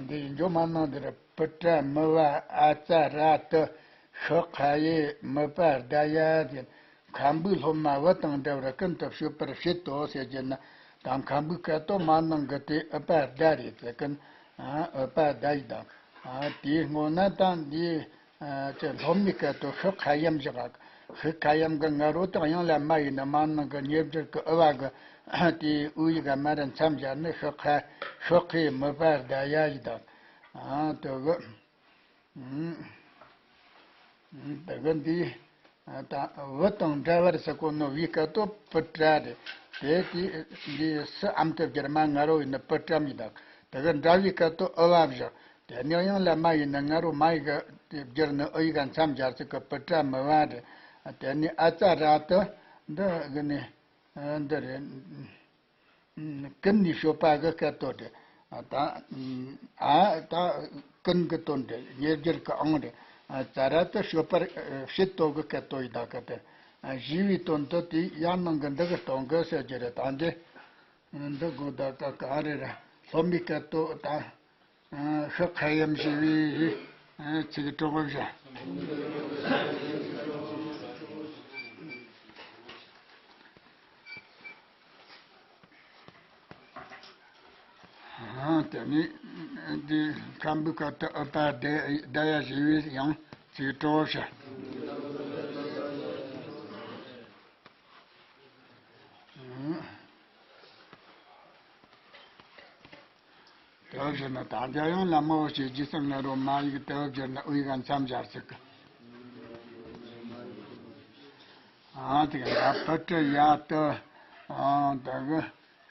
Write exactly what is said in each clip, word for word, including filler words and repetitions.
ད་འདི་འཇོག་མ་གནང་འདིར། པུ་ཏྲ་མི་བ་ཨ་ཙ་ར་ཏི་ཤི་ཁ་ཡེ་མི་པ་ད་ཡ་ཟེར། མཁན་པོའི་སློབ་མ་བུ་དང་འདྲ་བར་ཀུན་ཏུ་སྤྱོད་པར་བྱེད་དོ་ཟེར་རྒྱུ་ན། ད་མཁན་པོའི་སྐད་དོ་མ་ནང་གི་དེ་ཨུ་པ་ད་རེད་ཟེར་གིན། ཨུ་པ་ད་ཡི་དང་། དེའི་སྔོན་ན་ད་འདི། ཨ་ཅེ་སློབ་མའི་སྐད་དུ་ཤི་ཁ་ཡམ་བཞག་ཤི་ཁ་ཡམ་གི་ང་རོ་དང་དབྱངས་ལ་མ་ཡིན་ན་མ་ནང་གི་ཉེར་སྦྱོར་གི་ཨུ་བ་གི་དེའི་ཨུ་ཡི་ག་མ་ར་མཚམས་སྦྱར་ནི་ཤི་ཁ་ཤི་ཁའི་མི་པར་ད་ཡ་ཡི་དང་། ཨ་དེ་གི་དེ་གི་འདི་ད་བུ་དང་འདྲ་བར་ཟེར་གོ་ནོ་བའི་སྐད་དུ་པུ་ཏྲ་རེད། དེ་དེ་འདི་སི་ཨམ་དུ་སྦྱར་མ་ང་རོ་ཡིན་ནི་པུ་ཏྲམ་ཡི་དང་། དེ་གི་འདྲ་བའི་སྐད་དུ་ཨུ་བ་བཞག་དེ་ནས་དབྱངས་ལ་མ་ཡིན་ན་ང་རོ་མ་ཡི་ག་དེ་སྦྱར་ནི་ཨུ་ཡི་ག་མཚམས་སྦྱར་ཚིག་གི་པུ་ཏྲ་མི་བ་རེད། དེ་ནས་ཨ་ཙ་ར་ཏི་འདི་གི་ནི་འདི་རེད། ཀུན་ནས་སྤྱོད་པ་གི་སྐད་དོ་རེད། ད་ཨ་ད་ཀུན་གི་དོན་རེད། ཉེར་སྦྱོར་གི་ཨང་རེད། ཙ་ར་ཏི་སྤྱོད་པར་བྱེད་དོ་གི་སྐད་དོ་ཡི་དག་གི་དེ། ཞེས་པའི་དོན་དུ་དེ་ཡར་ནང་གི་འདི་གི་སྟོང་གི་ཟེར་རྒྱུ་རེད། ད་འདི། འདི་གོ་ད་ག་ག་རེ་རེད། སློབ་མའི་སྐད་དོ་ད། ཤི་ཁ་ཡམ་ཞེས་པའི་ཚིག་གྲོགས་བཞག་དེ་ནི་འདི་ཁམ་བུ་ཁ་ཏུ་ཨུ་པ་དེ་ད་ཡ་ཞེས་པའི་ཡང་ཚིག་གྲོགས་བཞག་དེ་བཞིན་ནི་དང་རྒྱ་ཡང་ལ་མོ་ཞེས་ཇི་སྲིད་ང་རོ་མ་ཡིག་དེ་བཞིན་ནི་དབུས་ཀ་མཚམས་སྦྱར་ཚིག་ཨ་དེ་ག་ཕུ་ཏྲ་ཡ་ཏི་ཨ་དེ་གི་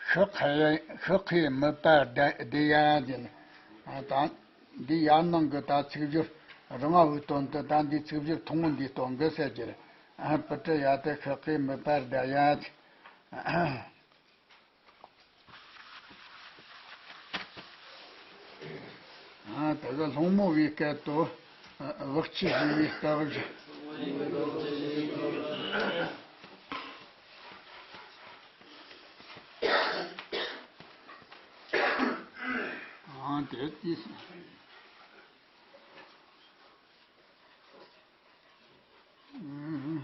ཤི་ཁའི་ཤི་ཁའི་མི་པ་བདེ་ཡ་ཟེར་ནི། ཨ་ད་འདི་ཡར་ནང་གི་ད་ཚིག་སྦྱོར་རིང་བའི་དོན་དུ་ད་འདི་ཚིག་སྦྱོར་ཐུང་ངུ་འདིའི་དོན་གི་ཟེར་གྱི་རེད། ཨ་ཕུ་ཏྲ་ཡ་ཏི་ཤི་ཁའི་མི་པ་བདེ་ཡ་ཟེར། ཨ་དེ་གི་སློང་མོ་བའི་སྐད་དུ་ཨ་བག་ཆུ་བཞོ་བའི་སྟབས་བཞག་ཨ་དེ་དུས། ཨུམ།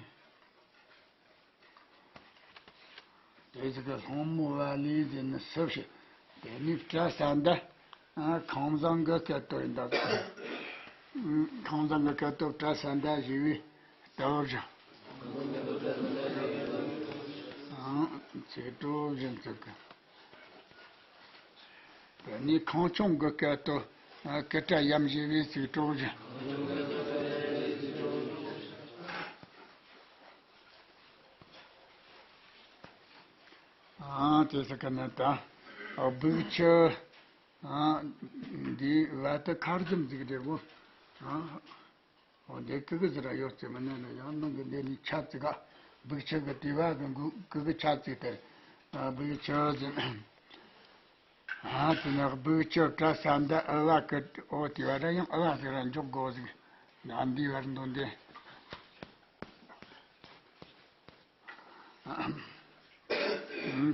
དེ་ཚོ་གི་སློང་མོ་བ་ལས་དེ་ནི་སུ་ཞིག་དེ་ནི་བཀྲ་ས་མདའ། ཨ་ཁང་བཟང་གི་སྐད་དོད་ཡིན་ད། ཨུམ། ཁང་བཟང་གི་སྐད་དོད་བཀྲ་ས་མདའ་ཞེས་པའི་སྟབས་བཞག་ཨང་། ཚིག་གྲོགས་བཞིན་ཚིག་གི་དེ་ནི་ཁང་ཆུང་གི་སྐད་དོད་ཨ་ཀི་ཏྲ་ཡམ་ཞེས་པའི་ཚིག་གྲོགས་བཞིན། ཨ་དེ་ཚོ་གི་ནི་ད་སྦུག་ཆུ་ཨ་འདི་བ་དེ་ཁ་རྒྱུམ་ཟིག་རེད་གོ། ཨ་འོ་འདི་ཀི་གི་ཟེར་ར་ཡོད་ཚེ་མི་ནས་ན་ཡང་ནང་གི་འདི་ནི་ཆ་ཙིག་ག་སྦུག་ཆུ་གི་དེ་བ་གི་འགུ་ཀི་གི་ཆ་ཙིག་དེར་ཨ་སྦུག་ཆུ་ཟེར། ཨ་དེ་ནས་སྦུག་ཆུ་བཀྲ་ས་མདའ་ཨུ་བ་ཀི་ཨོ་དེ་བ་ར་ཡང་ཨུ་བ་ཟེར་ར་འཇོག་དགོས་ཟིག་ན་འདི་བར་འདོན་ཏེ།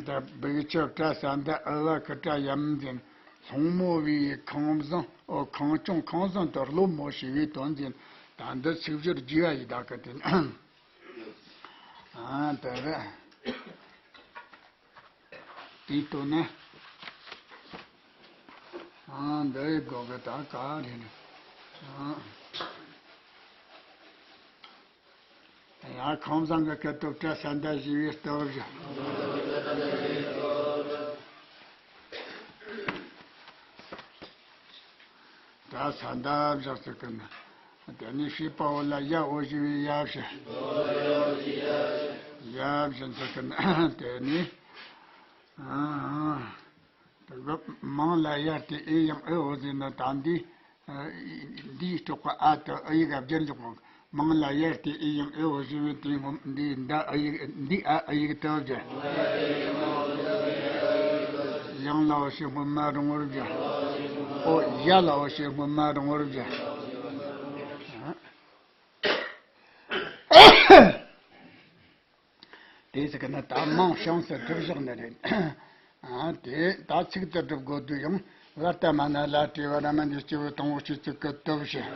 ད་སྦུག་ཆུ་བཀྲ་ས་མདའ་ཨུ་བ་ཀི་ཏྲ་ཡམ་ཟེར། སློང་མོ་བའི་ཁང་བཟང་ཨོ་ཁང་ཆུང་ཁང་བཟང་དུ་སློབ་མོ་ཞེས་པའི་དོན་ཟེར། ད་འདི་ཚིག་སྦྱོར་རྒྱས་པ་ཡི་དག་གི་དེ་ཨ་དེ་རེད། དེའི་དོན་ནི། ཨ་འདི་ཡི་སྒོ་གི་ད་ག་རེ་ནི། ཨ་ཡང་ཁང་བཟང་གི་སྐད་དོད་བཀྲ་ས་མདའ་ཞེས་པའི་སྟབས་བཞག་ད་ས་མདའ་བཞག་ཚུལ་གི་ནི། དེ་ནས་ཤེས་པའོ་ལ་ཡ་འོ་ཞེས་པའི་ཡ་བཞག་ཡ་བཞག་ཚུལ་གི་ནི། དེ་ནས། ཨ་ཨ། དེ་གི་མང་ལ་ཡར་ཏེ་ཨེ་ཡང་ཨེ་འོ་ཟེར་ན་ད་འདི། ཨ་འདིའི་སྤྲོག་པ་ཨ་དེ་ཨ་ཡིག་ག་སྦྱར་འཇོག་གོ། མང་ལ་ཡར་ཏེ་ཨེ་ཡང་ཨེ་འོ་ཟེར་བའི་དེའི་སྔོན་འདི་འདི་ཨ་ཡིག་འདི་ཨ་ཨ་ཡིག་དེ་སྦྱར། ཡང་ལ་འོ་ཞེས་སྔོན་མ་རིང་བོར་སྦྱར། ཨོ་ཡ་ལ་འོ་ཞེས་སྔོན་མ་རིང་བོར་སྦྱར། དེ་ཟེར་གི་ན་ད་མང་བྱུང་སུ་གྲུབ་བཞག་ནི་རེད། ཨ་དེ་ད་ཚིག་ཏུ་གྲུབ་དགོས་དུས་ཡང་ བར་ཏ་མ་ན་ལ་ཏྲེ་བ་ར་མ་འདི་སྐྱེ་བོ་དང་བོ་ཆུ་ཚིག་གི་སྟོབས་ཞེས།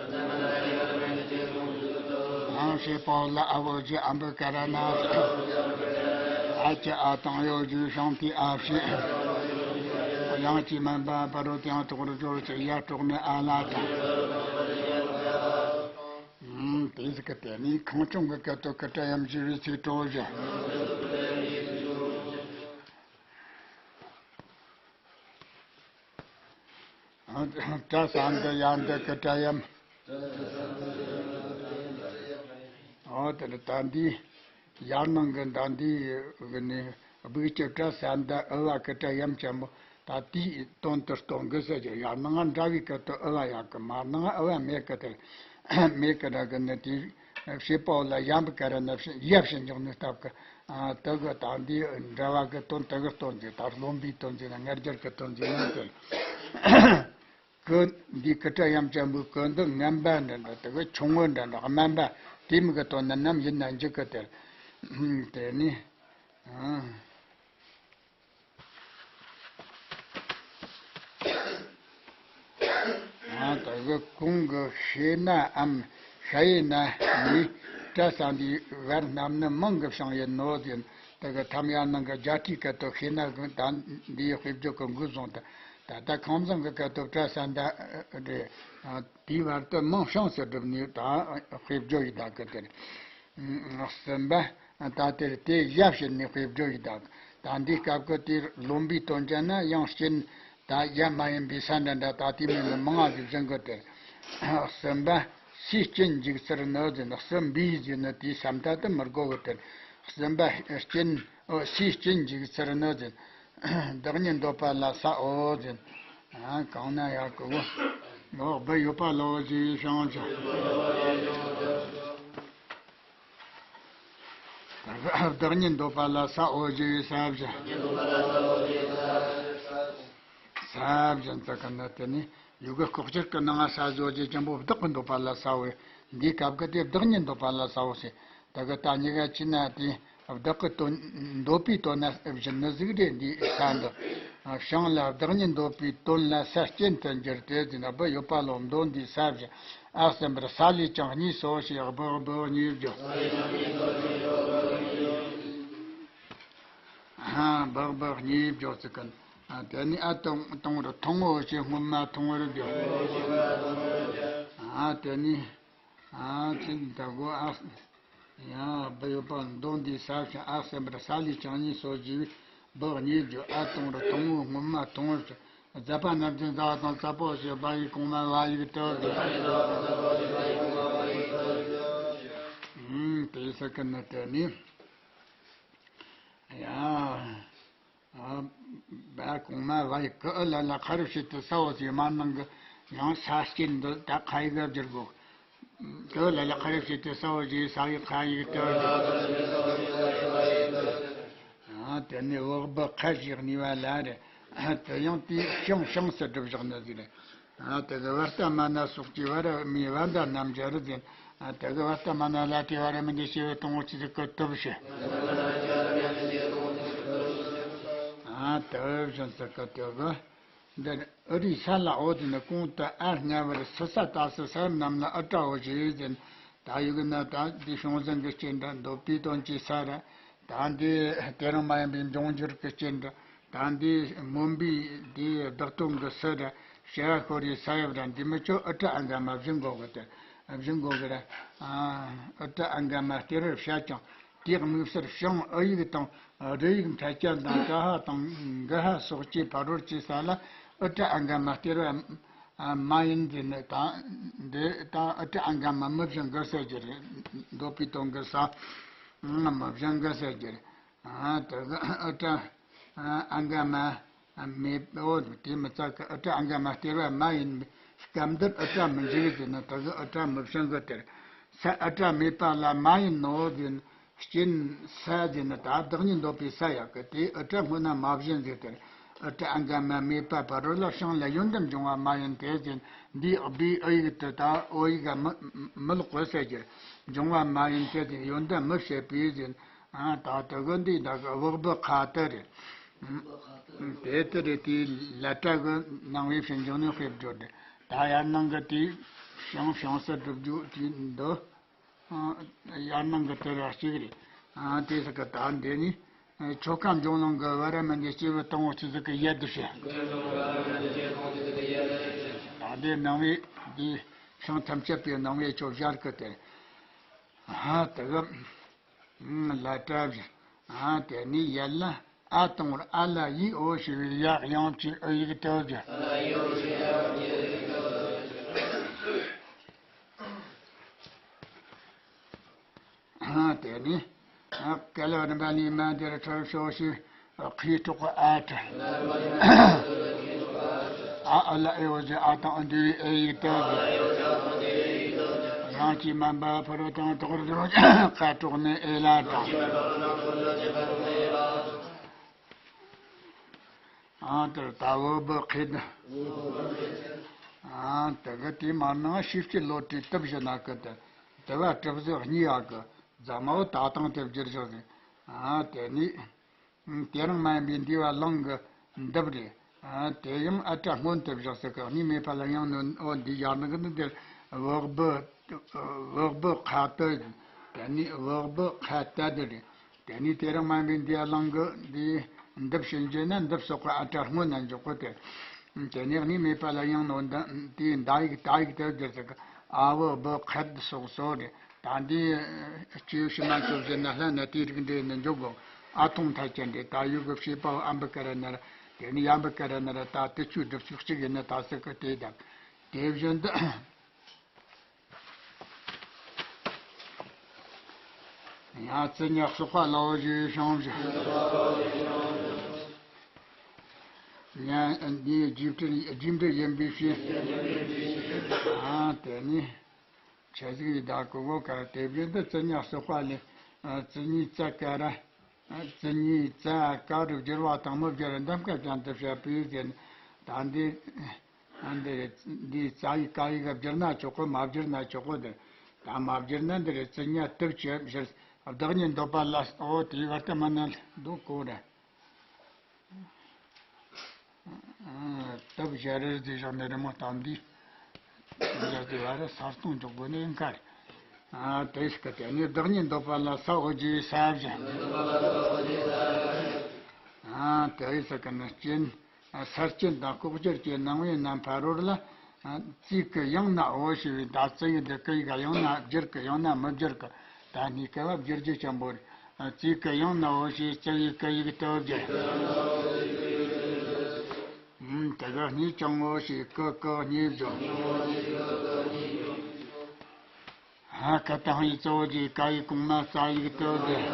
ཨང་ཧྲེ་པོ་ལ་ཨ་བོ་ཇི་ཨམ་བུ་ཀ་ར་ན། ཨ་ཅི་ཨ་དང་ཡོ་ཇི་ཤང་ཏི་ཨ་ཕྱི། ཡང་ཅི་མན་པ་པ་རོ་དེའང་ཐོག་རུ་འབྱོར་ཅིག་ཡ་གྲོགས་ནི་ཨ་ལ་དང་། ཨང་དེ་ཟིག་གི་དེ་ནི་ཁང་ཆུང་གི་སྐད་དོ་ཀི་ཏྲ་ཡམ་ཞི་བའི་ཚིག་གྲོགས་ཞེས། བཀྲ་ས་འདི་ཡར་འདི་ཀི་ཏྲ་ཡམ། འོ་དེ་ལ་ད་འདི་ཡར་ནང་གི་ད་འདི་གི་ནི་སྦུག་གི་བཀྲ་ས་འདི་ཨུ་བ་ཀི་ཏྲ་ཡམ་ཆེན་པོ། ད་དེའི་དོན་དུ་སྟོན་གི་ཟེར་གྱི། ཡར་ནང་འདྲ་བའི་སྐད་དུ་ཨུ་བ་ཡག་གི། མར་ནང་ཨུ་བ་མེད་གི། དེ་མེད་གི་འདྲ་གི་ནི་དེ་བྱེད་པ་ལ་ཡམ་བུ་ཀ་ར་ན་ཡ་བྱིན་འཇོག་ནི་སྟབས་གི། ཨ། དེ་གི་ད་འདི་འདྲ་བ་གི་དོན་དེ་གི་སྟོན་ཟེར། ད་རློམ་པའི་དོན་ཟེར་ན་ང་རྒྱལ་གི་དོན་ཟེར་ན་དེ། ཀི་འདི་ཀི་ཏྲ་ཡམ་ཅན་པོའི་ཀི་འདི་ངན་པ་འདྲ་འདྲ། དེ་གི་ཆུང་ངུ་འདྲ་འདྲ། དམན་པ་དེ་མོ་གི་དོན་ནི་ནམ་ཡིན་ན་འཇུག་གི། དེ་དེ་ནི། ཨ། ཨ། དེ་གི་གོང་གི་ཤེ་ན་འམ་ཤ་ཡེ་ན་ནི་བཀྲ་ས་འདི་བར་རྣམས་ནི་མིང་གི་བྱིངས་ཡིན་ནོ་ཟེར། དེ་གི་ཐམ་ཡར་ནང་གི་རྒྱ་ཁྲིའི་སྐད་དུ་ཤེ་ན་གི་ད་འདིའི་དཔེ་བརྗོད་གི་འགོ་བཟུང་སྟེ། ད་ལྟ་ཁང་བཟང་གི་སྐད་དུ་བཀྲ་ས་འདི་རེད། དེའི་བར་དུ་མིང་བྱིངས་སུ་བསྒྲུབས་ནས་ད་དཔེ་བརྗོད་ཡིན་ད་གི། དེ་རེད། གསུམ་པ། ད་དེར་དེ་ཡ་བྱིན་ནས་དཔེ་བརྗོད་ཡིན་ད། ད་འདིའི་སྐབས་ཀྱི་དེར་རློམ་པའི་དོན་ཅན་ན་ཡང་རྐྱེན་ད་ཡ་མ་ཡིན་པའི་ས་འདྲ་འདྲ་ད་དེ་མིན་ནི་མང་ང་ཟིག་བྱིན་གི། དེར་གསུམ་པ། སའི་རྐྱེན་འཇུག་ཚུལ་ནི་ཟེར་ན། གསུམ་པའི་ཟེར་ནི་དེའི་ས་མཐའ་དེ་མི་དགོས་གི། དེར་གསུམ་པ་རྐྱེན། ཨོ། སའི་རྐྱེན་འཇུག་ཚུལ་ནི་ཟེར་ན། བདག་ཉིད་འདོད་པ་ལ་ས་འོ་ཟེར་ན། ཨ། གང་ན་ཡག་གི་བོ། ཨོ། སྦུ་ཡོད་པ་ལོ་ཞེས་བྱང་ཆུབ། བདག་ཉིད་འདོད་པ་ལ་ས་འོ་ཞེས་ས་བཞིན། ས་བཞིན་ཙི་ག་ན་དེ་ནི་ཡུ་གུ་ལྐོག་གྱུར་གྱི་ནང་ང་ས་བཞོ་རྗེ་ཅན་པོ་བདག་གི་འདོད་པ་ལ་ས་འོ། འདིའི་སྐབས་ཀྱི་དེ་བདག་ཉིད་འདོད་པ་ལ་ས་འོ་ཟེར། དེ་གི་ད་གཉིས་ཀ་ཕྱེ་ན་དེ་བདག་གི་དོན་འདོད་པའི་དོན་ན་བཞིན་ནི་ཟིག་རེད། འདི་ས་འདི་བྱིངས་ལ་བདག་ཉིད་འདོད་པའི་དོན་ལ་ས་རྐྱེན་དུ་འགྱུར་ཏེ་ཟེར་ན། སྦུ་ཡོད་པ་ལོ་མདོ་འདིའི་ས་བཞིན། ཨ། གསུམ་པར་ས་ལས་ཀྱང་གཉིས་སོ་ཞེས། སྦུ་སྦུ་གཉིས་བརྗོད། ཨ། སྦུ་སྦུ་གཉིས་བརྗོད་ཚིག་གི། ཨ། དེ་ནི་ཨ་དང་དང་བོར་ཐུང་ངུ་ཞེས་སྔོན་མ་ཐུང་ངུར་བརྗོད། ཨ། དེ་ནི། ཨ། ཅི་ད་གོ། ཨ། ཡང་སྦུ་ཡོད་པ་མདོ་འདིའི་ས་བཞིན། ཨ། གསུམ་པར་ས་ལས་ཀྱང་གཉིས་སོ་ཞེས་སྦུ་གཉིས་བརྗོད། ཨ་དང་བོར་ཐུང་ངུ་སྔོན་མ་ཐུང་ངུར་བརྗོད། ཛ་པ་ན་བཞིན་ཛ་དང་ཛ་པོ་ཞེས་བ་ཡིག་གོང་མ་བ་ཡིག་ཏུ་བརྗོད། ཨུམ། དེ་ས་ཀི་ནི་དེ་ནི། ཡ། ཨ། བ་གོང་མ་བ་ཡིག་གི་ཨུ་ལ་ལ་ཁ་རུ་ཞིག་ཏུ་ས་འོ་ཟེར། མ་ནང་གི་ཡང་ས་རྐྱེན་འདི་ད་ཁ་ཡིག་ག་བསྒྱུར་དགོས། གི་ཨུ་ལ་ལ་ཁ་རུ་ཞིག་ཏུ་ས་འོ་ཟེར། ས་ཡིག་ཁ་ཡིག་ཏུ། ཨ། དེ་ནས་འོག་སྦུ་ཁ་ཞེས་གཉིས་པ་ལ་རེད། དེ་ཡང་དེའི་བྱིངས་བྱིངས་སུ་བསྒྲུབས་བཞག་ནི་ཟིག་རེད། ཨ། དེ་གི་བར་ཏ་མ་ན་སོགས་ཀྱི་བར་མའི་བ་འདྲ་རྣམས་སྦྱར་ཟིན། ཨ། དེ་གི་བར་ཏ་མ་ན་ལ་ཏྲེ་བ་ར་མི་འདི་སྐྱེ་བོ་དང་བོ་ཆུ་ཚིག་གི་སྟོབས་ཞེས། ཨ། དེ་བཞིན་ཚིག་གི་དེ་གི་འདིར་ཨུ་རའི་ས་ལ་འོ་ཟེར་ནི་གོང་དུ་ཨ་སྔ་བར་སི་ས་ཏ་སི་ས་རྣམས་ལ་ཨུ་ཏྲ་འོ་ཞེས་ཟེར། ད་ཡི་གེ་ན་ད་འདི་བྱུང་ཟིན་གྱི་རྐྱེན་འདྲ། འདོད་པའི་དོན་གྱི་ས་ར། ད་འདི་དེ་རིང་མ་ཡིན་པའི་འབྱུང་འགྱུར་གྱི་རྐྱེན་འདྲ། ད་འདི་སྨོན་པའི་འདི་བདག་དོན་གྱི་སུ་ར། བྱ་བ་ཤོར་བའི་ས་ཡབ་ར། འདི་མི་ཆོ་ཨུ་ཏྲ་ཨ་འག་མ་བཞིན་གོ་གི་དེ། བཞིན་གོ་གི་ར། ཨུ་ཏྲ་ཨ་འག་མ་སྟེར་བར་བྱ་ཀྱང་། དེའི་དམིགས་བསལ་བྱིངས་ཨུ་ཡིག་དང་རུ་ཡིག་འཕྲད་སྐྱོན་དང་ཀ་ཧ་དང་གི་ཧ་སོགས་ཀྱི་ཕ་རོལ་གྱི་ས་ལ་ཨུ་ཏྲ་ཨ་འག་མ་སྟེར་བ་མ་ཡིན་ཟེར་ནི་དང་། འདི་དང་ཨུ་ཏྲ་ཨ་འག་མ་མི་བཞིན་གི་ཟེར་རྒྱུ་རེད། འདོད་པའི་དོན་གྱི་ས་མི་བཞིན་གི་ཟེར་རྒྱུ་རེད། ཨ། དེ་གི་ཨུ་ཏྲ་ཨ་འག་མ་མེད། འོ། དེ་མི་ཚད་གི་ཨུ་ཏྲ་ཨ་འག་མ་སྟེར་བ་མ་ཡིན་པའི་སྐབས་འདིར་ཨུ་ཏྲ་མི་འཇུག་ཟེར་ན། དེ་གི་ཨུ་ཏྲ་མི་བྱིངས་གི་དེར་ས་ཨུ་ཏྲ་མེད་པ་ལ་མ་ཡིན་ནོ་ཟེར་ན། རྐྱེན་ས་ཟེར་ན་ད་བདག་ཉིད་འདོད་པའི་ས་ཡག་གི་དེ་ཨུ་ཏྲ་སྔོན་ན་མ་བཞིན་ཟེར་དེར། ཨུ་ཏྲ་ཨ་འག་མ་མེད་པ་ཕ་རོལ་ལ་བྱིངས་ལ་ཡོན་ཏན་འབྱུང་བ་མ་ཡིན་ཏེ་ཟེར་ན། འདིའི་སྦུའི་ཨུ་ཡིག་དེ་ད་འོ་ཡིག་ག་མི་མི་ལོག་གོ་ཟེར་རྒྱུ་རེད། འབྱུང་བ་མ་ཡིན་ཏེ་ཟེར་ན་ཡོན་ཏན་མི་བྱེད་པའི་ཟེར་ན། ཨ། ད་དེ་གི་འདི་ད་གི་འོག་སྦུ་ཁ་དེ་རེད། དེ་ལྟར་རེད། དེའི་ལ་ཏྲ་གི་ནང་བའི་ཕྱིན་འཇུག་ནི་ཤེས་འགྲོ་དེ། ད་ཡར་ནང་གི་དེའི་བྱང་བྱང་སར་སྒྲུབ་རྒྱུ་དེ་འདི། ཡར་ནང་གི་དེ་ར་གཅིག་རེད། དེ་ཟིག་གི་ད་འདི་ནི། ཆོ་ག་འབྱུང་ལམ་གྱི་བར་མི་འདི་སྐྱེས་བུ་དང་པོ་ཆོས་ཟིག་གི་ཡལ་དུ་བྱེད། ད་འདི་ནང་བའི་འདི་ཤིང་ཐམས་ཅད་པའི་ནང་བའི་ཆོ་བཞག་གི་དེ། ཨ་དེ་གི་ལ་ཏྲ་བཞག་ཨ་དེ་ནི་ཡལ་ལ་ཨ་དང་པོར་ཨ་ལ་ཡི་འོ་ཞེས་པའི་ཡར་དབྱངས་ཀྱི་ཨུ་ཡིག་དེ་བཞག་ཨ་དེ་ནི། ཨ་ཀ་ལ་རིམ་པ་ནི་མ་འདིར་ཁྲོལ་ཤོག་ཞེས་ཁའི་གྲོགས་ཨ་ཏྲ། ཨ་ཨ་ལ་ཨེ་འོ་ཟེར་ཨ་དང་འདུས་པའི་ཨེ་ཡིག་དེ་ཟེར། རང་གི་མ་འབབ་ཕུར་དང་ཐོག་རུ་ཀ་གྲོགས་ནི་ཨེ་ལ་དང་། ཨང་དེར་ད་བུ་བུ་ཁེ་ད། ཨང་དེ་གི་དེ་མ་ནང་ཤིབ་ཀྱི་ལོ་དྲི་དུབ་བཞི་ན་ཀི་དེ། དེ་བ་གྲུབ་ཟིག་གཉིས་ཡག་གི། རྫ་མ་བོ་ད་དང་དེ་བསྒྱུར་བཞག་ཟིག་ཨང་དེ་ནི། དེ་རིང་མ་ཡིན་པའི་འདུས་པ་ལང་གི་འདུབ་རེད། ཨང་དེ་ཡང་ཨ་ཏྲ་སྔོན་དེ་བཞག་ཟིག་གི་གཉིས་མེད་པ་ལ་ཡང་ནོན་འོ་འདི་ཡག་ནི་གི་ནི་དེ་བུ་བུ། བུ་བུ་ཁ་དེ། དེ་ནི་བུ་བུ་ཁ་དེ་དེ་རེད། དེ་ནས་དེ་རིང་མ་ཡིན་པའི་འདུས་པ་ལང་གི་འདི་འདུབ་ཕྱིན་རྗེས་ན་འདུབ་སོགས་པ་ཨ་ཏྲ་སྔོན་ན་འཇོག་གོ་དེ། དེ་ནས་གཉིས་མེད་པ་ལ་ཡང་ནོན་དེའི་འདའ་ཡིག་ད་ཡིག་དེ་བསྒྱུར་ཟིག་ཨ་བུ་བུ་ཁད་སོགས་སོ་རེད། ད་འདི་སྤྱི་ཡོ་ཕྱི་མ་ཚོ་བཞིན་ན་ལྷན་ན་དེའི་རིགས་འདྲེས་ནས་འཇོག་གོ་ཨ་ཐུང་ཐ་ཅན་རེད། ད་ཡུ་གི་བྱེད་པ་ཨམ་བུ་ཀ་ར་ན་ར། དེ་ནས་ཡམ་བུ་ཀ་ར་ན་ར། ད་དེ་ཆུ་སྒྲུབ་ཚུལ་གཅིག་ཡིན་ན་ད་སི་ཀི་དེ་དང་། དེ་བཞིན་དུ། ཡང་བརྩི་ཉག་སོགས་པ་ལའོ་ཞེས་བྱུང་བཞག་ཡང་འདིའི་རྗེས་འབྲེལ་རྗེས་འབྲེལ་ཡིན་པའི་ཕྱིར། ཨ་དེ་ནི་ཆ་ཟིག་ཡི་བདག་གི་བོ་ཀ་དེ་བཞིན་དུ་བརྩི་ཉག་སོགས་པ་ལས། བརྩི་ཉིས་བརྩི་ཀ་ར། བརྩི་ཉིས་བརྩི་ཀ་རུ་བསྒྱུར་བ་དང་མི་བསྒྱུར་འདམ་ཀ་ཅན་དུ་བྱ་བའི་ཟེར། ད་འདི། ཨ་འདི་རེད། འདིའི་ཙ་ཡིག་ཀ་ཡིག་ག་བསྒྱུར་ན་ཆོག་གི། མ་བསྒྱུར་ན་ཆོག་གི་དེ། ད་མ་བསྒྱུར་ན་འདི་རེད། བརྩི་ཉ་དུག་ཅེས་བཞིར་བདག་ཉིད་འདོད་པ་ལ། འོ་དེའི་བར་དུ་མ་ནི་འདུག་གོ་རེད། དུབ་བཞི་རེར་བརྩི་བཞག་ནས་རི་མོ་བཏང་དུས། དུབ་བཞི་དེ་བར་ས་སྟོང་འཇོག་དགོས་ནས་ཡིན་ཁར། ཨ་དེ་ཞིག་གི་དེ་ནས་བདག་ཉིད་འདོད་པ་ལ་ས་འོ་ཇི་ས་བཞི། ཨ་དེ་ཡི་ས་གི་ནི་སྐྱེ། ས་སྐྱེ་དང་ལྐོག་གྱུར་གྱི་སྣང་བའི་རྣམ་པ་རོར་ལ། ཙི་གུ་ཡང་ན་འོ་ཞེས་པའི་ད་ཙི་ཡི་འདི་ཀི་ཡིག་ག་ཡང་ན་བསྒྱུར་གི་ཡང་ན་མི་བསྒྱུར་གི། ད་སྣེ་ཀ་བ་བསྒྱུར་རྒྱུ་ཆེན་པོ་རེད། ཙི་གུ་ཡང་ན་འོ་ཞེས་ཙི་ཡི་ཀི་ཡིག་ཏུ་བསྒྱུར། ཨུམ་དེ་ག་སྣེ་ཀྱང་འོ་ཞེས་ཀི་ཀི་གཉིས་བསྒྱུར། ཧ་ཀ་དང་ཡི་གཙོ་བོ་གྱི་ཀ་ཡི་གོང་མ་ཙ་ཡིག་ཏུ་བསྒྱུར།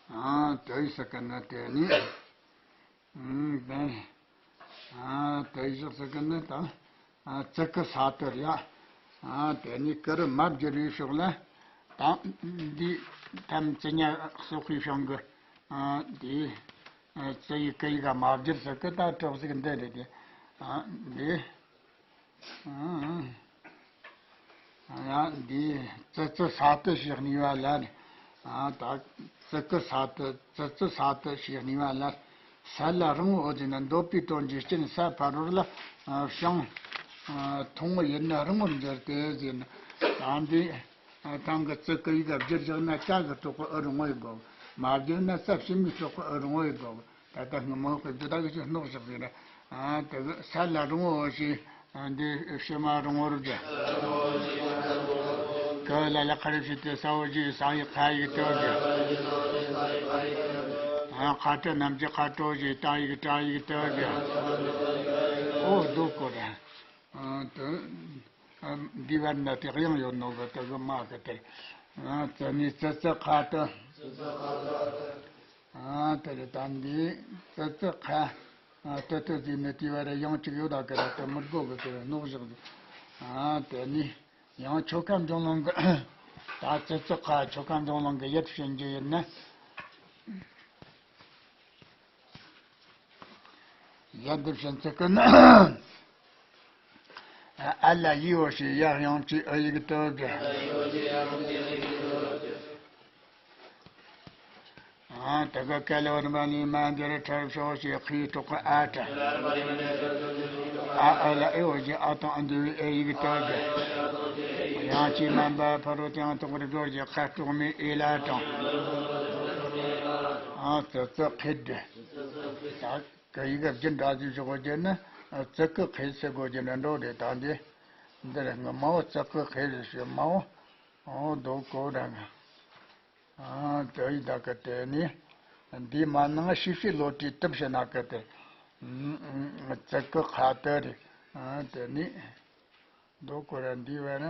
ཨ་དེ་ཡི་ས་ཀ་ན་དེ་ནི། ཨུམ། དེ། ཨ་དེ་བཞག་ཟེར་གི་ནི་ད། ཨ་ཙི་གུ་ས་ཏུ་རེད་ཡ། ཨ་དེ་ནི་ཀི་རུ་མ་བསྒྱུར་བའི་ཕྱོགས་ལ། ད་འདི་ཐམས་ཅད་ཉ་སོགས་པའི་ཕྱོགས་ཀྱི། ཨ་འདི། ཨ་ཙི་ཡི་ཀི་ཡི་ག་མ་བསྒྱུར་ཟེར་གི་ད་གྲོགས་ཟིག་འདི་རེད་དེ། ཨ་འདི། ཡང་འདིའི་ཙི་ཙི་ས་ཏུ་ཞེས་གཉིས་པ་ལ། ད་ཙི་ཀི་ས་ཏུ་ཙི་ཙི་ས་ཏུ་ཞེས་གཉིས་པ་ལ། ས་ལ་རང་འོ་ཟེར་ན་འདོད་པའི་དོན་གྱི་རྐྱེན་ས་ཕ་རོལ་ལ་བྱང་། མཐོང་བ་ཡིན་ན་རང་ངོར་འགྱུར་ཏེ་ཟེར་ན། ད་འདི་ཐང་གི་ཙི་ཀི་ཡི་ག་བསྒྱུར་བཞག་ན་ཀ་གི་གྲོགས་པོ་ཨུ་རུ་ངོ་ཡི་དགོས། མ་བསྒྱུར་ན་ས་ཕྱི་མའི་གྲོགས་པོ་ཨུ་རུ་ངོ་ཡི་དགོས། ད་ལྟ་སྔོན་མ་གི་འདི་དག་གི་ཅིག་སྣོག་བཞག་ཟིན་ར། ཨ་དེ་གི་ས་ལ་རང་ངོ་ཞེས་འདི་ཕྱི་མ་རང་ངོ་རུ་བརྒྱབ། ཀ་ལ་ལ་ཁ་རུ་ཞེས་ཏེ་ས་འོ་ཞེས་ས་ཡི་ཁ་ཡིག་ཏུ་བརྒྱབ། ཨ་ཁ་ཏུ་རྣམས་ཀྱི་ཁ་ཏོ་ཞེས་ཏ་ཡིག་ཏ་ཡིག་ཏུ་བརྒྱབ། ཨོ་སྡུག་གོ་ར། ཨ་དེ་ཨ་འདི་བར་ན་དེ་གཡང་ཡོད་ནོ་གི་དེ་གི་མ་གི་དེ། ཨ་ཙི་ནི་ཙི་ཙི་ཁ་ཏུ། ཨ་དེ་རེད། ད་འདི་ཙི་ཙི་ཁ། ཨ་ཏི་ཏི་ཟེར་ནི་དེ་བ་རེ་ཡང་གཅིག་ཡོད་ད་གི་ར་དེ་མི་དགོས་གི་དེ་རེད། སྣོག་བཞག་ཟིག་ཨ་དེ་ནི་ཡང་ཆོ་ག་འབྱུང་ལམ་གི། ད་ཙི་ཙི་ཁ་ཆོ་ག་འབྱུང་ལམ་གི་ཡིད་བྱེད་རྒྱུ་ཡིན་ན། ཡ་འདི་བྱིན་ཚིག་གི་ནི། ཨ་ལ་ཡི་འོ་ཞེས་ཡར་དབྱངས་ཀྱི་ཨུ་ཡིག་ཏུ་བསྒྱུར། ཨ་དེ་ག་ཀ་ལ་བར་མ་ནི་མ་འདིར་ཁྲར་ཕྱོགས་ཞེས་ཁའི་གྲོགས་ཀྱི་ཨ་ཏྲ། ཨ་ཨ་ལ་ཨེ་འོ་ཞེས་ཨ་དང་ཨ་འདི་བའི་ཨེ་ཡིག་དོ་ཞེས། ཡང་ཅི་མན་པ་ཕ་རོལ་ཏུ་ཡང་དག་པར་སྦྱོར་ཞེས་ཁ་དཀྲོགས་མའི་ཨེ་ལ་དང་། ཨ་ཙི་ཙི་ཁེ་འདྲ། ད་ཀ་ཡིག་ག་བསྒྱུར་འདྲ་ཞིག་ཞོག་རྒྱུ་ན་ཙི་ཀི་ཁེ་ཟེར་དགོས་རྒྱུ་ན་འགྲོ་རེད། ད་འདི་འདིར་ངི་མའོ་ཙི་ཀི་ཁེ་རེད་ཞེས་མའོ། ཨོ་དོ་གོ་ར་ང་། ཨ་དེ་ཡི་ད་ག་དེ་ནི། འདི་མ་ནང་ཤི་ཤི་ལོ་ཏྲི་ཏུབ་ཤི་ན་གི་དེ། ཙི་ཀི་ཁ་དེ་རེད། ཨ་དེ་ནི། དོ་གོ་ར་འདི་བ་ན།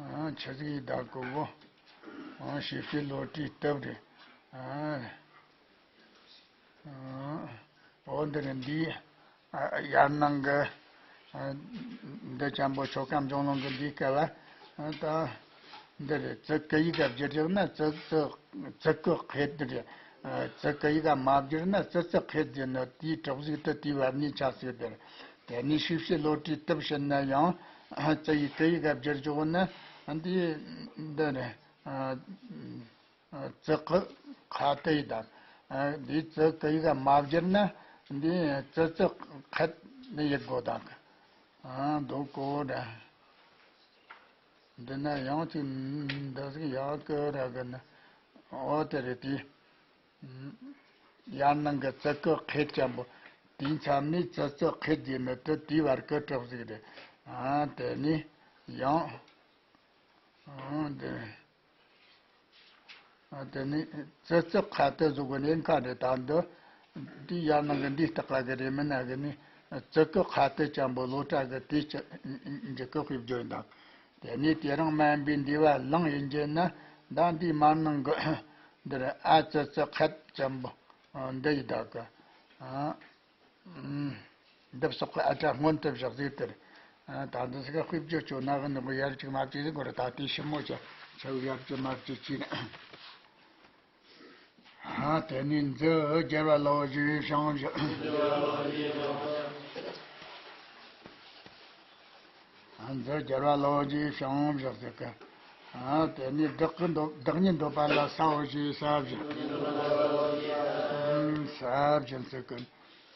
ཨ་ཆི་ཟིག་ཡི་ད་གོ་གོ། ཨ་ཤི་ཤི་ལོ་ཏྲི་ཏུབ་རེད། ཨ། ཨོ་འདི་ནི་འདི། ཨ་ཡར་ནང་གི། ཨ་འདི་ཅན་པོ་ཆོ་ག་འབྱུང་ལུང་གི་འདིའི་སྐབས་ལ། ཨ་ད། འདི་རེད། ཙི་ཀི་ཡིག་ག་བསྒྱུར་ཡག་ན་ཙི་ཙི་ཙི་ཀི་ཁེ་འདི་རེད། ཨ་ཙི་ཀི་ཡིག་ག་མ་བསྒྱུར་ན་ཙི་ཙི་ཁེ་འདི་ནི་དེའི་གྲོགས་ཟིག་ཏུ་དེའི་བབ་ནས་ཆ་ཟིག་དེར། དེ་ནས་ཤི་ཤི་ལོ་ཏྲི་ཏུབ་ཕྱིན་ན་ཡང་། ཨ་ཙི་ཡིག་ཀི་ཡིག་ག་བསྒྱུར་ཆོག་ན། འདི་འདི་རེད། ཨ། ཙི་ཀི་ཁ་དེ་ཡི་དང་། འདི་ཙི་ཀི་ཡི་ག་མ་བསྒྱུར་ན། འདི་ཙི་ཙི་ཁད་ནི་ཡི་གོ་དང་། འདུག་གོ་འདྲ། འདི་ན་ཡང་ཅིག་འདི་ཟིག་ཡག་གི་ར་གི་ན། འོ་དེ་རེད་དེ། ཡར་ནང་གི་ཙི་ཀི་ཁེ་ཅན་པོ། དེའི་མཚམས་ནས་ཙི་ཙི་ཁེ་རྗེས་མི་དུ་དེའི་བར་གི་གྲོགས་ཟིག་རེད། དེ་ནས་ཡང་། འདི། ཨ་དེ་ནི་ཙི་ཙི་ཁ་དེ་བཟོ་གི་ནི་ཁ་རེད། ད་འདི་འདི་ཡར་ནང་གི་འདི་སྟག་ལ་གི་རེད། མི་ན་གི་ནི་ཙི་ཀི་ཁ་དེ་ཅན་པོ་ལོ་ཏྲ་གི་དེ་ཅི་འཇི་ཀི་ཁུ་བརྗོད་འདུག་དེ་ནི་དེ་རིང་སྨན་པའི་འདི་བ་ལང་ཡིན་གྱི་ན། ད་འདི་མར་ནང་གི་འདིར་ཨ་ཙི་ཙི་ཁ་ཅན་པོ་འདི་ཡི་དག་གི། ཨ། འདི་སོགས་ཀྱི་ཨ་ཏྲ་སྔོན་དུ་བཞག་ཟིག་དེར། ད་འདི་ཟིག་དཔེ་བརྗོད་ཆོག་ན་གི་ནི་ཡར་གཅིག་མར་གཅིག་ཟིག་གོ་ར། ད་དེ་ཞིབ་མོ་བྱ་ཆ་ཡར་གཅིག་མར་གཅིག་བྱས་ན། ཨ་དེ་ནས་མཛོད་རྒྱལ་བ་ལོ་བཞི་བྱང་བཞག་མཛོད་རྒྱལ་བ་ལོ་བཞི་བྱང་བཞག་ཟེར་གི། ཨ་དེ་ནས་བདག་གི་འདོད་བདག་ཉིད་འདོད་པ་ལ་ས་འོ་བཞི་ས་བཞག་ས་བཞག་ཟེར་གི།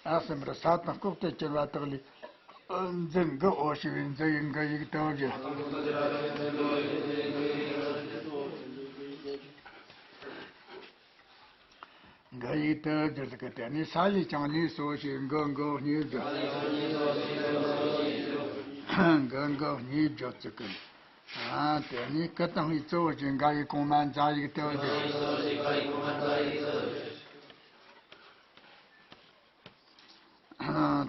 ཨ་སེམས་པར་ས་དང་ལྐོག་ཏུ་གྱུར་པ་དག་ལས། མཛོད་མགུ་འོ་ཞེས་པའི་མཛོད་ཡིག་མགུ་ཡིག་དོ་བཞི། མགུ་ཡིག་དོ་བཞི་ཟེར་གི། དེ་ནས་ས་ལས་ཀྱང་གཉིས་སོ་ཞེས་མགུ་མགུ་གཉིས་བརྗོད། མགུ་མགུ་གཉིས་བརྗོད་ཟེར་གི། ཨ་དེ་ནས་སྐུ་དང་ཡིག་གཙོ་བོ་ཞེས་མགའ་ཡི་གོང་མ་མཛའ་ཡིག་དོ་བཞི།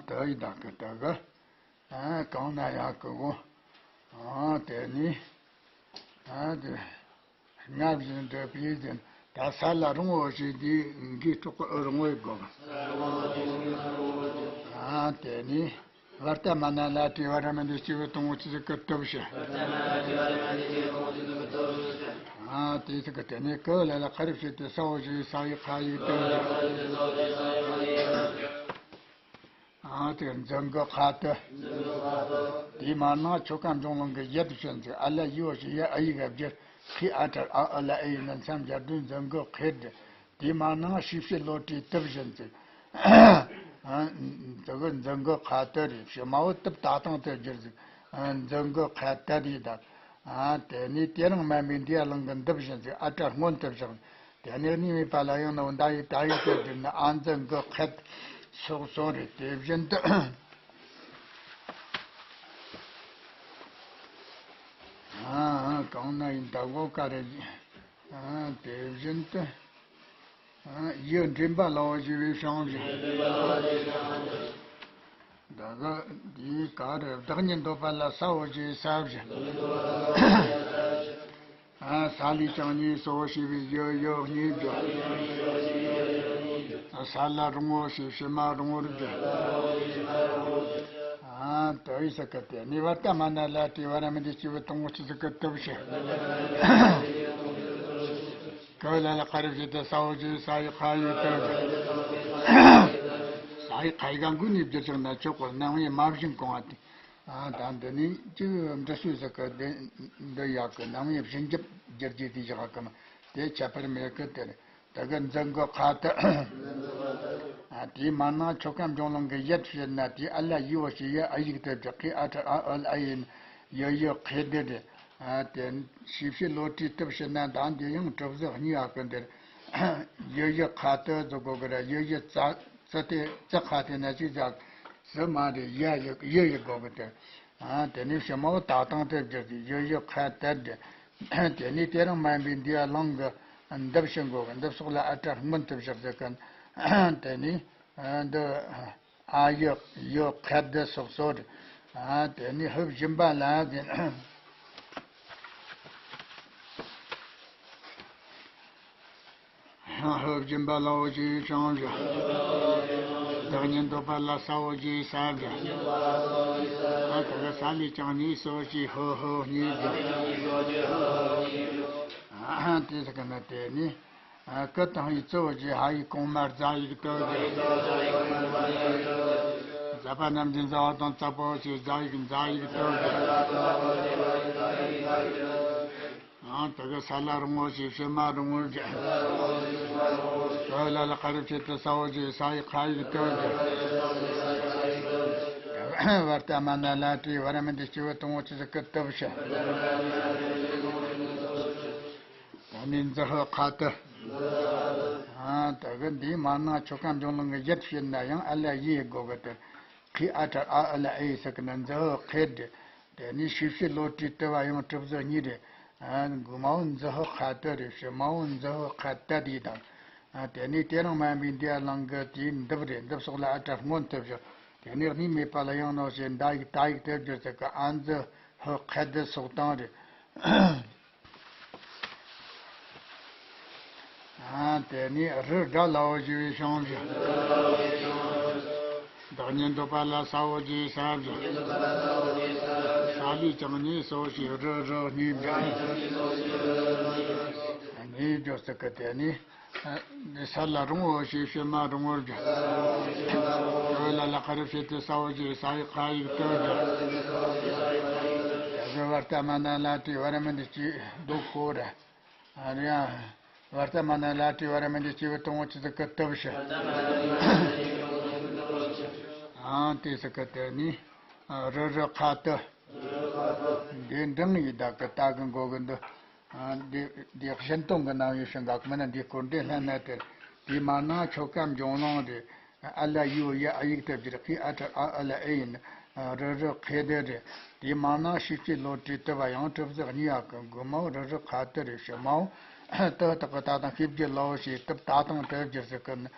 དེ་ཡི་དག་གི་དག་གི། ཨ་གང་ན་ཡག་གི་གོ། ཨ་དེ་ནི། ཨ་དེ། སྔར་བཞིན་དུ་པའི་ཟིན། ད་ས་ལ་རུང་བོ་ཞེས་དེའི་འགའི་སྲོག་གི་ཨུ་རུང་བོའི་གོ། ཨ་དེ་ནི། བར་ཏ་མ་ན་ལ་དྲི་བ་ར་མི་འདི་སྐྱེ་བོ་དང་བོ་ཆི་ཟིག་གི་སྟོབས་ཤི། ཨ་དེ་ཟིག་གི་དེ་ནི་ཀུ་ལ་ལ་ཁ་རིབ་བྱེད་དེ་ས་འོ་ཞེས་ས་ཡི་ཁ་ཡིག་དོ་ཞེས། ཨ་དེ་མཛོད་མགུ་ཁ་དོ། དེའི་མར་ན་ཆོ་ག་འབྱུང་ལུང་གི་ཡེ་དུ་ཞེན་ཚིག་ཨ་ལ་ཡི་འོ་ཞེས་ཡེ་ཨ་ཡིག་ག་བསྒྱུར། ཁའི་ཨ་ཏྲར་ཨ་ཨ་ལ་ཨེ་ཡི་ན་མཚམས་སྦྱར་དུས་མཛོད་མགུ་ཁེ་འདི། དེའི་མར་ན་ཤི་ཤི་ལོ་ཏྲི་ཏུབ་ཞེན་ཚིག་ཨ་དེ་གི་མཛོད་མགུ་ཁ་དོ་རེད། ཕྱི་མ་བོ་ཏུབ་ད་དང་དུ་བསྒྱུར་ཚིག་ཨ་མཛོད་མགུ་ཁ་དོ་རེད་ད། ཨ་དེ་ནས་དེ་རིང་སྨན་པའི་འདི་ཡ་ལང་གི་འདུབ་བཞིན་ཚིག་ཨ་ཏྲ་སྔོན་དུ་བཞག་དེ་ནས་གཉིས་མེད་པ་ལ་ཡང་ནོ་མདའ་ཡི་ད་ཡི་དེ་བསྒྱུར་ན་ཨ་མཛོད་མགུ་ཁད་སོགས་སོང་རེད། དེ་བཞིན་དུ། ཨ་ཨ་གང་ན་ཡིན་ད་གོ་ཀ་རེ། ཨ་དེ་བཞིན་དུ། ཨ་ཡི་མགྲིན་པ་ལ་འོ་ཞེས་པའི་བྱང་བཞིན། ད་ག་དེའི་ཀ་རེ་བདག་ཉིད་འདོད་པ་ལ་ས་འོ་ཞེས་ས་བཞིན། ཨ་ས་ལས་ཀྱང་གཉིས་སོ་ཞེས་པའི་ཡོ་ཡོ་གཉིས་བརྗོད། ཨ་ས་ལ་རུང་བོ་ཞེས་ཕྱི་མ་རུང་བོར་བརྗོད། ཨ་དོ་ཡི་ས་ཀ་དེ་ནི་བར་ཏ་མ་ན་ལ་དྲི་བ་ར་མི་འདི་སྐྱེ་བོ་དང་བོ་ཆི་ཟིག་གི་སྟོབས་ཤི། ཀ་ལ་ལ་ཁ་རིབ་བྱེད་དེ་ས་འོ་ཞེས་ས་ཡི་ཁ་ཡིག་དོ་ཞེས། ས་ཡི་ཁ་ཡིག་ག་མགུ་ནས་བསྒྱུར་ཆོག་ན་ཆོག་གོ། ནང་བའི་མ་བཞིན་གོང་བ་དེ། ཨ་ད་འདི་ནི་ཅི་འབྲི་སྲོལ་ཟིག་གི་འདི་འདི་ཡག་གི། ནང་བའི་བཞིན་རྒྱབ་བསྒྱུར་རྒྱུ་དེ་བཞག་གི་མ་དེ་ཁྱད་པར་མེད་གི། དེ་རེད། དེ་གི་འཛི་གི་ཁ་དེ། ཨ། དེའི་མ་ནང་ཆོ་ག་འབྱུང་ལུང་གི་ཡུལ་ཕྱིར་ན་དེའི་ཨ་ལ་ཡི་འོ་ཞེས་ཡི་ཨ་ཡིག་དེ་བཞག་གི། ཨ་ཁྲ་ཨ་ཨུ་ལ་ཨེ་ཡིན། ཡི་ཡི་ཁེ་དེ་རེད། ཨ། དེ་ཤེས་བྱའི་བློ་གྲོས་དེ་ཕྱིར་ན་ད་འདི་ཡང་གྲུབ་ཟིག་གཉིས་ཡོད་གི། འདིར་ཡི་ཡི་ཁ་དེ་ཟེར་དགོས་གི་ར། ཡི་ཡི་ཙ་ཙི་དེ་ཙི་ཁ་དེ་ན་ཅིག་བཞག། ཙི་མ་རེད། ཡ་ཡི་ཡི་ཡི་དགོས་གི། དེ། ཨ། དེ་ནས་ཕྱི་མ་བོ་ད་དང་དེ་བསྒྱུར་ཏེ་ཡི་ཡི་ཁ་དེ་རེད། དེ་ནས་དེ་རིང་སྨན་པས་འདི་ཡ་ལང་གི་འདི་བྱེད་དགོས་གི། འདི་སོགས་ལ་ཨ་ཁྲ་སྔོན་དུ་བཞག་ཟེར་གི། དེ་ནས། ཨ། འདི། ཨ་ཡི་ཡི་ཁ་དེ་སོགས་སོ་རེད། ཨ། དེ་ནས་ཧུབ་སྦྱིན་པ་ལ་ཟེར། ཧུབ་སྦྱིན་པ་ལ་འོ་ཞེས་བྱ་བ་བཞག། བདག་ཉིད་འདོད་པ་ལ་ས་འོ་ཞེས་ས་བཞག། ཨ། དེ་གི་ས་ལས་ཀྱང་ནི་སོ་ཞེས་ཧོ་ཧོ་གཉིས་བཞག། ཨ། དེ་ཟེར་གི་ན་དེ་ནི། ཨ། ཀི་དང་ཡི་ཙི་འོ་ཞེས་ཧ་ཡིག་གོང་མ་ཛ་ཡིག་དོ་བཞག། ཛ་པ་རྣམས་ཀྱི་ཛ་འོ་དང་ཙ་པ་འོ་ཞེས་ཛ་ཡིག་ཛ་ཡིག་དོ་བཞག། ཨང་། དེ་གི་ས་ལ་རུང་བོ་ཞེས་ཕྱི་མ་རུང་བོར་བཞག། ཞོ་ལ་ལ་ཁ་རུ་ཕྱེད་དུ་ས་འོ་ཞེས་ས་ཡི་ཁ་ཡིག་དོ་བཞག། བར་ཏ་མ་ན་ལ་ཏྲི་བར་མི་འདི་སྐྱེ་བོ་དང་བོ་ཆི་ཟིག་གི་དུ་བཞག། ད་ནི་འཛི་ཧུ་ཁ་དུ། ཨང་། དེ་གི་འདིའི་མ་ན་ཆོ་ག་འབྱུང་ལུང་གི་ཡུལ་ཕྱིར་ན་ཡང་ཨ་ལ་ཡི་དགོས་གི། དེ་ཁི་ཨ་ཁྲ་ཨ་ཨུ་ལ་ཨེ་ཟེར་གི་ན་འཛི་ཧུ་ཁེ་དེ། དེ་ནས་ཤེས་བྱའི་བློ་གྲོས་དུ་བ་ཡང་གྲུབ་ཟིག་གཉིས་རེད། ཨ། མགོ་མ་བོ་འཛི་ཧུ་ཁ་དུ་རེད། ཕྱི་མ་བོ་འཛི་ཧུ་ཁ་དད་དེ་དང་། ཨ། དེ་ནས་དེ་རིང་སྨན་པས་འདི་ཡ་ལང་གི་དེའི་འདི་བོ་རེད། འདི་སོགས་ལ་ཨ་ཁྲ་སྔོན་དུ་བཞག། དེ་ནས་གཉིས་མེད་པ་ལ་ཡང་ནོ་ཞེས་འདི་ཡིག་ད་ཡིག་དེ་བསྒྱུར་ཟེར་གི། ཨ། འཛི་ཧུ་ཁ་དུ་སོགས་དང་རེད། ཨ། དེ་ནས་རི་དགྲ་ལ་འོ་ཞེས་བྱ་བ་བཞག། བདག་ཉིད་འདོད་པ་ལ་ས་འོ་ཞེས་ས་བཞག། ས་ལས་ཀྱང་ནི་སོ་ཞེས་རི་རི་གཉིས་བཞག། གཉིས་བསྒྱུར་ཟེར་གི། དེ་ནས། ཨ། ས་ལ་རུང་བོ་ཞེས་ཕྱི་མ་རུང་བོར་བཞག། ཞོ་ལ་ལ་ཁ་རུ་ཕྱེད་དུ་ས་འོ་ཞེས་ས་ཡི་ཁ་ཡིག་དོ་བཞག། དེ་གི་བར་ཏ་མ་ན་ལ་ཏྲི་བར་མི་འདི་སྐྱེ་བོ་དང་བོ་རེད། ཨ། རེད། ཨ། བར་ཏ་མ་ན་ལ་ཏྲི་བར་མི་འདི་སྐྱེ་བོ་དང་བོ་ཆི་ཟིག་གི་དུ་བཞག། ཨང་། དེ་ཟེར་གི། དེ་ནས། ཨ། རི་རི་ཁ་དུ། འདི་འབྲིང་ཡི་དྭགས་ཀྱི་ད་གི་མགོ་གི་འདི། ཨ། འདི་འདི་བཞིན་སྟོང་གི་རྣམ་དབྱེ་ཞིག་འགག་མིན་ན། འདི་སྐོར་འདི་ལྷན་ན་དེར། དེའི་མ་ན་ཆོ་ག་འབྱུང་ལུང་རེད། ཨ་ལ་ཡི་འོ་ཡི་ཨ་ཡིག་དེ་བསྒྱུར་གི། ཨ་ཁྲ་ཨ་ཨུ་ལ་ཨེ་ཡིན། རི་རི་ཁེ་དེ་རེད། དེའི་མ་ན་ཤེས་བྱའི་བློ་གྲོས་དུ་བ་ཡང་གྲུབ་ཟིག་གཉིས་ཡོད་གི། མགོ་མ་བོ་རི་རི་ཁ་དུ་རེད། ཕྱི་མ་བོ་དུ་དག་གི་ད་དང་ཤེས་བྱའི་ལ་འོ་ཞེས་དུ་བ་ད་དང་དུ་བསྒྱུར་ཟིག་གི།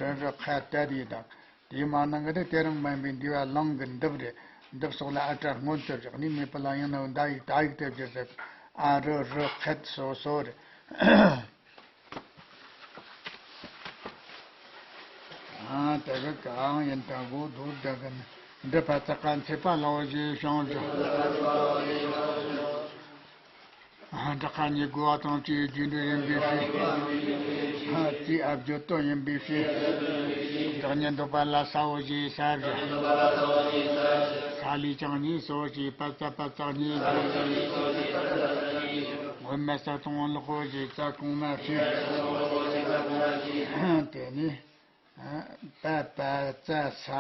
རི་རི་ཁ་དུ་དེ་དང་། དེའི་མ་ན་གི་དེ་དེ་རིང་སྨན་པས་འདི་བ་ལང་གི་འདི་བོ་རེད། འདི་སོགས་ལ་ཨ་ཁྲ་སྔོན་དུ་བཞག། གཉིས་མེད་པ་ལ་ཡང་ནོ་ད་ཡིག་ད་ཡིག་དེ་བསྒྱུར་ཟིག། ཨ་རི་རི་ཁད་སོ་སོ་རེད། ཨ། དེ་གི་གང་ཡིན་དང་གོ་དུ་དེ་གི་ནི། འདི་ཕ་ཙ་ཀ་ཚེ་པ་ལ་འོ་ཞེས་བྱ་བ་བཞག། ཨ། འདི་ཀ་ཉིད་དགོས་པ་དང་བཅས་རྒྱུ་འབྲས་ཡིན་པའི་ཕྱིར། ཨ། ཙི་ཨ་བརྗོད་དོན་ཡིན་པའི་ཕྱིར། བདག་ཉིད་འདོད་པ་ལ་ས་འོ་ཞེས་ས་བཞག། ས་ལས་ཀྱང་ནི་སོ་ཞེས་པ་ཙ་པ་ཙ་གཉིས་བཞག། སྔོན་མ་ས་དང་ལོག་གོ་ཞེས་ཙ་གོང་མ་ཕྱིར། དེ་ནས། ཨ། པ་པ་ཙ་ས།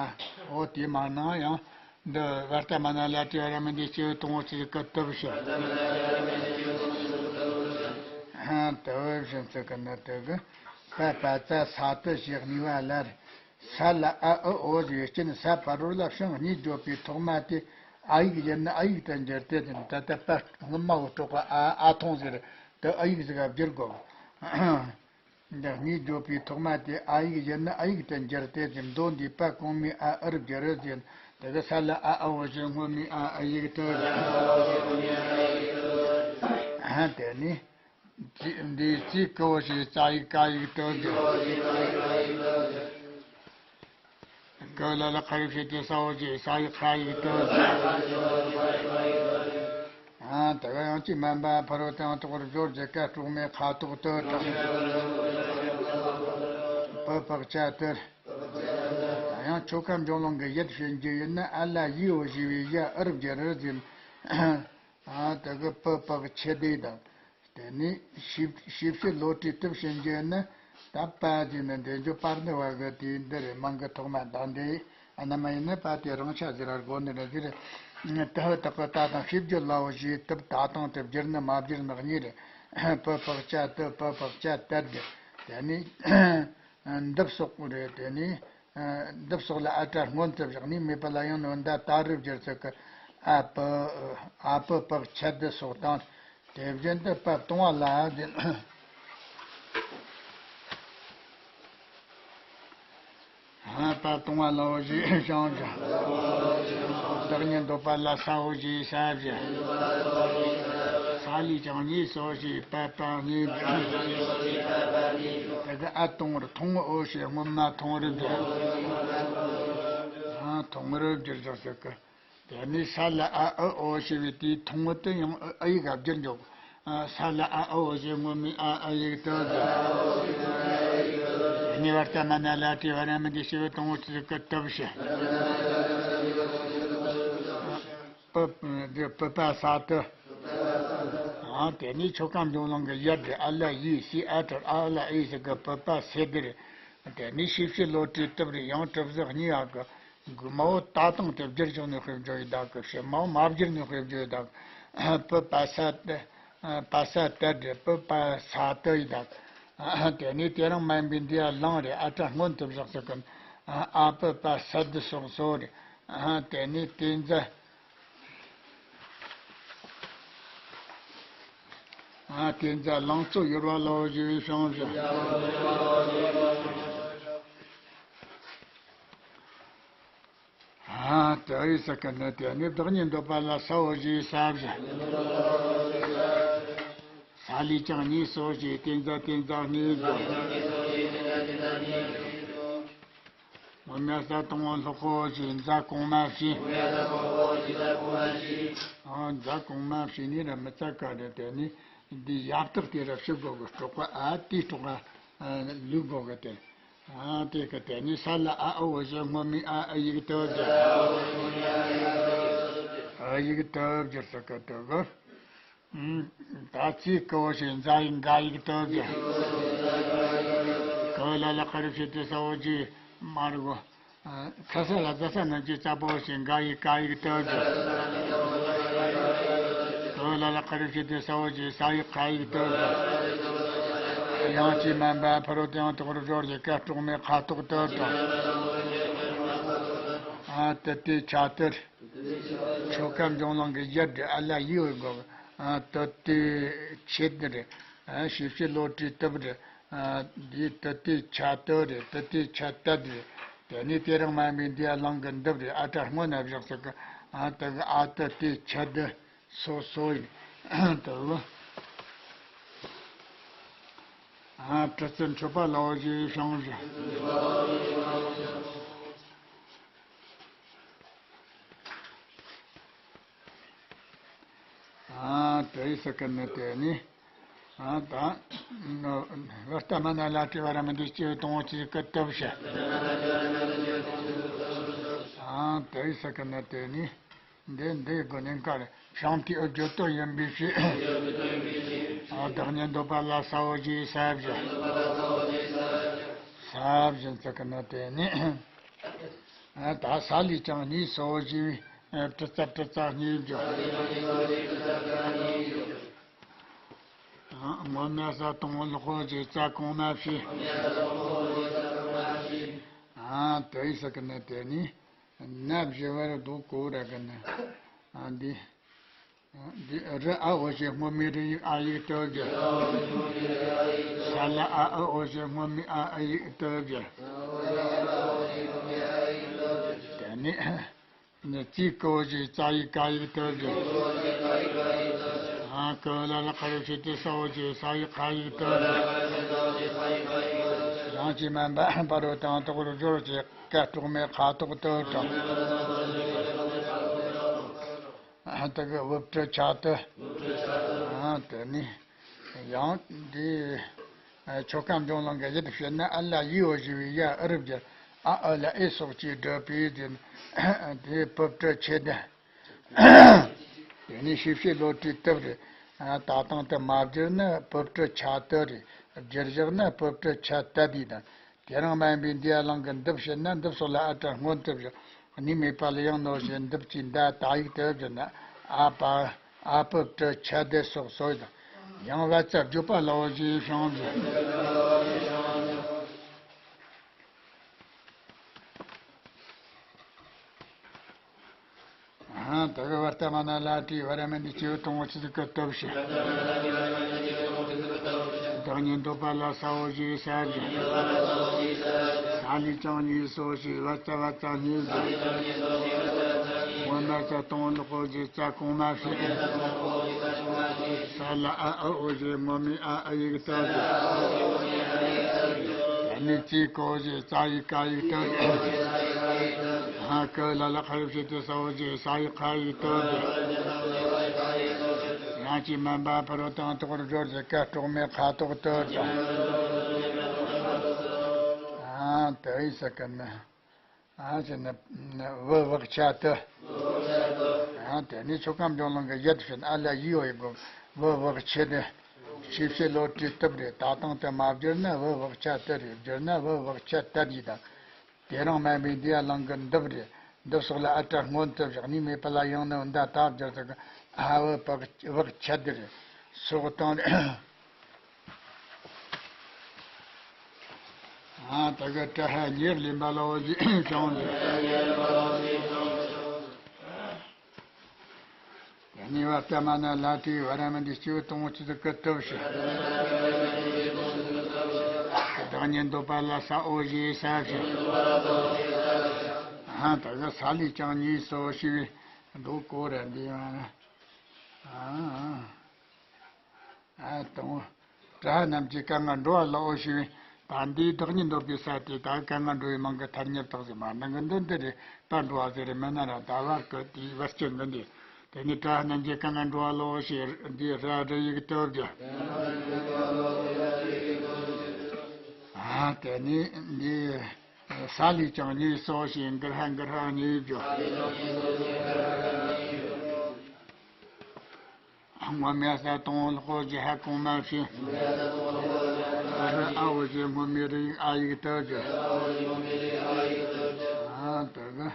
འོ་དེའི་མ་ན་ཡང་འདི་བར་ཏ་མ་ན་ལ་ཏྲི་བར་མི་འདི་སྐྱེ་བོ་དང་བོ་ཆི་ཟིག་གི་དུ་བཞག། ཨ། དུ་བཞག་ཟེར་གི་ན་དེ་གི། པ་པ་ཙ་ས་དུ་ཞེས་གཉིས་པ་ལ་རེད། ས་ལ་ཨ་ཨུ་འོ་ཞེས་སྤྱི་ནི་ས་ཕ་རོལ་ལ་ཕྱིན་གཉིས་བརྗོད་པའི་ཐོག་མ་དེ་ཨ་ཡིག་ཡིན་ན་ཨ་ཡིག་ཏུ་འགྱུར་ཏེ། དེ་ནི་ད་ལྟ་པ་སྔོན་མ་བོ་སྤྲོག་པ་ཨ་ཨ་ཐོང་ཟེར་དུ་ཨ་ཡིག་ཟིག་ག་བསྒྱུར་དགོས། འདི་གཉིས་བརྗོད་པའི་ཐོག་མ་དེ་ཨ་ཡིག་ཡིན་ན་ཨ་ཡིག་ཏུ་འགྱུར་ཏེ། དེ་མདོ་འདིའི་པ་གོང་མའི་ཨ་ཨུར་བསྒྱུར་ཟིན། དེ་གི་ས་ལ་ཨ་ཨ་འོ་ཞེས་སྔོན་མའི་ཨ་ཨ་ཡིག་དུ། ཨ། དེ་ནས་ཙི་འདིའི་ཙི་ཀི་འོ་ཞེས་ཙ་ཡིག་ཀ་ཡིག་དུ། ཀ་ལ་ལ་ཁ་རུ་ཕྱེད་དུ་ས་འོ་ཞེས་ས་ཡིག་ཁ་ཡིག་དུ། ཨ། དེ་ག་ཡང་ཅིག་སྨན་པ་ཕ་རོལ་ཏུ་ཡང་དོག་པར་སྦྱོར་གྱི་ཀ་སྤྲོག་མའི་ཁ་དོག་དུ་དང་། པུ་པག་ཅ་དུར། ཡང་ཆོ་ག་འབྱུང་ལུང་གི་ཡུལ་བྱེད་རྒྱུ་ཡིན་ན་ཨ་ལ་ཡི་འོ་ཞེས་པའི་ཡ་ཨུར་བསྒྱུར་ཟིན། ཨ། དེ་གི་པུ་པག་ཆེ་དེ་དང་། དེ་ནས་ཤེས་ཤེས་བྱའི་བློ་གྲོས་སྟོབས་ཞན་རྒྱུ་ནི། ད་པ་ཟེར་ནི་འདི་འཇོག་པར་འདི་བ་གི་དེ་འདི་རེད། མིང་གི་ཐོག་མ་ད་འདི་ཨ་ན་མ་ཡིན་ན་པ་དེ་རང་ཆ་ཟེར་བར་གོ་ནི་རེད། དེ་རེད། ཏུ་བུ་དག་གི་ཏ་དང་ཤེས་བརྗོད་ལ་འོ་ཞེས་དུ་བུ་ད་དང་དུ་བསྒྱུར་ནི་མ་བསྒྱུར་ནི་གཉིས་རེད། པུ་བག་ཅ་ཏུ། པུ་བག་ཅ་ཏད། དེ་ནས་འདི་སོགས་རེད། དེ་ནས་འདི་སོགས་ལ་ཨ་སྒྲ་སྔོན་དུ་བཞག་ནས་མེད་པ་ལ་ཡང་ནོན་ད་ཏ་རུ་བསྒྱུར་ཚུལ་གྱི་ཨ་པུ། ཨ་པུ་བག་ཅ་ཏུ་སོགས་དང་། དེ་བཞིན་དུ་པ་བཏུང་བ་ལ་ཟེར། པ་བཏུང་བ་ལ་འོ་ཞེས་བྱ་བ་བཞག་བདག་ཉིད་འདོད་པ་ལ་ས་འོ་ཞེས་ས་བཞག་ས་ལས་ཀྱང་གཉིས་སོ་ཞེས་པ་པ་གཉིས་བཞག་དེ་གི་ཨ་བཏུང་བར་ཐུང་ངུ་འོ་ཞེས་སྔོན་མ་ཐུང་རུ་བསྒྱུར། ཐུང་རུ་བསྒྱུར་བཞག་ཟེར་གི། དེ་ནས་ས་ལ་ཨ་ཨུ་འོ་ཞེས་པའི་དེའི་ཐུང་ངུ་དེ་ཡང་ཨུ་ཨུ་ཡིག་ག་བསྒྱུར་འཇོག་ས་ལ་ཨ་ཨུ་འོ་ཞེས་སྔོན་མའི་ཨ་ཨུ་ཡིག་དུ་བསྒྱུར། ཨ་ནི་བར་ཏ་མ་ན་ལ་ཏྲི་བ་ར་མི་འདི་ཞེས་པའི་དང་པོ་ཚིག་གི་དུ་བཞག་པུ། འདི་པུ་པ་ས་དུ། ཨ་དེ་ནས་ཆོ་ག་འབྱུང་ལམ་གྱི་ཡར་དེ་ཨ་ལ་ཡི་སི་ཨ་ཏྲ་ཨ་ལ་ཨི་ཟེར་གི་པུ་པ་སེ་དེ་རེད། དེ་ནས་ཤེས་བྱའི་བློ་གྲོས་སྟོབས་རེད། ཡང་གྲུབ་གཟུགས་གཉིས་ཡག་གི། དགུ་མའོ་ད་དང་དེ་བསྒྱུར་བྱུང་ནས་དཔེ་བརྗོད་ཡི་དག་གི་ཕྱི་མའོ་མ་བསྒྱུར་ནས་དཔེ་བརྗོད་ཡི་དག་པུ་པ་ས་ཏ། པ་ས་ཏ་དེ་པུ་པ་ས་ཏ་ཡི་དག་དེ་ནས་དེ་རིང་མ་ཡིན་པའི་འདི་ཡ་ལང་རེད། ཨ་སྒྲ་སྔོན་དུ་བཞག་ཚུལ་གི་ཨ་པུ་པ་ས་དི་སོགས་སོ་རེད། དེ་ནས་དེ་ཛ། དེ་ཛ་ལང་ཚོ་ཡོར་བ་ལ་འོ་ཞེས་བྱ་བ་བཞག་ཨ་དེ་ཡི་ས་ཀ་ནི་དེ་ནི་བདག་ཉིད་འདོད་པ་ལ་ས་འོ་ཞེས་ས་བཞག་ས་ལས་ཀྱང་གཉིས་སོ་ཞེས་དེ་ཛ་དེ་ཛ་གཉིས་བཞག་སྔོན་མའི་ས་དང་པོ་ལྷག་གོ་ཞེས་ཛ་གོང་མ་བྱས། ཨ་ཛ་གོང་མ་བྱས་ནི་ར་མི་ཚ་ཀ་ར་དེ་ནི་འདི་ཡབ་དག་དེ་ར་ཕྱི་དགོ་གི་སྤྲོག་པ་ཨ་དེའི་སྤྲོག་པ་ལུས་དགོ་གི་དེ། ཨ་དེ་གི་དེ་ནི་ས་ལ་ཨ་ཨུ་འོ་ཞེས་སྔོན་མའི་ཨ་ཨུ་ཡིག་དུ་བསྒྱུར། ཨུ་ཡིག་དུ་བསྒྱུར་ས་ཀ་དུ་གི་ད་ཙི་ཀ་འོ་ཞེས་ཛ་ཡིག་ག་ཡིག་དུ་བསྒྱུར། ཀ་ལ་ལ་ཀ་རུ་ཞེས་ཏེ་ས་འོ་ཞེས་མ་རུ་གོ་ཁ་ས་ལ་ཛ་ས་ན་ཅི་ཙ་པོ་ཞེས་ག་ཡིག་ག་ཡིག་དུ་བསྒྱུར། ཀ་ལ་ལ་ཀ་རུ་ཞེས་ཏེ་ས་འོ་ཞེས་ས་ཡིག་ཁ་ཡིག་དུ་བསྒྱུར། ཡང་ཅི་མན་པ་ཕ་རོལ་ཏུ་ཡང་དག་པར་སྦྱོར་ཞེས་ཀ་སྤྲོག་མའི་ཁ་ཐོག་ཏུ་དང་། ཨ་ཏི་ཏི་ཆ་ཏི། ཆོ་ག་འབྱུང་ལམ་གྱི་ཡར་དེ་ཨ་ལ་ཡི་འོ་དགོ། ཨ་ཏི་ཏི་ཆེ་དི་རེད། ཨ་ཤེས་བྱའི་བློ་གྲོས་སྟོབས་རེད། ཨ་འདི་ཏི་ཏི་ཆ་ཏི་རེད། ཏི་ཏི་ཆ་ཏ་དི་རེད། དེ་ནས་དེ་རིང་མ་ཡིན་པའི་འདི་ཨ་ལང་གི་འདི་རེད། ཨ་སྒྲ་སྔོན་ན་བཞག་ཚུལ་གི་ཨ་ཏི་གི་ཨ་ཏི་ཏི་ཆ་དི་སོ་སོ་ཡིན། དེ་ལ་ཨ་གྲི་རྩལ་འཕྲོད་པ་ལ་འོ་ཞེས་བྱ་བ་བཞག་ཨ་དེ་ཡི་ས་ཀ་ནི་དེ་ནི། ཨ་ད་བར་ཏ་མ་ན་ལ་ཏྲི་བ་ར་མི་འདི་སྐྱེ་བའི་དང་པོ་ཚིག་གི་དུ་བཞག་ཨ་དེ་ཡི་ས་ཀ་ནི་དེ་ནི། འདི་འདི་དགོན་ནས་ཀར་བྱང་དེའི་བརྗོད་དོན་ཡིན་པའི་ཕྱིར། ཨ་བདག་ཉིད་འདོད་པ་ལ་ས་འོ་ཞེས་ས་བཞག་ས་བཞག་ས་ཀ་ནི་དེ་ནི། ད་ས་ལས་ཀྱང་གཉིས་སོ་ཞེས་པའི་ཏྲི་ཙ་ཏྲི་ཙ་གཉིས་བརྗོད། སྔོན་མའི་ས་དང་པོ་ལྷག་གོ་ཞེས་ཙ་གོང་མ་བྱས། དེ་ཡི་ས་ཀ་ནི་དེ་ནི་ན་བཞི་བར་དུ་གོ་ར་ག་ནི་འདི། འདི་རི་ཨ་འོ་ཞེས་སྔོན་མའི་རི་ཡིག་ཨ་ཡིག་ཏུ་བསྒྱུར། ས་ལ་ཨ་ཨུ་འོ་ཞེས་སྔོན་མའི་ཨ་ཨུ་ཡིག་ཏུ་བསྒྱུར། དེ་ནས་ནི་ཙི་ཀ་འོ་ཞེས་ཙ་ཡིག་ག་ཡིག་ཏུ་བསྒྱུར། ཨ་ཀ་ལ་ལ་ཀ་རུ་ཞེས་ཏེ་ས་འོ་ཞེས་ས་ཡིག་ག་ཡིག་ཏུ་བསྒྱུར། ཡང་ཅི་མན་པ་ཕ་རོལ་ཏུ་ཡང་དག་པར་སྦྱོར་ཞེས་ཀ་སྤྲོག་མའི་ཁ་ཐོག་ཏུ་དང་། ཨ་དེ་གི་བུ་ཕྲུག་ཆ་དུ། ཨ་དེ་ནི་ཡང་འདི་ཆོ་ག་འབྱུང་ལམ་གྱི་ཡུལ་དུ་བཤད་ན་ཨ་ལ་ཡི་འོ་ཞེས་པའི་ཡ་ཨུ་རུ་བསྒྱུར། ཨ་ཨུ་ལ་ཨེ་སོགས་ཀྱིས་བསྒྲུབས་པའི་དེ་དེ་བུ་ཕྲུག་ཆེ་དུ། དེ་ནི་ཤེས་བྱའི་བློ་གྲོས་སྟོབས་རེད། ད་དང་དུ་མ་བསྒྱུར་ན་བུ་ཕྲུག་ཆ་དུ་རེད། བསྒྱུར་བཞག་ན་བུ་ཕྲུག་ཆ་དད་དེ་དང་། དེ་རིང་སྨན་པས་འདི་ཡ་ལང་གི་འདི་བྱེད་ན་འདི་སོགས་ལ་ཨ་ཏྲ་སྔོན་དུ་བཞག་གནས་མེད་པ་ལ་ཡང་ནོ་ཞེས་འདི་ཀྱི་མདའ་ད་ཡིག་དུ་བསྒྱུར་ན། ཨ་པ་ཨ་བུ་ཕྲུག་ཆ་དད་སོགས་སོ་ཡིན། ཡང་བ་ཙ་བརྗོད་པ་ལའོ་ཞེས་བྱུང་བཞག་ད་ག་བར་ལྟ་མ་ན་ལ་ཏྲི་བར་མན་དི་སྐྱེ་བོ་དང་བོ་ཆི་ཟིག་གི་སྟོབས་ཤིག་བདག་ཉིད་འདོད་པ་ལ་ས་འོ་ཞེས་ས་བཞག་ས་ལས་ཀྱང་གཉིས་སོ་ཞེས་བ་ཙ་བ་ཙ་གཉིས་བཞག་སྔོན་མ་ཙ་དང་ལོག་འོ་ཞེས་ཙ་གོང་མ་བྱས། ས་ལ་ཨ་ཨ་འོ་ཞེས་སྔོན་མའི་ཨ་ཨ་ཡིག་སྟོབས་བཞག་ད་ནི་ཙི་གོ་ཞེས་ཙ་ཡིག་ཀ་ཡིག་སྟོབས་བཞག་ཧ་ཀ་ལ་ལ་ཁ་ཡོད་བྱེད་དུ་ས་འོ་ཞེས་ས་ཡི་ཁ་ཡི་དོན་དུ། ཡང་ཅིག་སྨན་པ་ཕ་རོལ་དང་ཐོག་རུ་སྦྱོར་ཞེས་ཀ་གྲོགས་མེད་ཁ་དོག་དོན་དུ། ཨ་དེ་ཡི་ས་ཀ་ནི། ཨ་ཅེ་ནི་བུ་བག་ཆ་དུ། ཨ་དེ་ནི་ཆོ་གམ་ལྗོངས་ལུང་གི་ཡུལ་ཕྱིན་ཨ་ལ་ཡི་འོ་ཡི་གོ་བུ་བག་ཆེ་དུ། ཤེས་བྱེད་བློ་གྲོས་སྟོབས་རེད། ད་དང་དུ་མ་བསྒྱུར་ན་བུ་བག་ཆ་དུ་རེད། བསྒྱུར་ན་བུ་བག་ཆ་དད་ཡི་དང་། དེ་རིང་སྨན་པས་འདི་ཡ་ལང་གི་འདི་རེད། འདི་སོགས་ལ་ཨ་ཏྲ་སྔོན་དུ་བཞག་གནས་མེད་པ་ལ་ཡང་ནི་འདི་ད་བསྒྱུར་ཟེར་གི་ཨ་བུ་བག་བག་ཆད་དི་རེད། སོགས་དང་། ཨ་ད་གི་ཏྲ་ཧ་ཉེར་ལེན་པ་ལའོ་ཞེས་བྱུང་ནས། དེ་ནས་བ་ལྟ་མ་ན་ལ་ཏྲི་བ་ར་མན་དི་སྐྱེ་བོ་དང་བོ་ཆི་ཟིག་གི་སྟོབས་ཤིག་བདག་ཉིད་འདོད་པ་ལ་ས་འོ་ཞེས་ས་བཞག་ཧ་ད་གི་ས་ལས་ཀྱང་གཉིས་སོ་ཞེས་པའི་འདུག་གོ་ར་འདི་ཡང་ཨ། ཨ་དང་། ཏྲ་ཧ་རྣམས་ཀྱི་སྐད་ངན་འགྲོ་བ་ལའོ་ཞེས་པའི་བར་འདིའི་བདག་ཉིད་འདོད་པའི་ས་དེ་དག་སྐད་ངན་འགྲོ་བའི་མིང་གི་ཐ་སྙད་བཏགས་ཟེར་མ་ནང་གི་འདི་འདི་རེད་པ་འགྲོ་བ་ཟེར་རེད་མི་ན་ར་ད་བར་གི་དེའི་བར་སྐྱོན་གི་འདི། དེ་ནི་ཏྲ་ཧ་རྣམས་ཀྱི་སྐད་ངན་འགྲོ་བ་ལའོ་ཞེས་འདི་ར་རི་ཡིག་སྟོབས་ཀྱི། ཨ་དེ་ནི་འདི། ས་ལས་ཀྱང་གཉིས་སོ་ཞེས་འགུར་ཧ་འགུར་ཧ་གཉིས་བརྗོད། སྔོན་མའི་ས་དང་ལྷོ་ཞེས་ཧ་གོང་མ་བྱས། ཨ་རི་ཨ་འོ་ཞེས་སྔོན་མའི་རི་ཡིག་ཨ་ཡིག་ཏུ་བརྗོད། ཨ་དེ་གི་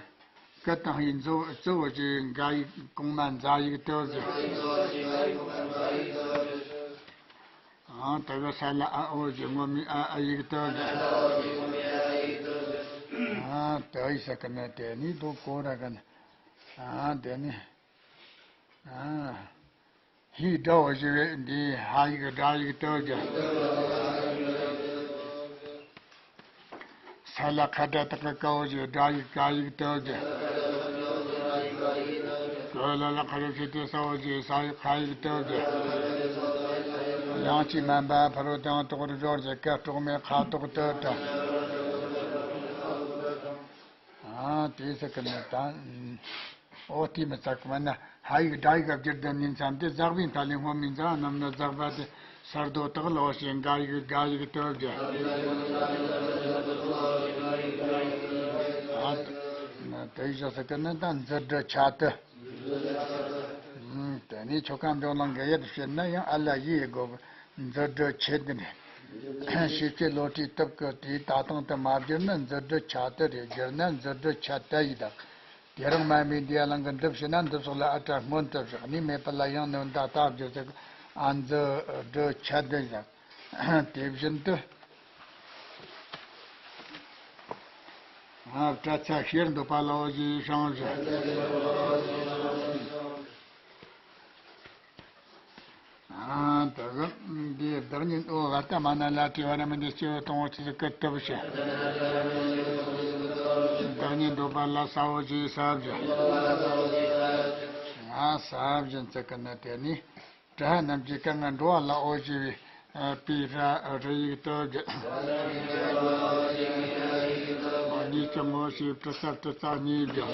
ཀ་དང་ཡི་མཛོ་ཙི་འོ་ཞེས་འགའ་ཡིག་གོང་མ་འཛའ་ཡིག་ཏུ་བརྗོད། ཨ་དེ་གི་ས་ལ་ཨ་འོ་ཞེས་སྔོན་མའི་ཨ་ཨ་ཡིག་ཏུ་བརྗོད། ཨ་དེ་ཡི་ས་ཀ་ན་དེ་ནི་དུ་གོ་ར་ཀ་ན། ཨ་དེ་ནི། ཨ། ཧི་དགྲ་བོ་ཞེས་པའི་འདིའི་ཧ་ཡིག་དགྲ་ཡིག་ཏུ་བརྗོད། ས་ལ་ཁ་དགྲ་དག་གི་ཀ་བོ་ཞེས་དགྲ་ཡིག་ཀ་ཡིག་ཏུ་བརྗོད། གོ་ལ་ལ་ཁ་རུ་ཕྱི་དེ་ས་བོ་ཞེས་ས་ཡིག་ཁ་ཡིག་ཏུ་བརྗོད། ཡང་ཅིག་སྨན་པ་ཕ་རོལ་དང་ཐོག་རུ་སྦྱོར་ཞེས་ཀ་གྲོགས་མེད་ཁ་དོག་ཏུ་དྲ། ཨ་དེ་ཟེར་གི་ནི་ད། ཨོ་དེ་མི་ཚ་གི་མ་ན་ཧ་ཡིག་དགྲ་ཡིག་བསྒྱུར་ལྡན་ནི་མཚམས་དེ་ཟག་པའི་མཐའ་ལས་སྔོན་མའི་མཛའ་རྣམས་ནི་ཟག་པ་དེ་སར་དོ་དག་ལོ་ཞེས་འགའ་ཡིག་འགའ་ཡིག་ཏུ་བརྗོད། ཨ་དེ་ཞོག་ཟེར་གི་ནི་ད་མཛུབ་གྲུ་ཆ་དུ། དེ་ནས་ཆོ་ག་འཇོག་ལང་གི་ཡུལ་བཤད་ན་ཡང་ཨ་ལ་ཡི་གོ་གི་མཛུབ་གྲུ་ཆེ་འདི་ནས། ཤེས་བྱའི་བློ་གྲོས་སྟོབས་ཀྱིས་དེའི་ལྟ་སྟངས་དེ་མ་བསྒྱུར་ན་མཛུབ་གྲུ་ཆ་དུ་རེད། བསྒྱུར་ན་མཛུབ་གྲུ་ཆ་དད་ཡི་དང་། དེ་རིང་སྨན་པས་འདི་ཡ་ལང་གི་འདི་བྱས་ན་འདི་སོགས་ལ་ཨ་ཏྲ་སྔོན་དུ་བཞག་གནས་མེད་པ་ལ་ཡང་ནི་འདི་ད་བསྒྱུར་ཟེར་གི་ཨ་མཛུབ་གྲུ་ཆ་དུ་ཡི་དང་། དེ་བཞིན་དུ། ཨ་པྲ་ཚ་ཤེར་འདོད་པ་ལའོ་ཞེས་བྱུང་ཞིང་། ཨ་ད་གི་འདི་བདག་ཉིད་ཨོ་བ་ཏ་མ་ན་ལ་ཏྲི་བ་ར་མི་འདི་སྐྱེ་བོ་དང་བོ་ཆི་ཟིག་གི་སྟོབས་ཤིག་བདག་ཉིད་འདོད་པ་ལ་ས་འོ་ཞེས་ས་བཞག་ང་ས་བཞིན་ཚིག་གི་ནི་དེ་ནི། ཏྲ་ཧ་རྣམས་ཀྱི་སྐད་ངན་འགྲོ་བ་ལ་འོ་ཞེས་པའི་པའི་ར་རི་ཡིག་ཏུ་བརྗོད། ཅི་ངོ་ཞེས་དྲི་ས་དྲི་ས་གཉིས་བརྗོད།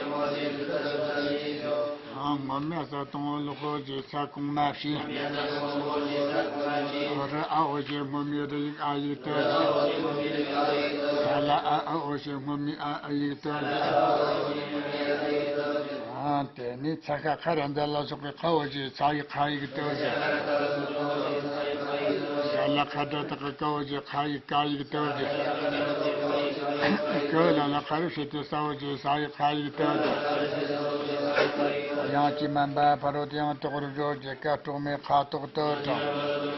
ཨ་སྔོན་མའི་ས་དང་ལོག་གོ་ཞེས་ས་གོང་མ་བྱས། རི་ཨ་འོ་ཞེས་སྔོན་མའི་རི་ཡིག་ཨ་ཡིག་ཏུ་བརྗོད། ས་ལ་ཨ་ཨ་འོ་ཞེས་སྔོན་མའི་ཨ་ཨ་ཡིག་ཏུ་བརྗོད། ཨ་དེ་ནས་ཚ་ཤ་ཁ་ར་མཛའ་ལ་སོགས་པའི་ཁ་འོ་ཞེས་ཚ་ཡིག་ཁ་ཡིག་ཏུ་བརྗོད། ས་ལ་ཁ་སྒྲ་དག་གི་ཀ་འོ་ཞེས་ཁ་ཡིག་ཀ་ཡིག་ཏུ་བརྗོད། ཀོ་ལ་ལ་ཁ་རུ་ཞེས་ཏེ་ས་འོ་ཞེས་ས་ཡིག་ཁ་ཡིག་ཏུ་བརྗོད། དབྱངས་ཀྱིས་དམན་པ་ཕ་རོལ་ཏུ་ཡང་དོག་པར་བརྗོད་ཅེས་ཀ་དཀྲོག་མའི་ཁ་དོག་ཏུ་དྲངས།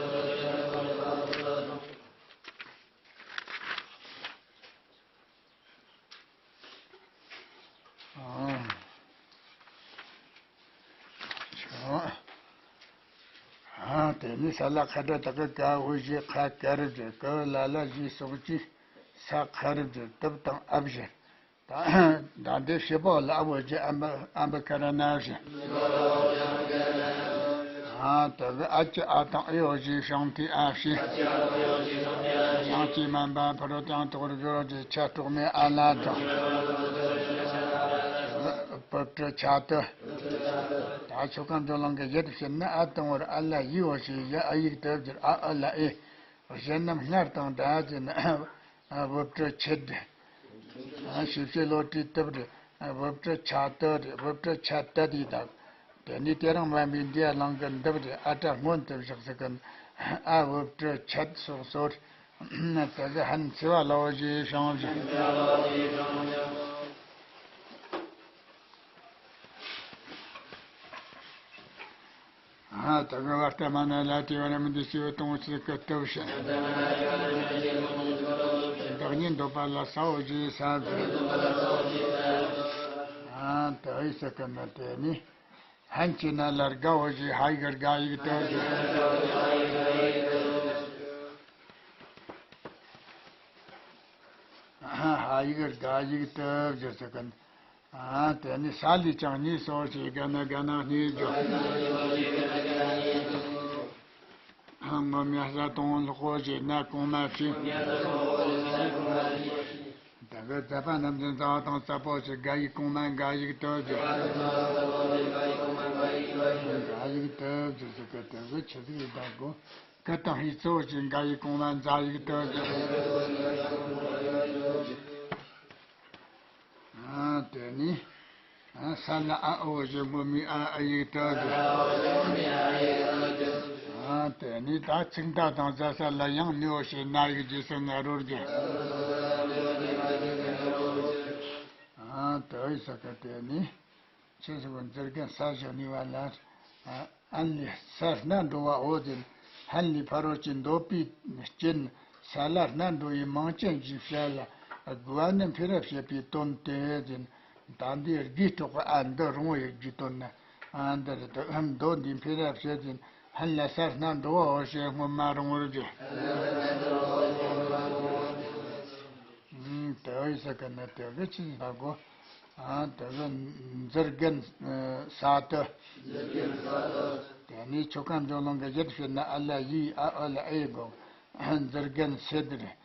ཨ་དེ་ནས་ས་ལ་ཁ་སྒྲ་དག་གི་ཀ་འོ་ཞེས་ཁ་ཀ་རུ་བརྗོད། ཀོ་ལ་ལ་ཞེས་སོགས་ཀྱིས་ས་ཁ་རུ་བརྗོད། དུ་བ་དང་ཨ་བཞིན། ད་ད་འདི་བྱེད་པ་ལ་ཨ་འོ་ཞེས་ཨམ་བུ་ཨམ་བུ་ཀ་ར་ན་བཞིན། ཨ་དེ་གི་ཨ་ཀྱི་ཨ་དང་ཨི་འོ་ཞེས་ཤིང་ཏི་ཨ་བྱས། དབྱངས་ཀྱིས་དམན་པ་ཕ་རོལ་ཏུ་ཡང་དོག་པར་བརྗོད་ཅེས་ཆ་དཀྲོག་མའི་ཨ་ལ་དྲངས། བུ་བྲི་ཆ་ཏུ། ད་ཆོ་ག་འཇོག་ལང་གི་ཡུལ་ཕྱིར་ན་ཨ་དང་བོར་ཨ་ལ་ཡི་འོ་ཞེས་ཡ་ཨ་ཡིག་ཏུ་བསྒྱུར། ཨ་ཨི་ལ་ཨི། གཞན་རྣམས་སྔར་དང་འདྲ་ཅེ་ན། བུ་བྲི་ཆད། ཞེས་བྱའི་བློ་གྲོས་དུ་བ་རེད། བུ་བྲི་ཆ་ཏུ་རེད། བུ་བྲི་ཆད་དུ་དེ་དང་། དེ་ནས་དེ་རིང་སྨན་པའི་འདི་ཡ་ལང་གི་འདི་བ་རེད། ཨ་སྒྲ་སྔོན་དུ་བཞག་ཟིག་གི། ཨ་བུ་བྲི་ཆད་སོགས་སོ། དེ་གི་ཧན་ཚེ་བ་ལའོ་ཞེས་བྱུང་བཞིན། ཨ་ད་ག་བར་ལྟ་མ་ན་ལ་དེ་བ་ར་མི་འདི་ཞེས་པའི་གཏོང་ཕྱིར་སྐུ་སྟོབས་ཞེས། བདག་ཉིད་འདོད་པ་ལ་ས་འོ་ཞེས་ས་བཞིན། ཨ་ད་འི་ས་ཀ་ན་དེ་ནི། ཧན་ཅི་ན་ལ་དགའ་འོ་ཞེས་ཧ་ཡིག་དགའ་ཡིག་ཏུ་བརྗོད། ཧ་ཡིག་དགའ་ཡིག་ཏུ་བརྗོད་ས་ཀ་ན། ཨ་དེ་ནི་ས་ལས་ཀྱང་གཉིས་སོ་ཞེས་དགའ་ན་དགའ་ན་གཉིས་བརྗོད། སྔོན་མའི་ས་དང་ལོག་གོ་ཞེས་ན་གོང་མ་བྱས། ད་གི་མཛད་པ་རྣམས་ཀྱི་མཛད་པ་དང་མཛད་པོ་ཞེས་དགའ་ཡིག་གོང་མ་དགའ་ཡིག་ཏུ་བརྗོད། དགའ་ཡིག་ཏུ་བརྗོད་ཟེར་གི་དེ་གི་ཆི་ཟིག་ཡིན་ད་གོ། གི་དང་ཧི་གཙོ་བོ་ཅན་འགའ་ཡི་གོང་མ་འཛའ་ཡིག་ཏུ་བརྗོད། ཨ་དེ་ནི། ཨ་ས་ན་ཨ་འོ་ཞེས་སྔོན་མའི་ཨ་ཨ་ཡིག་ཏུ་བརྗོད། ཨ་དེ་ནི་ད་ཚིག་མཐའ་དང་ཟ་ས་ལ་ཡང་ནི་འོ་ཞེས་ན་ཡིག་རྗེས་སུ་ན་རོར་བརྗོད། ཨ་དེ་ཡི་ས་ཀ་དེ་ནི། ཆོས་སུ་འཛིར་གན་ས་བཞག་ནི་བ་ལ། ཨན་ལས་ས་སྣ་འགྲོ་བའོ་ཟེར། ཧན་ལས་ཕ་རོལ་ཕྱིན་འདོད་པའི་རྐྱེན། ས་ལ་སྣ་འགྲོ་བའི་མིང་ཅན་ཞེས་བྱ་ལ། དགུ་བ་ནི་འཕེལ་རབ་བྱེད་པའི་དོན་ཏེ་ཟེར། ད་འདི་དགུའི་སྲོག་གི་ཨ་འདི་རུང་བའི་རྒྱུའི་དོན་ནི། ཨ་འདི་རེད་དོ། ཨ་མདོ་འདི་འཕེལ་རབ་བྱེད་ཟེར། ཧན་ལ་ས་སྣ་འགྲོ་བའོ་ཞེས་སྔོན་མ་རུང་བར་བརྗོད། ཨ་དེ་ཡི་ས་ཀ་ན་དེ་གི་ཆི་ཟིག་ད་གོ། ཨ་དེ་གི་འཛིར་གན་ས་ཏུ། དེ་ནས་ཆོ་ག་འཇོག་ལང་གི་ཡུལ་ཕྱིར་ན་ཨ་ལ་ཡི་ཨ་ཨོ་ལ་ཨེ་གོ། འཛིར་གན་སེ་དི་རེད།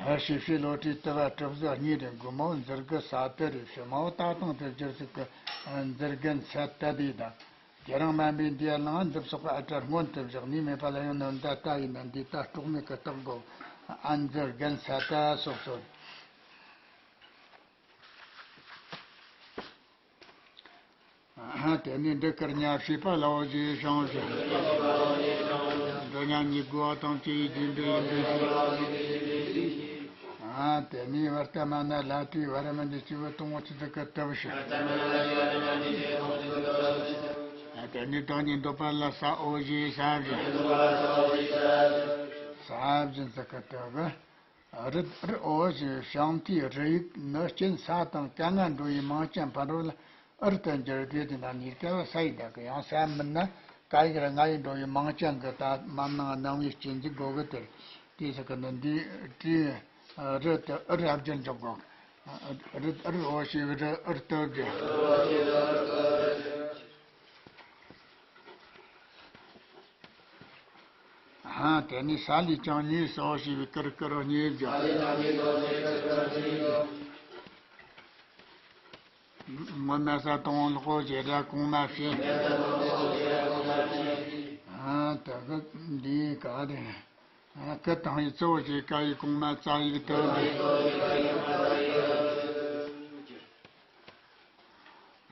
ཧ་ཤི་ཤི་ལོ་ཏི་ཏི་བ་གྲུབ་ཟོ་གཉིས་རེད། དགུ་མོ་འཛིར་གི་ས་ཏི་རེད། ཕྱི་མོ་ད་དང་དེ་སྦྱར་ཚིག་གི་འཛིར་གན་ས་ཏ་དི་དང་། དེ་རིང་སྨན་པའི་འདི་ཡ་ལང་འདི་སོགས་ཀྱི་ཨ་སྒྲ་སྔོན་དུ་བཞག་ནས་མེད་པ་ལ་ཡང་ནི་འདི་ལྟ་ཡིན་ན་འདི་ལྟ་དཀྲོག་མེད་ཀྱི་རྟགས་དགོས། ཨ་འཛིར་གན་ས་ཏ་སོགས་སོ། ཨ་དེ་ནས་འདི་ཀར་ཉ་བྱིས་པ་ལའོ་ཞེས་བྱུང་ཞིང་། འདི་ཉ་ཉིད་དགུ་བ་དང་བཅས་པའི་རྗེས་འབྲེལ་ཡིན་པའི་ཕྱིར། ཨ་དེ་ནས་བར་ལྟ་མ་ན་ལ་ཏིའི་བར་མ་འདི་སྐྱེས་བུ་སྟོང་ཆེ་ཚིག་གི་ཏི་བུ་ཞིག་ཨ་དེ་ནས་བདག་ཉིད་འདོད་པ་ལ་ས་འོ་ཞེས་ས་བཞིན། ས་བཞིན་ཚིག་གི་ཏི་བུ། རི་ཨུར་འོ་ཞེས་ཤིང་རྟའི་རི་ཡིག་ནི་རྐྱེན་ས་དང་ཀ་ང་འགྲོ་བའི་མིང་ཅན་ཕ་རོལ་ཨུར་དུ་འགྱུར་ཏེ། དེ་ན་ནི་ཀ་བ་ས་ཡི་ད་གི་ཡང་ས་མིན་ན་ཀ་ཡིག་ར་ང་ཡིག་འགྲོ་བའི་མིང་ཅན་གི་ད་མ་ནང་སྣང་བའི་རྐྱེན་གྱིས་དགོས་གི་དེར། དེ་ས་གི་ནི་འདི་བྲིས། རི་དུ་ཨུར་ཨ་བརྒྱུད་འཇོག་དགོས། རི་ཨུར་འོ་ཞེས་རི་ཨུར་དུ་བརྒྱུད། ཧ་དེ་ནས་ས་ལས་ཀྱང་གཉིས་སོ་ཞེས་པའི་ཀིར་ཀིར་གཉིས་བརྗོད། ངོ་མ་ས་དང་ལོག་པོ་ཞེས་སྒྲ་གོང་མ་བྱས། ཨ་ད་གི་འདིའི་ག་རེ། ཨ་ཀི་དང་ཡི་གཙོ་བོ་ཞེས་ཀ་ཡི་གོང་མ་ཙ་ཡིག་དོ།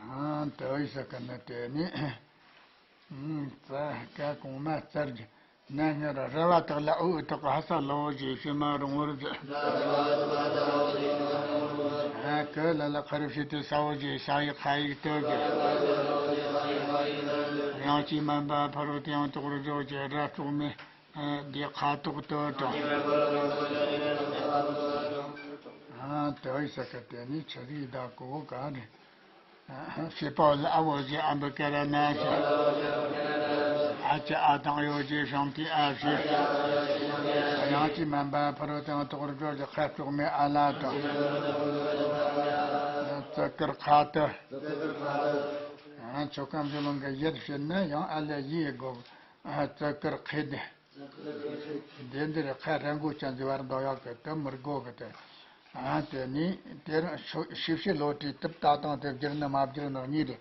ཨ་ད་ཡི་ས་ཀི་ནི་དེ་ནི། ཙ་ཀ་གོང་མ་ཙར་གྱི་ན་སྔར་ར་བ་དག་ལ་ཨུ་ཨུ་དག་ཧ་ས་ལ་འོ་ཞེས་ཕྱི་མ་རུང་བར་བྱེད། ཨ་ཀི་ལ་ལ་ཁ་རུ་ཕྱི་དེ་ས་འོ་ཞེས་ས་ཡི་ཁ་ཡིག་དོ་གི། དབྱངས་ཀྱིས་མ་འབབ་ཕ་རོལ་ཏུ་ཡང་དོག་རུ་འཇོག་ཅེས་སྒྲ་སོགས་མེད། འདི་ཁ་དོག་དོ་དང་། ཨ་དོ་ཡི་ས་ཀི་དེ་ནི་ཆི་ཟིག་ད་གོ་ག་རེ། ཤེས་པ་ལ་ཨ་བོ་ཞེས་ཨ་འབུ་ཀ་ར་ན་ཞེས། ཨ་ཅེ་ཨ་དང་ཡོ་ཞེས་ཤང་ཏི་ཨ་ཞེས། དབྱངས་ཀྱིས་མ་འབབ་ཕ་རོལ་ཏུ་ཡང་དོག་རུ་འཇོག་ཅེས་ཁ་དོག་མེད་ཨ་ལ་དང་། ཙི་ཀིར་ཁ་ཏི། ཆོ་ག་འབྱོར་ལོང་གི་ཡིད་བྱེད་ན་ཡང་ཨ་ལ་ཡིད་དགོ། ཙི་ཀིར་ཁེ་ཏི། དེ་འདིར་ཁ་ར་མགོ་ཅན་འཛི་བར་འདོགས་ཡག་གི་དུ་མི་དགོ་གི་དེ། ཨ་དེ་ནི་དེར་ཤོ་ཤི་བྱེད་ལོ་དྲིས་དུབ་ད་དང་དེ་བསྒྱུར་ན་མ་བསྒྱུར་ན་གཉིས་རེད།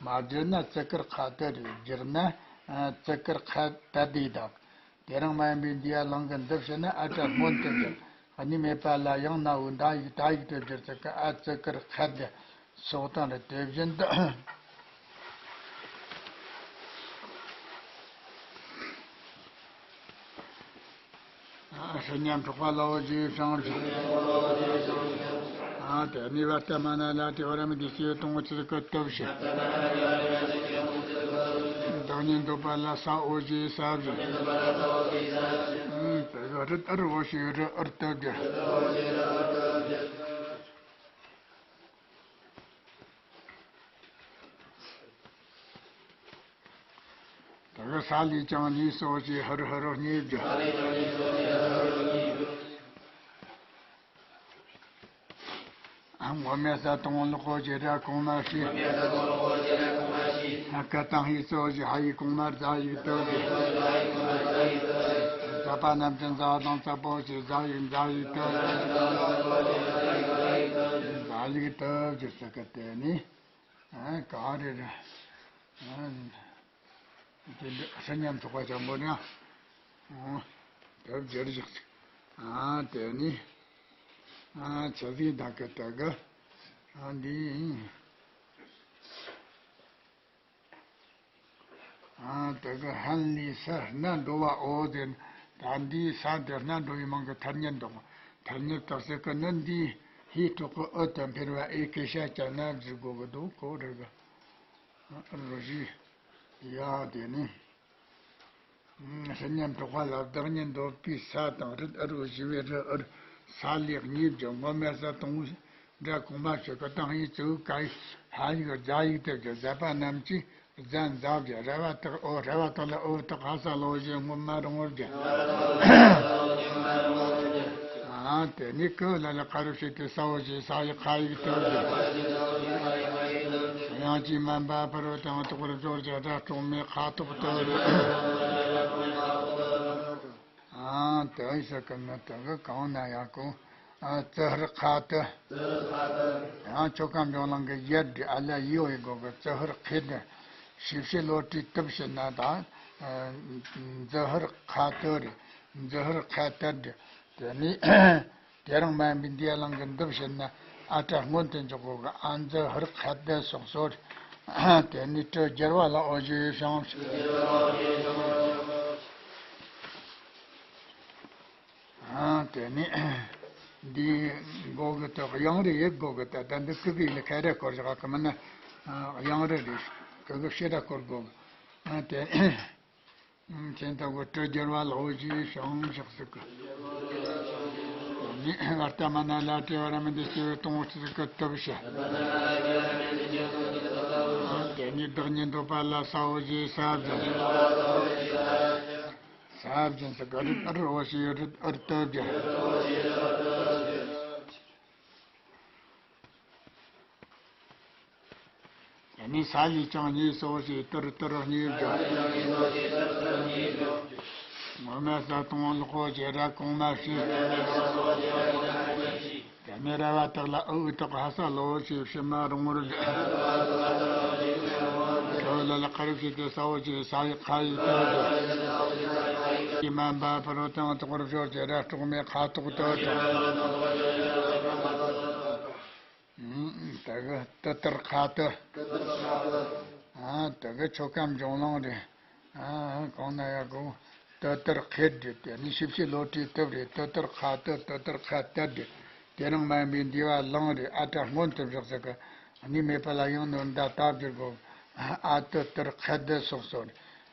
མ་བསྒྱུར་ན་ཙི་ཀིར་ཁ་ཏི་རེད། བསྒྱུར་ན་ཙི་ཀིར་ཁ་ཏ་དེ་དང་། དེ་རིང་མ་ཡིན་པའི་འདི་ཡ་ལང་གི་འདི་བྱས་ན་ཨ་ཏྲ་སྔོན་དུ་འགྱུར། གཉིས་མེད་པ་ལ་ཡང་ན་འུ་ད་ཡིག་ད་ཡིག་ཏུ་བསྒྱུར་ཚུལ་གི་ཨ་ཙི་ཀིར་ཁ་ཏི། སོགས་དང་རེད། དེ་བཞིན་དུ། ཨ་སྲིད་མཉམ་འཕྲོག་པ་ལ་འོ་ཞེས་བྱང་ཞིང་། ཨ་དེ་ནི་བ་ཏ་མ་ན་ལ་དེ་བ་ར་མི་དེ་སྐྱེ་བ་གཏོང་བ་ཚིག་གི་སྟོབས་ཞེས། བདག་ཉིད་འདོད་པ་ལ་ས་འོ་ཞེས་ས་བཞིན། ཨ་དེ་གི་རི་ཨུར་འོ་ཞེས་རི་ཨུར་སྟོབས་ཀྱི། དེ་གི་ས་ལས་ཀྱང་གཉིས་སོ་ཞེས་ཧུར་ཧུར་གཉིས་བརྗོད། ངོ་མའི་ས་དང་ལོག་པོ་ཞེས་སྒྲ་གོང་མ་བྱས། ཀ་དང་ཧི་སོ་ཞེས་ཧ་ཡིག་གོང་མ་ཛ་ཡིག་དོ་ཞེས། ཟ་པ་རྣམས་ཀྱི་ཛ་དང་ཙ་པོ་ཞེས་ཛ་ཡིག་ཛ་ཡིག་དོ་ཞེས། ཛ་ཡིག་དོ་ཞེས་ཟེར་གི་དེ་ནི། ཨ་ག་རེ་རེད། ཨ་དེ་འདྲ་སྲིད་མཉམ་འཕྲོག་པ་འཇམ་པོ་ནི། ཨ་དེ་བརྗེད་བཞག་ཅིག་ཨ་དེ་ནི། ཨ་ཆ་ཟིག་དག་གི་དག་གི། ཨ་འདི་ཡིན། ཨ་དེ་གི་ཧན་ལི་ས་སྣ་འགྲོ་བ་འོ་ཟེར། ད་འདིའི་ས་དེ་སྣ་འགྲོ་བའི་མིང་གི་ཐ་སྙད་འདོགས། ཐ་སྙད་དག་ཟེར་གི་ནི་འདིའི་ཧི་ཐོག་གི་ཨུ་དང་འཕེར་བ་ཨེ་སྐད་ཤ་ཅན་ན་བརྗོད་དགོས་གི་འདུག་གོ་རེད་གི། ཨུ་རུ་བཞི། ཡ་དེ་ནི། སྲིད་མཉམ་འཕྲོག་པ་ལ་བདག་ཉིད་འདོད་པའི་ས་དང་རི་ཨུ་རུ་བཞི་བའི་རི་ཨུར་ས་ལས་གཉིས་བརྗོད། ངོ་མའི་ས་དང་པོའི་སྒྲ་གོང་མ་ཞིག་གི་དང་ཡིག་གཙོ་བོའི་ཀ་ཡིག་ཧ་ཡིག་ཛ་ཡིག་དེ་བརྗོད། ཟ་པ་རྣམས་ཀྱིས་ཛ་ཛ་བརྗོད། ར་བ་དག་ཨོ། ར་བ་དག་ལ་ཨོ་དག་ཧ་ས་ལ་འོ་ཞེས་སྔོན་མ་རིང་བོར་བརྗོད། ཨ་དེ་ནི་ཀི་ལ་ལ་ཁ་རུ་ཕྱེད་དེ་ས་འོ་ཞེས་ས་ཡི་ཁ་ཡིག་དེ་བརྗོད། དབྱངས་ཀྱིས་མ་འབབ་ཕ་རོལ་ཏུ་ཡང་དོག་རུ་འཇོག་ཅེས་སྒྲ་སོགས་མེད་ཁ་དོག་དེ་བརྗོད། ཨ་དེ་ཡི་ས་ཀི་ནི་དེ་གི་གང་ན་ཡང་གོ། ཨ་ཙི་ཧུར་ཁ་ཏི། ཡང་ཆོ་ག་འབྱུང་ལང་གི་ཡར་འདྲི་ཨ་ལ་ཡི་འོ་ཡི་སྒོ་གི་ཙི་ཧུར་ཁེ་ཏི། ཤི་བྱེད་ལོ་དྲིས་དུབ་བྱེད་ན་ད། ཙི་ཧུར་ཁ་ཏི་རེད། ཙི་ཧུར་ཁ་ཏི་འདྲི། དེ་ནི། དེ་རིང་མ་ཡིན་པའི་འདི་ཡ་ལང་གི་འདི་བྱེད་ན་ཨ་ཏྲ་སྔོན་དུ་འཇོག་གོ་གི། ཨ་ཙི་ཧུར་ཁ་ཏི་སོགས་སོ་རེད། དེ་ནི་ཏྲི་བསྒྱུར་བ་ལ་འོ་ཞེས་བྱང་། ཨ་དེ་ནི་འདི་མགོ་གི་ཏོག་དབྱངས་རེ་ཡེད་དགོ་གི། ད་ད་འདི་ཀི་གི་ལ་ཁ་ར་སྐོར་བཞག་གི་མིན་ན། དབྱངས་རེ་རེ་ཀི་གི་ཕྱི་ར་སྐོར་དགོ་གི། ཨ་དེ་ཁྱེད་ད་གོ་ཏྲི་བསྒྱུར་བ་ལ་འོ་ཞེས་བྱང་བཞག་ཟིག་གི། ནི་ཨ་ཏ་མ་ན་ལ་ཏྲེ་བ་ར་མི་འདི་སྐྱེ་བའི་གཏོང་ཚིག་གི་སྟོབས་ཞེས། དེ་ནི་བདག་ཉིད་འདོད་པ་ལ་ས་འོ་ཞེས་ས་བཞག་ས་བཞིན་སུ་ག་རི་ཨར་འོ་ཞེས་རི་ཨར་སྟོབས་ཀྱི། དེ་ནས་ས་ལས་ཀྱང་གཉིས་སོ་ཞེས་ཏུར་ཏུར་གཉིས་བརྗོད། ངོ་མ་ས་དང་ལོག་པོ་ཞེས་སྒྲ་གོང་མ་བྱས། དེ་ ནི་ར་བ་དག་ལ་ཨུ་ཨུ་དག་ཧ་ས་ལོ་ཞེས་ཕྱི་མ་རིང་བོར་བཞག་ཀ་ལ་ལ་ཁ་རུ་ཞེས་ཏེ་ས་འོག་ཅེས་ས་ཡི་ཁ་ཡི་ཏ་ཏ་མ་འབའ་ཕ་རོ་དང་དོག་རུ་ཞོར་གྱི་ར་དྲུག་མའི་ཁ་དོག་ཏ་ཏ། ཨུམ། དེ་གི་ཏི་ཏིར་ཁ་ཏི། ཨ། དེ་གི་ཆོ་ག་འབྱུང་ལོང་རེད། ཨ། གང་ན་ཡ་གོ། ཏི་ཏིར་ཁེ་དེ་དེ་ནི་ཞིབ་ཕྱི་ལོ་ཏི་ཏི་རེད། ཏི་ཏིར་ཁ་ཏི་ཏི་ཏིར་ཁ་ཏི་དེ། དེ་རིང་མ་ཡིན་པའི་འདི་བ་ལང་རེད། ཨ་ཏྲ་སྔོན་དུ་བཞག་ཟེར་གི། གནས་མེད་པ་ལ་ཡང་ནོར་འདའ་སྟ་བསྒྱུར་དགོས། ཨ་ཏི་ཏིར་ཁེ་དེ་སོགས་སོ།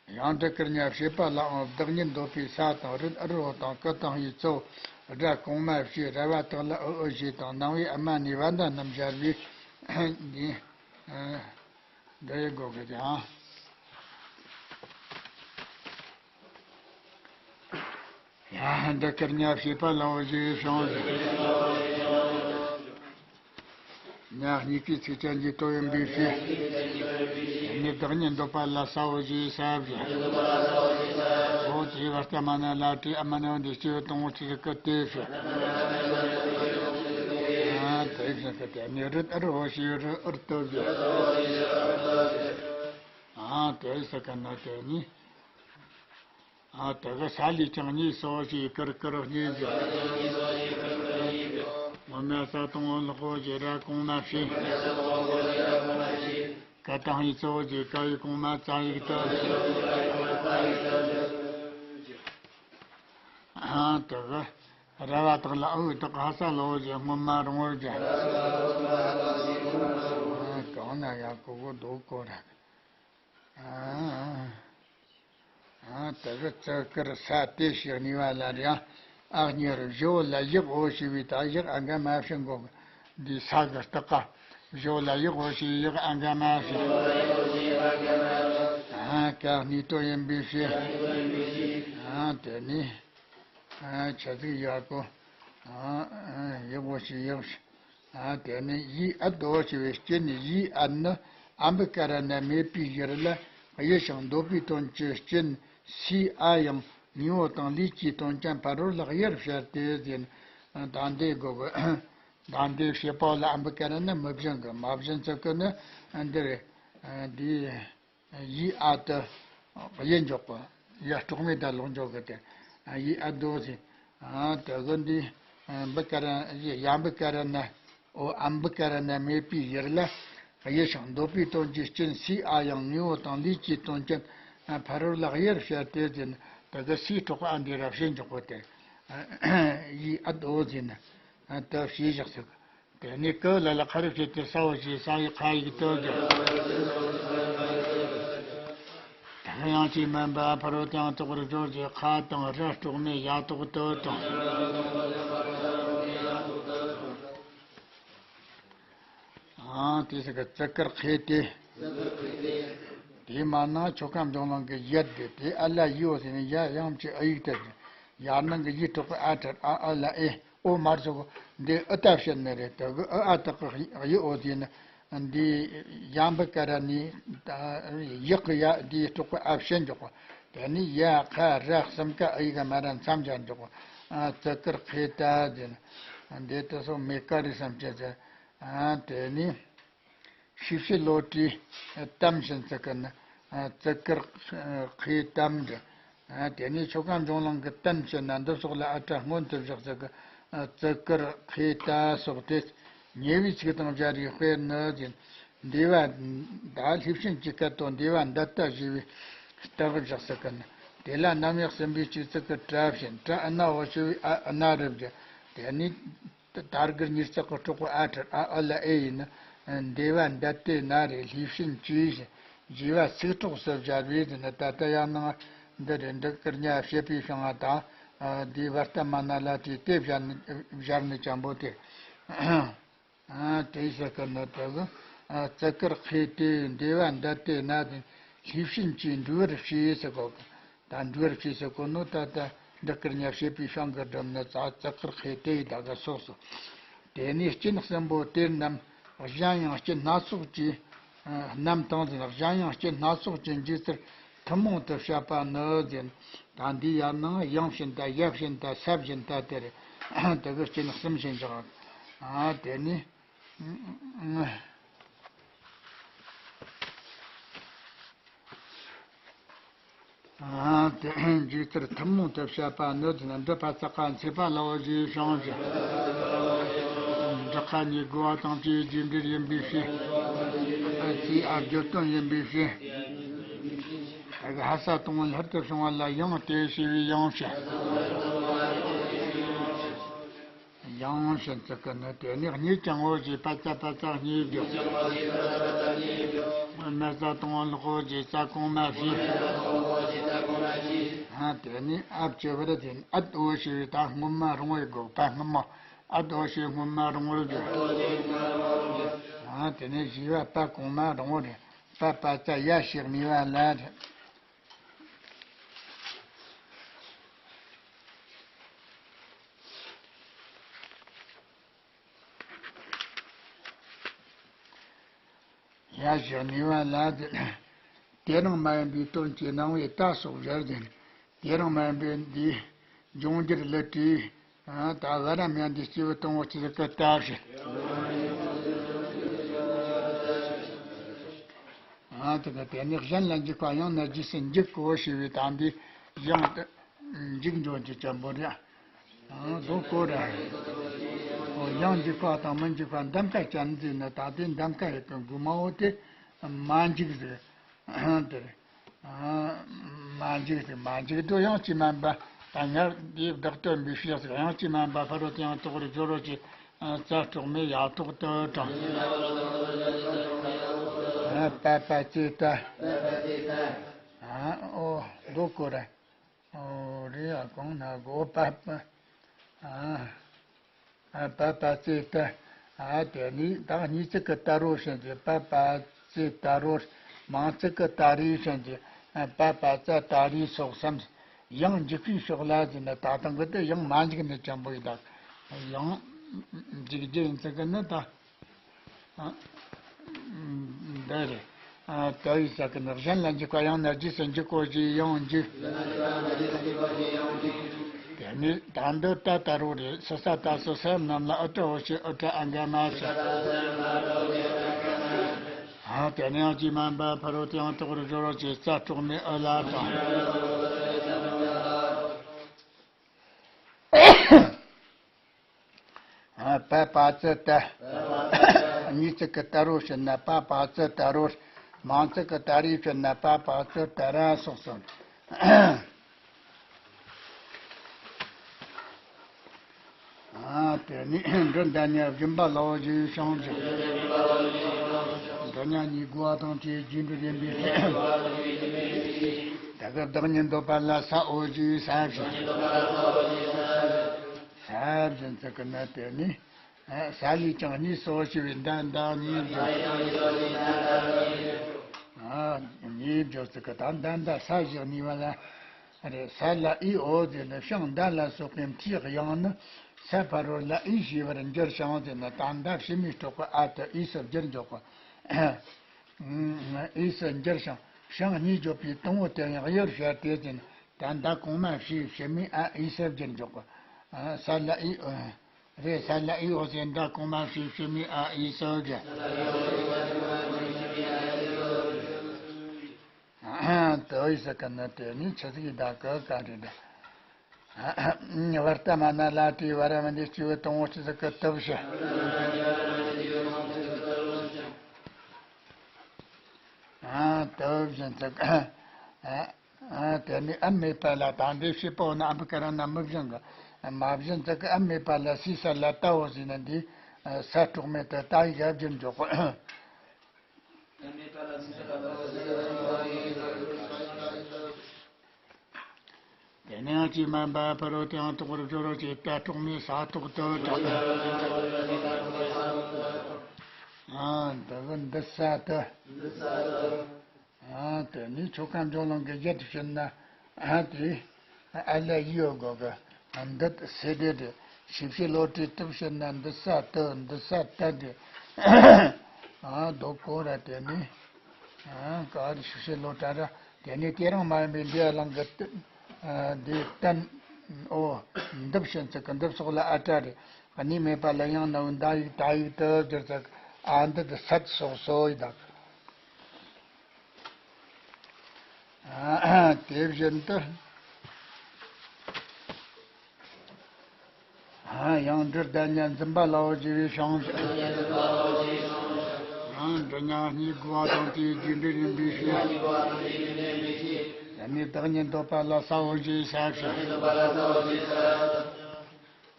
ཡང་འདི་ཀིར་ཉ་བྱེད་པ་ལའང་བདག་ཉིད་འདོད་པའི་ས་དང་རུ་ཨུ་རོ་དང་ཀི་དང་ཡི་གཙོ། སྒྲ་གོང་མ་བཞི། ར་བ་དག་ལ་ཨུ་ཨུ་བཞི་དང་ནང་བའི་ཨ་མ་ནི་བ་འདའ་རྣམས་སྦྱར་བའི་འདི། འདི་ཡི་སྒོ་གི་ཀྱང་། ཡང་འདི་ཀིར་ཉ་བྱེད་པ་ལའོ་ཞེས་བྱུང་ཟེར། ཉ་གཉིས་ཀའི་ཚིགས་བཅད་འདི་ལྟོ་ཡིན་པའི་ཕྱིར། ནི་བདག་ཉིད་འདོད་པ་ལ་སའོ་ཞེས་ས་བཞག་འོ་དེའི་བར་ལྟ་མ་ན་ལ་ཏྲི་ཨ་མ་ན་འདི་སྐྱེ་བོ་དང་བོ་ཚིག་གི་ཏེ་ཕྱིར། ཨ་དེ་བཞིན་དུ་དེ་ནི་རུ་ཨུ་རོ་ཞེས་རུ་ཨུར་ཏོ་བཞག་ཨ་དེ་ས་ཀ་ན་དེ་ནི། ཨ་དེ་གི་ས་ལས་ཀྱང་གཉིས་སོ་ཞེས་ཀིར་ཀིར་གཉིས་བཞག་ངོ་མ་ས་དང་བོ་ལོག་གོ་ཞེས་ར་གོང་མ་བྱེད། ཀ་དང་ཡི་གཙོ་བོ་ཞེས་ཀ་ཡི་གོང་མ་ཙ་ཡིག་ཏུ། ཨ་དེ་གི་ར་བ་དག་ལ་ཨུ་དག་ཧ་ས་ལོ་ཞེས་སྔོན་མ་རིང་བོར་བཞག་ཨ་གང་ན་ཡ་གོ་གོ་དོ་གོ་ར། ཨ། ཨ། དེ་གི་ཙི་ཀིར་ས་དེ་ཞེས་གཉིས་པ་ལ་རེད། ཨ་གཉིས་རུ་བཞི་བོ་ལ་ཡག་འོ་ཞེས་པའི་ད་ཡག་ཨ་འགའ་མ་བྱིན་གོ་གི། འདི་ས་གི་སྟག་ག་བཞི་བོ་ལ་ཡག་འོ་ཞེས་ཡག་ཨ་འགའ་མ་བྱིན། ཨ་ཀ་གཉིས་ལྟོ་ཡིན་པའི་ཕྱིར། ཨ་དེ་ནི། ཨ་ཆ་ཚིག་ཡག་གོ། ཨ་ཡག་འོ་ཞེས་ཡག་ཨ་དེ་ནི་ཡི་ཨ་དོ་ཞེས་པའི་སྤྱི་ནི་ཡི་ཨ་ནི་ཨམ་བི་ཀ་ར་ན་མེད་པའི་ཡུལ་ལ་དབྱེ་ཞིང་འདོད་པའི་དོན་གྱི་སྤྱི་སི་ཨ་ཡང་ནི་འོ་དང་ལུས་ཀྱི་དོན་ཅན་ཕ་རོལ་ལ་དབྱེར་བྱས་ཏེ་ཟེར། ད་འདི་གོ་གི། ད་འདི་བྱེད་པ་ལ་ཨམ་བི་ཀ་ར་ན་མི་བྱིན་གི། མ་བྱིན་ཚུལ་གི་ནི་འདིར་འདི། ཡི་ཨ་དི། ཡི་འཇོག་པ། ཡ་སྤྲོག་མེད་ད་ལོག་འཇོག་གི་དེ། ཡི་ཨ་དོ་ཟེར། དེ་གི་འདི། འབི་ཀ་ར། ཡ་འབི་ཀ་ར་ན། འོ་ཨམ་བི་ཀ་ར་ན་མེད་པའི་ཡུལ་ལ། དབྱེ་ཞིང་འདོད་པའི་དོན་གྱི་སྤྱི་སི་ཨ་ཡང་ནི་འོ་དང་ལུས་ཀྱི་དོན་ཅན། ཕ་རོལ་ལ་དབྱེར་བྱས་ཏེ་ཟེར་ན། དེ་གི་སི་སྤྲོག་པ་ཨ་འདི་ར་བྱེད་འཇོག་གི་དེ། ཡི་ཨ་དོ་ཟེར་ན། དེ་བྱེད་བཞག་ཟེར་གི། དེ་ནས་ཀི་ལ་ལ་ཁ་རུ་བྱེད་དེ་ས་འོ་ཞེས་ས་ཡི་ཁ་ཡིག་ཏུ་བསྒྱུར། དེ་ཡང་ཅི་མིན་པ་ཕ་རོལ་ཏུ་ཡང་དོག་རུ་སྦྱོར་གྱི་ཁ་དང་ར་སྤྲོག་མེད་ཡ་ཐོག་ཏུ་དང་། ཨང་དེ་ཟེར་གི་ཙི་ཀིར་ཁེ་ཏེ། དེ་མ་ན་ཆོ་ག་འབྱུང་ལོང་གི་ཡ་དེ་དེ་ཨ་ལ་ཡི་འོ་ཟེར་ནས་ཡ་ཡང་ཅི་ཨ་ཡིག་ཏུ་བསྒྱུར། ཡ་ནང་གི་ཡི་དྲག་པོ་ཨ་ཁྲ་ཨ་ཨ་ལ་ཨེ། ཨོ་མར་སོགས་འདི་ཨུ་ཏ་བྱེད་ནི་རེད། དེ་གི་ཨུ་ཨ་དག་གི་ཡི་འོ་དེ་ནི་འདི་ཡ་འབི་ཀ་ར་ནི་ཡག་གི་ཡ་འདིའི་སྤྲོག་པ་ཨ་བྱེད་འཇོག་པ། དེ་ནི་ཡ་ཁ་ར་གསུམ་ཀ་ཨི་ག་མ་ར་མཚམས་སྦྱར་འཇོག་པ། ཙི་ཀིར་ཁེ་ཏ་དེ་ནི་འདི་དེ་སོགས་མེ་ཀ་རི་བསམ་བྱེད་ཟེར། དེ་ནི། ཤི་ཤི་ལོ་ཏྲི་གཏམ་བྱིན་ཚིག་གི་ནི། ཙི་ཀིར་ཁེ་གཏམ་འདྲ། དེ་ནས་ཆོ་ག་འབྱུང་ལོང་གི་གཏམ་བྱིན་ན་འདི་སོགས་ལ་ཨ་ཏྲ་སྔོན་དུ་བཞག་ཚིག་གི། ཙི་ཀིར་ཁེ་ཏ་སོགས་ཏེ། ཉེ་བའི་ཚིག་དང་སྦྱར་བའི་དཔེར་ན་ཟེར། འདས་པ་ད་ལྷས་བྱིན་གྱི་སྐད་དུ་འདས་པ་འདི་ལྟ་ཞེས་པའི་རྟགས་བཞག་ཚིག་གི་ནི། དེ་ལ་རྣམ་དབྱེ་གསུམ་པའི་སྤྱི་ཚིག་གི་ཏྲ་བྱིན། ཏྲ་ཨ་ན་འོ་ཞེས་པའི་ཨ་ཨ་ན་རུ་བཞག་དེ་ནས། ད་གིར་ཉིས་བརྩེགས་ཀྱི་སྤྲོག་པ་ཨ་ཁྲ་ཨ་ཨ་ལ་ཨེ་ཡིན་ན། འདས་པ་འདི་ལྟས་ན་རེ་ལྷས་བྱིན་གྱིས་ཞེས་པ་ཚིག་གྲོགས་སུ་སྦྱར་བས་ཟེར་ན། ད་ལྟ་ཡང་ནང་འདི་རེ་འདི་ཀིར་ཉ་བྱེད་པའི་བྱུང་བ་དང་། འདིའི་བར་ལྟ་མ་ན་ལ་ཏྲི་དེ་སྦྱར་ནི་སྦྱར་ནི་ཅན་པོ་དེ། དེ་ཟེར་གི་ནི་དེ་གི། ཙི་ཀིར་ཁེ་ཏེ་འདས་པ་འདི་ལྟས་ན་ལྷས་བྱིན་གྱིས་འགྲུབ་པར་བྱས་ཟེར་གོ་གི། ད་འགྲུབ་པར་བྱས་ཟེར་གོ་ནོ་ད་ལྟ་འདི་ཀིར་ཉ་བྱེད་པའི་བྱང་གི་སྒྲུབ་ནི་ཙི་ཙི་ཀིར་ཁེ་ཏེ་ཡི་ད་ག་སོགས་སོ། དེ་ནས་སྐྱེ་གནས་གསུམ་པོ་དེ་རྣམས་གཞན་ཡང་སྐྱེ་སྣ་ཚོགས་ཀྱི་རྣམས་དང་ཟེར། གཞན་ཡང་སྐྱེ་སྣ་ཚོགས་ཀྱི་འཇུག་ཚུལ་ཐུན་མོང་དུ་བཤད་པ་ནི་ཟེར། ད་འདི་ཡར་ནང་ཡང་བྱིན་ད་ཡ་བྱིན་ད་ས་བྱིན་ད་དེ་རེད། དེ་གི་སྐྱེ་གནས་གསུམ་བྱིན་བཞག་ཨ་དེ་ནི། ཨ་དེ་འཇིག་ཚུལ་ཐུན་མོང་དུ་བཤད་པ་ནི་འདི་ནི་འགྲུབ་པ་ཙག་པ་འཚེ་བ་ལའོ་ཞེས་བྱུང་ཞིང་། འགྲིག་པ་ཉིད་དགོས་པ་དང་དེའི་རྒྱས་འབྲས་ཡིན་པའི་ཕྱིར། ཨ་དེའི་ཨ་རྒྱུ་དོན་ཡིན་པའི་ཕྱིར། ད་གི་ཧ་ས་དང་པོ་ལྷུར་དུ་བྱུང་བ་ལ་ཡང་སྟེ་ཞེས་པའི་ཡང་བཤད། ཡང་ཕྱིན་ཚིག་གི་ནི་དེ་ནི་གཉིས་ཀྱང་འོ་ཞེས་པ་ཙ་པ་ཙ་གཉིས་བརྗོད། མེ་ཙ་དང་པོ་ལོག་འོ་ཞེས་ཙ་གོང་མ་བྱས། ཨ་དེ་ནི་ཨ་བྱེད་པར་དེ་ནི་ཨད་འོ་ཞེས་པའི་ད་སྔོན་མ་རིང་བོའི་དགོས་པ་སྔོན་མ་ཨད་འོ་ཞེས་སྔོན་མ་རིང་བོར་བརྗོད། ཨ་དེ་ནི་བཞི་པ་པ་གོང་མ་རིང་བོ་རེད། པ་པ་ཙ་ཡ་ཞེས་གཉིས་པ་ལ་རེད། ཡ་ཞེས་ནུས་པ་ལ་དེ། དེ་རང་མ་ཡིན་པའི་དོན་གྱི་སྣང་བའི་རྟ་སོགས་སྦྱར་ཏེ། དེ་རང་མ་ཡིན་པའི་འདིའི་འབྱུང་འགྱུར་ལས་བྲིས། ད་བ་རམ་ཡང་འདི་སྐྱེས་བུ་དང་པོ་ཆེ་ཟིག་གི་ལྟ་བྱེད། དེ་ག་དེ་ནི་གཞན་ལ་འཇུག་པ་ཡང་ན་རྗེས་སུ་འཇུག་གོ་ཞེས་པའི་དང་འདི་ཡང་དུ་འཇུག་འཇོག་གི་བྱེད་པོ་རེད། ཨང་། རྡོ་བརྐོས་ར། ཨོ། ཡང་འཇུག་པ་དང་མི་འཇུག་པ་འདམ་ཀ་ཅན་འཛིན་ནི་ད་ལྟའི་འདམ་ཀ་ཡི་གི་མགོ་མ་འོ་དེ་མ་འཇུག་ཟེར། དེར། མ་འཇུག་ཟེར། མ་འཇུག་དུ་ཡང་ཅི་མན་པ། ད་སྔར་འདིའི་བདག་སྟོན་པའི་ཕྱིར་ཟེར། ཡང་ཅི་མན་པ་ཕ་རོལ་ཏུ་ཡང་དོག་རེ་སྦྱོར་རོ་ཅི། རྩ་གྲོགས་མེད་ཡ་ཐོག་ཏུ་དྲངས། པ་པ་ཙེ་ཏ། ཨ། ཨོ། རྡོ་བརྐོས་ར། ཨོ་རེད། ཨ་གང་ན་གོ་པ་པ། ཨ། ཨ་པ་པ་ཙེ་ཏ། ཨ་དེ་ནི་ད་གཉིས་ཚིག་གི་ཏ་རོ་ཞེས་ཀྱི་པ་པ་ཙེ་ཏ་རོ། མང་ཚིག་གི་ཏ་རི་ཞེས་ཀྱི་པ་པ་ཙ་ཏ་རི་སོགས་སམ། ཡང་འཇུག་པའི་ཕྱོགས་ལ་ཟེར་ན་ད་དང་གི་དེ་ཡང་མ་འཇུག་ནི་ཅན་པོ་ཡིན་ད། ཡང་འཇུག་རྒྱུ་ཡིན་ཚིག་གི་ནི་ད། འདི་རེད། ཨ། ཏ་ཡི་ས་ཀི་ནི་གཞན་ལ་འཇུག་པ་ཡང་ན་རྗེས་སུ་འཇུག་གོ་ཞེས་ཡང་འཇུག་དེ་ནི་ད་འདི་ཏ་ཏ་རོ་རེད། སི་ས་ཏ་སི་ས་རྣམས་ལ་ཨུ་ཏྲ་འོ་ཞེས་ཨུ་ཏྲ་ཨ་འག་མ་ཞེས། ཨ་དེ་ནི་ཡང་ཅི་མན་པ་ཕ་རོལ་ཏུ་ཡང་དོག་རེ་སྦྱོར་རོ་ཅི། རྩ་གྲོགས་མེད་ཨུ་ལ་དང་། པ་པ་ཙི་ཏ། གཉིས་ཚིག་གི་ཏ་རོ་ཞེ་ན་པ་པ་ཙི་ཏ་རོ། མང་ཚིག་གི་ཏ་རི་ཞེ་ན་པ་པ་ཙི་ཏ་ར་སོགས་སོ། ཨ། དེ་ནི་འབྲུ་འདི་ཉིད་སྦྱིན་པ་ལའོ་ཞེས་བྱུང་ཞིང་། འདི་ཉིད་གཉིས་དགོས་པ་དང་དེའི་རྒྱས་འབྲས་ཡིན་པའི་ཕྱིར། ད་གི་བདག་ཉིད་འདོད་པ་ལ་ས་འོ་ཞེས་ས་བཞིན། ས་བཞིན་ཚིག་གི་ནི་དེ་ནི། ས་ལས་ཀྱང་གཉིས་སོ་ཞེས་པའི་མདའ་མདའ་གཉིས་བརྗོད། གཉིས་བརྗོད་ཚིག་གི་ད་མདའ་མདའ་ས་བཞག་ནུས་པ་ལ། རེད། ས་ལ་ཨི་འོ་ཟེར་ནས་ཤིང་མདའ་ལ་སོགས་པའི་མཐའི་དབྱངས་ནི་ས་ཕ་རོལ་ལ་ཨི་ཞེས་པར་འགྱུར་ཞིང་ཟེར་ནས་ད་མདའ་ཕྱི་མའི་སྲོག་གི་ཨ་དེ་ཨི་སུ་བསྒྱུར་འཇོག་གོ། ཨི་སུ་འགྱུར་ཞིང་ཤིང་གཉིས་བརྗོད་པའི་དང་པོ་དེ་ཡང་གཡུར་བྱས་ཏེ་ཟེར་ནས་ད་མདའ་གོང་མ་ཕྱིའི་ཕྱི་མའི་ཨ་ཨི་སུ་བསྒྱུར་འཇོག་གོ། ས་ལ་ཨི་འོ། རེད། ས་ལ་ཨི་འོ་ཟེར་མདའ་གོང་མ་ཕྱིའི་ཕྱི་མའི་ཨ་ཨི་སུ་བསྒྱུར། དོ་ཡི་ས་ཀ་ན་དེ་ནི་ཆི་ཟིག་ཡི་ད་ཀ་ཀ་རེད་ད། བར་ཏ་མ་ན་ལ་ཏི་བ་ར་མ་འདི་སྐྱེས་བུ་དང་པོ་ཆི་ཟིག་གི་སྟོབས་ཤིག་ཨ། སྟོབས་བཞིན་ཚིག་ཨ། དེ་ནི་ཨ་མེད་པ་ལ་དང་འདི་ཤེས་པོ་ན་ཨ་བི་ཀ་ར་ན་མི་བཞིན་གི། མ་བཞིན་ཚིག་གི་ཨ་མེད་པ་ལ་སི་ས་ལ་ཏའོ་ཟེར་ན་འདི་ས་གྲོགས་མེད་དུ་ཏ་ཡི་ཡ་བསྒྱུར་འཇོག་གོ། དེ་ནས་ཅི་མ་འབད་ཕ་རོལ་ཏུ་ཡང་དོག་རུ་སྦྱོར་རོ་ཅེས་ཏ་གྲོགས་མེད་ས་ཐོག་ཏུ་གྲགས། ཨ་འདི་གི་འདི་ས་ཏུ། ཨ་དེ་ནས་ཆོ་ག་འཇོག་ལང་གི་ཡ་དེ་བྱིན་ན། ཨ་དེ། ཨ་ལ་ཡི་ཡོད་གོ་གི། འདི་སེ་དེ་དེ། ཞིབ་ཞིབ་བློ་གྲོས་ཏུ་བྱིན་ན་འདི་ས་ཏུ་འདི་ས་ཏ་དེ། ཨ་རྡོ་བརྐོས་ར་དེ་ནས། ཨ་ག་རེ་ཞིབ་ཞིབ་བློ་གྲོས་ར། དེ་ནས་དེ་རང་མ་ཡིན་པའི་འདི་ཨ་ལང་གི་ཏ། ཨ་དེ་ཏན། ཨོ། འདི་བྱིན་ཚིག་གི་འདི་སོགས་ལ་ཨ་ཏྲ་རེད། གཉིས་མེད་པ་ལ་ཡང་ན་བུན་ད་ཡིག་ད་ཡིག་ཏུ་བསྒྱུར་ཚེ། ཨ་འདི་དུ་སད་སོགས་སོ་ཡི་དག་ཨ་དེ་བཞིན་དུ། ཨ་ཡང་འབྲུ་ལྡན་ཉ་འཛིན་པ་ལའོ་ཞེས་པའི་བྱང་ཞིང་། ཨ་འབྲུ་ཉ་གཉིས་བགོ་བ་དང་དེའི་རྒྱུ་འབྲས་ཡིན་པའི་ཕྱིར། ཡང་ནི་བདག་ཉིད་འདོད་པ་ལ་ས་འོ་ཞེས་བྱ་ཞིང་།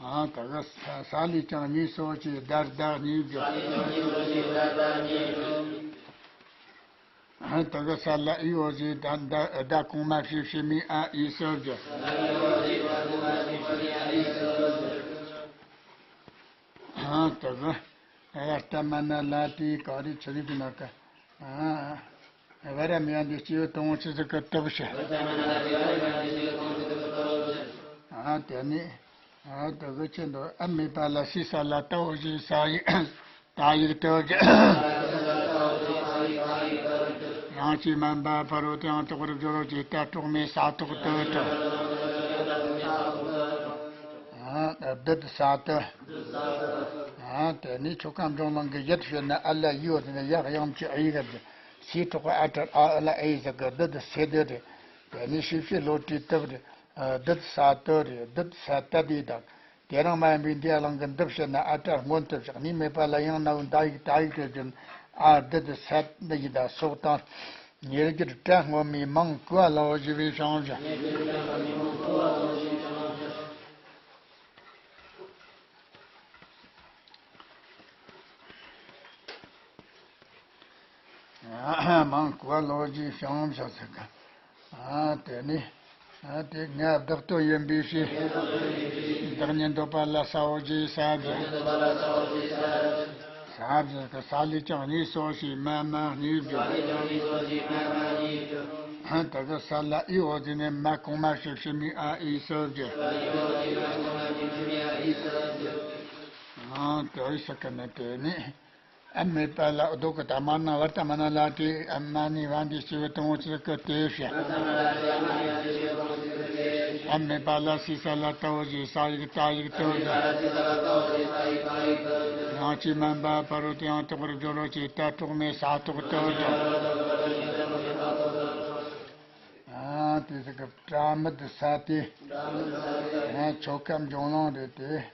ཨ་ད་ག་ས་ས་ལས་ཀྱང་གཉིས་སོ་ཞེས་བརྡ་བརྡ་གཉིས་བརྗོད། ཨ་ད་ག་ས་ལ་ཨི་འོ་ཞེས་བརྡ་བརྡ་བརྡ་གོང་མ་བྱས་བྱས་མི་ཨ་ཨི་སོ་བརྗོད། ཨ་ད་ག་ཨ་ལྟ་མ་ན་ལ་ཏི་ག་རི་ཆི་རི་གི་ན་ཀ་ཨ། བ་ར་མི་ཡང་འདི་སྐྱེ་བོ་དང་ཆི་ཟིག་གི་སྟོབས་ཤིག་ཨ་དེ་ནི། ཨ་དེ་གི་ཆེད་དུ་ཨ་མེད་པ་ལ་སི་ས་ལ་ཏའོ་ཞེས་ས་ཡིག་ད་ཡིག་ཏུ། ཡང་ཅི་མན་པ་ཕ་རོ་དེའང་དོག་པར་སྦྱོར་རོ་ཅེས་ད་གྲོགས་མེད་ས་ཐོག་ཏུ་གྲགས། ཨ་བདུད་ས་ཏུ། ཨ་དེ་ནི་ཆོ་ག་འབྱུང་ལང་གི་ཡུལ་ཞེ་ན་ཨ་ལ་ཡུལ་དེ་ནི་ཡག་ཡང་གི་ཨི་ག་སི་གྲོགས་ཨ་ཏྲ་ཨ་ཨ་ལ་ཨེ་ཟ་གི་བདུད་སེ་དུ་རེད། དེ་ནི་ཤི་ཤི་ལོ་ཏི་ཏུ་རེད། བདུད་ས་ཏུ་རེད། བདུད་ས་ཏ་དི་དང་། དེ་རིང་མ་ཡིན་པའི་འདི་ཨ་ལང་གི་འདི་ཞེ་ན་ཨ་ཏྲ་སྔོན་དུ་བཞག་ནི་མེད་པ་ལ་ཡང་ན་བུན་ད་ཡིག་ད་ཡིག་ཏུ་བཞིན་ཨ་བདུད་ས་ཏ་དི་དང་སོགས་དང་། ཉེར་སྦྱོར་སྒྲ་སྔོན་མའི་མིང་བཀོད་ལའོ་ཞེས་པའི་བྱང་ཞིང་། མིང་བཀོད་ལའོ་ཞེས་བྱང་ཞིང་ཟེར་ག་ཨ་དེ་ནི། ཨ་དེ་ངས་བདག་དོན་ཡིན་པའི་ཕྱིར། བདག་ཉིད་འདོད་པ་ལ་ས་འོ་ཞེས་ས་བཞིན། ས་བཞིན་གྱི་ས་ལས་ཀྱང་གཉིས་སོ་ཞེས་མ་མ་གཉིས་བརྗོད། ཨ་ད་གི་ས་ལ་ཨི་འོ་ཟེར་ནས་མ་གོང་མ་ཞིག་ཕྱི་མའི་ཨ་ཨི་སོ་བརྗོད། ཨ་ད་ཨི་ས་གི་ནི་དེ་ནི། ཨ་མེད་པ་ལ་རྡོ་གི་ད་མ་ན་བར་ད་མ་ན་ལ་དེ་ཨ་མ་ནི་བ་འདི་སྐྱེ་བོ་དང་བོ་ཚིག་གི་དེ་བཤད། ཨ་མེད་པ་ལ་སི་ས་ལ་ཏའོ་ཞེས་ས་ཡིག་ད་ཡིག་ཏུ་བཞག་ཡང་ཅི་མན་པ་ཕ་རོ་དེའང་དོག་པར་སྦྱོར་རོ་ཅེས་ད་གྲོགས་མེད་ས་ཐོག་ཏུ་བཞག་ཨ་དེ་ཟིག་གི་པྲ་མི་དི་ས་དེ། ཨ་ཆོ་ག་འབྱུང་ལང་རེད་དེ།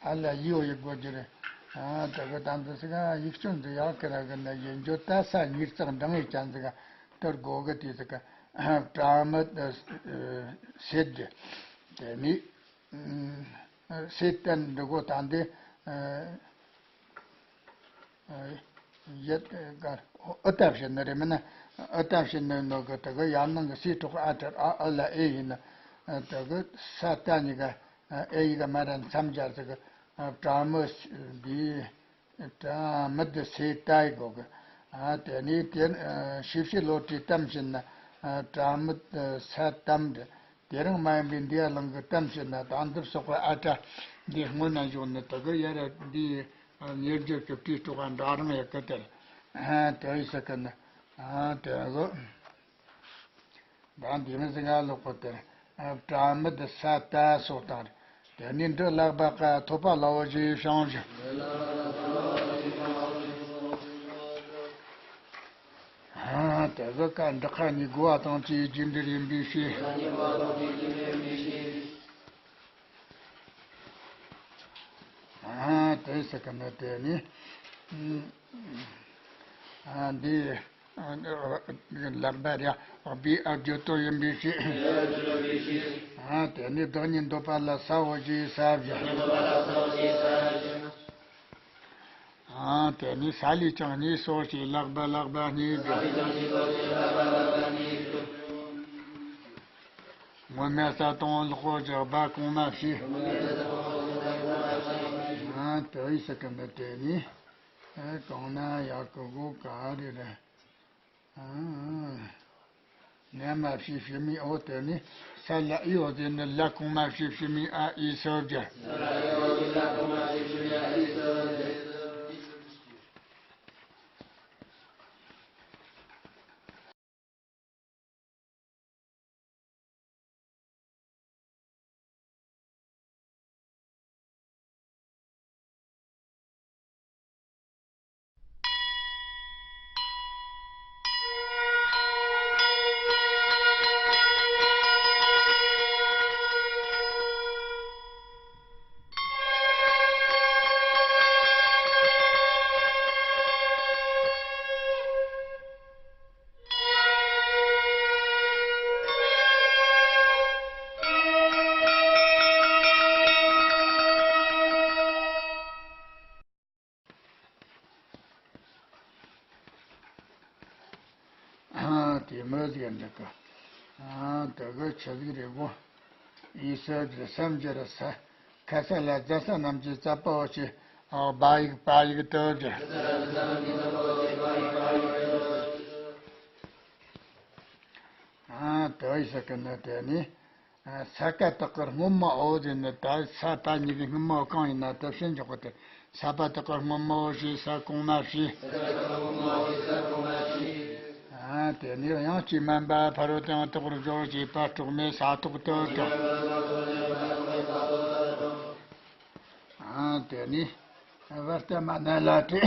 ཨ་ལ་ཡོ་ཡི་གོ་རྒྱུ་རེད། ཨ་ད་གི་དམ་དུ་སི་ག་ཡིག་སྐྱོན་དུ་ཡག་གི་ར་གི་ན་ཡིན་རྒྱུ་ད་ས་ཉིར་ཙག་འབྲང་ཡི་ཅན་ཟི་ག་དུར་གོ་གི་དེ་ཟི་ག་པྲ་མི་དི་སེད་རྒྱུ། དེ་ནི་སེད་བསྟན་འདི་གོ་དང་དེ། ཡེད་གར་ཨུ་ཏ་བྱེད་ནི་རེད་མིན་ན། ཨུ་ཏ་བྱེད་ནི་ནོ་གི་དེ་གི་ཡར་ནང་གི་སི་གྲོགས་ཨ་ཏྲར་ཨ་ཨུ་ལ་ཨེ་ཡིན་ན། དེ་གི་ས་ཏ་གཉིས་ཀ་ཨེ་ཡི་ག་མ་ར་མཚམས་སྦྱར་ཟིག་གི་པྲ་མི་འདི་པྲ་མི་དི་སེ་ཏ་ཡི་གོ་གི། དེ་ནས་དེ་ཤི་ཤི་ལོ་ཏྲི་གཏམ་བྱེད་ན་པྲ་མི་ས་གཏམ་རེད། དེ་རིང་མ་ཡིན་པའི་འདི་ཡ་ལང་གི་གཏམ་བཤད་ན་དང་འདིར་སོགས་པ་ཨ་ཏྲ་འདི་སྔོན་ན་བཞོག་ནི་དེ་གི་ཡ་ར་འདི་ཉེར་སྦྱོར་གྱི་དྲིས་གྲོགས་འདྲ་རང་ཡ་གི་དེར་དེ་ཡི་ས་གི་ནི་དེ་གི་ད་འདི་མི་ཟིག་ང་ལོག་གི་དེར་པྲ་མི་དི་ས་ཏ་སོགས་དང་དེ་ནི་འདི་ལག་པ་ཀ་ཐོབ་པ་ལའོ་ཞེས་བྱང་ཞིང་། ཨ་དེ་གི་ཀ་འདི་ཁ་ནི་གོ་བ་དང་བཅས་རྒྱུ་འབྲས་ཡིན་པའི་ཕྱིར། ཨ་དེ་ཟེར་གི་ནི་དེ་ནི། ཨ་འདི་ལག་པ་ར་བའི་ཨ་བརྗོད་དོན་ཡིན་པའི་ཕྱིར། ཨ་དེ་ནི་བདག་ཉིད་འདོད་པ་ལ་ས་འོ་ཞེས་ས་བཞག་ཨ་དེ་ནི་ས་ལས་ཀྱང་གཉིས་སོ་ཞེས་ལག་པ་ལག་པ་གཉིས་བསྒྲིལ། སྔོན་མེད་ས་དང་ལོག་གོ་ཅག་སྦ་གོང་མ་བྱས། ཨ་དེ་ཡི་ས་གི་འདི་དེ་ནི་གང་ན་ཡག་གི་གོ་ག་རེ་རེད། ཨ་ནས་མ་བྱས་ཕྱི་མའི་འོ་དེ་ནི་ས་ལ་ཨི་འོ་དེ་ནི་ལ་གོང་མ་བྱས་ཕྱི་མའི་ཨ་ཨི་སོ་བརྒྱ། དེ་མོ་ཟིག་འདྲ་གི། ཨ་དེ་གི་ཆི་ཟིག་རེད་གོ། ཨི་སི་ཟེར་སམ་ཟེར་ས། ཁ་ས་ལ་ཛ་ས་རྣམས་ཀྱི་ཙ་པ་འོ་ཞེས་འོག་བ་ཡིག་པ་ཡིག་ཏུ་ཟེར། ཨ་དེ་ཨི་ཟེར་གི་ནི་དེ་ནི། ས་ཀ་དག་གི་སྔོན་མ་འོ་ཟེར་ནི་ད་ས་ད་གཉིས་ཀྱི་སྔོན་མ་འོ་གང་ཡིན་ན་དེ་བྱིན་འཇོག་གི་དེ། ས་པ་དག་གི་སྔོན་མ་འོ་ཞེས་ས་གོང་མ་བྱས། ཨ་དེ་ནས་དབྱངས་ཀྱིས་དམན་པ་ཕ་རོལ་ཏུ་ཡང་དག་པར་སྦྱོར་ཞེས་པ་སྲོག་མེད་ས་ཐོག་ཏུ་དང་། ཨ་དེ་ནས་བར་ཏ་མ་ན་ལ་ཏྲི་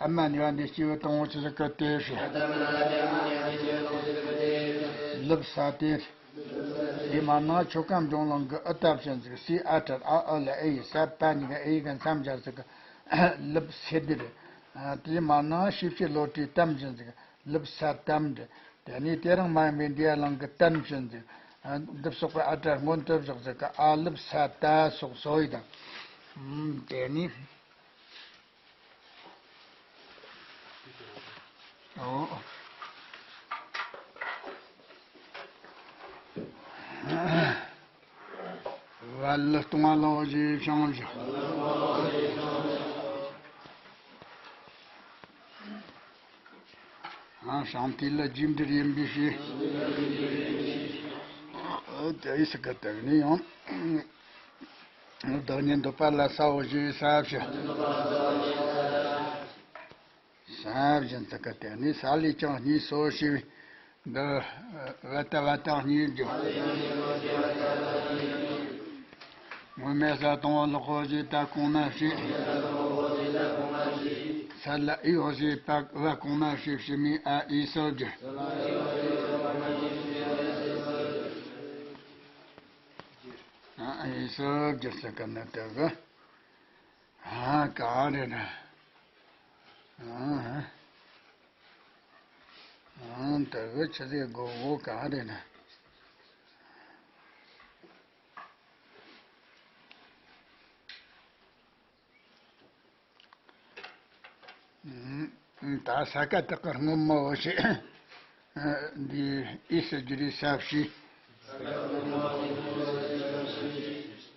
ཨ་མ་ནི་བ་འདི་སྐྱེས་བུ་དང་པོ་ཆི་ཟིག་གི་དེ་ཞེས། ལུབ་ས་ཏེ། དེ་མ་ན་ཆོ་ག་འབྱུང་གླང་གི་ཨི་ད་བྱིན་ཟིག་སི་ཨ་ཏྲར་ཨ་ཨི་ལ་ཨི་ས་པ་གཉིས་ཀ་ཨི་གི་མཚམས་སྦྱར་ཟིག་གི་ལུབ་སེ་དེ་རེད། དེ་མ་ན་ཤི་བྱེད་ལོ་ཏྲི་ཏམ་བྱིན་ཟིག་ལུབ་ས་ཏམ་རེད། དེ་ནས་དེ་རིང་མ་ཡིན་པའི་འདི་ཡ་གླང་གི་ཏན་བྱིན་ཟིག་འདི་སོགས་པའི་ཨ་ཏྲ་སྔོན་དུ་བཞག་ཟིག་གི་ཨ་ལུབ་ས་ཏ་སོགས་སོ་ཡི་དང་། དེ་ནས། ཨོ། བལ་གཏོང་བ་ལོག་ཅེས་བྱུང་བྱུང་། ཨ་བྱང་ཐིག་ལ་རྒྱས་འབྲེལ་ཡིན་པའི་ཕྱིར། ཨོ་དེ་ཡི་སི་ཀ་དག་ནི་ཡང་། བདག་ཉིད་འདོད་པ་ལ་ས་འོ་ཞེས་ས་བྱ། ས་བཞིན་དུ་ཀ་དེ་ནི་ས་ལས་ཀྱང་གཉིས་སོ་ཞེས་པའི་འདི་བ་ཏ་བ་དང་གཉིས་བརྗོད། སྔོན་མེད་ས་དང་པོ་ལོག་གོ་ཞེས་ད་གོང་མ་བྱས། ས་ལ་ཨི་འོ་ཞེས་པ་བ་གོང་མ་བྱས་ཕྱི་མའི་ཨ་ཨི་སོ་བརྗོད། ཨ་ཨི་སོ་བརྗོད་ས་ཀ་ན་དེ་གི། ཨ་ག་རེ་ན། ཨ་ཨ་དེ་གི་ཆི་ཟིག་གོ་གོ་ག་རེ་ན། ད་ས་ཀ་དག་གི་སྔོན་མ་འོ་ཞེས། འདི་ཨི་སི་ཇི་རི་ས་བྱི།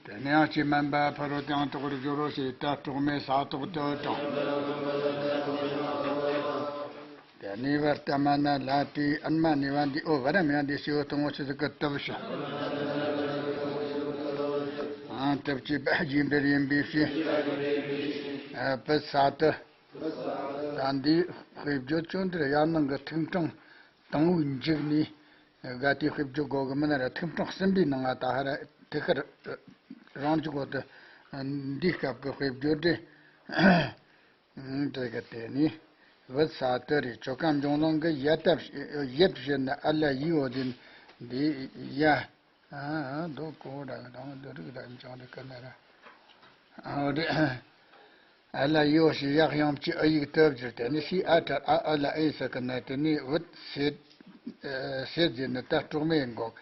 དེ་ནས་ཡང་ཅི་མན་པ་ཕ་རོལ་ཏུ་ཡང་དག་པར་སྦྱོར་རོ་ཞེས་ད་གྲོགས་མེད་ས་ཐོག་ཏུ་དང་། དེ་ནས་བར་ཏ་མ་ན་ལ་ཏི་ཨན་མ་ནི་བ་འདི་ཨོ་བ་ར་མི་ཡང་འདི་ཤི་འོ་དང་འོ་ཆི་ཟིག་གི་སྟབས་ཤ། ཨང་སྟབས་ཀྱིས་པ་རྒྱས་འབྲེལ་ཡིན་པའི་ཕྱིར། ཨ་པི་ས་ཏི། ད་འདི་དཔེ་བརྗོད་ཅུང་འདིར་ཡར་ནང་གི་ཐིག་ཕྲེང་དང་པོའི་མཇུག་ནས་དགའ་དེ་དཔེ་བརྗོད་དགོས་གི་མིན་ན་ར་ཐིག་ཕྲེང་གསུམ་པའི་ནང་ང་ད་ཧ་ར་དེ་ཁར་རང་འཇུག་གོ་དུ་འདིའི་སྐབས་ཀྱི་དཔེ་བརྗོད་དེ། དེ་ག་དེ་ནི་བུ་ས་དུ་རེ་ཆོ་ག་འབྱུང་ལོང་གི་ཡ་ཏ་ཡེད་བྱེད་ནི་ཨ་ལ་ཡི་འོ་དེ་འདི་ཡ། ཨ་འདོ་གོ་ར་གི་དང་འདི་རིགས་ར་འཇང་རི་ཀ་ན་ར། ཨ་རེ། ཨ་ལ་ཡོ་ཞེས་ཡག་ཡང་གཅིག་ཨ་ཡིག་ཏུ་བསྒྱུར་ཏེ་ནི་ཤི་ཨ་ཏྲ་ཨ་ཨ་ལ་ཨེ་ས་ཀ་ན་དེ་ནི་བུད་སེད། སེད་ཟེར་ནི་ད་གྲོགས་མེད་འགོག་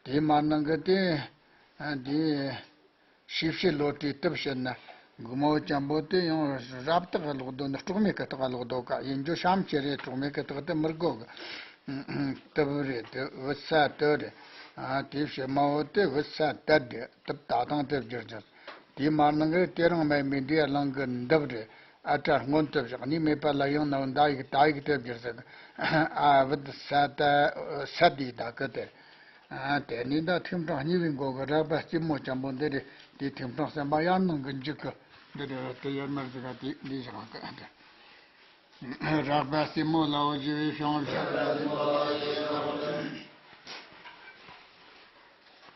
དེ་མ་ནང་གི་དེ། ཨ་འདི། ཤི་བྱེད་ལོ་ཏྲི་སྟབས་བྱེད་ན། མགོ་མོ་ཅན་པོ་དེ་ཡང་རབ་རྟགས་ལོག་རྡོ་ནི་གྲོགས་མེད་ཀྱི་རྟགས་ལོག་རྡོ་ཀ་ཡིན་རྒྱུ་བྱམས་ཆེ་རེད། གྲོགས་མེད་ཀྱི་རྟགས་དེ་མི་དགོས་གི། སྟབས་རེད་དེ་བུད་ས་དུ་རེད། ཨ་དེ་བྱེད་མ་བོ་དེ་བུད་ས་དད་རེད། སྟབས་ད་དང་དེ་བསྒྱུར་བསྒྱུར། དེ་མ་ནང་གི་དེ་རིང་མེད་མི་འདི་ཡ་ལང་གི་འདབ་རེད། ཨ་ཏྲ་སྔོན་དུ་བཞག་ནི་མེད་པ་ལ་ཡང་ན་བུ་འདའ་ཡིག་ད་ཡིག་དེ་བསྒྱུར་ཟེར། ཨ་བུད་ས་ད་ས་དེ་ད་གི་དེ། ཨ་དེ་ནི་ད་ཐིམ་གྲངས་གཉིས་པའི་མགོ་གི་རགས་པ་རྩེ་མོ་ཅན་པོ་འདི་རེད། དེ་ཐིམ་གྲངས་གསུམ་པ་ཡར་ནང་གི་མཇུག་གི་འདི་རེད། དེ་ཡར་མར་ཟིག་ག་དེ་འདི་བཞག་གི་འདི། རགས་པ་རྩེ་མོ་ལ་འོ་ཞེས་བྱུང་བ།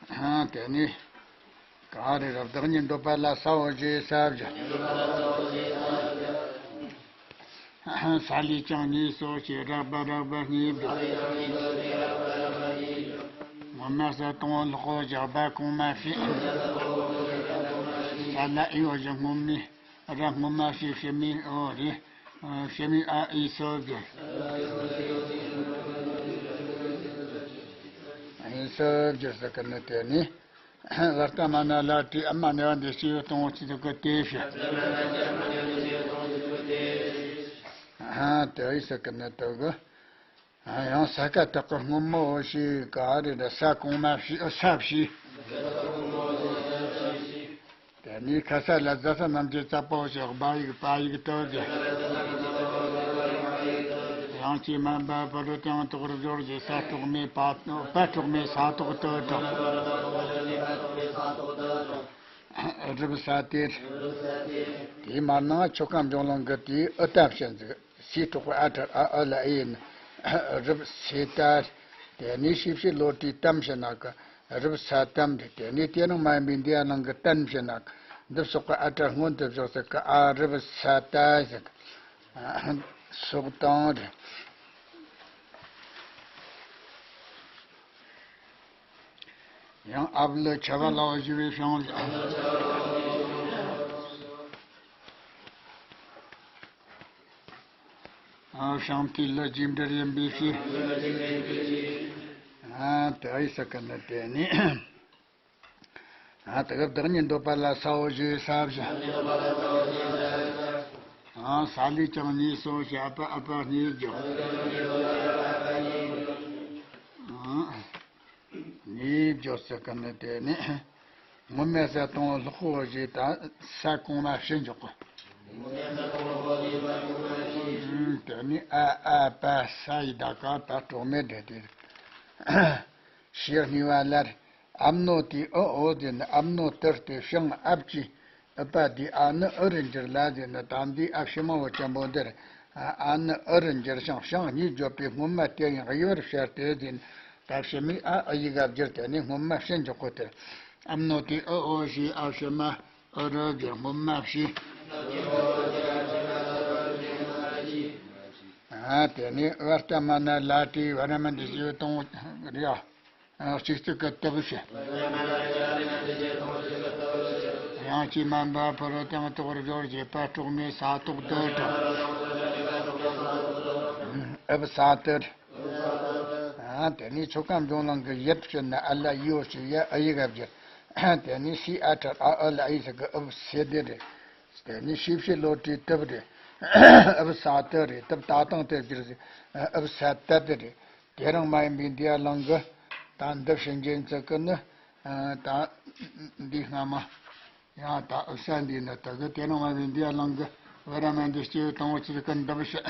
ཨ་དེ་ནི། ག་རེ་རབ་བདག་ཉིད་འདོད་པ་ལ་ས་འོ་ཞེས་ས་བཞག་ས་ལས་ཀྱང་གཉིས་སོ་ཞེས་རགས་པ་རགས་པ་གཉིས་བསྒྲུབ། སྔོན་མ་ས་དང་པོ་ལོག་གོ་ཞེས་པ་གོང་མ་བྱས། ས་ལ་ཨི་འོ་ཞེས་སྔོན་མའི་ར་སྔོན་མ་བྱས་ཕྱི་མའི་འོ་རེད། ཕྱི་མའི་ཨ་ཨི་སོ་བསྒྱུར། ཨི་སོ་བསྒྱུར་ཟེར་གི་ནི་དེ་ནི། བར་ཏ་མ་ན་ལ་ཏྲི་ཨ་མ་ནི་བ་འདི་སྐྱེས་བུ་དང་པོ་ཆི་ཟིག་གི་དེ་ཞེས། ཨ་དེ་ཨི་ཟེར་གི་ནི་དེ་གི། ཡང་ས་ཀ་དག་གི་སྔོན་མོ་ཞེས་ག་རེ་རེད། ས་གོང་མ་བྱས། ཨ། ས་བྱས། དེ་ནས་ཁ་ས་ལ་ཟ་ས་རྣམས་ཀྱི་རྩ་བ་ཞེས་སྦ་ཡིག་པ་ཡིག་ཏུ་ཟེར། ཡང་ཅིག་མ་འབབ་པར་དང་དོག་སྦྱོར་གྱི་ས་གྲོགས་མེད་པ། པ་གྲོགས་མེད་ས་ཐོག་ཏུ་གྲགས། རིབ་ས་དེར། དེའི་མར་ནང་ཆོ་ག་འབྱུང་ལུང་གི་དེའི་ཨུ་ཏ་བྱས་འཛུགས། སི་དྲག་པོ་ཨ་ཕྲ་ཨ་ཨུ་ལ་ཨེ་ཡིན། རིབ་སེ་ཏ། དེ་ནས་ཤེས་བྱེད་བློ་གྲོས་ཏམ་བྱས་ན་གི་རིབ་ས་ཏམ་རེད། དེ་ནས་དེ་རང་མ་ཡིན་པའི་འདི་ཡ་ནང་གི་ཏན་བྱས་ན་གི་འདི་སོགས་ཀྱི་ཨ་ཕྲ་སྔོན་དུ་བཞག་ས་གི་ཨ་རིབ་ས་ཏ་ཟེར། སོགས་དང་རེད། ཡང་ཨབ་ལུ་ཆ་བ་ལའོ་ཞུ་བའི་ཤང་ལ། ཨ། ཤང་ཏི་ལུ་རྗེས་འབྲེལ་ཡིན་པའི་ཕྱིར། ཨ། དེ་ཨི་ས་ཀ་ནི་དེ་ནི། ཨ། དེ་གི་བདག་ཉིད་འདོད་པ་ལ་སའོ་ཞུ་ས་བཞིན། ཨ། ས་ལས་ཀྱང་གཉིས་སོ་ཞེས་ཨ་པ་ཨ་པ་གཉིས་བརྗོད། ཨ། གཉིས་བརྗོད་ས་ཀ་ནི་དེ་ནི། སྔོན་མའི་ས་དང་ལྷག་པོ་ཞེས་ད་ས་གོང་མ་བྱས་འཇོག་གོ། དེ་ནི་ཨ་ཨ་པ་ས་ཡི་ད་ག་ད་གྲོགས་མེད་འདྲ་དེ། ཞེས་གཉིས་པ་ལར། ཨམ་ནོ་དེ་ཨུ་ཨོ་དེ་ནི་ཨམ་ནོ་ཏིར་ཏེ་ཤང་ཨབ་ཀྱི་ཨུ་པ་དེ་ཨ་ནི་ཨུ་རུ་འགྱུར་ལ་དེ་ནི་ད་འདི་ཨ་ཕྱི་མ་བོ་ཅན་པོ་འདིར། ཨ་ནི་ཨུ་རུ་འགྱུར་ཞིང་ཤང་གཉིས་བརྗོད་པའི་སྔོན་མ་དེ་ཡང་དབྱི་བར་བྱར་ཏེ་དེ་ནི་ད་ཕྱི་མའི་ཨ་ཨུ་ཡི་ག་བསྒྱུར་ཏེ་ནི་སྔོན་མ་བྱས་འཇོག་གོ་དེར། ཨམ་ནོ་དེ་ཨུ་ཨོ་ཞེས་ཨ་ཕྱི་མ་ཨུ་རུ་བསྒྱུར་སྔོན་མ་བྱས། ཨ། དེ་ནི་ཨུ་ཨར་ཏ་མ་ན་ལ་ཏི་བ་ར་མ་འདི་ཞེས་གཏོང་རེད། ཨ། གཅིག་ཚིག་གི་ཏི་བུ་ཞེས། ཡང་ཅིག་མ་འབབ་པར་དང་དོག་སྦྱོར་གྱི་པ་གྲོགས་མེད་ས་ཐོག་ཏུ་གྲགས། ཨུ་བུ་ས་ཏི་རེད། ཨ། དེ་ནས་ཆོ་ག་འབྱུང་ལུང་གི་ཡུ་བྱས་ན་ཨ་ལ་ཡོ་ཞེས་ཡ་ཨུ་ཡི་ག་བསྒྱུར། དེ་ནས་སི་ཨ་ཕྲ་ཨ་ཨུ་ལ་ཨི་ཟེར་གི་ཨུ་བུ་སེ་དེ་རེད། དེ་ནས་ཤེས་བྱེད་བློ་གྲོས་ཏི་བུ་རེད། ཨུ་བུ་ས་ཏི་རེད། ཏི་བུ་ད་དང་དེ་བསྒྱུར་ཟེར། ཨུ་བུ་ས་ཏི་དེ་རེད། དེ་རང་མ་ཡིན་པའི་འདི་ཡ་ལུང་གི་ད་འདི་བྱས་འཇོག་ཚུལ་གི་ནི། ཨ། ད་འདི་སྔ་མ། ཡང་ད་ཨུ་ས་འདི་ནི་ད་གི་དེ་རང་མ་ཡིན་པའི་འདི་ཡ་ལུང་གི་བ་ར་མ་འདི་སྐྱེ་བོ་དང་པོ་ཚིག་གི་འདི་བུ་ཞེས།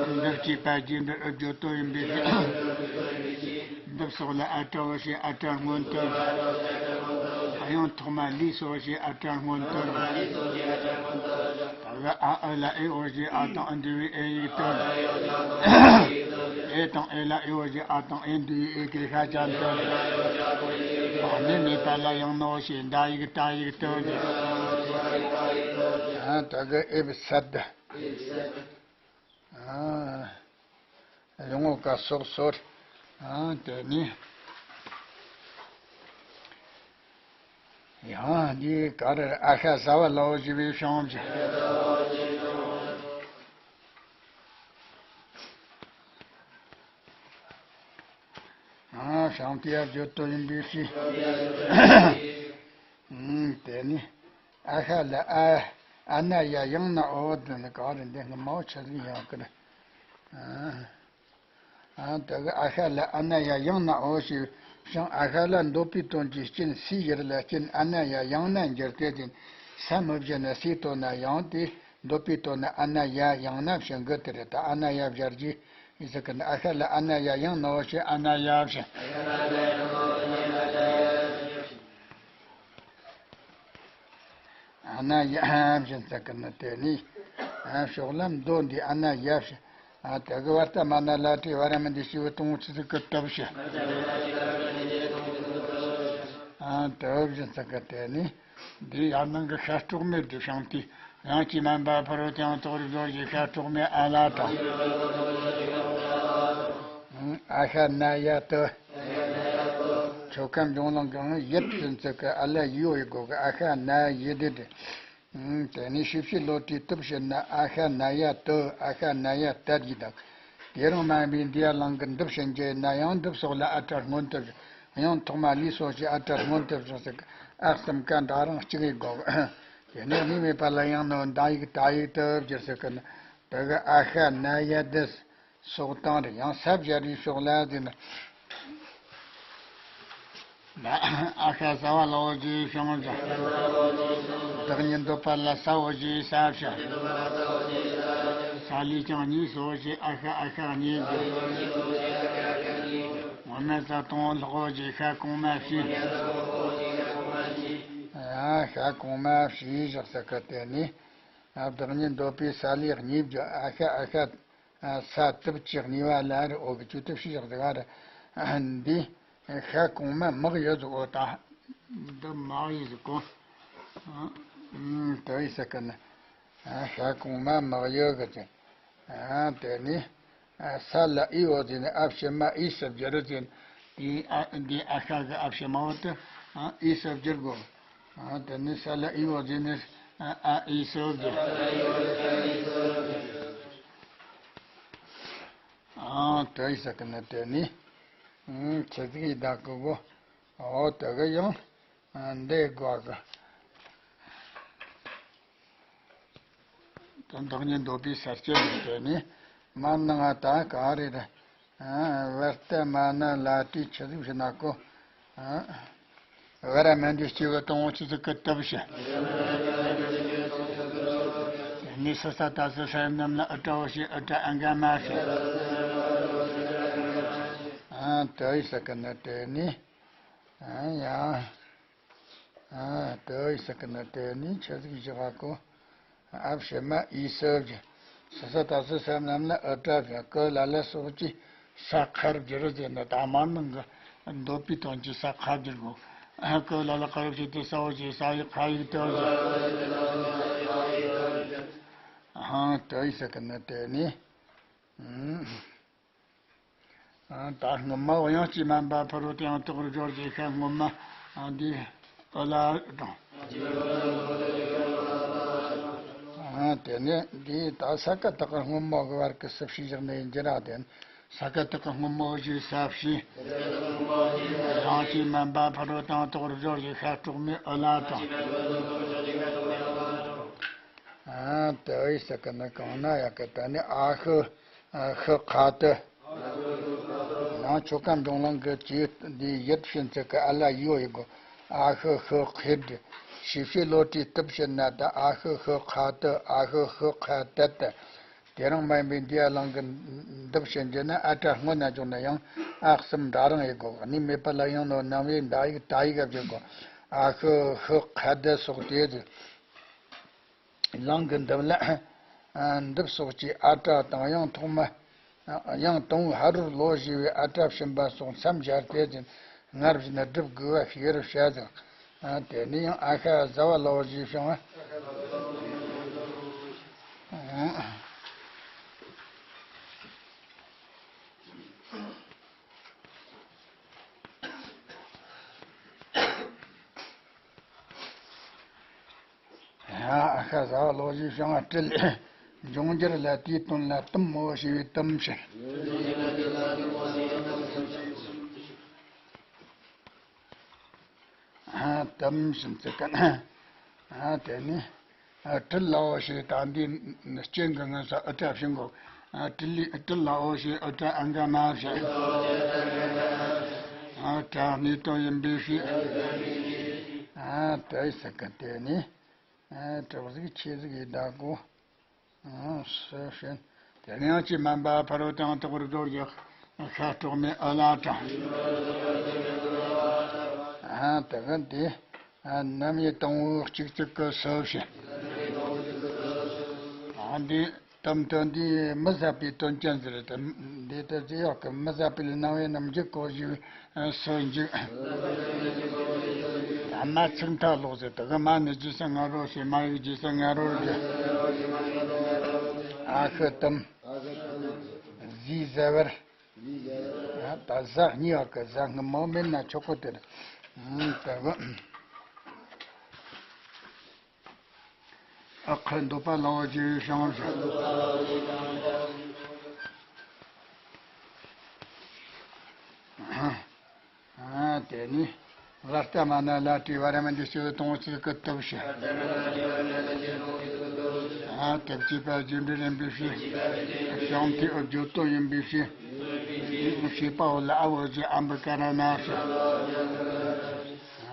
འདི་བྱས་པ་རྗེས་འབྲེལ་ཨུ་བརྗོད་དོ་ཡིན་པའི་ཕྱིར། འདི་སོགས་ལ་ཨ་ཏྲ་བོ་ཞེས་ཨ་ཏྲ་སྔོན་དུ། ཡང་ཐོག་མ་ལི་སོགས་ཞེས་ཨ་ཏྲ་སྔོན་དུ། ད་ག་ཨ་ཨུ་ལ་ཨེ་ཨོ་ཞེས་ཨ་དང་ཨུ་འདུས་པའི་ཨེ་ཡིག་དོན། ཨེ་དང་ཨེ་ལ་ཨེ་ཨོ་ཞེས་ཨ་དང་ཨེ་འདུས་པའི་ཨེ་གེ་ཤ་ཅན་དོན། ཨ་ནི་མེད་པ་ལ་ཡང་ནོ་ཞེས་འདའ་ཡིག་ཏ་ཡིག་དོན། ཨ། ད་གི་ཨེ་བི་སད། ཨ། ཡོང་ངོ་ཀ་སོགས་སོར། ཨ། དེ་ནི། ཡང་འདི་ག་རེ། ཨ་ཤ་ཟ་བ་ལའོ་ཞེས་པའི་ཤང་བཞིན། ཨ། ཤང་ཏི་ཡ་བརྗོད་དོ་ཡིན་པའི་ཕྱིར། ཨུམ། དེ་ནི། ཨ་ཤ་ལ་ཨ། ཨ་ན་ཡ་ཡང་ན་འོ་དེ་ནི་ག་རེ། འདི་སྔ་མ་བོ་ཆ་ཟིག་ཡང་གི་རེད། ཨ། ཨ། དེ་གི་ཨ་ཤ་ལ་ཨ་ན་ཡ་ཡང་ན་འོ་ཞེས་ཤིང་། ཨ་ཤ་ལ་འདོད་པའི་དོན་གྱི་རྐྱེན་སའི་ཡུལ་ལ་རྐྱེན་ཨ་ན་ཡ་ཡང་ན་འགྱུར་ཏེ་དེ་ས་མི་བཞི་ན་སའི་དོན་ན་ཡང་སྟེ། འདོད་པའི་དོན་ན་ཨ་ན་ཡ་ཡང་ན་བྱེད་དགོས་དེ་རེད། ད་ཨ་ན་ཡ་སྦྱར་རྗེས་ཡིན་ཟེར་གི་ན། ཨ་ཤ་ལ་ཨ་ན་ཡ་ཡང་ན་འོ་ཞེས་ཨ་ན་ཡ་བྱེད། ཨ་ན་ཡ་བྱེད་ཟེར་གི་ན། དེ་ནི་ཕྱོགས་ལམ་མདོ་འདི་ཨ་ན་ཡ་བྱེད། ཨ། དེ་གི་བར་ཏ་མ་ན་ལ་ཏི་བ་ར་མ་འདི་ཞེས་པའི་དང་པོ་ཚིག་གི་ཏི་བུ་ཞེས། ཨ། ཏི་བུ་བཞིན་ཚིག་གི་དེ་ནི། འདི་ཡར་ནང་གི་ཤ་གྲོགས་མེད་དེ་ཤང་ཏི། ཡང་ཅིག་མ་འབབ་པར་དང་དོག་སྦྱོར་གྱི་ཤ་གྲོགས་མེད་ཨ་ལ་དང་། ཨ་ཤ་ན་ཡ་ཏི། ཆོ་ག་འབྱུང་ལུང་གི་ཡུ་བཞིན་ཚིག་གི་ཨ་ལ་ཡོ་ཡི་སྒོ་གི་ཨ་ཤ་ན་ཡི་དེ་དེ། དེ་ནས་ཤེས་བྱེད་བློ་གྲོས་ཏི་བུ་བྱས་ན་ཨ་ཤ་ན་ཡ་ཏི། ཨ་ཤ་ན་ཡ་ཏ་ཡི་དང་། དེ་རང་མ་ཡིན་པའི་འདི་ཡ་ལུང་གི་འདི་བྱས་འཇོག་ན་ཡང་འདི་སོགས་ལ་ཨ་ཏྲ་སྔོན་དུ། ཡང་ཐོག་མ་ལི་སོགས་ཀྱི་ཨ་ཏྲ་སྔོན་དུ་བྱུང་ཟེར་གི། ཨ་གསུམ་ཀ་འདྲ་རང་གཅིག་གི་སྒོ་གི། དེ་ནས་གཉིས་མེད་པ་ལ་ཡང་ནོ་འདའ་ཡིག་ཏ་ཡིག་ཏུ་བསྒྱུར་ཟེར་གི་ན། ད་ དེ་གི་ཨ་ཤ་ན་ཡ་དི་སོགས་དང་རེ་ཡང་ས་བཞག་རེ་ཤོག་ལ་ཟེར་ན། ཨ་ཤ་ཟ་བ་ལའོ་ཞེས་བྱུང་ཞིང་། བདག་ཉིད་འདོད་པ་ལ་སའོ་ཞེས་ས་བཞག་ས་ལས་ཀྱང་གཉིས་སོ་ཞེས་ཨ་ཤ་ཨ་ཤ་གཉིས་ཀྱི། ངོ་མ་ས་དང་ལྷག་ཞེས་ཤ་གོང་མ་བྱས། ཤ་གོང་མ་བྱས་བཞག་ས་ཁ་དེ་ནི། བདག་ཉིད་འདོད་པའི་ས་ལས་གཉིས་བརྒྱ་ཨ་ཤ་ཨ་ཤ། ས་བཙུབ་ཀྱི་གཉིས་པ་ལ་རེ་འོ་གི་ཅུ་ཏི་ཕྱི་བཞག་ཟིག་ག་རེ། འདི་ཤ་གོང་མ་དམག་ཡོད་ཟིག་འོ་ད། འདི་དམག་ཡིན་ཟིག་གོ། དེ་ཡིན་ས་ཀི་ན། ཤ་གོང་མ་དམག་ཡོད་གི་ཅན། དེ་ནི། ས་ལ་ཨི་འོ་ཟིན་ནི་ཨ་བྱེད་མ་ཨི་སུ་བསྒྱུར་ཟིན། དེ་ཨ་འདི་ཨ་ཤ་གི་ཨ་བྱེད་མ་འོ་དེ་ཨི་སུ་བསྒྱུར་དགོས། དེ་ནི་ས་ལ་ཨི་འོ་ཟིན་ནི་ཨ་ཨི་སུ་བསྒྱུར། དེ་ཡིན་ས་ཀི་ན་དེ་ནི། ཆི་ཟིག་ཡིན་ད་གི་གོ། འོ་དེ་གི་ཡང་འདི་དགོས་གི། དོན་དག་ཉིད་འདོད་པའི་ས་སྐྱེ་མི་དེ་ནི་མ་ནང་ང་ད་ག་རེ་རེད། བར་ཏ་མ་ན་ལ་ཏི་ཆི་ཟིག་ཕྱི་ན་གོ། བ་ར་མན་དི་སྐྱེ་བོ་དང་ཆི་ཟིག་གི་སྟབས་ཤེ། དེ་ནི་སི་ས་ད་སི་ས་ཡམ་ནམ་ལ་ཨི་ཏྲའོ་ཤེ་ཨི་ཏྲ་ཨ་འག་མ་ཤེ། དེ་ཡིན་ས་ཀི་ན་དེ་ནི། ཡང་། ཨ་དེ་ཡིན་ས་ཀི་ན་དེ་ནི་ཆི་ཟིག་བཞག་གོ། ཨ་བྱེད་མ་ཨི་སུ་བཞག་ས་ས་ད་སི་ས་ནམ་ལ་ཨི་ཏྲ་བཞག་ཀི་ལ་ལ་སོགས་ཀྱི་ས་ཁར་བསྒྱུར་ཟེར་ན་ད་མ་ནང་གི་འདོད་པའི་དོན་གྱི་ས་ཁར་བསྒྱུར་གོ། ཨ་ཀི་ལ་ལ་ཁ་རུ་བྱེད་དུ་ས་འོ་ཞེས་ས་ཡི་ཁ་ཡིག་དེ་བཞག་ཨ་དེ་ཡིན་ས་ཀི་ན་དེ་ནི། ད་སྔོན་མ་དབྱངས་ཀྱིས་སྨན་པ་ཕ་རོལ་ཏུ་ཡང་དག་པར་སྦྱོར་ཞེས་ཤ་སྔོན་མ་འདི་ཨོ་ལ་དང་། དེ་ནས་འདི་ད་ས་ཀ་དག་གི་སྔོན་མ་གི་བར་གྱི་སུ་བྱས་བཞག་ནས་ཡིན་གྱི་ར་དེ་ས་ཀ་དག་གི་སྔོན་མ་ཞེས་ས་བྱས། དབྱངས་ཀྱིས་སྨན་པ་ཕ་རོལ་ཏུ་ཡང་དག་པར་སྦྱོར་ཞེས་ཤ་སྲོག་མེད་ཨོ་ལ་དང་། དེ་ཡིན་ས་ཀི་ན་གང་ན་ཡག་གི་ད་ནི་ཨ་ཤི། ཤི་ཁ་ཏི། ཡང་ཆོ་ག་འབྱུང་ལམ་གྱི་ཅིག་འདི་ཡིད་བྱིན་ཚིག་གི་ཨ་ལ་ཡོ་ཡི་གོ། ཨ་ཤི་ཤི་ཁེ་དི། ཤི་ཤི་ལོ་ཏི་སྟབས་བྱེད་ན་ད་ཨ་ཤི་ཤི་ཁ་ཏི་ཨ་ཤི་ཤི་ཁ་ཏི་ཏི། དེ་རིང་མ་ཡིན་པའི་འདི་ཨ་ལང་གི་འདི་བྱེད་རྒྱུ་ན་ཨ་ཏྲ་སྔོན་ན་འཇོག་ན་ཡང་ཨ་གསུམ་འདྲ་རང་ཡི་གོ། གནས་མེད་པ་ལ་ཡང་ནོ་རྣམ་དབྱེ་འདའ་ཡིག་ད་ཡིག་བརྗོད་གོ། ཨ་ཤི་ཤི་ཁ་ཏི་སོགས་དེ་དུ། ལང་གི་འདབ་ལ། འདབ་སོགས་ཀྱི་ཨ་ཏྲ་དང་ཡང་ཐོག་མ། ཡང་དང་པོའི་ཧ་རུར་ལོ་ཞེས་པའི་ཨ་ཏྲ་བྱིན་པ་སོགས་མཚམས་སྦྱར་ཏེ་ཅིང་སྔར་བཞིན་སྒྲུབ་དགོས་པ་ཤེས་རབ་བྱ་ཟིན། དེ་ནས་ཡང་ཨ་ཤ་ཟ་བ་ལོ་ཞེས་བྱུང་བ། ཨ་ཤ་ཟ་བ་ལོ་ཞེས་བྱུང་བ་སྤྲུལ། འབྱུང་འགྱུར་ལ་དེའི་དོན་ལ་དུམ་མོ་ཞེས་པའི་དུམ་ཕྱིར། དུམ་ཕྱིན་ཚིག་ག་ན། དེ་ནི། སྤྲུལ་ལའོ་ཞེས་ད་འདི་སྐྱེ་འགི་ངན་ས་ཨུ་ཏྲ་ཕྱིན་གོ། སྤྲུལ་ལའོ་ཞེས་ཨུ་ཏྲ་ཨ་འག་མ་ཕྱིན། ཨུ་ཏྲ་གནས་དོན་ཡིན་པའི་ཕྱིར། དེ་ཟེར་གི་དེ་ནི། གྲགས་གཟུགས་ཆེ་གཟུགས་ཡི་བདག་གོ། སུ་བྱིན། དེ་ནས་ཡང་ཅི་སྨན་པ་ཕ་རོལ་ཏུ་ཡང་དག་པར་སྦྱོར་གྱི་ཤ་སྲོག་མེད་ཨོ་ལ་དང་། དེ་ག་འདི་རྣམ་དབྱེ་དང་པོ་གཅིག་གཅིག་གི་སུ་བྱིན། འདི་དམ་དོན་འདི་མི་ཟད་པའི་དོན་ཅན་ཟེར་ཏེ་འདི་ལྟར་ཅི་ཡག་གི་མི་ཟད་པའི་སྣང་བའི་རྣམ་འགྱུར་གོ་ཞིག་སུ་འཇུག་ཨ་མ་ཚིག་མཐའ་ལོག་ཟེར་དེ་ག་མ་ནི་རྗེས་སུ་ང་རོ་ཞེས་མ་ཡིག་རྗེས་སུ་ང་རོར་འཇུག་ཨ་ཤི་དམ། ཟས་ཟ་བར། ད་ཟ་གཉིས་པ་གི་ཟ་སྔོན་མོ་མེད་ན་ཆོག་གོ་དེར། དེ་ག་ཨ་ཁུ་འདོད་པ་ལའོ་ཞེས་བྱུང་བ། དེ་ནས་བར་ཏ་མ་ན་ལ་ཏྲི་བ་ར་མ་འདི་སྐྱེ་བོ་དང་ཚིག་གི་སྟོབས་ཤིག་དེབ་ཀྱི་པ་རྒྱུ་འབྲས་ཡིན་པའི་ཕྱིར། བྱང་མཐའི་ཨུ་བརྗོད་དོན་ཡིན་པའི་ཕྱིར། ཞེས་པའོ་ལ་ཨ་བོ་ཞེས་ཨམ་བི་ཀ་ར་ན་ཞེས།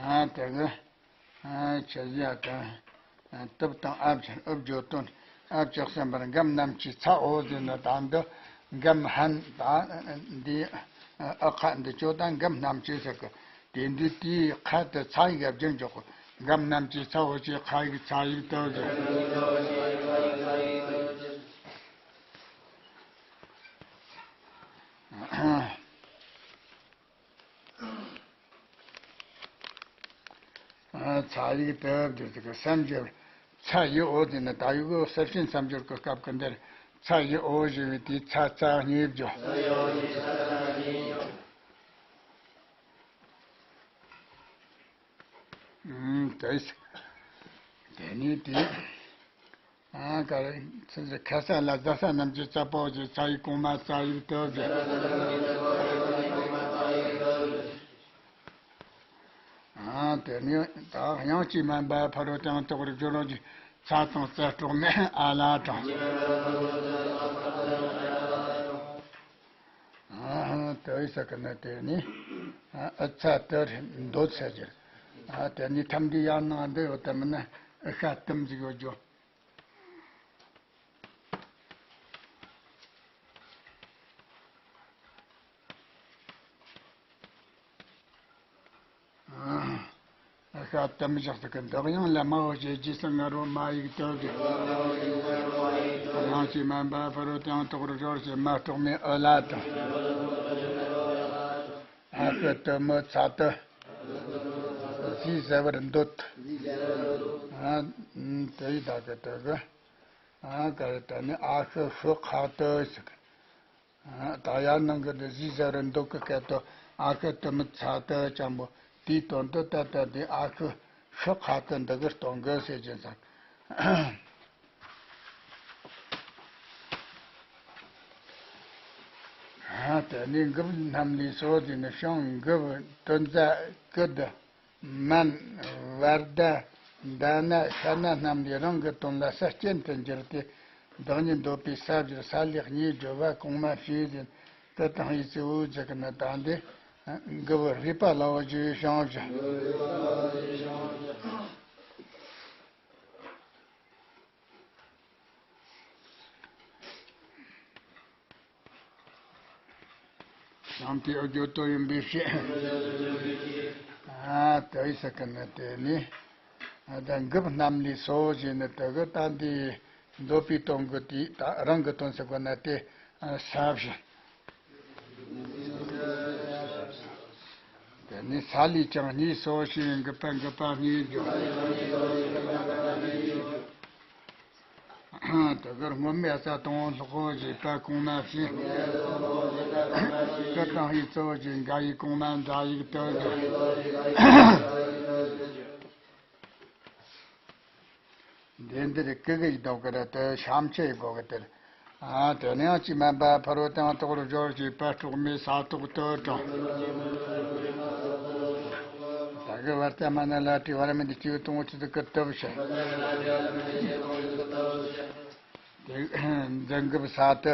ཨ་དེ་གི་ཨ་ཆ་ཡ་དང་། དུབ་དང་ཨ་བརྗོད་ཨུ་བརྗོད་དོན། ཨ་བརྗོད་གསུམ་པར་འགམ་རྣམས་ཀྱི་ཚ་འོ་ཟེར་ན་ད་འདི་འགམ་ཧན་ད་འདི་ཨ་ཁ་འདི་ཅོ་ད་འགམ་རྣམས་ཀྱི་ཟེར་གི། དེ་འདི་དེའི་ཁ་དུ་ཚ་ཡིག་བརྒྱབ་རྒྱུ་འཇོག་གི། འགམ་རྣམས་ཀྱི་ཚ་འོ་ཅེས་ཁ་ཡིག་ཚ་ཡིག་ཏུ་ཟེར། ཚ་ཡིག་ཏུ་བསྒྱུར་ཏེ་གི་སེམས་བསྒྱུར། ཚ་ཡི་འོ་དེ་ནི་ད་ཡི་གོ་གསལ་བྱེད་མཚམས་སྦྱོར་གྱི་སྐབས་ཀྱི་འདིར་ཚ་ཡི་འོ་ཞེས་པའི་དེའི་ཚ་ཚ་གཉིས་བསྒྱུར། ཨུམ། དེ་དེ་ནས་དེ། ཨ་ཀ་རེ། ཚེ་ཁ་ས་ལ་ཟ་ས་རྣམས་ཀྱི་ཚ་པོ་ཞེས་ཚ་ཡི་གོང་མ་ཚ་ཡིག་ཏུ་ཟེར། ཨ་དེ་ནས་ད་དབྱངས་ཀྱིས་དམན་པ་ཕ་རོལ་དུ་ཡང་དོག་རིགས་སྦྱོར་རོ་གྱི་ཚ་དང་ཚ་སྲོག་མེ་ཨ་ལ་དང་། ཨ་དེ་ཡི་ས་ཀ་ན་དེ་ནས་ཨ་ཚ་དེ་འདོད་ཚ་ཟེར། ཨ་དེ་ནས་ཐམ་དེ་ཡར་ནང་འདི་ཡོད་དམ་མིན་ན་ཨི་ཤ་དམ་ཟིག་ཡོད་རྒྱུ། ཤ་དམ་བཞག་ཟིག་གི་འདོགས་ཡང་ལ་མ་འོ་ཞེས་རྗེས་སུ་ང་རོ་མ་ཡིག་ཏུ་གི། དབྱངས་ཀྱིས་དམན་པ་ཕ་རོལ་དུ་ཡང་དོག་རིགས་སྦྱོར་ཞེས་མ་གཏོགས་མེ་ཨི་ལ་དང་། ཨ་ཤི་དུ་མི་ཚ་དུ། ཟས་ཟ་བར་འདོད། ཨ་དེ་ཡི་ད་གི་དུ་གི། ཨ་ཀ་རེ་ད་ནི་ཨ་ཤི་ཤི་ཁ་དུ་ཞིག། ཨ་ད་ཡར་ནང་གི་འདི་ཟས་ཟ་བར་འདོད་གི་སྐད་དུ་ཨ་ཤི་དུ་མི་ཚ་དུ་ཅང་པོ་དེའི་དོན་དུ་ད་ལྟ་འདི་ཨ་ཤི་ཤི་ཁ་དུ་འདི་གི་སྟོན་གི་ཟེར་གྱིན་ཙང་། ཨ་དེ་ནས་འགུབ་རྣམས་ལས་སོ་དེ་ནི་བྱང་འགུབ་དོན་རྩ་ཀི་དུ། མན། བར་ད། ད་ན་ཤ་ན་རྣམས་ལས་རང་གི་དོན་ལ་ས་རྐྱེན་དུ་འགྱུར་ཏེ། བདག་ཉིད་འདོད་པའི་ས་བསྒྱུར་ས་ལེགས་ཉིད་བརྗོད་པ་གོང་མ་ཞེས་ཟིན། ཀི་དང་ཡི་ཚིག་འུ་ཅག་གི་ནི་ད་འདི། འགི་བུ་རུས་པ་ལ་འོ་ཞེས་བྱང་བཞིན། བྱང་མཐའི་ཨུ་བརྗོད་དོན་ཡིན་པའི་ཕྱིར། ཨ་དེ་ཡི་ས་ཀ་ན་དེ་ནི། ཨ་ད་འགུབ་རྣམས་ལས་སོ་ཞེས་ནི་དེ་གི་ད་འདི་འདོད་པའི་དོན་གི་དེ་ད་རང་གི་དོན་ཟེར་གོ་ན་དེ་ས་བཞིན། དེ་ནི་ས་ལས་ཀྱང་གཉིས་སོ་ཞེས་འགུབ་པ་འགུབ་པ་གཉིས་བརྗོད། དེ་གར་སྔོན་མའི་ས་དང་ལྷག་པོ་ཞེས་པ་གོང་མ་བཞིན། ཀི་དང་ཡི་གཙོ་བོ་ཞེས་འགའ་ཡི་གོང་མ་འདྲ་ཡིག་ཏུ་བརྗོད། འདི་འདིར་ཀི་གི་ལྡོག་གི་རེད་དེ་ཤམ་ཆེ་གོ་གི་དེར། ཨ་དེ་ནས་ཡང་ཅི་མན་པ་ཕ་རོལ་དུ་ཡང་དོག་རུ་སྦྱོར་ཞེས་པ་སྲོག་མེ་ས་ཐོག་ཏུ་དྲངས། ད་གི་བར་ཏ་མ་ན་ལ་ཏྲི་བར་མི་འདི་སྐྱེ་བོ་དང་པོ་ཆུ་ཚོད་ཀི་ཏུ་བཤད། དེ་འཛིན་འགུབ་ས་ཏུ།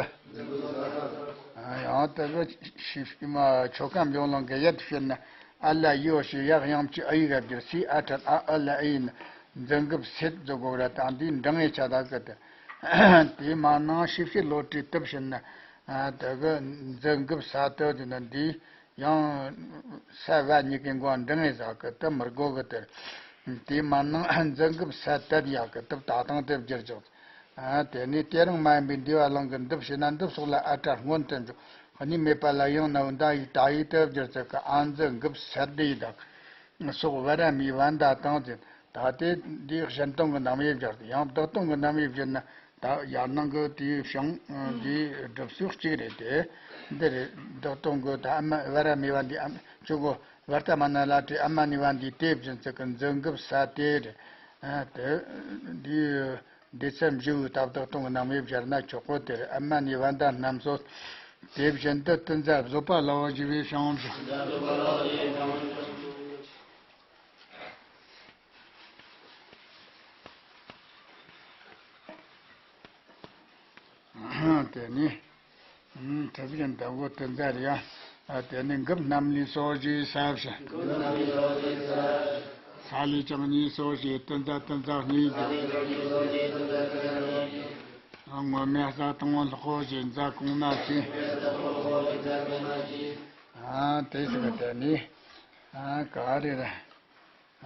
ཡང་དེ་གི་ཤི་མ་ཆོ་ག་འབྱུང་ལང་གི་ཡད་ཕྱིར་ན་ཨ་ལ་ཡོ་ཞེས་ཡག་ཡང་ཅི་ཨ་ཡི་ག་བསྒྱུར་སི་ཨ་ཁྲ་ཨ་ཨ་ལ་ཨི་ཡིན། འཛིན་འགུབ་སེད་བཟོ་དགོས་ར་དང་དེའི་འབྲིང་ངེ་ཆ་ད་གི་དེ། དེའི་མ་ནང་ཤི་ཤི་ལོ་ཏྲི་ཏུ་ཕྱིར་ན། དེ་གི་འཛིན་འགུབ་ས་ཏུ་དེ་ན་འདི། ཡང་ས་བ་གཉིས་ཀའི་མགོ་འབྲིང་ངེ་ཟག་གི་དུ་མི་དགོས་གི་དེར། དེའི་མ་ནང་འཛིན་འགུབ་ས་ཏད་ཡག་གི་དུ་ད་དང་དེ་བསྒྱུར་ཆོག་དེ་ནས་དེ་རིང་མ་ཡིན་པའི་འདུས་པ་ལང་གི་འདུབ་བྱས་ན་འདུབ་སོགས་ལ་ཨ་ཏྲ་སྔོན་དུ་འཇོག་གཉིས་མེད་པ་ལ་ཡང་ན་འོ་འདའ་ཡིག་ད་ཡིག་དུ་བསྒྱུར་ཚུལ་གི་ཨ་འཛིན་འགུབ་ས་ཏད་ཡི་དག་སོགས་བ་ར་མི་བ་འདའ་དང་ཟེར། ད་དེ་འདི་གཞན་སྟོང་གི་རྣམ་དབྱེ་སྦྱར་ཏེ་ཡང་བདག་སྟོང་གི་རྣམ་དབྱེ་བསྒྱུར་ན། ད་ཡར་ནང་གི་དེའི་བྱང་འདིའི་སྒྲུབ་ཚུལ་གཅིག་རེད་དེ། འདི་རེད་བདག་སྟོང་གི་ད་ཨ་མ་བ་ར་མི་བ་འདི་ཨ་མ་ཆུ་གོ་བར་ཏ་མ་ན་ལ་ཏྲི་ཨ་མ་ནི་བ་འདི་དེ་བཞིན་ཚིག་གི་འཛིན་འགུབ་ས་དེ་རེད། དེ་འདིའི་སྡེ་ཚན་བཞི་བོའི་ད་བདག་སྟོང་གི་རྣམ་དབྱེ་སྦྱར་ན་ཆོག་གོ་དེ་རེད་ཨ་མ་ནི་བ་འདའ་རྣམས་སོ། དེ་བཞིན་དུ་ཏུན་ཛ་བཟོད་པ་ལ་འོ་ཞེས་པའི་བྱང་བཞིན། དེ་ནི། ཨུམ། ཁྲི་བཞི་འདབ་སྒོ་ཏི་འཛའ་རེ་ཡ། ཨ། དེ་ནི་འགབ་སྣམ་ལུས་སོགས་ཀྱི་ས་བཞི། ས་ལུས་ཀྱང་གཉིས་སོགས་ཀྱི་ཏི་འཛའ་ཏི་འཛའ་གཉིས་ཀྱི། ཨ། ངོ་མའི་ས་དང་པོ་ལྷག་པོ་ཞེས་འཛའ་གོང་མ་བཞི། ཨ། དེ་ཟེར་བ་དེ་ནི། ཨ། ག་རེ་རེད།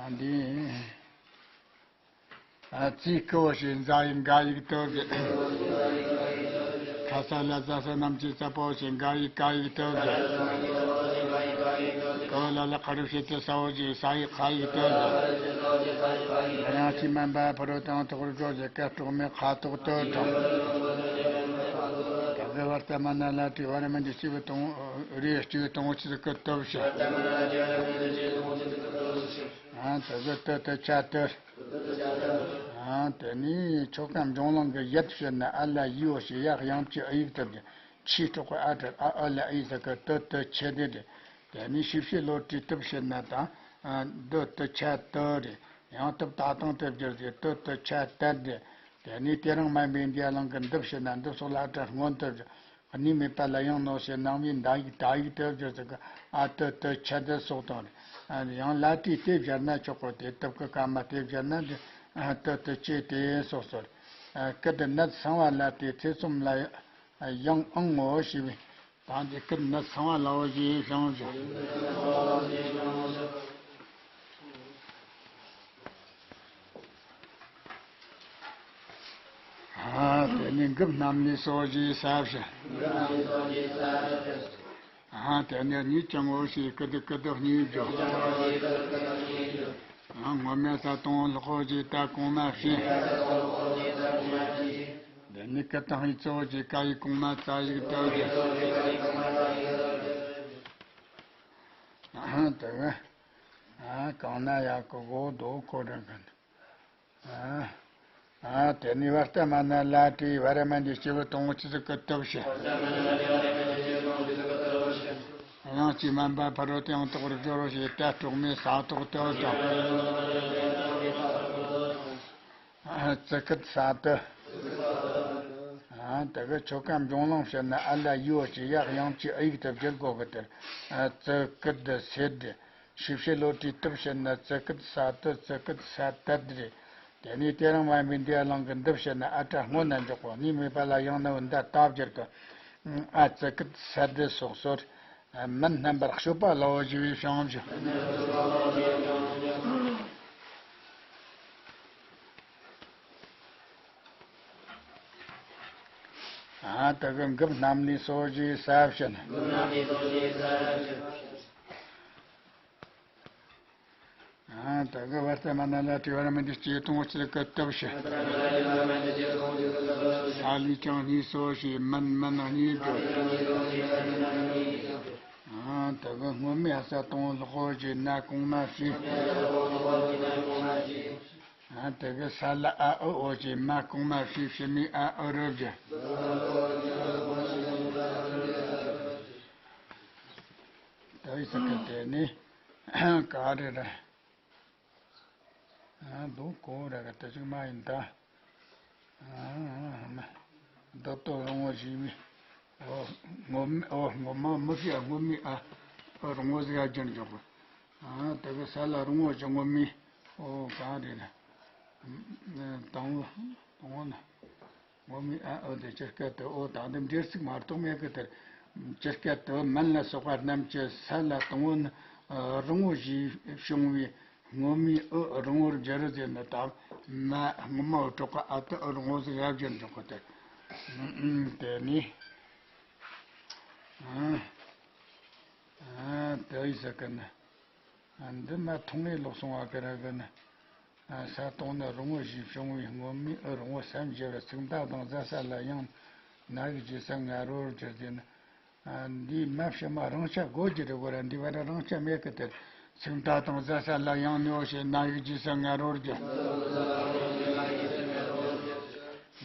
ཨ། འདི། ཨ། རྩིས་སྐུ་བོ་ཞེས་འཛའ་ཡིག་འགའ་ཡིག་ཏོ་བཞི། ཁ་ས་ལ་ཟ་ས་རྣམས་ཀྱི་ས་པོ་ཞེས་འགའ་ཡིག་ག་ཡིག་ཏོ་བཞི། ཀ་བོ་ལ་ལ་ཁ་རུ་ཞེས་ཏེ་ས་བོ་ཞེས་ས་ཡིག་ག་ཡིག་ཏོ་བཞི། དབྱངས་ཀྱིས་དམན་པ་ཕ་རོལ་ཏུ་ཡང་དག་པར་སྒྲོགས་ཞེས་ཀ་དཀྲོག་མའི་ཁ་དོག་ཏོ་དྲུག། ད་གི་བར་ཏ་མ་ན་ལ་ཏྲི་བ་ར་མ་འདི་སྐྱེས་བུ་དང་རིགས་སྐྱེས་བུ་དང་པོ་ཆི་ཟིག་གི་ཏོ་བཞི། ཨ། ད་གི་ཏི་ཏི་ཆ་ཏི། ཨ། དེ་ནས་ཆོ་ག་འབྱུང་ལུང་གི་ཡ་བཤད་ན། ཨ་ལ་ཡི་འོ་ཞེས་ཡ་དབྱངས་ཀྱི་ཨ་ཡིག་ཏུ་བསྒྱུར། ཆི་སྲོག་གི་ཨ་སྦྲ་ཨ། ཨ་ལ་ཨི་ཟེར་གི་ཏི་ཏི་ཆ་ཏི་རེད། དེ་ནས་ཞིབ་བཤད་བློ་གྲོས་ཏི་བཤད་ན་དང་། ཨ། ཏི་ཏི་ཆ་ཏི་རེད། ཡང་ཏི་ཏ་དང་ཏི་བསྒྱུར་ཏེ་ཏི་ཏི་ཆ་ཏི་རེད། དེ་ནས་དེ་རིང་མ་འབད་འདི་ཡ་ལང་གི་འདི་བཤད་ན། འདི་སོགས་ལ་ཨ་སྦྲ་སྔོན་དུ་བསྒྱུར། གནས་མེད་པ་ལ་ཡང་ནོ་ཞེས་སྣང་བའི་འདའ་ཡིག་ད་ཡིག་ཏུ་བསྒྱུར་ཟེར་གི། ཨ། ཏི་ཏི་ཆ་ཏི་སོགས་དང་། ཨ། ཡང་ལ་ཏྲི་དེ་སྦྱར་ན་ཆོག་གོ། དེ་ཏི་གི་སྐར་མ་དེ་སྦྱར་ན་དེ། ཨ། ཏི་ཏི་ཆ་ཏི་སོགས་སོ། ཨ། ཀི་དེ་ནད་སང་བ་ལ་ཏྲི་ཚེས་གསུམ་ལ་ཡང་ཨང་ངོ་ཞེས་པའི། ད་འདི་ཀི་དེ་ནད་སང་བ་ལའོ་ཞེས་བྱུང་ཞིང་། ཨ། དེ་ནས་འགབ་སྣམ་ལུས་སོགས་ཀྱི་ས་བཞི། ཨ། དེ་ནས་གཉིས་ཀྱང་འོ་ཞེས་ཀི་དི་ཀི་དི་གཉིས་བསྒྱུར། ཨ། ངོ་མའི་ས་དང་པོ་ལྷག་པོ་ཞེས་ཏ་གོང་མ་བཞི། དེ་ནས་ཀི་དང་ཡི་གཙོ་བོ་ཞེས་ཀ་ཡིག་གོང་མ་ཙ་ཡིག་ཏུ་བསྒྱུར། ཨ། དེ་གི། ཨ། གང་ན་ཡག་གི་གོ་དོ་ཁོ་རང་གི། ཨ། ཨ། དེ་ནས་བར་ཏ་མ་ན་ལ་ཏྲི་བ་ར་མ་འདི་སྐྱེས་བུ་དང་པོ་ཆི་ཟིག་གི་ཏི་བཞི། དབྱངས་ཀྱིས་དམན་པ་ཕ་རོལ་ཏུ་ཡང་དག་པར་སྒྲོགས་ཞེས་ཏ་དཀྲོག་མའི་ས་དོག་ཏི་དྲུག། ཨ། ཙི་ཀི་ས་ཏི། ཨ། དེ་གི་ཆོ་ག་འབྱུང་ལུང་བཤད་ན། ཨ་ལ་ཡི་འོ་ཞེས་ཡ་དབྱངས་ཀྱི་ཨ་ཡིག་ཏུ་བསྒྱུར་དགོས་གི། དེར། ཨ། ཙི་ཀི་དི་སེ་དི། ཞིབ་བཤད་བློ་གྲོས་ཏི་བཤད་ན། ཙི་ཀི་ས་ཏི་ཙི་ཀི་ས་ཏི་དི་རེད། དེ་ནས་དེ་རིང་མ་འབད་འདི་ཡ་ལང་གི་འདི་བཤད་ན། ཨ་སྦྲ་སྔོན་ན་འཇོག་གོ། གནས་མེད་པ་ལ་ཡང་ནོ་འདའ་ཏ་བསྒྱུར་གི། ཨ། ཙི་ཀི་ས་དི་སོགས་སོ། མན་རྣམ་པར་དཔྱོད་པ་ལའོ་ཞེས་པའི་བྱང་ཆུབ། ཨ། དེ་གི་འགབ་སྣམ་ལུས་སོགས་ཀྱི་ས་བཞི་ནི། ཨ། དེ་གི་བར་ཏ་མ་ན་ལ་ཏྲི་བ་ར་མ་འདི་སྐྱེས་དང་པོ་ཆི་ཟིག་གི་ཏི་བཞི། ས་ལུས་ཀྱང་གཉིས་སོ་ཞེས་མན་མན་གཉིས་བསྒྱུར། ཨ། དེ་གི་སྔོན་མའི་ས་དང་པོ་ལྷག་པོ་ཞེས་ན་གོང་མ་བཞི། ཨ། དེ་གི་ས་ལ་ཨ་ཨི་འོ་ཞེས་མ་གོང་མ་བཞི། ཕྱི་མའི་ཨ་ཨི་རི་བཞི། ཏི་ཡི་ས་ཀི་དེ་ནི་ག་རེ་རེད། ཨ། འདུག་གོ་ར་ག་ཏི་ཅིག་མ་ཡིན་ད། ཨ། མ། རྡོ་ཏོ་རོང་བོ་ཞིག་མི། ཨོ། ངོ་མ། ཨོ། ངོ་མ་མི་ཤེས། ངོ་མི་ཨ། ཨོ། རོང་བོ་ཟིག་ཨ་ཅན་འཇོག་གི། ཨ། དེ་གི་ས་ལ་རོང་བོ་ཞིག་ངོ་མི། ཨོ། གང་རེད་ན། དང་བོ། དང་བོ་ན། ངོ་མི་ཨ། ཨོ། དེ་ཅི་སྐད་དུ། ཨོ། ད་འདི་འབྲེལ་ཚིག་མ་གཏོགས་མེད་གི། དེར་ཅི་སྐད་དུ། མན་ལ་སོགས་པ་རྣམས་ཀྱི་ས་ལ་དང་བོ་ནི་རོང་བོ་ཞེས་བྱུང་བའི་སྔོན་མའི་ཨི་རོང་བོར་འགྱུར་ཟེར་ན། ད་མ་སྔོན་མ་འོ་དྲག་ག་ཨ་ཏི་ཨི་རོང་བོ་ཟེར་ཡ་བསྒྱུར་འཇོག་གི། དེ་དེ་ནི། ཨ། ཨ། དེ་ཡི་ས་ཀི་ནི། ཨ། འདི་མ་ཐུང་ངེ་ལོག་སོང་བ་གི་ར་གི་ནི། ཨ། ས་དང་ནི་རོང་བོ་ཞེས་བྱུང་བའི་སྔོན་མའི་ཨི་རོང་བོ་སམ་བཞི་བ་ཚིག་མཐའ་དང་ཟ་ས་ལ་ཡང་ན་ཡིག་རྗེས་ས་ང་རོར་བསྒྱུར་ཏེ་ནི། ཨ། འདིའི་མ་ཕྱི་མ་རང་ཆ་དགོས་ཀྱི་རེད་གོ་ར། འདི་བར་རང་ཆ་མེད་གི། དེར་ཚིག་མཐའ་དང་ཟ་ས་ལ་ཡང་ནོ་ཞེས་ན་ཡིག་རྗེས་ས་ང་རོར་བསྒྱུར།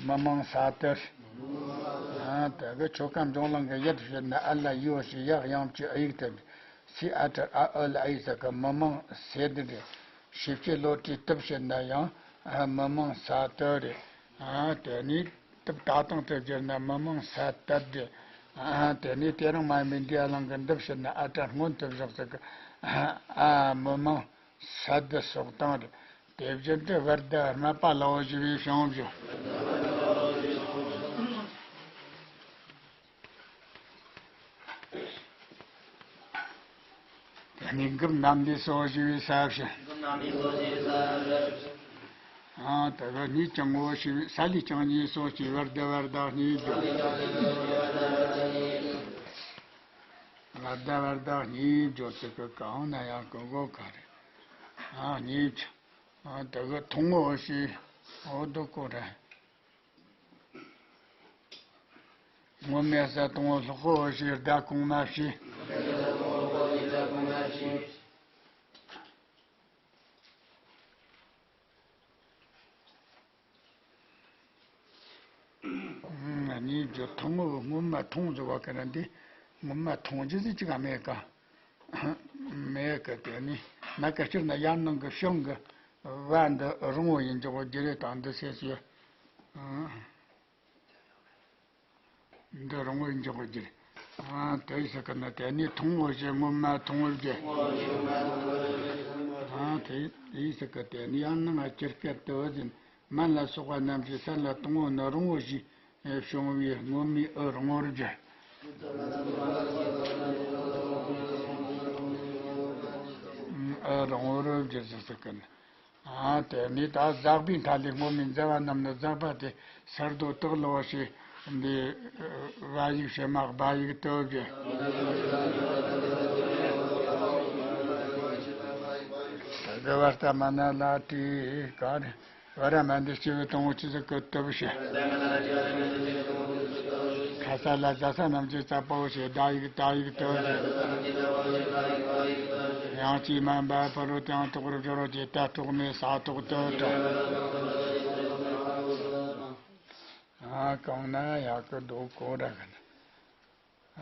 མི་མང་ས་ཏི། ཨ། དེ་གི་ཆོ་ག་འབྱུང་ལུང་གི་ཡ་བཤད་ན། ཨ་ལ་ཡི་འོ་ཞེས་ཡ་དབྱངས་ཀྱི་ཨ་ཡིག་ཏུ་བསྒྱུར། སའི་ཨ་སྦྲ་ཨ་ཨི་ལ་ཨི་ཟེར་གི། མི་མང་སེ་དི་རེད། ཞིབ་བཤད་བློ་གྲོས་ཏི་བཤད་ན་ཡང་། ཨ། མི་མང་ས་ཏི་རེད། ཨ། དེ་ནི། སྟབས་ད་དང་དུ་བསྒྱུར་ན་མི་མང་ས་དད་དེ། ཨ་དེ་ནས་དེ་རིང་མ་ཡིན་པའི་འདི་ཡ་ལང་གི་འདི་བཤད་ན་ཨ་ཏྲ་སྔོན་དུ་བཞག་ཟིག་གི། ཨ་མི་མང་ས་དད་སོགས་དང་རེད། དེ་བཞིན་དུ་བར་དུ་སྨད་པ་ལའོ་ཞེས་པའི་བྱུང་བཞག་དེ་ནས་འགུམ་རྣམ་འདི་སོགས་ཞེས་པའི་ས་བྱ། ཨ་ད་ག་ནས་ཀྱང་ངོ་ཞེས་པའི་ས་ལས་ཀྱང་གཉིས་སོགས་ཀྱི་བར་དུ་བར་དག་གཉིས་བརྗོད། བར་དུ་བར་དག་གཉིས་བརྗོད་ཚིག་གི་གང་ན་ཡང་ཀུན་གོ་ག་རེ། ཨ་གཉིས་བརྗོད། ཨ་ད་ག་ཐུང་ངོ་ཞེས་འོ་དུ་གོ་ར། སྔོན་མེད་ས་དང་པོ་ལྷག་པོ་ཞེས་བརྡ་གོང་མ་བྱས། གཉིས་བརྗོད་ཐུང་ངུ་སྔོན་མ་ཐུང་བརྗོད་པ་ཀ་ར་འདི་སྔོན་མ་ཐུང་རྒྱུ་ཟིག་ཅིག་ག་མེད་ཀ་མེད་ཀ་དེ་ནི་ན་ཀ་སྤྱིར་ན་ཡར་ནང་གི་བྱང་གི་བ་འདི་རིང་བོ་ཡིན་འཇོག་རྒྱུ་རེད་དང་འདི་སེ་སུ། འདི་རིང་བོ་འཇོག་རྒྱུ་རེད། ཨ་དེ་ཟེར་གི་ན་དེ་ནི་ཐུང་ངུ་ཞེས་སྔོན་མ་ཐུང་བོར་བརྗོད། ཨ་དེ་དེ་ཟེར་གི་དེ་ནི་ཡང་ནང་ང་སྤྱིར་སྐད་དུ་ཟིན་མན་ལ་སོགས་པ་རྣམས་ཀྱི་ས་ལ་དང་པོ་ནི་རིང་བོ་ཞེས་བྱུང་བའི་སྔོན་མའི་ཨུ་རིང་བོར་བརྗོད། ཨུ་རིང་བོར་བརྗོད་ཟེར་ཟེར་གི་ན། ཨ་དེ་ནི་ད་ཟག་པའི་མཐའ་ལས་སྔོན་མའི་མཛའ་བ་རྣམས་ནི་ཟག་པ་སྟེ་སར་དོ་བཏགས་ལོ་ཞེས་འདི་བ་ཡིག་བྱེ་མ་སྦ་ཡིག་དོ་བརྗོད། དག་བར་ལྟ་མ་ན་ལ་དེ་ག་རེ། བ་ར་མ་འདི་སྐྱེ་བོ་དང་པོ་ཆི་ཟིག་གི་དོ་བྱེད། ཁ་ས་ལ་ཟ་ས་རྣམས་ཀྱི་ཙ་པོ་ཞེས་ད་ཡིག་ད་ཡིག་དོ་བརྗོད། ཡང་ཅི་མན་པ་པ་རོ་དེའང་གྲོགས་རུ་སྦྱོར་རོ་ཅེས་ད་གྲོགས་མེད་ས་གྲོགས་དོ་དྲ། ཨ་གང་ན་ཡག་གི་འདུག་གོ་ར་གི་ན། ཨ་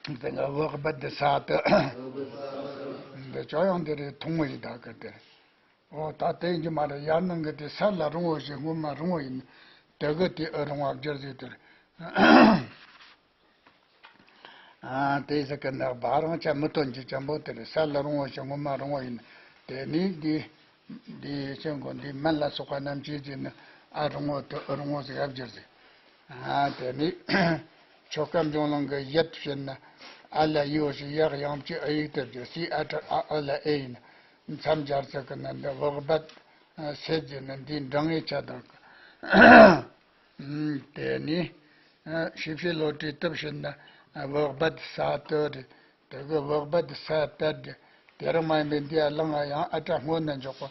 དེ་ང་བག་སྦད་དེ་ས་དུ་འདི་ཅོ་ཡང་འདི་རེད་ཐུང་བོ་ཡི་ད་གི་དེ། ཨོ་ད་དེ་ཡིན་གྱི་མ་རེད། ཡར་ནང་གི་དེ་ས་ལ་རིང་བོ་ཞིག་སྔོན་མ་རིང་བོ་ཡིན། དེ་གི་དེ་ཨུ་རིང་བ་སྦྱར་ཟིག་དེར། ཨ་དེ་ཟེར་གི་ནི་བ་རང་ཆ་མི་སྟོན་གྱི་ཅན་པོ་དེ་རེད། ས་ལ་རིང་བོ་ཞིག་སྔོན་མ་རིང་བོ་ཡིན། དེ་ནི་འདི་འདི་ཤིང་གོ་འདི་མན་ལ་སོགས་པ་རྣམས་ཀྱིས་ཟེར་ནི་ཨ་རིང་བོ་དེ་ཨུ་རིང་བོ་ཟིག་ཨ་སྦྱར་ཟིག་ཨ་དེ་ནི་ཆོ་ག་འབྱུང་ལུང་གི་ཡུལ་བཤད་ན་ཨ་ལ་ཡོ་ཞིག་ཡག་ཡང་གཅིག་ཨ་ཡིག་དེ་བརྗོད་སི་ཨ་ཏྲ་ཨ་ཨ་ལ་ཨེ་ཡིན། མཚམས་སྦྱར་ཚིག་གི་ནི་འདི་བག་སྦད་སེ་ཟེར་ནི་འདི་འབྲིང་ངེ་ཆ་དང་། དེ་ནི་ཞིབ་བཤད་བློ་གྲོས་སྟོབས་ཞེ་ན་བག་སྦད་ས་དོ་རེད། དེ་གི་བག་སྦད་ས་དད་རེད། དེ་རིང་མ་ཡིན་པའི་འདི་ཡ་ལང་ང་ཡང་ཨ་ཏྲ་སྔོན་ན་འཇོག་པ།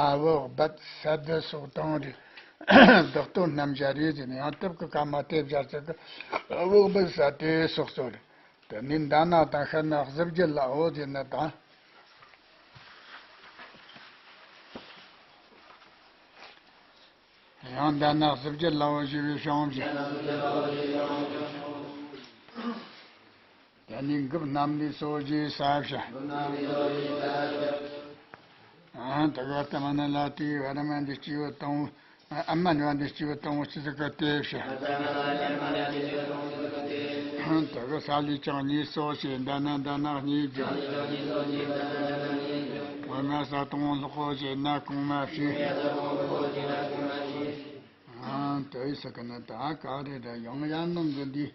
ཨ་བག་སྦད་ས་དད་སོགས་དང་རེད། བདག་དོན་རྣམ་གཞག་རེད་ཟེར་ནས་ཡང་སྟབས་ཀྱི་སྐར་མ་དེ་སྦྱར་ཚེ་གི་བག་སྦད་ས་དད་སོགས་སོ་རེད། དེ་ནི་མདའ་ནག་དང་ཤ་ནག་གཟི་བརྗིད་ལའོ་ཟེར་ན་དང་། ཡང་མདའ་ནག་གཟི་བརྗིད་ལའོ་ཞེས་པའི་བྱུང་བཞག་དེ་ནི་འགུབ་རྣམ་འདི་སོ་ཞེས་ས་བྱ། ཨ་དག་ལྟ་མ་ན་ལ་དེའི་བ་ར་མ་འདི་སྐྱེས་བུ་དང་པོ། ཨ་མ་ནི་བ་འདི་སྐྱེས་བུ་དང་པོ་ཆི་ཟིག་གི་དེ་བྱ། དག་ས་ལས་ཀྱང་གཉིས་སོ་ཞེས་མདའ་ན་མདའ་ནག་གཉིས་བརྗོད། སྔོན་མ་ས་དང་པོ་ལྷག་པོ་ཞེས་ན་གོང་མ་བྱས། ཨ་དེ་ཟེར་གི་ན་ད་ག་རེ་རེད། ཡང་ཡར་ནང་གི་འདི་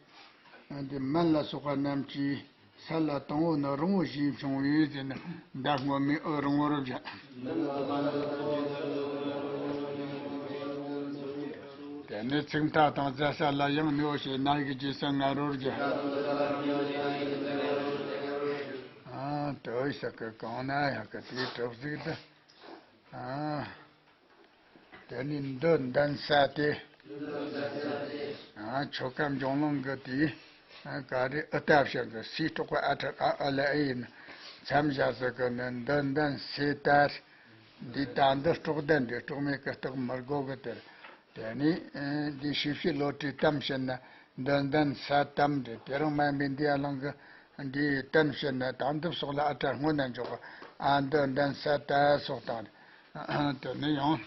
འདི་མན་ལ་སོགས་པ་རྣམས་ཀྱིས་ས་ལ་དང་པོ་ནི་རིང་བོ་ཞེས་བྱུང་བས་ཟེར་ན་མདའ་སྔོན་མའི་ཨུ་རིང་བོར་བཞག་དེ་ནས་ཚིག་མཐའ་དང་ཟ་ས་ལ་ཡང་ནི་འོ་ཞེས་ན་ཡིག་རྗེས་སུ་ངར་རོར་བཞག་ཨ་དེ་ཟེར་གི་གང་ན་ཡག་གི་དེའི་གྲོགས་ཟིག་ཏུ། ཨ། དེ་ནི་འདི་འདོན་ས་དེ། ཨ་ཆོ་ག་འབྱུང་ལུང་གི་དེ། ཨ་ག་རེ་ཨི་ལྟ་བྱ་གི་སི་སྲོག་པ་ཨ་ཁྲ་ཨ་ཨ་ལ་ཨེ་ཡིན། མཚམས་བཞག་ཟེར་གི་ནི་འདི་འདོན་སའི་ལྟར། འདི་ལྟ་འདི་སྲོག་ལྡན་འདི་སྲོག་མེད་ཀྱི་རྟགས་མི་དགོས་གི་དེར། དེ་ནི་ཨ་འདི་ཞིབ་བཤད་བློ་གྲོས་གཏམ་བཤད་ན་འདི་འདོན་ས་གཏམ་རེད། དེ་རིང་མ་ཡིན་པའི་འདི་ཡ་ལང་གི་འདིའི་གཏམ་བཤད་ན་དང་འདི་སོགས་ལ་ཨ་ཁྲ་སྔོན་ན་འཇོག་གི། ཨ་འདི་འདྲ་ས་ད་སོགས་དང་། དེ་ནས་ཡང་།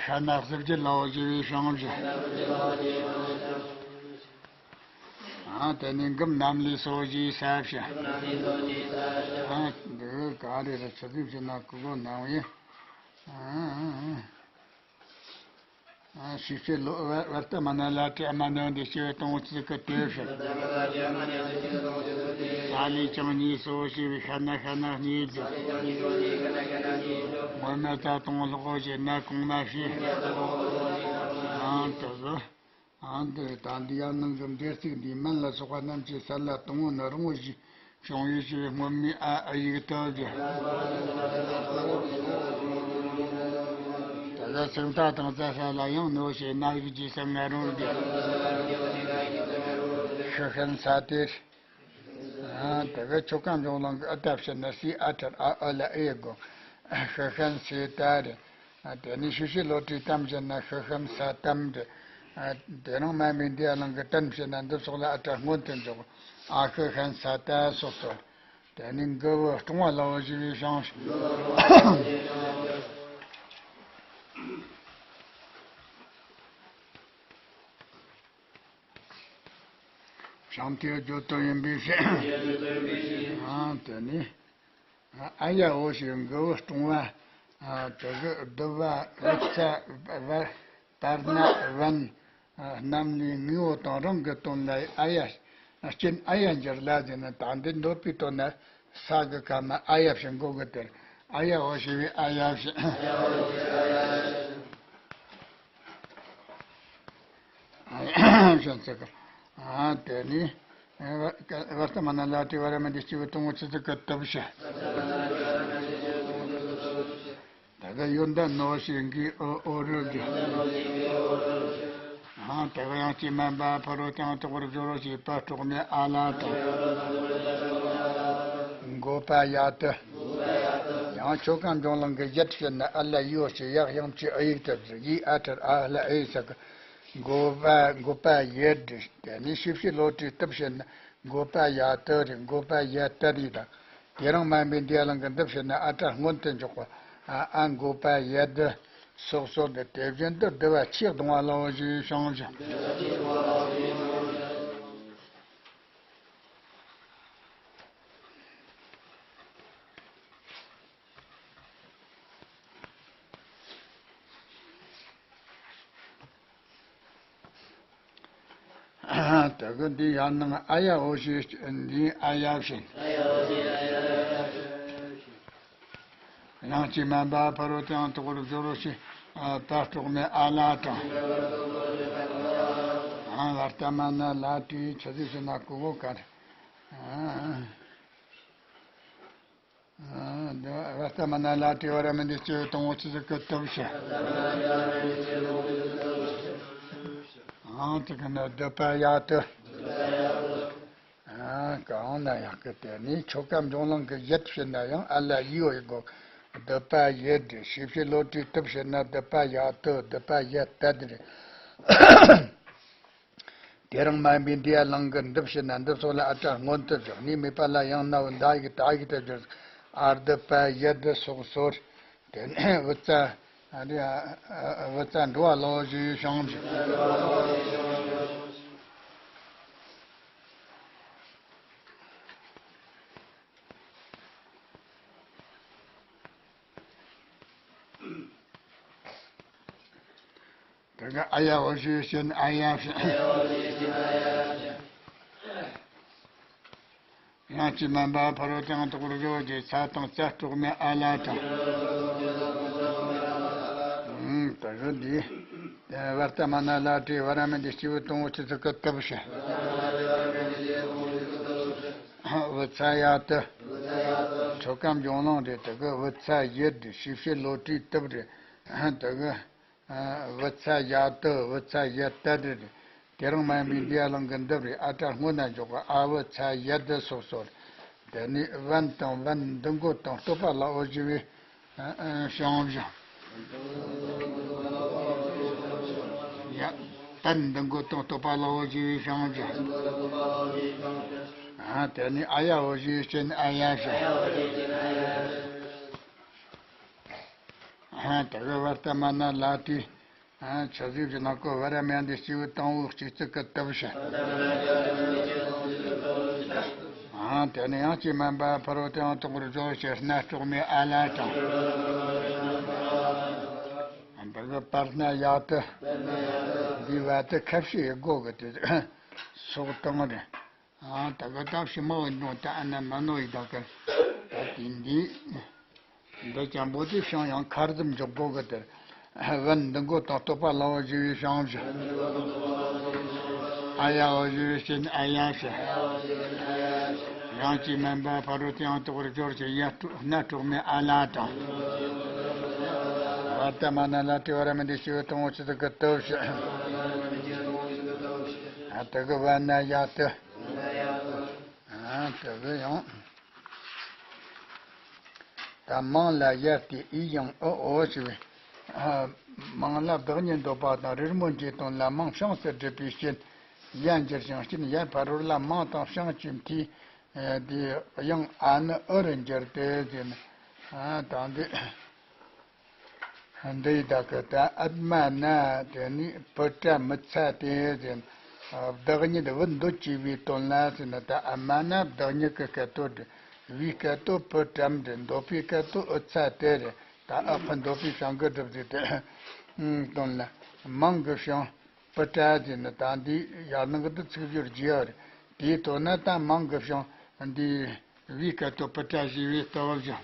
ཤ་ནག་གཟི་བརྗིད་ལའོ་ཞེས་པའི་བྱང་བཞིན། ཨ་དེ་ནས་འགུམ་རྣམ་ལས་སོ་ཞེས་ས་བཞིན། ཨ་འདི་ག་རེ་རེད། ཆུ་ཚོད་ཕྱི་ན་ཀུ་ཀོ་སྣང་བས། ཨ། ཨ། ཤེས་བྱའི་བློ། བར་བར་ལྟ་མ་ན་ལ་དྲི་ཨ་མ་ནི་འདི་སྐྱེ་བའི་སྟོང་ཚིག་གི་དེ་བཞིན། ས་ལས་ཀྱང་གཉིས་སོ་ཞེས་པའི་ཤ་ན་ཤ་ན་གཉིས་བརྗོད། སྔོན་མེད་རྩ་སྟོང་ལྷག་གོ་ཞེ་ན་གོང་མ་བཞིན། ཨང་དུ་བཟོ། ཨང་དུ་ད་འདི་ཡང་ནང་གི་འབྲེལ་ཚིག་འདིའི་མན་ལ་སོགས་པ་རྣམས་ཀྱི་ས་ལ་དང་པོ་ནི་རང་ངོ་ཞེས་བྱུང་བའི་ཕྱིར་སྔོན་མའི་ཨ་ཨི་ཡིག་ཏུ་བསྒྱུར། ད་ག་སེམས་རྟགས་དང་རྩ་ས་ལ་ཡང་ནོ་ཞེས་ན་ཡིག་རྗེས་སུ་ང་རང་བསྒྱུར། ཤི་ཤན་ས་དེར། ཨ་དེ་གི་ཆོ་ག་འབྱུང་ལམ་གྱི་ཨ་ཏ་བྱས་ན་སི་ཨ་ཁྲ་ཨ་ཨ་ལ་ཨེ་དགོས། ཤི་ཤན་སི་ཏ་རེད། ཨ་དེ་ནས་ཤུ་ཤི་ལོ་ཏྲི་ཏམ་བྱས་ན་ཤི་ཤམ་ས་ཏམ་རེད། ཨ་དེ་རིང་མ་མི་འདི་ཨ་ལང་གི་ཏན་བྱས་ན་འདི་སོགས་ལ་ཨ་ཏྲ་སྔོན་དུ་འཇོག། ཨ་ཤི་ཤན་ས་ཏ་སོགས་སོ། དེ་ནས་མགུ་བོ་སྲུང་བ་ལའོ་ཞེས་པའི་བྱང་། བྱམས་མཐའི་བརྗོད་དོན་ཡིན་པའི་ཕྱིར། ཨ་དེ་ནི། ཨ་ཡ་འོ་ཞེས་མགུ་བོ་སྲུང་བ། ཨ་དེ་གི་བསྡུ་བ་བུ་ཚ་བར་པར་ན་བན། ཨ་རྣམས་ནི་ངའི་འོ་དང་རང་གི་དོན་ལ་ཨ་ཡ། རྐྱེན་ཨ་ཡ་འགྱུར་ལ་ཟེར་ན་ད་འདི་འདོད་པའི་དོན་ན་ས་གི་ཁ་མ་ཨ་ཡ་ཕྱིར་མགོ་གི་དེར་ཨ་ཡ་འོ་ཞེས་པའི་ཨ་ཡ་ཕྱིར། ཞེས་ཚིག་ཨ་དེ་ནི། བར་ལྟ་མ་ན་ལ་དྲི་བ་ར་མི་འདི་སྐྱེ་བའི་སྟོང་ཚིག་གི་དུ་བྱ། ད་ག་ཡོན་ཏན་ནོ་ཞེས་འགའི་ཨོ་ཨོ་རུ་རྒྱུ། ཨང་དེ་ག་ཡང་སྐྱེ་མེད་པ་ཕ་རོལ་ཏུ་ཡང་དག་པར་སྦྱོར་རོ་ཞེས་པ་སྲོག་མེད་ཨ་ལ་དང་། འགོད་པ་ཡ་དུ། ཡང་ཆོ་ག་འབྱུང་ལམ་གྱི་ཡད་བྱས་ན་ཨ་ལ་ཡོ་ཞེས་ཡག་ཡང་ཅི་ཨ་ཡིག་ཏུ་བསྒྱུར། ཡི་ཨ་ཁྲ་ཨ་ལ་ཨེ་ས་གི། འགོད་པ་འགོད་པ་ཡད་དེ་ནི་ཤི་ཤི་ལོ་ཏྲི་ཏུ་བྱས་ན་འགོད་པ་ཡ་དུ་རེད། འགོད་པ་ཡ་དུ་རེད་དང་། དེ་རིང་མ་འབའི་འདི་ཡ་ལང་གི་འདི་བྱས་ན་ཨ་ཁྲ་སྔོན་དུ་འཇོག་པ། ཨ་ཨ་འགོད་པ་ཡ་དུ་སོགས་སོགས་དེ་དེ་བཞིན་དུ་བསྡུ་བ་ཆེས་གདུང་བ་ལའོ་ཞེས་བྱང་བཞིན། དེ་གི་འདི་ཡང་ནང་ཨ་ཡ་འོ་ཞེས་འདི་ཨ་ཡ་བཞིན། ཡང་སྐྱེ་མེད་པ་ཕ་རོལ་ཏུ་ཡང་དག་པར་སྦྱོར་རོ་ཞེས་པ་སྲོག་མེད་ཨ་ལ་དང་། ཨ་བར་ལྟ་མ་ན་ལ་དྲི་ཆུ་ཚོད་ཕྱི་ན་ཀུ་བོ་གར། ཨ་འདི་བར་ལྟ་མ་ན་ལ་དྲི་བ་ར་མི་འདི་སྐྱེ་བའི་སྟོང་ཚིག་གི་དུ་བྱ། ཨང་དེ་གི་ན་བསྡུ་བ་ཡ་དུ། ཨ་གང་ན་ཡག་གི་དེ་ནི་ཆོ་ག་འབྱུང་ལམ་གྱི་ཡད་བྱས་ན་ཡང་ཨ་ལ་ཡི་འོ་ཡི་གོ། བསྡུ་བ་ཡད་དེ་ཤི་ཤི་ལོ་ཏྲི་ཏུ་བྱས་ན་བསྡུ་བ་ཡ་དུ། བསྡུ་བ་ཡད་དད་རེད། དེ་རིང་མ་ཡིན་པའི་འདི་ཡ་ལང་གི་འདི་བྱས་ན་འདི་སོགས་ལ་ཨ་ཏྲ་སྔོན་དུ་བཞག་ནི་མེད་པ་ལ་ཡང་ན་འོ་མདའ་ཡིག་ད་ཡིག་ཏུ་བསྒྱུར། ཨ་བསྡུ་བ་ཡད་དེ་སོགས་སོ། དེ་ནས་བུ་ཚ། ཨ་འདི་ཨ་ཨ་བུ་ཚ་འགྲོ་བ་ལའོ་ཞེས་བྱང་བཞིན། དེ་ག་ཨ་ཡ་འོ་ཞེས་བྱས་ན་ཨ་ཡ་བྱིན། ཡང་སྐྱེ་མེད་པ་ཕ་རོལ་ཏུ་ཡང་དག་པར་སྦྱོར་རོ་ཞེས་ཚ་དང་ཚ་སྲོག་མེད་ཨ་ལ་དང་། ཨུམ། དེ་གི་འདི། བར་ལྟ་མ་ན་ལ་དྲི་བ་ར་མི་འདི་སྐྱེ་བའི་སྟོང་ཚིག་གི་དུ་བྱ། བུ་ཚ་ཡ་དུ། ཆོ་ག་འབྱུང་ལམ་རེད། དེ་གི་བུ་ཚ་ཡི་དེ་ཤི་ཤི་ལོ་ཏྲི་ཏུ་རེད། དེ་གི་ཨ་བུ་ཚ་ཡ་དུ། བུ་ཚ་ཡི་དད་རེད། དེ་རིང་མ་ཡིན་པའི་འདི་ཡ་ལང་གི་འདི་རེད། ཨ་ཏྲ་སྔོན་ན་འཇོག་པ། ཨ་བུ་ཚ་ཡི་དི་སོགས་སོ། དེ་ནས་བན་དང་བན་འདི་མགོ་དང་བསྟོད་པ་ལའོ་ཞེས་པའི་ཨ་ཨ་བྱང་བཞིན། ཡ། བན་འདི་མགོ་དང་བསྟོད་པ་ལའོ་ཞེས་པའི་བྱང་བཞིན། ཨ་དེ་ནས་ཨ་ཡ་འོ་ཞེས་བྱས་ནས་ཨ་ཡ་ཞེས། ཨ་དེ་གི་བར་ཏ་མ་ན་ལ་ཏི། ཨ་ཆ་གཟུགས་ཀྱི་ནང་གོ་བ་ར་མེ་འདི་སྐྱེས་བུ་དང་བོ་གཅིག་ཙི་ཀི་ཏབ་ཞེས། ཨ་དེ་ནས་ཡང་གཅིག་མིན་པ་ཕ་རོལ་ཏུ་ཡང་དག་པར་སྦྱོར་ཞེས་སྣ་དྲུག་མའི་ཨ་ལ་དང་། འདི་གི་པར་སྣ་ཡག་ཏུ། འདི་བ་ཏི་ཁ་ཕྱེ་ཡི་སྒོ་གི་དེ་སོགས་དང་རེད། ཨ་ད་ག་ད་ཕྱི་མ་འོན་ཀྱང་ད་ཨ་ན་མ་ནོ་ཡི་ད་ག་ད་དེ་འདི། འདི་ཅན་པོ་དེ་བྱང་ཡང་ཁར་ཙམ་འཇོག་དགོས་གི་དེར། བན་འདི་མགོ་དང་སྟོད་པ་ལ་བ་ཞེས་པའི་བྱང་བཞི། ཨ་ཡ་བ་ཞེས་པའི་ཕྱིར་ཨ་ཡ་ཞེས། ཡང་གཅིག་མིན་པ་ཕ་རོལ་ཏུ་ཡང་དག་པར་སྦྱོར་ཞེས་ཡ་སྣ་དྲུག་མའི་ཨ་ལ་དང་། བར་ཏ་མ་ན་ལ་ཏི་བ་ར་མེ་འདི་སྐྱེས་བུ་དང་བོ་གཅིག་ཙི་ཀི་ཏབ་ཞེས། ཨ་དེ་གི་བ་ན་ཡག་ཏུ། ཨ་དེ་གི་ཡང་། ད་མང་ལ་ཡར་ཏེ་ཨི་ཡང་ཨི་འོ་ཞེས་པའི། མང་ལ་བདག་ཉིད་འདོད་པ་དང་རེར་མོས་འབྱེད་དོན་ལ་མང་བྱང་སུ་སྒྲུབ་པའི་རྐྱེན། ཡ་འགྱུར་ཞིང་རྐྱེན་ཡར་ཕ་རོལ་ལ་མང་དང་བྱང་གི་མཐའི། དེ་ཡང་ཨ་ནི་ཨི་རུ་འགྱུར་ཏེ་ཟེར་ན། ད་འདི། འདི་ཡི་བདག་གི་ད་ཨ་མ་ན་དེ་ནི་པུ་ཏྲ་མི་ཚ་སྟེ་ཟེར་ན། བདག་ཉིད་བུ་འདོད་ཅེས་པའི་དོན་ལ་ཟེར་ན། ད་ཨ་མ་ན་བདག་ཉིད་ཀྱི་སྐད་དོད་རེད། བུའི་སྐད་དོད་པུ་ཏྲམ་རེད། འདོད་པའི་སྐད་དོད་ཨུ་ཚ་སྟེ་རེད། ད་ཨ་ཕ་འདོད་པའི་བྱང་གི་སྒྲུབ་ཟེར་དེ་དོན་ལ་མང་གི་བྱང་པུ་ཏྲ་ཟེར་ན། ད་འདི་ཡར་ནང་གི་འདི་ཚིག་སྦྱོར་རྒྱས་པ་རེད། དེའི་དོན་ན་ད་མང་གི་བྱང་འདི། བུའི་སྐད་དོད་པུ་ཏྲ་ཞེས་པའི་སྟོབས་ཀྱིས།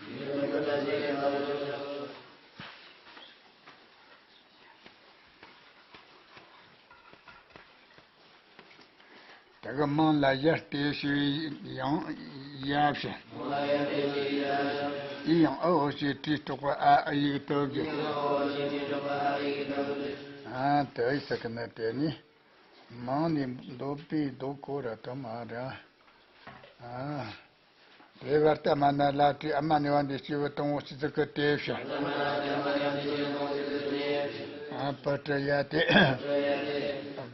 དེ་གི་མང་ལ་ཡར་ཏེ་ཞེས་པའི་ཡང་ཡ་བྱས། ཨི་ཡང་ཨི་འོ་ཞེས་དྲིས་གྲོགས་པོ་ཨ་ཨི་ཡིག་སྟོབས་ཀྱིས། ཨ་དེ་ཟེར་གི་ན་དེ་ནི། མང་ནི་འདོད་པའི་འདོད་གོ་ར་དོ་མ་ར། ཨ། དེ་བར་ཏ་མ་ན་ལ་ཏི་ཨ་མ་ནི་བ་འདི་སྐྱེས་བུ་དང་བོ་གཅིག་ཙི་ཀི་ཏེ་བྱ། ཨ་པུ་ཏྲ་ཡ་ཏེ།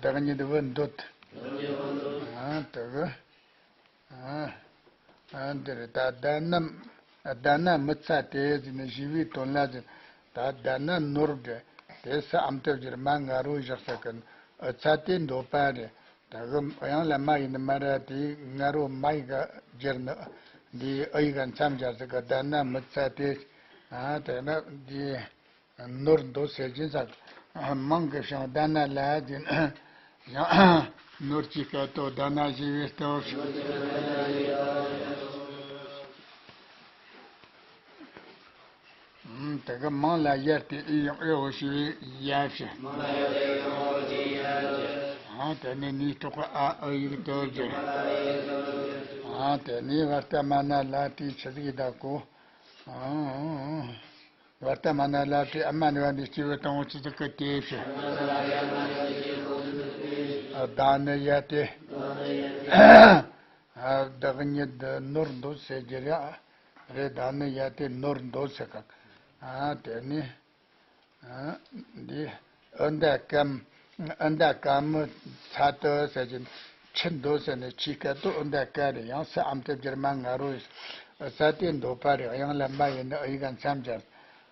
བདག་ཉིད་བུ་འདོད། ཨ་དེ་གི། ཨ། ཨ་འདིར་ད་ད་ན། ད་ན་མི་ཚ་སྟེ་ཟེར་ན་ཞེས་པའི་དོན་ལ་ཟེར། ད་ད་ན་ནོར་འདྲ། དེ་ས་ཨམ་ཏི་བཞིར་མ་ང་རོ་བཞག་ས་གི་ཨུ་ཚ་སྟེ་འདོད་པ་རེད། ད་གི་ཡང་ལ་མ་ཡིན་ནི་མ་ར་དེ་ང་རོ་མ་ཡི་ག་སྦྱར་ནི། འདི་ཨི་ཡི་ག་མཚམས་སྦྱར་ས་གི་ད་ན་མི་ཚ་སྟེ། ཨ་དེ་ན་འདི། ནོར་འདོད་ཟེར་གྱིན་ཟག་མང་གི་བྱང་ད་ན་ལ་ཟེར་ན། ཡང་ནོར་གྱི་སྐད་དོད་ད་ན་ཞེས་པའི་སྟོབས། དེ་གི་མང་ལ་ཡར་ཏེ་ཨི་ཡང་ཨི་འོ་ཞེས་པའི་ཡ་བྱས། ཨ་དེ་ནས་ནི་གྲོགས་པོ་ཨ་ཨི་ཡིག་སྟོབས་ཀྱིས། ཨ་དེ་ནས་བར་ཏ་མ་ན་ལ་ཏི་ཆི་ཟིག་ད་གོ། ཨ། བར་ཏ་མ་ན་ལ་ཏི་ཨ་མ་ནི་བ་འདི་སྐྱེས་བུ་དང་བོ་གཅིག་ཙི་ཀི་ཏེ་བྱ། ད་ནི་ཡ་ཏེ། བདག་ཉིད་ནོར་འདོད་ཟེར་གྱི་རེད། རེད་ད་ནི་ཡ་ཏེ་ནོར་འདོད་ཟེར་ག་ཨ་དེ་ནི། ཨ་འདི། ཨུ་ད་ཀ་མ། ཨུ་ད་ཀ་མི་ཚ་དུ་ཟེར་གྱི། ཆུ་འདོད་ཟེར་ནས་ཆུའི་སྐད་དོད་ཨུ་ད་ཀ་རེད། ཡང་ས་ཨམ་ཏི་བཞིར་མ་ང་རོ་ཡིན། ཨུ་ཚ་སྟེ་འདོད་པ་རེད། ཡང་ལ་མ་ཡིན་ནི་ཨི་ཡི་ག་མཚམས་སྦྱར།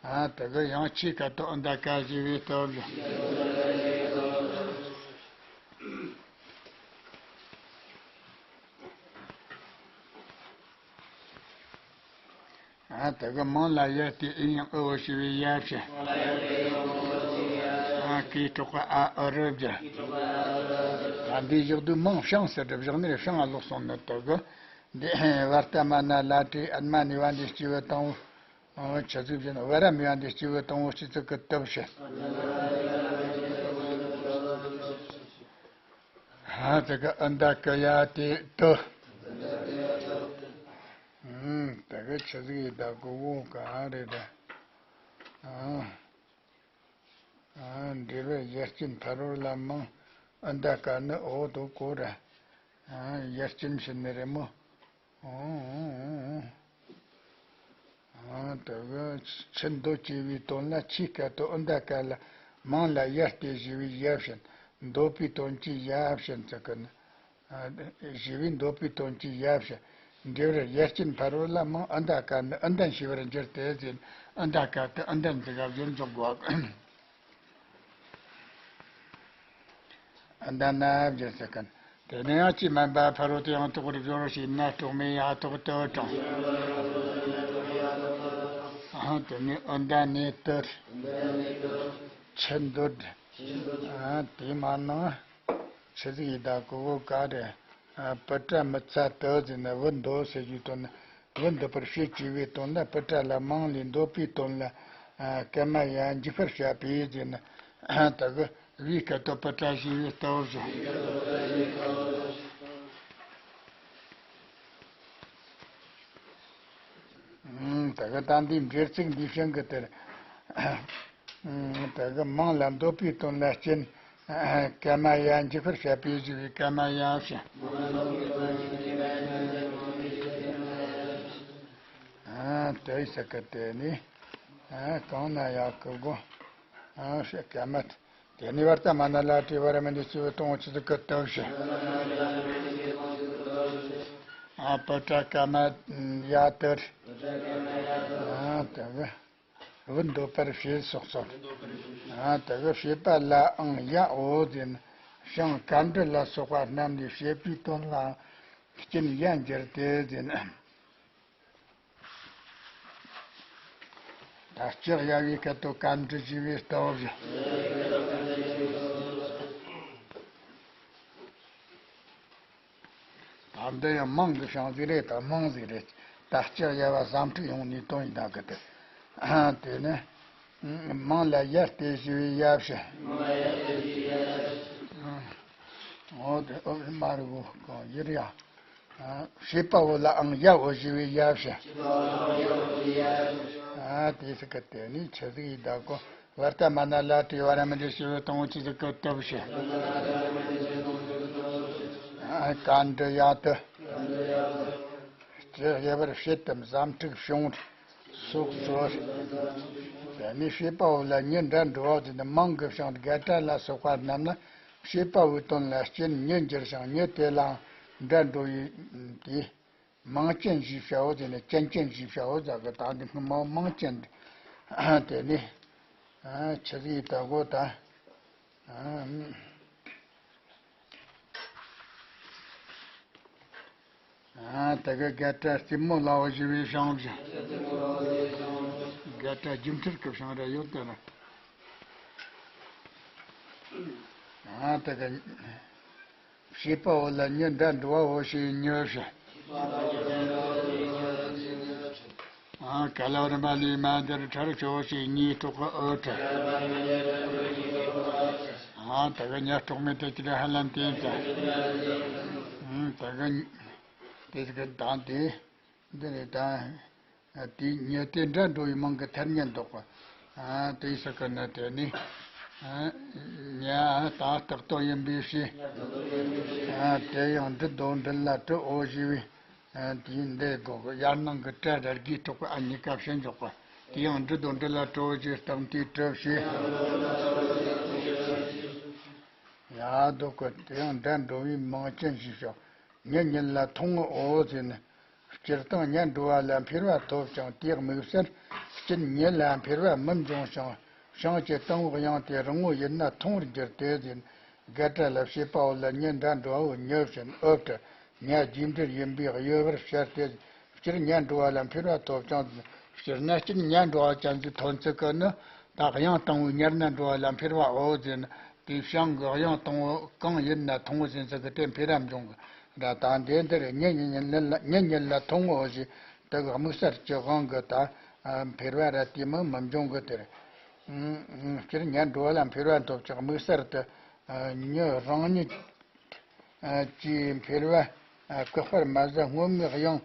ཨ་དེ་གི་ཡང་ཆུའི་སྐད་དོད་ཨུ་ད་ཀ་ཞེས་པའི་སྟོབས་ཀྱིས། ཨ་དེ་གི་མང་ལ་ཡར་ཏེ་ཨི་ཡང་ཨི་འོ་ཞེས་པའི་ཡ་བྱས། ཨ་ཀི་གྲོགས་པོ་ཨ་ཨི་རུ་བྱས། ད་འདི་བཞག་དུས་མང་བྱང་ཟེར་དུ་བཞག་ནས་བྱང་ང་ལོག་སོང་ནི་དེ་གི། འདི་བར་ཏ་མ་ན་ལ་ཏི་ཨ་མ་ནི་བ་འདི་སྐྱེས་བུ་དང་བོ། ཆ་ཟིག་བཞིན་བ་ར་མི་བ་འདི་སྐྱེས་བུ་དང་བོ་གཅིག་ཙི་ཀི་ཏབ་བྱས། ཨ་དེ་གི་ཨུ་ད་ཀ་ཡ་ཏེ་ཏུ། ཨུམ། དེ་གི་ཆི་ཟིག་ཡིན་ད་གོ་བོ་ག་རེད་ད། ཨ། ཨ་འབྲས་བུ་ཡར་སྐྱེས་ཕ་རོལ་ལ་མང་། ཨུ་ད་ཀ་ནི་འོ་དོ་གོ་ར། ཨ་ཡར་སྐྱེས་ཕྱིན་ནི་རེད་མོ། ཨོ། ཨ་དེ་གི་ཆུ་འདོད་ཅེས་པའི་དོན་ལ་ཆུའི་སྐད་དོད་ཨུ་ད་ཀ་ལ་མང་ལ་ཡར་ཏེ་ཞེས་པའི་ཡ་བྱས། འདོད་པའི་དོན་གྱི་ཡ་བྱས་ཚིག་གི་ནི། ཞི་བའི་འདོད་པའི་དོན་གྱི་ཡབ་ཞེས། འབྲས་བུར་ཡར་སྐྱེས་ཕ་རོལ་ལ་མིང་ཨུ་ད་ཀ་ནི་ཨུ་དན་ཞེས་པར་འགྱུར་ཏེ་ཟེར། ཨུ་ད་ཀ་དེ་ཨུ་དན་ཟེར་ག་བཞིན་འཇོག་དགོས། ཨུ་དན་ན་བཞིན་ཟེར་མཁན། དེ་ནས་ཡང་ཅི་མིན་པ་ཕ་རོལ་ཏུ་ཡང་དག་པར་སྦྱོར་ཞེས་ན་གྲོགས་མེད་ཡ་ཐོག་ཏུ་དྲངས། ཨ་དེ་ནས་ཨུ་དན་ནས་དུར། ཆུ་འདོད། ཨ་དེ་མ་ནང་ཆུ་ཟིག་ཡི་ད་གོ་བོ་ཀ་རེ། ཨ་པུ་ཏྲ་མི་ཚ་དུ་ཟེར་ན་བུ་འདོད་ཟེར་རྒྱུའི་དོན་ནི། བུ་འདོད་པར་བྱེད་ཅེས་པའི་དོན་ལ། པུ་ཏྲ་ལ་མིང་ལས་འདོད་པའི་དོན་ལ། ཨ་ཀ་མ་ཡ་འཇུག་པར་བྱ་བའི་ཟེར་ན། ད་གི་བའི་སྐད་དོད་པུ་ཏྲ་ཞེས་པའི་སྟོབས་སོ། ཨུམ། ད་གི་ད་འདིའི་འགྲེལ་ཚིག་འདིའི་ཤིང་གི་དེར། ཨུམ། ད་གི་མིང་ལ་འདོད་པའི་དོན་ལ་རྐྱེན། ཀ་མ་ཡ་འཇུག་པར་བྱ་བའི་ཞེས་པའི་ཀ་མ་ཡ་ཞེས། ཨ་དེ་ཡི་ས་ཀ་དེ་ནི། ཨ་གང་ན་ཡག་གི་གོ། ཨ་ཞེས་ཀ་མ། དེ་ནི་བར་ད་མ་ན་ལ་ཏྲི་བ་ར་མི་འདི་ཞེས་པའི་སྟོང་ཆུ་ཟིག་གི་སྟོབས་ཞེས། ཨ་པུ་ཏྲ་ཀ་མ་ཡ་དུར། ཨ་དེ་གི་བུ་འདོད་པར་བྱེད་སོགས་སོ། ཨ་དེ་གི་བྱེད་པ་ལའང་ཡ་འོ་ཟེར་ན། ཞིང་ཀ་འདྲི་ལ་སོགས་པ་རྣམས་ལས་བྱེད་པའི་དོན་ལའང་རྐྱེན་ཡ་འགྱུར་ཏེ་ཟེར་ན། ད་ལྕགས་ཡ་བའི་སྐད་དོད་ཀ་འདྲི་ཞེས་པའི་སྟོབས་ཞེས། ད་འདི་ཡང་མིང་གི་བྱང་ཟིག་རེད། ད་མིང་ཟིག་རེད། ད་ལྕགས་ཡ་བ་ཟམ་འཁྲུག་ཡོང་ནས་དོན་ཡིན་ད་གི་དེ། དེ་ནི་མིང་ལ་ཡ་སྟེ་ཞེས་པའི་ཡབ་ཞེས། འོ་དེ་ཨོ་མ་རུ་གོ་ཡིར་ཡ། བྱེད་པ་བོ་ལའང་ཡ་འོ་ཞེས་པའི་ཡབ་ཞེས། ཨ་དེ་ཟིག་གི་དེ་ནི་ཆི་ཟིག་ཡིན་ད་གོ། བར་ཏ་མ་ན་ལ་ཏྲི་བ་ར་མི་འདི་ཞེས་པའི་སྟོང་ཆུ་ཟིག་གི་སྟོབས་ཞེས། ཨ་ཀ་འདྲི་ཡ་དུ། ལྕགས་ཡ་བར་བྱེད་དམ་ཟམ་འཁྲུག་བྱུང་སོགས་སོ། དེ་ནི་བྱེད་པ་བོ་ལ་མྱི་འདྲ་འགྲོ་བ་དེ་ནི་མིང་གི་བྱང་དགའ་བྲལ་ལ་སོགས་པ་རྣམས་ལ་བྱེད་པ་བོའི་དོན་ལ་རྐྱེན་མྱི་འགྱུར་ཞིང་མྱི་དེ་ལའང་འདྲ་འགྲོ་བའི་དེ། མིང་ཅན་ཞེས་བྱའོ་དེ་ནི་རྐྱེན་ཅན་ཞེས་བྱའོ་ཟེར་གི། ད་འདི་སྔོན་མ་མིང་ཅན་དེ་ནི་ཆི་ཟིག་ཡིན་ད་གོ་ད། ད་གི་དགའ་བྲལ་རྩེ་མོ་ལའོ་ཞེས་པའི་བྱང་ཞིང་། དགའ་བྲལ་སྒྱུ་འཕྲུལ་གྱི་བྱང་ར་ཡོད་དེ་ན། ད་གི་བྱེད་པ་བོ་ལ་མྱི་འདྲ་འགྲོ་བའོ་ཞེས་མྱི་ཞེས། ཨ་ག་ལ་རིམ་པ་ལས་མ་འདིར་ཁྲར་ཆོ་ཞེས་མྱིའི་གྲོགས་ཀྱི་འོད་ཁྲ། ཨ་ད་གི་ཉ་གྲོགས་མེད་དེ་ཅི་ལ་ཧ་ལམ་བསྟན་ས། ཨ་ད་གི་དེ་གི་དང་དེ་འདི་རེད་ད། དེའི་མྱི་དེ་འདྲ་འགྲོ་བའི་མིང་གི་མཐར་མྱི་འདོགས་པ། དེའི་ས་ཀ་ན་དེ་ནི། མྱ་དང་རྟགས་དོན་ཡིན་པའི་ཕྱིར། དེ་ཡང་འབྲི་དོ་འབྲི་ལ་གྲི་འོ་ཞེས་པའི། དེའི་འདི་དགོས་ཀྱི་ཡར་ནང་གི་གྲ་ར་དགུའི་གྲོགས་པ་ཨ་གཉིས་ཀ་ཕྱིར་འཇོག་པ། དེ་ཡང་འབྲི་དོ་འབྲི་ལ་གྲི་འོ་ཞེས་སྟེང་དེའི་གྲི་ཕྱིར། ཡ་འདོགས་ཀྱི་དེ་ཡང་འདྲ་འགྲོ་བའི་མིང་ཅན་ཞེས་བྱ། མྱི་ཉིད་ལ་མཐོང་ངོ་འོ་ཟེར་ན། སྤྱིར་བཏང་མྱ་འགྲོ་བ་ལ་འཕེལ་བ་ཐོབ་ཅིང་དེའི་དམིགས་བསལ་རྐྱེན་མྱི་ལ་འཕེལ་བ་མི་འབྱུང་ཞིང་བྱིངས་ཀྱི་སྟེང་འོག་ཡང་དེ་རིང་ངོ་ཡིན་ན་མཐོང་བར་འགྱུར་ཏེ་ཟེར། དགའ་བྲལ་ལ་བྱེད་པ་བོ་ལ་མྱི་འདྲ་འགྲོ་བའོ་མྱི་བྱིན་འོབ་ཏུ་མྱ་རྗེས་འབྲེལ་ཡིན་པས་གཡོ་བར་བྱ་སྟེ། སྤྱིར་མྱ་འགྲོ་བ་ལ་འཕེལ་བ་ཐོབ་ཅིང་། སྤྱིར་ན་རྐྱེན་མྱ་འགྲོ་བ་ཅན་གྱི་ཐོན་ཚུལ་གྱི་ནི་ད་དབྱངས་དང་བོའི་མྱར་ན་འགྲོ་བ་ལ་འཕེལ་བའོ་ཟེར་ན། དེའི་བྱིངས་ཀྱི་དབྱངས་དང་བོ་གང་ཡིན་ན་མཐོང་ངོ་ཟེར་ཚུལ་གྱི་དེ་འཕེལ་བ་འབྱུང་གི་ར། ད་འདི་འདིར་མྱི་ཉིད་ལ་མྱི་ཉིད་ལ་མཐོང་ངོ་ཞེས་དེ་གི་དམིགས་བསལ་གྱི་དབང་གིས་ད་འཕེལ་བ་ར་དེ་མིན་མི་འབྱུང་གི་དེར། སྤྱིར་མྱ་འགྲོ་བ་ལ་འཕེལ་བ་ཐོབ་ཅིང་དམིགས་བསལ་དུ་མྱི་རང་ཉིད་ཀྱིས་འཕེལ་བ་བཀག་པར་མ་ཟད་སྔོན་མའི་དབྱངས་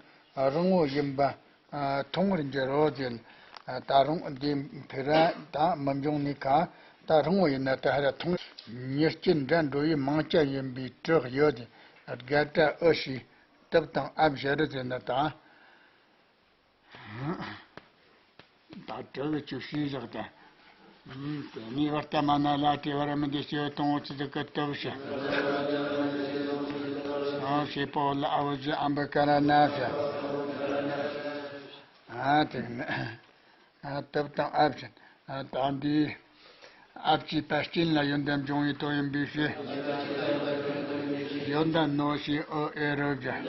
རིང་བོ་ཡིན་པ་མཐོང་བར་འགྱུར་རོ་ཟེར། ད་རུང་འདི་འཕེལ་བ་དང་མི་འབྱུང་ནི་གང་ད་རིང་བོ་ཡིན་ན་ད་ཧ་ར་མཐོང་། མྱི་རྐྱེན་འདྲ་འགྲོ་བའི་མིང་ཅན་ཡིན་པའི་གྲི་ཡོད་དེ། དགའ་བྲལ་ཨུ་ཞེས་དུབ་དང་ཨ་བཞི་རུ་ཟེར་ན་དང་། ད་དྲི་བའི་ཆོས་ཤེས་བཞག་དང་། དེ་ནས་བར་ཏ་མ་ན་ལ་ཏྲི་བ་ར་མི་འདི་སྐྱེ་བ་དང་བོ་ཆི་ཟིག་གི་སྟོབས་ཞེས། ཨ་བྱེད་པ་ལ་ཨ་བོ་ཞེས་ཨམ་བི་ཀ་ར་ན་ཞེས། ཨ་དེ་ནི་ཨ་དབ་དང་ཨ་བཞིན། ཨ་ད་འདི་ཨ་བྱེད་པ་ཅན་ལ་ཡོན་ཏན་འབྱུང་བའི་དོན་ཡིན་པའི་ཕྱིར། ཡོན་ཏན་ནོ་ཞེས་ཨོ་ཨེ་རོ་བཞིན།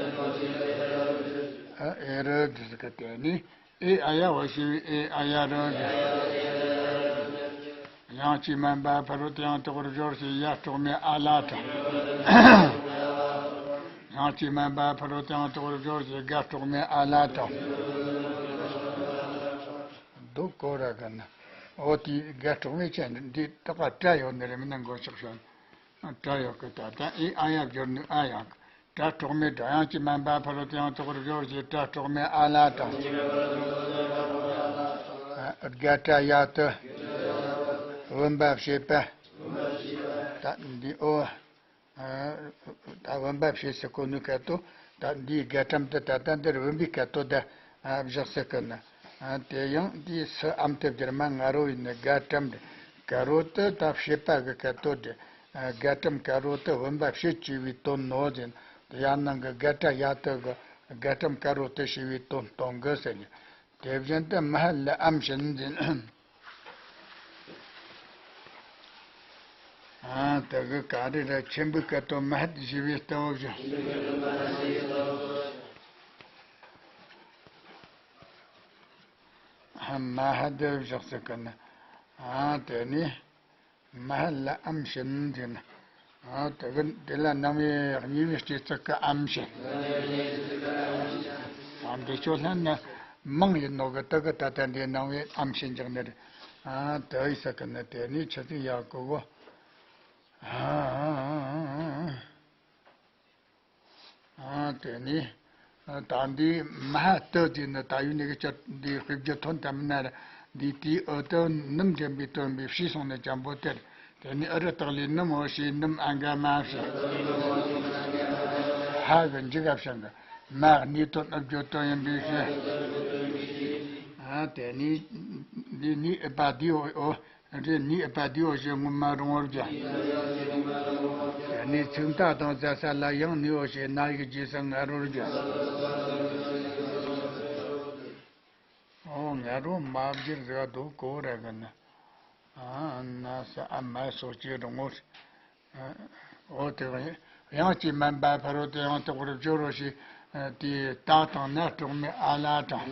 ཨ་ཨེ་རོ་བཞིན་ཟེར་གི་དེ་ནི། ཨེ་ཨ་ཡ་བ་ཞེས་པའི་ཨེ་ཨ་ཡ་རོ་ཞེས། ཡང་ཅིག་མན་པ་ཕ་རོལ་ཏེ་ཡང་དག་པར་སྦྱོར་ཞེས་ཡ་གྲོགས་མེད་ཨ་ལ་དང་། ཡང་ཅིག་མན་པ་ཕ་རོལ་ཏེ་ཡང་དག་པར་སྦྱོར་ཞེས་དགའ་གྲོགས་མེད་ཨ་ལ་དང་། སྡུག་གོ་ར་གི་ན། འོ་དེའི་དགའ་གྲོགས་མེད་ཅན་འདི་ཏག་ཏག་སྒྲ་ཡོད་ནི་རེད། མི་སྣ་མགོ་ཆག་བྱུང་། སྒྲ་ཡོད་གི་ད་ལྟ་ཨེ་ཨ་ཡ་སྦྱོར་ནི་ཨ་ཡང་། སྒྲ་གྲོགས་མེད་སྒྲ། ཡང་ཅིག་མན་པ་ཕ་རོལ་ཏེ་ཡང་དག་པར་སྦྱོར་ཞེས་སྒྲ་གྲོགས་མེད་ཨ་ལ་དང་། ཨ་དགའ་སྒྲ་ཡ་དུ། བུམ་པ་བྱེད་པ། ད་འདི་ཨོ། ཨ་ད་བུམ་པ་བྱེད་ཟེར་གོ་ནི་སྐད་དོད། ད་འདིའི་དགའ་ཊམ་དུ་ད་ལྟ་འདིར་བུམ་པའི་སྐད་དོད་དེ་ཨ་བཞག་ཟེར་གི་ན། ཨ་དེ་ཡང་འདིའི་སུ་ཨམ་དེ་བསྒྱུར་མ་ང་རོ་ཡིན་ནི་དགའ་ཊམ་དེ། ཀ་རོ་ཏི་ད་བྱེད་པ་གི་སྐད་དོད་དེ། ཨ་དགའ་ཊམ་ཀ་རོ་ཏི་བུམ་པ་བྱེད་ཅེས་པའི་དོན་ནོ་ཟེར། དེ་ཡང་ནང་གི་དགའ་སྒྲ་ཡ་དུ་གི་དགའ་ཊམ་ཀ་རོ་ཏི་ཞེས་པའི་དོན་སྟོན་གི་ཟེར་ནས། དེ་བཞིན་དུ་མ་ཧད་ལ་ཨམ་བྱིན་ཟེར། ཨ་དེ་གི་ག་རེ་ར་ཆེན་པོའི་སྐད་དོད་མ་ཧད་ཞེས་པའི་ལྟ་བུ་བཞིན། མ་ཧད་དེ་བཞག་ཟེར་གི་ན། ཨ་དེ་ནི། མ་ཧད་ལ་ཨམ་བྱིན་ཟེར་ན། ཨ་དེ་གི་དེ་ལ་རྣམ་དབྱེ་གཉིས་པའི་སྐྱེ་ཚུལ་གི་ཨམ་བྱིན། ཨ་འདི་ཆོ་ལྷན་ནི་མིང་ཡིན་ནོ་གི་དེ་གི་ད་ལྟ་འདི་རྣམ་དབྱེ་ཨམ་བྱིན་འཇོག་ནི་རེད། ཨ་དེ་ཡི་ས་གི་ནི་དེ་ནི་ཆི་ཟིག་ཡག་གི་གོ། ཨ། ཨ་དེ་ནི། ད་འདི་མ་ཧ་ཏི་དེ་ནི་ད་ཡུལ་ནི་གི་ཆ་འདི་དཔེ་བརྗོད་ཐོན་ཐབས་མིན་ན་ར། འདི་དེའི་འོ་དེ་ནུམ་འདྲེན་པའི་སྟོན་པའི་ཕྱིས་སོང་ནས་འཇམ་པོ་སྟེར། དེ་ནི་ཨུ་རུ་དག་ལས་ནུམ་འོ་ཞེས་ནུམ་ཨ་འགའ་མ་བྱས། ཧ་གི་འཇིག་ག་བྱང་གི། མ་གནས་དོན་ཨུ་བརྗོད་དོན་ཡིན་པའི་ཕྱིར། ཨ་དེ་ནི། འདི་ནི་ཨུ་པ་དེའོ། རེ་ནི་ཨུ་པ་དེའོ་ཞེས་ངོ་མ་རུང་བར་བརྗོད། ནི་ཚིག་མཐའ་དང་བཟའ་ས་ལ་ཡང་ནིའོ་ཞེས་ན་ཡིག་རྗེས་སུ་ང་རོར་བརྗོད། ཨོ་ང་རོ་མ་བརྗོད་ཟེར་བ་འདུག་གོ་ར་གི་ན། ཨ་ན་ས་ཨ་མ་སོགས་ཀྱིས་རུང་ངོ་། ཨོ་དེ་ཡང་ཅིག་མན་པ་ཕ་རོལ་ཏེ་ཡང་དག་པར་སྦྱོར་རོ་ཞེས། དེའི་ད་དང་ན་གྲོགས་མེད་ཨ་ལ་དང་།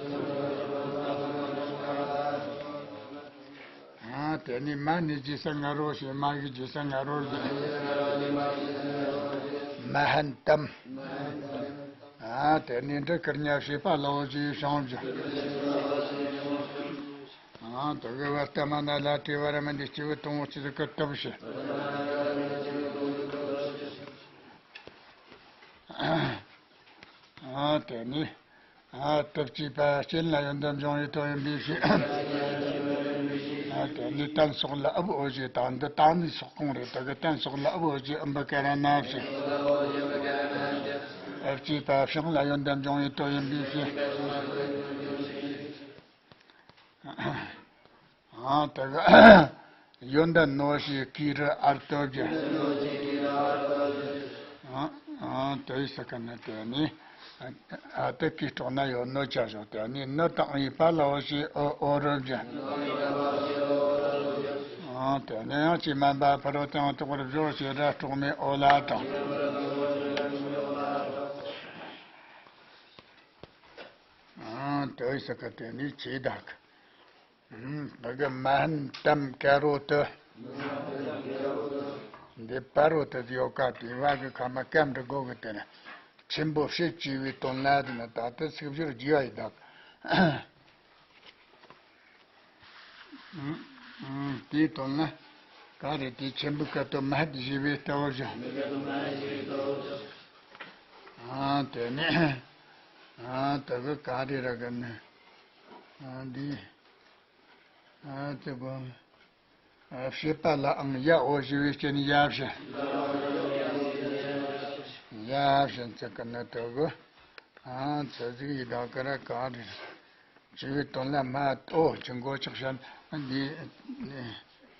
ཨ་དེ་ནི་མ་ནི་རྗེས་སུ་ང་རོ་ཞེས་མ་གི་རྗེས་སུ་ང་རོར་བརྗོད། མ་ཧན་ཏམ། ཨ་དེ་ནི་འདི་ཀིར་ཉ་བྱེད་པ་ལའོ་ཞེས་བྱང་བརྗོད། ཨ་དེ་གི་བ་ལྟ་མ་ན་ལ་དྲི་བ་ར་མ་འདི་སྐྱེས་བུ་དང་པོ་ཆེ་ཟིག་གི་སྟོབས་ཞེས། ཨ་དེ་ནི། ཨ་སྟོབས་སྐྱེས་པ་རྐྱེན་ལ་ཡོན་ཏན་འབྱུང་བའི་དོན་ཡིན་པའི་ཕྱིར། ཨ་དེ་ནི་རྟེན་སོགས་ལ་ཨུ་བོ་ཞེས་དང་འདི་དང་ནི་སོགས་གང་རེད་དེ་གི་རྟེན་སོགས་ལ་ཨུ་བོ་ཞེས་ཨུམ་བུ་ཀ་ར་ན་ཞེས། ཨུ་སྐྱེས་པ་བྱང་ལ་ཡོན་ཏན་འབྱུང་བའི་དོན་ཡིན་པའི་ཕྱིར། ཨ་དེ་གི་ཡོན་ཏན་ནོ་ཞེས་ཀི་རུ་ཨར་ཏོ་བརྗོད། ཨ་ཨ་དེ་ཡི་ས་ཀ་ན་དེ་ནི་ཨ་དེ་ཀི་སྲོག་ན་ཡོད་ནོ་ཅ་བཞག་དེ་ནི་ནི་དང་ཡི་པ་ལའོ་ཞེས་ཨོ་ཨོ་རུ་བརྗོད། ཨ་དེ་ནི་ཡང་ཅིག་མན་པ་ཕ་རོལ་ཏེ་ཡང་དག་པར་སྦྱོར་ཞེས་ར་གྲོགས་མེད་ཨོ་ལ་དང་། ཨ་དེ་ཡི་ས་ཀ་དེ་ནི་ཆེ་དག་ཨུམ། བ་གི་མ་ཧན་ཏམ་ཀ་རོ་ཏི། འདི་པ་རོ་ཏི་ཡོད་ཀ་དེ་བ་གི་ཁ་མ་ཀམ་འབྲི་གོ་གི་དེ་ན། ཆེན་པོ་བྱེད་ཅེས་པའི་དོན་ལ་དེ་ན་ད་ལྟ་ཚིག་སྦྱོར་རྒྱས་པ་ཡི་དག་ཨུམ། ཨུམ། དེའི་དོན་ལ་ག་རེ་དེ་ཆེན་པོའི་སྐད་དོད་མ་ཧད་ཞེས་པའི་ལྟ་བུ་བཞིན། ཨ་དེ་ནས་ཨ་དེ་གི་ག་རེ་ར་གི་ནི་ཨ་འདི། ཨ་ཙི་གོ། ཨ་བྱེད་པ་ལའང་ཡ་འོ་ཞེས་པའི་རྐྱེན་ཡ་བྱིན། ཡ་བྱིན་ཙི་ཀ་ན་དོ་གོ། ཨ་ཙི་ཟིག་ཡི་དྭགས་ཀ་ར་ག་རེ། བྱེད་པའི་དོན་ལ་མ་ལྟོ་ཅི་མགོ་ཆག་བྱ་འདི།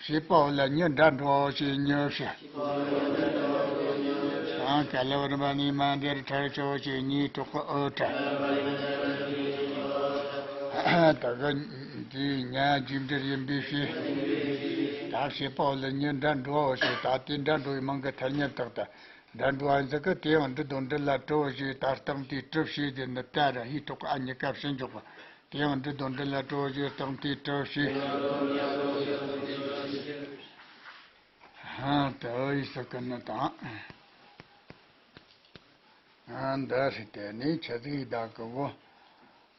བྱེད་པའོ་ལ་མྱི་འདྲ་འགྲོ་ཞེས་མྱི་བྱིན། ཡང་ག་ལ་བར་མ་ནི་མ་འདིར་ཁྲར་ཆོ་ཞེས་ཉིད་གྲོགས་ཨོ་ཁྲ། ད་ག་འདི་ཉ་རྒྱུ་འབྲས་ཡིན་པའི་ཕྱིར། ད་བྱེད་པའོ་ལ་ཉི་འདྲ་འགྲོའོ་ཞེས་ད་དེ་འདྲ་འགྲོ་བའི་མིང་གི་ཐ་སྙད་བཏགས་ཏེ། འདྲ་འགྲོ་བ་ཡིན་ཟེར་གི་དེ་ཡང་འབྲི་དང་འབྲི་ལ་གྲོ་ཞེས་ད་སྟེང་དེའི་གྲུབ་བྱེད་དེ་ནི་ད་ར་ཧི་གྲོགས་ཨ་ཉི་ཀ་ཕྱིར་འཇོག་པ། དེ་ཡང་འབྲི་དང་འབྲི་ལ་གྲོ་ཞེས་སྟེང་དེའི་གྲུབ་བྱེད། ཧང་དུ་ཡི་སུ་ཀུན་ནི་དང་། ཨ་འདི་རེད། དེ་ནས་ཆི་ཟིག་ཡིན་ད་གི་གོ།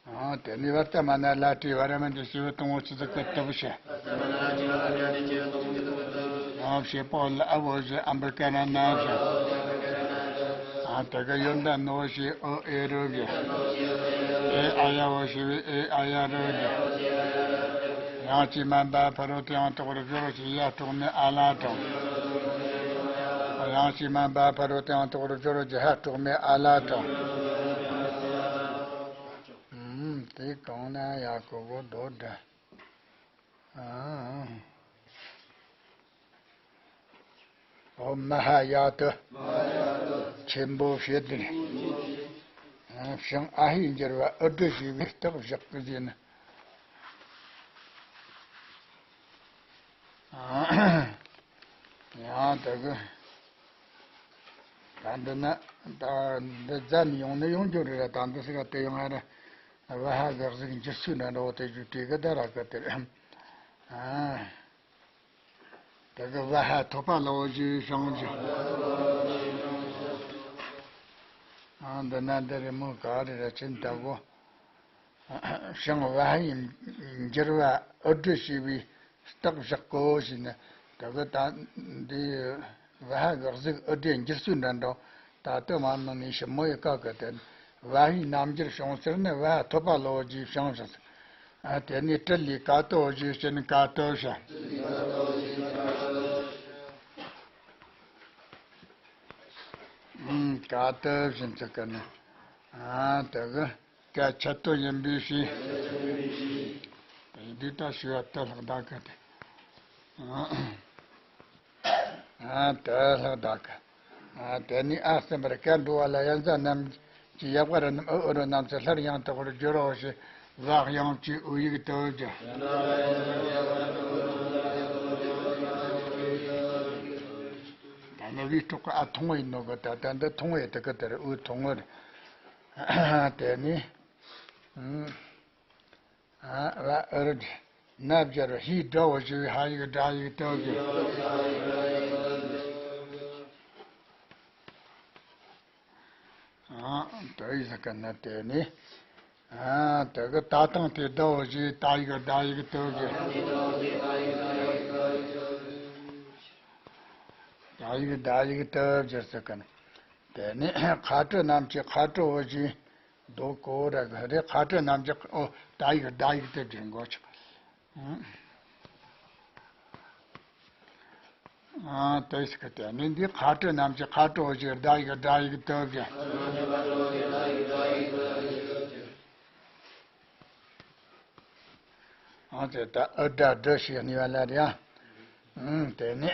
ཨ་དེ་ནས་བར་ཏ་མ་ན་ལ་ཏྲི་བ་ར་མ་འདི་ཞི་བ་དང་བོ་ཆི་ཟིག་གི་ཏི་བུ་ཤ། ཨ་བྱེད་པོ་ལ་ཨ་བོ་ཞེས་ཨམ་བི་ཀ་ར་ན་ཞེས། ཨ་དེ་གི་ཡོན་ཏན་ནོ་ཞེས་ཨོ་ཨེ་རུ་ཞེས། ཨེ་ཨ་ཡ་བོ་ཞེས་པའི་ཨེ་ཨ་ཡ་རུ་ཞེས། ཡང་ཅི་མན་པ་ཕ་རོ་དེའང་གྲོགས་རུ་སྦྱོར་ཞེས་ཡ་གྲོགས་མེད་ཨ་ལ་གྲོགས། ཡང་ཅི་མན་པ་ཕ་རོ་དེའང་གྲོགས་རུ་སྦྱོར་ཞེས་ཧ་གྲོགས་མེད་ཨ་ལ་གྲོགས། ཨུམ། དེ་གང་ན་ཡ་གོ་གོ་དོ་འདྲ། ཨ། ཨོ་མ་ཧ་ཡ་ཏི། ཆེན་པོ་ཞེས་དེ་ནི། ཨ་ཞིང་ཨ་ཧི་འགྱུར་བ་ཨུ་དྲི་ཞེས་པའི་རྟགས་བཞག་གི་ཟེར་ན། ཨ། ཡང་དེ་གི། ད་འདི་ན་ད་འདི་རྫ་ནས་ཡོང་ནི་ཡོང་རྒྱུ་རེད་ར། ད་འདི་སི་ག་དེ་ཡོང་ཨ་ར། བ་ཧ་ག་གཟུགས་འགྱུར་ཚུལ་འདྲ་འདྲ་བོ་དེ་རྒྱུ་དེ་གི་ད་ར་གི་དེ་རེད། ཨ། དེ་གི་བ་ཧ་ཐོབ་པ་ལ་འོ་ཞེས་བྱུང་ཞིང་། ཨ་འདི་ན་འདི་རེད་མོ་ག་རེ་ར་ཕྱིན་ལྟ་བུ། ཞིང་བ་ཧ་ཡི་འགྱུར་བ་ཨུ་དྲི་ཞེས་པའི་རྟགས་བཞག་གོ་ཞེས་ནས། དེ་གི་ད་འདི་བ་ཧ་གི་གཟུགས་ཨུ་དྲི་འགྱུར་ཚུལ་འདྲ་འདྲ་ད་ལྟ་མ་ནང་ནས་ཞིབ་མོ་ཡི་ཀ་གི་དེ་བ་ཧའི་རྣམ་འགྱུར་བྱུང་ཟེར་ནས་བ་ཧ་ཐོབ་པ་ལོ་ཞེས་བྱུང་ཞིང་། ཨ་དེ་ནས་དྲི་ལས་ཀ་ཏོ་ཞེས་བྱས་ནས་ཀ་ཏོ་བྱ། ཀ་ཏོ་བྱིན་ཚུལ་ཀ་ནི། ཨ་དེ་གི་སྐད་ཆད་དོ་ཡིན་པའི་ཕྱིར། དེ་འདི་ལྟ་ཞུ་བ་དེ་ལྷག་ད་གི་དེ། ཨ་དེ་ལྷག་ད་གི། ཨ་དེ་ནི་ཨ་གསུམ་པར་སྐད་འགྲོ་བ་ལ་ཡང་ཟ་རྣམས་ཀྱི་ཡག་པ་ར་རྣམས་ཨུ་ཨུ་རུ་རྣམས་སུ་སླར་ཡང་དག་པར་སྦྱོར་རོ་ཞེས་བ་དབྱངས་ཀྱི་ཨུ་ཡིག་ཏུ་སྦྱར། ད་ནི་བའི་སྲོག་གི་ཨ་ཐུང་བ་ཡིན་ནོ་གི་ད་ལྟ་འདི་ཐུང་བའི་དེ་གི་དེར་ཨུ་ཐུང་བར། དེ་ནི། ཨ་བ་ཨུ་རུ་ན་སྦྱར་བ་ཧི་སྒྲ་བོ་ཞུ་བའི་ཧ་ཡིག་སྒྲ་ཡིག་ཏུ་སྦྱར། ཨ་ཏུ་ཡི་ས་ཀ་ན་དེ་ནི། ཨ་དེ་གི་ད་དང་དེ་ཟླ་བོ་ཞེས་ད་ཡིག་ཟླ་ཡིག་ཏུ་གི། ཟླ་ཡིག་ཟླ་ཡིག་ཏུ་གི་ས་ཀ་ན། དེ་ནི་ཁ་དྲི་རྣམས་ཀྱི་ཁ་དྲི་བོ་ཞེས་ཟློ་གོ་ར་གི་རེ་ཁ་དྲི་རྣམས་ཀྱི་ཨོ་ཟླ་ཡིག་ཟླ་ཡིག་ཏུ་གི་འགོ་ཆགས། ཨ་དེ་ཞིག་གི་དེ་ནི་འདི་ཁ་དྲི་རྣམས་ཀྱི་ཁ་དྲི་བོ་ཞེས་ཟླ་ཡིག་ཟླ་ཡིག་ཏུ་གི། ཨ་དེ་ད་ཨུ་སྒྲ་སྒྲི་ཞེས་ནི་བ་ལ་རེད། ཨ་དེ་ནི་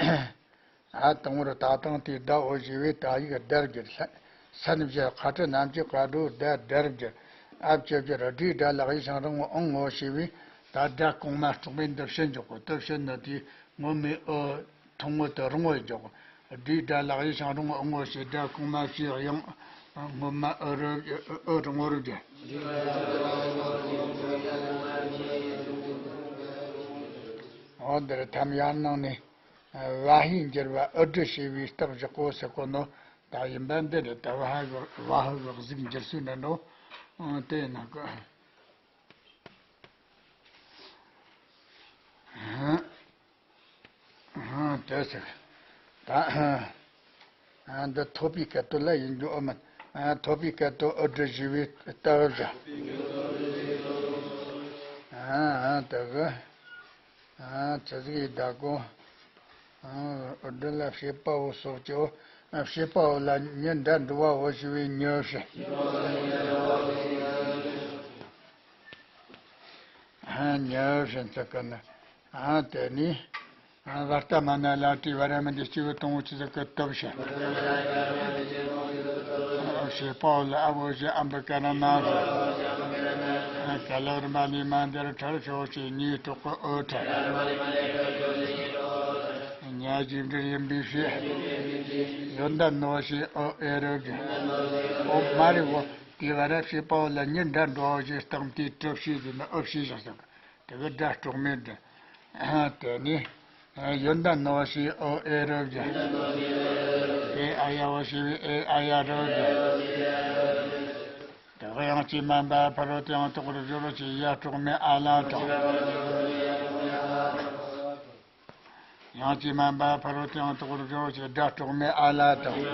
ཨ་དང་པོར་ད་དང་དེ་ཟླ་འོ་ཞེས་པའི་ད་ཡིག་སྒྲར་གྱུར། ས་ནི་བཞག་ཁ་དྲི་རྣམས་ཀྱི་ཁ་དྲི་སྒྲར་གྱུར། ཨ་བཅུ་བཞིར་སྒྲའི་སྒྲ་ལག་ཡིག་ཞང་རིང་བོ་ཨང་ངོ་ཞེས་པའི་ད་སྒྲ་གོང་མ་དྲུག་པའི་འདི་ཕྱིར་འཇོག་གོ། དེ་ཕྱིར་ནི་དེའི་སྔོན་མའི་ཨུ་ཐུང་ངུ་དེ་རིང་བོ་འཇོག་གོ། སྒྲའི་སྒྲ་ལག་ཡིག་ཞང་རིང་བོ་ཨང་ངོ་ཞེས་སྒྲ་གོང་མ་ཞེས་དབྱངས་སྔོན་མ་ཨུ་རུ་ཨུ་རིང་བོ་རུ་སྦྱར། འོ་འདིར་ཐམ་ཡར་ནང་ནས། བ་ཧའི་འགྱུར་བ་ཨུ་དྲི་ཞེས་པའི་རྟགས་བཞག་གོ་ཟེར་གོ་ནོ་ད་ཡིན་པ་འདི་རེད། ད་བ་ཧ་གི་བ་ཧ་གི་གཟུགས་འགྱུར་ཚུལ་འདྲ་འགྲོ། དེ་ན་གི། དེ་ཟེར། ད། འདི་ཐོབ་པའི་སྐད་དོད་ལ་ཡིན་རྒྱུ་ཨོ་མིན། ཐོབ་པའི་སྐད་དོད་ཨུ་དྲི་ཞེས་པའི་རྟགས་བཞག། དེ་གི། ཨ་ཙི་ཟིག་ཡི་ཟླ་གོ། ཨུ་དྲི་ལ་བྱེད་པའོ་སོགས་ཀྱི་བྱེད་པའོ་ལ་ཉི་འདྲ་འགྲོ་བའོ་ཞེས་པའི་ཉི་བྱེད། ཉི་བྱེད་ཚིག་གི་ནི། དེ་ནི། བར་ཏ་མ་ན་ལ་ཏྲི་བ་ར་མི་འདི་སྤྱི་བོ་དང་པོ་ཆུ་ཚོད་ཀྱི་སྟོབས་ཤར། ཤེས་པའོ་ལ་ཨ་བོ་ཞེས་ཨམ་བི་ཀ་ར་ན་རུ། ཀ་ལ་རུ་མ་ལི་མ་འདི་རུ་ཁྲར་ཤོག་ཅེས་ཉིད་གྲོགས་ཀྱི་ཨོ་ཁྲ། ཉ་རྗེས་འབྲེལ་ཡིན་པའི་ཕྱིར། ཡོན་ཏན་ནོ་ཞེས་ཨོ་ཨེ་རུ་གི། ཨོ་མ་རི་བོ་དེ་བ་ར་ཤེས་པའོ་ལ་ཉི་འདྲ་འགྲོ་ཞེས་སྟངས་དེའི་གྲུབ་ཤེས་ཟིན་ན་ཨོ་ཤེས་བཞག་སྟངས། དེ་གི་སྒྲ་གྲོགས་མེད་འདི། དེ་ནི། ཡོན་ཏན་ནོ་ཞེས་ཨོ་ཨེ་རུ་གི། ཨེ་ཨ་ཡ་བོ་ཞེས་པའི་ཨེ་ཨ་ཡ་རུ་གི། དེ་གི་དབྱངས་ཀྱིས་མ་འབབ་ཕ་རོལ་ཏུ་ཡང་དག་པར་སྦྱོར་ཅེས་ཡ་གྲོགས་མེད་ཨ་ལ་དང་། དབྱངས་ཀྱིས་མ་འབབ་ཕ་རོལ་ཏུ་ཡང་དག་པར་སྦྱོར་ཅེས་སྒྲ་གྲོགས་མེད་ཨ་ལ་དང་།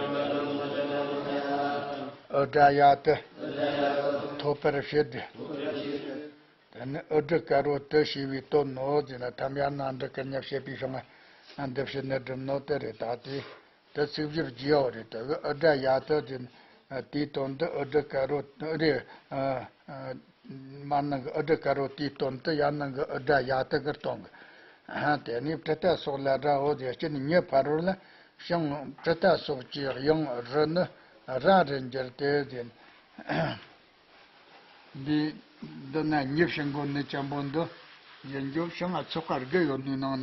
ཨུ་སྒྲ་ཡ་དུ། ཐོབ་པར་བྱེད་དེ། དེ་ནི་ཨུ་སྒྲ་ཀ་རོ་ཏུ་ཞེས་པའི་དོན་ནོ་ཟེར་ན་ཐམ་ཡ་ན་འདི་ཀུན་ཉ་བྱེད་པའི་ཕྱོགས་ང་འདི་ཕྱིར་ནི་སྒྲུབ་ནོ་དེ་རེད། ད་དེ་དེ་ཚིག་སྦྱོར་བགྱིའོ་རེད། དེ་གི་ཨུ་སྒྲ་ཡ་དུ་ཟེར་ན་དེའི་དོན་དུ་ཨུ་སྒྲ་ཀ་རོ་རེད། མར་ནང་གི་ཨུ་སྒྲ་ཀ་རོ་ཏུའི་དོན་དུ་ཡར་ནང་གི་ཨུ་སྒྲ་ཡ་དུ་གི་སྟོན་གི། དེ་ནས་པྲི་ཏ་སོགས་ལ་སྒྲའོ་ཟེར་སྤྱི་ནི་ཉི་ཕ་རོལ་ལ་ཞིང་པྲི་ཏ་སོགས་ཀྱི་དབྱངས་རུ་ནི་ར་རུ་འགྱུར་ཏེ་ཟེར། འདི་འདི་ན་ཉི་ཕྱི་མགོ་ནི་ཅན་པོ་འདི་ཡིན་རྒྱུ་ཕྱི་ང་ཚོགས་ཀ་དགུ་ཡོད་ནི་ནང་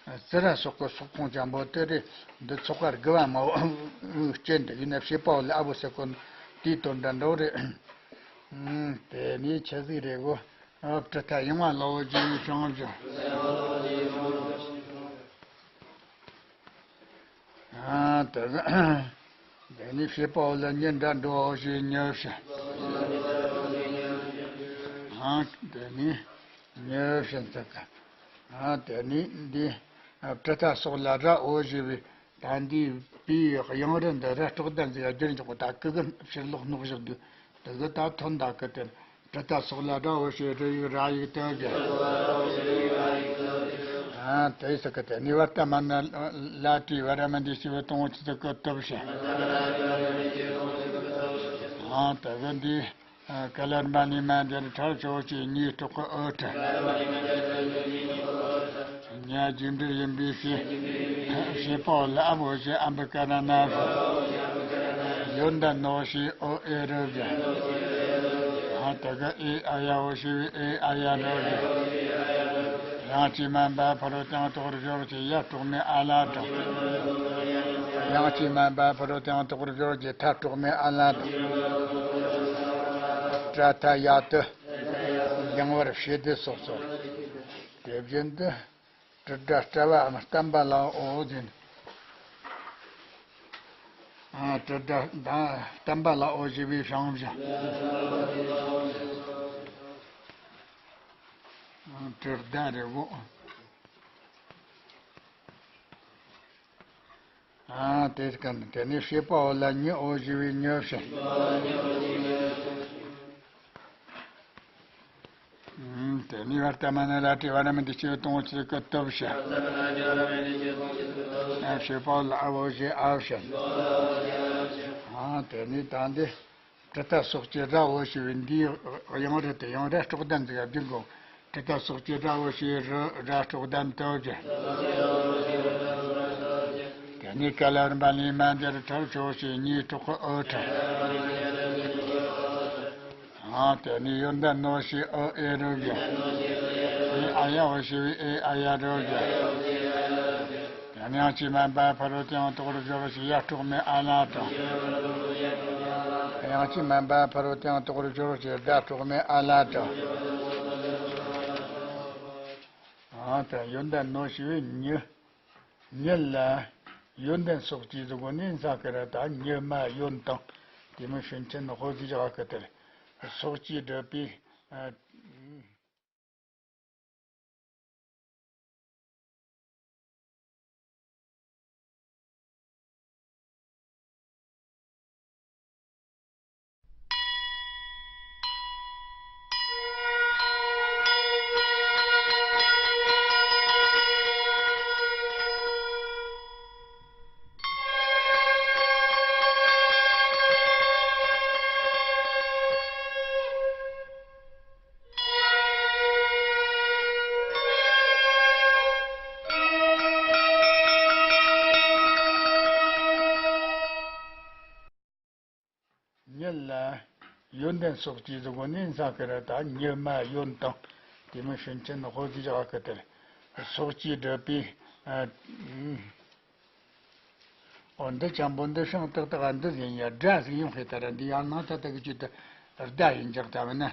ནས་ཙི་ར་སོགས་ཀྱི་སོགས་ཁོངས་ཅན་པོ་དེ་རེད། འདི་ཚོགས་ཀ་དགུ་བ་མ་བོ་སྐྱེ་འདི་ཡིན་ན་ཤེས་པའོ་ལ་ཨ་བོ་ཟེར་གོ་ནི་དེའི་དོན་འདྲ་འགྲོ་རེད། དེ་ནས་ཆི་ཟིག་རེད་གོ། ཨ་པྲི་ཏ་ཡང་བ་ལ་འོ་ཅི་ཡི་བྱང་བ་བྱང་། ཨ་དེ་གི་དེ་ནི་ཤེས་པའོ་ལ་ཉི་འདྲ་འགྲོ་ཞེས་ཉི་ཕྱི། ཨ་དེ་ནི་ཉི་ཕྱི་ཚིག་གི། ཨ་དེ་ནི་འདི་པྲི་ཏ་སོགས་ལ་སྒྲའོ་ཞེས་པའི་ད་འདི་པའི་དབྱངས་རུ་འདི་ར་དྲུག་ལྡན་ཟིག་བསྒྱུར་འཇོག་གོ། ད་ཀི་གི་ཕྱིར་ལོག་སྣོག་བཞག་དུས་དེ་གི་ད་ཐོན་ད་ཀི་དེ། པྲི་ཏ་སོགས་ལ་སྒྲའོ་ཞེས་རུ་ཡིག་ར་ཡིག་དུ་བཞག་ཨ་དེ་ཟེར་གི། དེ་ནི་བར་ཏ་མ་ན་ལ་ཏྲི་བ་ར་མི་འདི་སྤྱི་བོ་དང་པོ་ཆུ་ཚོད་ཀྱི་སྟོབས་ཤར། ཨ་དེ་གི་འདི། ཀ་ལ་རུ་མ་ལི་མ་འདི་རུ་ཁྲར་ཤོག་ཅེས་ཉིད་གྲོགས་ཀྱི་ཨོ་ཁྲ། ཉ་རྗེས་འབྲེལ་ཡིན་པའི་ཕྱིར། ཤེས་པའོ་ལ་ཨ་བོ་ཞེས་ཨམ་བི་ཀ་ར་ན་རུ། ཡོན་ཏན་ནོ་ཞེས་ཨོ་ཨེ་རུ་གི། ཨ་དེ་གི་ཨེ་ཨ་ཡ་བོ་ཞེས་པའི་ཨེ་ཨ་ཡ་རུ་གི། དབྱངས་ཀྱིས་མ་འབབ་ཕ་རོལ་ཏུ་ཡང་དག་པར་སྦྱོར་ཅེས་ཡ་གྲོགས་མེད་ཨ་ལ་དང་། དབྱངས་ཀྱིས་མ་འབབ་ཕ་རོལ་ཏུ་ཡང་དག་པར་སྦྱོར་ཅེས་ཐ་གྲོགས་མེད་ཨ་ལ་དང་། པྲ་ཐ་ཡ་དུ། ཡང་བར་ཕྱེད་དེ་སོགས་སོ། དེ་བཞིན་དུ། དྲི་སྒྲ་སྤྲ་བའམ་བརྟན་པ་ལའོ་ཟེར། ཨ་དྲི་སྒྲ་བརྟན་པ་ལའོ་ཞེས་པའི་བྱང་བཞག་དྲི་སྒྲ་རེད་བོ། ཨ་དེ་ཀ་དེ་ནས་ཤེས་པའོ་ལ་ཉི་ཨོ་ཞེས་པའི་ཉི་བྱང་། དེ་ནས་བར་ཏ་མ་ན་ལ་ཏྲི་བ་ར་མི་འདི་སྤྱི་བོ་དང་པོ་ཆུ་ཚོད་ཀྱི་སྟོབས་ཤར། ཤེས་པའོ་ལ་ཨ་བོ་ཞེས་ཨ་བྱང་། ཨ་དེ་ནས་ད་འདི། པྲི་ཏ་སོགས་ཀྱི་རའོ་ཞེས་པའི་འདིའི་དབྱངས་རུ་དེ་ཡང་ར་དྲུག་ལྡན་ཟིག་བསྒྱུར་དགོས། པྲི་ཏ་སོགས་ཀྱི་རའོ་ཞེས་རུ་ར་དྲུག་ལྡན་དུ་བཞག་དེ་ནས་ཀ་ལ་རུ་མ་ལི་མ་འདི་རུ་ཁྲར་ཤོག་ཅེས་ཉིད་གྲོགས་ཀྱི་ཨོ་ཁྲ། ཨ་དེ་ནས་ཡོན་ཏན་ནོ་ཞེས་ཨོ་ཨེ་རུ་བཞག་ཨེ་ཨ་ཡ་བོ་ཞེས་པའི་ཨེ་ཨ་ཡ་རུ་བཞག་དབྱངས་ཀྱིས་མ་འབབ་ཕ་རོལ་ཏུ་ཡང་དག་པར་སྦྱོར་ཞེས་ཡ་གྲོགས་མེད་ཨ་ལ་དང་། དབྱངས་ཀྱིས་མ་འབབ་ཕ་རོལ་ཏུ་ཡང་དག་པར་སྦྱོར་ཞེས་སྒྲ་གྲོགས་མེད་ཨ་ལ་དང་། ཨ་དང་ཡོན་ཏན་ནོ་ཞེས་པའི་ཉི། ཉི་ལ་ཡོན་ཏན་སོགས་ཀྱི་སྒོ་ནས་ས་ཀ་ར་ད་ཉི་མ་ཡོན་དང་། དེ་མིན་ཧྲིན་ཆེན་ཧོ་ཟི་བཞག་གི་དེར་སོགས་ཀྱིས་སྒྲུབ་པའི། ཨ། ཡོན་ཏན་སོགས་ཀྱི་གཟུགས་ནི་ས་ཁར་ད་ཉི་མ་ཡོན་དང་། དེ་མི་ཤུན་ཆེན་ཧོ་ཟི་ཞག་གི་དེར་སོགས་ཀྱིས་བསྒྲུབས་པའི། འོ་འདི་ཅན་པོ་འདི་ཤིང་ཏག་ཏག་འདི་ཡིན་ཡ་སྒྲ་ཟིག་ཡོང་ཧེ་ད་ར། འདི་ཡང་ནང་ད་ལྟ་གི་ཆུ་དུ་སྒྲ་ཡིན་ཅག་ད་བ་ན།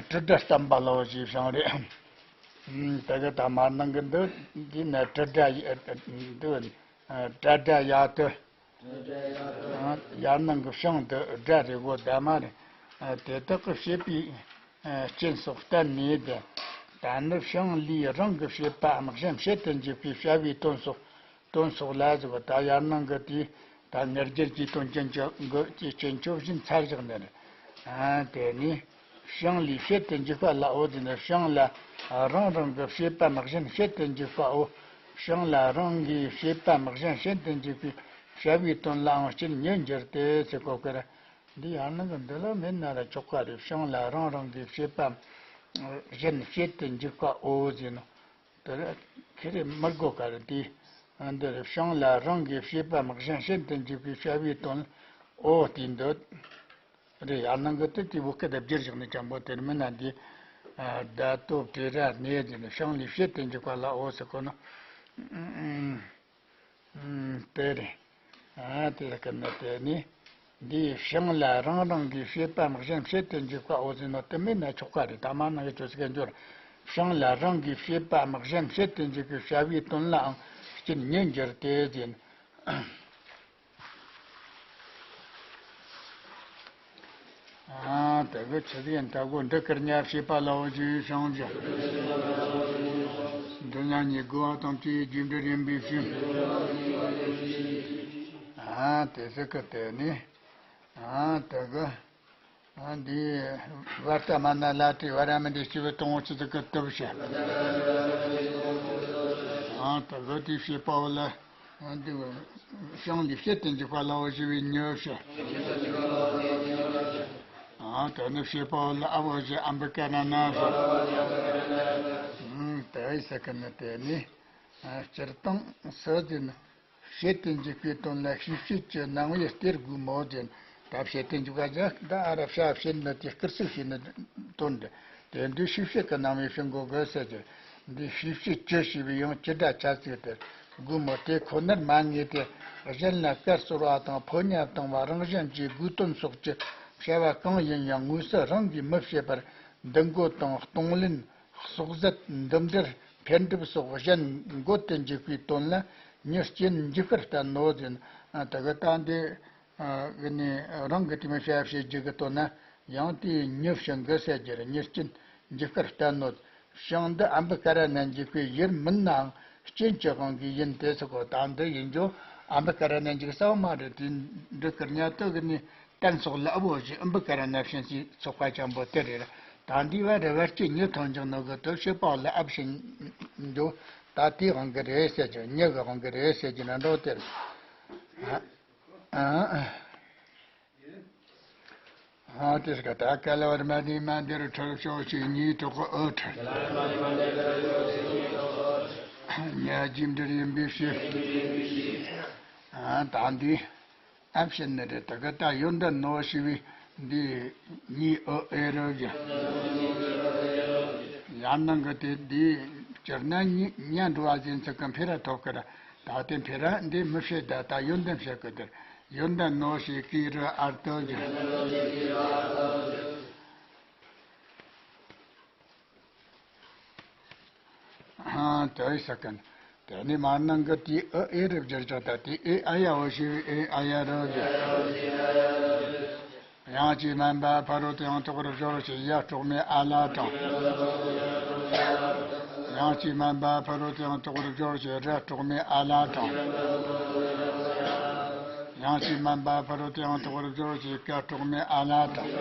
དྲི་སྒྲ་བརྟན་པ་ལོ་ཞེས་བྱུང་རེད། དེ་གི་ད་མར་ནང་གི་འདི་འདི་ནི་དྲི་སྒྲ་ཡི་འདི་དྲ་སྒྲ་ཡ་དུ། ཡར་ནང་གི་བྱང་དུ་སྒྲ་རེ་གོ་ད་མ་རེད། དེ་དག་གི་བྱེད་པའི་རྐྱེན་སོགས་བསྟན་ནས་དེ། ད་ནི་བྱང་ལས་རང་གི་བྱེད་པའམ་གཞན་བྱེད་དུ་འཇུག་པའི་བྱ་བའི་དོན་སོགས། དོན་སོགས་ལ་ཟེར་བ་ད་ཡར་ནང་གི་དེའི་ད་ང་རྒྱལ་གྱི་དོན་ཅན་གྱི་གི་ཅི་ཅན་ཆོ་བཞིན་ཚར་བཞག་ནི་རེད། ཨ་དེ་ནི་བྱང་ལས་བྱེད་དུ་འཇུག་པ་ལའོ་ཟེར་ནས། བྱང་ལ་རང་རང་གི་བྱེད་པའམ་གཞན་བྱེད་དུ་འཇུག་པའོ། བྱང་ལ་རང་གི་བྱེད་པའམ་གཞན་བྱེད་དུ་འཇུག་པའི་བྱ་བའི་དོན་ལའང་རྐྱེན་ཉིད་འགྱུར་ཏེ་ཟེར་གོ་གི་རེད། འདི་ཡར་ནང་གི་འདི་ལ་མེད་ན་ར་ཆོག་ག་རེད། བྱང་ལ་རང་རང་གི་བྱེད་པའམ་གཞན་བྱེད་དུ་འཇུག་པའོ་ཟེར་ནོ། དེ་ཁེ་རེ་མི་དགོས་ག་རེ་དེ། འདིར་བྱང་ལ་རང་གི་བྱེད་པའམ་གཞན་བྱེད་དུ་འཇུག་པའི་བྱ་བའི་དོན་ཨོ་དེ་འདོད་རེད། ཡར་ནང་གི་དེ་དེ་བོ་སྐད་བསྒྱུར་བཞག་ནས་ཅན་པོ་དེར་མིན་ན་འདི། ད་ལྟོ་བྲེ་ར་ནས་ཟེར་ནས་བྱང་ལས་བྱེད་དུ་འཇུག་པ་ལ་ཨོ་ཟེར་གོ་ནོ། དེ་རེད། ཨ་དེ་ལ་ཀ་ན་དེ་ནི། འདིའི་བྱང་ལ་རང་རང་གི་བྱེད་པའམ་གཞན་བྱེད་དུ་འཇུག་པའོ་ཟེར་ནོ་དེ་མིན་ན་ཆོག་ག་རེད། ད་མ་ནང་གི་ཆོས་སི་ཀ་འབྱོར། བྱང་ལ་རང་གི་བྱེད་པའམ་གཞན་བྱེད་དུ་འཇུག་པའི་བྱ་བའི་དོན་ལའང་རྐྱེན་ཉིད་འགྱུར་ཏེ་ཟེར། ཨ་དེ་གི་ཆི་ཟིག་ཡིན་ད་གོ། འབྲུ་དཀར་ཉ་བྱེད་པ་ལའོ་ཞེས་བྱུང་ཞིང་། འབྲུ་ལ་ཉེ་དགུ་བ་དང་བཅས་རྒྱུ་འབྲས་ཡིན་པའི་ཕྱིར། ཨ་དེ་ཟེར་གི་དེ་ནི། ཨ་དེ་གི། ཨ་འདི་བར་ཏ་མ་ན་ལ་ཏི་བ་ར་མི་འདི་སྤྱི་བོ་དང་བོ་ཆི་ཟིག་གི་ཏུབ་ཤ། ཨ་དེ་གི་དེ་བྱེད་པའོ་ལ། ཨ་འདི་བྱང་ལས་བྱེད་དུ་འཇུག་པ་ལའོ་ཞེས་པའི་ཉི་ཤ། ཨ་དེ་ནི་བྱེད་པའོ་ལ་ཨ་བོ་ཞེས་ཨམ་བི་ཀ་ན་ན་ཤ། ཨ་དེ་ཡི་ས་ཀ་ན་དེ་ནི། ཨ་སྤྱིར་བཏང་སོ་ཟིན་བྱེད་དུ་འཇུག་པའི་དོན་ལ་ཤེས་བྱེད་ཀྱི་སྣང་བས་སྟེར་དགོས་མོད་ཀྱི། ད་བྱེད་དུ་འཇུག་པ་ཀྱང་ད་ཨ་ར་བྱ་བྱེད་ནི་དེ་སྐུལ་ཚིག་བྱས་ནས་དོན་འདི། དེ་འདི་ཤེས་བྱེད་ཀྱི་སྣང་བས་བྱེད་དགོས་དགོས་ཟེར་གྱི། འདི་ཤེས་བྱེད་ཀྱི་ཞེས་པའི་ཡང་ཀྱི་སྒྲ་ཆ་ཚིག་སྟེར་དགོས་མོད། དེ་ཁོ་ནར་མ་ངེས་ཏེ། གཞན་ལ་བཀའ་སྩལ་བ་དང་ཕོ་ཉ་བཏང་བ། རང་གཞན་གྱི་དགོས་དོན་སོགས་ཀྱི་བྱ་བ་གང་ཡིན་ཡང་དངོས་སུ་རང་གིས་མི་བྱེད་པར། འདུ་འགོད་དང་གཏོང་ལེན། གསོག་ཟད། འདུམ་འགྲིལ། འཕེལ་འགྲིབ་སོགས་གཞན་འགོད་དུ་འཇུག་པའི་དོན་ལ་ཉིད་རྐྱེན་འཇུག་པར་བསྟན་ནོ་ཟེར། ཨ་དེ་གི་ད་འདི་ཨ་གི་ནི་རང་གི་དེ་མི་བྱ་བྱེད་རྒྱུ་གི་དོན་ན་ཡང་དེའི་ཉི་བྱང་གི་ཟེར་རྒྱུ་རེད། ཉིད་རྐྱེན་འཇུག་པར་བསྟན་ནོ། བྱང་འདི་ཨམ་བི་ཀ་ར་ན་འཇུག་པའི་ཡུལ་མིན་ནའང་རྐྱེན་གྱི་དབང་གིས་ཡིན་ཏེ་ཟེར་གོ། ད་འདི་ཡིན་རྒྱུ་ཨམ་བི་ཀ་ར་ན་འཇུག་ས་བོ་མ་རེད། དེ་འབྲུ་དཀར་ཉ་དུ་གི་ནི། གཏན་སོགས་ལ་ཨ་བོ་ཞེས་ཨམ་བི་ཀ་ར་ན་བྱིན་ཞེས་ཚོགས་པ་ཅན་པོ་དེ་རེད། ད་འདི་བ་རེ་བར་གྱི་ཉི་ཐོན་ཀྱང་ནོ་གི་དུ་བྱེད་པ་ལ་ཨ་བྱིན་འདུག་ད་དེའི་དབང་གི་རེད་ཟེར་གྱི། ཉི་གི་དབང་གི་རེད་ཟེར་གྱི་ན་འགྲོ་དེ་རེད། ཨ་ཨ་ཨ་དེ་སྐད་ད་ག་ལ་བར་མ་དེ་མ་འདིར་ཁྲོལ་ཤོག་ཅིག་ཉིད་གྲོགས་ཨོ་ཁྲོལ། ཉ་རྒྱུ་འབྲས་ཡིན་པའི་ཕྱིར། ཨ་ད་འདི། ཨ་བྱེད་ནི་རེད། ད་ག་ད་ཡོན་ཏན་ནོ་ཞེས་པའི་འདི་གཉིས་ཨོ་ཨེ་རོ་གི། ཡང་ནང་གི་དེ་འདི་སྤྱིར་ན་གཉིས་ཉ་འགྲོ་བ་ཅན་ཚིག་གི་འཕེ་ར་ཐོབ་ཀི་ར། ད་དེ་འཕེ་ར་འདི་མི་བྱེད། ད་ད་ཡོན་ཏན་བྱེད་ཀི་དེར། ཡོན་ཏན་ནོ་ཞེས་ཀི་རུ་ཨར་ཏོ་གི། ཨ་དེ་ཡི་ས་ཀན། དེ་ནི་མར་ནང་གི་དེ་ཨི་ཨེ་རུ་བསྒྱུར་ཆོག་ད་དེ་ཨེ་ཨ་ཡ་འོ་ཞེས་པའི་ཨེ་ཨ་ཡ་རུ་བསྒྱུར། ཡང་ཅིག་སྨན་པ་ཕ་རོལ་ཏུ་ཡང་དག་པར་སྦྱོར་ཞེས་ཡ་གྲོགས་མེད་ཨ་ལ་དྲངས། ཡང་ཅིག་སྨན་པ་ཕ་རོལ་ཏུ་ཡང་དག་པར་སྦྱོར་ཞེས་ར་གྲོགས་མེད་ཨ་ལ་དྲངས། ཡང་ཅིག་སྨན་པ་ཕ་རོལ་ཏུ་ཡང་དག་པར་སྦྱོར་ཞེས་ཀ་གྲོགས་མེད་ཨ་ལ་དྲངས།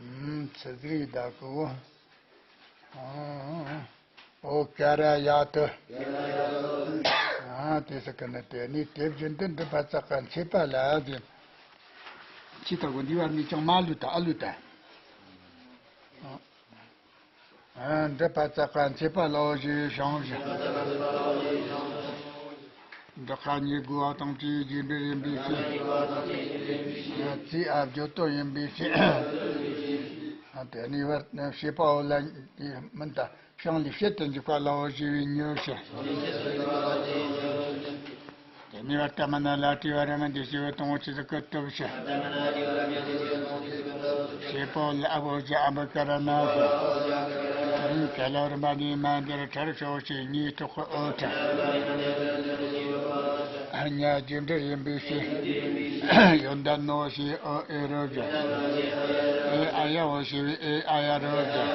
ཨུམ། ཚེ་ཟིག་ཡི་བདག་གོ། ཨོ་ཀ་ར་ཡ་ཏུ། ཨ་དེ་ས་ཀ་ན་དེ་ནི་དེ་བཞིན་དུ་འགྲུབ་པ་ཙག་ག་མཆེད་པ་ལ་ཟེར། ཅི་ལྟ་བུ་འདི་བར་ནི་ཅང་མ་ལུས་ཏ་ཨ་ལུས་ཏ། ཨ་འགྲུབ་པ་ཙག་ག་མཆེད་པ་ལའོ་ཞེས་བྱུང་ཞིང་། འདི་ཁ་ཉེ་དགུ་བ་དང་བཅས་རྗེས་འབྲེལ་ཡིན་པའི་ཕྱིར། ཚིག་ཨ་བརྗོད་དོན་ཡིན་པའི་ཕྱིར། དེ་ནས་བར་བྱེད་པ་འོ་ལ་མིན་ད། ཤིང་ལས་བྱེད་དུ་འཇུག་པ་ལའོ་ཞེས་པའི་མྱི་ཕྱིར། དེ་ནས་བར་ལྟ་མ་ན་ལ་བྲིས་པ་ར་མི་འདི་ཞེས་པའི་དང་པོ་ཆོས་ཚིག་གི་སྟོབས་ཕྱིར། བྱེད་པ་འོ་ལ་ཨ་བོ་ཞེས་ཨ་བུ་ཀ་ར་ན་ཕྱིར། ག་ལ་རིམ་པ་འདིའི་མ་འདིར་ཁྲར་ཕྱོགས་ཞེས་གཉིས་གྲོགས་ཀྱི་འོ་ཁྲ། ཉ་རྗེས་འབྲེལ་ཡིན་པའི་ཕྱིར། ཡོན་ཏན་ནོ་ཞེས་འོ་ཨེ་རོ་བཞག་ཨེ་ཨ་ཡ་འོ་ཞེས་པའི་ཨེ་ཨ་ཡ་རོ་བཞག་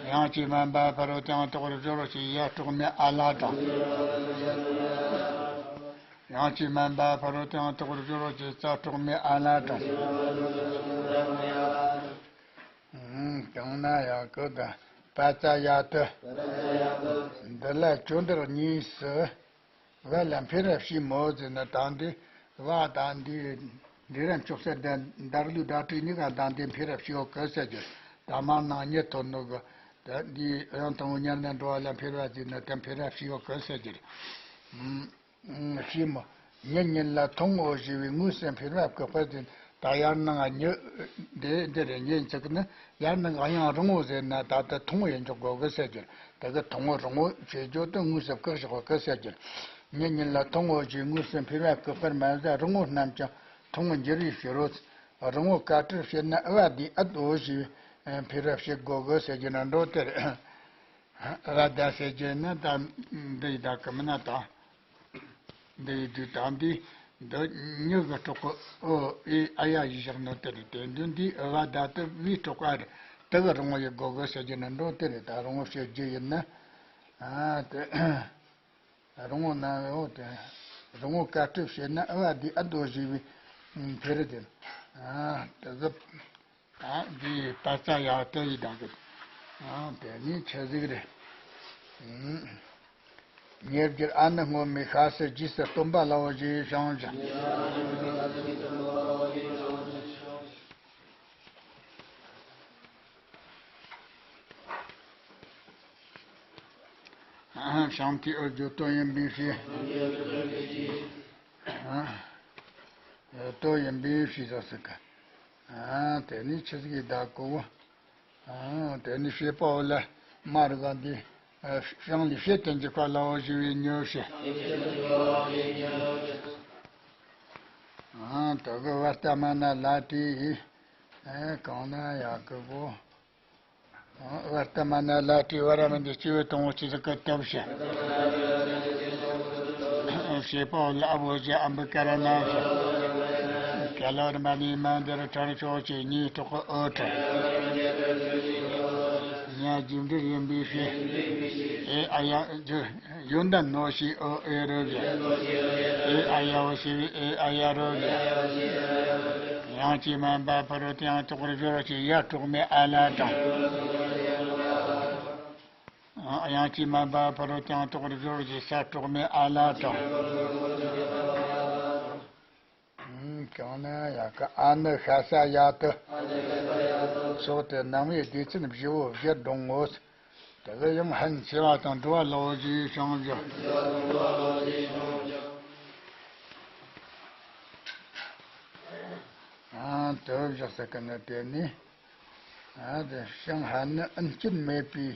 ཡང་ཅིག་མ་འབབ་ཕ་རོལ་ཏུ་ཡང་དོག་རོ་སྦྱོར་རོ་ཞེས་ཡ་གྲོགས་མེད་ཨ་ལ་དང་། ཡང་ཅིག་མ་འབབ་ཕ་རོལ་ཏུ་ཡང་དོག་རོ་སྦྱོར་རོ་ཞེས་ཙ་གྲོགས་མེད་ཨ་ལ་དང་། ཨུམ། གང་ན་ཡང་ཀུ་དང་པ་ཙ་ཡ་ཏི། འདི་ལ་ཅོ་འདི་གཉིས་སུ། བ་ལ་འཕེལ་ར་ཕྱིས་མོ་ཟེར་ན་ད་འདི་བ་ད་འདི་འདི་ར་མཆོག་སེ་ལྡན་འདར་ལུག་ཟླ་དྲུག་གཉིས་ཀ་ད་འདི་འཕེལ་ར་ཕྱིའོ་ཀི་ཟེར་རྒྱུ། ད་མར་ནང་ཉི་ཐོན་ནོ་གི་ད་འདི་ཡང་དང་པོ་ཉར་ན་འགྲོ་བ་ལ་འཕེལ་བ་ཟེར་ན་ད་འཕེལ་ར་ཕྱིའོ་ཀི་ཟེར་རྒྱུ། ཕྱིས་མོ། ཉི་ཉིན་ལ་ཐུང་ངུ་ཞེས་པའི་དངོས་སུ་འཕེལ་བ་བཀག་པ་དེ་ད་ཡར་ནང་ཉི་འདི་འདི་རེད། ཉི་ཚིག་ནི་ཡར་ནང་དབྱངས་རིང་བོ་ཟེར་ན་ད་ལྟ་ཐུང་ངུ་ཡིན་འཇོག་དགོས་གི་ཟེར་རྒྱུ། ད་གི་ཐུང་ངུ་རིང་བོ་བྱེད་རྒྱུ་དེ་དངོས་སུ་བཀག་བཞག་གི་ཟེར་རྒྱུ། ཉི་ཉིན་ལ་ཐུང་ངུ་ཞེས་དངོས་སུ་འཕེལ་བ་བཀག་པར་མ་ཟད་རིང་བོ་རྣམས་ཀྱང་ཐུང་ངུ་འགྱུར་བའི་ཕྱིར་རོ། རིང་བོ་ཀ་ཏྲར་བྱེད་ན་ཨུ་བ་དེ་ཨད་འོ་ཞེས་འཕེལ་བ་བྱེད་དགོས་གི་ཟེར་རྒྱུ་ན་འགྲོ་དེ་རེད། ར་ད་ཟེར་རྒྱུ་ན་ད་འདི་ཡི་ད་གི་མིན་ན་ད། འདི་ཡི་དུས་ད་འདི་འདི་མྱི་གི་གྲོགས་ཀྱི་ཨོ་ཨེ་ཨ་ཡ་ཡི་བཞག་ནོ་དེ་རེད། དེ་འདི་འདི་ཨ་བ་ད་དུ་བའི་གྲོགས་ཀ་རེད། དེ་གི་རིང་བོ་ཡི་དགོས་གི་ཟེར་རྒྱུ་ན་འགྲོ་དེ་རེད། ད་རིང་བོ་བཤད་རྒྱུ་ཡིན་ན། ཨ་དེ་རིང་བོ་ན་ཨོ་དེ་རིང་བོ་ཀ་ཏྲར་བྱེད་ན་ཨ་བ་འདི་ཨ་དོ་ཞེས་པའི་འཕེལ་རེད་དེ། ཨ་དེ་གི། ད་འདི་པ་ཙ་ཡ་ཏི་ཡི་ད་གི། ཨ་དེ་ནི་ཆི་ཟིག་རེད། ཨུམ། ཉེར་བརྒྱད། ཨ་ནི་སྔོན་མའི་ཤ་ཟའི་རྗེས་སུ་སྟོན་པ་ལའོ་ཞེས་བྱུང་ཞིང་། ཨ་བྱང་མཐའི་འོག་བརྗོད་དོན་ཡིན་པའི་ཕྱིར། ཨ་བརྗོད་དོན་ཡིན་པའི་ཕྱིར་ཟེར་གི། ཨ་དེ་ནི་ཆི་ཟིག་གི་བདག་གོ། ཨ་དེ་ནི་བྱེད་པ་འོ་ལ་མ་རུ་ག་འདི། ཨ་ཤིང་ལས་བྱེད་དུ་འཇུག་པ་ལའོ་ཞེས་པའི་མྱི་ཕྱིར། ཨ་དེ་གི་བ་ལྟ་མ་ན་ལ་དེ་ཡིས། ཨ་གང་ན་ཡག་གི་གོ། བར་དུ་མ་ན་ལ་དྲི་བ་ར་མི་འདི་སྐྱེ་བོའི་དང་པོ་ཆོས་ཚིག་གི་སྟོབས་ཞེས། བྱེད་པ་འོ་ལ་ཨ་བོ་ཞེས་ཨམ་བུ་ཀ་ར་ན་ཞེས། ག་ལ་རིམ་པ་ནི་མ་འདིར་ཁྲར་ཕྱོགས་ཀྱི་གཉིས་གྲོགས་ཀྱི་འོ་ཁྲ། ཉ་རྗེས་འབྲེལ་ཡིན་པའི་ཕྱིར། ཨེ་ཨ་ཡ་ཡོན་ཏན་ནོ་ཞེས་འོ་ཨེ་རོ་བཞག་ཨེ་ཨ་ཡ་འོ་ཞེས་པའི་ཨེ་ཨ་ཡ་རོ་བཞག་ཡང་ཅིག་མ་འབབ་ཕ་རོལ་ཏུ་ཡང་དོག་རུ་སྦྱོར་ཞེས་ཡ་གྲོགས་མེད་ཨ་ལ་དང་། ཡང་ཅིག་མ་འབབ་ཕ་རོལ་ཏུ་ཡང་དོག་རུ་སྦྱོར་ཞེས་ས་གྲོགས་མེད་ཨ་ལ་དང་། གང་ན་ཡག་གི་ཨ་ནི་ཤ་ས་ཡ་ཏི། ཕྱོགས་དེ་ནང་བའི་སྡེ་ཚན་བཞི་བོ་བཞིར་བགྲང་ངོ་། དེ་གི་ཡང་ཧན་ཆེ་བ་དང་འགྲོ་བ་ལའོ་ཞེས་བྱུང་ཞིང་། ཨ་དེ་བཞག་ས་གི་ནི་དེ་ནི། ཨ་དེ་ཤིང་ཧན་ནི་ཨིན་སྐྱིན་མེད་པའི་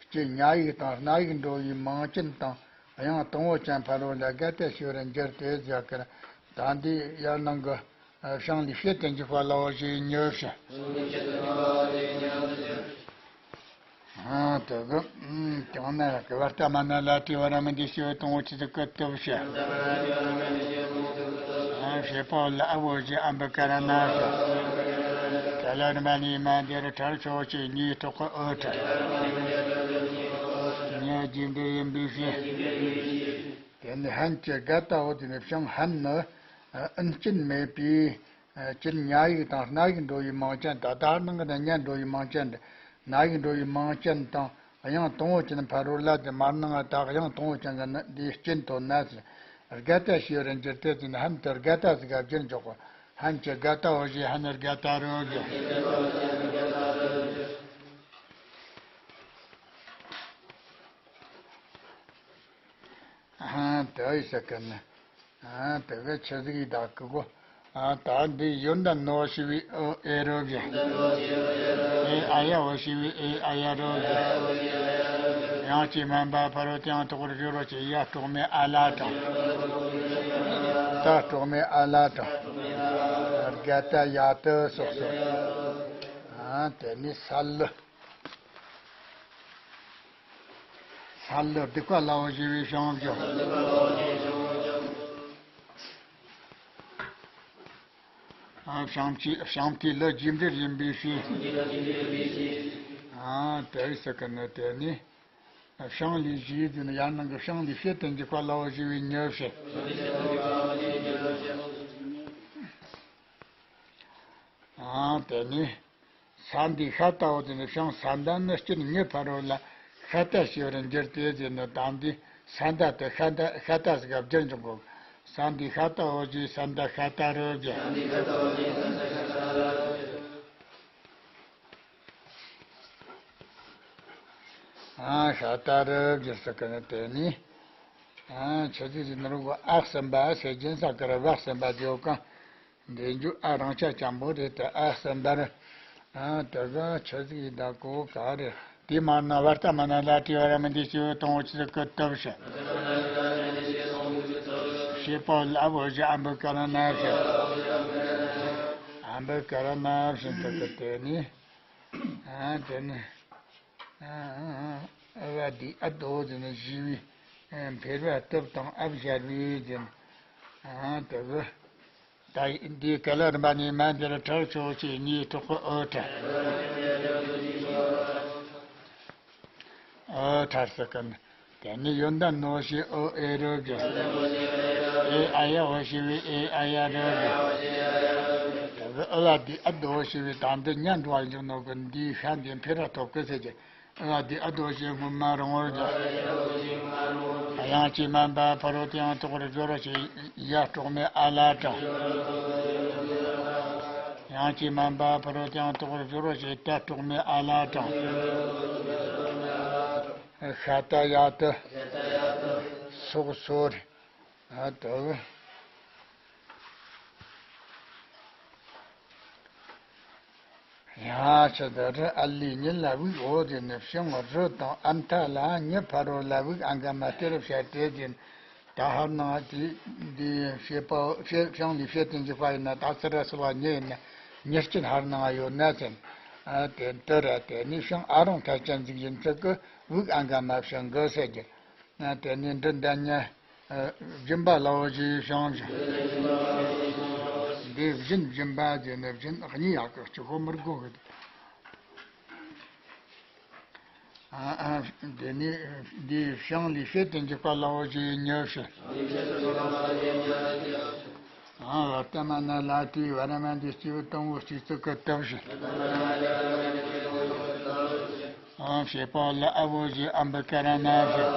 སྐྱེ་ཉ་ཡིག་དང་རྣ་ཡིག་འགྲོ་བའི་མིང་ཅན་དང་དབྱངས་དང་པོ་ཅན་ཕ་རོལ་ལ་དགའ་དད་ཞེས་པར་འགྱུར་ཏེ་ཟེར་གི། ད་འདི་ཡར་ནང་གི་ཤིང་ལས་བྱེད་དུ་འཇུག་པ་ལའོ་ཞེས་མྱི་ཕྱིར། ཨ་དེ་གི་ཀྱང་ན་གི་བར་ལྟ་མ་ན་ལ་དྲི་བ་ར་མི་འདི་སྐྱེ་བོའི་དང་པོ་ཆོས་ཚིག་གི་སྟོབས་ཞེས། བྱེད་པ་འོ་ལ་ཨ་བོ་ཞེས་ཨམ་བུ་ཀ་ར་ན་ཞེས། ག་ལ་རིམ་པ་ནི་མ་འདིར་ཁྲར་ཕྱོགས་ཀྱི་གཉིས་གྲོགས་ཀྱི་འོ་ཁྲ། ཉ་རྗེས་འབྲེལ་ཡིན་པའི་ཕྱིར། དེ་ནི་ཧན་གྱི་དགའ་ལྟ་བུ་དེ་ནི་ཤིང་ཧན་ནི་ཨིན་སྐྱིན་མེད་པའི། སྤྱིར་ཉ་ཡིག་དང་རྣ་ཡིག་འགྲོ་བའི་མིང་ཅན་དང་། ད་ནང་གི་ནི་ཉ་འགྲོ་བའི་མིང་ཅན་དང་། རྣ་ཡིག་འགྲོ་བའི་མིང་ཅན་དང་། དབྱངས་དང་པོ་ཅན་ཕ་རོལ་ལ་དེ་མར་ནང་ད་དབྱངས་དང་པོ་ཅན་གྱི་ནི་འདིའི་སྐྱིན་ཐོབ་ན་ཟེར། དགའ་ལྟ་ཞེས་པར་འགྱུར་ཏེ་ཟེར་ན་ཧན་དེ་དགའ་ལྟ་ཟིག་ག་བསྒྱུར་འཇོག་གོ། ཧན་གྱི་དགའ་ལྟ་བོ་ཞེས་ཧན་ནི་དགའ་ལྟ་རོ་ཟེར། ཨ་དེ་ཡི་ས་ཀ་ན། ཨ་དེ་ག་ཆི་ཟིག་ཡི་ད་གི་གོ། ཨ་ད་འདི་ཡོན་ཏན་ནོ་ཞི་བའི་ཨོ་ཨེ་རོ་གི། ཨེ་ཨ་ཡ་འོ་ཞི་བའི་ཨེ་ཨ་ཡ་རོ་གི། ཡང་ཅི་མན་པ་ཕ་རོལ་ཏེའང་དག་པར་སྦྱོར་རོ་ཞེས་ཡ་དཀྲོག་མའི་ཨ་ལ་དང་། ད་དཀྲོག་མའི་ཨ་ལ་དང་། རྒ་ད་ཡ་ཏི་སོགས་སོ། ཨ་དེ་ནི་ས་ལུ། ས་ལུ་སྡིག་པ་སླ་བོ་ཞི་བའི་ཞིང་བཞི། ཨ་བྱང་ཆུབ་བྱང་ཐོས་ལུ་རྒྱས་འབྲིང་ཡིན་པའི་ཕྱིར། ཨ་དེ་ཡི་ས་ཀ་ན་དེ་ནི། བྱང་ལས་བཞི་ཟེར་ན་ཡར་ནང་གི་བྱང་ལས་བྱེད་དུ་འཇུག་པ་སླ་བོ་ཞི་བའི་ཉི་ཤུ། ཨ་དེ་ནི། ས་འདི་ཤ་ཏ་འོ་དེ་ནི་བྱང་ས་མདའ་ནི་སྤྱིར་ཉི་ཕ་རོལ་ལ་ཤ་ཏ་ཞེས་པར་འགྱུར་ཏེ་ཟེར་ན་ད་འདི་ས་མདའ་དེ་ཤ་མདའ་ཤ་ཏ་ཟིག་ག་བསྒྱུར་འཇུག་གོ། ས་འདི་ཤ་ཏ་འོ་ཞེས་ས་མདའ་ཤ་ཏ་རུ་བསྒྱུར། ཨ་ཤ་ཏ་རུ་བསྒྱུར་ས་ཀ་ན་དེ་ནི། ཨ་ཆི་ཟིག་ཟེར་ན་རུ་གོ་ཨ་གསུམ་པ་ཟེར་གྱིན་ས་ཀ་ར་བ་གསུམ་པ་བརྗོད་གང་། འདི་འཇུག་ཨ་རང་ཆ་ཅན་པོ་རེད་དེ་ཨ་གསུམ་པར། ཨ་དེ་ག་ཆི་ཟིག་ཡིན་ད་གོ་ག་རེ། དེ་མ་ན་བར་ཏ་མ་ན་ལ་ཏྲི་བ་ར་མི་འདི་སྐྱེ་བོ་དང་བོ་ཆི་ཟིག་གི་སྟོབས་ཤིག་ཤེས་པ་ལ་བོ་ཞི་ཨ་འབུ་ཀ་ར་ན་ཤི། ཨ་འབུ་ཀ་ར་ན་ཤི་འདི་གི་དེ་ནི། ཨ་དེ་ནི། ཨ་བ་དེ་ཨ་དོ་དེ་ནི་ཞི་བའི་འཕེལ་བ་སྟོབས་དང་ཨ་བཞར་བའི་དེ་ནི། ཨ་དེ་གི། ད་འདིའི་ག་ལ་རིམ་པ་ནས་མ་འདིར་ཁྲར་ཆོག་ཅེས་ཉིད་གྲོགས་ཨོ་ཁྲ། ཨོ་ཁྲར་ཟེར་གི་ནི། དེ་ནི་ཡོན་ཏན་ནོ་ཞེས་ཨོ་ཨེ་རོ་གི། ཨེ་ཨ་ཡ་འོ་ཞེས་པའི་ཨེ་ཨ་ཡ་རོ་གི། དེ་གི་ཨོ་བ་འདི་ཨ་དོ་ཞེས་པའི་ད་འདི་ཉ་འགྲོ་བ་འཇུག་ནོ་གི་འདིའི་ཤ་འདི་འཕེལ་ར་ཐོབ་གི་ཟེར་གི། ཨ་དེ་ཨ་དོ་ཞེས་སྔོན་མ་རིང་བོར་བསྒྱུར། དབྱངས་ཀྱིས་དམན་པ་ཕ་རོལ་ཏེའང་དག་པར་སྦྱོར་རོ་ཞེས་ཡ་དཀྲོག་མའི་ཨ་ལ་དྲངས། དབྱངས་ཀྱིས་དམན་པ་ཕ་རོལ་ཏེའང་དག་པར་སྦྱོར་རོ་ཞེས་ཏ་དཀྲོག་མའི་ཨ་ལ་དྲངས། ཤ་ཏ་ཡ་ཏི་སོགས་སོ་རེད། ཨ་དོ། ཡང་ཕྱི་དུ་རི་ཨ་ལི་ཉི་ལ་དབུགས་འོ་དེ་ནི་བྱང་རི་དང་ཨ་མཐའ་ལ་ཉི་ཕ་རོལ་ལ་དབུགས་ཨ་ག་མ་སྟེ་རུ་བཤད་དེ་དེ་ད་ཧར་ནང་དེ་འདི་བྱེད་པ་བྱེད་བྱང་ལས་བྱེད་དུ་འཇུག་པ་ཡིན་ན་ད་ཚུར་ར་སོལ་བ་ཉི་ཡིན་ན་ཉི་སྐྱིད་ཧར་ནང་ཡོད་ན་ཟིན། ཨ་དེ་འདི་ར་དེ་ནི་བྱང་ཨ་རང་མཐའ་ཅན་ཟིག་ཡིན་ཚུལ་གི་དབུགས་ཨ་ག་མ་བྱང་གི་ཟེར་རྒྱུ། ཨ་དེ་ནི་འབྲུ་འདི་ཉི། ཨ་སྦྱིན་པ་སླ་བོ་ཞེས་བྱང་ཞིང་། འདི་སྦྱིན་སྦྱིན་པ་དེ་ནི་སྦྱིན་གཉིས་ཡག་གི་གཅིག་ཁོ་མི་དགོས་གི། ཨ་ཨ་དེ་ནི་འདི་བྱང་ལས་བྱེད་དུ་འཇུག་པ་སླ་བོ་ཞེས་ཉི་ཤུ། ཨ་བར་ཏ་མ་ན་ལ་ཏྲི་བ་ར་མ་འདི་སྐྱེས་བུ་དང་བོ་གཅིག་ཙིག་གི་སྟོབས་ཞེས། ཨ་བྱེད་པ་ལ་ཨ་བོ་ཞེས་ཨ་འབུ་ཀ་ར་ན་ཞེས།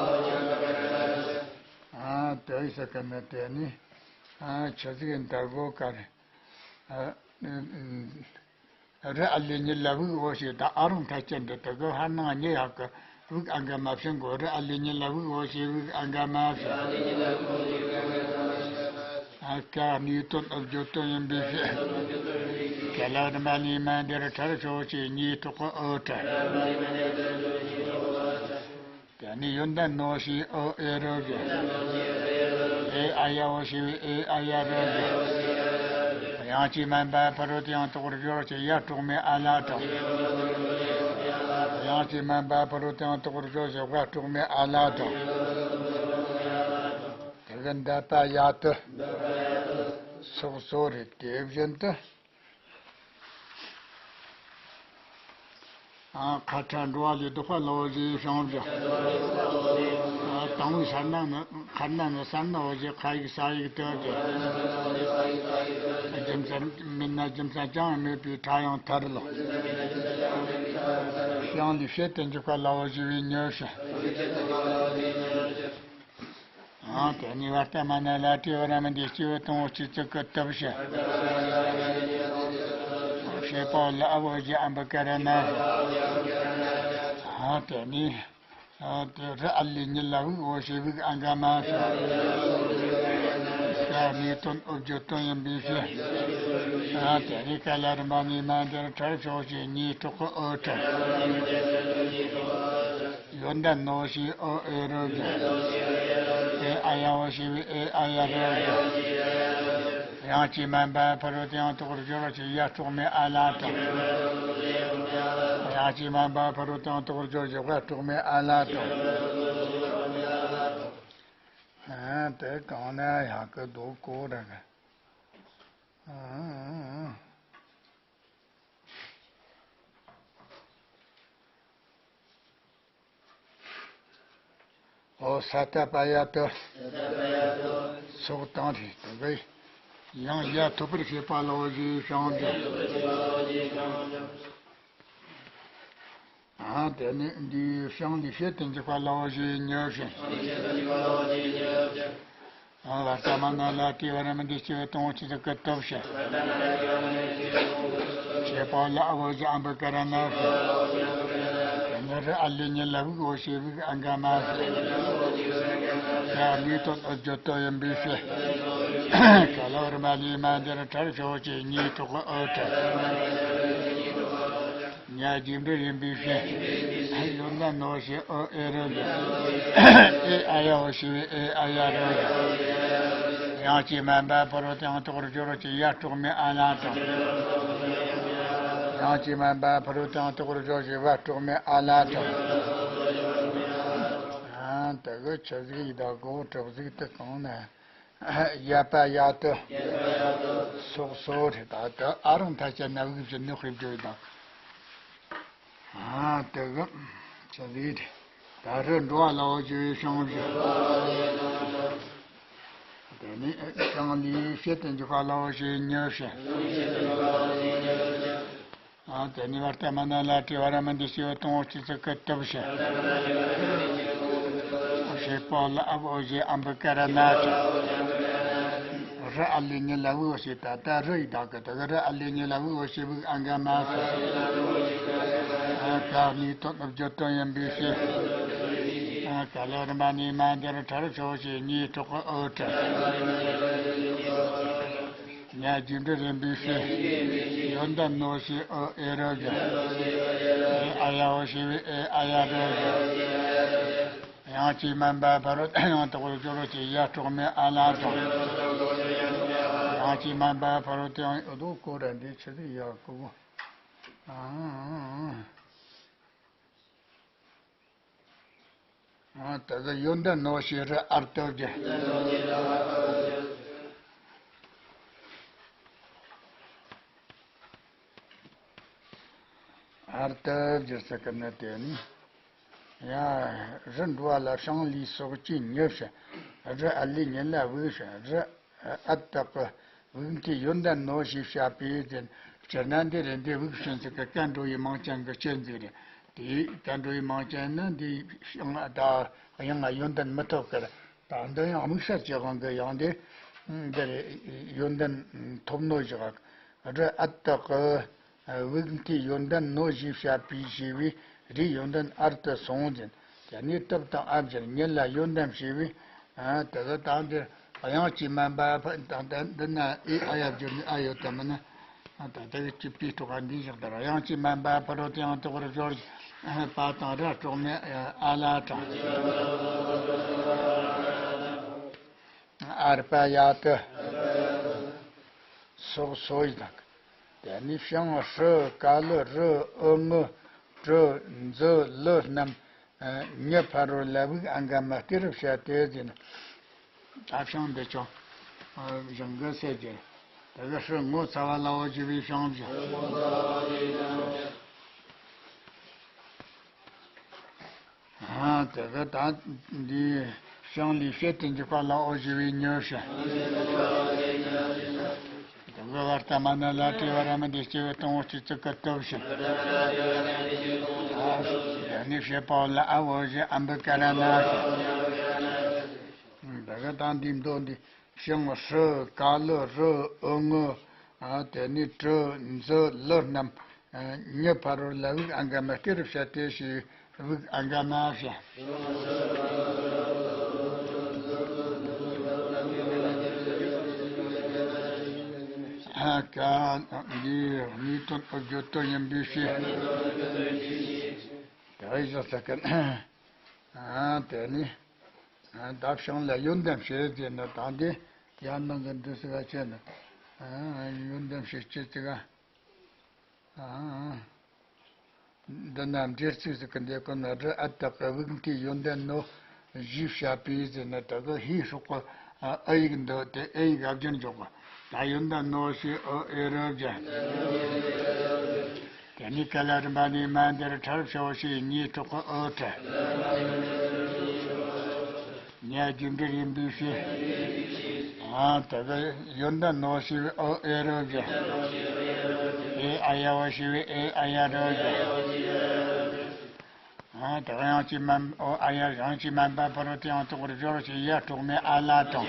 ཨ་དེ་ཡི་ས་ཀ་ན་དེ་ནི། ཨ་ཆི་ཟིག་ཡིན་ད་གོ་ག་རེ། ཨ་རི་ཨ་ལི་ཉི་ལ་དབུགས་འོ་ཞེས་ད་ཨ་རང་མཐའ་ཅན་འདི་དུ་གི་ཧར་ནང་ཉི་ཡག་གི་དབུགས་ཨ་ག་མ་བྱང་གོ། རི་ཨ་ལི་ཉི་ལ་དབུགས་འོ་ཞེས་དབུགས་ཨ་ག་མ་བྱང་། ཨ་ཀ་ནི་དོན་ཨ་བརྗོད་དོན་ཡིན་པའི་ཕྱིར། ག་ལ་རིམ་པ་ནས་མ་འདིར་ཁྲར་ཆོག་ཅེས་ཉིད་གྲོགས་ཨོ་ཁྲ། དེ་ནི་ཡོན་ཏན་ནོ་ཞེས་ཨོ་ཨེ་རོ་གི། ཨེ་ཨ་ཡ་འོ་ཞེས་པའི་ཨེ་ཨ་ཡ་རོ་གི། དབྱངས་ཀྱིས་དམན་པ་ཕ་རོལ་ཏེའང་དག་པར་སྦྱོར་རོ་ཞེས་ཡ་དཀྲོག་མའི་ཨ་ལ་དྲངས། དབྱངས་ཀྱིས་དམན་པ་ཕ་རོལ་ཏེའང་དག་པར་སྦྱོར་རོ་ཞེས་བ་དཀྲོག་མའི་ཨ་ལ་དྲངས། དེ་གི་འདས་པ་ཡ་ཏི་སོགས་སོ་རེད། དེ་བཞིན་དུ། ཨ་ཁ་ཁྲ་འགྲོ་བ་ལས་ལྡོག་པ་སླ་བོ་ཞེས་བྱང་བཞག་ཨ་དང་པོའི་ཤར་ནང་ནི་ཁར་ནང་ནི་ས་ན་འོ་ཞེས་ཁ་ཡིག་ས་ཡིག་ཏུ་བསྒྱུར། རྒྱུ་མཚན་མེད་ན་རྒྱུ་མཚན་ཅང་མེད་པའི་ཁྲ་ཡང་ཐར་ལོ། བྱང་ལས་བྱེད་དུ་འཇུག་པ་སླ་བོ་ཞེས་པའི་ཉི་ཤུ། ཨང་། དེ་ནས་བར་ཏ་མ་ན་ལ་ཏྲི་བ་ར་མི་འདི་སྐྱེས་བུ་དང་བོ་གཅིག་ཙིག་གི་སྟོབས་ཞེས། བྱེད་པ་ལ་ཨ་བོ་ཞེས་ཨ་འབུ་ཀ་ར་ན། ཨང་། དེ་ནས་ ཨ་དེ་རི་ཨ་ལི་ཉི་ལ་བུག་འོ་ཞེས་བུག་ཨ་ག་མ་ས། ཀ་ནི་དོན་ཨུ་བརྗོད་དོན་ཡིན་པའི་ཕྱིར། ཨ་དེ་རི་ཀ་ལ་རིམ་པ་ནས་མ་འདིར་ཁྲར་ཕྱོགས་ཀྱི་གཉིས་གྲོགས་ཀྱི་ཨོ་ཁྲ། ཡོན་ཏན་ནོ་ཞེས་ཨོ་ཨེ་རོ་གི། ཨེ་ཨ་ཡ་འོ་ཞེས་བུག་ཨེ་ཨ་ཡ་རོ་གི། དབྱངས་ཀྱིས་དམན་པ་ཕ་རོལ་ཏུ་ཡང་དག་པར་སྦྱོར་བ་ཞེས་ཡ་སྤྲོག་མའི་ཨ་ལ་དང་། དབྱངས་ཀྱིས་དམན་པ་ཕ་རོལ་ཏུ་ཡང་དག་པར་སྦྱོར་ཞེས་ཝ་སྤྲོག་མའི་ཨ་ལ་དང་། ཨ་དེ་གང་ན་ཡག་གི་འདུག་གོ་ར་གི། ཨ། ཨོ་ས་ཏ་པ་ཡ་ཏི། སོགས་དང་རེད་དེ་གི། ཡང་ཡ་ཐོབ་པར་བྱེད་པ་ལའོ་ཞེས་བྱང་འདི། ཨ་དེ་ནི་འདིའི་བྱང་འདི་བྱེད་དུ་འཇུག་པ་ལའོ་ཞེས་ཉོ་ཞིང་། ཨ་བར་ཏ་མ་ན་ལ་ཏི་བ་ར་མ་འདི་སྐྱེ་བའི་དོན་སྤྱི་ཚོགས་ཀྱི་སྟོབས་ཞེས། ཞེས་པ་ལ་ཨ་བོ་ཞེས་ཨམ་བུ་ཀ་ར་ན་ཞེས། དེ་ནི་རི་ཨ་ལི་ཉི་ལ་བུག་འོ་ཞེས་བུག་ཨ་ག་མ་ཞེས། ཡ་ལི་དོན་ཨུ་བརྗོད་དོན་ཡིན་པའི་ཕྱིར། ཀ་ལ་བར་མ་ལི་མ་འདིར་ཁྲར་ཕྱོགས་ཀྱི་གཉིས་གྲོགས་ཀྱི་ཨོ་ཁྲ། ཉ་རྗེས་འབྲེལ་ཡིན་པའི་ཕྱིར། ཡོན་ཏན་ནོ་ཞེས་ཨོ་ཨེ་རོ་གི། ཨེ་ཨ་ཡ་འོ་ཞེས་བུག་ཨེ་ཨ་ཡ་རོ་གི། དབྱངས་ཀྱིས་དམན་པ་ཕ་རོལ་ཏུ་ཡང་དག་པར་སྦྱོར་བ་ཞེས་ཡ་སྤྲོག་མའི་ཨ་ལ་དང་། དབྱངས་ཀྱིས་དམན་པ་ཕ་རོལ་ཏུ་ཡང་དག་པར་སྦྱོར་ཞེས་ཝ་སྤྲོག་མའི་ཨ་ལ་དང་། ཨ་དེ་གི་ཆི་ཟིག་ཡིན་ད་གོ་གྲུབ་ཟིག་དེ་གང་ན། ཡ་པ་ཡ་ཏི། སོགས་སོ་རེད་ད་ད་ཨ་རང་ཐ་ཆད་ན་བུག་བཞིན་ནི་དཔེ་བརྗོད་དང་། ཨ་དེ་གི་ཆི་ཟིག་རེད་ད་རི་འགྲོ་བ་ལའོ་ཞེས་བྱང་བཞིན། དེ་ནི་བྱང་ལས་བྱེད་དུ་འཇུག་པ་ལའོ་ཞེས་ཉོ་བྱེད། ཨ་དེ་ནི་བར་ཏ་མ་ན་ལ་ཏི་བ་ར་མ་འདི་སྐྱེ་བའི་དོན་སྤྱི་ཚོགས་ཀྱི་སྟོབས་ཞེས། ཞེས་པ་ལ་ཨ་བོ་ཞེས་ཨམ་བུ་ཀ་ར་ན་ཞེས། རི་ཨ་ལི་ཉི་ལ་བུག་འོ་ཞེས་ད་ལྟ་རི་ཡི་བདག་གི་དེ་གི་རི་ཨ་ལི་ཉི་ལ་བུག་འོ་ཞེས་བུག་ཨ་ག་མ་ཞེས། ཨ་ག་ནི་དོན་ཨུ་བརྗོད་དོན་ཡིན་པའི་ཕྱིར། ཨ་ཀ་ལ་རིམ་པ་ནས་མ་འདིར་ཁྲར་ཕྱོགས་ཀྱི་གཉིས་གྲོགས་ཀྱི་ཨོ་ཁྲ། ཉ་རྗེས་འབྲེལ་ཡིན་པའི་ཕྱིར། ཡོན་ཏན་ནོ་ཞེས་ཨོ་ཨེ་རོ་གི། ཨེ་ཨ་ཡ་འོ་ཞེས་བུག་ཨེ་ཨ་ཡ་རོ་གི། དབྱངས་ཀྱིས་དམན་པ་ཕ་རོལ་ཏུ་ཡང་དག་པར་སྦྱོར་བ་ཞེས་ཡ་སྤྲོག་མའི་ཨ་ལ་དང་། དབྱངས་ཀྱིས་དམན་པ་ཕ་རོལ་ཏུ་ཡང་ཨོ་དོ་ཀོ་ར་འདི་ཆི་ཟིག་ཡ་ཀོ། ཨ། ཨ་དེ་གི་ཡོན་ཏན་ནོ་ཞེས་རི་ཨར་ཏི་བསྒྱུར། ཨར་ཏི་བསྒྱུར་ཟེར་གི་ནི་དེ་ནི། ཡ་རི་འགྲོ་བ་ལ་བྱང་ལས་སོགས་ཀྱིས་ཉོ་བྱེད། རི་ཨ་ལི་ཉི་ལ་བུག་བྱེད། རི་ཨ་ཏི་གི་བུག་མཐའི་ཡོན་ཏན་ནོ་ཞེས་བྱ་བའི་ཟེར། སྤྱིར་ན་འདི་རེད། འདི་བུག་ཤིན་ཟེར་གི་ཀ་འགྲོ་བའི་མིང་ཅན་གི་སྤྱི་མཛོད་རེད། དེའི་ཀ་འགྲོ་བའི་མིང་ཅན་ནི་འདི་ཡང་ད་ཡང་ཡོན་ཏན་མི་ཐོབ་ཀར། ད་འདི་ཡང་དམིགས་བསལ་གྱི་དབང་གིས་ཡང་འདི་འདི་རེད། ཡོན་ཏན་ཐོབ་ནོ་ཞིག་རི་ཨ་ཏི་གི་བུག་མཐའི་ཡོན་ཏན་ནོ་ཞེས་བྱ་བའི་ཞེས་པའི་རིའི་ཡོན་ཏན་ཨར་ཏི་སོང་ཟིན། དེ་ནས་ཏི་དང་ཨ་བཞིར་ཉི་ལ་ཡོན་ཏན་ཞེས་པའི། ཨ་དེ་གི་དང་འདིར་དབྱངས་ཀྱིས་དམན་པ་ཕ་དང་འདི་ན་ཨེ་ཨ་ཡ་བསྒྱུར་ནས་ཨ་ཡོད་དམ་མིན་ན། ད་ལྟ་གི་སྤྱི་པའི་སྤྲོ་བ་འདིའི་ཞག་ལྟར་དབྱངས་ཀྱིས་དམན་པ་ཕ་རོལ་ཏུ་ཡང་དག་པར་སྦྱོར་བ་དང་ར་སྤྲོག་མའི་ཨ་ལ་དང་། ཨར་པ་ཡ་ཏི། སོགས་སོ་ཡི་དང་། དེ་ནས་བྱང་ཧྲི་ཀ་ལི་རི་ཨུ་ངི་ཀྲི་འཛི་ལི་རྣམས། ཉི་ཕ་རོལ་ལ་བུག་ཨ་ག་མ་སྟེ་རུ་བྱ་སྟེ་ཟིན། ཨ་བྱང་འདི་ཅོ། བྱང་གི་སེ་ཀྱི། དེ་གི་ཧྲི་ངོ་ཚ་བ་ལའོ་ཞེས་པའི་བྱང་བཞི། ཨ་དེ་གི་ད་འདི་བྱང་ལས་བྱེད་དུ་འཇུག་པ་ལའོ་ཞེས་པའི་ཉི་བྱ། དེ་གི་བར་ཏ་མ་ན་ལ་ཏི་བ་ར་མ་འདི་སྐྱེ་བའི་དོན་སྤྱི་གཙུག་གི་སྟོབས་བྱེད། ཡ་ནི་བྱེད་པའོ་ལ་ཨ་བོ་ཞེས་ཨམ་བུ་ཀ་ར་ན་ཞེས། དེ་གི་དང་འདི་མདོ་འདི་བྱང་ཧྲི་ཀ་ལི་རི་ཨུ་ངི། ཨ་དེ་ནས་ཀྲི་འཛི་ལི་རྣམས། ཨ་ཉི་ཕ་རོལ་ལ་བུག་ཨ་ག་མ་སྟེ་རུ་བྱ་སྟེ་ཞེས། དབུགས་ཨ་འགའ་མ་བྱ། ཨ་ཀ་འདི་གཉིས་དོན་བརྗོད་དོན་ཡིན་པའི་ཕྱིར། དེ་བས་ཟེར་ས་ཀན། ཨ་དེ་ནི། ཨ་བདག་ཤིང་ལ་ཡོན་ཏན་བྱེད་ཅེས་ན་ད་འདི་ཡར་ནང་གི་འདི་ཟེར་བ་བྱས་ན། ཨ་ཡོན་ཏན་བྱེད་ཅེས་ཅི་ག་ཨ། འདི་ན་འབྲེལ་ཚིག་ཟིག་གི་འདི་ཀུན་ནི་རི་ཨ་བཏགས་ཀྱི་དབུགས་མཐའི་ཡོན་ཏན་ནོ། ཞེས་བཤད་པས་ཟེར་ན་ད་གི་ཧེ་སྲོག་གི་ཨ་ཨི་ཡིག་འདི་དེ་ཨི་ཡིག་ཨ་བརྒྱུད་འཇོག་གི། ད་ཡོན་ཏན་ནོ་ཞེས་ཨོ་ཨེ་རུ་བརྒྱན། དེ་ནས་ཀ་ལ་རིམ་པ་ནས་མ་འདིར་ཕྲ་རབ་བྱའོ་ཞེས་གཉིས་སྲོག་གི་ཨོ་ཕྲ། ཉ་རྒྱུ་འབྲས་ཡིན་པའི་ཕྱིར། ཨ་ད་གི་ཡོན་ཏན་ནོ་ཞེས་པའི་ཨོ་ཨེ་རུ་བརྒྱན། ཨེ་ཨ་ཡ་བ་ཞེས་པའི་ཨེ་ཨ་ཡ་རུ་བརྒྱན། ཨ་ད་གི་དབྱངས་ཀྱིས་དམན་ཨོ་ཨ་ཡ་དབྱངས་ཀྱིས་དམན་པ་ཕ་རོལ་ཏུ་ཡང་དག་པར་སྦྱོར་ཞེས་ཡ་དྲུག་མའི་ཨ་ལ་དང་།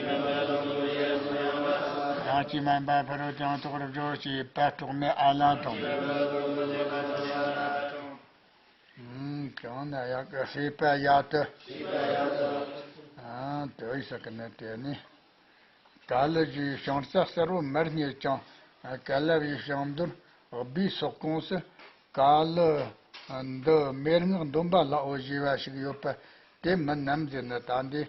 དབྱངས་ཀྱིས་དམན་པ་ཕ་རོལ་ཏུ་ཡང་དག་པར་སྦྱོར་ཞེས་པ་དྲུག་མའི་ཨ་ལ་དང་། ཨུམ། གང་ན་ཡག་གི་སྲེད་པ་ཡག་ཏུ། ཨ་དེ་ཡི་ས་ཀི་ནི་དེ་ནི། ཀ་ལི་ཞེས་བྱང་རྩ་གསལ་བོ་མར་རྙེད་ཀྱང་། ཀ་ལ་བའི་བྱང་འདོན་སྦས་སོགས་ཀུང་སི། ཀ་ལི་འདི་མན་ངག་འདོན་པ་ལའོ་ཞེས་པ་ཞིག་ཡོད་པ་དེ་མིན་ནམ་ཟེར་ན། ད་འདི་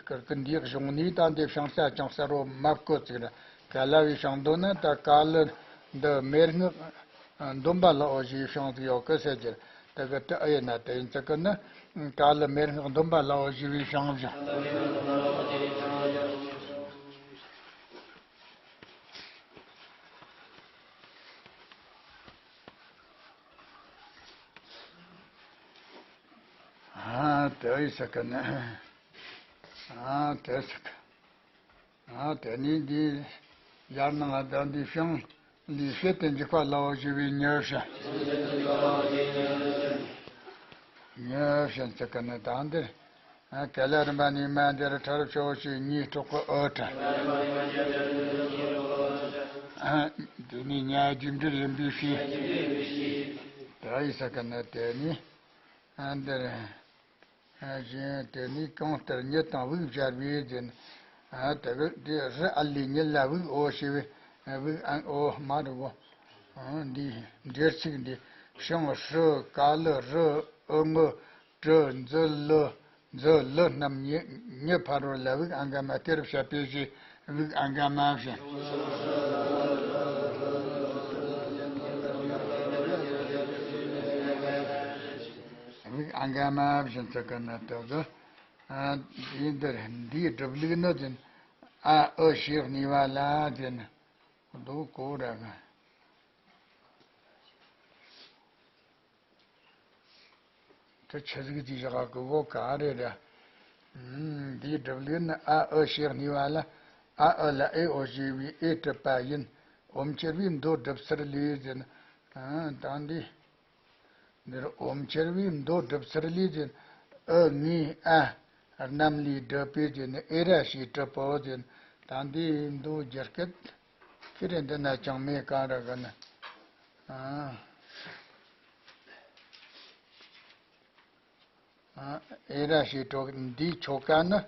ཀིར་ཀི་འདིའི་གཞུང་ནས་ད་འདི་བྱང་རྩ་ཅུང་གསལ་བོ་མ་བཀོད་ཅིག་ན། ཀ་ལ་བའི་བྱང་འདོན་ན་ད་ཀ་ལི་འདི་མན་ངག་འདོན་པ་ལའོ་ཞེས་བྱང་ཟིག་ཡོད་གི་ཟེར་གྱི། དེ་གི་དེ་ཨེ་ཡིན་ན་དེ་ཡིན་ཙི་ཀི་ནི། ཀ་ལི་མན་ངག་འདོན་པ་ལའོ་ཞེས་པའི་བྱང་བཞག་ཨ་དེ་ཡི་ས་ཀི་ནི། ཨ་དེ་ས་ཀི། ཨ་དེ་ནས་འདི་ཡར་ནང་ང་ད་འདི་ཤིང་ལས་བྱེད་དེ་འཇིགས་པ་ལའོ་ཞེས་པའི་ཉི་ཤུ། ཉི་ཤུ་ཙི་ཀི་ནི་ད་འདིར། ཨ་ཀ་ལ་རིམ་པ་ནས་མ་འདིར་ཕྲ་རབ་བྱའོ་ཞེས་གཉིས་སྲོག་གི་ཨོ་ཕྲ། ཨ་དེ་ནས་ཉ་རྒྱུ་འབྲས་ཡིན་པའི་ཕྱིར། དེ་ཡི་ས་ཀི་ནི་དེ་ནས། ཨ་འདིར། ཨ་གཞན་དེ་ནས་གང་ལྟར་ཉིད་དང་དབུགས་སྦྱར་བས་ཟེར་ན། ཨ་དེ་གི་དེ་རི་ཨ་ལས་ཉིད་ལ་དབུགས་ཨོ་ཞེས་པའི་དབུགས་ཨ་ཨོ་མ་རུ་གོ། ཨ་འདི་འབྲེལ་ཚིག་འདི་ཤིང་ཧྲི་ཀ་ལི་རི་ཨུ་ངུ་གྲི་འཛི་ལི་འཛི་ལི་རྣམས་ཉི་ཉི་ཕ་རོལ་ལ་དབུགས་ཨ་འགའ་མ་སྟེར་བྱ་བའི་ཞེས་དབུགས་ཨ་འགའ་མ་བྱ། དབུགས་ཨ་འགའ་མ་བྱ་ཙི་ཀི་ནི་དེ་གི། ཨ་འདི་འདིར་འདིའི་སྒྲུབ་ལུགས་ནི་ཟེར་ན། ཨ་ཨུ་ཞེས་གཉིས་པ་ལ་ཟེར་ན། རྡོ་གོ་ར་ག་དེ་ཆི་ཟིག་ཅིག་བཞག་གི་གོ་ག་རེ་ར། ཨུམ། འདིའི་སྒྲུབ་ལུགས་ནི་ཨ་ཨུ་ཞེས་གཉིས་པ་ལ་ཨ་ཨུ་ལ་ཨེ་ཨོ་ཞེས་པའི་ཨེ་གྲུབ་པ་ཡིན། ཨོམ་ཁྱེར་བའི་མདོ་སྒྲུབ་ཚུལ་ལས་ཟེར་ན། ཨ་ད་འདི། འདིར་ཨོམ་ཁྱེར་བའི་མདོ་སྒྲུབ་ཚུལ་ལས་ཟེར་ན། ཨུ་ངའི་ཨ་རྣམས་ལས་གྲུབ་པའི་ཟེར་ན་ཨེ་ར་ཞེས་གྲུབ་པའོ་ཟེར་ན། ད་འདིའི་མདོ་རྒྱ་སྐད་ཁྱེད་རེ་འདི་ན་ཅང་མེད་ག་ར་ག་ན། ཨ་ཨེ་ར་ཞེས་གྲུབ་འདིའི་ཆོ་ག་ནི།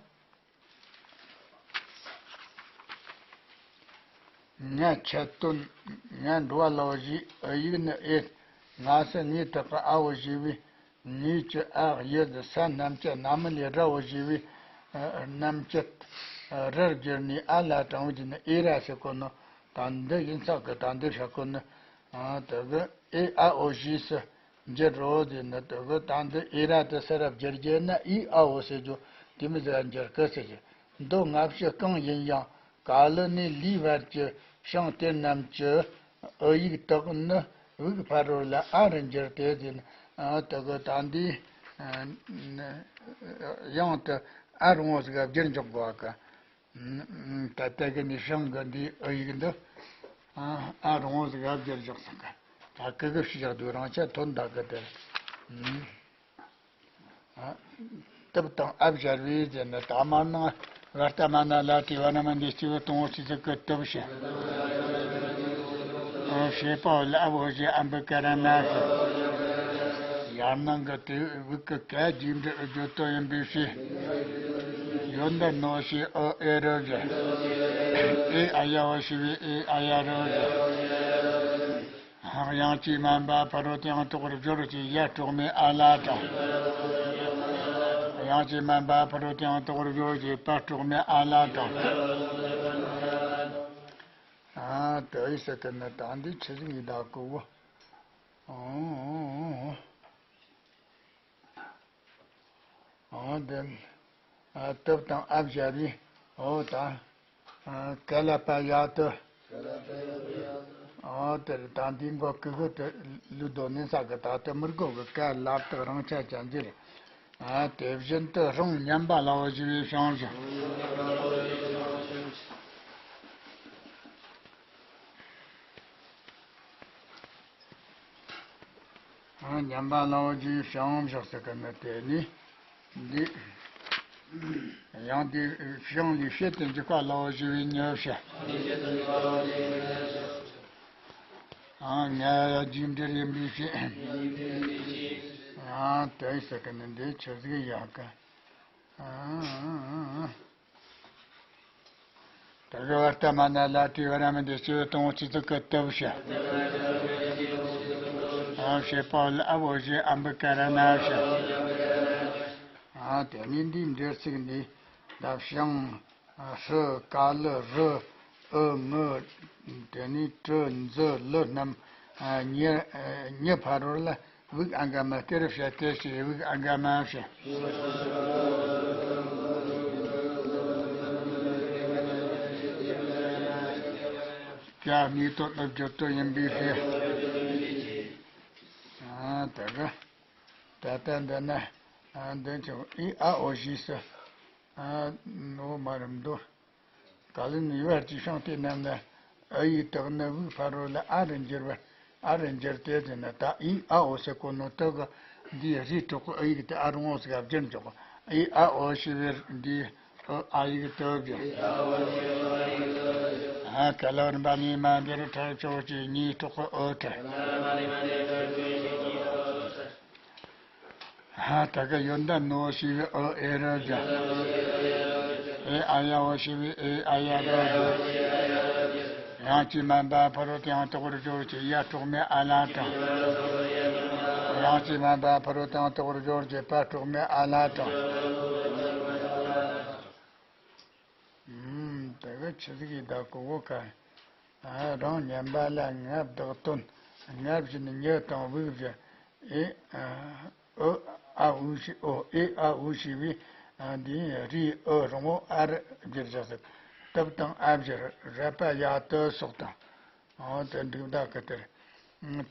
ང་ཁྱད་དོན་ང་འགྲོ་བ་ལའོ་ཞེས་ཨུ་ཡིག་ནི་ཨེ། ང་སི་ངའི་དག་གི་ཨའོ་ཞེས་པའི་ངའི་ཀྱི་ཨ་ཡི་ཟི་ས་རྣམས་ཀྱི་རྣམ་སྨིན་ལས་རའོ་ཞེས་པའི་རྣམས་ཀྱི་རར་བསྒྱུར་ནས་ཨ་ལ་དྲངས་པའི་ནི་ཨེ་ར་ཟེར་གོ་ནོ། ད་འདི་ཡིན་ཚག་གི་ད་འདི་བྱ་གོ་ནི། དེ་གི་ཨེ་ཨ་ཨོ་ཞེས་སུ་འགྱུར་རོ་ཟེར་ན། དེ་གི་ད་འདི་ཨེ་ར་དེ་ས་ར་བསྒྱུར་རྒྱུ་ན་ཨི་ཨ་ཨོ་ཟེར་རྒྱུ་དེ་མི་ཟེར་འགྱུར་གི་ཟེར་རྒྱུ། མདོ་སྔ་ཕྱི་གང་ཡིན་ཡང་ཀ་ལི་ནས་ལིའི་བར་གྱི་ཤིང་དེ་རྣམས་ཀྱི་ཨུ་ཡིག་དག་ནི་དབུགས་ཕ་རོལ་ལ་ཨ་རུ་འགྱུར་ཏེ་ཟེར་ན། དེ་གི་ད་འདི་ཡང་དུ་ཨ་རུང་བོ་ཟིག་བསྒྱུར་འཇོག་དགོས་ག་ད་ལྟ་གི་ནི་ཤིང་གི་འདི་ཨུ་ཡིག་འདི། ཨ་ཨ་རུང་བོ་ཟིག་ཨ་བརྒྱབ་བཞག་ས་གི། ད་ཀི་གི་ཕྱི་བཞག་དུས་རང་ཆ་ཐོན་ད་གི་དེར། ཨ་དུབ་དང་ཨ་བཞར་བའི་ཟེར་ནི་ད་མར་ནང་བར་ལྟ་མ་ན་ལ་དེ་བ་ན་མ་འདི་སྤྱི་བོ་དང་བོ་སྲིད་ས་གི་དུབ་ཞེ། ཨ་ཞེས་པའོ་ལ་ཨ་བོ་ཞེས་ཨམ་བུ་ཀ་ར་ན་ཞེས། ཡར་ནང་གི་དེ་དབུགས་ཀྱི་ག་རྒྱས་འབྲི་བརྗོད་དོན་ཡིན་པའི་ཕྱིར། ཡོད་འདི་ནོ་ཞེས་ཨུ་ཨེ་རུ་བཞག་ཨེ་ཨ་ཡ་འོ་ཞེས་པའི་ཨེ་ཨ་ཡ་རུ་བཞག་དབྱངས་ཀྱིས་དམན་པ་ཕ་རོལ་ཏུ་ཡང་དོག་པར་སྦྱོར་ཞེས་ཡ་དཀྲོག་མའི་ཨ་ལ་དང་། དབྱངས་ཀྱིས་དམན་པ་ཕ་རོལ་ཏུ་ཡང་དོག་པར་སྦྱོར་ཞེས་པ་དཀྲོག་མའི་ཨ་ལ་དང་། ཨ་དེ་ཡི་ཟེར་གི་ནི་ད་འདི་ཆི་ཟིག་ཡིན་ད་གོ་བོ། ཨོ། ཨོ་དེ། ཨ་སྟབས་དང་ཨ་བཞག་པས། ཨོ་ད། ཨ་ཀ་ལ་པ་ཡ་ཏི། ཨོ་དེ་ད་འདི་མགོ་ཀི་ཀི་དེ་ལུས་དོ་ནི་ས་གི་ད་དེ་མི་དགོས་གི་ཀ་ལ་ཏི་རང་ཆ་ཅན་གྱི་རེད། ཨ་དེ་བཞིན་དུ་རང་མཉམ་པ་ལ་འོ་ཞེས་པའི་བྱང་ཞིང་། ཨ་མཉམ་པ་ལ་འོ་ཞེས་བྱང་བཞག་ཟེར་གི་ནི་དེ་ནི། འདི། ཡང་དེ་བྱང་ལས་ཕྱེད་དུ་འཇུག་པ་ལ་འོ་ཞེས་པའི་ཉི་ཤུ། ཨ་ང་རྒྱས་འབྲིར་ཡིན་པའི་ཕྱིར། ཨ་དེ་ཟེར་གི་ནི་འདི་ཆི་ཟིག་ཡག་གི། ཨ། དེ་གི་བར་ཏ་མ་ན་ལ་ཏི་བ་ར་མི་འདི་སྐྱེ་བོ་དང་པོ་ཆི་ཟིག་གི་སྟོབས་ཞེས། ཨ་བྱེད་པ་ལ་ཨ་བོ་ཞེས་ཨམ་བི་ཀ་ར་ན་ཞེས། ཨ་དེ་ནི་འདིའི་འབྲེལ་ཚིག་འདི་ད་བྱང་ཧྲི་ཀ་ལི་རི་ཨུ་ངི། དེ་ནི་ཀྲི་ཛི་ལི་རྣམས་ཉི་ཉི་ཕ་རོལ་ལ། དབུགས་ཨ་འགའ་མ་སྟེར་བྱ་སྟེར་ཞེས་དབུགས་ཨ་འགའ་མ་བྱ། ཀ་གཉིས་དོན་ནི་བརྗོད་དོན་ཡིན་པའི་ཕྱིར། ཨ་དེ་ག་ད་ལྟ་འདི་ན་ཨ་འདི་ཆོ་ཨི་ཨ་འོ་ཞེས་སུ་ཨ་ནོ་མ་རུམ་དོ། ག་ལ་ནི་ཡོད་ཀྱི་ཤིང་རྟའི་རྣམས་ལ་ཨ་ཡིག་དག་ནི་དབུགས་ཕ་རོལ་ལ་ཨ་རུ་འགྱུར་བར་ཨ་རུ་འགྱུར་ཏེ་ཟེར་ན། ད་ཨི་ཨ་འོ་ཟེར་གོ་ནོ་དག་གི་འདིའི་རིགས་གྲོགས་ཀྱི་ཨ་ཡིག་དེ་ཨ་རུ་འོ་ཟེར་ག་བསྒྱུར་འཇོག་གོ། ཨི་ཨ་འོ་ཞེས་པའི་འདིའི་ཨ་ཡིག་དག་གི། ཨ་ག་ལ་རིམ་པ་ནས་མ་འདིར་ཁྲར་ཆོག་ཅེས་གཉིས་གྲོགས་ཀྱི་ཨོ་ཁྲ། ཧ་ད་ག་ཡོད་འདི་ནོ་ཞེས་པའི་ཨོ་ཨེ་རུ་བཞག་ཨེ་ཨ་ཡ་འོ་ཞེས་པའི་ཨེ་ཨ་ཡ་རུ་བཞག་དབྱངས་ཀྱིས་དམན་པ་ཕ་རོལ་ཏུ་ཡང་དོག་པར་སྦྱོར་ཞེས་ཡ་དཀྲོག་མའི་ཨ་ལ་དང་། དབྱངས་ཀྱིས་དམན་པ་ཕ་རོལ་ཏུ་ཡང་དོག་པར་སྦྱོར་ཞེས་པ་དཀྲོག་མའི་ཨ་ལ་དང་། ཨུམ། དེ་གི་ཆི་ཟིག་ཡིན་ད་གོ་བོ་ཀ་ཨ་རང་མཉམ་པ་ལ་ང་བདག་དོན། ང་བཞིན་ཉི་དང་དབུགས་བཞིན། ཨེ་ཨ་ཨུ་ཨ་འུ་ཞེས་ཨོ་ཨེ་ཨ་འུ་ཞེས་པའི་ཨ་འདིའི་རིའི་ཨུ་རིང་བོ་ཨ་རུ་བསྒྱུར་བཞག་ཟེར། སྟབས་དང་ཨ་བཞི་ར་པ་ཡ་ཏི་སོགས་དང་། ཨོ་དེ་འདུག་ད་གི་དེར།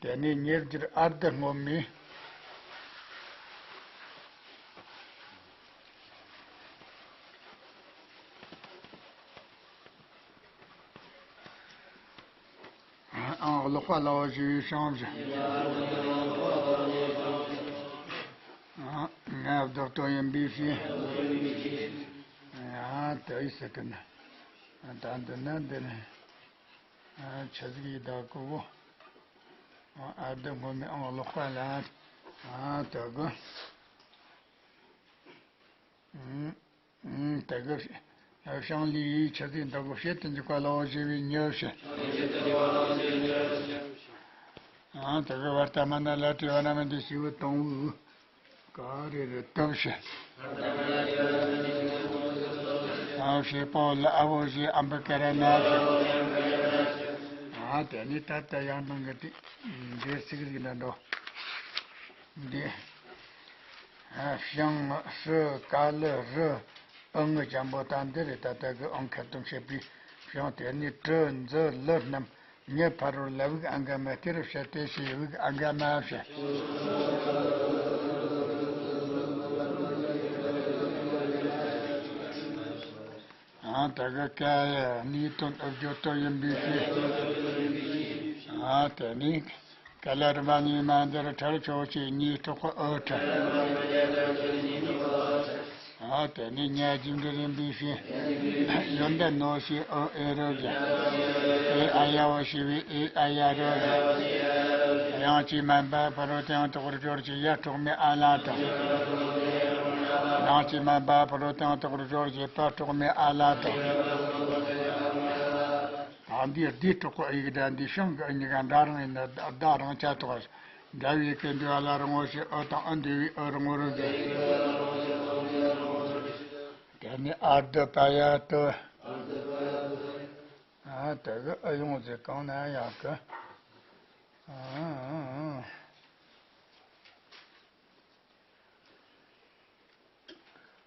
དེ་ནས་ཉེར་བསྒྱུར་ཨར་དུ་སྔོན་མའི། ཨང་ཀློག་པ་ལ་འོ་ཞེས་པའི་བྱང་བཞག་ང་བདག་དོན་ཡིན་པའི་ཕྱིར། ཨ་དེ་ཡི་ཟེར་གི་ན། ད་འདི་ན་འདི་ནི། ཆི་ཟིག་ཡིན་ད་གོ་བོ། ཨར་དུ་སྔོན་མའི་ཨང་ཀློག་པ་ལ། ཨ་དེ་གི། དེ་གི་བྱང་ལས་ཡིན་ཆི་ཟིག་འདི་གོ་ཕྱེད་དུ་འཇུག་པ་ལ་འོ་ཞེས་པའི་ཉི་ཤུ། དེ་གི་བར་ཏ་མ་ན་ལ་ཏི་བ་ར་མི་འདི་ཞེས་པའི་དང་པོའི། ག་རེ་རེ་སྟབས་ཞེས། ཨ་བྱེད་པ་ལ་ཨ་བོ་ཞེས་ཨམ་བི་ཀ་ར་ན་ཞེས། ཨ་དེ་ནི་ད་ལྟ་ཡང་ནང་གི་དེ་འདྲའི་ཚིག་རིགས་འདྲ་འགྲོ། འདི། ཨ་བྱང་ཧྲི་ཀ་ལི་རི་ཨུ་ངི་ཅན་པོ་ད་འདི་རེད། ད་ལྟ་གི་ཨང་ཁ་དུམ་བྱེད་པའི་བྱང་དེ་ནི་ཀྲི་ཛི་ལི་རྣམས། ཉི་ཕ་རོལ་ལ་དབུགས་ཨ་འགའ་མ་སྟེར་བྱ་སྟེར་ཞེས་དབུགས་ཨ་འགའ་མ་བྱ། ཨང་ད་ག་ཀ་ཡ་གཉིས་དོན་ཨུ་བརྗོད་དོན་ཡིན་པའི་ཕྱིར། ཨང་དེ་ནི་ཀ་ལ་རིམ་པ་གཉིས་མ་འདིར་ཁྲར་ཆོག་ཅེས་གཉིས་གྲོགས་ཀྱི་ཨོ་ཁྲ། ཨ་དེ་ནས་ཉ་རྒྱུ་འབྲས་རིམ་པས་ཞེས། ཡོན་ཏན་ནོ་ཞེས་ཨུ་ཨེ་རོ་བཞག་ཨེ་ཨ་ཡ་འོ་ཞེས་པའི་ཨེ་ཨ་ཡ་རོ་བཞག་དབྱངས་ཀྱིས་དམན་པ་ཕ་རོལ་ཏུ་ཡང་དག་པར་སྦྱོར་ཞེས་ཡ་དཀྲོགས་མའི་ཨ་ལ་དང་། དབྱངས་ཀྱིས་དམན་པ་ཕ་རོལ་ཏུ་ཡང་དག་པར་སྦྱོར་ཞེས་པ་དཀྲོགས་མའི་ཨ་ལ་དང་། ད་འདིའི་སྡེ་དྲུག་གི་ཨ་ཡིག་དང་འདིའི་ཞང་གི་ཨ་གཉིས་ཀ་འདྲ་རང་ཡིན་ན་བརྡ་རང་ཆ་ཐོགས། འདྲ་བའི་སྐད་འདོད་ཨ་ལ་རང་ངོ་ཞེས་ཨུ་དང་ཨུ་འདྲ་བའི་ཨུ་རང་ངོ་རུ་འདོད། དེ་ནས་ཨར་དུ་པ་ཡ་ཏུ། ཨ་དེ་གི་ཨུ་ཡོང་ཟེར་གང་ན་ཡག་གི།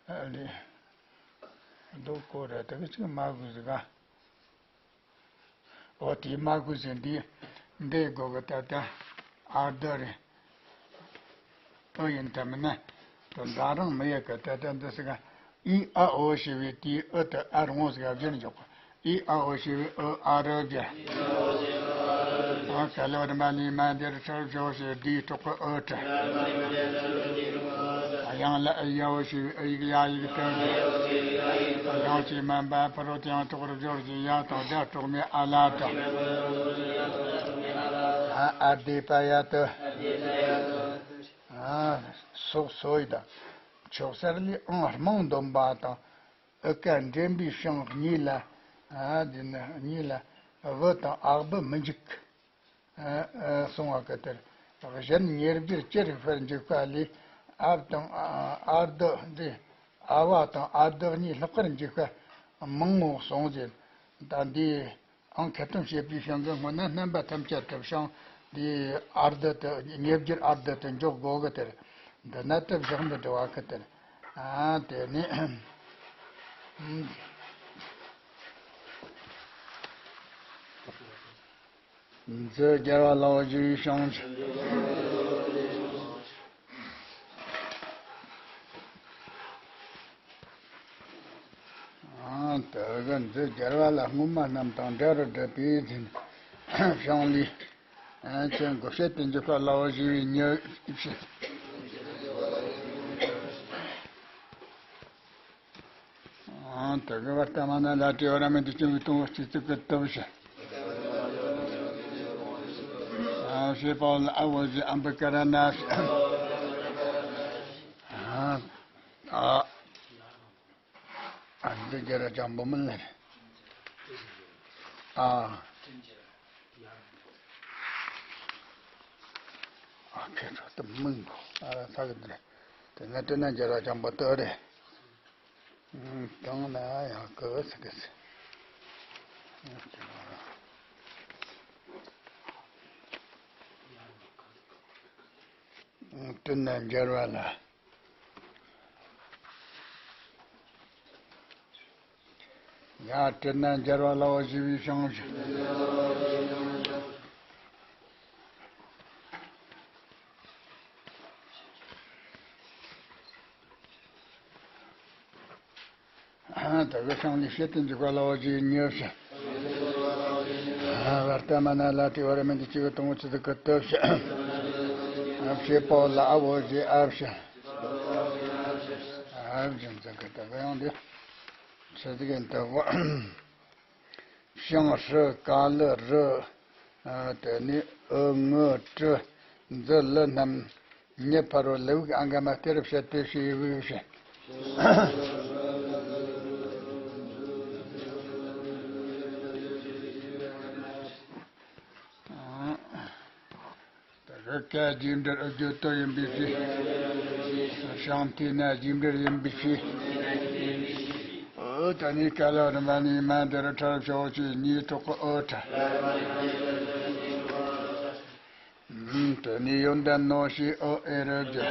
ཨ་ལེ། རྡོ་ཀོ་ར་དེ་གི་ཅིག་མ་དགོས་ཟེར་ག་འོ་དེའི་མ་དགོས་ཟེར་འདི་འདི་དགོས་གི་ད་ལྟ་ཨར་དུ་རེད། ཨོ་ཡིན་ད་མིན་ན་དོན་དག་རང་མི་ཡོད་གི་ད་ལྟ་འདི་ཟེར་ག་ཨི་ཨ་འོ་ཞེས་པའི་དེའི་ཨུ་དེ་ཨ་རང་ངོ་ཟེར་ག་བཞིར་འཇོག་གི་ཨི་ཨ་འོ་ཞེས་པའི་ཨུ་ཨ་རུ་བརྒྱ། ཨ་ག་ལ་བ་རི་མ་ལི་མ་འདིར་ཁྲར་བྱོ་ཞེས་སྡེ་དྲུག་གི་ཨུ་ཏྲ། ཡང་ལ་ཨི་ཡ་འོ་ཞེས་པའི་ཨུ་ཡིག་ཡ་ཡིག་ཏུ། ཡང་ཅིག་དམན་པ་ཕ་རོལ་ཏུ་ཡང་དག་པར་སྦྱོར་ཞེས་ཡ་དང་སྦྲ་དཀྲོགས་མའི་ཨ་ལ་དང་། ཨ་ཨ་དེ་པ་ཡ་ཏུ། ཨ་སོགས་སོ་ཡི་དང་། ཕྱོགས་གསར་ལས་ཨང་རྨང་འདོན་པ་དང་། ཨི་ཀ་འདྲེན་པའི་ཞང་གཉིས་ལ། ཨ་འདི་ནི་གཉིས་ལ་བུ་དང་ཨག་བུ་མི་འཇུག་ཨ་ཨ་གསུང་བ་གི་དེར། གཞན་ཉེར་སྦྱོར་ཅི་རིགས་པར་འཇུག་པ་ལས་ཨབ་དང་ཨར་དུ་འདི་ཨ་བ་དང་ཨར་དུ་གཉིས་ལྷག་པར་འཇུག་པ་མང་ངོ་གསུངས་ཟེར། ད་འདི་ཨང་ཁ་ཏོན་བྱེད་པའི་ཞང་གི་སྔོན་ན་རྣམ་པ་ཐམས་ཅད་དུ་ཞང་འདི་ཨར་དུ་དུ་ཉེར་སྦྱོར་ཨར་དུ་དུ་འཇོག་དགོས་གི་དེར། འདི་ན་དུ་བཞག་མི་འགྲོ་བ་གི་དེར། ཨ་དེ་ནི། མཛོད་རྒྱལ་བ་ལ་འོ་ཞེས་བྱ་བྱང་ཆུབ། ཨང་། དེ་གི་མཛོད་རྒྱལ་བ་ལ་སྔོན་མ་རྣམས་དང་འདྲ་རུ་བསྒྲུབས་པའི་ཚུལ་བྱང་ལས། ཨ་ཁྱེད་མགོ་བཤད་དུ་འཇུག་པ་ལ་འོ་ཞེས་པའི་ཉེར་བཞི། ཨང་། དེ་གི་བར་ཏ་མ་ན་ལ་ཏྲི་ཨོ་ར་མི་འདི་ཅུང་གི་གཏོང་བ་སྤྱི་གཙུག་གི་སྟོབས་ཞེས། ཨ་ཞེས་པ་ལ་ཨ་འོ་ཞེས་ཨམ་བི་ཀ་ར་ན་ཞེས། ཨ་ཨ་ཨ་འདི་རྒྱ་ར་ཅང་པོ་མིན་ལེ། ཨ་ཨ་ཁྱེད་ཚོ་དུ་མིན་གོ་ཨ་ར་ས་གི་འདི་རེད། དེ་ནས་དེ་ནས་རྒྱ་ར་ཅང་པོ་ཏོ་རེད། དང་ན་ཡང་ཀི་ཟེར་གི་ཟེར། དེ་ནས་འབྱར་བ་ལ། ཡང་དེ་ནས་འབྱར་བ་ལ་འོ་ཞེས་པའི་བྱང་ཆུབ། ད་གི་ཤང་ལི་ཤེ་ཏི་འཇུག་པ་ལ་འོ་ཞེས་ཉེར་བཞི། བར་ཏ་མ་ན་ལ་ཏི་བ་ར་མི་འདི་གཅིག་གི་དང་པོ་ཚུལ་དུ་ཀི་སྟོབས་བཞི། ཞེས་པོ་ལ་ཨ་འོ་ཞེས་ཨ་བཞི། ཨ་བཞི་འཛིན་གི་ད་གི་ཡང་འདི་ཚུལ་དུ་ཀི་འདི་གོ་ཤང་ཧྲི་ཀ་ལི་རི། དེ་ནས་ཨུ་ངུ་ཀྲི་འཛི་ལི་རྣམས་ཉི་ཕ་རོལ་ལི་བུག་ཨང་ག་མ་སྟེ་རུ་བཤད་དེ་ཞེས་བུག་བཤད། ད་རི་ཀ་རྗེས་འབྲེལ་ཨུ་རྒྱུད་དོ་ཡིན་པའི་ཕྱིར། ཤང་ཏི་ན་རྗེས་འབྲེལ་ཡིན་པའི་ཕྱིར། ཨོ་ད་ནི་ཀ་ལ་རི་མ་ནི་མ་འདི་རུ་ཁྲར་ཕྱོགས་ཀྱི་ཉིས་གྲོགས་ཀྱི་ཨོ་ཁྲ། དེ་ནི་ཡོན་ཏན་ནོ་ཞེས་ཨོ་ཨེ་རུ་རྒྱུ།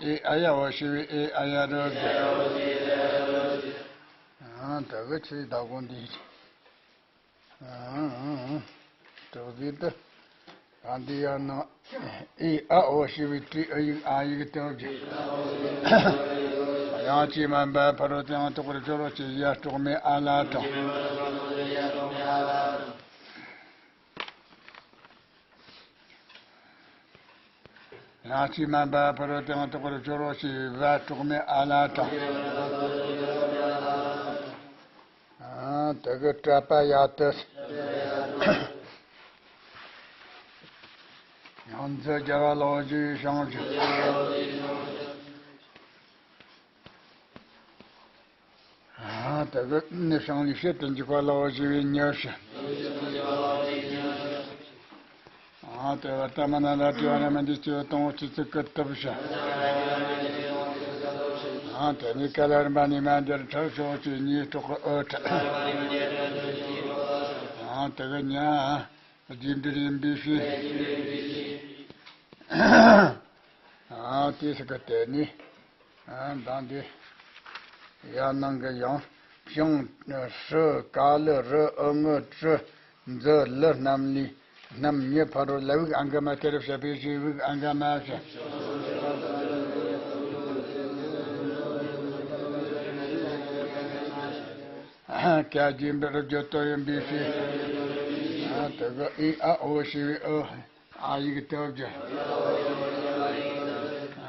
ཨེ་ཨ་ཡ་འོ་ཞེས་པའི་ཨེ་ཨ་ཡ་རུ་རྒྱུ། དེ་གི་ཆོས་བདག་པོ་འདི། གྲགས་ཟིག་ཏུ། ཨ་འདི་ཡང་ན། ཨི་ཨ་འོ་ཞེས་པའི་ཏྲི་ཨ་ཡིག་ཨ་ཡིག་སྟོན་གྱི། དབྱངས་ཀྱིས་དམན་པ་ཕ་རོལ་ཏུ་ཡང་དག་པར་སྦྱོར་བ་ཅེས་ཡ་དཀྲོགས་མའི་ཨ་ལ་དང་། ཡང་ཅི་མ་འབབ་ཕ་རོལ་ཏུ་ཡང་དག་པར་སྦྱོར་རོ་ཞེས་པའི་བ་གྲོགས་མེད་ཨ་ལ་དང་། ཨ་དེ་གི་གྲྭ་པ་ཡ་དི། ཡང་འཛི་རྒྱལ་བ་ལ་བ་ཞེས་པའི་བྱིན་གྱིས། ཨ་དེ་གི་ནི་བྱིན་གྱིས་བསྐྱེད་དེ་འཇུག་པ་ལ་བ་ཞེས་པའི་གཉིས་བྱས། ཨ་དེ་བར་ཏ་མ་ན་ལ་ཏྲི་ཝ་ར་མ་ཏི་སྐྱེ་བོ་དང་པོ་སྤྱི་གཙུག་གི་སྟོབས་བྱས། ཨ་དེ་ནས་ཀ་ལ་རིམ་པ་ནས་མ་འདིར་ཁྲག་ཤོག་ཅེས་གཉིས་གྲོགས་ཀྱི་ཨོ་ཁྲ། ཨ་དེ་གི་ཉ། རྗེས་འབྲེལ་ཡིན་པའི་ཕྱིར། ཨ་དེ་སི་ཀ་དེ་ནི། ཨ་མདང་དེ། ཡ་ནང་གི་ཡང་། བྱིངས། ཧྲི། ཀ་ལི། རི། ཨུ། ངི། ཀྲི། འཛི། ལི་རྣམས་ལས། རྣམ་གཉིས་ཕ་རོལ་ལ་དབུགས་ཨང་ག་མ་སྟེ་རུ་བཤད་པའི་ཕྱིར་དབུགས་ཨང་ག་མ་བྱས། ཀ་རྗེས་འབྲེལ་བརྗོད་དོན་ཡིན་པའི་ཕྱིར། ཨ་དེ་གི་ཨི་ཨ་འོ་ཞེས་པའི་ཨོ། ཨ་ཡིག་སྟོབས་ཀྱིས།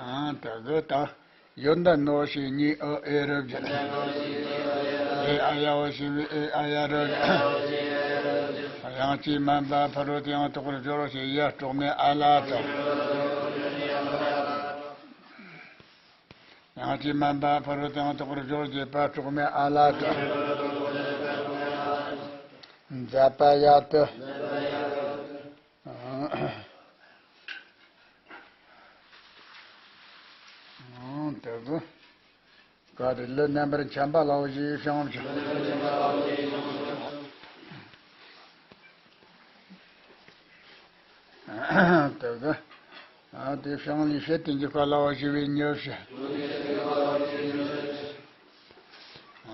ཨ་དེ་གི་ད། ཡོན་ཏན་ནོ་ཞེས་གཉིས་ཨོ་ཨེ་རུ་བརྗོད། ཨེ་ཨ་ཡ་འོ་ཞེས་པའི་ཨེ་ཨ་ཡ་རུ་བརྗོད། ཡང་ཅི་མ་འབབ་ཕ་རོལ་ཏུ་ཡང་དག་པར་སྦྱོར་རོ་ཞེས་ཡ་གྲོགས་མེད་ཨ་ལ་དང་། ཡང་ཅི་མ་འབབ་ཕ་རོལ་ཏུ་ཡང་དག་པར་སྦྱོར་ཞེས་པ་གྲོགས་མེད་ཨ་ལ་དང་། མཛད་པ་ཡ་དི། ཨང་། ཨང་། དེ་གི། ག་རེ་ལི་རྣམ་པར་འཁྱམས་པ་ལ་འོ་ཞེས་བྱིན་གྱིས། དེ་གི། ཨ་དེ་བྱིངས་ལས་བསྐྱེད་དེ་འཇུག་པ་ལ་འོ་ཞེས་པའི་གཉིས་བྱས།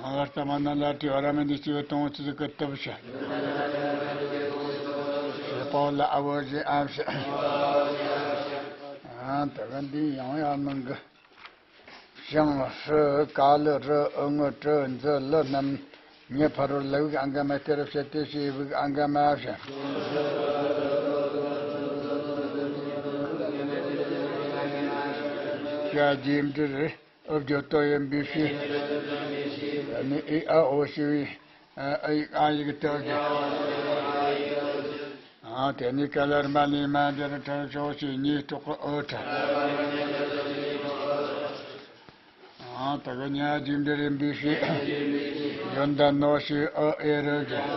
ཨ་བར་ཏ་མ་ན་ལ་ཏྲི་ཝ་ར་མ་ཏི་སྐྱེ་བོ་དང་པོ་སྤྱི་གཙུག་གི་སྟོབས་བྱས། ཞེས་པ་ལ་ཨ་བོ་ཞེས་ཨ་བྱས། ཨ་དེ་གི་འདི་ཡང་ཡང་ནང་གི། བྱིངས། ཧྲི། ཀ་ལི། རི། ཨུ། ངི། ཀྲི། འཛི། ལི་རྣམས་གཉིས་ཕ་རོལ་ལ་དབུགས་ཨང་ག་མ་སྟེ་རུ་བཤད་དེ་ཞེས་དབུགས་ཨང་ག་མ་བྱས། ཀ་རྗེས་འབྲེལ་ཨོ་བརྗོད་དོན་ཡིན་པའི་ཕྱིར། ཨ་ནི་ཨི་ཨ་འོ་ཞེས་པའི་ཨ་ཡིག་ཨ་ཡིག་སྟོབས་ཀྱིས། ཨ་དེ་ནས་ཀ་ལ་རིམ་པ་ནས་མ་འདིར་ཁྲག་ཤོག་ཅེས་གཉིས་གྲོགས་ཀྱི་ཨོ་ཁྲ། ཨ་དེ་གི་ཉ་རྗེས་འབྲེལ་ཡིན་པའི་ཕྱིར། ཡོན་ཏན་ནོ་ཞེས་ཨོ་ཨེ་རུ་བརྗོད།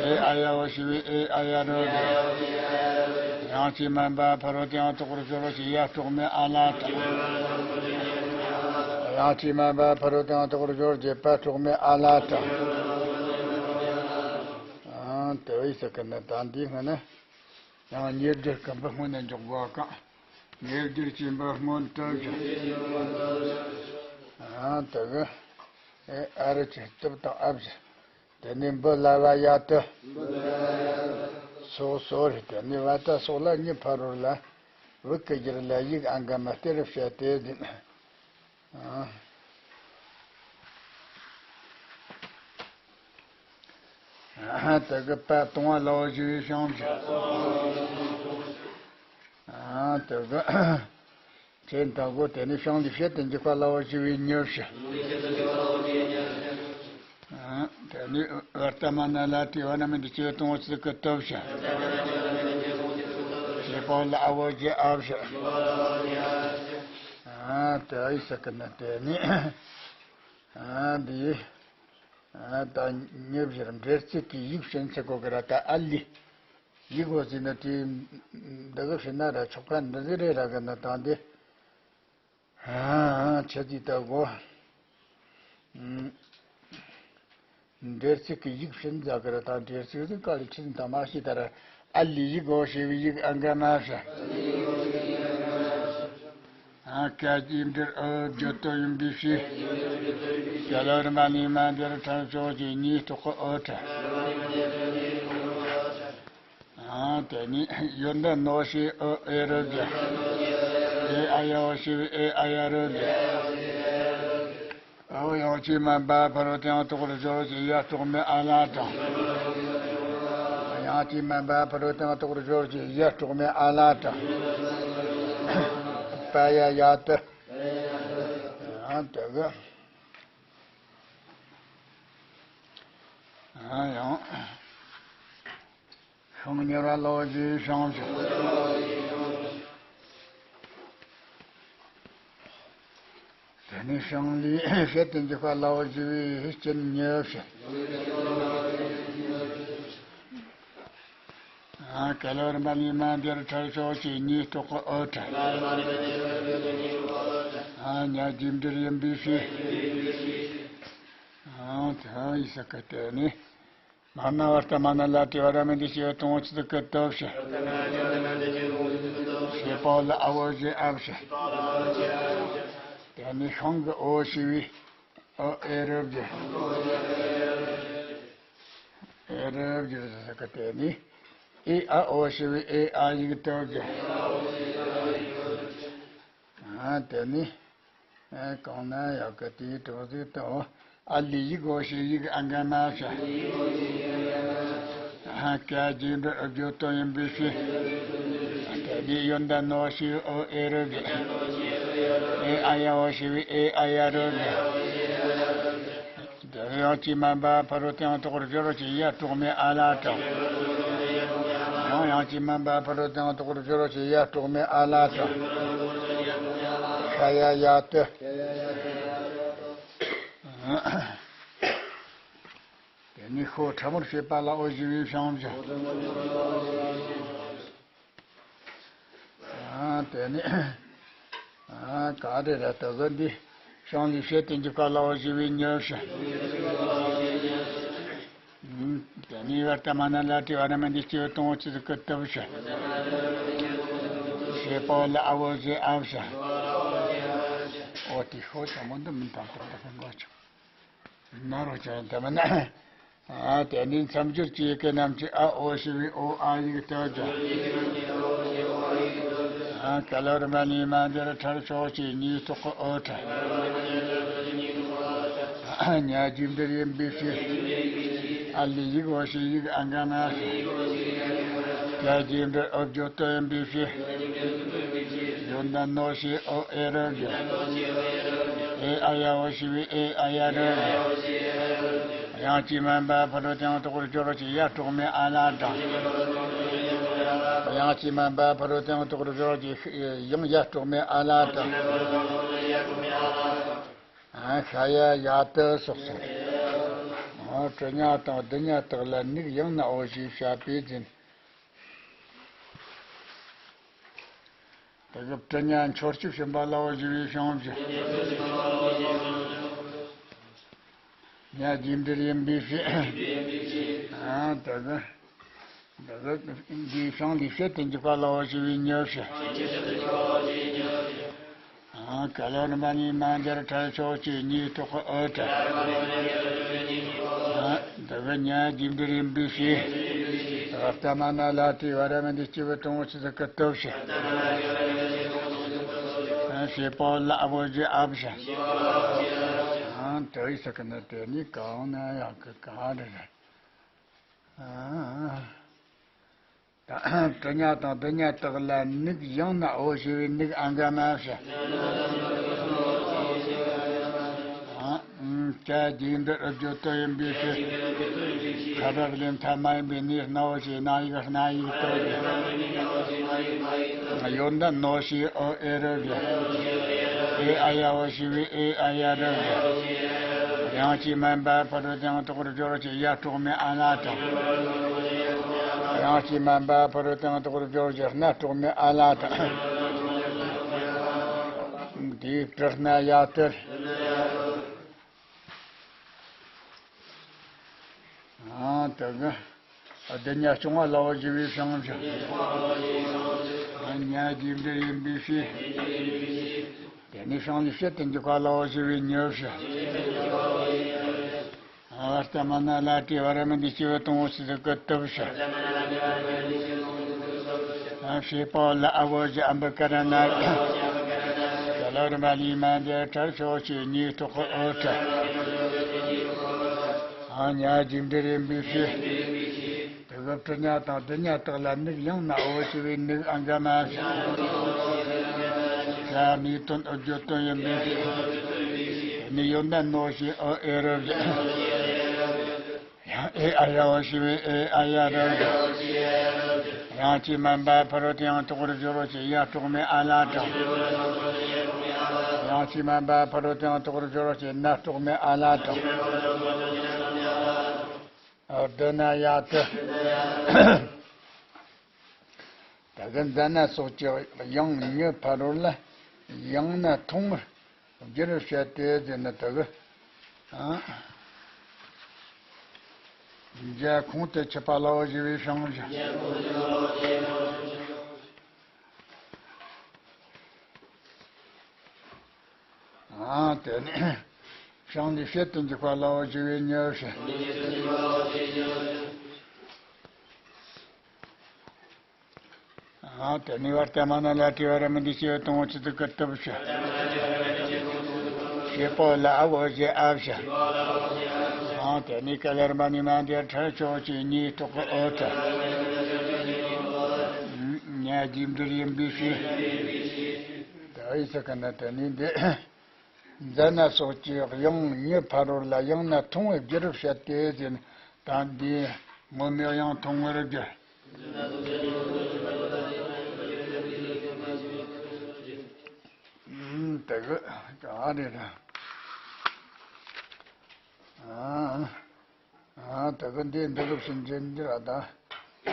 ཨེ་ཨ་ཡ་འོ་ཞེས་པའི་ཨེ་ཨ་ཡ་རུ་བརྗོད། ཡང་ཅི་མ་འབབ་ཕ་རོལ་ཏུ་ཡང་དག་པར་སྦྱོར་རོ་ཞེས་ཡ་གྲོགས་མེད་ཨ་ལ་དང་། ཡང་ཅི་མ་འབབ་ཕ་རོལ་ཏུ་ཡང་དག་པར་སྦྱོར་རོ་ཞེས་པ་གྲོགས་མེད་ཨ་ལ་དང་། ཨང་། དེ་བས་ཟེར་གི་ནི་ད་འདི་སྔོན་ནི། ཡང་ཉེར་བསྒྱུར་གི་འབུ་སྔོན་ནས་འཇོག་དགོས་གང་། ཉེར་བསྒྱུར་གྱི་འབུ་སྔོན་དུ་བཞག་ཨང་། དེ་གི། ཨེ་ཨ་རུ་གྱི་སྟོབས་དང་ཨ་བཞི། དེ་ནས་འབུ་ལ་བ་ཡ་དི། སོགས་སོགས་རེད། དེ་ནས་བ་ཏ་སོགས་ལ་གཉིས་ཕ་རོལ་ལ། དབུགས་ཀྱི་རྒྱུད་ལ་ཡིག་ཨང་ག་མ་སྟེ་རུ་བཤད་དེ་ཟིན། ཨ་ཨ་དེ་གི་པ་གཏོང་བ་ལ་འོ་ཞེས་པའི་བྱིངས་བཞག་ཨ་དེ་གི་ཚེ་འདི་གོ་དེ་ནི་བྱིངས་ལས་བཤད་དེ་འཇུག་པ་ལ་འོ་ཞེས་པའི་གཉིས་བྱས། ཨ་དེ་ནི་བར་ཏ་མ་ན་ལ་ཏྲི་ཝ་ར་མ་ཏི་སྐྱེ་བོ་དང་པོ་སྤྱི་གཙུག་གི་སྟོབས་བྱས། ཞེས་པ་ལ་ཨ་བོ་རྗེས་ཨ་བྱས། ཨ་དེ་ཨི་ཟེར་གི་ནི་དེ་ནི། ཨ་འདི། ཨ་ད་ཉེ་བཞིར་འབྲེལ་ཚིག་གི་ཡིག་བྱིན་ཚིག་གོ་གི་ར་ད་ཨ་ལི། ཡིག་གོ་ཟིན་ན་དེ། འདི་གི་བྱིན་ན་ར་ཆོག་པ་འདི་ཟིག་རེད་ར་གི་ན་ད་འདི། ཨ་ཨ་ཆེ་ཚིག་ད་གོ། ཨུམ། འབྲེལ་ཚིག་གི་ཡིག་བྱིན་ཟ་གི་ར་ད་འབྲེལ་ཚིག་ཟིག་ག་ལི་ཁྱི་ཟིག་ད་མ་ཤི་ད་ར་ཨ་ལི་ཡིག་གོ་ཞེས་པའི་ཡིག་ཨང་ག་མ་བྱས། ཨ་ཀ་རྗེས་འབྲེལ་ཨོ་བརྗོད་དོན་ཡིན་པའི་ཕྱིར། ཀ་ལ་རིམ་པ་ནས་མ་འདིར་ཁྲག་ཤོག་ཅེས་གཉིས་གྲོགས་ཀྱི་ཨོ་ཁྲ། ཨ་དེ་ནས་ཡོན་ཏན་ནོ་ཞེས་ཨོ་ཨེ་རུ་བརྗོད། ཨེ་ཨ་ཡ་འོ་ཞེས་པའི་ཨེ་ཨ་ཡ་རུ་བརྗོད། ཨོ་ཡང་ཅི་མ་འབབ་ཕ་རོལ་ཏུ་ཡང་དག་པར་སྦྱོར་ཅེས་ཡ་གྲོགས་མེད་ཨ་ལ་དང་། ཡང་ཅི་མ་འབབ་ཕ་རོལ་ཏུ་ཡང་དག་པར་སྦྱོར་ཅེས་ཡ་གྲོགས་མེད་ཨ་ལ་དང་། པ་ཡ་ཡ་ཏི། ཡང་དེ་གི། ཡང་ཤིང་མྱུར་བ་ལོ་བཞི་བྱུང་ཞིང་། དེ་ནས་ཤིང་ལས་ཞལ་དུ་འཇུག་པ་ལོ་བཞི་བའི་སྐྱིན་མྱོས་ཤིང་། ཨ། ཀ་ལོ་རིམ་པ་ལས་མ་འདིར་ཁྲར་ཕྱོགས་ཀྱི་ཉིས་ཐོག་གི་འོད་ཕྲ། ཨ། ཉ་རྗེས་འབྲེལ་ཡིན་པའི་ཕྱིར། ཨ། ཐ་ཡི་ས་ཀ་དེ་ནི། མ་ན་བར་ཏ་མ་ན་ལ་ཏི་བ་ར་མི་འདི་ཞེས་བཏང་ཚུལ་གི་སྟོབས་ཤིག་ཞེས་པའོ་ལ་ཨ་བོ་ཞེས་ཨབ་ཤིག་དེ་ནི་ཤིང་གི་འོ་ཞེས་པའི་འོ་ཨེ་རབ་ཀྱི། ཨེ་རབ་ཀྱི་ཟེར་གི་དེ་ནི་ཨེ་ཨ་འོ་ཞེས་པའི་ཨེ་ཨ་ཡིག་སྟོབས་ཀྱི། ཨ། དེ་ནི། ཨ། གང་ན་ཡག་གི་དེའི་གྲོགས་ཟིག་དང་། ཨ་ལི་ཡིག་འོ་ཞེས་ཡིག་ཨ་འགའ་མ་བྱ། ཨ། ཀ་རྗེས་འབྲེལ་ཨུ་བརྗོད་དོན་ཡིན་པའི་ཕྱིར། དེ་ནི་ཡོན་ཏན་འོ་ཞེས་འོ་ཨེ་རབ་ཀྱི། ཨེ་ཨ་ཡ་འོ་ཞེས་པའི་ཨེ་ཨ་ཡ་རབ་ཀྱི། དེ་ཡང་ཅི་མན་པ་ཕ་རོལ་ཏུ་ཡང་དག་པར་སྦྱོར་བ་ཅིག་ཡ་གྲོགས་མེད་ཨ་ལ་གྲགས། ཡང་ཡང་ཅི་མན་པ་ཕ་རོལ་ཏུ་ཡང་དག་པར་སྦྱོར་བ་ཅིག་ཡ་གྲོགས་མེད་ཨ་ལ་གྲགས། ཤ་ཡ་ཡ་ཏི། དེ་ནི་ཤོ་ཕྲ་མོར་བྱེད་པ་ལ་འོ་ཞེས་པའི་ཕྱིར་བྱ། ཨ། དེ་ནི། ཨ། ག་རེ་རེད་ད་གཟོད་འདི། ཤིང་ལས་ཞལ་དུ་འཇུག་པ་ལ་འོ་ཞེས་པའི་མྱོས་ཤིང་། དེ་ནི་བར་ཏ་མ་ན་ལ་ཏི་བ་ར་མི་འདི་སྐྱེ་བོ་དང་འོ་ཚུལ་གི་སྟོབས་ཤིག་ཞེས་པའོ་ལ་ཨ་བོ་ཞེས་ཨབ་ཤིང་། འོ་དེ་ཤོ་ཆེན་མོ་འདི་མི་འདང་དང་དང་གོ་ཆོག་ན་རོ་ཅན་དེ་མིན་ན། ཨ། དེ་ནས་མཚམས་སྦྱོར་གྱི་ཡི་གེ་རྣམས་ཀྱི་ཨ་འོ་ཞེས་པའི་འོ་ཨ་ཡིག་སྟོབས་ཀྱི། ཨ། ཀ་ལོ་རིམ་པ་ལས་མ་འདིར་ཁྲར་ཕྱོགས་ཀྱི་ཉིས་ཐོག་གི་འོད་ཕྲ། ཨ། ཉ་རྗེས་འབྲེལ་ཡིན་པའི་ཕྱིར། ཨ་ལི་ཡིག་འོ་ཞེས་ཡིག་ཨ་འགའ་མ་བྱ། ཀ་རྗེས་འབྲེལ་ཨུ་བརྗོད་དོན་ཡིན་པའི་ཕྱིར། ཡོན་ཏན་འོ་ཞེས་འོ་ཨེ་རབ་ཀྱི། ཨེ་ཨ་ཡ་འོ་ཞེས་པའི་ཨེ་ཨ་ཡ་རབ་ཀྱི། དབྱངས་ཀྱིས་དམན་པ་ཕ་རོལ་ཏུ་ཡང་དག་པར་སྦྱོར་བ་ཅིག་ཡ་གྲོགས་མེད་ཨ་ལ་གྲགས། དབྱངས་ཀྱིས་དམན་པ་ཕ་རོལ་ཏུ་ཡང་དག་པར་སྦྱོར་བ་ཅིག་ཡང་ཡ་གྲོགས་མེད་ཨ་ལ་གྲགས། ཨ། ཤ་ཡ་ཡ་ཏི་སོགས་སོ། ཨ། གྲི་ཉ་དང་རྡུལ་ཉ་དག་ལ་ནུག་ཡང་ན་འོ་ཞེས་བྱ་བས་འཛིན། དེ་གི་གྲི་ཉ་འཆོར་ཅིག་ཕྱིན་པ་ལ་འོ་ཞེས་པའི་ཕྱིར་བྱ། ཉ་རྗེས་འབྲེལ་ཡིན་པའི་ཕྱིར། ཨ། དེ་གི། དེ་གི་འདིའི་ཤིང་ལས་ཞལ་དུ་འཇུག་པ་ལ་འོ་ཞེས་པའི་མྱོས་ཤིང་། ཨ། ཀ་ལོ་རིམ་པ་ལས་མ་འདིར་ཁྲར་ཕྱོགས་ཀྱི་ཉིས་ཐོག་གི་འོད་ཕྲ། ཨ། དེ་གི་ཉ་རྗེས་འབྲེལ་ཡིན་པའི་ཕྱིར། བར་ཏ་མ་ན་ལ་ཏི་བ་ར་མི་འདི་སྐྱེ་བོ་དང་འོ་ཚུལ་གི་སྟོབས་ཤིག་ཨ། ཞེས་པའོ་ལ་ཨ་བོ་ཞེས་ཨབ་ཤིང་། ཨ། དེ་ཡི་ས་ཀ་ན་དེ་ནི་གང་ན་ཡག་གི་ག་རེ་རེད། ཨ། ད་གྲི་ཉ་དང་རྡུལ་ཉ་དག་ལ་ནུག་ཡང་ན་འོ་ཞེས་པའི་ནུག་ཨ་འགའ་མ་བྱ། ཨ། ཀ་རྗེས་འབྲེལ་ཨུ་བརྗོད་དོན་ཡིན་པའི་ཕྱིར། ཁ་རག་ལས་མཐའ་མ་ཡིན་པའི་ནི་སྣ་འོ་ཞེས་སྣ་ཡིག་སྣ་ཡིག་སྟོབས་ཀྱི། ཡོན་ཏན་འོ་ཞེས་འོ་ཨེ་རབ་ཀྱི། ཨེ་ཨ་ཡ་འོ་ཞེས་པའི་ཨེ་ཨ་ཡ་རབ་ཀྱི། དབྱངས་ཀྱིས་དམན་པ་ཕ་རོལ་ཏུ་ཡང་དག་པར་སྦྱོར་བ་ཅིག་ཡ་གྲོགས་མེད་ཨ་ལ་གྲགས། དབྱངས་ཀྱིས་དམན་པ་ཕ་རོལ་ཏུ་ཡང་དག་པར་སྦྱོར་བ་ཅིག་སྣ་གྲོགས་མེད་ཨ་ལ་གྲགས། དེའི་གྲི་སྣ་ཡ་ཏིར། ཨ། དེ་གི། རྡུལ་ཉ་རྐྱོང་བ་ལ་འོ་ཞེས་པའི་ཕྱིར་བྱ། ཉ་རྗེས་འབྲེལ་ཡིན་པའི་ཕྱིར། དེ་ནས་ཤིང་ལས་ཞལ་དུ་འཇུག་པ་ལ་འོ་ཞེས་པའི་མྱོས་ཤིང་། བར་ཏ་མ་ན་ལ་ཏི་བ་ར་མི་འདི་སྐྱེ་བོ་དང་འོ་ཚུལ་གི་སྟོབས་ཤིག་ཞེས་པའོ་ལ་ཨ་བོ་ཞེས་ཨམ་བུ་ཀ་ར་ན། ཀ་ལོ་རིམ་པ་ལས་མ་འདིར་ཁྲར་ཕྱོགས་ཀྱི་ཉིས་ཐོག་གི་འོད་ཕྲ། ཨ། ཉ་རྗེས་འབྲེལ་ཡིན་པའི་ཕྱིར། དེ་གི་གྲི་ཉ་དང་རྡུལ་ཉ་དག་ལ་ནུག་ཡང་ན་འོ་ཞེས་པའི་ནུག་ཨ་འགའ་མ་བྱ། ཀ་ནི་དོན་ཨུ་བརྗོད་དོན་ཡིན་པའི་ཕྱིར། ནི་ཡོན་ཏན་ནོ་ཞེས་ཨུ་ཨེ་རུ་བཞག་ཡང་ཨེ་ཨ་ཡ་འོ་ཞེས་པའི་ཨེ་ཨ་ཡ་རུ་བཞག་ཡང་ཅིག་མ་འབའ་ཕ་རོལ་ཏུ་ཡང་དག་པར་སྦྱོར་བ་ཞེས་ཡ་དྲུག་མའི་ཨ་ལ་དང་། ཡང་ཅིག་མ་འབའ་ཕ་རོལ་ཏུ་ཡང་དག་པར་སྦྱོར་བ་ཞེས་ན་དྲུག་མའི་ཨ་ལ་དང་། བདུན་ན་ཡ་དེ། ད་གི་མཛད་ན་སོགས་ཀྱི་ཡང་གཉིས་ཕ་རོལ་ལ་ཡང་ན་ཐུང་ངུར་བསྒྱུར་བྱས་ཏེ་ཟེར་ན་ད་གི། ཨ། འཇའ་ཁོང་དུ་ཆུད་པ་སླ་བོ་ཞེས་པའི་བྱང་བཞག་ཨ། དེ་ནས་བྱང་ལས་བྱེད་དུ་འཇུག་པ་སླ་བོ་ཞེས་པའི་གཉིས་བྱས། ཨ། དེ་ནས་བར་ཏེ་མ་ན་ལ་ཏྲི་བ་ར་མི་འདི་ཞེས་པའི་དང་པོ་ཆུ་ཚིག་གི་ཏུ་བྱས། ཞེས་པོ་ལ་ཨ་བོ་ཞེས་ཨ་བྱས། ཨ། དེ་ནས་ཀ་ལར་མ་ནི་མ་འདིར་ཁྲ་ཆོ་ཅེས་གཉིས་ཐོག་གི་ཨོ་ཏྲ། ཉ་རྗེས་འབྲེལ་ཡིན་པའི་ཕྱིར། ད་ཨི་ས་ཀ་ན་དེ་ནས་འདི། མཛད་ན་སོགས་ཀྱི་ཡང་གཉིས་ཕ་རོལ་ལ་ཡང་ན་ཐུང་ངུར་བསྒྱུར་བྱས་ཏེ་ཟེར་ན་ད་འདི་མུ་མེད་ཡང་ཐུང་ངུར་བསྒྱུར། ཨུམ། དེ་གི་ག་རེ་རེད། ཨ། ཨ། དེ་གི་འདི་འདི་རུ་ཕྱིན་ཅི་འདི་ར་ད།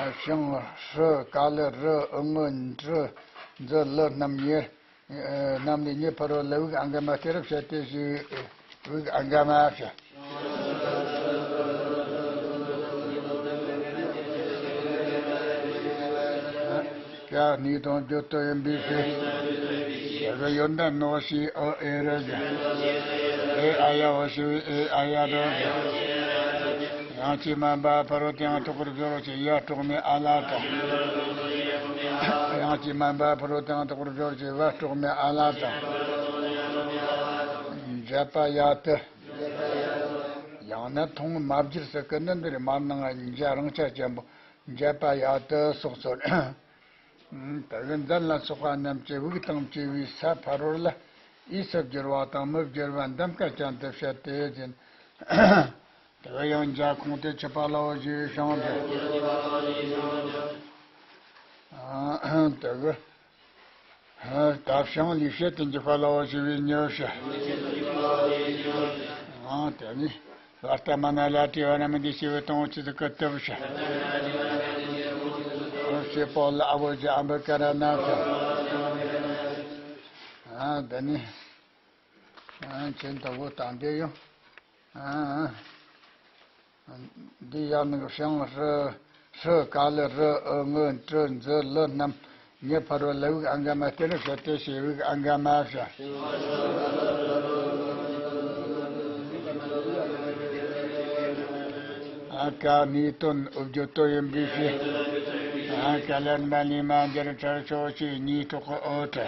ཨ། ཤིང་ཧྲི་ཀ་ལི་རི་ཨུ་ངུ་ཏྲི་འཛི་ལི་རྣམ་གཉིས། ཨ། རྣམ་ལས་གཉིས་ཕ་རོལ་ལ་དབུགས་ཨང་ག་མ་སྟེ་རབ་བྱས་ཏེ་ཞེས་དབུགས་ཨང་ག་མ་བྱས། ཀ་ནི་དོན་བརྗོད་དོན་ཡིན་པའི་ཕྱིར། དེ་གི་ཡོན་ཏན་ནོ་ཞེས་ཨུ་ཨེ་རུ་བཞག་ཨེ་ཨ་ཡ་འོ་ཞེས་པའི་ཨེ་ཨ་ཡ་རུ་བཞག་ཡང་ཅིག་མ་འབའ་ཕ་རོལ་ཏུ་ཡང་དག་པར་སྦྱོར་བ་ཞེས་ཡ་དྲུག་མའི་ཨ་ལ་དང་། ཡང་ཅིག་མ་འབའ་ཕ་རོལ་ཏུ་ཡང་དག་པར་སྦྱོར་བ་ཞེས་བ་དྲུག་མའི་ཨ་ལ་དང་། འཇད་པ་ཡ་ཏི། ཡང་ན་ཐུང་ངུར་མ་བསྒྱུར་ཟེར་གི་ནི་འདི་རེད། མར་ནང་ང་འཇའ་རིང་ཆ་ཅན་པོ་འཇད་པ་ཡ་ཏི་སོགས་སོ། ད་གི་མཛད་ལ་སོགས་པ་རྣམས་ཀྱི་དབུགས་དང་བཅས་པའི་ས་ཕ་རོལ་ལ་འོས་སུ་བསྒྱུར་བ་དང་མི་བསྒྱུར་བ་འདམ་ཀ་ཅན་དུ་བཤད་དེ་ཟེར། དེ་གི་ཡང་འཇའ་ཁོང་དུ་ཆུད་པ་སླ་བོ་ཞེས་པའི་བྱང་བསྒྲགས། དེ་གི། ད་བྱང་ལས་བྱེད་དུ་འཇུག་པ་སླ་བོ་ཞེས་པའི་གཉིས་བཤད། ཨང་། དེ་ནས་བར་ཏ་མ་ན་ལ་ཏྲི་བ་ར་མི་འདི་ཞེས་པའི་དང་པོ་ཆུ་ཚིག་གི་ཏུ་བཤད། ཨང་། ཞེས་པོ་ལ་ཨ་བོ་ཞེས་ཨ་འབི་ཀ་ར་ན་བཤད། ཨང་། དེ་ནས། ཨང་། ཁྱེད་ལྟ་བུ་དང་འདི་ཡང་། ཨང་། འདི་ཡང་ནི་བྱང་ཧྲི་ཧྲི་ཀ་ལི་རི་ཨུ་ངུ་ཏྲི་འཛི་ལི་རྣམས་ཉི་ཕ་རོལ་ལ་དབུགས་ཨང་ག་མ་སྟེ་རུ་བཤད་དེ་ཞེས་དབུགས་ཨང་ག་མ་བཤད། ཨ། ཀ་ནི་དོན་ཨུ་བརྗོད་དོན་ཡིན་པའི་ཕྱིར། ཨ། ཀ་ལར་མ་ནི་མ་འདིར་ཁྲ་ཆོ་ཅེས་གཉིས་ཐོག་གི་ཨོ་ཏྲ།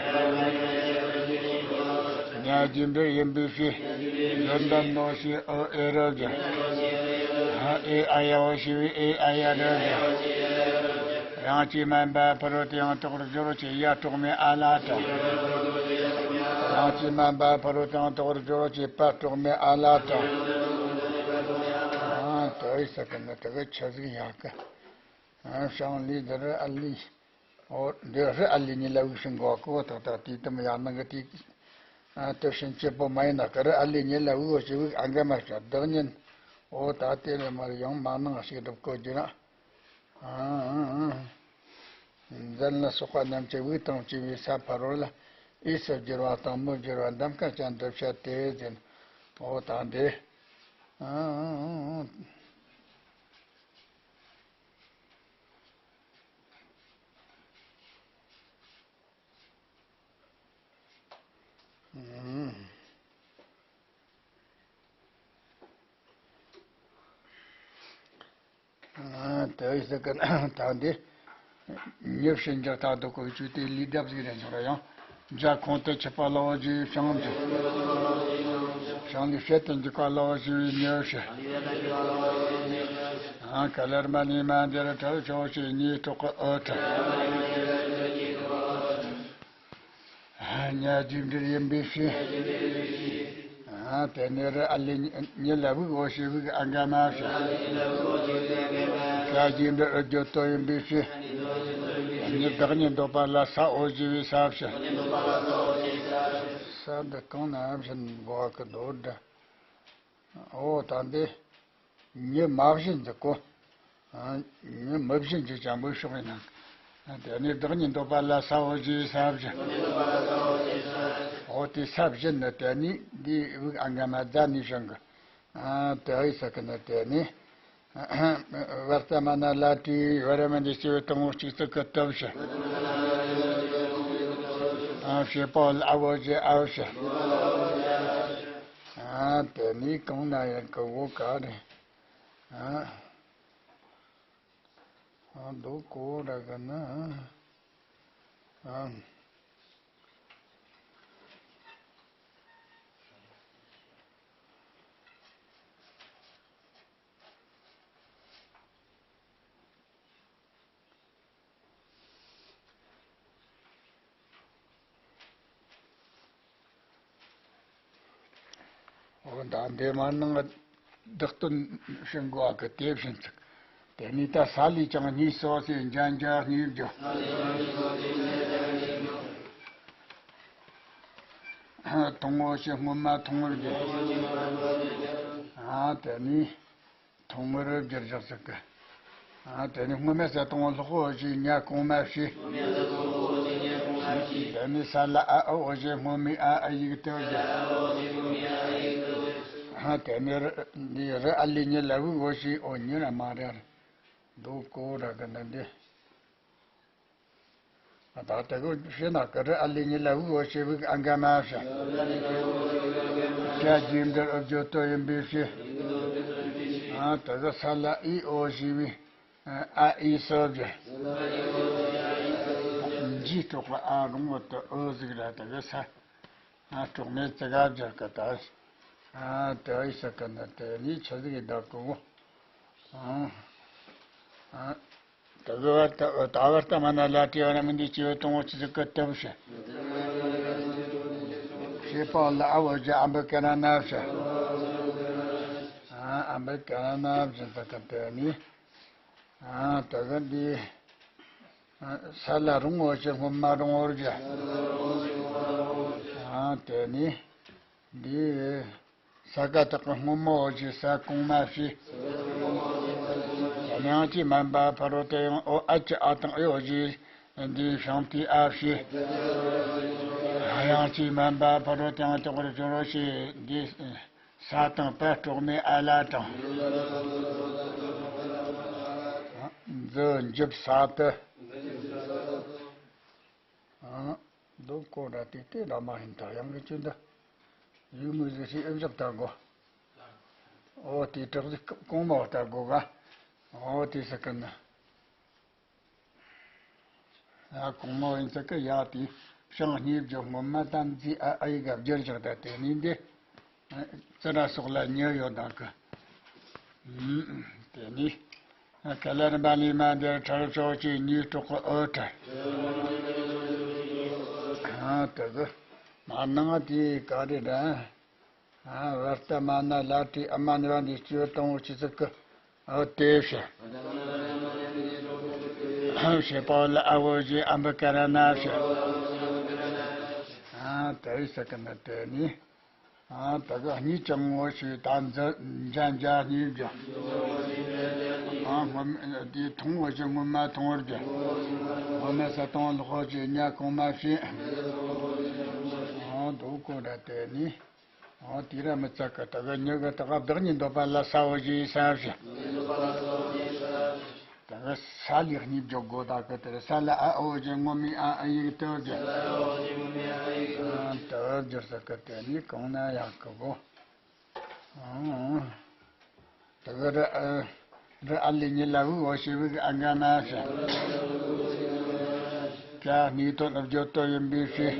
ཉ་རྗེས་འབྲེལ་ཡིན་པའི་ཕྱིར། ཡོན་ཏན་ནོ་ཞེས་ཨུ་ཨེ་རུ་བཞག་ཨ། ཨེ་ཨ་ཡ་འོ་ཞེས་པའི་ཨེ་ཨ་ཡ་རུ་བཞག་ཡང་ཅིག་མ་འབའ་ཕ་རོལ་ཏུ་ཡང་དག་པར་སྦྱོར་བ་ཅེས་ཡ་དྲུག་མའི་ཨ་ལ་དང་། ཡང་ཅིག་མ་འབའ་ཕ་རོལ་ཏུ་ཡང་དག་པར་སྦྱོར་བ་ཅེས་པ་དྲུག་མའི་ཨ་ལ་དང་། ཨ། དེ་ཡི་ས་ཀ་ན་དེ་གི་ཆ་ཟིག་ཡག་གི། ཨ། བྱང་ལས་འདི་རི་ཨ་ལས། འོ། འདི་རི་ཨ་ལས་གཉིས་ལ་དབུགས་ཕྱིན་གོ་གོ་ཏག་ཏག་དེའི་དུམ་ཡར་ནང་གི་དེ། ཨ། དེ་བྱིན་གཅིག་པོ་མ་ཡིན་ན་ཀ་རི་ཨ་ལས་གཉིས་ལ་དབུགས་འོ་ཞེས་དབུགས་ཨང་ག་མ་བྱ་བདག་ཉིད། འོ། ད་དེ་ལས་མར་ཡང་མ་ནང་ཞིག་སྒྲུབ་གོ་རྒྱུ་ན། ཨ། མཛད་ལ་སོགས་པ་རྣམས་ཀྱི་དབུགས་དང་བཅས་པའི་ས་ཕ་རོལ་ལ་འོས་སུ་བསྒྱུར་བ་དང་མི་བསྒྱུར་བ་འདམ་ཀ་ཅན་དུ་བཤད་དེ་ཟེར། འོ། ད་འདི། ཨ། ཨ། དེ་ཡི་ས་ཀ་ན་ད་འདི། ཉི་ཕྱིན་འགྱུར་ལྟར་དུ་བཀོད་བཅུག་སྟེ་ལུས་གདབ་ཟིག་རེད་འགྱུར་ཡང་། འཇའ་ཁོང་དུ་ཆུད་པ་སླ་བོ་ཞེས་བྱང་འགྱུར། བྱང་ལས་བྱེད་དུ་འཇུག་པ་སླ་བོ་ཞེས་པའི་གཉིས་བཤད། ཨ། ཀ་ལར་མ་ནི་མ་འདིར་ཁྲ་ཆོ་ཅེས་གཉིས་ཐོག་གི་ཨུ་ཏྲ། ཉ་རྗེས་འབྲེལ་ཡིན་པའི་ཕྱིར། ཨ། དེ་ནས་རི་ཨ་ལས་ཉི་ལ་དབུགས་འོ་ཞེས་དབུགས་ཨ་འགའ་མ་ཞེས། ཤ་རྗེས་འབྲེལ་ཨུ་རྒྱུ་ཏོ་ཡིན་པའི་ཕྱིར། ཉི་བདག་ཉིད་འདོད་པ་ལ་ས་འོ་ཞེས་པའི་ས་ཞེས། ས་འདི་གང་ན་བཞིན་འགོག་གི་འདོད་དྲ། འོ་ད་འདི། ཉི་མ་བཞིན་དུ་གོ། ཨ། ཉི་མ་བཞིན་གྱི་ཅང་པོའི་ཕྱོགས་ཡིན་ན། དེ་ནས་བདག་ཉིད་འདོད་པ་ལ་ས་འོ་ཞེས་ས་བཞིན། འོ་དེ་ས་བཞིན་ནི་དེ་ནས་འདི་དབུགས་ཨ་འགའ་མ་རྫ་ནས་བྱུང་གི། ཨ། དེ་ཨི་ས་ཀི་ནི་དེ་ནས། བར་ཏ་མ་ན་ལ་ཏྲི་བར་མ་འདི་སྐྱེ་བོ་དང་པོ་གཅིག་ཙི་ཀི་ཏི་བཞིན། ཨ། བྱེད་པ་ལ་འོ་ཞེས་ཨ་བཞིན། ཨ། དེ་ནས་གང་ན་ཡང་གི་འོ་ག་རེ། ཨ། ཨ། འདུག་གོ་ར་གི་ན། ཨ། འོ་ད་འདི་མ་ནང་བདག་དོན་བྱེད་དགོས་གི་དེ་བཞིན་ཚིག་དེ་ནས་ད་ས་ལས་ཀྱང་གཉིས་སོ་སོའི་འཇའ་འཇའ་གཉིས་བརྗོད། ཐུང་ངུ་ཞེས་སྔོན་མ་ཐུང་ངུར་བརྗོད། ཨ། དེ་ནས། ཐུང་ངུར་བསྒྱུར་བཞག་ཟིག་གི། ཨ། དེ་ནི་སྔོན་མའི་ས་དང་པོ་ལྷག་འོ་ཞེས་ཉ་གོང་མ་བྱས། དེ་ནི་ས་ལ་ཨ་འོ་ཞེས་སྔོན་མའི་ཨ་ཨ་ཡིག་དེ་བརྗོད། ཨ། དེ་ནི་རི་འདི་རི་ཨ་ལས་ཉི་ལ་དབུགས་འོ་ཞེས་འོ་ཉི་ར་མ་རེད། འདུག་གོ་ར་གི་ན་འདི། ད་དེ་གོ་ཕྱི་ན་ཀི་རི་ཨ་ལི་ཉི་ལ་དབུགས་འོ་ཞེས་དབུགས་ཨ་འགའ་མ་བྱ། ཤ་རྗེས་འབྲེལ་ཨུ་བརྗོད་ཏོ་ཡིན་པའི་ཕྱིར། ཨ། དེ་གི་ས་ལ་ཨི་འོ་ཞེས་པའི་ཨ་ཨི་སོ་བརྗོད། འཇིགས་སྐྲག་པ་ཨ་རུང་འོ་དེ་འོ་ཟིག་ར་དེ་གི་ས། ཨ། གྲོགས་མེད་ཙི་ག་སྦྱར་གི་ད། ཨ། དེ་ཨི་ས་ཀ་ན་དེ་ལི་ཆ་ཟིག་གི་བདག་གི་གོ། ཨ། ཨ། དེ་གི་བ་ད་ད་བར་ཏ་མ་ན་ལ་ཏྲི་ཡ་ན་མི་འདི་སྐྱེ་བོ་དང་པོ་ཆི་ཟིག་གི་ལྟ་བུ་བྱེད། བྱེད་པ་ལ་ཨ་འོ་ཞེས་ཨ་འབུ་ཀ་ར་ན་བྱ། ཨ། ཨ་འབུ་ཀ་ར་ན་བྱ་ས་ཀ་དེ་ནི། ཨ། དེ་གི་འདི། ཨ། ས་ལ་རུང་འོ་ཞེས་སྔོན་མ་རུང་འོར་བྱ། ཨ། དེ་ནི། འདི། ས་ཀ་དག་གི་སྔོན་མ་འོ་ཞེས་ས་གོང་མ་བྱས། དབྱངས་ཀྱིས་དམན་པ་ཕ་རོལ་ཏུ་ཡང་འོ་ཨ་ཀྱི་ཨ་དང་ཨི་འོ་ཞེས་འདིའི་བྱང་མཐའི་ཨ་བྱས། དབྱངས་ཀྱིས་དམན་པ་ཕ་རོལ་ཏུ་ཡང་དག་པར་སྦྱོར་རོ་ཞེས་འདིའི་ས་དང་པ་གྲོགས་མེད་ཨ་ལ་དང་། འཛུ་འཇིབ་ས་དུ། ཨ། འདུག་གོ་འདྲ་དེ་དེ་འདྲ་མ་ཡིན་ད་ཡང་གི་ཅི་འདི། ཡུལ་མི་ཟིག་ཞིག་ཨེ་བཞག་ད་གོ། འོ་དེ་དྲག་ཟིག་གོང་མ་ད་གོ་ག། འོ་དེ་ས་ཀི་ན། ཡ་གོང་མ་ཡིན་ས་ཀི་ཡ་དེ་བྱང་སྙེབ་རྒྱུ་སྔོན་མ་ད་མཛེས་ཨ་ཨ་ཡི་ག་བསྒྱུར་བཞག་ད་དེ་ནི་འདི། ཙི་ར་སོགས་ལ་ཉེ་ཡོད་དང་གི། དེ་ནི། ག་ལ་རིམ་པ་ལས་མ་འདིར་ཁྲར་ཕྱོགས་ཀྱི་ཉིས་གྲོགས་ཀྱི་ཨོ་ཁྲར། ཨ། དེ་གི་མ་ནང་དེ་ག་རེ་ར། ཨ། བར་ཏ་མ་ན་ལ་ཏྲི་ཨ་མ་ནི་བ་འདི་སྤྱི་དང་པོ་ཆི་ཟིག་གི་ཨོ་དེ་བྱ། བྱེད་པ་ལ་ཨ་འོ་ཞེས་ཨ་འབུ་ཀ་ར་ན་བྱ། ཨ། དེ་ས་ཀི་ན་དེ་ནི། ཨ། ད་ག་གཉིས་ཀྱང་ངོ་ཤེས་ད་འཛ་འཇའ་འཇའ་གཉིས་བརྗོད། ཨ། སྔོན་དེའི་ཐུང་ངོ་ཤེས་སྔོན་མ་ཐུང་བར་བརྗོད། སྔོན་མ་ས་དང་ལྷོ་ཤེས་ཉ་གོང་མ་བྱས། ཨ། འདུག་གོ་འདྲ་དེ་ནི། ཨ། དེ་ར་མི་ཚ་གི་ད་ག་ཉི་གི་ད་ག་བདག་ཉིད་འདོད་པ་ལ་ས་འོ་ཞེས་ས་བྱ། ད་ག་ས་ལས་གཉིས་བརྗོད་དགོས་ད་གི་དེར་ས་ལ་ཨ་འོ་ཞེས་སྔོན་མའི་ཨ་ཨ་ཡིག་དེ་བརྗོད། ཨ། དེ་བརྗོད་ས་གི་དེ་ནི་གང་ན་ཡག་གི་གོ། ཨ། དེ་གི་རི་ཨ་རི་ཨ་ལི་ཉི་ལ་དབུགས་འོ་ཞེས་དབུགས་ཨ་འགའ་མ་བྱ། ཀ་སྣོད་དོན་བརྗོད་དོ་ཡིན་པའི་ཕྱིར།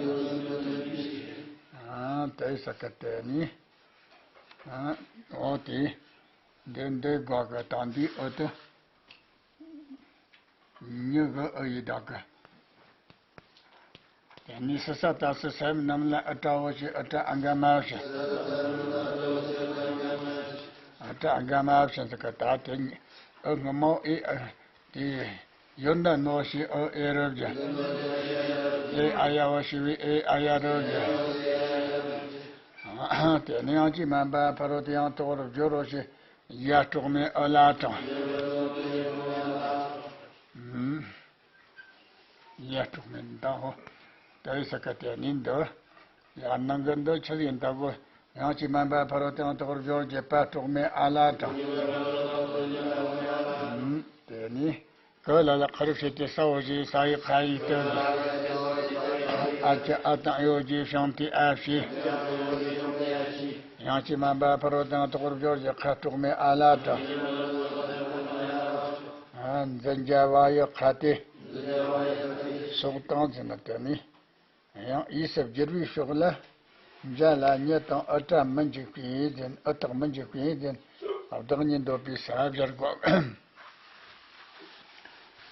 ཨ། དེ་ས་གི་དེ་ནི། ཨ། འོ་དེ། འདི་འདི་ག་གི་དང་འདི་ཨོ་དེ། ཉི་གི་ཨོ་ཡི་ད་གི། ནི་སི་ས་ཏ་སི་སེམས་རྣམས་ལ་ཨི་ཏྲ་འོ་ཞེས་ཨི་ཏྲ་ཨ་ག་མ་བཞིན། ཨི་ཏྲ་ཨ་ག་མ་བཞིན་ཟེར་གི་ད་དེ་ཨི་སྔོན་མོ་ཨི་ཨི་དེ་ཡོད་འདྲ་ནོ་ཞེས་ཨི་ཨེ་རུ་བཞིན། ཨེ་ཨ་ཡ་འོ་ཞེས་པའི་ཨེ་ཨ་ཡ་རུ་བཞིན། དེ་ནི་ཡང་ཅིག་མ་འབབ་ཕ་རོལ་ཏུ་ཡང་དག་པར་སྦྱོར་རོ་ཞེས་ཡ་དྲུག་མའི་ཨི་ལ་དྲངས། ཡ་དྲུག་མའི་མདའ་འོ། དེ་ཡི་ས་ཀ་དེ་ནི་འདི། ཡང་ནང་གི་འདི་ཆི་ཡིན་ལྟ་བུ། ཡང་ཅིག་མ་འབབ་ཕ་རོལ་ཏུ་ཡང་དག་པར་སྦྱོར་རོ་ཞེས་པ་དྲུག་མའི་ཨ་ལ་དྲངས། དེ་ནི། ག་ལ་ལ་ཁ་རུ་བྱེད་དེ་ས་འོ་ཞེས་ས་ཡི་ཁ་ཡིག་དོན། ཨ་ཅི་ཨ་དང་ཨེ་འོ་ཞེས་ཤིང་དེ་ཨ་ཞེས། ཡང་ཅིག་མ་འབབ་ཕ་རོལ་ཏུ་ཡང་དག་པར་སྦྱོར་རོ་ཞེས་ཁ་དྲུག་མའི་ཨ་ལ་དྲངས། འཛིན་བྱ་བ་ཡི་ཁ་སྟེ། སོགས་དང་ཟེར་ན་དེ་ནི། ཡང་དབྱི་སི་བསྒྱུར་བའི་ཕྱོགས་ལ། འཇའ་ལ་ཉི་དང་ཨི་ཏྲ་མི་འཇུག་པའི་ཡིད་ཟིན་ཨི་དག་མི་འཇུག་པའི་ཡིད་ཟིན། བདག་ཉིད་འདོད་པའི་ས་སྦྱར་དགོས།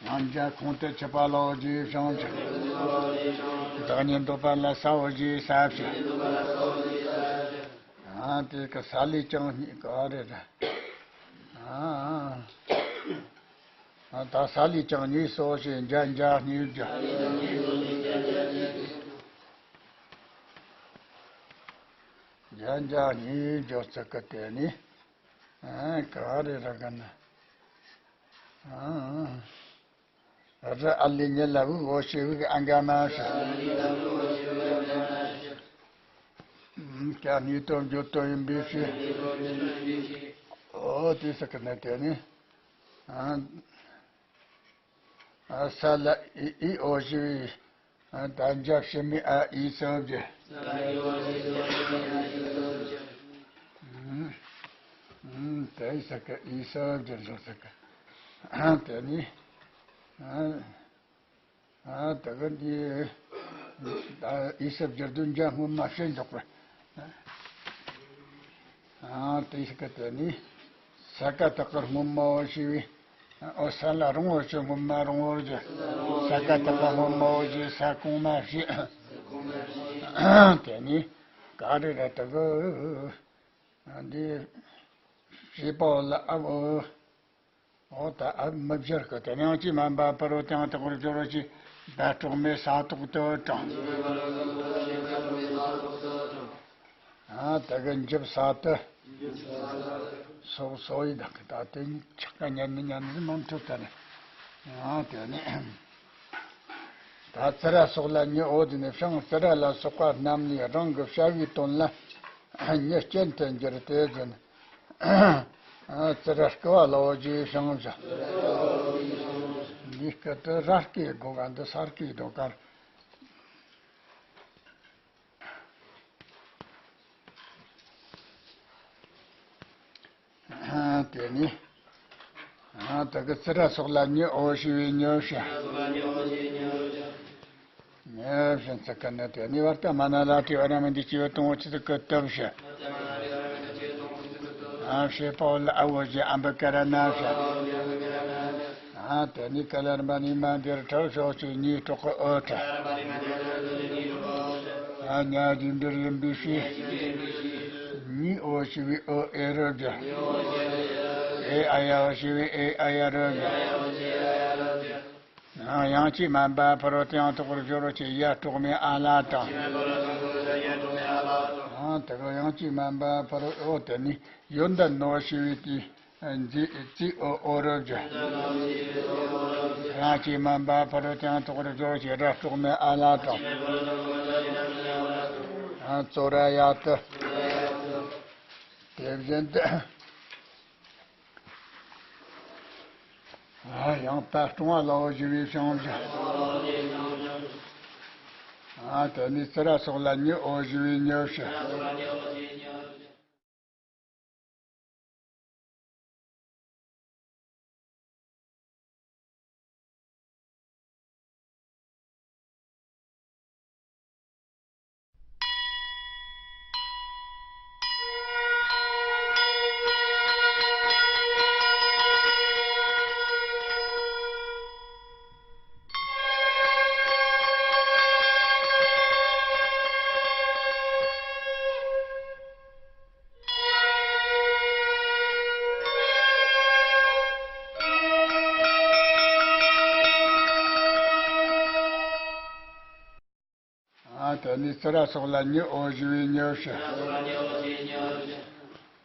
ཡང་འཇའ་ཁོང་དུ་ཆུད་པ་ལ་འོ་ཞེས་ཤིང་བཞག། བདག་ཉིད་འདོད་པ་ལ་ས་འོ་ཞེས་ས་བཞག། ཨ་དེ་གི་ས་ལས་ཀྱང་གཉིས་ག་རེ་རེད། ཨ། ད་ས་ལས་ཀྱང་གཉིས་སོ་ཞེས་འཇའ་འཇའ་གཉིས་བརྗོད། འཇའ་འཇའ་གཉིས་བརྗོད་ཚིག་གི་དེ་ནི། ཨ་ག་རེ་ར་ག་ན། ཨ། རི་ཨ་ལས་ཉི་ལ་དབུགས་འོ་ཞེས་དབུགས་ཨ་ག་མ་ཞེས། ཀྱ་གཉིས་དོན་བརྗོད་དོན་ཡིན་པའི་ཕྱིར། འོ་དེ་ས་གི་ནི་དེ་ནི། ཨ། ས་ལ་ཨི་ཨི་འོ་ཞེས་པའི། ད་འཇའ་ཕྱི་མའི་ཨ་ཨི་སོ་བརྗོད། དེ་ས་ཀ་ཨི་སོ་བརྗོད་ཟེར་ས་ཀ། དེ་ནི། ད་ག་འདི། ཨི་སོ་བརྗོད་དུས་འཇའ་སྔོན་མ་ཤེས་འཇོག་པ། ཨ་དེ་ཞིག་གི་དེ་ནི། ས་ཀ་དག་གི་སྔོན་མ་འོ་ཞེས་པའི། ཨོ་ས་ལ་རུང་འོ་ཞེས་སྔོན་མ་རུང་འོ་ཞེས། ས་ཀ་དག་གི་སྔོན་མ་འོ་ཞེས་ས་གོང་མ་ཞེས། དེ་ནི། ག་རེ་ར་དག་གི། འདི། བྱེད་པ་འོ་ལ་ཨ་འོ། འོ་ད་ཨ་མི་སྦྱར་གི་དེ་ནང་ཅི་མ་འབབ་ཕ་རོལ་ཏུ་ཡང་དག་པར་སྦྱོར་རོ་ཞེས་བ་དྲུག་མའི་ས་དག་ཏུ་དྲངས། ཨ་ད་གི་འཇིབ་ས་དུ། སོགས་སོ་ཡི་དག་གི་ད་དེ་ཆག་ག་ཉན་ནི་ཉན་ནི་མ་ཐུབ་ད་ནི། ཨ་དེ་ནི། ད་ཙི་ར་སོགས་ལ་ཉི་འོ་དེ་ནི་ཤིང་ཙི་ར་ལ་སོགས་པ་རྣམས་ལས་རང་གི་བྱ་བའི་དོན་ལ་ཉི་རྐྱེན་དུ་འགྱུར་ཏེ་ཟེར་ན། ཙི་ར་སྐུ་བ་ལ་འོ་ཞེས་ཤིང་བྱ། འདི་སྐད་དུ་ར་སྐད་དགོས་ག་འདི་ས་སྐད་དོ་གར། དེ་ནི། ད་གི་ཙི་ར་སོགས་ལ་ཉི་འོ་ཞེས་པའི་ཉི་བྱ། ཉི་བྱ་ཚིག་གི་ནི་དེ་ནི་བར་དུ་མ་ན་ལ་དྲི་བ་ར་མི་འདི་སྐྱེ་བོ་དང་འོ་ཆི་ཚིག་གི་དུ་བྱ། ཨ་བྱེད་པ་འོ་ལ་ཨ་འོ་ཞེས་ཨམ་བི་ཀ་ར་ན་བྱ། ཨ་དེ་ནི་ཀ་ལ་ར་མ་ནི་མ་འདིར་ཁྲ་ཤོག་ཅིག་ཉིས་གྲོགས་ཀྱི་འོ་ཁྲ། ཨ་ཉ་རྒྱུ་འབྲས་ཡིན་པའི་ཕྱིར། ཉི་འོ་ཞེས་པའི་འོ་ཨེ་རུ་བརྗོད། ཨེ་ཨ་ཡ་འོ་ཞེས་པའི་ཨེ་ཨ་ཡ་རུ་བརྗོད། ཡང་ཅིག་མ་འབབ་ཕ་རོལ་ཏུ་ཡང་དག་པར་སྦྱོར་རོ་ཞེས་ཡ་དྲུག་མའི་ཨ་ལ་དྲངས། ཡང་དེ་ག་ཡང་ཅིག་མ་འབབ་ཕ་རོལ་འོ་དེ་ནི་ཡོད་འདི་ནོ་ཞེས་པའི་དེ། མཛེས་བཙོས་འོ་འོ་རུ་བརྗོད། ཡང་ཅིག་མ་འབབ་ཕ་རོལ་ཏུ་ཡང་དག་པར་སྦྱོར་རོ་ཞེས་ར་དྲུག་མའི་ཨ་ལ་དྲངས། ཙོ་ར་ཡ་དུ། དེ་བཞིན་དུ། ཡང་པ་སྲུང་བ་ལ་འོ་ཞེས་པའི་ཤིང་བརྗོད། དེ་ནི་ཙི་ར་སོགས་ལ་ཉི་འོ་ཞེས་པའི་ཉི་བྱ། དེ་ནས་ཙི་ར་སོགས་ལ་ཉི་འོ་ཞེས་པའི་ཉི་ཞེས།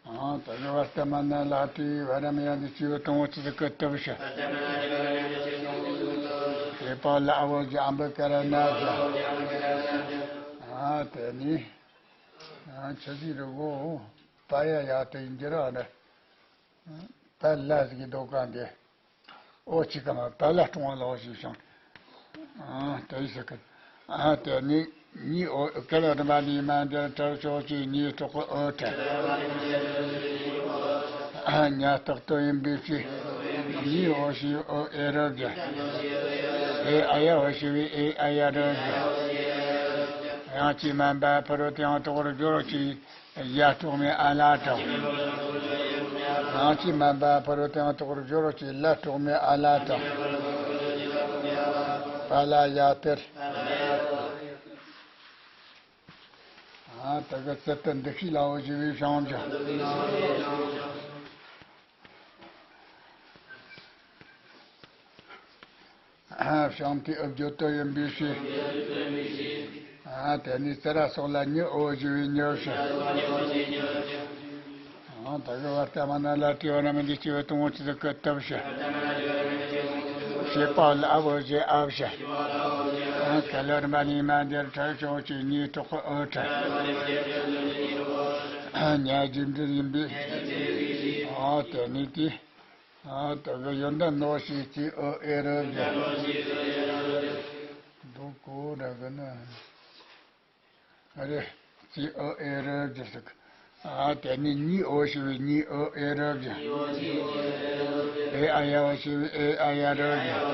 ཨང་། དེ་ནས་བར་ཏ་མ་ན་ལ་ཏི་བ་ར་མ་ཡ་འདི་སྐྱེས་བུ་དང་པོ་ཅི་ཟིག་གི་ཏུ་ཞེས། ཞེས་པ་ལ་འ་བོ་ཞེས་ཨམ་བུ་ཀ་ར་ན་ཞེས། ཨང་། དེ་ནས། ཨང་། ཆི་ཟིག་རེད་གོ། པ་ཡ་ཡ་དེ་འགྱུར་བ་ནི། པ་ལ་ཟིག་གི་ལྡོག་ག་འདི། འོ་ཅི་ག་མ་པ་ལ་སྲུང་བ་ལ་འོ་ཞེས་བྱུང་། ཨ་དེ་ཡི་ཟེར་གི། ཨ་དེ་ནི་ཉི་འོ་ཀ་ལ་རིམ་པ་འདིའི་མ་འདིར་གྲལ་ཕྱོགས་ཀྱི་ཉི་གྲོགས་ཀྱི་འོ་གྲལ། ཨ་ཉ་རྟགས་དོན་ཡིན་པའི་ཕྱིར། ཉི་འོ་ཞེས་འོ་ཨེ་རུ་བརྒྱབ། ཨེ་ཨ་ཡ་འོ་ཞེས་པའི་ཨེ་ཨ་ཡ་རུ་བརྒྱབ། ཡང་ཅིའི་མ་འབའ་ཕ་རོལ་ཏུ་ཡང་དོག་པར་སྦྱོར་ཅིག་ཡ་གྲོགས་མེད་ཨ་ལ་དང་། ཡང་ཅིའི་མ་འབའ་ཕ་རོལ་ཏུ་ཡང་དོག་པར་སྦྱོར་རོ་ཅིག་ལ་གྲོགས་མེད་ཨ་ལ་དང་། པ་ལ་ཡ་དེར། ཨ་དེ་གི་ཙི་ཏུ་འདུ་ཤེས་ལ་འོ་ཞེས་པའི་བྱང་ཆུབ། བྱང་མཐའི་འུ་བརྗོད་དོན་ཡིན་པའི་ཕྱིར། དེ་ནས་ཙི་ར་སོགས་ལ་ཉི་འོ་ཞེས་པའི་ཉི་ཞེས། དེ་གི་བར་ཏ་མ་ན་ལ་ཏི་བ་ར་མ་འདི་སྐྱེས་བུ་དང་པོ་ཅི་ཟིག་གི་ཏུ་ཞེས། ཞེས་པ་ལ་འ་བོ་ཞེས་ཨ་ཞེས། ཀ་ལ་རིམ་པ་འདིའི་མ་འདིར་གྲལ་ཕྱོགས་ཀྱི་ཉི་གྲོགས་ཀྱི་འོ་གྲལ། ཉ་རྗེས་འབྲེལ་ཡིན་པའི། ཨ་དེ་ནས་དེ། ཨ་དེ་གི་ཡོན་ཏན་ནོ་ཞེས་ཅི་འོ་ཨེ་རུ་བརྒྱབ། འདུག་གོ་འདྲ་གི་ན། ཨ་རེ། ཅི་འོ་ཨེ་རུ་བརྒྱབ་ཟེར་གི། ཨ་དེ་ནི་ཉི་འོ་ཞེས་པའི་ཉི་འོ་ཨེ་རུ་བརྒྱབ། ཨེ་ཨ་ཡ་འོ་ཞེས་པའི་ཨེ་ཨ་ཡ་རུ་བརྒྱབ།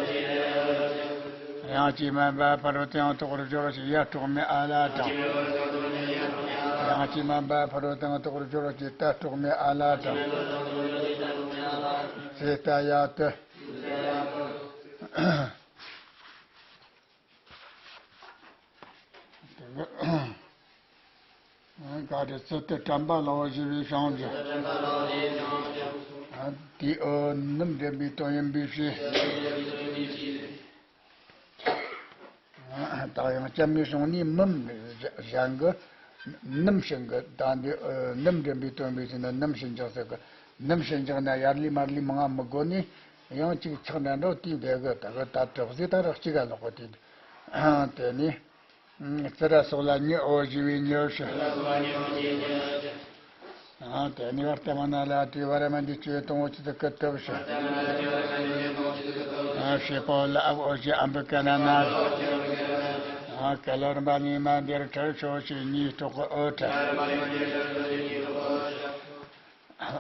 ཡང་ཅིའི་མ་འབའ་ཕ་རོལ་ཏུ་ཡང་དོག་པར་སྦྱོར་ཞིང་ཡ་གྲོགས་མེད་ཨ་ལ་དང་། ཡང་ཅིའི་མ་འབའ་ཕ་རོལ་ཏུ་ཡང་དོག་པར་སྦྱོར་ཞིང་ཏ་གྲོགས་མེད་ཨ་ལ་དང་། ཙི་ཏ་ཡ་ཏི། ག་རེ་ཙི་ཏུ་དྲན་པ་ལ་འོ་ཞེས་པའི་བྱང་ཆུབ། དེའི་འོ་ནུ་མ་འདྲེན་པའི་དོན་ཡིན་པའི་ཕྱིར། ད་ཡང་སྐྱབས་མེད་བྱུང་ནས་མུ་མ་གཞན་གྱི་ནུ་མ་ཞིག་གི་ད་འདི་ནུ་མ་འདྲེན་པའི་དོན་པའི་ཕྱིར་ན་ནུ་མ་ཞིག་འཇོག་ཟེར་གི། ནུ་མ་ཞིག་འཇོག་ན་ཡར་ལས་མར་ལས་མང་ང་མི་དགོས་ནས་ཡང་གཅིག་ཆགས་འདྲ་འགྲོ་དེ་འདྲ་གི་ད་གི་ད་གྲོགས་ཟེར་ད་རག་གཅིག་ག་ལོག་གི་དེ། དེ་ནས། ཙི་ར་སོགས་ལ་ཉི་འོ་ཞེས་པའི་ཉི་ཞེས། ཨ་དེ་ནས་བར་ཏ་མ་ན་ལ་ཏི་བ་ར་མ་འདི་སྐྱེས་བུ་དང་པོ་ཅི་ཟིག་གི་ཏུ་ཞེས། ཨ་ཞེས་པ་ལ་འ་བོ་ཞེས་ཨམ་བུ་ཀ་ན་ན། ཨ་ཀ་ལ་རིམ་པ་འདིའི་མ་འདིར་གྲལ་ཕྱོགས་ཀྱི་ཉི་གྲོགས་ཀྱི་འོ་གྲལ།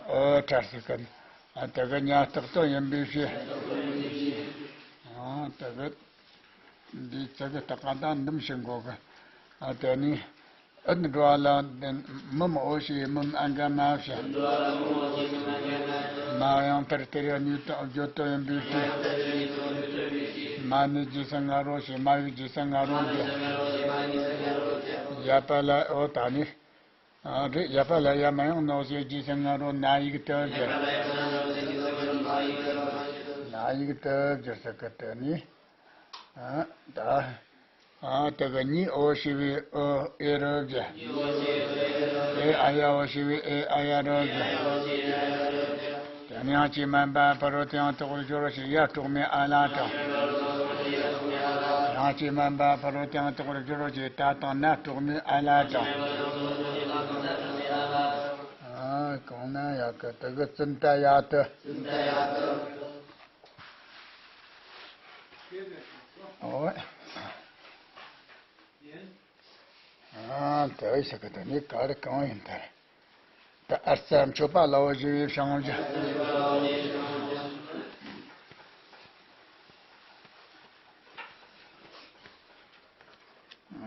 འོ་གྲལ་ཟེར་གི། ཨ་དེ་གི་ཉ་རྟགས་དོན་ཡིན་པའི་ཕྱིར། ཨ་དེ་གི། འདིའི་ཙི་གི་རྟགས་ཀ་དང་ནུ་མ་ཞིག་འགོག་གི། ཨ་དེ་ནས་ཨུ་འགྲོ་བ་ལ་མུ་མ་འོ་ཞེས་མུ་མ་ཨ་ག་མ་ཞེས། མ་ཡང་མཐར་སྟེར་ཡང་ཉིད་དུ་བརྗོད་དོན་ཡིན་པའི་ཕྱིར། མ་ནི་རྗེས་སུ་ང་རོ་ཞེས་མ་ཡི་རྗེས་སུ་ང་རོ་ཞེས། ཡ་པ་ལ་འོ་ད་ནི། ཨ་རེ་ཡ་པ་ལ་ཡ་མ་ཡང་ནོ་ཞེས་རྗེས་སུ་ང་རོ་ན་ཡིག་ཏུ་བརྗོད། ན་ཡིག་ཏུ་བརྗོད་ཟེར་གི་དེ་ནི། ཨ་ད། ཨ་དེ་གི་ཉི་འོ་ཞེས་པའི་འོ་ཨེ་རུ་བརྗོད། ཨེ་ཨ་ཡ་འོ་ཞེས་པའི་ཨེ་ཨ་ཡ་རུ་བརྗོད། དེ་ནས་ཡང་ཅིའི་མ་འབའ་ཕ་རོལ་ཏུ་ཡང་དོག་པར་སྦྱོར་རོ་ཞེས་ཡ་གྲོགས་མེད་ཨ་ལ་དང་། ཡང་ཅིའི་མ་འབའ་ཕ་རོལ་ཏུ་ཡང་དོག་པར་སྦྱོར་རོ་ཞེས་ཏ་དང་ན་གྲོགས་མེད་ཨ་ལ་དང་། ཨ་གང་ན་ཡག་གི་དེ་གི་ཙུན་ཏ་ཡ་ཏི། ཨོ། ཨ་དེ་ཞིག་གི་དེ་ནི་ག་རེ་གང་ཡིན་དེ། ད་ཨར་ཙམ་མཆོད་པ་ལ་འོ་ཞེས་པའི་བྱང་ཆུབ།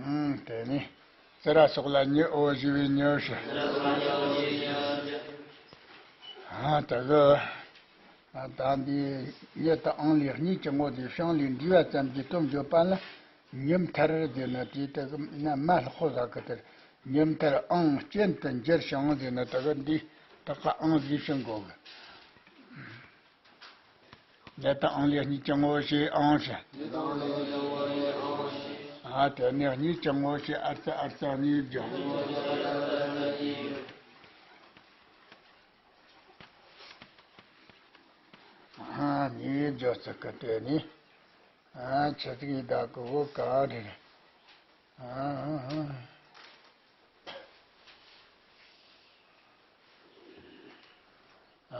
ཨང་དེ་ནི་ཙི་ར་སོགས་ལ་ཉི་འོ་ཞེས་པའི་ཉི་ཞེས། ཨ་དེ་གི། ད་འདི་ཉི་དང་ཨང་ལས་གཉིས་ཀྱི་ངོ་དེ་བྱང་ལས་འདྲིས་པ་ཙམ་གྱིས་སྟོན་བརྗོད་པ་ལ་ཉི་མཐར་ཟེར་ན་དེ་དེ་གི་ན་མ་ལྷག་པོ་ཟ་གི་དེར་ཉི་མཐར་ཨང་ཅན་དུ་འགྱུར་ཞིང་ཟེར་ན་དེ་གི་འདི་དག་ག་ཨང་ཟེར་ཞིང་གོ་གི། ཉི་དང་ཨང་ལས་གཉིས་ཀྱི་ངོ་ཞེས་ཨང་ཞེས། ཨ་དེ་ནས་གཉིས་ཀྱང་ངོ་ཤེས་ཨར་ཙ་ཨར་ཙ་གཉིས་བརྗོད། ཨ་གཉིས་བརྗོད་ཚིག་གི་དེ་ནི། ཨ་ཆི་ཟིག་ཡིན་ད་གི་བོ་ག་རེ་རེད།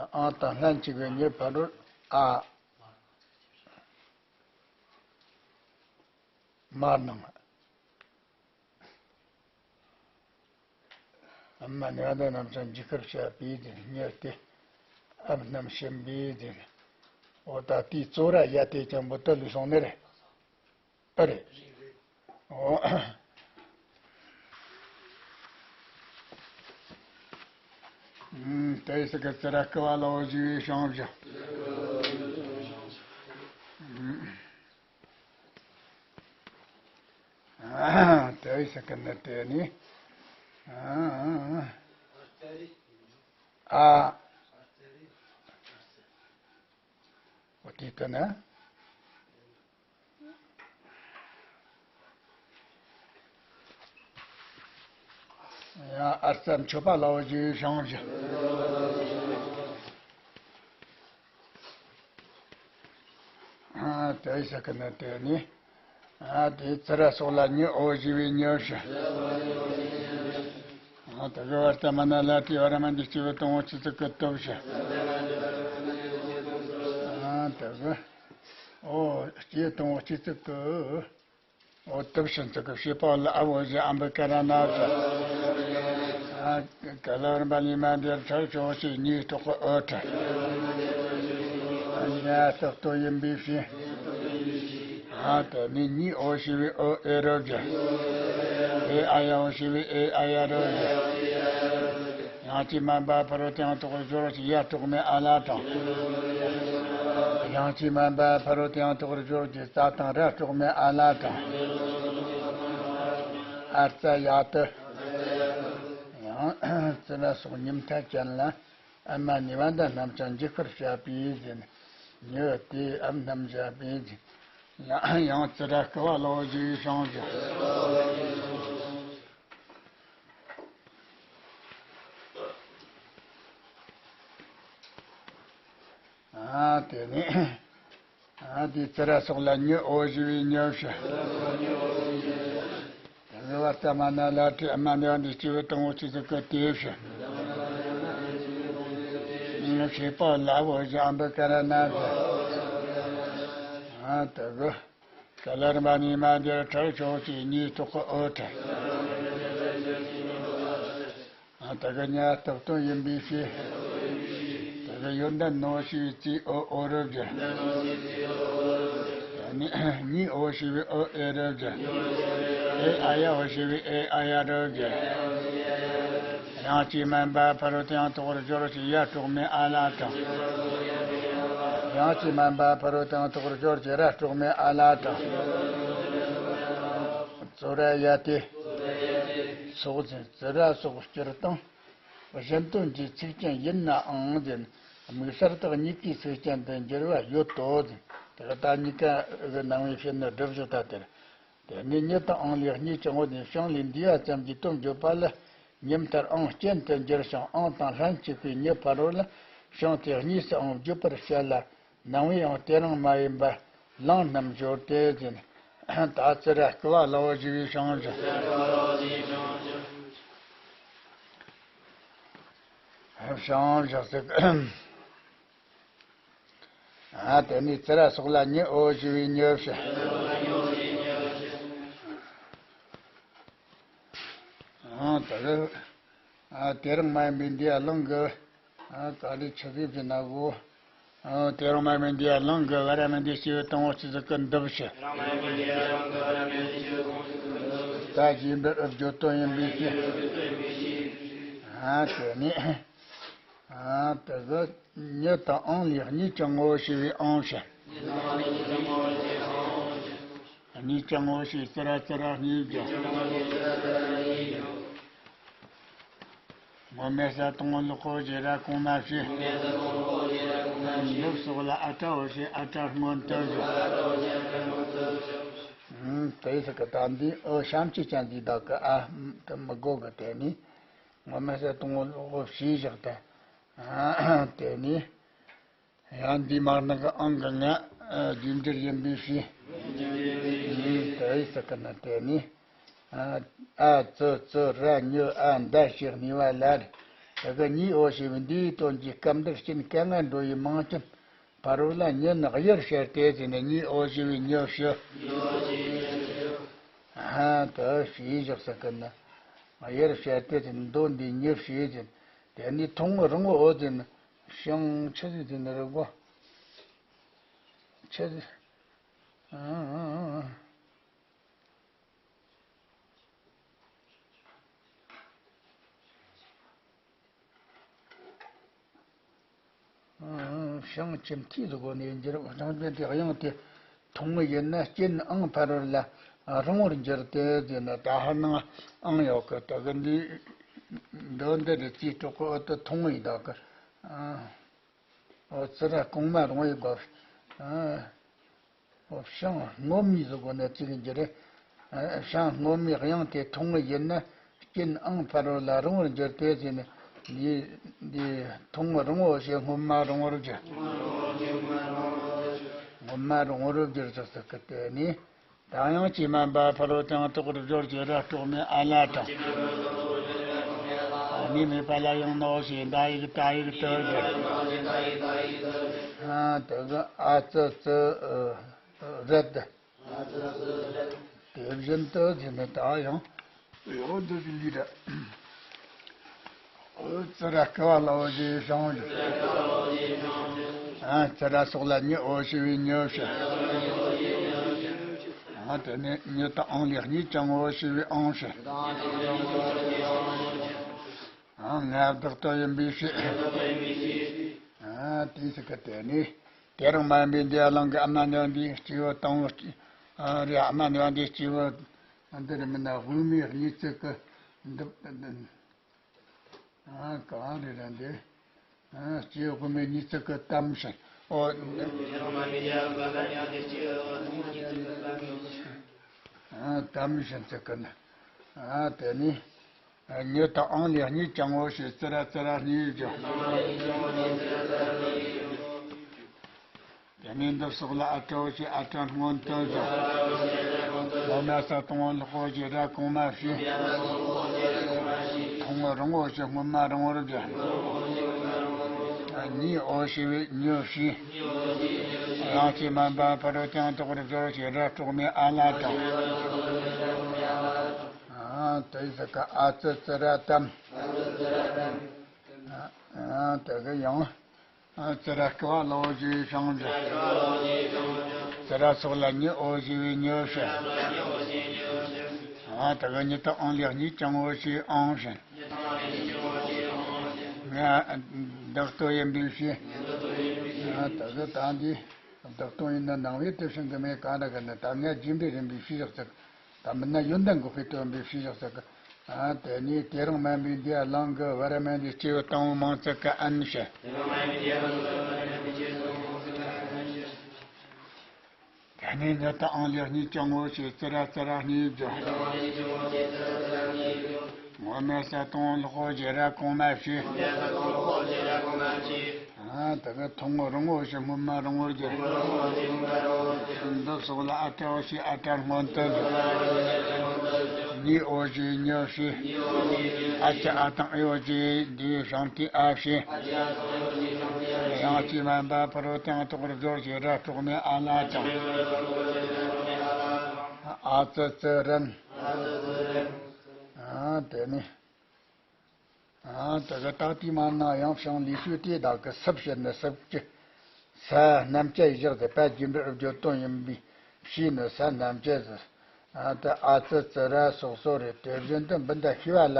ཨ་ཨ་དང་ལྷན་ཅིག་གི་ཉེ་བར་རོ། ཨ་མར་ནང་། ཨ་མ་ནི་ཨ་ད་རྣམས་ཀྱང་འཇིགས་སྐུལ་བྱ་བའི་དེ་ཉེར་ཏེ། ཨ་རྣམས་ཤེས་པའི་དེ། འོ་ད་དེའི་གཙོ་ར་ཡ་དེ་ཀྱང་བུ་དུ་ལུས་སོང་ནི་རེད། ཨ་རེད། འོ། ཨུམ། དེ་ཡི་སི་ཀ་ཙི་ར་ཀ་བ་ལ་འོ་ཞི་བའི་ཤང་བཞག། ཨུམ། དེ་ཡི་སི་ཀ་ནི་དེ་ནི། ཨ། འོ་དེ་ལྟ་ན། ཡང་ཨར་ཙ་མཆོད་པ་ལ་འོ་ཞི་བའི་ཤང་བཞག། ཨ་དེ་ཡི་སི་ཀ་ནི་དེ་ནི། ཨ་དེ་ཙི་ར་སོགས་ལ་ཉི་འོ་ཞི་བའི་ཉི་བཞག། ཨ་དེ་གི་བར་ཙ་མ་ན་ལ་ཏི་བ་ར་མ་འདི་སྐྱེ་བོ་དང་འོ་ཅི་ཙི་ཀི་ཏོ་བཞག། ཨ་དེ་གི་འོ་སྐྱེ་དང་འོ་ཅི་ཙི་ཀི། འོ་དུ་བཞིན་ཚིག་གི་བྱེད་པ་ལ་ཨ་བོ་ཞེས་ཨམ་བི་ཀ་ར་ན་ཟེར། ཨ་ག་ལ་རིམ་པ་ལས་མ་འདིར་ཁྲག་ཆོག་ཞེས་ཉིས་ཐོག་གི་འོ་ཁྲ། ཨ་ཉ་རྟགས་ཏོ་ཡིན་པའི་ཕྱིར། ཨ་དེ་ནི་ཉི་འོ་ཞི་བའི་འོ་ཨེ་རོ་བརྗོད། ཨེ་ཨ་ཡ་འོ་ཞི་བའི་ཨེ་ཨ་ཡ་རོ་བརྗོད། ཡང་ཅིན་མན་པ་ཕ་རོལ་ཏེ་ཡང་དག་པར་སྦྱོར་ཞེས་ཡ་དྲུག་མའི་ཨ་ལ་དང་། ཡང་ཅིན་མན་པ་ཕ་རོལ་ཏེ་ཡང་དག་པར་སྦྱོར་ཞེས་ཙ་དང་ར་དྲུག་མའི་ཨ་ལ་དང་། ཨར་ཙ་ཡ་དུ། ཡང་ཙི་ར་སོགས་ཉི་མཐའ་ཅན་ལ། ཨ་མ་ནི་བ་འདི་རྣམས་ཀྱང་འཇིགས་སྐུལ་བྱ་བའི་ཟེར་ནས། ཉི་དེ་ཨ་རྣམས་བྱ་བའི་ཟེར། ཡང་ཡང་ཙི་ར་ཀ་བ་ལ་འོ་ཞི་བའི་ཤང་བཞག། ཨ་དེ་ནི། ཨ་དེ་ཙི་ར་སོགས་ལ་ཉི་འོ་ཞི་བའི་ཉི་བཞག། དེ་གི་བར་ཙ་མ་ན་ལ་ཏི་ཨ་མ་ནི་བ་འདི་སྐྱེ་བོ་དང་འོ་ཅི་ཙི་ཀི་ཏོ་བཞག། བྱེད་པ་ལ་འོ་ཞེས་ཨམ་བི་ཀ་ར་ན་ཟེར། ཨ་དེ་གི། ག་ལ་རིམ་པ་ནི་མ་འདིར་ཁྲག་ཆོག་ཅེས་ཉིས་ཐོག་གི་འོ་ཁྲ། ཨ་དེ་གི་ཉ་རྟགས་ཏོ་ཡིན་པའི་ཕྱིར། དེ་གི་ཡོན་ཏན་ནོ་ཞི་བའི་ཙི་འོ་འོ་རུ་བརྗོད། ཉི་འོ་ཞི་བའི་འོ་ཨེ་རུ་བརྗོད། ཨེ་ཨ་ཡ་འོ་ཞི་བའི་ཨེ་ཨ་ཡ་རུ་བརྗོད། ཡང་ཅིན་མན་པ་ཕ་རོལ་ཏེ་ཡང་དག་པར་སྦྱོར་ཞེས་ཡ་དྲུག་མའི་ཨ་ལ་དང་། ཡང་ཅིན་མན་པ་ཕ་རོལ་ཏེ་ཡང་དག་པར་སྦྱོར་ཞེས་ར་དྲུག་མའི་ཨ་ལ་དང་། ཙོ་ར་ཡ་དེ། སོགས་ཟེར་ཙི་ར་སོགས་སྤྱིར་བཏང་གཞན་དོན་གྱི་ཚིག་ཅན་ཡིན་ནའང་ཟེར། དམིགས་བསལ་དག་གཉིས་ཀའི་ཚིག་ཅན་དུ་འགྱུར་བ་ཡོད་དོ་ཟེར། དེ་ད་གཉིས་ཀ་གི་ནང་བའི་ཕྱིར་ནི་སྒྲུབ་བཞག་ད་དེར། དེ་ནི་ཉི་དང་ཨང་ལས་གཉིས་ཀྱང་འོ་ནས་ཞང་ལས་འདས་པ་ཙམ་གྱི་དོན་བརྗོད་པ་ལ། ཉི་མཐར་ཨང་རྐྱེན་དུ་འགྱུར་ཞིང་ཨང་དང་ལྷན་ཅིག་པའི་ཉི་ཕ་རོལ་ལ་ཞང་དེ་གཉིས་སུའང་བརྗོད་པར་བྱ་ལ། ནང་བའི་ཨང་དེ་རང་མ་ཡིན་པ་ལང་རྣམས་སྦྱོར་ཏེ་ཟེར། ད་ཙི་ར་ཀ་བ་ལ་འོ་ཞི་བའི་ཤང་བཞག། ཤང་བཞག་ཟེར། ཨ་དེ་ནས་ཙི་ར་སོགས་ལ་ཉི་འོ་ཞི་བའི་ཉི་བཞག། ཨ་དེ་གི། ཨ་དེ་རང་མ་ཡིན་པའི་འདི་ཡ་ལང་གི། ཨ་ག་རེ་ཆི་ཟིག་ཟེར་ན་གོ། ཨ་དེ་རང་མ་ཡིན་པའི་འདི་ཡ་ལང་གི་བ་ར་མ་འདི་སྐྱེ་བོ་དང་འོ་ཅི་ཟིག་གི་འདི་བཞག། ད་ཞེས་པའི་ཨུ་བརྗོད་དོན་ཡིན་པའི་ཕྱིར། ཨ་དེ་ནས། ཨ་དེ་གི། ཉི་དང་ཨང་ལས་གཉིས་ཀྱང་ངོ་བོ་ཤེས་པའི་ཨང་ཞེས། གཉིས་ཀྱང་ངོ་བོ་ཤེས་ཙི་ར་ཙི་ར་གཉིས་ཀྱང་། ངོ་མེད་ས་དང་ལོག་གོ་ཞེས་ར་གོང་མ་བྱས། འདི་སོགས་ལ་ཨ་ཏྲ་འོ་ཞེས་ཨ་ཏྲ་སྔོན་དུ་བཞག། ཨུམ། དེ་ཟེར་གི་ད་འདི་ཨོ་ཤམ་གྱི་ཅན་འདི་དག་གི་ཨ་དེ་མི་དགོས་གི། དེ་ནི་ངོ་མ་ཟེར་དང་པོ་ལོག་ཤེས་བཞག་སྟེ། དེ་ནི་ཡང་འདི་མར་ནག་གི་ཨང་གི་ང་རྒྱུ་འབྲས་ཡིན་པའི་ཕྱིར། ཨུམ། དེ་ཟེར་གི་ན་དེ་ནི་ཨ་ཙི་ཙི་ར་ཉི་ཨ་མདའ་ཞེས་གནས་པ་ལ། དེ་གི་ཉི་ཨོ་ཞེས་པའི་འདིའི་དོན་གྱི་སྐབས་འདིར་རྐྱེན་དཀའ་ངལ་འགྲོ་བའི་མིང་ཅན། ཕ་རོལ་ལ་ཉི་ནི་དབྱར་བྱས་ཏེ་ཟེར་ནས་ཉི་ཨོ་ཞེས་པའི་ཉི་ཕྱི། ཨ་ད་ཕྱི་བཞག་ས་ཀི་ན། དབྱར་བྱས་ཏེ་ཟེར་ནས་མདོ་འདི་ཉི་ཕྱི་ཟེར། དེ་ནི་ཐུང་ངུ་རིང་པོ་ཟེར་ནས་ཤིང་ཆུ་ཟེར་ཟེར་ནས་རི་མགོ་ཆུ་ཟེར། ཨ་ཨ་ཨ། ཤིང་གི་མཐིལ་དུ་བགོས་ནས་འགྱུར་བ། གྲངས་ཅན་དེ་དབྱངས་དེ་ཐུང་ངུ་ཡིན་ན་རྐྱེན་ཨང་ཕ་རོལ་ལ་རིང་བོར་འགྱུར་ཏེ་ཟེར་ན། ད་ཧར་ནང་ཨང་ཡོད་གི། ད་གི་འདི་འདི་འདི་རེ་ཅིག་གྲོགས་གི་འོ་དེ་ཐུང་ངུ་ཡིན་ད་གི། འོ་ཙི་ར་གོང་མ་རིང་བོའི་སྒོ། འོ་ཤིང་སྔོན་མའི་གཟུགས་སྒོ་ནས་བརྩི་གི་འགྱུར་རེད། ཤིང་སྔོན་མའི་དབྱངས་དེ་ཐུང་ངུ་ཡིན་ན་རྐྱེན་ཨང་ཕ་རོལ་ལ་རིང་བོར་འགྱུར་ཏེ་ཟེར་ནས། འདི་འདི་ཐུང་ངུ་རིང་བོ་ཞེས་སྔོན་མ་རིང་བོར་འགྱུར། སྔོན་མ་རིང་བོར་འགྱུར་ཟེར་གི། དེ་ནི་ད་དབྱངས་ཀྱིས་དམན་པ་ཕ་རོལ་དུ་ཡང་དག་པར་སྦྱོར་གྱི་ར་དཀྲོགས་མའི་ཨ་ལ་དང་། གནས་མེད་པ་ལ་ཡང་ནོ་ཞེས་འདའ་ཡིག་ཏ་ཡིག་ཏུ་བསྒྱུར། ཨ་དེ་གི་ཨ་ཙི་ཙི་རེད། དེ་བཞིན་དུ་ཟེར་ནས་ད་ཡང་ཡོད་འདི་ལི་ར། འོ་ཙི་ར་ཀ་བ་ལ་འོ་ཞེས་བྱུང་། ཨ་ཙི་ར་སོགས་ལ་ཉི་ཨོ་ཞེས་པའི་ཉི་ཕྱི། ཨ་དེ་ནས་ཉི་དང་ཨང་ལས་གཉིས་ཀྱང་འོ་ཞེས་པའི་ཨང་ཕྱི། ཨ་ང་བདག་ཏུ་ཡིན་པའི་ཕྱིར། ཨ་དེ་ཟེར་གི། དེ་ནི་དེ་རིང་མ་ཡིན་པའི་འདི་གླིང་གི་ཨ་མ་ཉོན་འདི་སྐྱེས་བུ་དང་པོ། ཨ་རེ་ཨ་མ་ཉོན་འདི་སྐྱེས་བུ། འདི་རེ་མིན་ན་དབུ་མའི་གཉིས་ཚིག་གི་འདི། ཨ་གང་རེ་རེད་འདི། ཨ་སྐྱེས་བུ་དབུ་མའི་གཉིས་ཚིག་གི་གཏམ་བྱས། ཨོ། ཨ་གཏམ་བྱས་ཚིག་གི་ན། ཨ་དེ་ནི་ཉི་དང་ཨང་ལས་གཉིས་ཀྱང་འོ་ཞེས་ཙི་ར་ཙི་ར་གཉིས་བསྒྱུར། དེ་ནས་འདི་སོགས་ལ་ཨ་ཏྲ་འོ་ཞེས་ཨ་ཏྲ་སྔོན་དུ་བཞག། ངོ་མ་ས་དང་པོ་ལོག་འོ་ཞེས་ར་གོང་མ་ཕྱི། ཐུང་ངུ་རིང་བོ་ཞེས་སྔོན་མ་རིང་བོར་བསྒྱུར། ཉི་ཨོ་ཞེས་པའི་ཉི་ཕྱི། དབྱངས་ཀྱིས་དམན་པ་ཕ་རོལ་དུ་ཡང་དག་པར་སྦྱོར་ཞེས་ར་དཀྲོགས་མའི་ཨ་ལ་དང་། ཨ་དེ་ཟེར་གི། ཨ་ཙི་ཙི་ར་དམ། ཨ་དེ་གི་ཡང་། ཨ་ཙི་ར་ཀ་བ་ལ་འོ་ཞེས་བྱུང་། ཙི་ར་སོགས་ལ་ཉི་ཨོ་ཞེས་པའི་ཉི་ཕྱི། ཨ་དེ་གི་ཉི་དང་ཨང་ལས་གཉིས་ཀྱང་འོ་ཞེས་ཨང་ཕྱི། ང་བདག་ཏུ་ཡིན་པའི་ཕྱིར། ཨ་དེ་གི་ད་འདི་བདག་ཏུ་ཡིན་ན་སྣང་བའི་དེ་བཞིན་གྱི་མེད་གང་ར་གི་ན། ད་ང་རྒྱུ་འབྲས་ཡིན་པའི་ཕྱིར་ཟེར། ད་མིན་ན་ཡོན་ཏན་དགོས་པའི་དོན་པའི་ཕྱིར་ཟེར་གི། ཨ་དེ་ནས་དེ་རིང་མ་ཡིན་པའི་འདི་གླིང་གི་བར་མ་འདི་སྐྱེས་བུ་དང་པོ་མིང་ཚིག་གི་ཨན་བྱས། དེ་ནས་ཉི་དང་ཨང་ལས་གཉིས་ཀྱང་འོ་ཞེས་ཙི་ར་ཙི་ར་གཉིས་བསྒྱུར། ངོ་མ་ས་དང་པོ་ལོག་འོ་ཞེས་ར་གོང་མ་ཕྱི། ཨ་དེ་གི་ཐུང་ངུ་རིང་བོ་ཞེས་སྔོན་མ་རིང་བོར་བསྒྱུར། འདི་སོགས་ལ་ཨ་ཏྲ་འོ་ཞེས་ཨ་ཏྲ་སྔོན་དུ་བསྒྱུར། ཉི་ཨོ་ཞེས་ཉི་ཕྱི། ཨ་ཅི་ཨ་དང་ཨེ་ཨོ་ཞེས་འདུས་ཤིང་ཏི་ཨ་ཕྱི། དབྱངས་ཀྱིས་དམན་པ་ཕ་རོལ་དུ་ཡང་དག་པར་སྦྱོར་ཞེས་ར་དཀྲོགས་མའི་ཨ་ལ་དང་། ཨ་ཙི་ཙི་རན། ཨ་དེ་ནི། ཨ་དེ་གི་ད་ལྟའི་མ་ན་ཡང་ཞིང་ལས་ཤུལ་དེ་དག་གི་སུབ་བྱས་ནས་སུབ་ཀྱི། ས་རྣམ་བཅད་བཞག་སྟེ་པ་རྒྱུ་འབྲས་བརྗོད་དོན་ཡིན་པའི་ཕྱིར་ནི་ས་རྣམ་བཅད་ཟེར། ཨ་དེ་ཨ་ཙི་ཙི་ར་སོགས་སོ་རེད། དེ་བཞིན་དུ་འབུ་མདའ་ཤི་བ་ལ།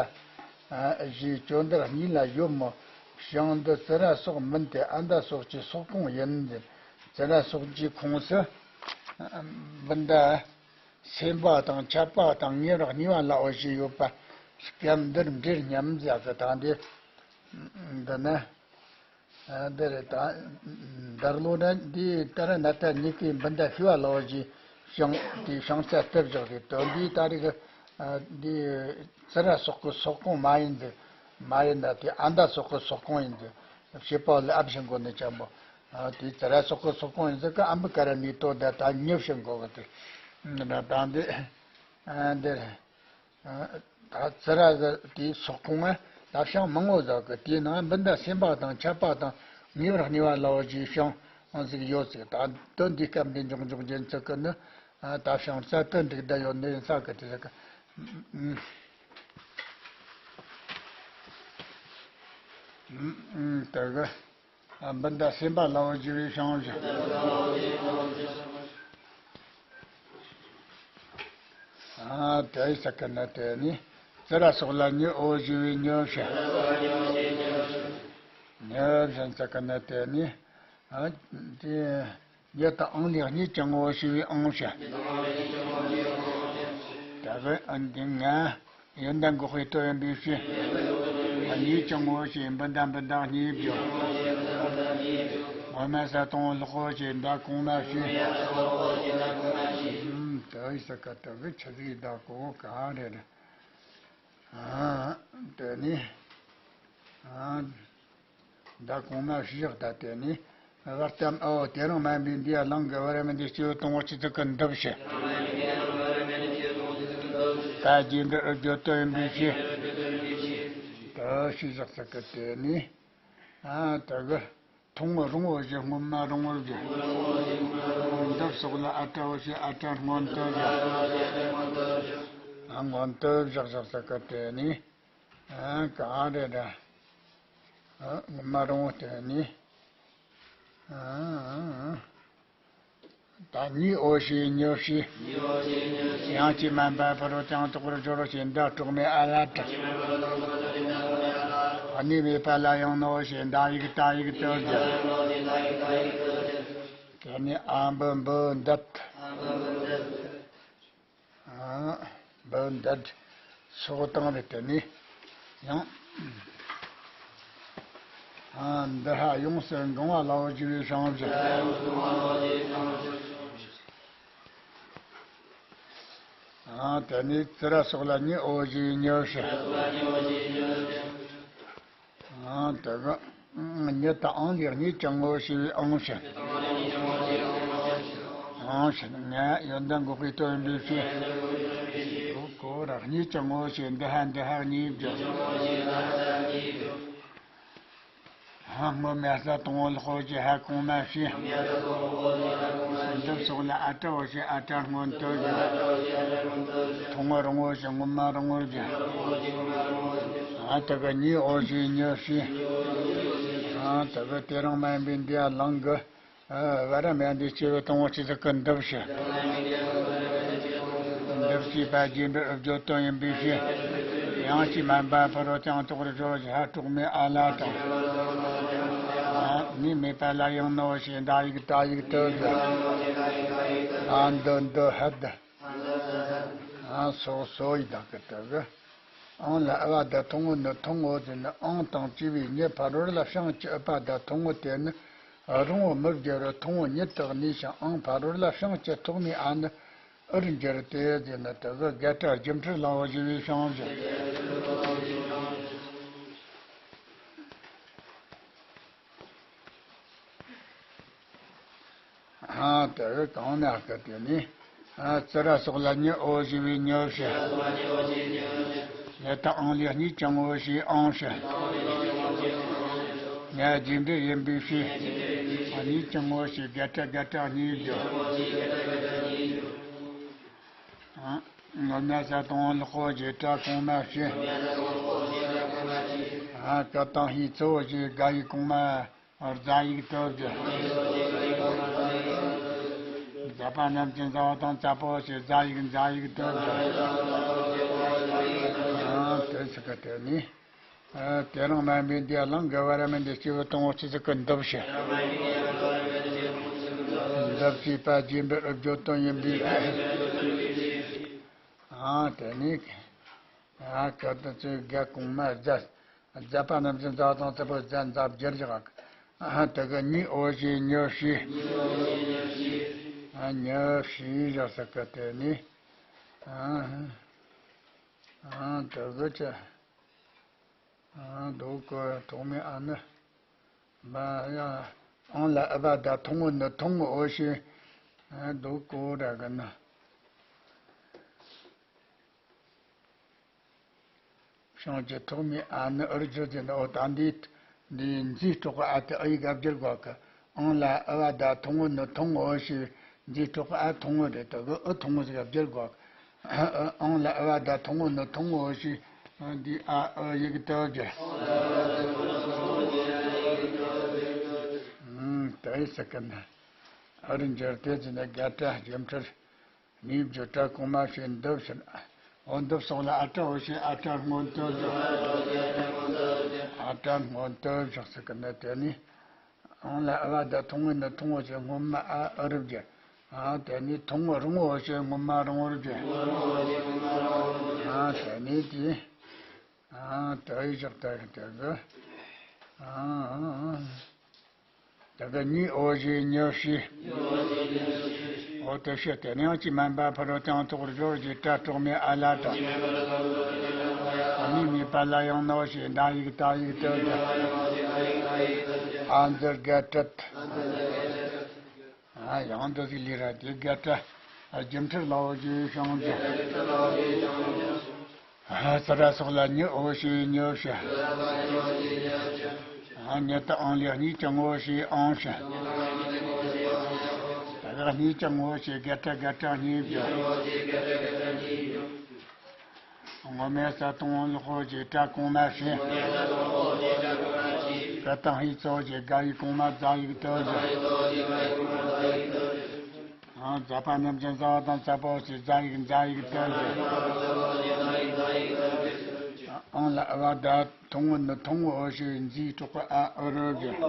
ཨ་ཞེས་ཅོ་འདི་གཉིས་ལ་ཡོད་མོད། ཞིང་འདི་ཙི་ར་སོགས་མིན་ཏེ་ཨ་མདའ་སོགས་ཀྱི་སོག་ཁོངས་ཡིན། ཙི་ར་སོགས་ཀྱི་ཁོངས་སུ་འབུ་མདའ། སེམས་པ་དང་ཆད་པ་དང་ཉེ་རག་གཉིས་པ་ལ་འོ་ཞེས་ཡོད་པ་སྐབས་འདིར་འབྲེལ་སྙམ་ཟེར་གི། ད་འདི་འདི་ན་འདི་རེད། ད་འདར་ལོ་ན་འདི་ལྟར་ན་ད་ཉི་གི་འབུ་མདའ་ཤི་བ་ལ་འོ་ཞེས་ ཤིང་དེའི་ཤིང་རྩ་གཏུབ་བཞག་སྟེ་སྟོན་པས་ད་རེས་ཀྱི་འདི་ཙི་ར་སོག་གི་སོག་གོང་མ་ཡིན་ཟིག་མ་ཡིན་ད་དེ་ཨ་མདའ་སོག་གི་སོག་གོང་ཡིན་ཟིག་བྱེད་པ་ལ་ཨ་བྱིན་གོ་ནི་ཅན་པོ། དེ་ཙི་ར་སོག་གི་སོག་གོང་ཡིན་ཟིག་གི་ཨ་འབུ་ཀ་ར་ནི་དོ་ད་ད་ཉི་བྱིན་གོ་གི་དེ་ད་འདི་འདི། ད་ཙི་ར་ཟེར་དེའི་སོག་ཁོངས་ལ་ཤིང་མང་བོ་ཟིག་གི་དེའི་ནང་འབུ་མདའ་སེམས་དཔའ་དང་ཆད་པ་དང་ངེས་པར་སྨྱོ་བ་ལ་འོ་ཞེས་ཤིང་ཟིག་ཡོད་ཟིག་ད་དོན་འདི་སྐབས་འདི་འཇོག་འཇོག་རྒྱུ་ཚིག་གི་ནི་ད་ཤིང་རྩ་དོན་འགྲིག་བསྡད་ཡོད་ནི་ཡིན་ས་གི་དེ་ཟིག་གི་དེ་གི་འབུ་མདའ་སེམས་དཔའ་ལ་འོ་ཞེས་པའི་ཤིང་ཞིག་ཨ་དེ་ཡི་ས་ཀི་ན་དེ་ནི་ཙི་ར་སོགས་ལ་ཉི་འོ་ཞེས་པའི་ཉི་བྱ། ཉི་བྱ་ས་ཀི་ན་དེ་ནི་ཨ་དེ་ཉི་དང་ཨང་ལས་གཉིས་ཀྱང་འོ་ཞེས་པའི་ཨང་བྱ། ད་གི་ཨ་འདི་ང་ཡོན་ཏན་འགོག་པའི་སྟོབས་ཡིན་པའི་ཕྱིར། གཉིས་ཀྱང་ངོ་ཤེས་འབུ་མདའ་འབུ་མདའ་གཉིས་བརྗོད། ངོ་མ་ས་དང་ལོག་པོ་ཞེས་མདའ་གོང་མ་བྱས། ཨུམ་ད་ཡི་ས་ཀ་ད་གི་ཆ་ཟིག་མདའ་གོ་ག་རེ་རེ། ཨ་དེ་ནི་ཨ། མདའ་གོང་མ་བཞག་ད་དེ་ནི། བར་ཙམ་ཨོ་དེ་རིང་སྨན་པའི་འདིའི་གླིང་གི་བར་མི་འདི་སྐྱེ་བོ་དང་པོ་ཆི་ཚིག་གི་འདུབ་ཞེས། ད་རྗེས་འདི་ཨུ་བརྗོད་དོན་ཡིན་པའི་ཕྱིར། ད་ཞེས་བཞག་ཚིག་གི་དེ་ནི། ཨ་ད་གི་ཐུང་ངུ་རིང་བོ་ཞེས་སྔོན་མ་རིང་བོར་བརྗོད། འདུབ་སོགས་ལ་ཨ་ཏྲ་འོ་ཞེས་ཨ་ཏྲ་སྔོན་དུ་བཞག་ཨ་སྔོན་དུ་བཞག་བཞག་ཚིག་གི་དེ་ནི། ཨ་ག་རེ་རེད། ཨ་མ་རུང་དེ་ནི། ཨ་ད་ཉི་འོ་ཞེས་ཉི་ཞེས། ཡང་ཅི་མན་པ་ཕ་རོལ་ཏུ་ཡང་དག་པར་སྦྱོར་རོ་ཞེས་མདའ་གྲོགས་མེད་ཨ་ལ་དྲ། གནས་མེད་པ་ལ་ཡང་ནོ་ཞེས་མདའ་ཡིག་ཏ་ཡིག་ཏུ་བརྗོད། དེ་ནི་ཨ་འབུ་འབུ་འདུད། འབུ་འདུད་སོགས་དང་རེད་དེ་ནི་ཡང་། འདི་ཧ་ཡོངས་སུ་འགང་བ་ལ་འོ་ཞེས་པའི་ཤིང་བཞག་དེ་ནི་ཙི་ར་སོགས་ལ་ཉི་འོ་ཞེས་པའི་ཉི་བྱ། ཨང་དེ་གི་ཉི་དང་ཨང་ལས་གཉིས་ཀྱང་ངོ་ཤེས་པའི་ཨང་ཞེས། ཨང་ཞེས་ནི་ཡོན་ཏན་འགོག་པའི་སྟོབས་ཡིན་པའི་ཕྱིར། གོ་ར་གཉིས་ཀྱང་ངོ་ཤེས་འདི་ཧ་འདི་ཧ་གཉིས་བརྗོད། ཧ་སྔོན་མ་ས་དང་པོ་ལོག་པོ་ཞེས་ཧ་གོང་མ་བྱས། འདུབ་སོགས་ལ་ཨ་ཏྲ་འོ་ཞེས་ཨ་ཏྲ་སྔོན་དུ་བཞག་ཐུང་ངུ་རིང་བོ་ཞེས་སྔོན་མ་རིང་བོར་བཞག་ཨ་ད་གི་ཉི་འོ་ཞེས་ཉི་བྱ། ཨ་ད་གི་དེ་རིང་སྨན་པའི་འདིའི་གླིང་གི་ཨ་བར་མི་འདི་སྐྱེ་བོ་དང་པོ་ཆི་ཚིག་གི་འདུབ་ཞེས། འདུབ་ཅེས་པ་རྗེས་འབྲི་ཨུ་བརྗོད་དོན་ཡིན་པའི་ཕྱིར། ཡང་ཅི་མན་པ་ཕ་རོལ་ཏུ་ཡང་དག་པར་སྦྱོར་རོ་ཞེས་ཧ་གྲོགས་མེད་ཨ་ལ་དྲ། ཨ་གནས་མེད་པ་ལ་ཡང་ནོ་ཞེས་མདའ་ཡིག་ཏ་ཡིག་ཏུ་བརྗོད། ཨ་འདི་འདི་ཧ་འདི། ཨ་སོ་སོ་ཡི་དག་གི་དག་གི། ཨང་ལ་ཨ་བ་ད་ཐུང་ངུ་ནི་ཐུང་ངུ་ཟེར་ནི་ཨང་དང་བཅས་པའི་ཉི་ཕ་རོལ་ལ་ཤིང་གི་ཨུ་པ་ད་ཐུང་ངུ་དེ་ནི་རིང་བོ་མི་བརྗོད་རུང་ཐུང་ངུ་ཉིད་དུ་གནས་ཤིང་ཨང་ཕ་རོལ་ལ་ཤིང་གི་ཐོག་མའི་ཨ་ནི་ཨུར་འགྱུར་ཏེ་ཟེར་ནི་དག་གི་རྒྱ་གྲ་སྒྱུ་འཕྲུལ་ལ་འོ་ཞེས་པའི་ཤིང་བཞག་ཨ་དེ་གི་གང་ན་གི་དེ་ནི། ཨ་ཙི་ར་སོགས་ལ་ཉི་འོ་ཞེས་པའི་ཉི་བྱ། ཉི་དང་ཨང་ལས་གཉིས་ཀྱང་ངོ་ཤེས་ཨང་བྱ། ཉ་རྗེས་འབྲི་ཡིན་པའི་ཕྱིར། གཉིས་ཀྱང་ངོ་ཤེས་རྒྱ་གྲ་རྒྱ་གྲ་གཉིས་བརྗོད། ཨ་སྔོན་མ་ས་དང་པོ་ལོག་པོ་ཞེས་ཏྲ་གོང་མ་བྱས། ཨ་ཀ་དང་ཧི་གཙོ་བོ་ཞེས་ག་ཡིག་གོང་མ། རྫ་ཡིག་ཏུ་བརྗོད། རྫ་པ་རྣམས་ཀྱི་རྫ་བ་དང་རྫ་པོ་ཞེས་རྫ་ཡིག་རྫ་ཡིག་ཏུ་བརྗོད། ཨ་དེ་ཚིག་གི་དེ་ནི། ཨ་དེ་རིང་སྨན་པའི་འདིའི་གླིང་གི་བར་མི་འདི་སྐྱེ་བོ་དང་པོ་ཆི་ཚིག་གི་འདུབ་ཞེས། འདུབ་ཅེས་པ་རྗེས་འབྲི་ཨུ་བརྗོད་དོན་ཡིན་པའི་ཕྱིར། ཨ་དེ་ནི། ཨ་ཀ་ཏི་ཚོས་རྒྱ་གོང་མ་རྫ། རྫ་པ་རྣམས་ཀྱི་རྫ་དང་རྫ་པོ་རྫ་འཛབ་བསྒྱུར་བཞག་ཨ་དེ་གི་ཉི་འོ་ཞེས་ཉི་བྱ། ཨ་ཉི་ཤུ་བཞག་ས་གི་དེ་ནི། ཨ་ཨ་དེ་གི་ཅི། ཨ་འདུག་གི་ཐོག་མའི་ཨ་ནི། མ་ཡ། ཨང་ལ་ཨ་བ་ད་ཐུང་ངུ་ནི་ཐུང་ངུ་འོ་ཤི། ཨ་འདུག་གོ་ར་གི་ན། བྱང་གི་ཐོག་མའི་ཨ་ནི་ཨུར་ཇོ་དེ་ནི་འོ་ད་འདི། འདི་འཛིན་སྤྲོག་གི་ཨ་དེ་ཨི་ག་བསྒྱུར་དགོས་གི། ཨང་ལ་ཨ་བ་ད་ཐུང་ངུ་ནི་ཐུང་ངུ་འོ་ཤི། འཛིན་སྤྲོག་གི་ཨ་ཐུང་ངུ་རེད་དོ་གི་ཨི་ཐུང་ངུ་ཟིག་ག་བསྒྱུར་དགོས་གི། ཨང་ལ་ཨ་བ་ད་ཐུང་ངུ་ནི་ཐུང་ངུ་འོ་ཤི། འདི་ཨ་ཨི་ཡི་གི་དོ་གི། ཨུམ་དེ་ཡི་སི་ཀི་ན། ཨུར་འགྱུར་དེ་ཟིན་ན་དགའ་སྤྲ་རྒྱུ་འཕྲུལ། ནུས་རྒྱུ་སྤྲ་གོང་མ་ཞེས་འདུབ་ཕྱིར། འོ་འདུབ་སོགས་ལ་ཨ་སྤྲ་འོ་ཞེས་ཨ་སྤྲ་སྔོན་དུ་བཞག་ཨ་སྤྲ་སྔོན་དུ་བཞག་ཟེར་གི་ནི་དེ་ནི། ཨང་ལ་ཨ་བ་ད་ཐུང་ངུ་ནི་ཐུང་ངུ་ཞེས་སྔོན་མ་ཨ་ཨུ་རུ་བརྒྱུ། ཨ་དེ་ནི་ཐུང་ངུ་རིང་བོ་ཞེས་སྔོན་མ་རིང་བོར་བརྒྱུ། ཨ་དེ་ནི་དེ། ཨ་དེ་ཡི་བཞག་ད་གི་དེ་གི། ཨ་ཨ་ཨ། ད་ག་ཉི་འོ་ཞེས་ཉི་ཤུ། འོ་དེ་ཤི་དེ་ནི་ཡང་ཅི་མན་པ་ཕ་རོལ་དང་ཐོག་རུ་སྦྱོར་གྱི་སྤྲ་གྲོགས་མེད་ཨ་ལ་དང་། ཨ་ནི་མེད་པ་ལ་ཡང་ནོ་ཞེས་འདའ་ཡིག་ད་ཡིག་ཏུ་འདྲ། ཨ་འཛི་དགའ་སྤྲད། ཨ་ཡང་འདི་ཟིག་ལས་ར་དེ་དགའ་སྤྲ། རྒྱུ་མཐར་ལའོ་ཞེས་བྱུང་ཟེར། ཨ་ཙི་ར་སོགས་ལ་ཉི་འོ་ཞེས་ཉི་ཤུ། ཨ་ཉི་ཏི་ཨང་ལས་གཉིས་ཀྱང་ངོ་ཞེས་ཨང་ཞེས། ད་ག་གཉིས་ཀྱང་ངོ་ཞེས་དགའ་སྤྲ་དགའ་སྤྲ་གཉིས་བརྗོད། སྔོན་མའི་ས་དང་ལོག་ཅེས་སྤྲ་གོང་མ་ཞེས། ཀ་དང་ཧི་ཙོ་ཅེས་དགའ་ཡིག་གོང་མ་རྫ་ཡིག་ཏུ་བརྗོད། ཨང་ཛ་པ་རྣམས་ཀྱང་ཟ་བ་དང་ཙ་པོ་ཞེས་རྫ་ཡིག་རྫ་ཡིག་ཏུ་བརྗོད། ཨང་ལ་ཨ་བ་ད་ཐུང་ངུ་ནི་ཐུང་ངུ་འོ་ཞེས་འཛིན་སྤྲོག་གི་ཨ་ཨུ་རུ་བརྗོད།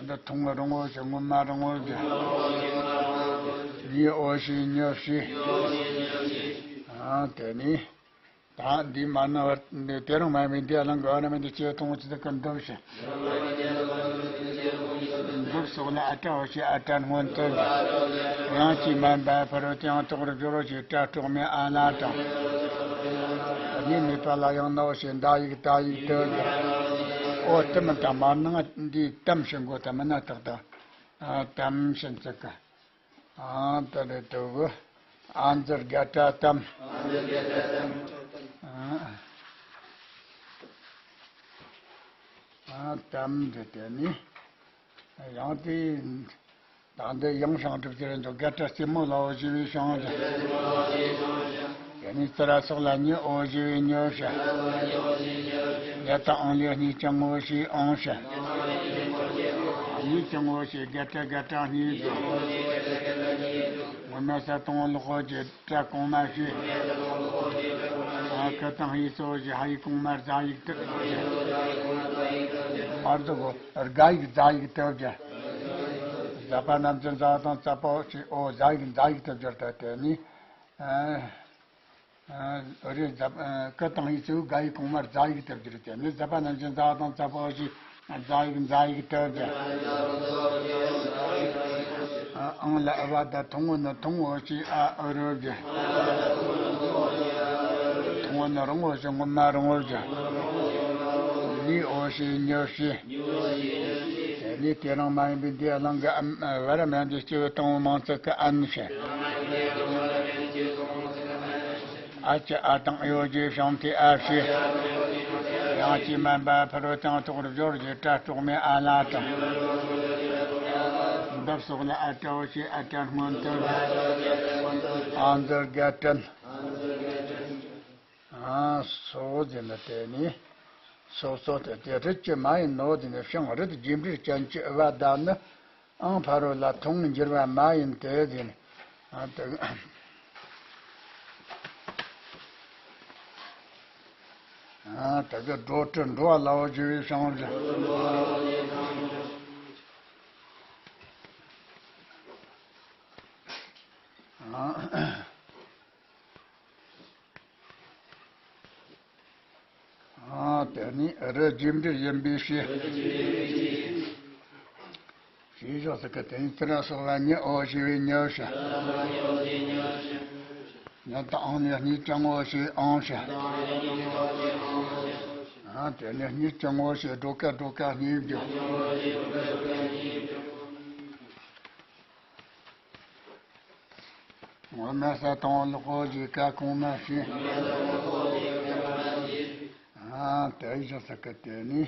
ད་ཐུང་ངུ་རིང་བོ་ཞེས་སྔོན་མ་རིང་བོར་བརྗོད། ཉི་འོ་ཞེས་ཉི་ཤུ། ཨང་དེ་ནི། ད་འདི་མ་ན་བར་དེ་རང་མ་མིན་དེ་གླང་གི་བ་ན་མིན་དེ་ཆེ་མཐོང་ཅི་ཟིག་གི་འདུབ་ཞིང་། འདུབ་སོགས་ལ་ཨ་སྤྲ་འོ་ཞེས་ཨ་སྤྲ་སྔོན་དུ་འདུབ། ཡང་ཅི་མན་པ་ཕ་རོལ་དུ་ཡང་ཐོག་རུ་སྦྱོར་འོ་ཞེས་སྤྲ་གྲོགས་མེད་ཨ་ལ་དང་། ཨ་ནི་མེད་པ་ལ་ཡང་ནོ་ཞེས་འདའ་ཡིག་ད་ཡིག་ཏུ་འདུབ། ཨོ་དེ་མིན་ད་མར་ནང་འདི་གཏམ་ཞིག་མགོ་ད་མིན་ན་ཐག་ད། ཨ་གཏམ་ཞིག་ཚིག་གི། ཨ་ད་རེ་དུ་གུ། ཨ་འཛི་དགའ་སྤྲ་གཏམ། ཨ་གཏམ་འདི་དེ་ནི། ཡང་དེ། ད་འདི་ཡང་བྱང་སྒྲུབ་ཀྱི་རེད་འདུག་དགའ་སྤྲ་རྩེ་མོ་ལའོ་ཞེས་པའི་བྱང་འདི། དེ་ནི་ཙི་ར་སོགས་ལ་ཉི་འོ་ཞེས་པའི་ཉི་ཤུ། ཉི་ཏི་ཨང་ལས་གཉིས་ཀྱང་ངོ་ཞེས་ཨང་ཞེས། གཉིས་ཀྱང་ངོ་ཞེས་དགའ་སྤྲ་དགའ་སྤྲ་གཉིས་བརྗོད། སྔོན་མ་ས་དང་ལོག་ཅེས་སྤྲ་གོང་མ་ཞེས། ཨ་ཀ་དང་ཧི་ཙོ་ཞེས་ཧ་ཡིག་གོང་མ་རྫ་ཡིག་ཏུ། བར་དུ་གོ་དགའ་ཡིག་རྫ་ཡིག་ཏུ་བརྗོད། ཛ་པ་རྣམས་ཀྱང་ཛ་དང་ཙ་པོ་ཞེས་ཨོ་རྫ་ཡིག་རྫ་ཡིག་ཏུ་བརྗོད་ད་དེ་ནི། ཨ་རེ་ཛ་ཀ་དང་ཧི་ཙོ་དགའ་ཡིག་གོང་མ་རྫ་ཡིག་ཏུ་བརྗོད་དེ་ནི་ཛ་པ་རྣམས་ཀྱང་ཛ་དང་ཙ་པོ་ཞེས། རྫ་ཡིག་རྫ་ཡིག་ཏུ་བརྗོད། ཨང་ལ་ཨ་བ་ད་ཐུང་ངུ་ནི་ཐུང་ངུ་ཞེས་ཨ་ཨུ་རུ་བརྗོད། ཐུང་ངུ་ནི་རིང་བོ་ཞེས་སྔོན་མ་རིང་བོར་བརྗོད། ཉི་འོ་ཞེས་ཉི་ཤུ། དེ་ནི་དེ་རང་མ་ཡིན་པའི་འདི་གླང་གི་ཨ་བ་ར་མ་འདི་སྐྱེ་བོ་དང་བོ་མང་ཚིག་གི་ཨན་ཞེས། ཨ་ཅི་ཨ་དང་ཨེ་ཡོ་རྗེས་བྱང་དེ་ཨ་ཞེས། ཡང་ཅི་མན་པ་ཕ་རོལ་དང་ཐོག་རུ་སྦྱོར་གྱི་སྤྲ་གྲོགས་མེད་ཨ་ལ་དང་། འདབ་སོགས་ལ་ཨ་སྤྲ་འོ་ཞེས་ཨ་སྤྲ་སྔོན་དུ། ཨ་འཛི་དགའ་སྤྲ། ཨ་སོ་ཟེར་ན་དེ་ནི། སོ་སོ་དེ་དེ་རིགས་ཀྱི་མ་ཡིན་ནོ་དེ་ནི་ཤིང་རིགས་རྒྱས་འབྲས་ཅན་གྱི་ཨ་བ་ད་ནི། ཨང་ཕ་རོལ་ལ་ཐུང་འགྱུར་བ་མ་ཡིན་ཏེ་ཟིན། ཨ་ད་ཨ་ད་གི་འགྲོ་དྲི་འགྲོ་བ་ལའོ་ཞེས་པའི་བྱང་རྒྱུ། ཨ་དེ་ནི་རི་རྒྱས་འབྲས་ཡིན་པའི་ཕྱིར། ཡིད་བཞིན་ཟེར་གི་དེ་ཡིན། ཙི་ར་སོགས་ལ་ཉི་འོ་ཞེས་པའི་ཉི་ཞེས། ཉི་དང་ཨང་ནི་གཉིས་ཀྱང་འོ་ཞེས་ཨང་ཞེས། ཨ་དེ་ནི་གཉིས་ཀྱང་འོ་ཞེས་སྒྲོ་སྐད་སྒྲོ་སྐད་གཉིས་བརྗོད། ངོ་མས་ས་དང་ལོག་གོ་ཞེས་ཀ་གོང་མ་ཞེས། ཨ་དེ་ཡིད་བཞིན་ཟེར་གི་དེ་ནི།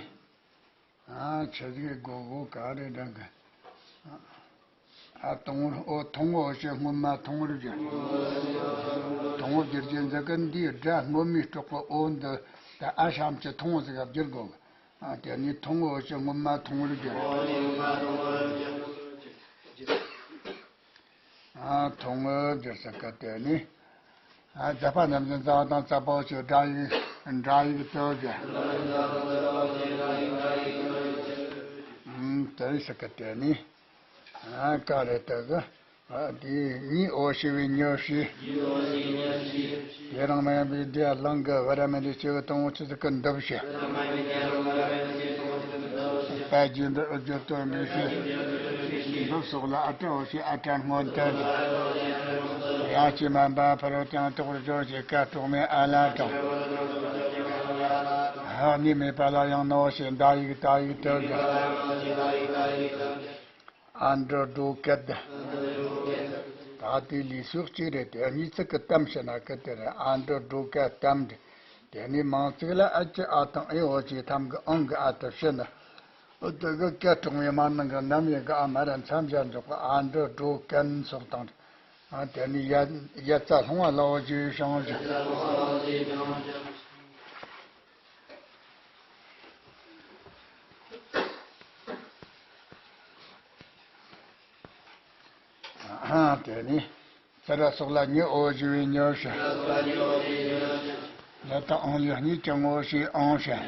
ཨ་ཆི་ཟིག་གོ་གོ་ག་རེ་འདྲ་གི། ཨ་དང་པོར་འོ་མཐོང་འོ་ཞེས་སྔོན་མ་མཐོང་བར་བརྗོད། མཐོང་བར་བརྗོད་ཀྱི་འཛིན་གི་འདིའི་སྒྲ་སྔོན་མའི་སྲོག་གི་འོ་འདི་ད་ཨ་ཤམ་གྱི་མཐོང་ཟིག་ག་བསྒྱུར་དགོས་གི། ཨ་དེ་ནི་མཐོང་འོ་ཞེས་སྔོན་མ་མཐོང་བར་བརྗོད། ཨ་མཐོང་བར་བརྗོད་ཟེར་གི་དེ་ནི། ཨ་མཛད་པ་རྣམས་ཀྱི་མཛད་དང་མཛད་པའོ་ཞེས་སྒྲ་ཡིག་སྒྲ་ཡིག་དུ་བརྗོད། ཨུམ་དེ་ཟེར་གི་དེ་ནི། ཨ་ག་རེ་དུ་གི། ཨ་དེ་ཉི་འོ་ཞེས་པའི་ཉི་ཞེས། དེ་རང་མ་ཡིན་པའི་དེ་ལང་གི་བ་ར་མི་དེ་ཞེས་པའི་དང་པོ་ཆི་ཟིག་གི་འདུབ་ཞེས། པ་རྒྱས་འབྲུ་ཨུ་བརྗོད་དོན་འདུ་ཞེས། འདུབ་སོགས་ལ་ཨ་ཏྲ་འོ་ཞེས་ཨ་ཏྲ་སྔོན་དུ། ཡང་ཅིག་མ་འབབ་ཕ་རོལ་ཏུ་ཡང་དོག་པར་བརྗོད་ཅེས་ཀ་གྲོགས་མེད་ཨ་ལ་དང་། ཨ་གཉིས་མེད་པ་ལ་ཡང་ནོ་ཞེས་འདའ་ཡིག་ད་ཡིག་དུ་བརྗོད། ཨ་འབྲུ་སྒྲོ་སྐད། ད་དེ་ལུས་སྲོག་གཅིག་རེད་དེ་གཉིས་ཚིག་གི་གཏམ་བཤད་ན་གི་དེ་རེད། ཨ་འབྲུ་སྒྲོ་སྐད་གཏམ་རེད། དེ་ནས་མིང་ཚིག་ལ་ཨ་ཅི་ཨ་དང་ཨེ་འོ་ཅི་ཐམ་གི་ཨང་གི་ཨ་དུ་བཤད་ན། འོ་དེ་གི་སྐད་གྲོང་བའི་མ་ནང་གི་ནམ་ཡིན་གི་ཨ་མ་ར་མཚམས་བཞག་འཇོག་གི། ཨ་འབྲུ་སྒྲོ་སྐད་སོགས་དང་། ཨ་དེ་ནས་ཡ་ཡ་རྩ་ལྷུང་བ་ལ་འོ་ཅི་བྱུང་ཞིང་། དེ་ནས་ཙི་ར་སོགས་ལ་ཉི་འོ་ཞེས་པའི་ཉི་ཞེས། ཉི་དང་ཨང་ལས་གཉིས་ཀྱང་འོ་ཞེས་ཨང་ཞེས།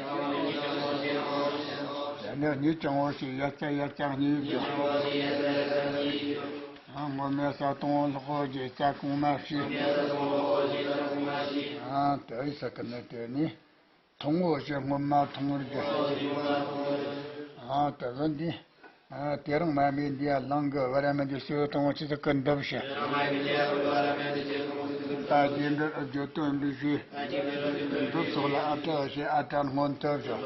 དེ་ནས་གཉིས་ཀྱང་འོ་ཞེས་ཡ་རྩ་ཡ་རྩ་གཉིས་བརྗོད། ཨ་སྔོན་མས་ས་དང་པོ་ལོག་གོ་ཞེས་རྩ་གོང་མ་ཞེས། ཨ་དེ་ཟེར་གི་ནི་དེ་ནི། མཐོང་འོ་ཞེས་སྔོན་མ་མཐོང་བར་བརྗོད། ཨ་དེ་གི་འདི། ཨ་དེ་རང་མ་མིན་འདི་ཡ་ལང་གི་བ་ར་མི་འདི་ཞེས་དང་པོ་ཆི་ཟིག་གི་འདུབ་ཞེས། ད་རྒྱས་འབྲུ་ཨུ་བརྗོད་དོན་འདུ་ཞེས། འདུབ་སོགས་ལ་ཨ་ཏྲ་ཞེས་ཨ་ཏྲ་སྔོན་དུ་བརྗོད།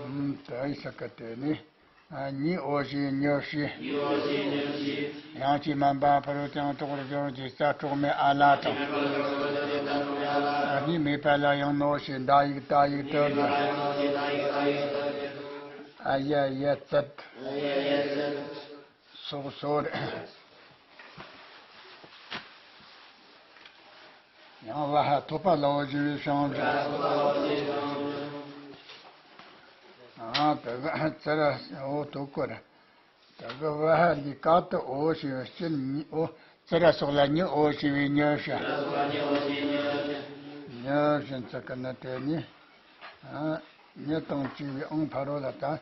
ཨུམ་དེ་ཟེར་གི་དེ་ནི། ཨ་ཉི་འོ་ཞེས་ཉི་ཞེས། ཡང་ཅིག་མ་འབབ་ཕ་རོལ་ཏུ་ཡང་དོག་པར་བརྗོད་ཅེས་རྩ་གྲོགས་མེད་ཨ་ལ་དང་། ཨ་གཉིས་མེད་པ་ལ་ཡང་ནོ་ཞེས་འདའ་ཡིག་ད་ཡིག་དུ་བརྗོད། ཨ་ཡ་ཡ་ཙད། སོགས་སོ་རེད། ཡང་བ་ཧ་ཐོབ་པ་ལ་འོ་ཞེས་པའི་བྱང་བརྗོད། ཨ་དེ་གི་ཙི་ར་འོ་དོ་ཀོ་ར། དེ་གི་བ་ཧ་ལས་ཀ་དུ་འོ་ཞེས་པའི་སྤྱིར་ཉི་འོ། ཙི་ར་སོགས་ལ་ཉི་འོ་ཞེས་པའི་ཉི་ཞེས། ཉི་ཞེས་ཚིག་གི་ནི་དེ་ནི། ཨ་ཉི་དང་བཅས་པའི་ཨང་ཕ་རོལ་ལ་ད།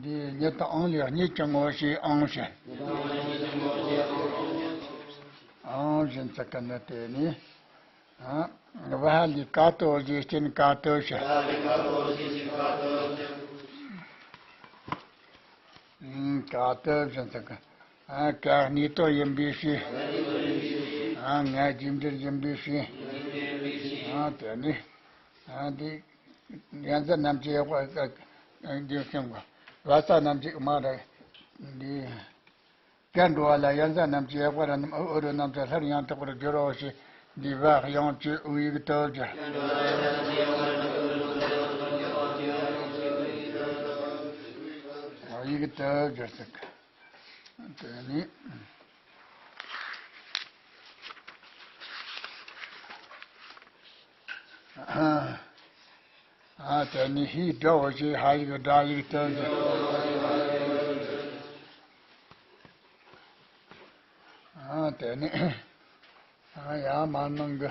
འདིའི་ཉི་དང་ཨང་ལས་གཉིས་ཀྱང་ངོ་ཤེས་ཨང་ཞེས། ཨང་ཞེས་ཚིག་གི་ནི་དེ་ནི། ཨ་བ་ཧ་ལས་ཀ་ཏོ་ཞེས་སྤྱིར་ཀ་ཏོ་ཞེས། ཨང་ཀ་ཏོ་ཞེས་ཚིག་གི། ཨ་ཀ་གནས་དོན་ཡིན་པའི་ཕྱིར། ཨ་ང་རྒྱས་འབྲིང་ཡིན་པའི་ཕྱིར། ཨ་དེ་ནི། ཨ་འདི་ཡ་མཚན་རྣམ་བཅད་ཡག་པ་འདི་སེམས་གོ། བ་ས་རྣམ་བཅད་མ་རེད། འདི་སྐད་འགྲོ་བ་ལ་ཡ་མཚན་རྣམ་བཅད་ཡག་པ་ར་རྣམས་ཨུ་ཨུ་རུ་རྣམ་བཅད་སླར་ཡང་དག་པར་སྦྱོར་རོ་ཞེས་འདི་བ་དབྱངས་བཅས་ཨུ་ཡིག་ཏུ་སྦྱར། ཨུ་ཡིག་ཏུ་སྦྱར་ཟེར། དེ་ནི། ཨ་དེ་ནི་ཧི་སྒྲ་འོ་ཞེས་ཧ་ཡིག་སྒྲ་ཡིག་སྟོན་ཏེ། ཨ་དེ་ནི་ཨ་ཡ་མ་ནང་གི་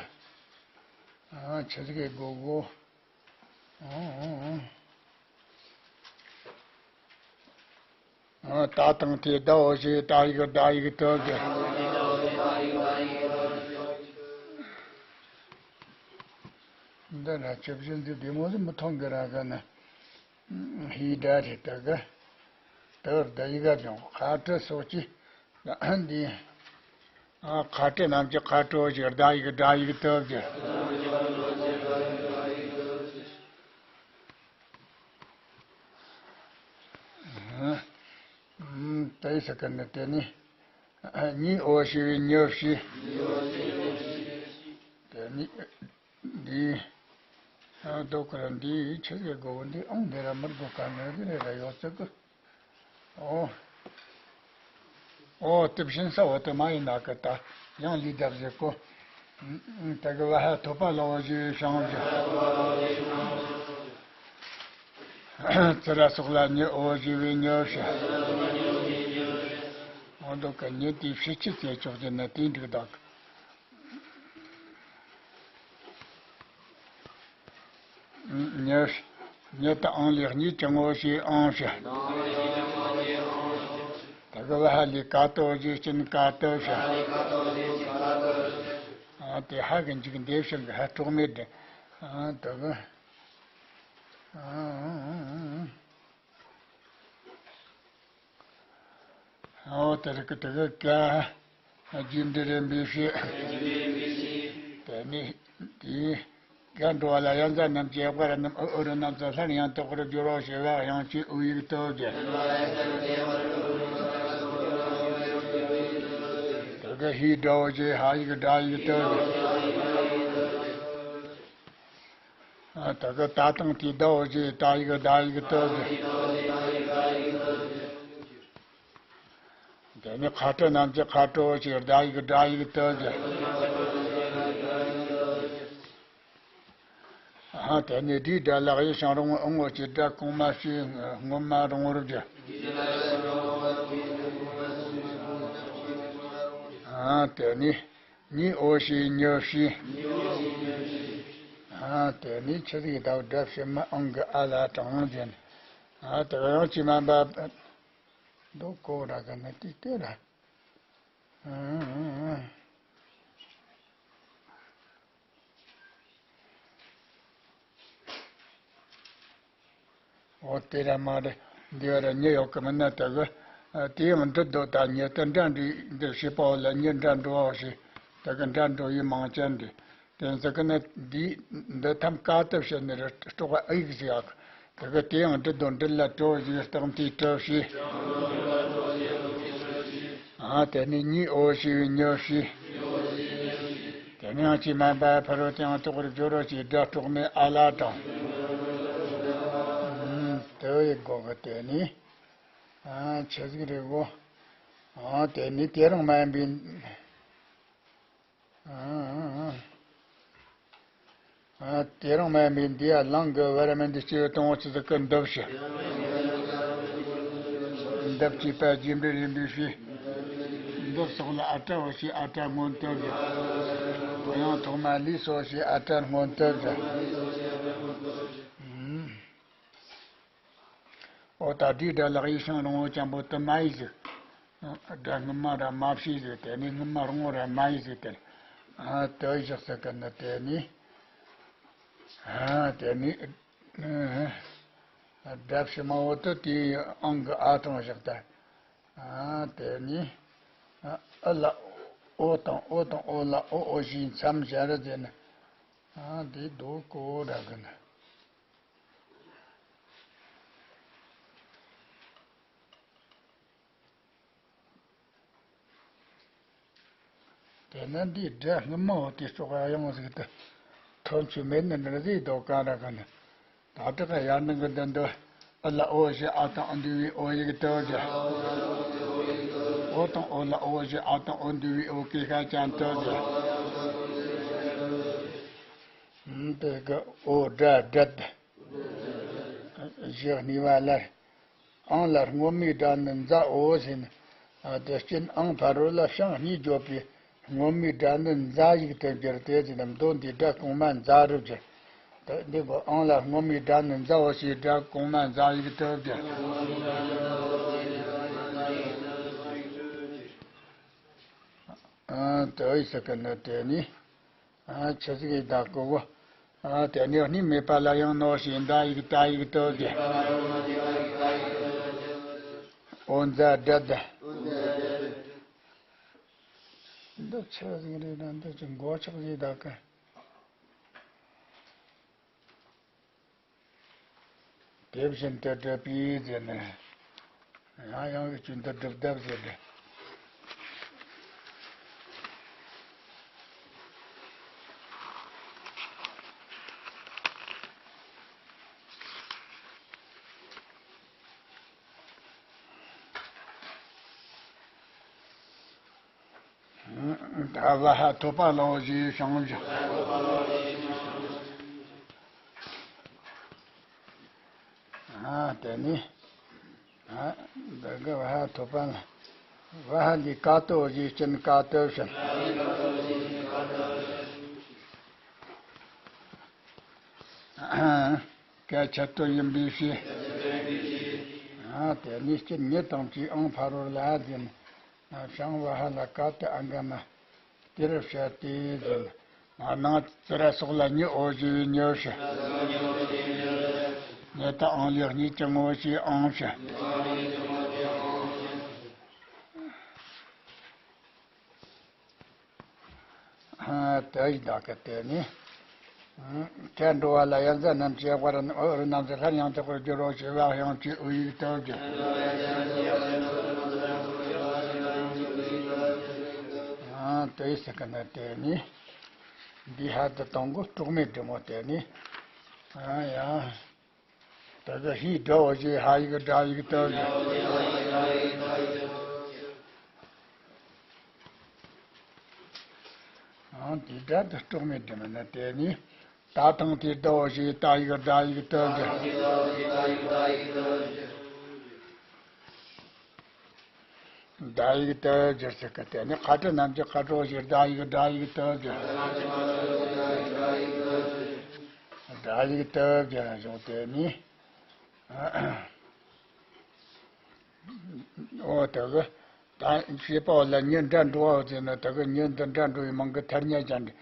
ཨ་ཆི་ཟིག་གི་གོ་གོ། ཨ་ཨ་ཨ། ཨ་ད་དང་དེ་ཟླ་འོ་ཞེས་ད་ཡིག་ཟླ་ཡིག་དོ་ཟེར། འདི་ལ་ཆུ་བཞི་འཛིན་བདེ་མོ་ཟིག་མི་མཐོང་གི་ར་ག་ན། ཧི་སྒྲ་རེད་ད་ག་དུ་བསྡུ་ཡིག་ག་བྱུང་། ཁ་ཏུ་སོགས་ཀྱི་འདི། ཨ། ཁ་ཏུ་རྣམས་ཀྱི་ཁ་ཏུ་ཞེས་བསྡུ་ཡིག་སྒྲ་ཡིག་དུ་བསྒྱུར། དེ་ཟེར་གི་ནི་དེ་ནི་ཉིས་འོག་ཞེས་པའི་ཉིས་ཞེས། དེ་ནི་འདི། ཨ། ལྡོག་གི་ར། འདི་ཆི་ཟེར་དགོས། འདི་ཨང་འདི་ར་མི་དགོས་ག་ནི་རེ་ར་ཡོད་ཚད་གི། ཨོ། ཨོ། དེ་བཞིན་ས་འོག་ཏུ་མ་ཡིན་ན་གི་ད་ཡང་ལུས་འདབ་ཟེར་གོ། ཨུ། ཨུ། དེ་གི་བ་ཧ་ཐོད་པ་ལ་འོག་ཞེས་པའི་ཤང་བཞག། ཙི་ར་སོགས་ལ་ཉི་འོག་ཞེས་པའི་ཉི་བཞག། འོ་འདུག་གི། ཉི་དེའི་ཕྱི་ཆི་ཟེར་ཆོག་ཅེ་ན་དེའི་འགྲིག་དག། ཉི། ཉི་དང་ཨང་ལས་གཉིས་ཀྱི་ངོ་ཞེས་ཨང་བཞག། དེ་གི་བ་ཧ་ལས་ཀ་ཏོ་ཞེས་ཅན་ཀ་ཏོ་བཞག། ཨ། དེ་ཧ་གི་མཇུག་འདེབས་ཤིང་གི་ཧ་གྲོགས་མེད་དེ། ཨ། དེ་གི། ཨ། ཨོ། དེ་རིགས་ཀྱི་དེ་གི་ཀ། རྒྱས་འབྲིང་རིམ་པས་བཤད། དེ་ནས་དེའི་ཀ་འགྲོ་བ་ལ་ཡ་མཛའ་རྣམས་ཀྱི་ཡག་པ་ར་རྣམས་ཨུ་ཨུ་རུ་རྣམས་སུ་སླར་ཡང་དག་པར་སྦྱོར་བ་ཞེས་པ་དབྱངས་ཀྱིས་ཨུ་ཡིག་དུ་བསྒྱུར། དེ་གི་ཧིའི་སྒྲ་འོ་ཞེས་ཧ་ཡིག་སྒྲ་ཡིག་དུ་བསྒྱུར། ཨ། དེ་གི་ད་དང་དེའི་ད་འོ་ཞེས་ད་ཡིག་ད་ཡིག་དུ་བསྒྱུར། དེ་ནས་ཁ་ཏུ་རྣམས་ཀྱི་ཁ་ཏུ་འོ་ཞེས་སྒྲ་ཡིག་སྒྲ་ཡིག་དུ་བསྒྱུར། ཨ། དེ་ནས་དེའི་སྒྲ་ལག་ཡིག་ཤང་རོང་ཨང་འོ་ཞེས་སྒྲ་གོང་མ་ཞེས་སྔོན་མ་རོང་བར་བསྒྱུར། ཨ། དེ་ནས་ཉིས་འོག་ཞེས་ཉི་ཞེས། ཨ། དེ་ནས་ཆི་ཟིག་དག་སྒྲ་ཕྱི་མ་ཨང་གི་ཨ་ལ་དྲངས་ཟེར་ན། ཨ། དེ་ག་ཡང་ཅི་མ་འབབ། འདུག་གོ་ར་གི་ནི་དེ་ལྟོས་ར། ཨང་། འོ། དེ་ར་མ་རེད། འདི་བ་ར་ཉི་ཡོད་གི་མིན་ན་དེ་གི། ཨ། དེ་ཡང་འབྲི་འདོད་ད་ཉི་དེ་འདྲ་འབྲི་འདི་བྱེད་པ་བོ་ལ་ཉི་འདྲ་འགྲོ་བ་ཞེས་དེ་གི་འདྲ་འགྲོ་ཡི་མང་ཅན་འདི། དེ་ཚོ་གི་ནི་འདི་འདི་ཐམ་ཀ་ཏུ་བྱས་ནས་ར་སྤྲོ་བ་ཨི་ཡིག་ཟེར་ཡག། དེ་གི་དེ་ཡང་འབྲི་འདོད་འབྲི་ལ་སྤྲོ་བ་ཞེས་རྟགས་མཐའི་སྤྲོ་བྱས། ཨ། དེ་ནས་ཉིས་འོ་ཞེས་པའི་ཉི་ཞེས། དེ་ནས་ཡང་ཅི་མ་འབབ་ཕ་རོལ་ཏུ་ཡང་དག་པར་སྦྱོར་རོ་ཞེས་སྒྲ་གྲོགས་མེད་ཨ་ལ་དྲངས། ཨུམ། དེ་ཡི་སྒོ་གི་དེ་ནས། ཨ། ཆི་ཟིག་རེད་གོ། ཨ། དེ་ནས་དེ་རང་མ་ཡིན་པའི། ཨ། ཨ། དེ་རང་མ་ཡིན་པའི་འདི་ཡ་ལང་གི་བར་མ་འདི་སྐྱེ་བོ་དང་བོ་ཆི་ཟིག་གི་འདུ་བྱེད། འདུ་བྱེད་པ་རྒྱས་འབྲིང་རིམ་པས་བཤད། འདུ་སོགས་ལ་ཨ་ཏྲ་འོ་ཞེས་ཨ་ཏྲ་སྔོན་དུ་བཞག། ཡང་ཐོག་མ་ལུས་སོ་ཞེས་ཨ་ཏྲ་སྔོན་དུ་བཞག། ཨུམ། འོ། ད་དེའི་སྒྲ་ལག་ཡིག་ཤང་རོང་བོ་ཅན་པོ་དུ་མ་ཡིག་ཟིག། སྒྲ་སྔོན་མ་ར་མ་བྱས་ཟིག། དེ་ནས་སྔོན་མ་རོང་བོ་ར་མ་ཡིག་ཟིག་དེར། ཨ། དུ་བཞག་ཟེར་གི་ནི་དེ་ནས། ཨ། དེ་ནས། ཨ། སྒྲ་ཕྱི་མ་འོ་དུ་དེའི་ཨང་གི་ཨ་དྲངས་བཞག་ད། ཨ། དེ་ནས། ཨ། ཨུ་ལ་འོ་དང་འོ་དང་འོ་ལ་འོ་འོ་ཞེས་མཚམས་སྦྱར་ར་ཟེར་ན། ཨ། དེ་ལྡོག་གོ་ར་གི་ནི། དེས་ན་འདིའི་སྒྲ་སྔོན་མ་འོ་དེ་སྲོག་ག་ཡང་ཟིག་ཏུ་ཐོན་ཆོད་མེད་ནི་འདྲ་ཟིག་འདུག་ག་ར་ག་ནི། ད་དྲག་ཡར་ནང་གི་འདི་འདི། ཨུ་ལ་འོ་ཞེས་ཨ་དང་འདུས་པའི་འོ་ཡིག་དུ་བཞག། འོ་དང་འོ་ལ་འོ་ཞེས་ཨ་དང་འོ་འདུས་པའི་འོ་ཀེ་ཤ་ཅན་དུ་བཞག། ཨུམ། དེ་གི་འོ་སྒྲ་སྒྲ་དེ། བཞག་ནི་བ་ལ། ཨང་ལ་སྔོན་མའི་སྒྲ་ནི་མཛའ་འོ་ཟེར་ན། དེ་སྤྱིར་ཨང་ཕ་རོལ་ལ་ཤང་གཉིས་བརྗོད་པའི་སྔོན་མའི་སྒྲ་ནི་མཛའ་ཡིག་ཏུ་འགྱུར་ཏེ་ཟེར་ན། མདོ་འདིའི་སྒྲ་གོང་མ་མཛའ་རུ་གྱུར། ད་འདི་གོ། ཨང་ལ་སྔོན་མའི་སྒྲ་ནི་མཛའ་འོ་ཞེས་སྒྲ་གོང་མ་མཛའ་ཡིག་ཏུ་གྱུར། ཨ། དུ་ཡི་ཟེར་གི་ནི་དེ་ནི། ཨ། ཆི་ཟིག་ཡིན་ད་གོ་གོ། ཨ། དེ་ནི་གཉིས་མེད་པ་ལ་ཡང་ནོ་ཞེས་མཛའ་ཡིག་ཏ་ཡིག་ཏུ་གྱུར། ཨོ་ཛ་སྦྲད། འདི་ཆི་ཟིག་རེད་ན། འདི་ཅི་མགོ་ཆག་ཟིག་ད་གི། དེ་བཞིན་དུ་སྒྲུབ་པའི་ཟེར་ནས། ཡང་ཡང་གི་ཆུ་འདི་སྒྲུབ་སྡེབ་ཟེར་ཏེ། ད་བ་ཧ་ཐོད་པ་ལའོ་ཞེས་བྱང་བཞག། ཨ་དེ་ནི། ཨ་འདི་གི་བ་ཧ་ཐོད་པ་ལ། བ་ཧ་ལས་ཀ་ཏོ་ཞེས་སྤྱིན་ཀ་ཏོ་བྱིན། ཨ་གལ་ཆེད་དུ་ཡིན་པའི་ཕྱིར། ཨ་དེ་ནི་སྤྱིན་ཉི་དང་བཅས་ཨང་ཕ་རོལ་ལ་ཟིན། བྱང་བ་ཧ་ལ་ཀ་ཏོ་ཨ་འག་མ། དེར་བཤད་དེ་ཟིན། ནང་ཙི་ར་སོགས་ལ་ཉི་འོ་ཞེས་ཉི་བྱ། ཉི་དང་ཨང་ལས་གཉིས་ཀྱི་ངོ་ཞེས་ཨང་བྱ། ཨ་དེ་ཡི་བདག་གི་དེ་ནི། ཨ་ཁྱེད་འགྲོ་བ་ལ་ཡ་མཚན་རྣམས་ཀྱི་དབར་འོ་རྣམས་སུ་སླར་ཡང་དག་པར་སྦྱོར་རོ་ཞེས་པ་ཡང་གཅིག་འོ་ཡིག་ཏུ་བརྗོད། ཨ་དེ་ཡི་སྲིད་ཀྱི་ནི་དེ་ནི། འདི་ཧ་དུ་དང་གོ་གྲོགས་མེད་འབྲི་མོ་དེ་ནི། ཨ་ཡ། ད་གི་ཧི་སྒྲ་འོ་ཞེས་ཧ་ཡིག་སྒྲ་ཡིག་ཏུ་བརྗོད། ཨང་དེ་སྒྲ་དུ་གྲོགས་མེད་འབྲི་མོ་ནི་དེ་ནི། ད་དང་དེ་སྒྲ་འོ་ཞེས་ད་ཡིག་སྒྲ་ཡིག་ཏུ་བརྗོད། སྒྲ་ཡིག་ཏུ་བསྒྱུར་ཟེར་གི་དེ་ནི་ཁ་དྲི་རྣམས་ཀྱི་ཁ་དྲོ་ཞེས་སྒྲ་ཡིག་སྒྲ་ཡིག་ཏུ་བསྒྱུར། སྒྲ་ཡིག་ཏུ་བསྒྱུར་བཞག་དེ་ནི། འོ་དེ་གི་ད་ཤེས་པ་ལ་ཉི་སྒྲ་འགྲོ་བ་ཟེར་ན། དེ་གི་ཉི་འདི་སྒྲ་འགྲོ་བའི་མིང་གི་ཐ་སྙད་ཅན་ཏེ།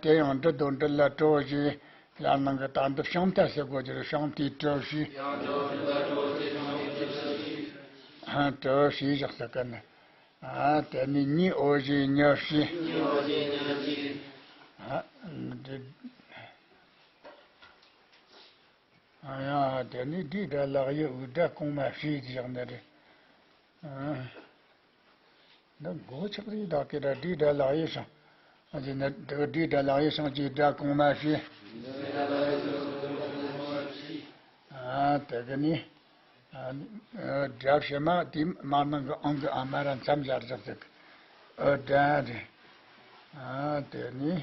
དེ་ཡང་འབྲི་དོ་འབྲི་ལ་གྲོ་ཞེས། ཡར་ནང་གི་ད་འདི་བྱང་མཐའ་ཟེར་དགོས་ཀྱི་རེད། བྱང་མཐའི་གྲོ་ཞེས། ཨ་གྲོ་ཞེས་བཞག་ཟེར་གི་ནི། ཨ་དེ་ནི་ཉི་འོ་ཞེས་ཉི་ཞེས། ཨ་འདི། ཨ་ཡ་དེ་ནི་དྲིལ་སྒྲ་ལག་གཡས་འོག་སྒྲ་གོང་མ་ཞེས་བཞག་ནི་རེད། ཨ། འདི་མགོ་ཆག་རེད་ད་གི་ར། དྲིལ་སྒྲ་ལག་གཡས་བྱང་། ཨ་ཟེར་ན་དེ་གི་དྲིལ་སྒྲ་ལག་གཡས་བྱང་གི་སྒྲ་གོང་མ་ཞེས། ཨ་དེ་གི་ནི། ཨ་སྒྲ་ཕྱི་མ་དེ་མར་ནང་གི་ཨང་གི་ཨ་མ་ར་མཚམས་སྦྱར་བཞག་ཟེར་གི། ཨ་སྒྲ་རེད། ཨ་དེ་ནི།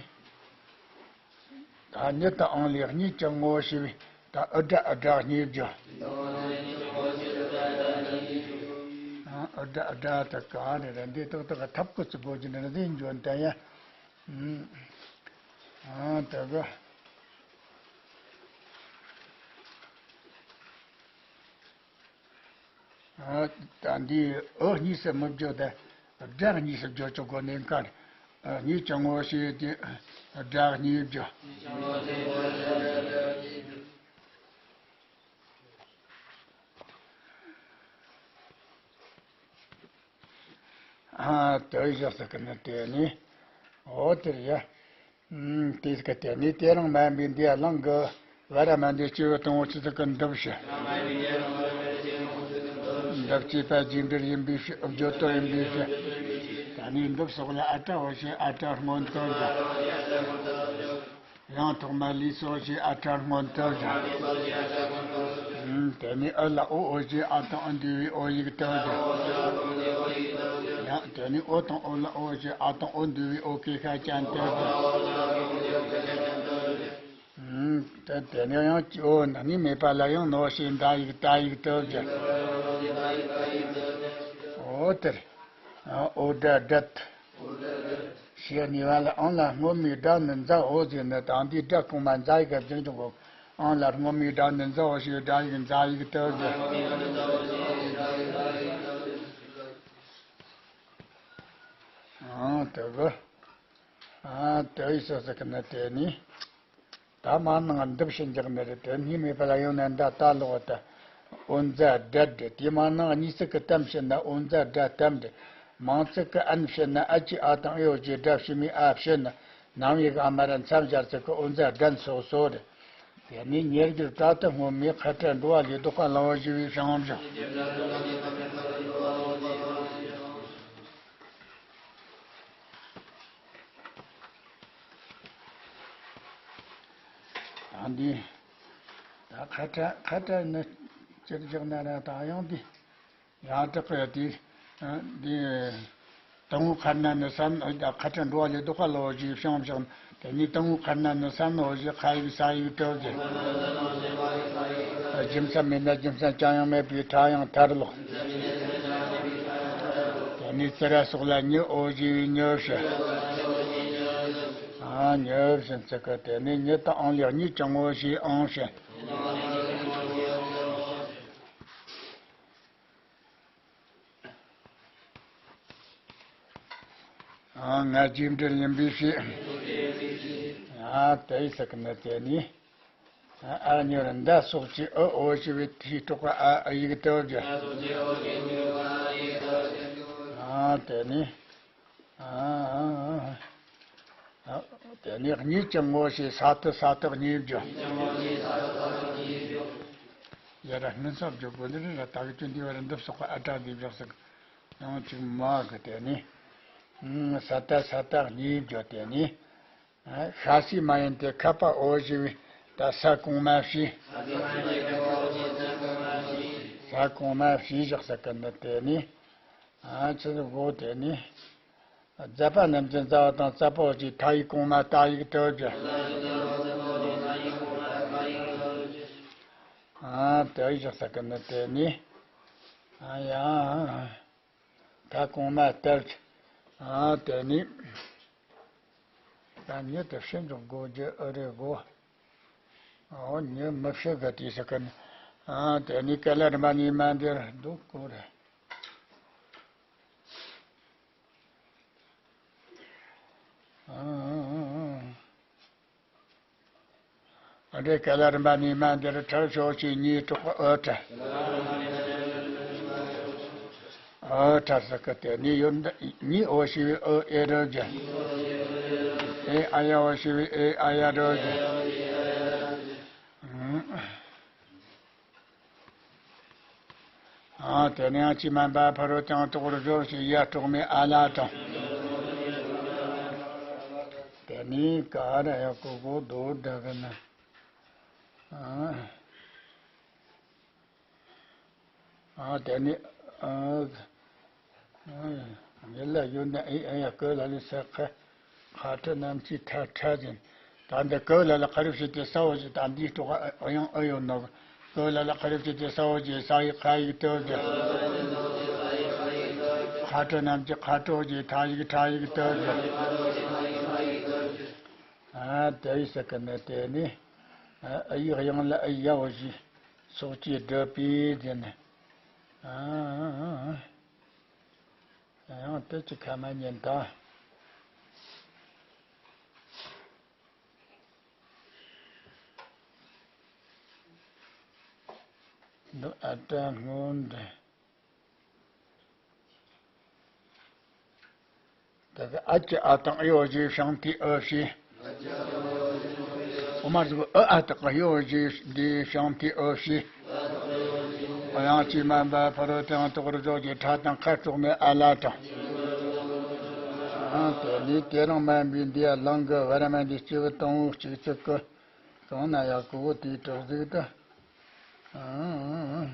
ད་ཉི་དང་ཨང་ལས་གཉིས་ཀྱི་ངོ་ཞེས་པའི་ད་ཨུ་སྒྲ་ཨུ་སྒྲ་གཉིས་བརྗོད། ཨུ་སྒྲ་ཨུ་སྒྲ་དེ་ག་རེ་རེད། འདི་ཏག་ཏག་ཐབས་ཀུ་ཙི་དགོས་ཀྱི་ནི་འདི་འཇོན་ཏེ་ཡ། ཨ་དེ་ག་ད་འདི་ཨུ་གཉིས་སུ་མི་བརྗོད་དེ། སྒྲ་གཉིས་སུ་བརྗོད་ཆོག་གོ་ནས་ཀར། གཉིས་ཀྱི་ངོ་ཤེས་ཏེ་སྒྲ་གཉིས་བརྗོད། ཨ་དེ་བཞག་ཟེར་གི་ནི་དེ་ནི། འོ་དེ་རེད་ཡ། ཨུམ། དེ་ཟེར་གི་དེ་ནི་དེ་རང་མ་ཡིན་པའི་འདི་གླིང་གི་བ་ར་མ་འདི་སྐྱེ་བོ་དང་པོ་ཆི་ཟིག་གི་འདུ་བྱེད། འདུ་བྱེད་པ་རྗེས་འབྲེལ་ཡིན་པའི་ཕྱིར། བརྗོད་དོན་ཡིན་པའི་ཕྱིར། ད་ནི་འདུ་སོགས་ལ་ཨ་ཏྲ་འོ་ཞེས་ཨ་ཏྲ་སྔོན་དུ་བཞག། ཡང་ཐོག་མ་ལས་སོ་ཞེས་ཨ་ཏྲ་སྔོན་དུ་བཞག། ཨུམ། དེ་ནི་ཨུ་ལ་ཨོ་འོ་ཞེས་ཨ་དང་ཨུ་འདུས་པའི་ཨོ་ཡིག་ཏུ་བཞག། ཡང་དེ་ནི་ཨོ་དང་ཨོ་ལ་ཨོ་ཞེས་ཨ་དང་ཨོ་འདུས་པའི་ཨོ་སྐྱེ་ཤ་ཅན་དུ་བཞག། ཨུམ། དེ་དེ་ནས་ཡང་ཨོ་ན་ནི་མེད་པ་ལ་ཡང་ནོ་ཞེས་འདའ་ཡིག་ཏ་ཡིག་ཏུ་བཞག། འོ་དེར། ཨོ་སྒྲ་སྒྲད། ཞེས་གཉིས་པ་ལ་ཨང་ལ་སྔོན་མའི་སྒྲ་ནི་འཛའ་འོ་ཟེར་ནི་དང་། འདིའི་སྒྲ་གོང་མ་འཛའ་ཡི་ག་འཛིན་ཀྱང་གོ། ཨང་ལ་སྔོན་མའི་སྒྲ་ནི་འཛའ་འོ་ཞེས་སྒྲ་ཡིག་འཛའ་ཡིག་ཏུ་བཞག། ཨང་དེ་གི། ཨང་དེ་ཡི་སོ་སོ་གི་ནི་དེ་ནི། ད་མ་ནང་འདུ་བྱེད་འཇོག་ནི་རེད། དེ་གཉིས་མེད་པ་ལ་ཡང་ན་འདའ་ཏ་ལོག་ཏུ། ཨོ་ཛ་སྒྲ་སྒྲ། དེ་མ་ནང་གཉིས་ཚིག་གི་ཏམ་བྱས་ན་ཨོ་ཛ་སྒྲ་ཏམ་སྒྲ། མང་ཚིག་གི་ཨན་བྱས་ན་ཨ་ཅི་ཨ་དང་ཨེ་ཨོ་ཇི་སྒྲ་ཕྱི་མའི་ཨ་བྱས་ན། ནམ་ཡིག་ཨ་མ་ར་མཚམས་སྦྱར་ཚིག་གི་ཨོ་ཛ་རྒན་སོགས་སོ་རེད། དེ་ནས་ཉེར་བརྒྱད་པྲ་ཏི་སྔོན་མའི་ཁ་ཏྲ་འགྲོ་བ་ལས་ལྡོག་པ་ལ་འོ་ཞེས་པའི་བྱིངས་བཞག་ཨ་འདི། ད་ཁ་ཏྲ་ཁ་ཏྲ་ནི་སྤྱིར་བཞག་ན་ར་ད་ཡང་འདི། ཡང་དག་གི་དེ། འདི། དང་པོའི་ཁ་ན་ནི་ས་ན་ཁ་ཏྲ་འགྲོ་བ་ལས་ལྡོག་པ་ལ་འོ་ཞེས་བྱིངས་བཞག་དེ་ནས་དང་པོའི་ཁ་ན་ནི་ས་ན་འོ་ཞེས་ཁ་ཡིག་ས་ཡིག་གྲུབ་ཀྱི། རྒྱུ་མཚན་མེད་ན་རྒྱུ་མཚན་ཅང་ཡང་མེད་པའི་ཕྲ་ཡང་མཐར་ལོག་དེ་ནས་ཙི་ར་སོགས་ལ་ཉི་འོ་ཞེས་པའི་ཉི་བྱས། ཨ་ཉི་བྱས་ཚིག་གི་དེ་ནས་ཉི་དང་ཨང་ལས་གཉིས་ཀྱང་འོ་ཞེས་ཨང་བྱས། ཨ་ང་རྒྱས་འབྲིང་ཡིན་པའི་ཕྱིར། ཨ་དེ་ཡི་ས་ཀི་ན་དེ་ནི། ཨ་ཉོར་འདའ་སོགས་ཀྱི་ཨི་འོ་ཞེས་པའི་དེའི་གྲོགས་པ་ཨ་ཨི་ཡིག་དེ་བརྒྱབ། ཨ་དེ་ནི། ཨ་ཨ་ཨ། དེ་ནས་གཉིས་ཀྱང་ངོ་ཤེས་ས་ཏི་ས་ཏི་གཉིས་བརྗོད། ཡ་ར་སྔོན་ས་བརྗོད་དགོས་འདི་རེད་ར། ད་གི་ཅུང་འདི་བར་འདི་སོགས་ཨ་དྲ་འདི་བཞག་ཟིག་ཡང་ཅིག་མ་གི་དེ་ནས། ས་ཏ་ས་ཏ་གཉིས་བརྗོད། དེ་ནས། ཤ་སི་མ་ཡིན་ཏེ་ཁ་པ་འོ་ཞེས་པའི་ད་ས་གོང་མ་ཕྱི། ས་གོང་མ་ཕྱི་བཞག་ས་ཀི་ནི་དེ་ནས། ཨ་ཅི་གོ་དེ་ནས། ཛ་པ་རྣམས་ཀྱི་ཛ་བ་དང་ཙ་པོ་ཀྱི་ཐ་ཡིག་གོང་མ་ཏ་ཡིག་དེ་བརྒྱབ། ཨ་དེ་བཞག་ས་ཀི་ནི་དེ་ནས། ཨ་ཡ། ད་གོང་མ་སྟར་གྱི། ཨ་དེ་ནས། ད་ཉི་དེ་ཕྱིན་འཇོག་དགོས་རྒྱུ་ཨེ་རེད་གོ། ཨོ་ཉི་མི་ཕྱི་གི་དུས་སུ་ཀུན། ཨ་དེ་ནས་ཀ་ལ་རིམ་པ་ནས་མ་འདིར་འདུག་གོ་རེད། ཨ་རེ་ཀ་ལ་རིམ་པ་ནས་མ་འདིར་ཁྲར་ཕྱོགས་ཀྱི་གཉིས་གྲོགས་ཨོ་ཁྲ། ཨོ་ཁྲ་ཟེར་གི་དེ་ནི་ཡོད་འདི་གཉིས་འོ་ཞེས་པའི་ཨོ་ཨེ་རུ་བརྒྱབ། ཨེ་ཨ་ཡ་འོ་ཞེས་པའི་ཨེ་ཨ་ཡ་རུ་བརྒྱབ། ཨང་། ཨ་དེ་ནས་ཡང་ཅི་མན་པ་ཕ་རོལ་ཏུ་ཡང་དོག་རུ་སྦྱོར་ཞེས་ཡ་གྲོགས་མེད་ཨ་ལ་དང་། དེ་ནས་ག་ར་ཡ་ཀོ་ཀོ་རྡོ་འདྲ་གི་ན། ཨ། ཨ་དེ་ནི། ཨ། ཨ་ངེད་ལ་ཡོད་ན་ཨེ་ཨེ་ཡ་ཀོ་ལ་ལི་ས་ཁ། ཁ་ཁྲ་རྣམས་ཀྱི་ཁྲ་ཁྲ་ཟིན། ད་འདི་ཀོ་ལ་ལ་ཁ་རུ་ཕྱེ་སྟེ་ས་འོ་ཞེས་ད་འདིའི་གྲོགས་ཨ་ཡང་ཨེ་ཡོད་ནོ། ཀོ་ལ་ལ་ཁ་རུ་ཕྱེ་སྟེ་ས་འོ་ཞེས་ས་ཡི་ཁ་ཡིག་དེ་བརྒྱབ། ཁ་ཁྲ་རྣམས་ཀྱི་ཁ་ཁྲོ་ཞེས་ཐ་ཡིག་ཁྲ་ཡིག་དེ་བརྒྱབ། ཨ་དེ་ཡི་ས་ཀི་ནི་དེ་ནི། ཨ་ཨི་ཡིག་དབྱངས་ལ་ཨི་ཡ་འོ་ཞེས་སོགས་ཀྱིས་བསྒྲུབས་པས་ཟིན། ཨ། ཡང་དེ་ཅི་ཁ་མ་ཉན་ད། འདི་ཨ་ཏྲ་སྔོན་འདི། ད་གི་ཨ་ཀྱི་ཨ་དང་ཨི་འོ་ཞེས་བྱིངས་ཏེ་ཨོ་ཞེས། འོ་མ་ཟིག་ཨ་ཨ་དག་གི་ཨི་འོ་ཞེས་འདི་བྱིངས་ཏེ་ཨོ་ཞེས། ཨོ་ཡང་ཅི་མན་པ་ཕ་རོལ་ཏུ་ཡང་དོག་རུ་སྦྱོར་གྱི་ཁྲ་དང་ཁ་གྲོགས་མེད་ཨ་ལ་དང་། ཨ་དེ་ནས་དེ་རིང་མན་པའི་འདི་ཡ་ལང་གི་བ་ར་མན་འདི་སྐྱེས་བུ་དང་པོ་གཅིག་ཚིག་གི་གང་ན་ཡ་གོ་བོ་དེའི་གྲོགས་ཟིག་ཏུ། ཨ།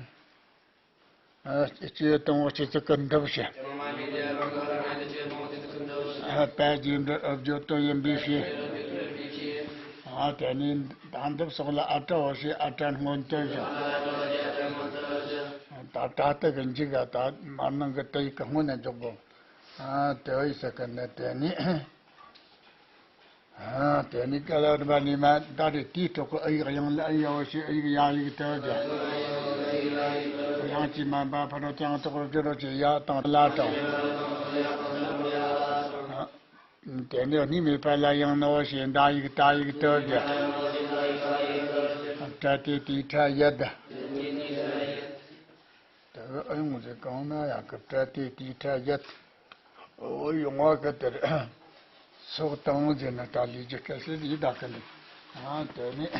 ཨ་སྐྱེས་བུ་དང་པོ་གཅིག་ཚིག་གི་འདི་བྱས། ཨ་པ་རྗེས་འབྲི་ཨུ་བརྗོད་དོན་ཡིན་པའི་ཕྱིར། ཨ་དེ་ནས་ད་འདི་སོགས་ལ་ཨ་ཏྲ་འོ་ཞེས་ཨ་ཏྲ་སྔོན་དུ་བཞག་ད་ཏྲ་ཏི་གི་མཇུག་ག་ད་མར་ནང་གི་ཏི་ཡིག་གི་སྔོན་ན་འཇོག་དགོས། ཨ་དེ་ཡི་ས་ཀི་ནི་དེ་ནས། ཨ་དེ་ནས་ཀ་ལ་རིམ་པ་ནས་མ་ད་རེ་དེའི་ཐོག་གི་ཨི་ཡིག་དབྱངས་ལ་ཨི་ཡ་འོ་ཞེས་ཨི་ཡིག་ཡ་ཡིག་དེ་བརྒྱབ། ཡང་ཅི་མན་པ་ཕ་རོལ་ཏུ་ཡང་དོག་རུ་སྦྱོར་རོ་ཞེས་ཡ་དང་ལ་དང་། ཨ་དེ་ནས་གཉིས་མེད་པ་ལ་ཡང་ན་འོ་ཞེས་འདའ་ཡིག་ཏ་ཡིག་དེ་བརྒྱབ། ཏྲ་ཏི་ཏི་ཁྲ་ཡ་ད། ཡོང་ཟེར་གང་ན་ཡག་གི་སྤྲད་དེ་དེའི་ཁྲ་བརྒྱད། འོ་ཡོང་བ་གི་དེར་སོགས་དང་ཟེར་ན་ད་ལས་རྒྱུ་སྐད་ཤེས་ཡིད་ད་གི་འདུག་ཨ་དེ་ནས་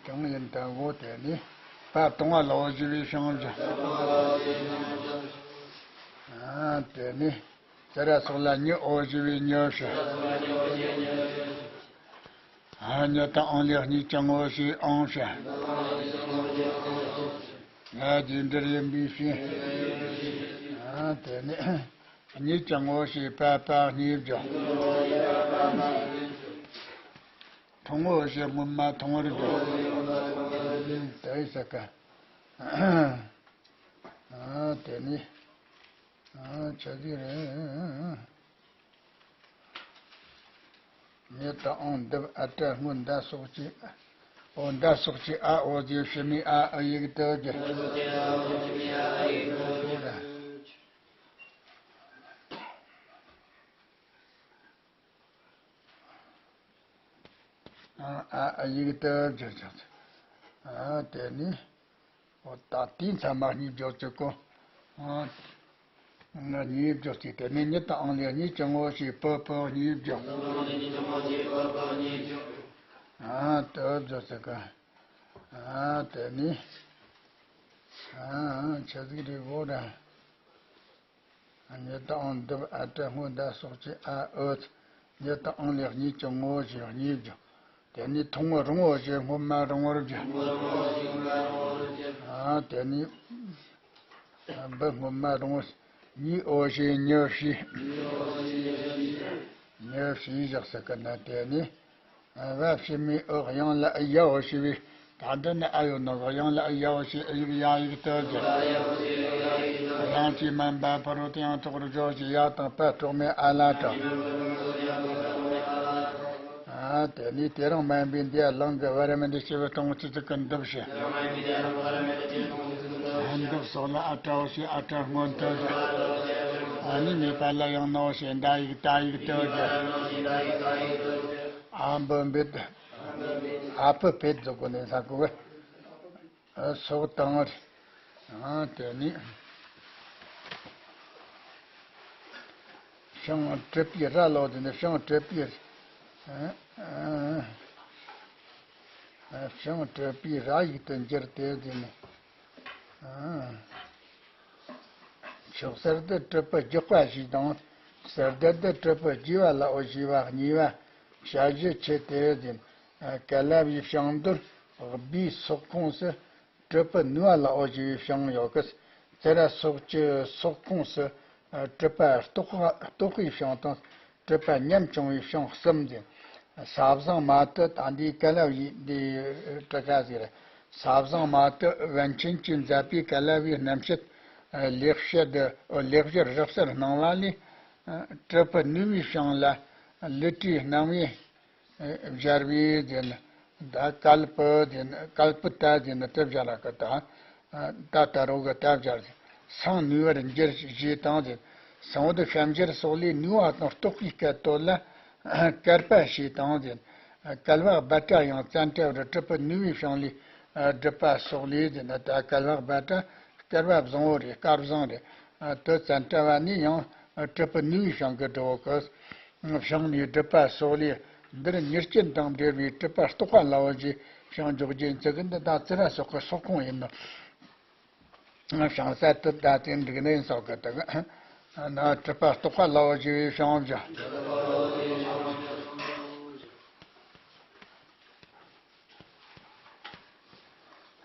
གང་ཡིན་ད་འོ་དེ་ནས་པ་དང་བ་ལ་འོ་ཞེས་པའི་བྱང་བྱ། ཨ་དེ་ནས་ཙི་ར་སོགས་ལ་ཉི་འོ་ཞེས་པའི་ཉི་བྱ། ཨ་ཉི་དང་ཨང་ལས་གཉིས་ཀྱང་ངོ་ཤེས་ཨང་བྱ། ང་རྒྱས་འབྲེལ་ཡིན་པའི་ཕྱིར། ཨ་དེ་ནི་གཉིས་ཀྱང་ངོ་ཤེས་པ་པ་གཉིས་བརྗོད། མཐོང་ངོ་ཞེས་སྔོན་མ་མཐོང་བར་བརྗོད། དེ་ཡི་ས་ཀ་ཨ་དེ་ནི་ཨ་ཆ་ཟིག་རེད། ཉི་དང་ཨང་འདིབ་ཨ་ཏྲ་སྔོན་མདའ་སོགས་ཀྱི། འོ་མདའ་སོགས་ཀྱི་ཨ་འོ་ཟེར་ཕྱི་མའི་ཨ་ཨ་ཡིག་ཏུ་གྱུར། ཨ་ཨ་ཡིག་ཏུ་གྱུར་ཀྱང་། ཨ་དེ་ནི། འོ་ད་དེའི་མཚན་མ་གཉིས་བརྗོད་ཅིག་གོ། ཨ་ང་གཉིས་བརྗོད་ཅིག་དེ་ནི་ཉི་དང་ཨང་ལས་གཉིས་ཀྱང་ངོ་ཤེས་པ་པ་གཉིས་བརྗོད། ཨ་དེ་བརྗོད་ཅིག་ག་ཨ་དེ་ནི། ཨ་ཆ་ཟིག་རེད་གོ་ར། ཉི་དང་ཨང་འདིབ་ཨ་ཏྲ་སྔོན་མདའ་སོགས་ཀྱི་ཨ་འོ། ཉི་དང་ཨང་ལས་གཉིས་ཀྱང་ངོ་ཞེས་གཉིས་བརྗོད། དེ་ནས་མཐོང་བ་རུང་བ་ཞེས་སྔོན་མ་རུང་བར་བརྗོད། ཨ་དེ་ནས་འབུ་སྔོན་མ་རུང་བ་གཉིས་འོ་ཞེས་ཉི་ཞེས། ཉི་ཞེས་བཞག་ས་ཀ་ན་དེ་ནས། བ་ཕྱི་མའི་འོག་དབྱངས་ལ་ཨི་ཡ་འོ་ཞེས་པའི། ད་འདི་ནི་ཨ་ཡོད་ནོ་གི་དབྱངས་ལ་ཨི་ཡ་འོ་ཞེས་ཨི་ཡིག་ཡ་ཡིག་ཏུ་གྱུར། དབྱངས་ཀྱིས་དམན་པ་ཕ་རོལ་ཏུ་ཡང་དོག་རུ་བརྗོད་ཅིང་ཡ་དང་པ་གྲོགས་མེད་ཨ་ལ་གྲགས། ཨ་དེ་ནས་དེ་རིང་དམན་པའི་འདི་ཡ་ལང་གི་བར་མི་འདི་ཞེས་པའི་སྟོང་ཚིག་ཚིག་གི་འདིབ་བྱེད། འདིབ་སོགས་ལ་ཨ་ཏྲ་འོ་ཞེས་ཨ་ཏྲ་སྔོན་དུ་གྱུར། ཨ་ནི་མེད་པ་ལ་ཡང་ནོ་ཞེས་འདའ་ཡིག་ཏ་ཡིག་ཏུ་གྱུར། ཨ་འབུ་འབུད། ཨ་ཕི་ཕེད་ཟེར་གོ་ནས་ས་གོ་བས། སོགས་དང་། དེ་ནི། བྱང་གྲུབ་པའི་ར་ལོ་དེ་ནི་བྱང་གྲུབ་པའི། བྱང་གྲུབ་པའི་ར་ཡིག་ཏུ་འགྱུར་ཏེ་དེ་ནི། ཕྱོགས་གསར་དུ་གྲུབ་པ་རྒྱག་པ་ཞིག་དང་། གསར་དུ་གྲུབ་པ་རྒྱས་པ་ལའོ་ཞེས་པ་གཉིས་པ་བྱ་གཞི་ཆེ་སྟེ་ཟིན། ག་ལ་བའི་བྱང་དོན་སྦས་སོགས་ཁོངས་སུ་གྲུབ་པ་ནུས་པ་ལའོ་ཞེས་པའི་བྱང་ཡོད་ཀི། ཙི་ར་སོགས་ཀྱི་སོགས་ཁོངས་སུ་གྲུབ་པ་རྟོགས་རྟོགས་པའི་བྱང་དང་། གྲུབ་པ་ཉམ་ཆུང་བའི་བྱང་གསུམ་ཟིན། ས་བཟང་མ་དུ་ད་འདིའི་ག་ལ་བའི་འདི་གྲུ་ཁ་ཟེར། ས་བཟང་མ་དུ་པཎ་ཆེན་གྱིས་མཛད་པའི་ག་ལ་བའི་རྣམ་བཤད། ལེགས་བཤད། ལེགས་སྦྱར་རབ་གསལ་སྣང་བ་ལས། གྲུབ་པ་ནུས་པའི་བྱང་ལ་ལི་ཏྲིའི་སྣང་བས་སྦྱར་བའི་ཟེར་ན། ད་བཀལ་པི་ཟེར་ན་བཀལ་པི་ཏ་ཟེར་ན་དེ་སྦྱར་ར་གི་ད། ད་ད་རོ་གི་ད་སྦྱར་ཟེར། སང་ནུས་པར་འགྱུར་ཞེས་དང་ཟེར། སང་བོ་དུ་བྱ་འགྱུར་སོགས་ལས་ནུས་པ་དང་རྟོགས་པའི་སྐད་དོད་ལ་བཀལ་པ་ཞེས་དང་ཟེར། བསྐལ་པ་བྷ་ཏྲ་ཡང་ཙན་དྲ་བར་གྲུབ་པ་ནུས་པའི་བྱང་ལས་སྒྲུབ་པ་སོགས་ལས་ཟེར་ན། ད་བསྐལ་པ་བྷ་ཏྲ་བསྐལ་པ་བཟང་བོ་རེད། སྐལ་བཟང་རེད། དུ་ཙན་དྲ་བ་ནི་ཡང་གྲུབ་པ་ནུས་པའི་བྱང་གི་སྒྲུབ་པ་གི། བྱང་ནས་སྒྲུབ་པ་སོགས་ལས་འདིར་མྱུར་སྐྱེལ་དང་འབྲེལ་བའི་གྲུབ་པ་རྟོགས་པ་ལའོ་ཞེས་བྱང་འཇོག་རྒྱུ་ཡིན་ཚུལ་གྱི་འདི་དག་ཙི་ར་སོགས་ཀྱི་སོགས་ཁོངས་ཡིན་ནོ། བྱང་ས་དུ་ད་དེ་འགྲིག་ནི་ཡིན་སོགས་ཀྱི་དག་ན་གྲུབ་པ་རྟོགས་པ་ལའོ་ཞེས་པའི་བྱང་བཞག་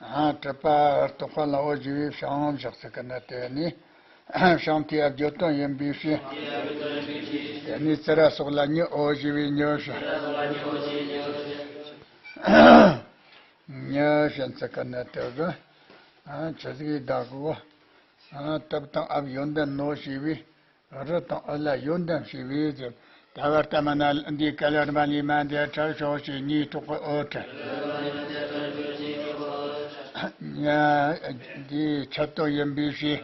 ཨ་གྲུབ་པ་རྟོགས་པ་ལའོ་ཞེས་པའི་བྱང་བཞག་ཟེར་གི་ན། དེ་ནི་བྱང་དེའི་བརྗོད་དོན་ཡིན་པའི་ཕྱིར། དེ་ནི་ཙི་ར་སོགས་ལ་ཉི་འོ་ཞེས་པའི་ཉི་བྱ། ཉི་བྱ་ཟེར་གི་ན་དེ་གི། ཨ་ཆི་ཟིག་ཡིན་ད་གོ། ཨ་ཏབ་དང་ཨབ་ཡོན་ཏན་ནོ་ཞེས་པའི། རི་དང་ཨུ་ལ་ཡོན་ཏན་ཞེས་པའི་ཟེར། ད་བར་ཏ་མ་ན་འདི་ག་ལ་ར་མ་ལི་མ་འདི་ཁྲ་ཤོ་ཞེས་གཉིས་གྲོགས་ཀྱི་ཨོ་ཁྲ། ཉ་འདི་ཆད་དོ་ཡིན་པའི་ཞེས།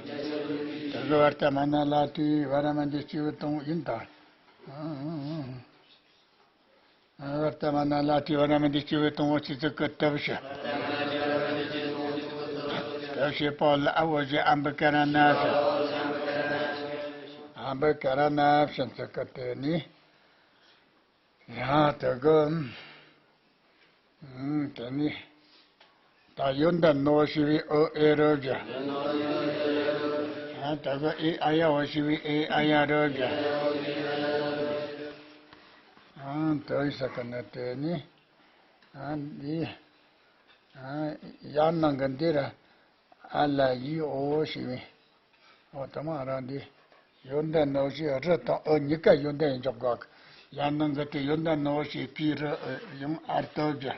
ད་གི་བར་ཏ་མ་ན་ལ་དུས་བར་མ་འདི་སྐྱེས་བུ་དང་ཡིན་ད། བར་ཏ་མ་ན་ལ་དུས་བར་མ་འདི་སྐྱེས་བུ་དང་ཆི་ཚིག་གི་ཏབ་ཞེས། ཡ་ཤེས་པོ་ལ་ཨ་བོ་ཞེས་ཨམ་བི་ཀ་ར་ན་ཞེས། ཨམ་བི་ཀ་ར་ན་ཞེས་ཚིག་གི་དེ་ནི། ཡང་དེ་གི། ཨུམ། དེ་ནི། ད་ཡོན་ཏན་ནོ་ཞེས་པའི་ཨོ་ཨེ་རོ་ཇ། ཡང་དེ་གི་ཨེ་ཨ་ཡ་བོ་ཞེས་པའི་ཨེ་ཨ་ཡ་རོ་ཇ། ཡང་དེ་ཡི་ས་གི་ནི་དེ་ནི། ཨ་འདི། ཨ་ཡར་ནང་གི་འདི་ར། ཨ་ལ་ཡི་ཨོ་ཞེས་པའི། ཨོ་དེ་མ་རང་འདི། ཡོན་ཏན་ནོ་ཞེས་རི་དང་ཨོ་གཉིས་ཀ་ཡོན་ཏན་ཡིན་འཇོག་དགོས། ཡར་ནང་གི་དེ་ཡོན་ཏན་ནོ་ཞེས་པའི་རི་ཨོ་ཡང་ཨར་ཏོ་བརྒྱ།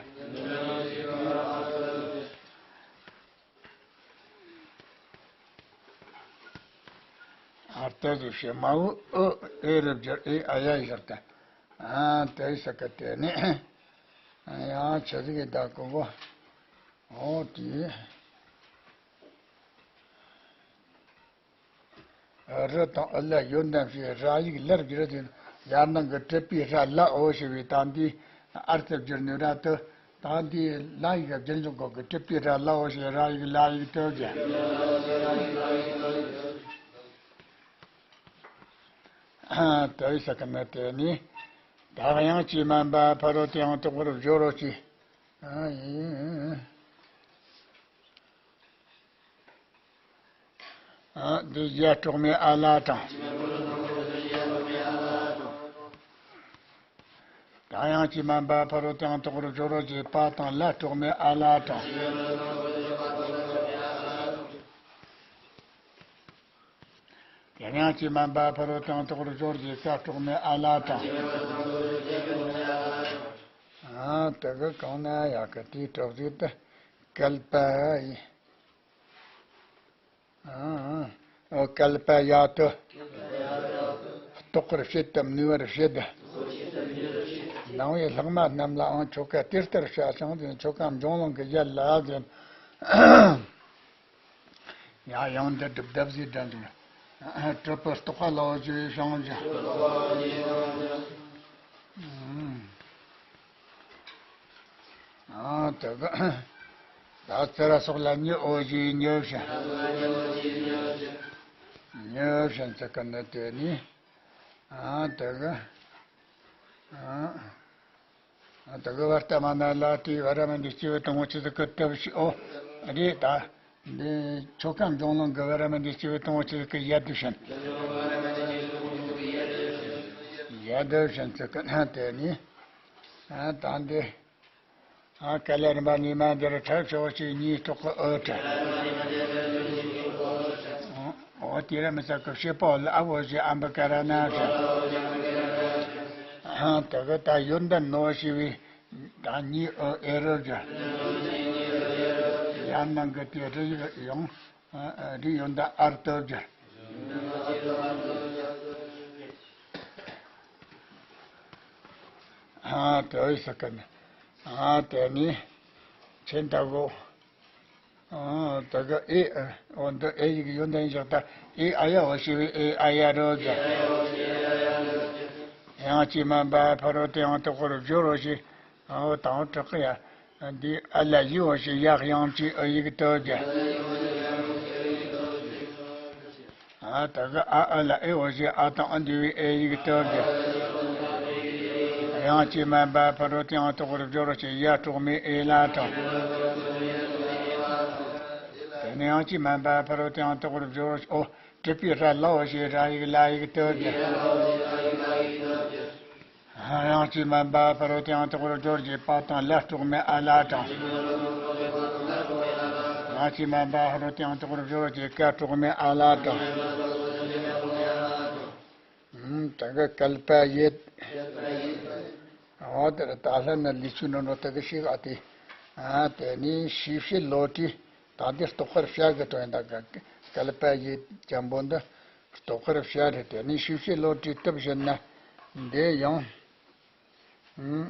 ཨར་ཏོ་ཞེས་མ་འོ་ཨོ་ཨེ་རི་བརྒྱ་ཨེ་ཨ་ཡ་ཡི་ཟེར་ཏེ། ཨ་དེ་ས་གི་དེ་ནི། ཡང་ཆ་ཟིག་གི་ད་གོ་གོ། ཨོ་དེ། རི་དང་ཨུ་ལ་ཡོན་ཏན་ཞེས་ར་ཡིག་ལར་བསྒྱུར་ཏེ། ཡར་ནང་གི་གྲུབ་པའི་ར་ལ་ཨོ་ཞེས་པའི་ད་འདི་ཨར་ཙི་བསྒྱུར་ནས་ར་དུ། ད་འདི་ལ་ཡིག་བསྒྱུར་འཇུག་གོ་གི་གྲུབ་པའི་ར་ལ་ཨོ་ཞེས་ར་ཡིག་ལ་ཡིག་དུ་བསྒྱུར། དུ་ཡི་ས་གི་ནི་དེ་ནི། ད་དབྱངས་ཀྱིས་མན་པ་ཕ་རོལ་ཏུ་ཡང་དག་པར་སྦྱོར་རོ་ཞེས། ཨ་ཡིན། ཨ་འདི་ཡ་གྲོགས་མེད་ཨ་ལ་དང་། ད་དབྱངས་ཀྱིས་མན་པ་ཕ་རོལ་ཏུ་ཡང་དག་པར་སྦྱོར་རོ་ཞེས་པ་དང་ལ་གྲོགས་མེད་ཨ་ལ་དང་། དེ་དབྱངས་ཀྱིས་མན་པ་ཕ་རོལ་ཏུ་ཡང་དག་པར་སྦྱོར་ཞེས་ཀ་གྲོགས་མེད་ཨ་ལ་དང་། ཨ་དེ་གི་གང་ན་ཡ་གི་དེའི་གྲོགས་ཟིག་ཏུ་བསྐལ་པ་ཡིན། ཨ་ཨ་བསྐལ་པ་ཡ་དུ། རྟོགས་པར་བྱེད་དམ་ནུས་པར་བྱེད། ནང་པའི་ལྷག་མ་རྣམས་ལའང་ཆོ་ག་དེ་ལྟར་བྱ་ཞིང་ཆོ་ག་འབྱུང་ལོང་གི་ཡུལ་ལ་ཟེར། ཡང་ཡང་འདི་སྒྲུབ་སྡེབ་ཟེར་དྲན་འདུག་གྲུབ་པའི་རྟོགས་པ་ལ་བརྗོད་བྱང་ཞིང་། ཨ་དེ་ག་ད་ཙི་ར་སོགས་ལ་ཉི་ཨོ་ཞེས་ཉི་བཞིན། ཉི་བཞིན་ཙི་ག་ནི་དེ་ནི། ཨ་དེ་ག་ཨ། དེ་གི་བར་ཏ་མ་ན་ལ་ཏི་བ་ར་མ་འདི་སྐྱེ་བའི་དང་པོ་ཆི་ཟིག་གི་ཏབ་ཤི་ཨོ། རེད་ད། འདི་ཆོ་ག་འབྱུང་ལོང་གི་བ་ར་མ་འདི་སྐྱེ་བའི་དང་པོ་ཆི་ཟིག་གི་ཡ་དུ་ཤན། ཡ་དུ་ཤན་ཚིག་གི་ན་དེ་ནི། ཨ་ད་འདི། ཨ་ཀ་ལ་རིམ་པ་ནི་མ་འདི་ར་ཁྲ་ཆོ་ཆི་གཉིས་རྟོག་གི་ཨོ་ཁྲ། ཨོ་དེ་ར་མི་ས་གི་བྱེད་པོ་ལ་ཨ་བོ་ཞེས་ཨམ་བི་ཀ་ར་ན་ཁྲ། ཨ་དེ་གི་ད་ཡོན་ཏན་ནོ་ཞེས་པའི། ད་གཉིས་ཨོ་ཨེ་རོ་བརྒྱ། ཡར་ནང་གི་དེ་རི་ཡིག་ཡང་རི་ཡོན་ཏན་ཨར་ཏོ་བརྒྱ། ཨ་དེ་ཨོ་ས་ཀ་ནི། ཨ་དེ་ནི་ཆེན་ད་གོ། ཨ་ད་ག་ཨེ། འོ་འདི་ཨེ་ཡིག་ཡོན་ཏན་བཞག་ད་ཨེ་ཨ་ཡ་འོ་ཞེས་པའི་ཨེ་ཨ་ཡ་རོ་བརྒྱ། དབྱངས་ཀྱིས་མན་པ་ཕ་རོལ་ཏུ་ཡང་དག་པར་སྦྱོར་རོ་ཞེས། འོ་དང་དྲག་གི་ཡ། འདི་ཨ་ལ་ཡི་འོ་ཞེས་ཡ་དབྱངས་ཀྱིས་ཨུ་ཡིག་ཏུ་བརྒྱ། ཨ་ད་ག་ཨ་ཨ་ལ་ཨེ་འོ་ཞེས་ཨ་དང་ཨ་འདུས་པའི་ཨེ་ཡིག་ཏུ་བརྒྱ། དབྱངས་ཀྱིས་མན་པ་ཕ་རོལ་ཏུ་ཡང་དག་པར་སྦྱོར་རོ་ཞེས་ཡ་གྲོགས་མེད་ཨེ་ལ་དང་། དེ་ནས་དབྱངས་ཀྱིས་མན་པ་ཕ་རོལ་ཏུ་ཡང་དག་པར་སྦྱོར་རོ་ཞེས་ཨོ། གྲུབ་པའི་ར་ལ་འོ་ཞེས་ར་ཡིག་ལ་ཡིག་ཏུ་བརྒྱ། དབྱངས་ཀྱིས་མན་པ་ཕ་རོལ་ཏུ་ཡང་དག་པར་སྦྱོར་ཞེས་པ་དང་ལ་གྲོགས་མེད་ཨ་ལ་དང་། དབྱངས་ཀྱིས་མན་པ་ཕ་རོལ་ཏུ་ཡང་དག་པར་སྦྱོར་ཞེས་ཀ་གྲོགས་མེད་ཨ་ལ་དང་། ཨུམ། ད་ག་བསྐལ་པ་ཡི། འོ་དེར་ད་ལྷ་ན་ལུས་ཆུ་ནོ་ནོ་དེ་གི་ཤིག་ཨ་ཏི། ཨ་དེ་ནི་ཤི་བྱེད་བློ་གྲོས། ད་འདི་རྟོགས་པར་བྱ་གི་དོན་དག་གི་བསྐལ་པ་ཡི་འཇམ་པོ་འདི་རྟོགས་པར་བྱ་རེད། དེ་ནི་ཤི་བྱེད་བློ་གྲོས་སྟབས་བཞིན་ན་འདི་ཡང་། ཨུམ།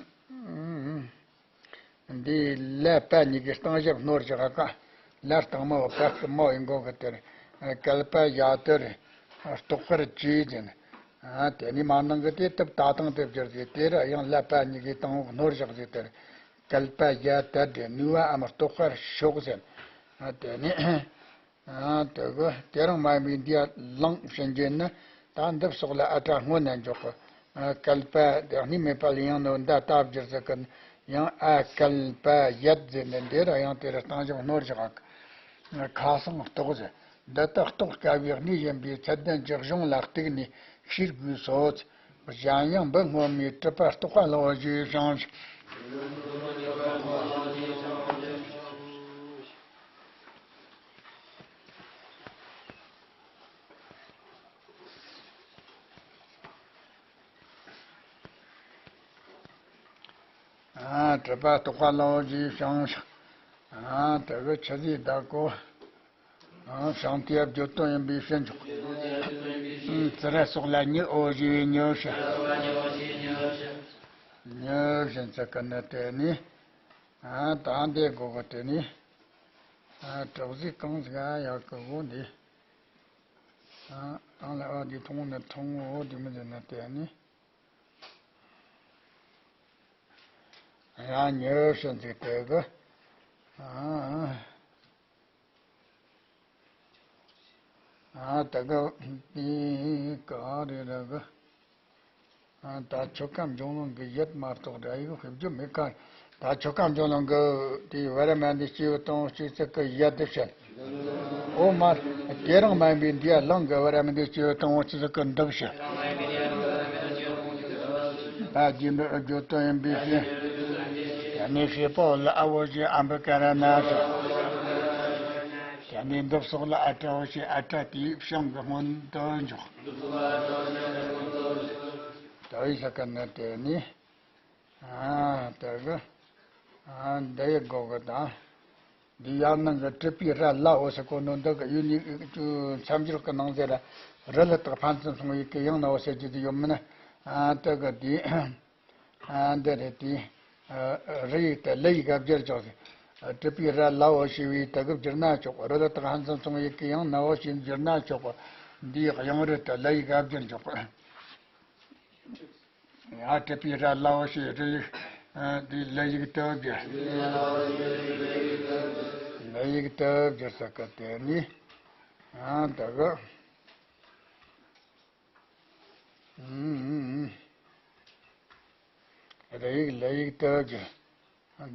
ཨུམ། འདི་ལ་པ་གཉིས་ཀྱི་སྟེང་ཞབས་ནོར་བཞག་ག་ལ་སྟེང་མ་བ་པ་སྐུ་མོ་ཡིན་གོ་གི་དེར་བསྐལ་པ་ཡ་དེར་རྟོགས་པར་བྱེད་ཅན། ཨ་དེ་ནི་མ་ནང་གི་དེ་སྟབས་ད་དང་དེ་བསྒྱུར་ཏེ་དེ་ར་ཡང་ལ་པ་གཉིས་ཀྱི་སྟེང་འོག་ནོར་བཞག་ཟིག་དེར་བསྐལ་པ་ཡ་དེར་དེ་ནུས་པའམ་རྟོགས་པར་ཤོག་ཟེར། ཨ་དེ་ནི། ཨ་དེ་གི་དེ་རིང་མ་ཡིན་པའི་འདི་ཡ་ལང་བྱིན་རྒྱུ་ནི། ད་འདི་སོགས་ལ་ཨ་སྒྲ་སྔོན་ན་འཇོག་གི། ཨ་བསྐལ་པ་དེ་གནས་མེད་པ་ལ་ཡང་ནོ་མདའ་བཏགས་བསྒྱུར་ཟེར་གི། ཡང་ཨ་བསྐལ་པ་ཡད་ཟེར་ནི་འདི་ར་ཡང་དེ་ར་བཏང་བཞག་སྣོར་བཞག་གི། ཁ་སང་རྟོག་ཟེར། འདི་དག་རྟོགས་དཀའ་བའི་གནས་ཡིན་པས་ཚད་ལྡན་གྱི་གཞུང་ལ་གཏུགས་ནས་ཤེས་དགོས་སོ། གཞན་ཡང་འབུམ་སྔོན་མའི་གྲུབ་པ་རྟོགས་པ་ལ་ཞེས་བྱ་ཞིང་། ཨ་གྲུབ་པ་རྟོགས་པ་ལ་ཞེས་བྱ་ཞིང་། ཨ་དེ་གི་ཆུ་ཟོས་བདག་གོ། ཨ་བྱང་དེ་བརྗོད་དོན་ཡིན་པའི་ཕྱིར་འཇོག། ཨ་ཙི་ར་སོགས་ལ་ཉི་འོ་ཞེས་པའི་ཉི་བྱ། ཉི་བྱིན་ཚིག་གི་ནི་དེ་ནི། ཨ་ད་འདི་གོ་གི་དེ་ནི། ཨ་གྲུབ་ཟོས་གང་ཟིག་ཨ་ཡག་གི་གོ་འདི། ཨ་དང་ལ་ཨ་འདི་མཐོང་ནི་མཐོང་འོ་འདི་མི་འདི་ནི་དེ་ནི། ཡང་ཉི་བྱིན་ཟིག་དེ་གི། ཨ་ཨ་ད་གི་དེ་ག་རེ་ར་གི། ཨ་ད་ཆོས་སྐད་འབྱུང་ལུང་གི་ཡད་མ་གཏོགས་སྒྲ་ཡིག་ཤེས་རྒྱུ་མེད་ཀ། ད་ཆོས་སྐད་འབྱུང་ལུང་གི་དེའི་བ་ར་མ་འདི་སྐྱེས་བུ་དང་པོ་སྐྱེས་ཚིག་གི་ཡད་དེ་བཤད། འོ་མ། དེ་རིང་མ་ཡིན་པའི་འདི་ཡ་ལང་གི་བ་ར་མ་འདི་སྐྱེས་བུ་དང་པོ་སྐྱེས་ཚིག་གི་འདི་བཤད། ད་རྗེས་འགྲོ་བརྗོད་དོན་ཡིན་པའི་ཕྱིར། དེ་ནས་བྱེད་པ་ལ་ཨ་འོ་ཞེས་ཨམ་བི་ཀ་ར་ན་ཞེས། དེ་ནས་འདི་སོགས་ལ་ཨ་སྒྲ་འོ་ཞེས་ཨ་སྒྲ་དེའི་བྱིངས་ཀྱི་སྔོན་དུ་འཇོག། ད་ཡི་ས་ཀ་ན་དེ་ནི། ཨ་དེ་གི། ཨ་འདི་ཡི་གོ་གི་དང་། འདི་ཡང་ནང་གི་གྲུབ་པའི་ར་ལ་འོ་ཟེར་གོ་ནོ་འདི་གི་ཡུལ་ནི་མཚམས་སྦྱོར་གི་ནང་ཟེར་ར། རི་ལ་དག་ཕན་ཚུན་མཚུངས་ཡི་གེ་ཡང་ན་འོ་ཟེར་རྒྱུ་དེ་ཡོད་མིན་ན། ཨ་དེ་གི་དེ། ཨ་འདི་རེད་དེ། རི་ཡིག་དེ་ལ་ཡི་ག་བསྒྱུར་ཆོག་ཟེར། གྲུབ་པའི་ར་ལ་འོ་ཞེས་པའི་དེ་གི་བསྒྱུར་ན་ཆོག། རི་ལ་དག་ཕན་ཚུན་མཚུངས་ཡི་གེ་ཡང་ན་འོ་ཞེས་བསྒྱུར་ན་ཆོག། འདི་ཡི་གཡང་རི་དེ་ལ་ཡི་ག་བསྒྱུར་ཆོག། ཡང་གྲུབ་པའི་ར་ལ་འོ་ཞེས་རི་ཡིག་ཨ་འདི་ལ་ཡིག་ཏུ་བསྒྱུར། ལ་ཡིག་ཏུ་བསྒྱུར་ས་ཀ་དེ་ནི། ཨ་ད་གི། ཨུམ། རི་ཡིག་ལ་ཡིག་ཏུ་བསྒྱུར།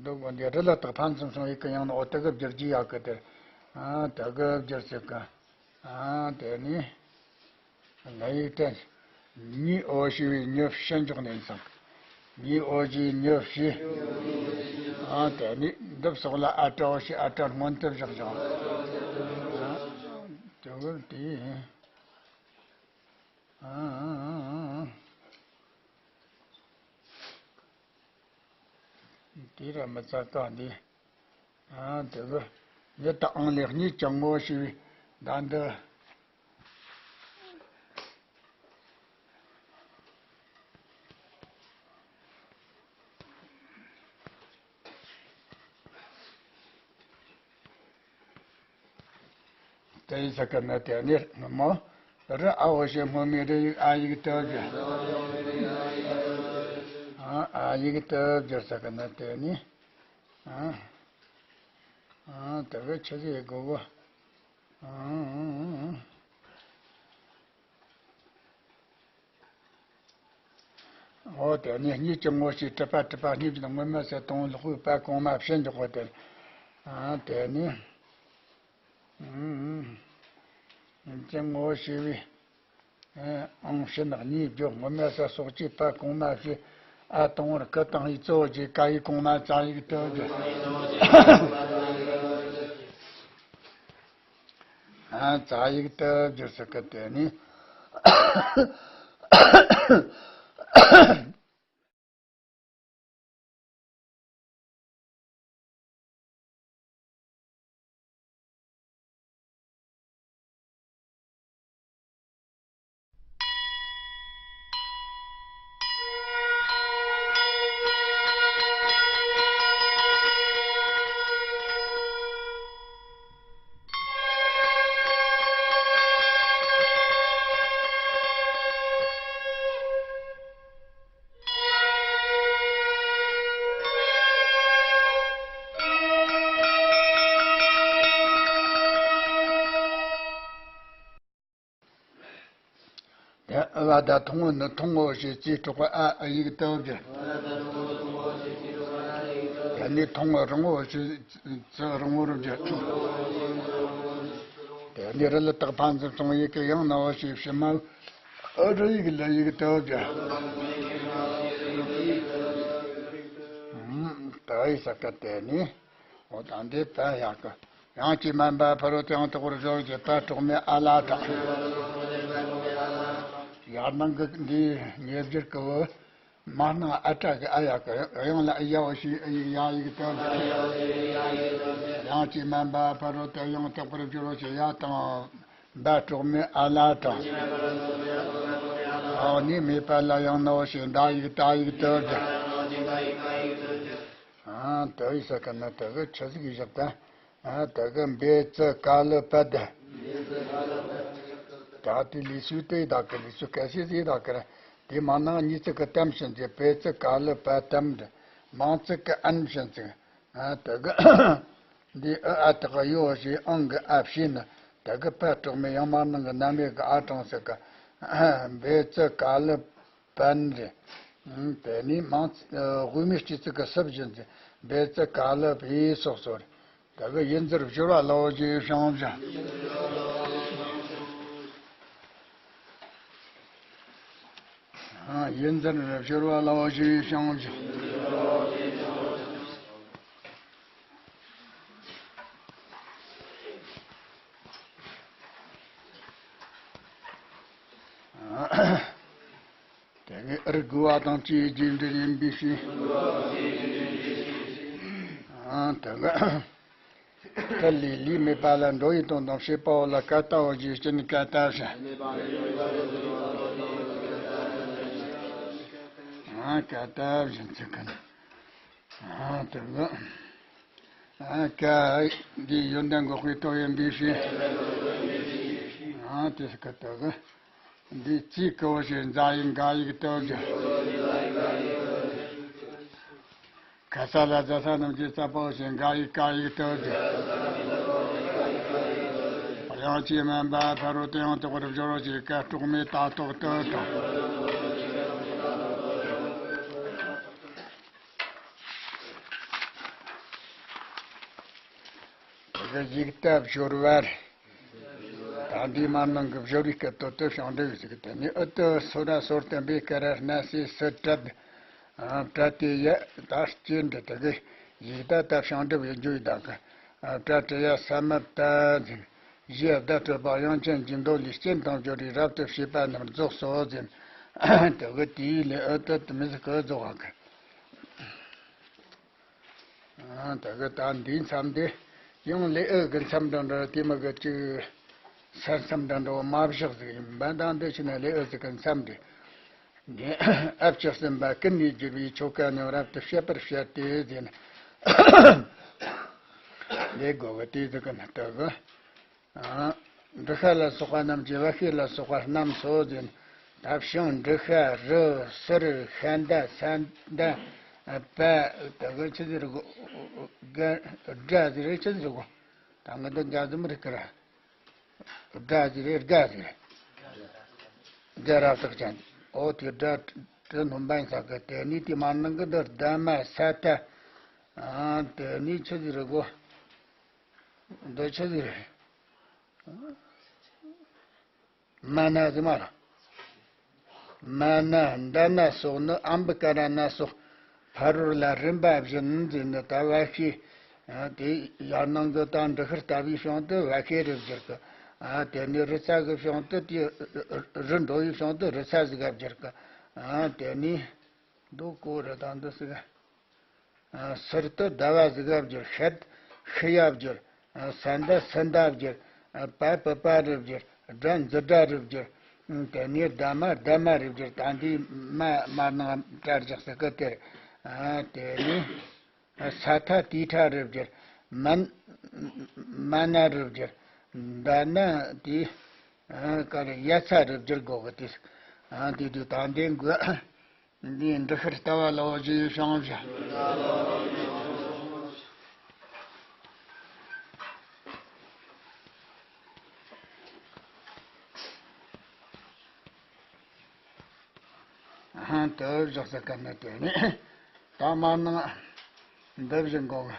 འདུག་གོ་འདི་རི་ལ་དག་ཕན་ཚུན་མཚུངས་ཡི་གེ་ཡང་ན་འོ་དེ་གི་བསྒྱུར་རྒྱུ་ཡག་གི་དེ། ཨ་དེ་གི་བསྒྱུར་ཟེར་གི། ཨ་དེ་ནི། ལ་ཡིག་དེ། ཉི་འོ་ཞེས་པའི་ཉི་བྱིན་འཇོག་ནས་སོང་། ཉི་འོ་ཞེས་ཉི་བྱིན། ཨ་དེ་ནི་འདི་སོགས་ལ་ཨ་སྒྲ་འོ་ཞེས་ཨ་སྒྲ་སྔོན་དུ་བཞག་བཞག། ཨ་དེ་གི་དེ། ཨ་ཨ་ཨ་ཨ། དེ་ར་མི་ཚ་ཀ་འདི། ཨ་དེ་གི། ཡི་དྭགས་ཨང་ལས་གཉིས་ཀྱང་ངོ་ཤེས་པའི་ཟླ་འདི། དེ་ཡི་ས་ཀ་ན་དེ་ནི་མོ། རི་ཨ་འོ་ཞེས་སྔོན་མའི་རི་ཡིག་ཨ་ཡིག་ཏུ་བསྒྱུར། ཨ་ཨ་ཡིག་ཏུ་བསྒྱུར་ས་ཀ་ན་དེ་ནི། ཨ་ཨ་དེ་གི་ཆི་ཟིག་གོ་གོ། ཨ་ཨ་ཨ། འོ་དེ་ནི་གཉིས་ཀྱི་ངོ་ཤེས་གྲུབ་པ་གྲུབ་པ་གཉིས་ཀྱི་སྔོན་མ་ཟེར་དང་ལོག་པའི་པ་གོང་མ་ཕྱིར་འཇོག་པ་དེ། ཨ་དེ་ནི། ཨུམ། ཀྱི་ངོ་ཤེས་པའི། ཨང་ཕྱི་ནག་གཉིས་བརྗོད་སྔོན་མ་ས་སོགས་ཀྱི་པ་གོང་མ་ཕྱི། ཨ་དང་བར་ཀི་དང་ཡི་གཙོ་བོ་བརྗོད་ཀ་ཡི་གོང་མ་ཙ་ཡིག་ཏུ་བརྗོད། ཨ་ཙ་ཡིག་ཏུ་བསྒྱུར་ས་ཀ་དེ་ནི། དེ་ཨ་བ་ད་ཐུང་ངུ་ནི་ཐུང་ངུ་ཞེས་ཚིག་གྲོགས་པ་ཨ་ཨ་ཡིག་དུ་བསྒྱུར། དེ་ནི་ཐུང་ངུ་རིང་བོ་ཞེས་ཚིག་རིང་བོ་རུ་བསྒྱུར། དེ་ནི་རི་ལ་དྭགས་ཕན་ཚུན་ཚོང་ཡིག་གི་ཡང་ན་བ་ཞེས་ཕྱི་མ་ཨ་རི་ཡིག་ལ་ཡིག་དུ་བསྒྱུར། ད་ཡི་ས་ཀ་དེ་ནི། འོ་ད་འདི་ད་ཡག་གི། ཡང་ཅི་མན་པ་ཕ་རོལ་ཏུ་ཡང་དག་པར་སྦྱོར་གྱི་དཔལ་གྲོགས་མེད་ཨ་ལ་དང་། ཡར་ནང་གི་འདིའི་ཉེ་སྦྱོར་གྱི་བུ། མར་ནང་ཨ་ཏྲ་གི་ཨ་ཡག་གི། ཡང་ལ་ཨི་ཡ་བ་ཞིག་ཨི་ཡ་ཡིག་དོན། ཡང་ཅི་མན་པ་ཕ་རོལ་ཏུ་ཡང་དག་པར་སྦྱོར་གྱི་ཡ་དང་། མདའ་གྲོགས་མེད་ཨ་ལ་དང་། འོག་ནས་མེད་པ་ལ་ཡང་ན་བ་ཞིག་མདའ་ཡིག་ཏ་ཡིག་དོན། ཨ་དེ་ཡི་ས་ཀ་ན་དེ་གི་ཆི་ཟིག་བཞག་ད། ཨ་དེ་གི་འབེ་ཙི་ཀ་ལི་པད། ད་དེ་ལི་སུ་དེ་དག་གི་ལི་སུ་ཀ་སི་ཟི་དག་གི་ར། དེ་མ་ནང་གཉིས་ཙི་གི་ཏམ་བཞིན་ཏེ་འབེ་ཙི་ཀ་ལི་པད་ཏམ་དེ། མང་ཙི་གི་ཨན་བཞིན་ཙི། ཨ་དེ་གི་འདི་ཨ་ཨ་དེ་གི་ཡོ་ཞེས་ཨང་གི་ཨ་བྱས་ན། དེ་གི་པད་གྲོགས་མེད་ཡང་མར་ནང་གི་ན་མེད་གི་ཨ་གྲངས་ཟེར་གི། འབེ་ཙི་ཀ་ལི། པན་རེད། དེ་ནས་མང་ཚ་དབུས་མའི་སྤྱི་ཚིག་གི་སུ་བཞིན་ཏེ། འབེ་ཙི་ཀ་ལི་པའི་སོགས་སོ་རེད། དེ་གི་ཡིད་འཛིན་སྦྱོར་བ་ལའོ་ཞེས་བྱུང་བཞིན། ཡིད་འཛིན་སྦྱོར་བ་ལའོ་ཞེས་བྱུང་བཞིན། དེ་ནས་ཨར་དགུ་བ་དང་བཅས་རྗེས་འབྲེལ་ཡིན་པའི་ཕྱིར། ཨ་དེ་ལ་ཀ་ལས་ལས་མེད་པ་ལ་འགྲོ་ཡི་དོན་དང་བྱེད་པའོ་ལ་ཀ་ཏའོ་ཞེས་སྤྱི་ནས་ཀ་ཏ་བཞིན། ཨ་ཀ་ཏ་བཞིན་ཚིག་གི་ནི། ཨ་དེ་ལ་ཨ་ཀ་འདི་ཡོན་ཏན་འགོག་པའི་སྟོབས་ཡིན་པའི་ཕྱིར། ཨ་དེ་ཀ་ཏ་གི། འདི་ཅི་ཀའོ་ཞེས་འཛའ་ཡིག་འགའ་ཡིག་ཏུ་བསྒྱུར། ཁ་ས་ལ་ཛ་ས་རྣམས་ཀྱི་ས་པའོ་ཞེས་འགའ་ཡིག་ཀ་ཡིག་ཏུ་བསྒྱུར། དབྱངས་ཀྱིས་དམན་པ་ཕ་རོལ་ཏུ་ཡང་དག་པར་སྦྱོར་བ་ཞེས་ཀ་གྲོགས་མེད་ཏ་ཐོག་ཏུ་དང་། དེ་གི་ཡིག་ཏ་སྦྱོར་བ་རེད། ད་འདིའི་མར་ནང་གི་སྦྱོར་བའི་སྐབས་དོད་དུ་ཕྱིང་འབྲི་བའི་ཚིག་དེ་ནི་ཨུ་ཏུ་སུ་ར་སོར་བརྟན་པའི་ཀ་ར་སྣ་སེ་སུ་ཏྲད། ཨ་ཏྲ་ཏེ་ཡ་ད་སྐྱེ་འབྲི་དེ་གི་ཡིག་ཏ་ད་ཕྱིང་འབྲི་བའི་རྒྱུ་ཡི་དག་གི། ཨ་ཏྲ་ཏེ་ཡ་ས་མ་ཏ་འཛིན། གཞི་བརྡ་སྤྲོད་པ་དབྱངས་ཅན་གྱི་མདོ་ལས་རྐྱེན་དང་སྦྱོར་བའི་རབ་ཏུ་བྱེད་པ་རྣམས་རྫོགས་སོ་འཛིན། དེ་གི་དེའི་ལས་ཨུ་ཏུ་དུ་མི་ཟིག་གི་རྫོགས་གི། ཨ་ད་གི་ད་འདིའི་མཚམས་དེ་ཡང་ལེའུ་གི་མཚམས་འདྲ་འདྲ་དེ་མི་གི་ཅིག་ས་མཚམས་འདྲ་འདྲ་བོ་མ་བཞག་ཟིག་ཡིན་པ་དང་། འདི་ཕྱི་ནས་ལེའུ་ཟིག་གི་མཚམས་དེ་འདི་ཨ་བཅུ་གསུམ་པ་ཀུན་ནས་བསྒྱུར་བའི་ཆོ་ག་རྣམས་རབ་ཏུ་བཤད་པར་བཤད་དེ་ཟེར་ན། ལེའུ་གོ་གི་དེ་ཟིག་གི་ནི་ལྟ་གི། ཨ། འབྲི་ཤ་ལ་སོགས་པ་རྣམས་ཀྱི་བ་ཤེ་ལ་སོགས་པ་རྣམས་སོ་ཟེར། ད་ཕྱིང་འབྲི་ཤ་རི་སིར་ཤ་འདའ་ས་འདའ་པ་ད་གི་ཆི་ཟེར་གོ། དགྲ་ཟེར་ཆི་ཟེར་གོ། ད་ང་འདི་འགའ་ཟིག་མི་རིག་གི་ར། དགྲ་ཟེར་དགའ་ཟེར། དགའ་རབ་བཏགས་ཅན། འོ་དེ་དགྲ་དྲི་སྣོན་པ་ཡིན་ས་གི་དེ་ནི་དེ་མ་ནང་གི་འདི་ལྡན་མ་ས་ཏ། ཨ་དེ་ནི་ཆི་ཟེར་གོ། འདི་ཆི་ཟིག་རེད། མ་ན་ཟེར་མ་ར། མ་ན་འདའ་ན་སོགས་ནི་ཨམ་བུ་ཀ་ར་ན་སོགས་ཕ་རོལ་ལ་རིམ་པ་བཞིན་ཟེར་ནི་ད་བ་ཤེ། དེ་ཡར་ནང་གི་ད་འབྲི་ཤར་ལྟ་བུའི་ཕྱོགས་དུ་བ་ཤེ་རུ་བསྒྱུར་གི། དེ་ནི་རི་ཚ་གི་ཕྱོགས་དུ་དེ་རི་འགྲོ་བའི་ཕྱོགས་དུ་རི་ཚ་ཟིག་ག་བསྒྱུར་གི། དེ་ནི་འདུག་གོ་རི་དང་འདི་ཟིག་ཨ་སིར་དུ་ཟླ་བ་ཟིག་ག་བསྒྱུར། ཤད་ཤི་ཡ་བསྒྱུར། ཨ་ས་འདའ་སི་འདའ་བསྒྱུར། ཨ་པ་པི་པ་རུ་བསྒྱུར། སྒྲ་འཛི་སྒྲ་རུ་བསྒྱུར། ཨ་དེ་ནས་ཟླ་མ་ཟླ་མ་རུ་བསྒྱུར། ད་འདི་མ་མ་ནང་སྒྲ་རྒྱག་ས་གི་དེར། ཨ་དེ་ནས་ཨ་ས་ཐ་ཏི་ཐ་རུ་བསྒྱུར། མན་མ་ན་རུ་བསྒྱུར། འདའ་ན་དེ་ཨ་ག་རེ་ཡ་ཚ་རུ་བསྒྱུར་དགོས་གི་དེ། ཨ་དེ་དུས་ད་འདི་འགོད། འདིའི་འབྲི་ཤར་ལྟ་བ་ལའོ་ཞེས་བྱུང་བཞག། ཧང་དུ་བཞག་ས་ག་ནས་དེ་ནས་ད་མ་ནང་འདི་བཞིན་གོ།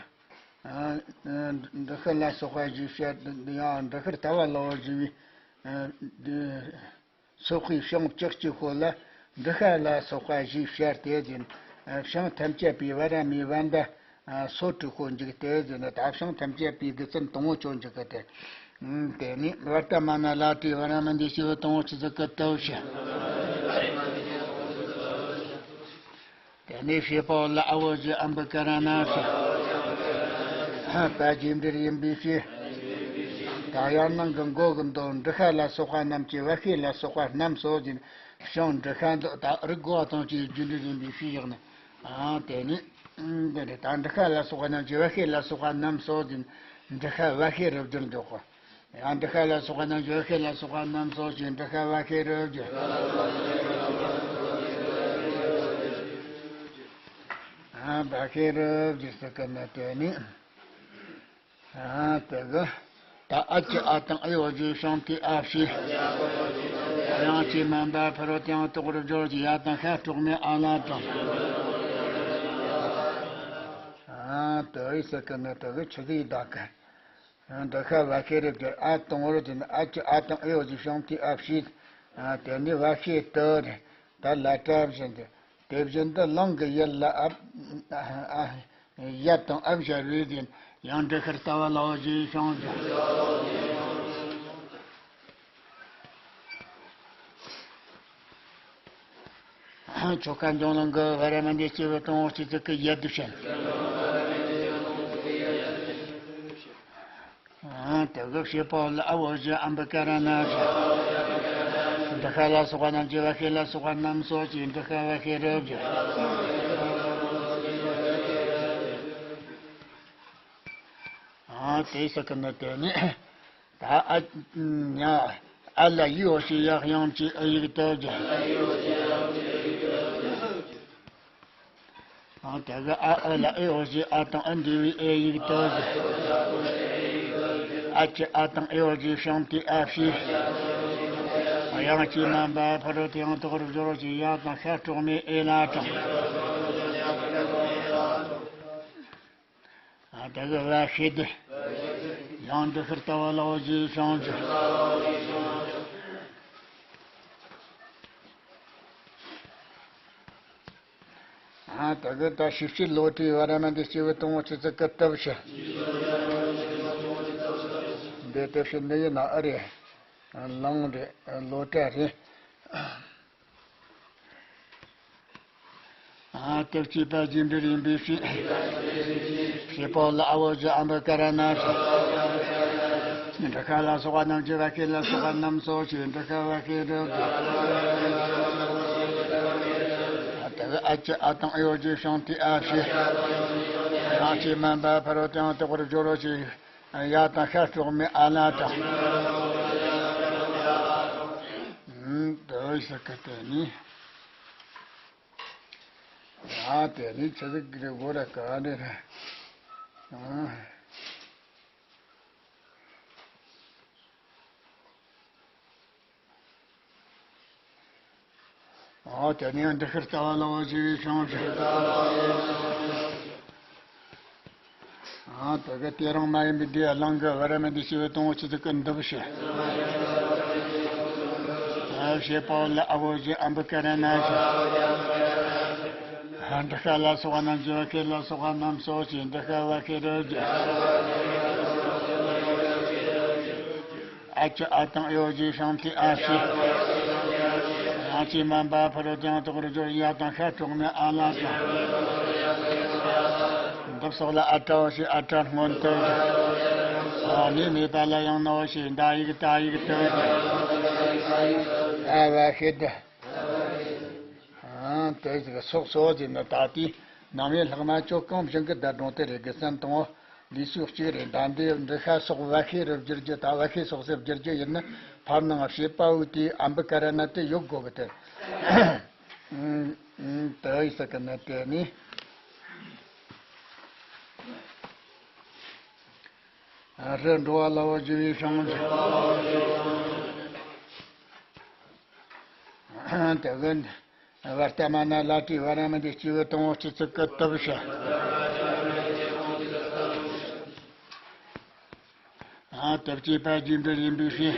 འདི་ཤི་ལ་སོགས་པ་ཞེས་བཤད་ཡང་འདི་ཤི་ལྟ་བ་ལ་བ་ཞེས་པའི། སོགས་པའི་ཞིང་བཅུ་གཅིག་པོ་ལ་འདི་ཤ་ལ་སོགས་པ་ཞེས་བཤད་དེ་བཞིན། ཞིང་ཐམས་ཅད་པའི་བ་ར་མའི་བ་འདི་སོ་དྲུག་པོ་འཇུག་དེ་བཞིན། ད་ཞིང་ཐམས་ཅད་པའི་དགེ་མཚན་དང་པོ་ཅོ་འཇུག་གི་དེ། དེ་ནས་བར་ཏ་མ་ན་ལ་ཏྲི་བ་ར་མ་འདི་ཤི་བ་དང་པོ་ཆི་ཟིག་གི་ལྟ་བུ་ཞིག་དེ་ནས་བྱེད་པ་ལ་ཨ་བོ་ཞེས་ཨམ་བི་ཀ་ར་ན་ཞེས། པ་རྗེས་འབྲེལ་ཡིན་པའི་ཕྱིར། ད་ཡང་ནང་གི་མགོ་གི་མདོ་འབྲི་ཤ་ལ་སོགས་པ་རྣམས་ཀྱི་བ་ཤེས་ལ་སོགས་པ་རྣམས་སོ་ཞེས། ཞིང་འབྲི་ཤ་འདི་ད་རིགས་གོ་བ་དང་བཅས་རྒྱུ་འབྲས་ཡིན་པའི་ཕྱིར་བཞག་ནས། ཨ་དེ་ནི། འདི་འདྲ་ད་འབྲི་ཤ་ལ་སོགས་པ་རྣམས་ཀྱི་བ་ཤེས་ལ་སོགས་པ་རྣམས་སོ་ཞེས། འབྲི་ཤ་བ་ཤེས་རུ་བསྒྱུར་འཇོག་གོ། ཡང་འབྲི་ཤ་ལ་སོགས་པ་རྣམས་ཀྱི་བ་ཤེས་ལ་སོགས་པ་རྣམས་སོ་ཞེས་འབྲི་ཤ་བ་ཤེས་རུ་བསྒྱུར། ཨ་བ་ཤེས་རུ་བསྒྱུར་ཟེར་གི་ནི་དེ་ནི། ཨ་དེ་གི། ད་ཨ་ཅི་ཨ་དང་ཨེ་འོ་ཞེས་ཤིང་དེའི་ཨ་ཕྱི། དབྱངས་ཅན་མ་འབའ་ཕ་རོལ་ཏུ་ཡང་དག་པར་སྦྱོར་གྱི་ཡ་དང་ཤ་སྲོག་མའི་ཨ་ལ་དང་། ཨ་དེ་ཟེར་གི་ནི་དེ་གི་ཆི་ཟིག་ད་གི། འདི་ཤ་བ་ཤེས་རུ་བསྒྱུར། ཨ་དང་པོར་བསྒྱུར་ནས་ཨ་ཅི་ཨ་དང་ཨེ་འོ་ཞེས་ཤིང་དེའི་ཨ་ཕྱི། དེ་ནས་བ་ཤེས་དུ་རེ། ད་ལ་བཀྲ་བཞིན་དུ། དེ་བཞིན་དུ་ལང་གི་ཡུལ་ལ་ཨ་ཨ་ཡ་དང་ཨ་བཞག་རེ་བཞིན། ཡང་འབྲི་ཤར་ལྟ་བ་ལ་འོ་ཞེས་ཤིང་དུ། ཆོ་ག་འབྱུང་ལམ་གྱི་བ་ར་མ་འདི་སྐྱེ་བོ་དང་སྤྱི་གཙུག་གི་ཡ་དུ་བྱེད། དེ་གི་བྱེད་པ་ལ་ཨ་བོ་ཞེས་ཨམ་བི་ཀ་ར་ན་ཞེས། འབྲི་ཤ་ལ་སོགས་པ་རྣམས་ཀྱི་བ་ཤེས་ལ་སོགས་པ་རྣམས་སོ་ཞེས་འབྲི་ཤ་བ་ཤེས་རུ་བསྒྱུར། ཨ་དེ་ཟེར་གི་ནི་དེ་ནི། ད་ཨ་ཉ་ཨ་ལ་ཡི་འོ་ཞེས་ཡ་དབྱངས་ཀྱི་ཨ་ཡིག་ཏུ་བསྒྱུར། ཨ་དེ་གི་ཨ་ཨ་ལ་ཨེ་འོ་ཞེས་ཨ་དང་ཨ་འབྲེལ་བའི་ཨེ་ཡིག་ཏུ་བསྒྱུར། ཨ་ཅི་ཨ་དང་ཨེ་འོ་ཞེས་ཤིང་དེའི་ཨ་ཕྱི། དབྱངས་ཅན་མ་འབའ་ཕ་རོལ་ཏུ་ཡང་དག་པར་སྦྱོར་གྱི་ཡ་དང་ཤ་སྲོག་མའི་ཨེ་ལ་དང་། ཨ་དེ་གི་བ་ཤེས་དུ། ཡང་འབྲི་ཤར་ལྟ་བ་ལ་འོ་ཞེས་ཤིང་དུ། ཨ་དེ་གི་ད་ཞིབ་བཤེར་ལོ་དྲུག་བ་ར་མ་འདི་སྐྱེ་བོ་དང་པོ་ཆི་ཟིག་གི་ལྟ་བུ་བྱེད། འདི་ལྟ་བུ་ནི་ཡིན་ན་ཨ་རེད། ལང་རེད། ལོ་གྲྭ་རེད། ཨ་དེ་སྐྱེས་པ་རྗེས་འབྲེལ་ཡིན་པའི་ཕྱིར། བྱེད་པ་ལ་ཨ་བོ་ཞེས་ཨམ་བི་ཀ་ར་ན་ཞེས། འབྲི་ཤ་ལ་སོགས་པ་རྣམས་ཀྱི་བ་ཤེས་ལ་སོགས་པ་རྣམས་སོ་ཞེས་འབྲི་ཤ་བ་ཤེས་རུ་བསྒྱུར། ཨ་དེ་གི་ཨ་ཅི་ཨ་དང་ཨེ་འོ་ཞེས་ཤིང་དེའི་ཨ་ཕྱི། དབྱངས་ཅན་མ་འབའ་ཕ་རོལ་ཏུ་ཡང་དག་པར་སྦྱོར་རོ་ཞེས། ཡ་དང་ཤ་སྲོག་མའི་ཨ་ལ་དང་། ཨུམ་དེ་ཟེར་གི་དེ་ནི། ཡ་དེ་ནི་ཆི་ཟིག་གི་རེད་གོ་ར་ག་ནི་རེད། ཨ། ཨོ་དེ་ནས་འདི་ཤར་ལྟ་བ་ལ་འོ་ཞེས་ཤིང་དུ། ཨ་དེ་གི་དེ་རང་མ་ཡིན་པའི་འདི་ལང་གི་བ་ར་མ་འདི་ཤི་བའི་དང་པོ་ཆི་ཟིག་གི་འདི་བུ་ཞེས། ཨ་བྱེད་པ་ལ་ཨ་བོ་ཞེས་ཨམ་བི་ཀ་ར་ན་ཞེས། འབྲི་ཤ་ལ་སོགས་པ་རྣམས་ཀྱི་བ་ཤེས་ལ་སོགས་པ་རྣམས་སོ་ཞེས་འབྲི་ཤ་བ་ཤེས་རུ་བསྒྱུར། ཨ་ཅི་ཨ་དང་ཨེ་འོ་ཞེས་ཤིང་དེའི་ཨ་ཕྱི། དབྱངས་ཅན་མ་འབའ་ཕ་རོལ་ཏུ་ཡང་དག་པར་སྦྱོར་ཡ་དང་ཤ་སྲོག་མའི་ཨ་ལ་དང་། འདི་སོགས་ལ་ཨ་ཏྲ་འོ་ཞེས་ཨ་ཏྲ་སྔོན་དུ་བསྒྱུར། ཨ་ནི་མེད་པ་ལ་ཡང་ན་འོ་ཞེས་འདའ་ཡིག་ཏ་ཡིག་ཏུ་བསྒྱུར། ཨ་བ་ཤེས་དུ། ཨང་། དེ་ཟིག་སོགས་སོ་ཟེར་ནི་ད་ལྟའི་ནང་བའི་ལྷག་མ་ཅོ་གང་བཞིན་གྱི་བརྡ་སྒྲུང་དེ་རེད། དགེ་མཚན་དང་ལུས་སུ་གཅིག་རེད། ད་འདི་འདི་ཤ་སོགས་བ་ཤེས་རུ་བསྒྱུར་རྒྱུ་ད་བ་ཤེས་སོགས་སུ་བསྒྱུར་རྒྱུ་ཡིན་ན་ཕར་ནང་བྱེད་པ་བོ་དེའི་ཨམ་བི་ཀ་ར་ན་དེ་ཡོད་དགོས་གི་དེ། ཨང་། དེ་ཡི་ས་གི་ན་དེ་ནི། རི་འགྲོ་བ་ལ་བ་བཞི་བའི་ཤིང་། དེ་གི། བར་ཏ་མ་ན་ལ་ཏི་བ་ར་མི་འདི་སྐྱེས་བུ་དང་པོ་སྤྱི་གཙུག་གི་སྟོབས་ཤིག་ཨ་སྟོབས་བཅས་པ་རྒྱས་འབྲིང་ཡིན་པའི་ཕྱིར།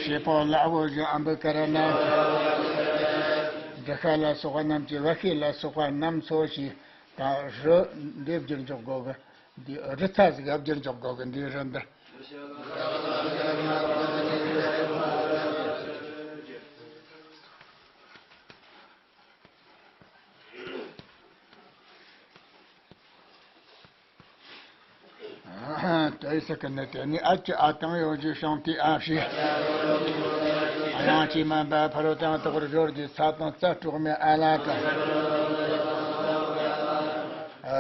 བྱེད་པ་ལ་འོག་གི་ཨམ་བི་ཀ་ར་ན། འབྲི་ཤ་ལ་སོགས་པ་རྣམས་ཀྱི། བ་ཤ་ལ་སོགས་པ་རྣམས་སོ་ཞེས་དང་། རི་འདི་བསྒྱུར་འཇོག་དགོས་གི། འདི་རི་ཚ་ཟིག་བསྒྱུར་འཇོག་དགོས་གི། འདི་རི་འདི། དེ་ཟེར་གི་ནི། དེ་ནས་ཨ་ཀྱི་ཨ་དང་ཡོ་གི་ཤིང་རྟའི་ཨ་ཞེས། དབྱངས་ཅན་མ་འབའ་ཕ་རོལ་ཏུ་ཡང་དག་པར་སྦྱོར་གྱི། ཚ་དང་ཚ་དྲག་མའི་ཨ་ལ་དང་།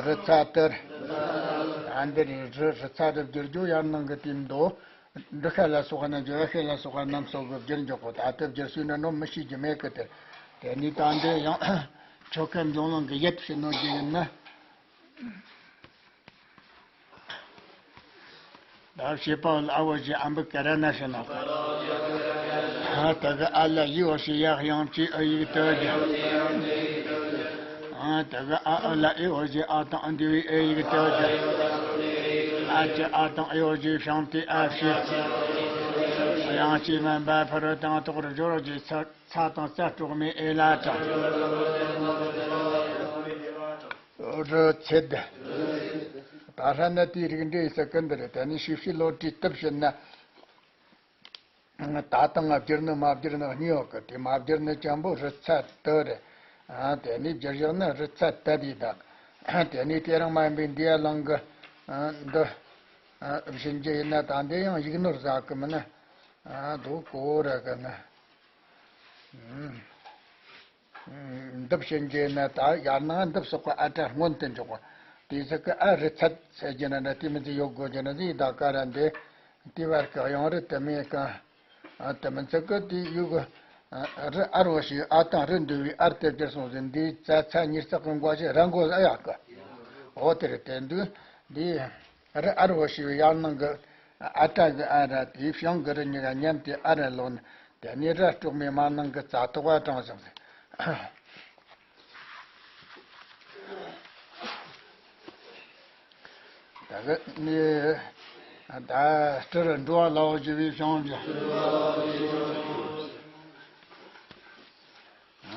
རི་ཚ་དུ། ཨ་འདི་རེད། རི་རི་ཚ་དུ་བསྒྱུར་རྒྱུ་ཡར་ནང་གི་དེ་འདུག་འབྲི་ཤ་ལ་སོགས་པ་རྣམས་ཀྱི། བ་ཤ་ལ་སོགས་པ་རྣམས་སོ་གི་བསྒྱུར་འཇོག་གོ། ད་ལྟ་བསྒྱུར་སྲོལ་ནི་ནོ་མི་ཤེས་རྒྱུ་མེད་གི། དེ་དེ་ནས་ད་འདི་ཡང་ཆོ་ག་འབྱུང་ལུང་གི་ཡབ་ཕྱི་ནོ་རྒྱུ་ཡིན་ན། ད་བྱེད་པ་ལ་འོག་གི་ཨམ་བི་ཀ་ར་ན་ཞེས་ན། ཨ་དེ་གི་ཨ་ལ་ཡི་འོག་གི་ཡ་དབྱངས་ཅན་ཨི་ཡིག་ཏུ་གི། ཨ་དེ་གི་ཨ་ཨུ་ལ་ཨི་འོག་གི་ཨ་དང་འདི་བའི་ཨི་ཡིག་ཏུ་གི། ཨ་ཀྱི་ཨ་དང་ཨི་འོག་གི་ཤིང་རྟའི་ཨ་ཞེས། དབྱངས་ཅན་མ་འབའ་ཕ་རོལ་ཏུ་ཡང་དག་པར་སྦྱོར་གྱི། ཚ་ཚ་དང་ཚ་དྲག་མའི་ཨེ་ལ་དང་། རི་ཚེ་འདི། ད་ཧྲ་ན་དེའི་རིགས་འགྲེ་ཡི་ས་ཀུན་འདི་རེད། དེ་ནས་ཤེས་བྱའི་བློ་གྲོས་སྟོབས་ཞེ་ན། ད་དང་བསྒྱུར་ནི་མ་བསྒྱུར་ནི་གཉིས་ཡོད་གི། དེ་མ་བསྒྱུར་ནི་ཅན་པོ་རི་ཚ་དུ་རེད། ཨ་དེ་ནས་བསྒྱུར་བཞག་ནི་རི་ཚ་དད་དེ་དག་དེ་ནས་དེ་རིང་མ་ཡིན་པའི་འདི་ཡ་ལང་གི་འདི་བྱིན་རྒྱུ་ཡིན་ན། ད་འདི་ཡང་ཡིག་ནོར་ཟ་གི་མིན་ན། ཨ་དུ་གོ་ར་གི་ན། འདི་བྱིན་རྒྱུ་ན་ད་ཡར་ནང་འདི་སོགས་པ་ཨ་སྒྲ་སྔོན་དུ་འཇོག་པ། དེའི་ཚིག་གི་ཨ་རི་ཚད་ཟེར་རྒྱུ་ན་འདྲ། དེ་མི་ཚེ་ཡོད་དགོས་རྒྱུ་ན་ཟེར། ད་ཀ་ར་འདི་དེ་བར་གི་གཡང་རི་དུ་མའི་གང་། ཨ་དུ་མི་ཚིག་གི་དེ་ཡུག་གི། ཨ་རི་ཨར་བ་ཞིག་ཨ་དང་རི་འདུ་བའི་ཨར་དེ་བསྒྱུར་སོང་ཟེར། འདིའི་ཚ་ཚ་ཉིས་བརྩེགས་གི་འགོ་ཞིག་ར་འགོ་ཨ་ཡག་གི། འོ་དེ་རེད། དེ་འདུག་འདི་རི་ཨར་བ་ཞིག་ཡར་ནང་གི་ཨ་སྒྲ་གི་ཨ་ར། དེའི་བྱང་གི་རི་གཉིས་ཀ་མཉམ་དེ་ཨ་ར་ལོག་ནི། དེ་ནས་ར་དྲུག་མའི་མ་ནང་གི་ཙ་དོག་པ་དྲངས་བཞག་ཟེར། ད་གི་ནི་ད་སྤྲུལ་འགྲོ་བ་ལའོ་ཞེས་པའི་བྱང་གི།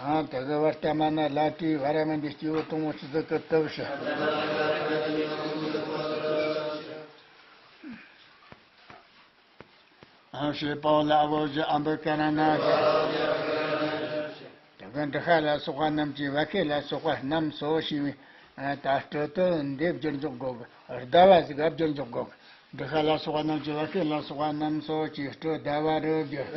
ཨ་དེ་གི་བར་ཏ་མ་ན་ལ་ཏི་བ་ར་མི་འདི་སྐྱེས་བུ་དང་པོ་སྤྱི་གཙུག་གི་སྟོབས་ཤིག་ཨ་བྱེད་པ་ལ་འོག་གི་ཨམ་བི་ཀ་ར་ན། དེ་གི་འབྲི་ཤ་ལ་སོགས་པ་རྣམས་ཀྱི། བ་ཤ་ལ་སོགས་པ་རྣམས་སོ་ཞེས་པའི་ད་སྤྲོ་དོ་འདི་བསྒྱུར་འཇོག་དགོས་གི། ཟླ་བ་ཟིག་བསྒྱུར་འཇོག་དགོས་གི། འབྲི་ཤ་ལ་སོགས་པ་རྣམས་ཀྱི། བ་ཤ་ལ་སོགས་པ་རྣམས་སོ་ཞེས་སྤྲོ་ཟླ་བ་རུ་བསྒྱུར།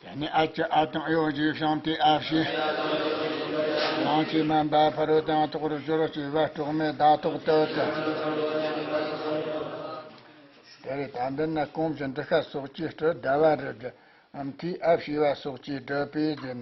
དེ་ནས་ཨ་ཀྱི་ཨ་དང་ཨི་འོག་གི་ཤིང་རྟའི་ཨ་ཞེས། དབྱངས་ཅན་མ་འབའ་ཕ་རོལ་ཏུ་ཡང་དག་པར་སྦྱོར་གྱི། བ་དྲུག་མའི་ཟླ་དོག་ཏུ་དེ། དེ་རེད། ད་འདི་ན་གོང་གི་འབྲི་ཤ་སོགས་ཀྱིས་སྤྲོ་ཟླ་བ་རུ་བསྒྱུར། མཐའི་ཨ་བྱས་པ་སོགས་ཀྱིས་སྒྲུབ་པས་ཟེར་ན།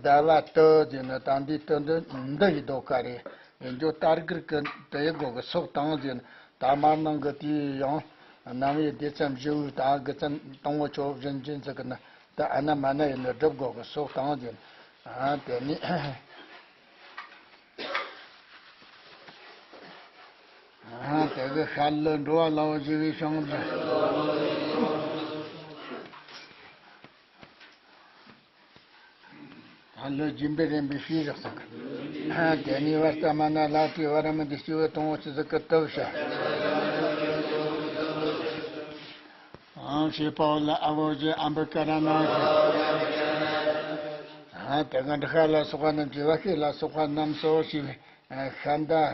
ཟླ་བ་དུ་ཟེར་ན་ད་འདི་དུ་འདི་འདི་ཡི་ཟློས་གར་རེད། ཡིན་རྒྱུ་ད་གིར་གི་དུ་ཡི་སྒོ་གི་སོགས་དང་ཟེར་ན། ད་མར་ནང་གི་དེའི་ཡང་རྣམ་དབྱེ་སྡེ་ཚན་བཞི་པོའི་ད་དགེ་མཚན་དང་པོ་ཆོས་བཞིན་ཅན་ཟེར་གི་ན། ད་ཨ་ན་མ་ན་ཡིན་ན་སྒྲུབ་དགོས་གི། སོགས་དང་ཟེར་ན། ཨ་དེ་ནི། ཨ་དེ་གི་ཤར་ལུ་འགྲོ་བ་ལའོ་ཞེས་པའི་བྱང་གི། ད་ལུ་སྦྱིན་པའི་རིམ་པའི་ཕྱིར་བཞག་ཟེར་གི། ཨ་དེ་ནས་བར་ཏ་མ་ན་ལ་ཏི་བ་ར་མི་འདི་སྐྱེས་བུ་དང་པོ་སྤྱི་གཙུག་གི་སྟོབས་ཤིག་ཨང་བྱེད་པ་ལ་འོག་གི་ཨམ་བི་ཀ་ར་ན་ཞེས། ཨ་དེ་གི་འབྲི་ཤ་ལ་སོགས་པ་རྣམས་ཀྱི། བ་ཤ་ལ་སོགས་པ་རྣམས་སོ་ཞེས་པའི་ཤ་འདི།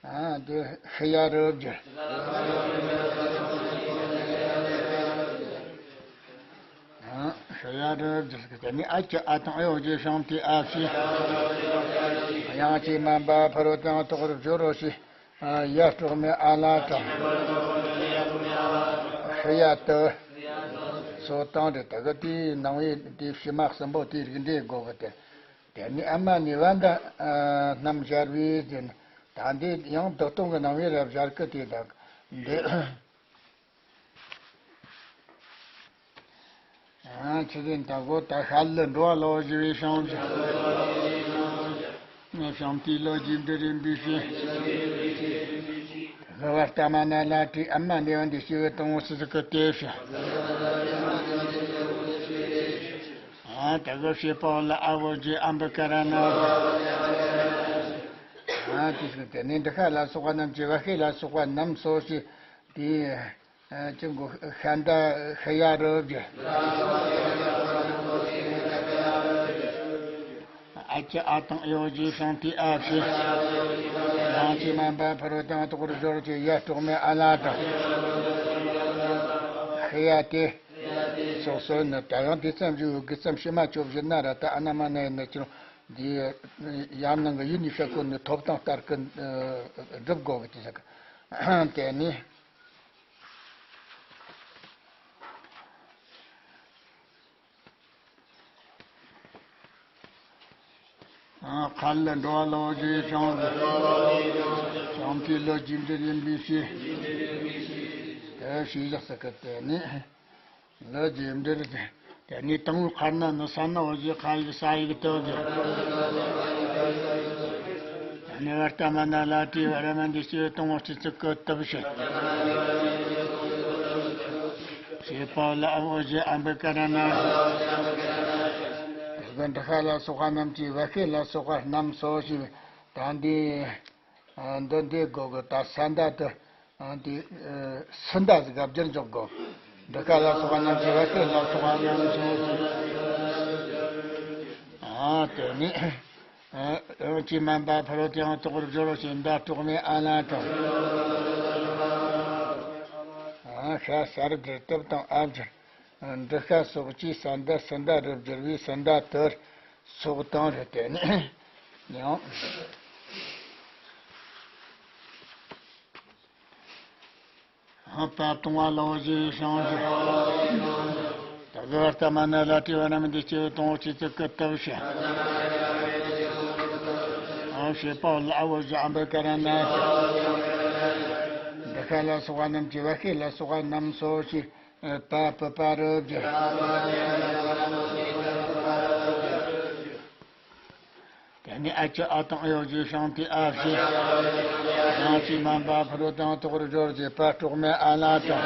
ཨ་འདི་ཤི་ཡ་རུ་བསྒྱུར། ཨ་ཤི་ཡ་རུ་བསྒྱུར་གི། དེ་ནས་ཨ་ཀྱི་ཨ་དང་ཨི་འོག་གི་ཤིང་རྟའི་ཨ་ཞེས། དབྱངས་ཅན་མ་འབའ་ཕ་རོལ་ཏུ་ཡང་དག་པར་སྦྱོར་རོ་ཞེས། ཡ་དྲུག་མའི་ཨ་ལ་དང་། ཤི་ཡ་དུ་སོགས་དང་རེད། དེ་གི་དེའི་རྣམ་དབྱེ་དེ་བྱེ་མ་གསུམ་པོ་དེའི་རིགས་འགྲེ་དགོས་གི། དེ་དེ་ནས་ཨ་མ་ནི་བ་འདི་སྣམ་སྦྱར་བས་ཟེར་ན། ད་འདི་ཡང་བདག་སྟོང་གི་ནང་བའི་རབ་སྦྱར་གི་དེ་དག་འདི། ཨ་ཆི་ཟིན་ད་གོ་ད་ཤ་ལུ་འགྲོ་བ་ལོ་ཞི་བའི་ཤོང་ཞི། ངས་ཤོང་དེའི་ལོ་རྒྱུས་འདི་རིམ་པའི་ཤེས། ལྷ་བ་ལྟ་མ་ན་ལ་དྲི་ཨ་མ་ནེ་འོན་ཏེ་ཤི་བའི་དང་བོ་སི་སི་ཀི་ཏེ་ཤི། ཨ་ད་གོ་ཤེས་པོ་ལ་ཨ་བོ་ཇི་ཨམ་བི་ཀ་ར་ན། ཨ་དེ་ཤི་དེ་ནི་འདི་ཁ་ལ་སོགས་པ་རྣམས་ཀྱི་བ་ཤེས་ལ་སོགས་པ་རྣམས་སོ་ཞི། དེ། ཨ་ཅི་མགོ་ཤ་འདའ་ཤ་ཡ་རུ་བརྒྱུ། ཨ་ཅི་ཨ་དང་ཨེ་ཡོ་ཇི་ཤང་ཏི་ཨ་ཕྱི། རང་ཅི་མན་པ་ཕ་རོ་དང་དོག་རུ་སྦྱོར་གྱི་ཡ་སྤྲོག་མེ་ཨ་ལ་དང་། ཤ་ཡ་དེ། སོགས་སོ་ནི་ད་ཡང་དེ་ཙམ་ཞིག་གི་ཙམ་ཕྱི་མ་བཅོ་བཞི་ན་ར་ད་ཨ་ན་མ་ན་ཡི་ན་ཅི་རུང་འདི་ཡར་ནང་གི་ཡུལ་ནི་ཤ་ཀོ་ནི་ཐོབ་ཐང་ལྟར་གི་སྒྲུབ་དགོས་གི་དེ་ཟེར་གི་དེ་ནི། ཁ་ལ་འགྲོ་བ་ལོ་རྗེས་བྱང་། བྱང་གི་ལོ་རྒྱུས་འདི་ཡིན་པའི་ཕྱིར། དེ་ཞེས་བཞག་ས་ཀི་དེ་ནི། ལོ་རྒྱུས་འདིར་དེ་ནི་དང་པོའི་ཁར་ན་ནི་ས་ན་འོ་ཞེས་ཁ་ཡིག་ས་ཡིག་ཏོ་གི། ཨ་ནི་བར་ཏ་མ་ན་ལ་དྲི་བ་ར་མ་འདི་སྐྱེ་བའི་དང་པོ་སྤྱི་གཙུག་གི་སྟོབས་ཞེས། ཞེས་པ་ལ་འོ་ཞེས་ཨམ་བི་ཀ་ར་ན། དེ་གི་འདི་ཁ་ལ་སོགས་པ་རྣམས་ཀྱི་བ་ཤེས་ལ་སོགས་པ་རྣམས་སོ་ཞེས་ད་འདི། འདི་འདི་དགོས་གི་ད་ས་མདའ་དུ། འདི་སི་མདའ་ཟིག་ག་བསྒྱུར་འཇོག་དགོས། འདི་ཁ་ལ་སོགས་པ་རྣམས་ཀྱི་བ་ཤེས་ལ་སོགས་པ་རྣམས་སོ། ཨ་དེ་ནི། ཨ་ཅི་མན་པ་ཕ་རོལ་ཏུ་ཡང་དོག་པར་སྦྱོར་བ་ཞེས་མདའ་སྤྲོག་མེ་ཨ་ལ་དང་། ཨ་ཤ་ས་རུ་སྦྱར་སྟབས་དང་ཨ་སྦྱར། འདི་ཤ་སོགས་ཀྱིས་ས་མདའ་སི་མདའ་རུ་བསྒྱུར་བའི་སི་མདའ་དུ་སོགས་དང་རེད་དེ་ནི། ཡང་། ཨ་པ་གཏོང་བ་ལོ་ཞེས་བྱང་ཞིང་། ད་གི་ཨ་ཏ་མ་ན་ལ་དྲི་བ་ར་མ་འདི་སྐྱེ་བའི་དང་པོ་སྤྱི་གཙུག་གི་སྟོབས་ཞེས། ཨ་ཞེས་པ་ལ་འོ་ཞེས་ཨམ་བི་ཀ་ར་ན། འདི་ཁ་ལ་སོགས་པ་རྣམས་ཀྱི་བ་ཤེས་ལ་སོགས་པ་རྣམས་སོ་ཞེས་པ་པུ་པ་རུ་བསྒྱུར། དེ་ནས་ཨ་ཅི་ཨ་དང་ཨེ་ཡོ་ཞེས་བྱང་སྟེ་ཨ་ཞེས། རང་ཅི་མན་པ་ཕ་རོལ་དང་དོག་པར་སྦྱོར་བྱེད་པ་སྤྲོག་མེ་ཨ་ལ་དང་།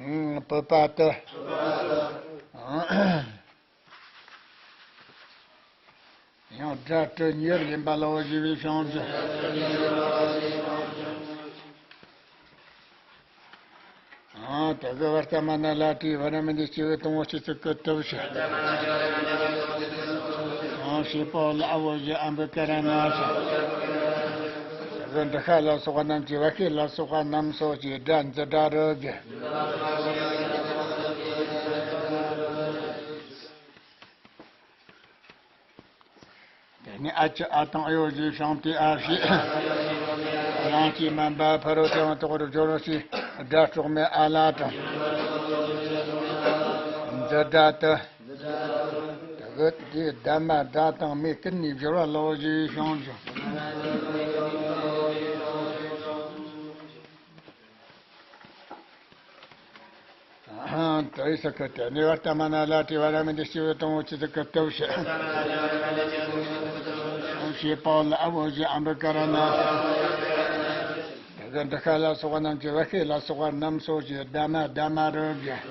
ཨང་། པུ་པ་ཏི། ཡང་སྒྲ་དྲི་ཉེར་ཡིན་པ་ལ་འོ་ཞེས་པའི་བྱང་ཆུབ། ཨ་ད་གི་བར་ཏ་མ་ན་ལ་དྲི་བ་ར་མ་འདི་སྐྱེ་བའི་དང་པོ་སྤྱི་གཙུག་གི་སྟོབས་ཞེས། ཨ་ཞེས་པ་ལ་འོ་ཞེས་ཨམ་བི་ཀ་ར་ན་ཞེས། ད་གི་འདི་ཁ་ལ་སོགས་པ་རྣམས་ཀྱི་བ་ཤེས་ལ་སོགས་པ་རྣམས་སོ་ཞེས་སྒྲ་འཛིན་སྒྲ་རུ་བསྒྱུར། དེ་ནས་ཨ་ཅི་ཨ་དང་ཨེ་ཡོ་ཞེས་བྱང་སྟེ་ཨ་ཞེས། རང་སྐྱེས་མན་པ་ཕ་རོལ་ཏུ་ཡང་དོག་པར་སྦྱོར་རོ་ཞེས་སྒྲ་སྲོག་མེད་ཨ་ལ་དང་། འཛི་སྒྲ་དུ། དེ་གི་དེ་གདམས་པ་སྒྲ་དང་མེ་ཀུན་ནས་སྦྱོར་བ་ལོ་ཞེས་བྱང་ཞིང་། དེ་ཡི་སི་ཁི་དེ་ནས་བར་ཏ་མ་ན་ལ་དྲི་བ་ར་མ་འདི་སྐྱེ་བའི་དང་པོ་སྤྱི་གཙུག་གི་སྟོབས་ཞེས། ཞེས་པ་ལ་འོ་ཞེས་ཨམ་བི་ཀ་ར་ན། དེ་གི་འདི་ཁ་ལ་སོགས་པ་རྣམས་ཀྱི་བ་ཤེས་ལ་སོགས་པ་རྣམས་སོ་ཞེས་སྒྲ་མ་སྒྲ་མ་རུ་བསྒྱུར།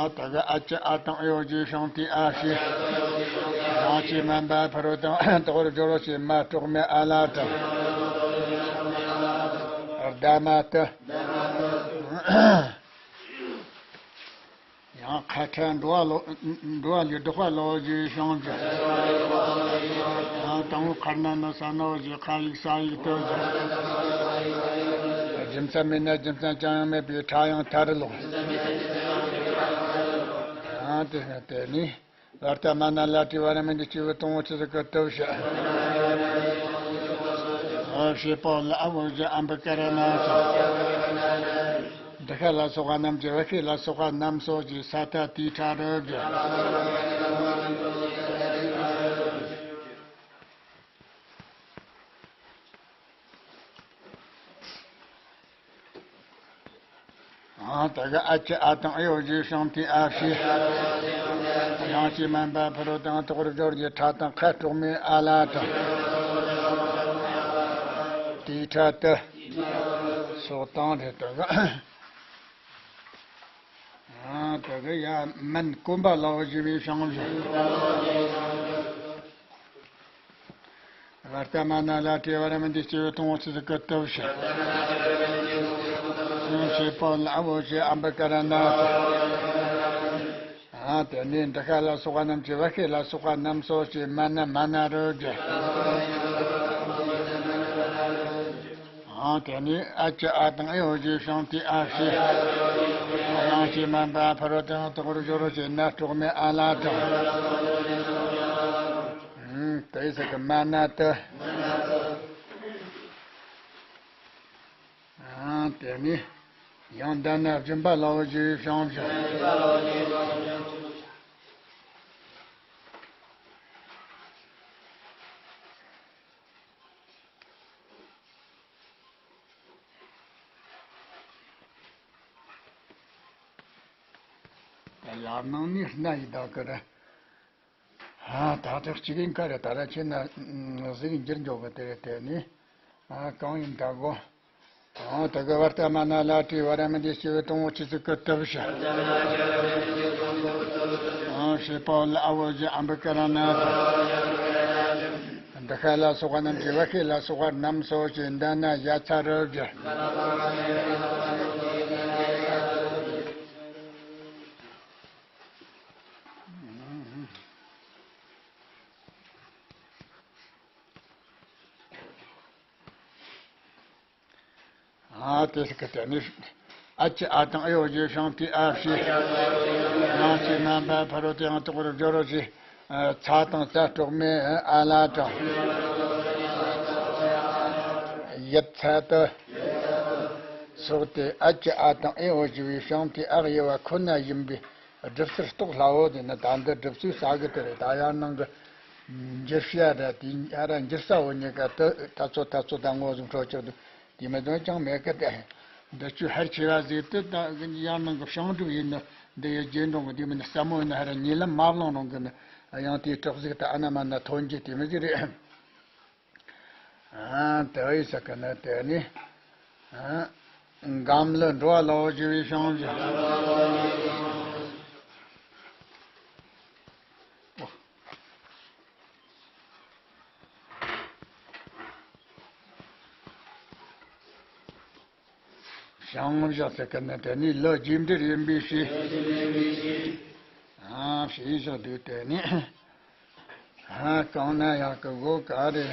ཨ་ད་གི་ཨ་ཅི་ཨ་དང་ཨེ་ཡོ་ཞེས་བྱང་སྟེ་ཨ་ཞེས། རང་སྐྱེས་མན་པ་ཕ་རོལ་དང་དོག་པར་སྦྱོར་རོ་ཞེས་མ་སྲོག་མེད་ཨ་ལ་དང་། སྒྲ་མ་དུ། ཡང་ཁ་ཁྲ་འགྲོ་བ་ལོ། འགྲོ་བ་ལས་ལྡོག་པ་ལོ་ཞེས་བྱང་ཞིང་། ཡང་དང་པོའི་ཁར་ན་ནི་ས་ན་འོ་ཞེས་ཁ་ཡིག་ས་ཡིག་ཏོ་ཞེས། རྒྱུ་མཚན་མེད་ན་རྒྱུ་མཚན་ཅང་ཡང་མེད་པའི་ཁྲ་ཡང་ཐ་རུ་ལོག་ཡང་དེ་དེ་ནི། བར་ཏ་མ་ན་ལ་དྲི་བ་ར་མ་འདི་སྐྱེ་བའི་དང་པོ་སྤྱི་གཙུག་གི་སྟོབས་ཞེས། ཨ་ཞེས་པ་ལ་འོ་ཞེས་ཨམ་བི་ཀ་ར་ན་ཞེས། འདི་ཁ་ལ་སོགས་པ་རྣམས་ཀྱི་བ་ཤེས་ལ་སོགས་པ་རྣམས་སོ་ཞེས་ས་ཏ་ཏི་ཁྲ་རུ་བསྒྱུར། དེ་གི་ཨ་ཅི་ཨ་དང་ཨེ་འོ་ཞེས་བྱུང་དེའི་ཨ་ཞེས། དབྱངས་ཅན་མ་འབའ་ཕ་རོལ་ཏུ་ཡང་དོག་པར་སྦྱོར་གྱི་ཕྲ་དང་ཁ་དྲུག་མའི་ཨ་ལ་དང་། དེའི་ཕྲད་དུ། སོགས་དང་རེད་དེ་གི། ཨ། དེ་གི་ཡ་མན་གོན་པ་ལ་འོ་ཞེས་པའི་བྱུང་བ་བཞིན། བར་ཏ་མ་ན་ལ་ཏྲེ་བར་མི་འདི་སྐྱེ་བའི་དང་པོ་ཆི་ཟིག་གི་སྟོབས་ཤིག །ཞེས་པ་ལ་འོ་ཞེས་ཨམ་བི་ཀ་ར་ན། ཨ། དེ་ནས་འདི་ཤ་ལ་སོགས་པ་རྣམས་ཀྱི་བ་ཤེ་ལ་སོགས་པ་རྣམས་སོ་ཞེས་མ་ན་མ་ན་རོ་གི། ཨ། དེ་ནས་ཨ་ཅི་ཨ་དང་ཨེ་འོ་ཞེས་བྱུང་དེའི་ཨ་ཞེས། དབྱངས་ཅན་མ་འབའ་ཕ་རོལ་ཏུ་ཡང་དོག་པར་སྦྱོར་རོ་ཞེས་ན་དྲུག་མའི་ཨ་ལ་དང་། ཨུམ། དེའི་ཚིག་གི་མ་ན་དུ། ཨ། དེ་ནས་ཡང་ད་ན་སྦྱིན་པ་ལ་འོ་ཞེས་བྱུང་བཞིན། ད་ཡར་ནང་ནས་སྣ་ཡི་དག་གི་རེད། ཨ། ད་ལྟ་གཅིག་ཡིན་ཁ་རེད། ད་ལྟ་ཁྱེད་ན་གཟིགས་འགྱུར་འཇོག་གི་དེ་རེད། དེ་ནི། ཨ། གང་ཡིན་ད་གོ། ཨ། དེ་གི་བར་ཏ་མ་ན་ལ་ཏྲེ་བར་མི་འདི་སྐྱེ་བའི་དང་པོ་ཆི་ཟིག་གི་སྟོབས་ཤིག །ཨ། ཞེས་པ་ལ་འོ་ཞེས་ཨམ་བི་ཀ་ར་ན། འདི་ཤ་ལ་སོགས་པ་རྣམས་ཀྱི་བ་ཤེ་ལ་སོགས་པ་རྣམས་སོ་ཞེས་འདི་ན་ཡ་ཚ་རོ་གི། ཨ། དེ་ཟིག་གི་དེ་ནི། ཨ་ཅི་ཨ་དང་ཨེ་འོ་ཞེས་བྱུང་དེའི་ཨ་ཞེས། དབྱངས་ཅན་མ་འབའ་ཕ་རོལ་ཏུ་ཡང་དོག་པར་སྦྱོར་རོ་ཞེས། ཚ་དང་ཙ་དྲུག་མའི་ཨ་ལ་དང་། ཡིད་ཚ་དུ། སོགས་ཏེ་ཨ་ཅི་ཨ་དང་ཨེ་འོ་ཞེས་པའི་བྱུང་དེའི་ཨ་དབྱེ་བ་ཁོ་ན་ཡིན་པའི། སྒྲུབ་ཚུལ་རྟོགས་སླ་བོ་དེ་ནི། ད་འདི་སྒྲུབ་ཚུལ་ས་གི་དེ་རེད། ད་ཡར་ནང་གི་འགྱུར་བྱ་ར་དེ་ཨ་ར་འགྱུར་ས་བོ་གཉིས་ཀ་དུ་ད་ཚོ་ད་ཚོ་ད་ངོ་བཟུང་འཕྲོ་ཅིག་ཏུ་དེ་མི་དོན་ཅང་མེད་གི་སྟེ། འདི་ཆོས་ཧར་ཆེ་བ་ཟིག་ཏུ་ད་ཡར་ནང་གི་བྱང་སྒྲུབ་ཡིན་ན་འདི་ཡི་རྗེས་འབྲང་གི་དེ་མི་ནི་ཟབ་མོ་ཡིན་ན་ཧ་ར་ཉེ་ལམ་མ་བླངས་རུང་གི་ནི་ཡང་དེའི་གྲོགས་ཟིག་ད་ཨ་ན་མ་ན་ཐོན་རྒྱུ་དེ་མི་ཟིག་རེད། ཨ། དེ་ཡི་ས་ག་ན་དེ་ནི། ཨ། འགའ་མ་ལུ་འགྲོ་བ་ལ་འོ་ཞེས་པའི་བྱུང་བཞིན། བྱང་བཞག་ཟེར་གི་ནི་དེ་ནི་ལུ་རྗེས་འབྲེལ་ཡིན་པའི་ཕྱིར། ཨ། ཞེས་བཞག་དུས་དེ་ནི། ཨ། གང་ན་ཡག་གི་གོ་ག་རེ།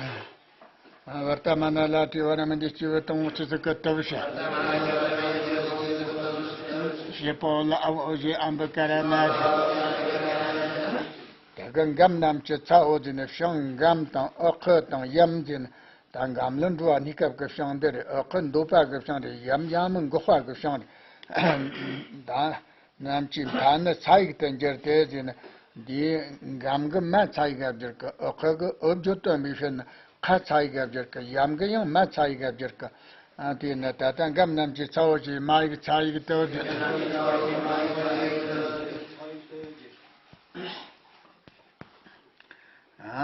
ཨ། བར་ཏ་མ་ན་ལ་ཏྲེ་བར་མི་འདི་སྐྱེ་བོ་དང་པོ་ཆི་ཟིག་གི་སྟོབས་ཤིག །ཞེས་པོ་ལ་འ་བོ་ཞེས་ཨམ་བི་ཀ་ར་ན་ཞེས། དེ་གི་འགའ་མ་རྣམས་ཀྱི་ཚ་འོ་ཟེར་ནས་བྱང་འགའ་མ་དང་འོག་ཁུ་དང་ཡ་མ་ཟེར་ནས། ད་འགའ་མ་ལུ་འགྲོ་བ་གནས་སྐབས་ཀྱི་བྱང་འདི་རེད། འོག་ཁུ་འདོད་པ་གི་བྱང་རེད། ཡ་མ་ཡ་མི་འགོག་པ་གི་བྱང་རེད། ད་རྣམས་ཀྱི་མཐའ་ནི་ཚ་ཡིག་ཏུ་འགྱུར་ཏེ་ཟེར་ནས། འདིའི་འགའ་མ་གི་མ་ཚ་ཡིག་ག་བསྒྱུར་གི། འོག་ཁུ་གི་འོ་བརྗོད་སྟོན་པའི་ཕྱིར་ན་ཁ་ཚ་ཡིག་ག་བསྒྱུར་གི། ཡ་མ་གི་ཡང་མ་ཚ་ཡིག་ག་བསྒྱུར་གི། ཨ། དེས་ན་ད་ལྟ་འགའ་མ་རྣམས་ཀྱི་ཚ་འོ་ཞེས་མ་ཡིག་ཚ་ཡིག་ཏུ་བསྒྱུར།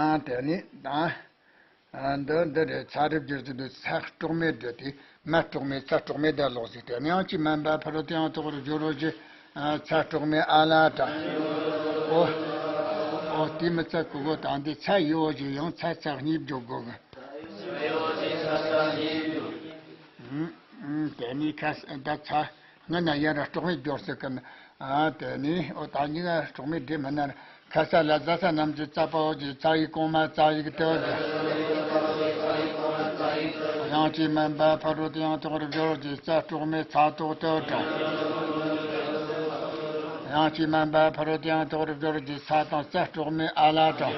ཨ། དེ་ནི་ད། ཨ། འདི་འདི་རེད། ཚ་རེ་བསྒྱུར་དུས་འདི་ཚ་དཀྲོག་མེ་འདི་དེ་མ་དཀྲོག་མེ་ཚ་དཀྲོག་མེ་ད་ལོག་ཟིག །དེ་ནི་ཡང་ཅི་མན་པ་ཕ་རོལ་ཏུ་ཡང་དོག་པར་སྦྱོར་རོ་ཞེས། ཨ། ཚ་དཀྲོག་མེ་ཨ་ལ་དྲ། ཨོ། ཨོ་དེ་མི་ཚ་གི་གོ། དང་དེ་ཚ་ཡི་འོ་ཞེས་ཡང་ཚ་ཚ་གཉིས་བརྗོད་དགོས་གི། ཨུམ། ཨུམ། དེ་ནི་ཁ་ས་ད་ཚ། སྔོན་ན་ཡ་ར་དཀྲོག་མེ་སྦྱོར་ཟེར་གི་ན། ཨ། དེ་ནི་འོ་ད་གཉིས་ཀ་དཀྲོག་མེ་འདི་མིན་ན། ཁ་ས་ལ་ཛ་ས་རྣམས་ཀྱི་ཙ་པ་འོ་ཞེས་ཚ་ཡིག་གོང་མ་ཚ་ཡིག་ཏུ་བསྒྱུར། དབྱངས་ཅན་མ་འབའ་ཕ་རོལ་ཏུ་ཡང་དོག་པར་སྦྱོར་རོ་ཞེས་ཚ་དཀྲོག་མེ་ཚ་དོག་ཏུ་དྲ། དབྱངས་ཅན་མ་འབའ་ཕ་རོལ་ཏུ་ཡང་དོག་པར་སྦྱོར་རོ་ཞེས་ཚ་དང་ཙ་དཀྲོག་མེ་ཨ་ལ་དྲ།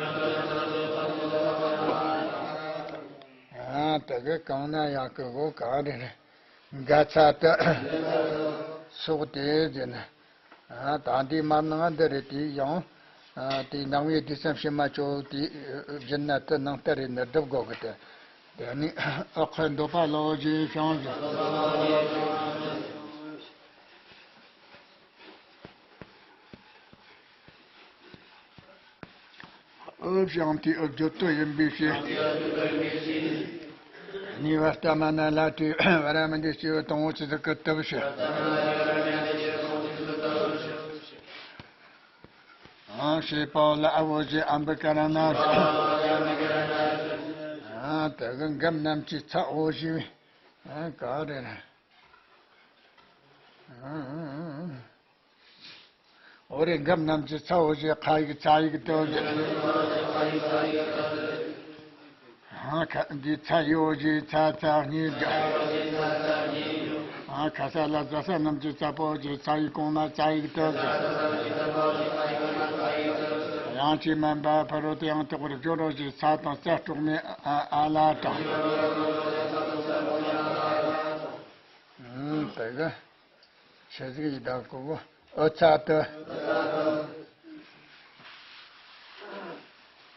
ཨ། དེ་གི་གང་ན་ཡག་གི་གོ་ག་རེ་རེད། འགའ་ཚ་དུ། སོགས་ཏེ་ཟེར་ན། ཨ། ད་འདི་མར་ནང་འདི་རེད། དེ་ཡང་། ཨ། དེ་ནང་པའི་དུས་སམ་ཕྱི་མ་ཅོ་དེ་བཞིན་ན་དུ་ནང་ལྟར་རེད་ན་སྒྲུབ་དགོས་གི་དེ། དེ་ནི་འོག་ཁུ་འདོད་པ་ལ་འོ་ཞེས་བྱང་ཞིང་། ཨོ་བྱང་ཐི་ཨོ་བརྗོད་དོ་ཡིན་པའི་ཕྱིར། ནི་བ་ལྟ་མ་ན་ལ་ཏི་བ་ར་མི་འདི་སྐྱེ་བོ་དང་བོ་ཆི་ཟིག་གི་སྟབས་ཤིག་ཨང་ཤེས་པའོ་ལ་ཨ་བོ་ཞེས་ཨམ་བི་ཀ་ར་ན། ཨང་དེ་གི་འགབ་རྣམས་ཀྱི་ཚ་འོ་ཞེས་པའི། ཨང་ག་རེ་རེད། ཨང་། འོ་རེ་འགབ་རྣམས་ཀྱི་ཚ་འོ་ཞེས་ཁ་ཡིག་ཚ་ཡིག་ཏུ་བསྒྱུར། ཨང་ཁ་འདི་ཚ་ཡི་འོ་ཞེས་ཚ་ཚ་གཉིས་བསྒྱུར། ཨང་ཁ་ས་ལ་ཛ་ས་རྣམས་ཀྱི་ཚ་པོ་ཞེས་ཚ་ཡིག་གོང་མ་ཚ་ཡིག་ཏུ་བསྒྱུར། དབྱངས་ཀྱིས་མིན་པ་ཕ་རོལ་ཏུ་ཡང་དག་པར་སྦྱོར་རོ་ཞེས་ཚ་དང་ཚ་དཀྲོགས་མའི་ཨ་ཨ་ལ་དང་། ཨང་དེ་གི། ཆི་ཟིག་ཡི་དྭགས་ཀོ་བོ། ཨོ་ཚ་དུ།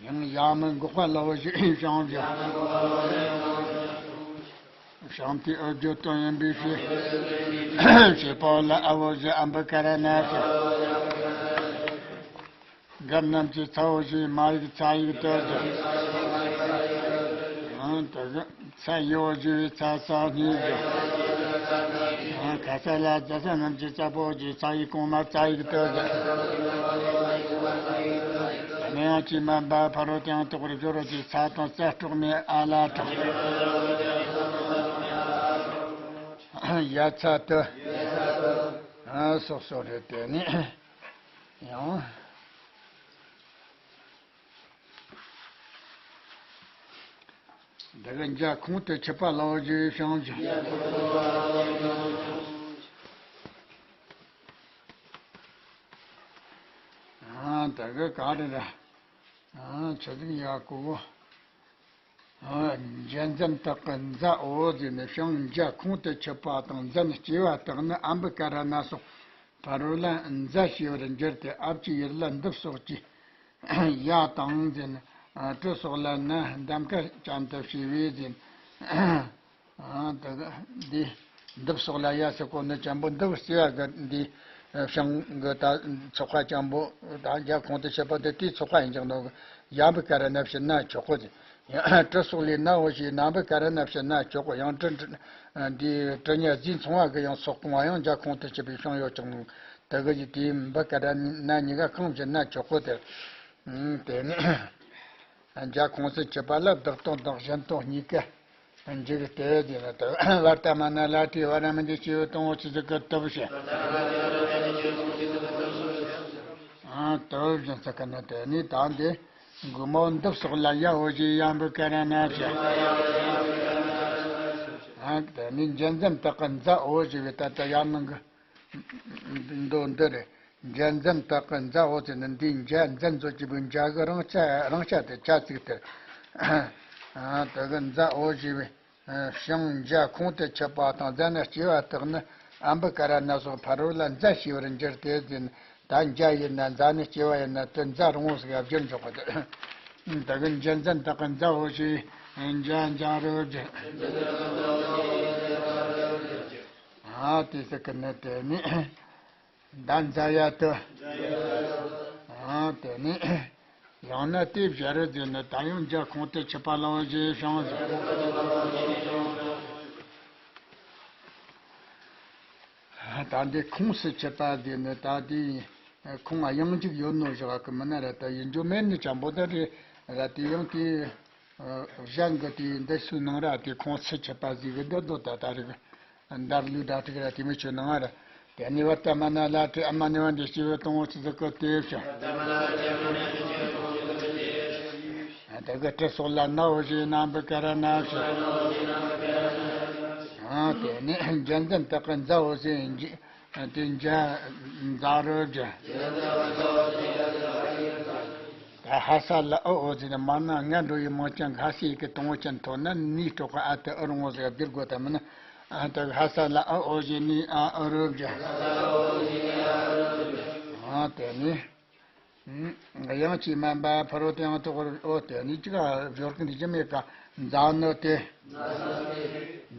ཡང་ཡ་མི་འགོག་པ་ལ་བོ་ཞེས་བྱང་བྱ། བྱང་ཐི་ཨོ་བརྗོད་དོན་ཡིན་པའི་ཕྱིར། ཞེས་པའོ་ལ་ཨ་བོ་ཞེས་ཨམ་བི་ཀ་ར་ན་ཞེས། འགབ་རྣམས་ཀྱི་ཚ་བོ་ཞེས་མ་ཡིག་ཚ་ཡིག་ཏུ་བསྒྱུར། ཨང་དེ་གི། ཚ་ཡི་འོ་ཞེས་པའི་ཚ་ས་གཉིས་བསྒྱུར། ཁ་ས་ལ་ཛ་ས་རྣམས་ཀྱི་ཚ་པོ་ཞེས་ཚ་ཡིག་གོང་མ་ཚ་ཡིག་ཏུ་བསྒྱུར། དབྱངས་ཀྱིས་མིན་པ་ཕ་རོལ་ཏུ་ཡང་དག་པར་སྦྱོར་རོ་ཞེས་ཚ་དང་ཚ་དཀྲོགས་མའི་ཨ་ལ་དང་། ཡ་ཚ་དུ། སོགས་སོགས་རེད་དེ་ནི། ཡང་། འདི་གི་འཇའ་ཁོང་དུ་ཆུད་པ་ལ་བོ་ཞེས་བྱང་བྱ། ཨ་འདི་གི་ག་རེ་རེད། ཨ་ཆི་ཟིག་ཡ་གོ་བོ། ཨ་འཇའ་འཛིན་དག་གི་འཛའ་འོ་ཟེར་ནས་བྱང་འཇའ་ཁོང་དུ་ཆུད་པ་དང་འཛིན་སྐྱེ་བ་དག་ནི་ཨམ་བི་ཀ་ར་ན་སོགས། ཕ་རོལ་ལ་འཛའ་ཞེས་པར་འགྱུར་ཏེ། ཨ་བ་ཅི་ཡུ་ར་ལ་འདབ་སོགས་ཀྱི་ཡ་དང་ཟེར། ཨ་ཏྲི་སོགས་ལ་ན་འདམ་ཀ་ཅན་དུ་བྱས་པས་ཟེར། ཨ་དེ་གི་འདི་འདབ་སོགས་ལ་ཡ་ཟེར་གོ་ནི་ཅན་པོ་འདབ་སྐྱེ་བ་གི་འདི་བྱང་གི་ད་ཚོགས་པ་ཅན་པོ་ད་འཇའ་ཁོང་དུ་ཆུད་པ་དེ་དེའི་ཚོགས་པ་ཡིན་ཀྱང་ནོ་གི་ཡ་བི་ཀ་ར་ན་བྱས་ན་ཆོག་གོ་ཟེར། ཡང་ཏྲི་སོགས་ལས་ན་འོ་ཞེས་ན་བི་ཀ་ར་ན་བྱས་ན་ཆོག་གོ། ཡང་ཏྲི་ཏྲི་འདི་ཏྲི་ཉ་ཟས་མཚུངས་པ་གི་ཡང་སོགས་གོང་བ་ཡང་འཇའ་ཁོང་དུ་ཆུད་པའི་བྱང་ཡོད་ཀྱང་ནོ། དེ་གི་ཡི་དེའི་བི་ཀ་ར་ན་གཉིས་ཀ་གང་བྱས་ན་ཆོག་གོ་དེ། ཨང་དེ་ནི་འཇའ་ཁོང་དུ་ཆུད་པ་ལ་བདག་སྟོང་དང་གཞན་སྟོང་གཉིས་ཀ་འཇུག་སྟེ་དེ་ནི་དེ་བར་ལྟ་མ་ན་ལ་ཏི་བ་ར་མི་འདི་སྐྱེ་བོ་དང་བོ་ཆི་ཟིག་གི་སྟབས་ཤིག་ཨང་སྟབས་ཤིག་ཟེར་གི་ནི་དེ་ནི་ད་འདི། མགོ་མའོ་འདབ་སོགས་ལ་ཡ་འོ་ཞེས་ཡ་བི་ཀ་ར་ན་བྱ། ཨ་དེ་ནི་འཇའ་འཛིན་དག་གི་འཛའ་འོ་ཞེས་པའི་ད་ལྟ་ཡར་ནང་གི་མདོ་འདི་རེད། འཇའ་འཛིན་དག་གི་འཛའ་འོ་ཟེར་ནི་འདིའི་འཇའ་འཛིན་ཚོ་གཅིག་པུའི་འཇའ་གི་རང་ཆ་རང་ཆ་དེ་ཆ་ཚིག་དེ། ཨ་དེ་གི་འཛའ་འོ་ཞེས་པའི་བྱང་འཇའ་ཁོང་དུ་ཆུད་པ་དང་འཛའ་ནི་སྐྱེ་བ་དག་ནི་ཨམ་བི་ཀ་ར་ན་སོགས་ཕ་རོལ་ལ་འཛའ་ཞེས་པར་འགྱུར་ཏེ་ཟེར་ནི། ད་འཇའ་ཡིན་ན་འཛའ་ནི་སྐྱེ་བ་ཡིན་ན་དེ་འཛའ་རང་ངོ་ཟིག་ག་བསྒྱུར་འཇོག་གི་འདུག་དེ་གི་འཇའ་འཛིན་དག་གི་འཛའ་འོ་ཞེས་འཇའ་འཇའ་རུ་བསྒྱུར། ཨ་དེ་ཟེར་གི་ནི་དེ་ནི་ད་འཛའ་ཡ་དུ། ཨ་དེ་ནི་ཡང་ན་དེ་བཞག་རུ་ཟེར་ནི་ད་ཡང་འཇའ་ཁོང་དུ་ཆུད་པ་ལ་བོ་ཞེས་བྱང་ཟེར། ད་འདི་ཁོངས་སུ་ཆུད་པ་འདི་ནི་ད་འདི་ཁོངས་དབྱིངས་འཇུག་ཡོད་ནོ་བཞག་གི་མིན་ན་ར། ད་ཡིན་རྒྱུ་མེད་ནི་ཅན་པོ་ད་རེད་ར། དེ་ཡང་དེ་གཞན་གི་དེ་འདི་སུའི་ནང་ར་དེ་ཁོངས་སུ་ཆུད་པ་ཟིག་གི་འདི་འདོད་ད་ད་རེད། འདར་ལུས་དྲག་ཏིག་ར་དེ་མི་ཆོད་ནང་ར། དེ་ནི་བར་ལྟ་མ་ན་ལ་ཏྲི་ཨ་མ་ནི་བ་འདི་སྐྱེ་བོ་དང་བོ་ཆི་ཟིག་གི་སྟེ་བྱ། དེ་གི་ཏྲི་སོགས་ལ་ན་འོ་ཞེས་ན་བི་ཀ་ར་ན་བྱ། ཨ་དེ་ནི་འཇའ་འཛིན་དག་གི་འཛའ་འོ་ཞེས་འཇ་དེ་འཇའ་འཛའ་རུ་བྱ། ད་ཧ་ས་ལ་ཨི་འོ་ཟེར་ནས་མར་ན་ང་འགྲོ་ཡི་མོ་ཅན་ག་ཧ་ས་ཡི་གི་དང་བོ་ཅན་ཐོན་ན་ནི་སྤྲོ་གི་ཨ་དེ་ཨི་རུ་ངོ་ཟེར་བསྒྱུར་དགོས་ད་མིན་ན། ཨ་དེ་ཧ་ས་ལ་ཨི་འོ་ཞེས་ནི་ཨ་ཨི་རུ་བྱ། ཨ་དེ་ནི། དབྱངས་ཀྱིས་མིན་པ་ཕ་རོལ་ཏུ་ཡང་དག་པར་འོ་དེ་ནི་ཅི་ག་སྦྱོར་གི་འདི་ཅི་མེད་ཀ་འཛའ་ནི་དེ།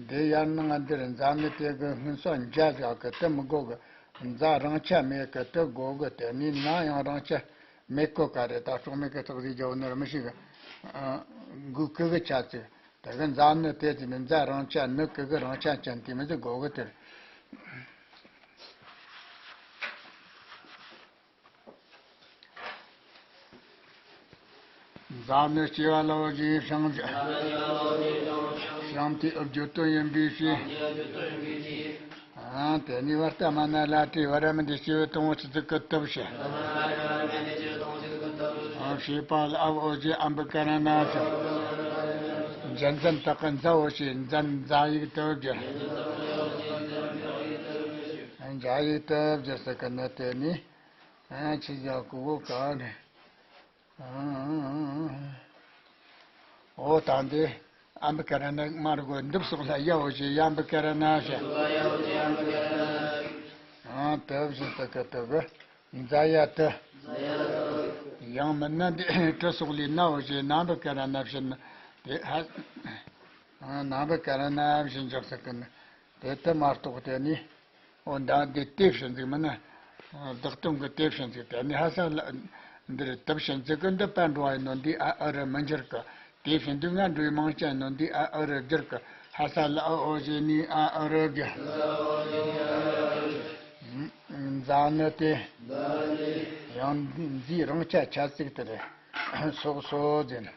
འདི་ཡར་ནང་འདིར་འཛའ་ནི་དེ་གི་སྔོན་སོགས་འཇའ་བཞག་གི་དེ་མི་དགོས་གི་འཛའ་རང་ཆ་མེད་གི་དེ་དགོས་གི་དེ་ནི་ན་ཡང་རང་ཆ། མེ་ཀོ་ཀ་རེད། ད་སྲོག་མེ་ཀ་ཐག་ཟིག་རྒྱབ་ནི་ར་མི་ཤེས་གི། གུ་གུ་གི་ཆ་ཚིག་དེ་གི་འཛའ་ནི་དེ་དེ་ནི་འཛའ་རང་ཆ་ནི་གུ་གུ་རང་ཆ་ཅན་དེ་མི་ཟིག་གོ་གི་དེ་རེད། འཛའ་ནི་སྐྱེ་བ་ལ་འོ་ཞེས་བྱང་བྱང་དེའི་རྒྱུ་དོན་ཡིན་པའི་ཕྱིར། ཨ། དེ་ནས་བར་ཏ་མ་ན་ལ་ཏྲི་བ་ར་མི་འདི་སྐྱེ་བོ་དང་པོ་ཆི་ཟིག་གི་སྟོབས་ཞེས། ཨ། བྱེད་པ་ལ་ཨ་འོ་ཞེས་ཨམ་བི་ཀ་ར་ན་ཞེས། འཛ་འཛན་དག་གི་འཛ་འོ་ཞེས་འཛ་འཛ་ཡིག་དུ་བསྒྱུར། འཛ་ཡིག་དུ་བསྒྱུར་ཟེར་གི་ནི་དེ་ནི། ཨ། ཆི་ཟིག་གོ་གོ་ག་ནི། ཨ། འོ་ད་འདི་ཨམ་བི་ཀ་ར་ན་མར་གོ་འདི་སོགས་ལ་ཡ་འོ་ཞེས་ཡ་ཨམ་བི་ཀ་ར་ན་ཞེས། ཨ། དེ་བཞིན་དུ་གི་དུ་གི་འཛ་ཡ་དུ། ཡང་མིན་ན་འདི་ཏྲི་སོགས་ལས་ན་འོ་ཞེས་ན་ཨམ་བི་ཀ་ར་ན་བཞིན་དེ་ཧ། ཨ། ན་ཨམ་བི་ཀ་ར་ན་བཞིན་འཇོག་ཟེར་གི་ནི། དེ་ལྟ་མ་གཏོགས་དེ་ནི། འོ་ད་འདི་དེ་བྱིན་ཟིག་མིན་ན། བདག་དོན་གྱི་དེ་བྱིན་ཟིག་དེ་ནི་ཧ་ས་ལ། འདིར་དུ་བྱིན་ཟིག་གི་འདི་པ་འགྲོ་བ་ཡིན་ནོ་འདི་ཨ་ཨུ་རུ་མི་འགྱུར་གི། དེ་བྱིན་དུས་ང་འགྲོའི་མང་ཆ་ཡིན་ནོ་འདི་ཨ་ཨུ་རུ་འགྱུར་གི། ཧ་ས་ལ་ཨ་འོ་ཞེས་ནི་ཨ་ཨུ་རུ་གི། འཛའ་ནི་དེ། ཡང་འཛའི་རང་ཆ་ཆ་ཚིག་དེ་རེད། སོགས་སོ་ཟེར་ན།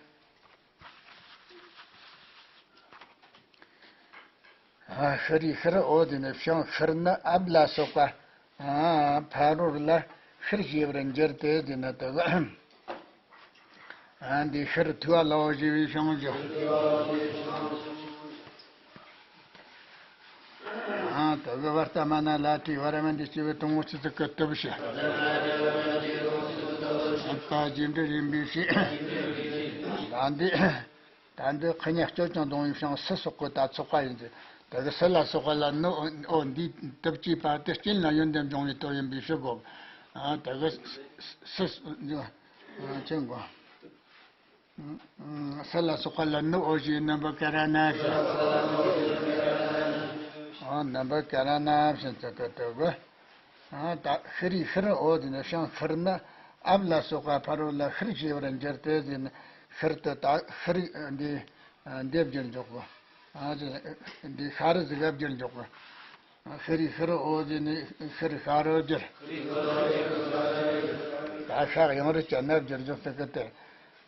ཨ། ཤི་རི་ཤི་རི་འོ་དེ་ནི་བྱང་ཤི་རི་ནི་ཨབ་ལ་སོགས་པ། ཨ། ཕ་རོལ་ལ་ཤི་རི་ཞེས་པར་འགྱུར་ཏེ་དེ་ནི་དེ། ཨ། འདི་ཤི་རི་ཐུ་བ་ལའོ་ཞེས་པའི་བྱང་ཞོག་ཨ། དེ་གི་བར་ཏ་མ་ན་ལ་ཏྲི་བ་ར་མི་འདི་སྐྱེ་བོ་དང་པོ་ཆི་ཟིག་གི་སྟོབས་ཞེས། ཨ། རྗེས་འབྲེལ་ཡིན་པའི་ཕྱིར། ད་འདི། ད་འདི་ཁ་ཉ་སྐྱོ་ཅང་གདོང་ཡིན་ཞིང་སི་སོགས་ཀྱི་ད་ཚོགས་པ་ཡིན་ཟེར། དེ་གི་སི་ལ་སོགས་པ་ལ་ནི་འོ་འདིའི་སྟོབས་ཀྱིས་པ་དེ་རྐྱེན་ལ་ཡོན་ཏན་སྦྱོང་བའི་སྟོབས་ཡིན་པའི་ཕྱིར་གོ། ཨ། དེ་གི་སི་སི་སི་ཨ། ཅི་གོ། སི་ལ་སོགས་པ་ལ་ནི་འོ་ཞེས་ནི་ཨམ་བི་ཀ་ར་ན་ཞེས། ཨ། ནི་ཨམ་བི་ཀ་ར་ན་བཞིན་དུ་གི་དེ་གི། ཨ། ད་ཤི་རི་ཤི་རི་འོ་དེ་ནི་བྱང་ཤི་རི་ནི་ཨབ་ལ་སོགས་པ་ཕ་རོལ་ལ་ཤི་རི་ཞེས་པར་འགྱུར་ཏེ་ཟེར་ནི། ཤི་རི་དུ་ད་ཤི་རི་འདི་འདེབས་རྒྱུར་འཇོག་གོ། ཨ། འདི་ཤ་རི་ཟིག་ག་བསྒྱུར་འཇོག་གོ། ཤི་རི་ཤི་རི་འོ་དེ་ནི་ཤི་རི་ཤ་རི་བསྒྱུར། ད་ཤ་ཡང་རི་ཅན་ན་བསྒྱུར་འཇོག་ཟེར་གི་དེ།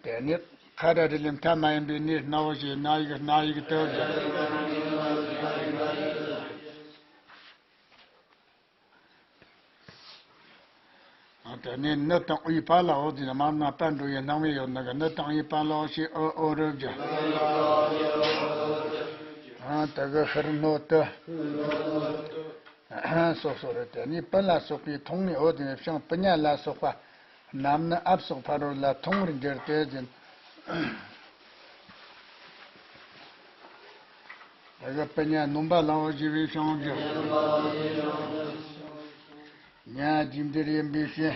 དེ་ནི་ཁ་ར་རི་ལི་མཐའ་མ་ཡིན་པའི་ནི་སྣ་བོ་ཞེས་སྣ་ཡིག་སྣ་ཡིག་དུ་བསྒྱུར། དེ་ནས་ནི་དང་འོའི་པ་ལའོ་དེ་ནི་མར་ན་པ་འགྲོ་ཡི་སྣང་བའི་ཡོད་ནི་གི་ནི་དང་འོའི་པ་ལའོ་ཞེས་ཨོ་ཨོ་རུ་བསྒྱུར། དེ་གི་ཤི་རི་ནོ་དུ། སོ་སོ་རེད། དེ་ནས་པུ་ལ་སོགས་པའི་ཐུང་ངུའི་འོ་དེ་ནི་བྱང་པུ་ཉ་ལ་སོགས་པ། རྣམས་ནི་ཨབ་སོགས་ཕ་རོལ་ལ་ཐུང་ངུར་འགྱུར་ཏེ་ཟེར། དེ་གི་པུ་ཉ་ནུམ་པ་ལའོ་ཞེས་པའི་བྱང་བསྒྱུར། ཉ་རྗེས་འབྲེལ་ཡིན་པའི་ཕྱིར།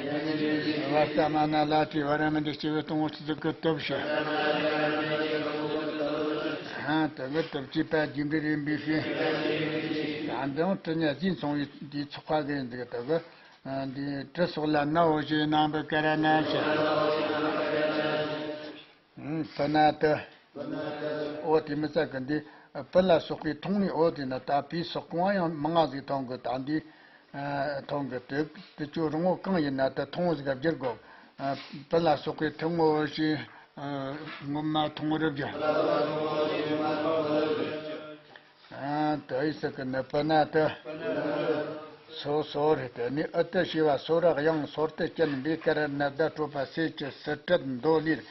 བར་ཏ་མ་ན་ལ་ཏྲི་བ་ར་མི་འདི་སྐྱེ་བོ་དང་པོ་ཆི་ཟིག་གི་སྟོབས་ཞེས། ཨ། དེ་གི་སྟོབས་ཀྱིས་པ་རྗེས་འབྲེལ་ཡིན་པའི་ཕྱིར། ད་འདི་ཡང་ཏྲི་ཉ་ཟས་མཚུངས་པའི་དེའི་ཚོགས་པ་གི་འདི་གི་དེ་གི། ཨ། འདི་ཏྲི་སོགས་ལ་ན་འོ་ཞེས་ནི་ཨམ་བི་ཀ་ར་ན་ཞེས། ཨ། པུ་ན་དུ། འོ་དེ་མི་ཚད་གི་འདི་པུ་ལ་སོགས་པའི་ཐུང་ངུའི་འོ་དེ་ནི་ད་པའི་སོགས་གང་ཡང་མང་ང་ཟིག་མཐོང་གི། ད་འདི་མཐོང་གི་དེ་དེ་ཆོ་རང་ངོ་གང་ཡིན་ན་དེ་ཐུང་ངུ་ཟིག་ག་བསྒྱུར་དགོས། པུ་ལ་སོགས་པའི་ཐུང་ངུ་འོ་ཞེས་སྔོན་མ་ཐུང་ངུ་རུ་བསྒྱུར། ཨ། དེ་ཡི་ཟེར་གི་ནི་པུ་ན་དུ། སོ་སོ་རེད། དེ་ནི་ཨུ་ཏུ་ཞེས་པ་སོ་ར་དབྱངས་སོར་དུ་ཅན་བི་ཀ་ར་ན་བརྡ་སྤྲོད་པ་སེ་ཅི་སི་ཏྲད་མདོ་ལས།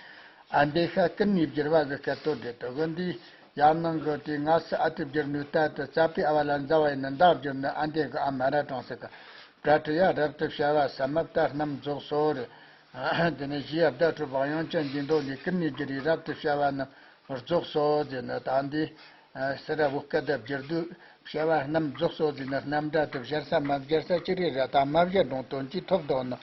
ཨ། འདི་ཤ་ཀུན་ནས་བསྒྱུར་བ་གི་སྐད་དོད་དེ་དུ་གི་འདི་ཡར་ནང་གི་དེ་སྔ་སི་ཨ་དེ་བསྒྱུར་ནུས་ལྟ་དུ་རྩ་པའི་ཨ་བ་ལ་འཛ་བ་ཡིན་ནི་འདའ་བསྒྱུར་ནི་ཨ་འདི་གི་ཨ་མ་ར་གྲངས་སི་གི། པྲ་ཏྲི་ཡ་རབ་ཏུ་བྱ་བ་ས་མ་པ་ཏ་རྣམ་རྫོགས་སོ་རེད། དེ་ནས་ཞེས་བརྡ་སྤྲོད་པ་དབྱངས་ཅན་གྱི་མདོ་ལས་ཀུན་ནས་བསྒྱུར་བའི་རབ་ཏུ་བྱ་བ་ནི་རྫོགས་སོ་ཟེར་ནི། ད་འདི་སི་ར་བུ་སྐད་བསྒྱུར་དུས་བྱ་བ་རྣམ་རྫོགས་སོ་ཟེར་ནི་རྣམ་སྒྲ་དེ་སྦྱར་ས་མ་སྦྱར་ས་ཅི་རེད་ར། ད་མ་སྦྱར་རུང་དོན་གྱིས་ཐོབ་འདུག་ནི།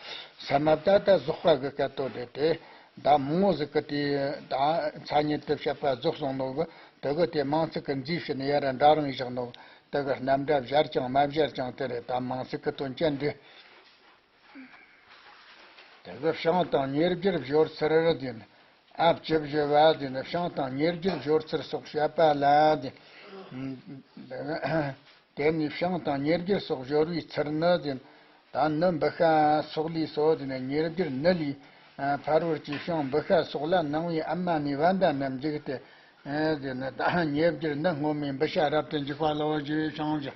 ས་མ་པ་ཏ་རྫོགས་པ་གི་སྐད་དོད་རེད་དེ། ད་མང་བོ་ཟིག་གི་དེ་ད་མཚན་ཉིད་དུ་བཤད་པ་རྫོགས་སོང་ནོ་གི། དེ་གི་དེ་མིང་ཚིག་གི་མཛེས་བྱས་ནས་ཡར་འདྲ་རང་བཞག་ནོ། དེ་གི་རྣམ་སྒྲ་སྦྱར་ཀྱང་མ་སྦྱར་ཀྱང་དེ་རེད། ད་མིང་ཚིག་གི་དོན་ཅན་འདི། དེ་གི་བྱང་དང་ཉེར་བརྒྱད་སྦྱོར་ཚུལ་དེ་ནི། ཨ་བཅུ་བཞི་བ་དེ་ནི་བྱང་དང་ཉེར་བརྒྱད་སྦྱོར་ཚུལ་སོགས་བཤད་པ་ལ་དེ། དེ་ནས་བྱང་དང་ཉེར་བརྒྱད་སོགས་སྦྱོར་བའི་ཚུལ་ནི་དེ། ད་ནི་འབུ་ཤ་སོགས་ལས་སོ་དེ་ནི་ཉེར་བརྒྱད་ནི་ལས། ཕ་རོལ་གྱི་བྱང་འབུ་ཤ་སོགས་ལ་སྣང་བའི་ཨ་མ་ནི་བ་མནྡ་རྣམས་འཇུག་སྟེ། དེ་ནི་ད་ཉེར་བརྒྱད་ནི་སྔོན་མའི་འབུ་ཤ་རབ་ཏུ་འཇུག་པ་ལ་འོ་ཞེས་བྱང་བཞག་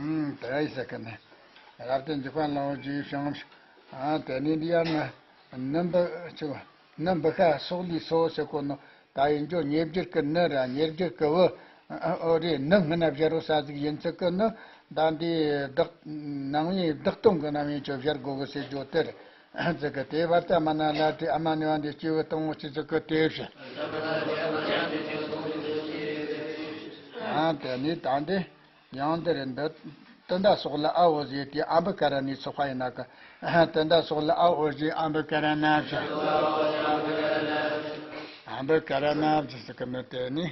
ཨུམ། དེ་ཡི་ཟེར་གི་ནི། རབ་ཏུ་འཇུག་པ་ལ་འོ་ཞེས་བྱང་བཞག་ཨ་དེ་ནི་འདི་ཡང་ནི། ནི་འབུ་ཆུ། ནི་འབུ་ཤ་སོགས་ལས་སོ་ཟེར་གོ་ནོ། ད་ཡིན་རྒྱུ་ཉེར་བརྒྱད་ཀྱི་ནི་ར་ཉེར་བརྒྱད་ཀྱི་བུ། འོ་རེད། ནི་སྔོན་ན་སྦྱར་རོ་ས་ཟིག་ཡིན་ཚུལ་གི་ནི། ད་འདི་བདག་སྣང་བའི་བདག་དོན་གྱི་རྣམ་དབྱེ་ཆོས་སྦྱར་དགོས་གི་ཟེར་རྒྱུ་དེ་རེད། ཟེར་གི་དེ་བར་ད་མ་ན་ལ་ཏྲི་ཨ་མ་ནི་བ་འདི་སྐྱེས་བུ་དང་པོ་ཆི་ཟིག་གི་དེ་བཤད། ཨ་དེ་ནི་ད་འདི། ཡང་འདིར་འདི། ཏུན་ད་སོགས་ལ་ཨ་འོ་ཟེར་དེ་ཨ་འབུ་ཀ་ར་ནའི་ཚོགས་པ་ཡིན་ན་གི། ཏུན་ད་སོགས་ལ་ཨ་འོ་ཟེར་ཨ་འབུ་ཀ་ར་ན་བཞག་ཨ་འབུ་ཀ་ར་ན་བཞག་ཟེར་གི་ནི་དེ་ནི།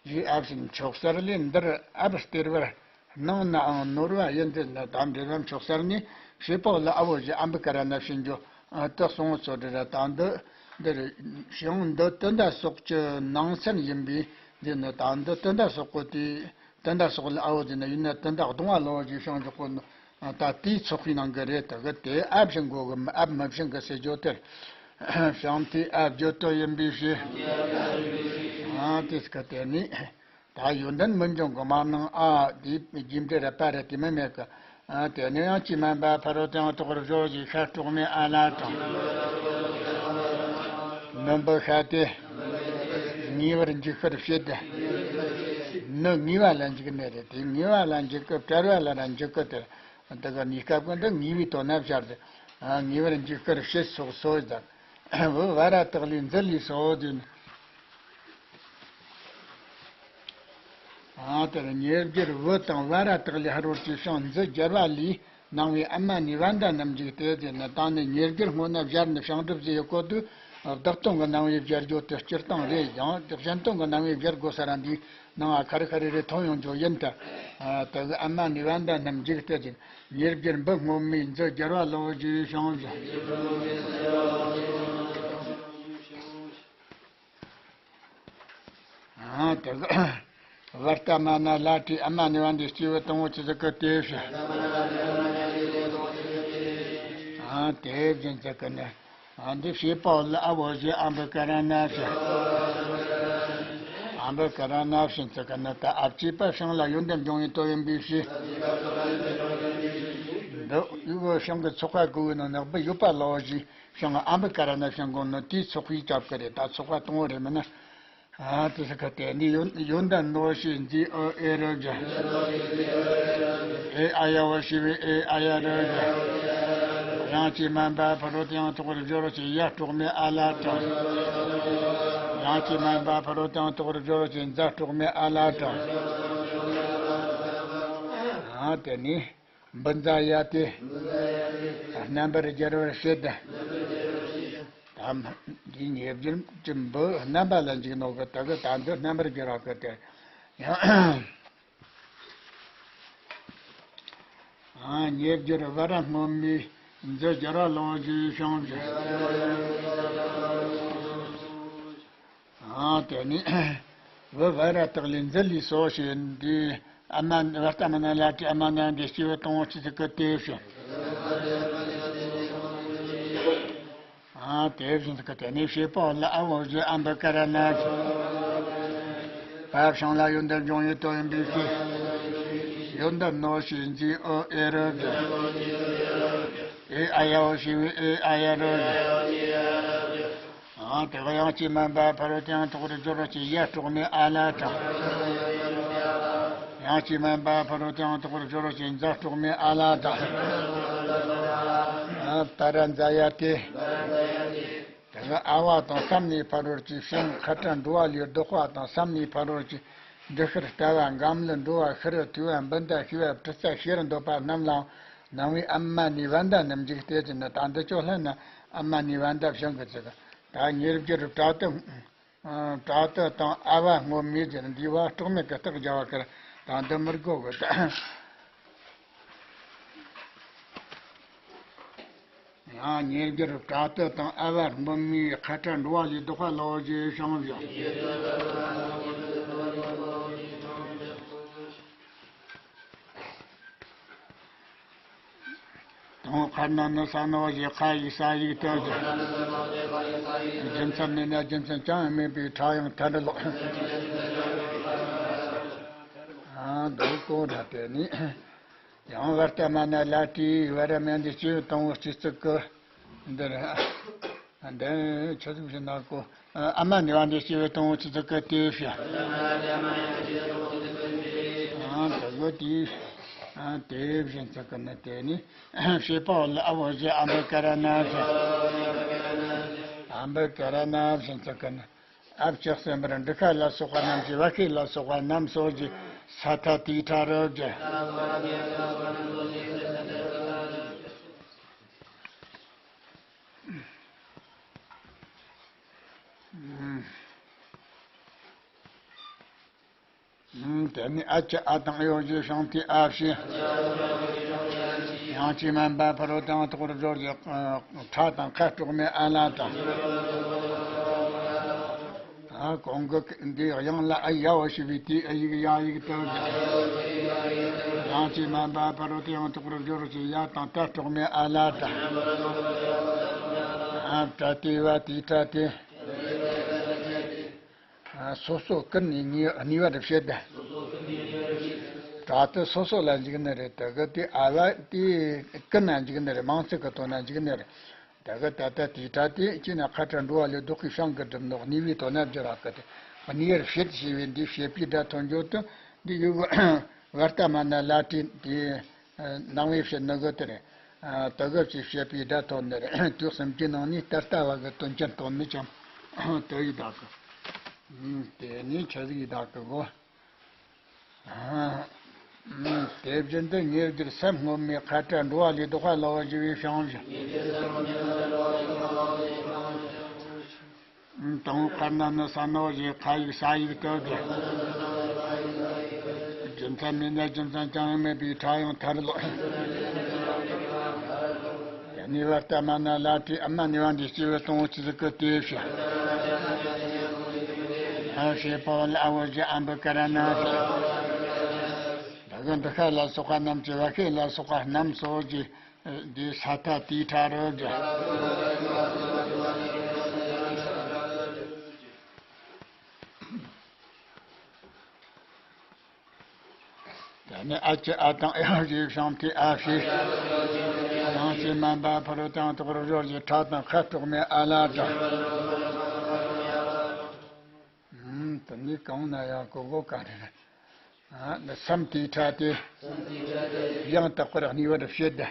ཡིད་ཨ་བཞིན་མཆོག་གསར་ལས་འདིར་ཨ་བུ་སྟེར་བར་སྣང་ནའང་ནོར་བ་ཡིན་ཏེ། ད་འདྲེ་རྣམས་མཆོག་གསར་ནི་བྱེད་པོ་ལ་ཨ་འོ་ཟེར་ཨ་འབུ་ཀ་ར་ན་བྱིན་རྒྱུ། ཨ་དེ་གསུངས་ཚོ་འདྲི་ར་ད་འདི། འདིར་བྱང་འདི་ཏུན་ད་སོགས་ཀྱི་ནང་ཚན་ཡིན་པས། འདི་ནི་ད་འདི་ཏུན་ད་སོགས་པོ་དེ། ཏུན་ད་སོགས་ལ་ཨ་འོ་ཟེར་ན་ཡིན་ན་ཏུན་ད་གདོང་བ་ལ་འོ་ཞེས་བྱང་འཇོག་གོ་ནོ། ད་དེའི་ཚོགས་པའི་ནང་གི་རེད། དེ་གི་དེ་ཨ་བཞིན་གོ་གི་ཨ་མི་བཞིན་གི་ཟེར་རྒྱུ་དེར། བྱང་དེ་ཨ་བརྗོད་དོ་ཡིན་པའི་ཕྱིར། ཨ་དེ་སྐད་དེ་ནི། ད་ཡོན་ཏན་མི་འབྱུང་གི་མ་ནང་ཨ་དེ་རྒྱས་འབྲས་ར་པ་ར་དེ་མི་མེད་གི། ཨ་དེ་ནི་ཡང་ཅི་མན་པ་ཕ་རོལ་ཏུ་ཡང་དོགས་པར་སྦྱོར་ཞེས་ཤ་གྲོག་མའི་ཨ་ལ་དང་། ནི་འབུ་ཤ་སྟེ། ངེས་པར་འཇུག་པར་བྱེད་དེ། ནི་ངེས་པ་ལ་འཇུག་ནི་རེད་དེ། ངེས་པ་ལ་འཇུག་གི་བྲལ་བ་ལ་ར་འཇུག་གི་དེ། འདི་ག་གནས་སྐབས་ཀྱི་འདི་ངེས་པའི་དོན་ན་སྦྱར་ཏེ། ངེས་པར་འཇུག་པར་བྱེད་སོགས་སོ་ཡི་དང་། བུ་བ་ར་དག་ལས་འཛི་ལས་སོ་དེ་ནི། ཨ་དེར་ཉེར་བརྒྱད་བུ་དང་བ་ར་དག་ལས་ཧ་རོ་ཅི་བྱང་འཛི་སྦྱར་བ་ལས་སྣང་བའི་ཨ་མ་ནི་བ་མནྡ་རྣམས་འཇུག་སྟེ་དེ་ནི། ད་ནི་ཉེར་བརྒྱད་སྔོན་ན་སྦྱར་ནི་བྱང་སྒྲུབ་ཟེར་ཡོད་གོ་དུས། བདག་དོན་གྱི་སྣང་བའི་སྦྱར་རྒྱུ་དེ་སྤྱིར་བཏང་རེད། ཡང་གཞན་དོན་གྱི་སྣང་བའི་སྦྱར་དགོས་ས་ར་འདི་ནང་ཨ་ཁ་རི་ཁ་རི་རེ་མཐོང་ཡོང་རྒྱུ་ཡིན་ད། ཨ་དེ་གི་ཨ་མ་ནི་བ་མནྡ་རྣམས་འཇུག་སྟེ་དེ་ནི། ཉེར་བརྒྱད་འབུ་སྔོན་མའི་འཛི་སྦྱར་བ་ལ་འོ་ཞེས་བྱང་བཞག་ཨ་དེ་གི་བར་ཏ་མ་ན་ལ་ཏྲི་ཨ་མ་ནི་བ་འདི་སྐྱེས་བུ་དང་པོ་ཆི་ཟིག་གི་དེ་བཤད། ཨ་དེ་བཞིན་ཟེར་གི་ནི། ཨ་འདི་བྱེད་པ་ལ་ཨ་འོ་ཞེས་ཨ་འབུ་ཀ་ར་ན་བཤད། ཨ་འབུ་ཀ་ར་ན་བྱིན་ཚུལ་ག་ན་ད་ཨ་བྱེད་པ་བྱང་ལ་ཡོན་ཏན་འབྱུང་བའི་དོན་ཡིན་པའི་ཕྱིར། འདི་ཡུལ་བྱང་གི་ཚོགས་པ་དགུ་བོའི་ནང་ནག་པོ་ཡོད་པ་ལ་འོ་ཞེས་བྱང་ཨ་འབུ་ཀ་ར་ན་བྱིན་དགོས་ནི་དེའི་ཚོགས་པའི་སྐབས་ཀྱི་རེད། ད་ཚོགས་པ་དང་པོ་རེད་མིན་ན། ཨ་དེ་ས་ཁ་དེ་འདི་ཡོན་ཡོན་ཏན་ནོ་ཞེས་འཛིན་ཨོ་ཨེ་རོ་ཇ། ཨེ་ཨ་ཡ་བ་ཞི་བའི་ཨེ་ཨ་ཡ་རོ་ཇ། ཡང་ཅི་མན་པ་ཕ་རོལ་ཏུ་ཡང་དོགས་པར་སྦྱོར་ཞེས་ཡ་གྲོག་མའི་ཨ་ལ་དང་། ཡང་ཅི་མན་པ་ཕ་རོལ་ཏུ་ཡང་དོགས་པར་སྦྱོར་ཞེས་འཛ་གྲོག་མའི་ཨ་ལ་དང་། ཨ་དེ་ནི། འབུ་འཛ་ཡ་སྟེ། རྣམ་པར་སྦྱར་བར་བྱེད་དེ། ད་འདི་ཉེར་བརྒྱད་ཀྱི་འབུ་རྣམ་པ་ལ་འཇུག་ནོ་གི་དེ་གི་ད་འདི་རྣམ་པར་སྦྱར་བ་གི་དེ། ཡང་། ཉེར་བརྒྱད་བ་ར་སྔོན་མའི་འཛི་སྦྱར་བ་ལ་འོ་ཞེས་བྱང་བཞག་ཨ་དེ་ནི། བུ་བ་ར་དག་ལས་འཛི་ལས་སོ་ཞེས་འདི། ཨ་མ་བར་ཏ་མ་ན་ལ་ཏྲི་ཨ་མ་ནི་བ་འདི་སྐྱེས་བུ་དང་པོ་ཆི་ཟིག་གི་དེ་བཤད། ཨ་དེ་བཞིན་ཟིག་གི་དེ་ནི་བྱེད་པོ་ལ་ཨ་འོ་ཞེས་ཨ་འབུ་ཀ་ར་ན་བྱིན། བ་བྱང་ལ་ཡོན་ཏན་འབྱུང་བའི་དོན་ཡིན་པའི་ཕྱིར། ཡོན་ཏན་ནོ་ཞེས་འཛིན་ཨོ་ཨེ་རོ་ཇ། ཨེ་ཨ་ཡ་བ་ཞི་བའི་ཨེ་ཨ་ཡ་རོ་ཇ། ཨང་། དེ་ག་ཡང་ཅི་མན་པ་ཕ་རོལ་ཏུ་ཡང་དོགས་པར་སྦྱོར་བ་ཅིག་ཡ་གྲོག་མའི་ཨ་ལ་དང་། ཡང་ཅི་མན་པ་ཕ་རོལ་ཏུ་ཡང་དོགས་པར་སྦྱོར་བ་ཅིག་འཛ་གྲོག་མའི་ཨ་ལ་དང་། ཨ་ཏ་ར་འཛ་ཡ་སྟེ། དེ་ག་ཨ་བ་དང་བསམ་ནས་ཕ་རོལ་གྱི་བྱང་ཁ་ཏ་འགྲོ་བ་ལས་ལྡོག་པ་དང་བསམ་ནས་ཕ་རོལ་གྱི་འདྲི་ཤེར་ལྟ་བ་འགའ་མི་ལ་འགྲོ་བ་ཤི་རུ་དུས་བ་འབུ་མདའ་ཤི་བ་དྲི་རྩད་ཤེར་འདོད་པ་རྣམས་ལའང་སྣང་བའི་ཨ་མ་ནི་བ་མནྡ་རྣམས་འཇུག་སྟེ་ཟེར་ན། ད་འདི་ཅོ་ལྷན་ན་ཨ་མ་ནི་བ་མནྡ་བྱང་གི་ཚིག་ད་ཉེར་བརྒྱད་རུ་བྲག་ཏུ། ཨ། བྲག་ཏུ་དང་ཨ་བ་སྔོན་མོའི་རྗེས། འདི་བ་སྲོག་མེད་ཀྱི་རྟགས་བྱ་བ་ཀར་དང་འདི་མི་དགོས་གི། ཡང་ཉེར་སྦྱར་བྲག་ཏུ་དང་ཨ་བ་སྔོན་མོའི། ཁ་ཏྲ་འགྲོ་བ་ལས་ལྡོག་པ་ལོ་ཞེས་བྱུང་ཞིང་། དང་པོ་ཁ་ན་ནི་ས་ནོ་ཞེས་ཁ་ཡིག་ས་ཡིག་ཏུ་བཞག་རྒྱུ་མཚན་མེད་ན་རྒྱུ་མཚན་ཅང་མེད་པའི་ཕྲ་ཡང་མཐའ་འབྲི་ལོག་ཨ། འདོད་གོ་ན་དེ་ནི། ཡང་བར་ཏ་མ་ན་ལ་ཏྲི་བ་ར་མན་དི་སྐྱེས་བུ་དང་པོ་སྤྱི་གཙུག་གི་འདིར། འདི་ཆ་ཟིག་བཞིན་ན་གོ། ཨ་མ་ནི་བ་འདི་སྐྱེས་བུ་དང་པོ་སྤྱི་གཙུག་གི་དེ་བྱ། ཨ་དེ་གོ་དེ། ཨ་དེ་བཞིན་ཚུལ་གི་ནི་དེ་ནི། བྱེད་པ་ལ་ཨ་བོ་ཞེས་ཨ་འབུ་ཀ་ར་ན་བྱ། ཨ་འབུ་ཀ་ར་ན་བཞིན་ཚུལ་གི་ནི། ཨ་བྱས་ཟིན་པར་འབྲི་ཁ་ལ་སོགས་པ་རྣམས་ཀྱི། བ་ཤེས་ལ་སོགས་པ་རྣམས་སོགས་ཀྱི་ས་ཐ་ཏི་ཕྲ་རུ་བརྗོད། དེ་ནི་ཨ་ཅི་ཨ་དང་ཨེ་ཡོ་ཞེས་བྱུང་སྟེ་ཨ་བྱས། ཡང་ཅི་མན་པ་ཕ་རོལ་ཏུ་ཡང་དག་པར་སྦྱོར་གྱི་ཕྲ་དང་ཁ་དཀྲོགས་མའི་ཨ་ལ་དང་། ཨ་གོང་གི་འདི་དབྱངས་ལ་ཨ་ཡ་བོ་ཞེས་པའི་དེའི་ཨ་ཡིག་ཡ་ཡིག་ཏུ་བཞག་ཡང་ཅི་མན་པ་ཕ་རོལ་ཏུ་ཡང་དག་པར་སྦྱོར་གྱི་ཡ་དང་ཏ་དཀྲོགས་མའི་ཨ་ལ་དང་། ཨ་པྲ་ཏི་བ་ཏི་ཏྲ་ཏི། ཨ་སོ་སོ་ཀུན་ནས་གནས་གནས་པར་བྱེད་དེ། བྲག་ཏུ་སོ་སོ་ལ་འཇུག་ནི་རེད། དེ་གི་དེ་ཨ་བ་དེ་ཀུན་ན་འཇུག་ནི་རེད། མིང་ཚིག་གི་དོན་ན་འཇུག་ནི་རེད། དེ་གི་ད་ལྟ་དེའི་སྒྲ་དེ་ཅི་ན་ཁ་ཏྲ་འགྲོ་བ་ལས་ལྡོག་པའི་བྱིངས་ཀྱིས་བསྒྲུབས་ནོ། གནས་པའི་དོན་ན་སྦྱར་བ་གི་དེ། གནས་པར་བྱེད་ཞེས་པའི་འདི་བྱེད་པའི་སྒྲ་ཐོན་རྒྱུ་དེ་འདི་ཡུལ་གི་བར་ཏ་མ་ན་ལ་ཏྲི་དེ་ནང་བའི་བྱེད་ནི་གི་དེ་རེད། དེ་གི་ཅི་བྱེད་པའི་སྒྲ་ཐོན་ནི་རེད། དུས་གསུམ་གྱི་ནང་ནས་ད་ལྟ་བ་གི་དོན་ཅན་སྟོན་ནི་ཀྱང་དེ་ཡི་བདག་གི། དེ་ནས་ཆ་ཟིག་ཡི་བདག་གི་གོ། དེ་བཞིན་དུ་ཉེར་སྦྱར་སེམས་སྔོན་མོའི་ཁ་ཏྲ་འགྲོ་བ་ལས་ལྡོག་པ་ལོ་ཞེས་བྱུང་ཞིང་། དང་པོ་ཁ་ན་ནི་ས་ནོ་ཞེས་ཁ་ཡིག་ས་ཡིག་ཏུ་བསྒྱུར། རྒྱུ་མཚན་མེད་ན་རྒྱུ་མཚན་ཅང་མེད་པའི་ཕྲ་ཡང་མཐའ་འབྲི་ལོག་ཡ་ནི་བར་ཏ་མ་ན་ལ་ཏྲི་ཨ་མ་ནི་བ་འདི་སྐྱེས་བུ་དང་པོ་སྤྱི་གཙུག་གི་དེ་བྱ། ཨ་བྱེད་པ་ལ་ཨ་བོ་ཞེས་ཨ་འབུ་ཀ་ར་ན་བྱ། དེ་གི་འབྲི་ཁ་ལ་སོགས་པ་རྣམས་ཀྱི། བ་ཤེས་ལ་སོགས་པ་རྣམས་སོགས་ཀྱི་འདི་ས་ཐ་ཏི་ཕྲ་རུ་བརྗོད། དེ་ནས་ཨ་ཅི་ཨ་དང་ཨེ་ཡོ་ཞེས་བྱུང་སྟེ་ཨ་བྱས། ཡང་ཅི་མན་པ་ཕ་རོལ་ཏུ་ཡང་དག་པར་སྦྱོར་གྱི་ཕྲ་དང་ཁ་དཀྲོགས་མའི་ཨ་ལ་དང་། དེ་ནས་གང་ན་ཡང་གོ་གོ་ག་རེ་རེད། ཨ་ནི་སེམས་དེའི་ཕྲ་སྟེ། ཡང་དག་པར་གནས་པར་བྱེད་དེ།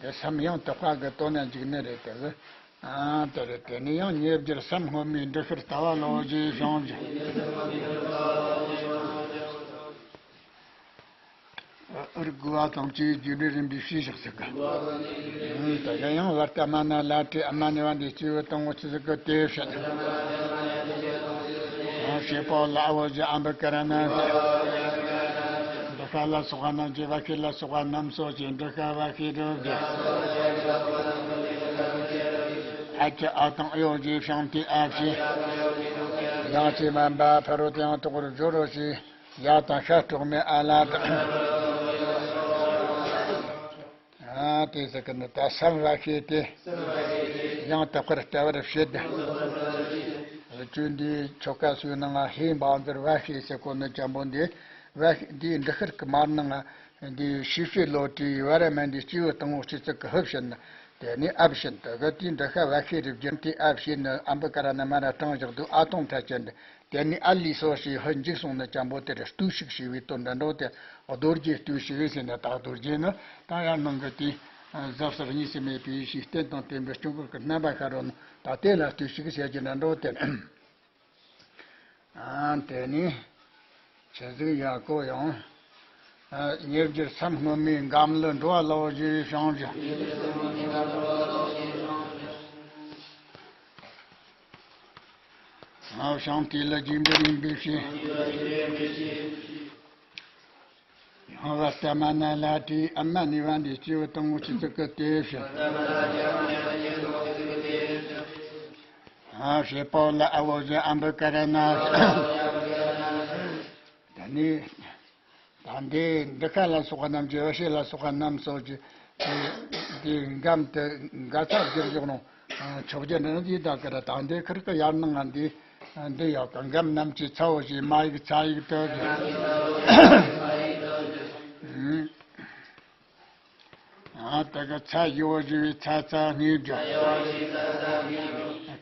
དེ་སེམས་ཡང་དག་པ་གི་དོན་ན་འཇུག་ནི་རེད་དེ། ཨ་དེ་རེད། དེ་ནས་ཡང་ཉེར་སྦྱར་སེམས་སྔོན་མོའི་འབྲི་ཤུལ་ལྟ་བ་ལོ་ཞེས་བྱུང་ཞིང་། ཨུར་དགུ་བ་དང་བཅས་རྒྱུ་འབྲས་རིམ་པས་ཞེས་བཞག་ཟེར་གི། ད་ག་ཡང་བར་ཏ་མ་ན་ལ་ཏྲི་ཨ་མ་ནི་བ་འདི་སྐྱེས་བུ་དང་པོ་སྤྱི་གཙུག་གི་དེ་བྱ། ཡང་བྱེད་པ་ལ་ཨ་བོ་ཞེས་ཨ་འབུ་ཀ་ར་ན་བྱ། འབྲི་ཁ་ལ་སོགས་པ་རྣམས་ཀྱི། བ་ཤེས་ལ་སོགས་པ་རྣམས་སོགས་ཀྱི། འབྲི་ཁ་བ་ཤེས་རུ་བསྒྱུར། ཨ་ཅི་ཨ་དང་ཨེ་ཡོ་ཞེས་བྱུང་སྟེ་ཨ་བྱས། ཡང་ཅི་མན་པ་ཕ་རོལ་ཏུ་ཡང་དག་པར་སྦྱོར་རོ་ཞེས། ཡ་དང་ཤ་དཀྲོགས་མའི་ཨ་ལ་དང་། ཨ་དེ་ཟེར་གི་ནི་ད་སེམས་བ་ཤེས་ཏེ། ཡང་དག་པར་ལྟ་བར་བྱེད་དེ། བཅུད་འདིའི་ཆོ་ག་སོའི་ནང་ཧེ་བ་ཛར་བ་ཤེས་ཟེར་གོ་ནི་ཅན་པོ་འདི། བ་འདིའི་འབྲི་ཤུལ་གི་མར་ནང་འདི་ཤི་ཤི་ལོ་ཏྲི་བ་ར་མན་འདི་སྐྱེས་བུ་དང་པོ་སྤྱི་གཙུག་གི་ཧུ་བྱིན་ནི། དེ་ནས་ཨ་བྱིན། དེ་གི་དེའི་འབྲི་ཁ་བ་ཤེས་རུ་བསྒྱུར་ཏེ་ཨ་བྱིན་ནི་ཨ་འབུ་ཀ་ར་ན་མ་ར་དྲངས་བཞག་འདུག་ཨ་ཐོང་ཐ་ཅན་འདི། དེ་ནས་ཨ་ལི་སོ་ཞེས་ཧུ་འཇིག་སོང་ནི་ཅན་པོ་དེར་ལྟོས་ཤིག་ཞེས་པའི་དོན་འདྲ་འགྲོ་སྟེ། རྡོ་རྗེ་ལྟོས་ཤིག་ཟེར་ནས། ད་རྡོ་རྗེ་ནི་ད་ཡར་ནང་གི་དེ་གཟབ་གསལ་གཉིས་སུ་མེད་པའི་གཞི་རྟེན་དང་བརྟེན་པའི་སྐྱོང་གར་གྱི་རྣམ་པ་ཤར་རོ་ནོ། ད་དེ་ལ་ལྟོས་ཤིག་ཟེར་གྱི་འདྲ་འགྲོ་སྟེ། ཨ་དེ་ནས་ཆ་ཟིག་ཡ་གོ་ཡང་། ཨ་ཉེར་སྦྱར་སེམས་སྔོན་མོའི་འགའམ་ལུ་འགྲོ་བ་ལོ་ཞེས་བྱུང་ཞིང་། ཨ་བྱང་ཐིག་ལ་རྒྱུག་འབྲས་ཡིན་པའི་ཕྱིར། ཡང་བ་ལྟ་མ་ན་ལ་དྲི་ཨ་མ་ནི་བ་འདི་སྐྱེས་བུ་དང་པོ་ཆི་ཟིག་གི་དེ་ཕྱིར། ཨ་བྱེད་པ་ལ་ཨ་བོ་བཞི་ཨ་འབུ་ཀ་ར་ན། ད་ནི། ད་འདི་འདི་ཁ་ལ་སོགས་པ་རྣམས་ཀྱི་འོ་ཤེས་ལ་སོགས་པ་རྣམས་སོགས་ཀྱི་དེ་འགམ་དུ་འགའ་ཚ་བསྒྱུར་བཞག་རུང་ཆོག་རྒྱུ་འདི་ནི་འདི་དག་གི་ར། ད་འདི་ཁིར་ཀི་ཡར་ནང་ང་འདི་འདི་ཡག་གི་འགམ་རྣམས་ཀྱི་ཚ་བོ་ཞེས་མ་ཡིག་ཚ་ཡིག་ཏུ་བཞག་ཨ་དེ་གི་ཚ་ཡི་བོ་ཞེས་པའི་ཚ་ཚ་གཉིས་བསྒྱུར།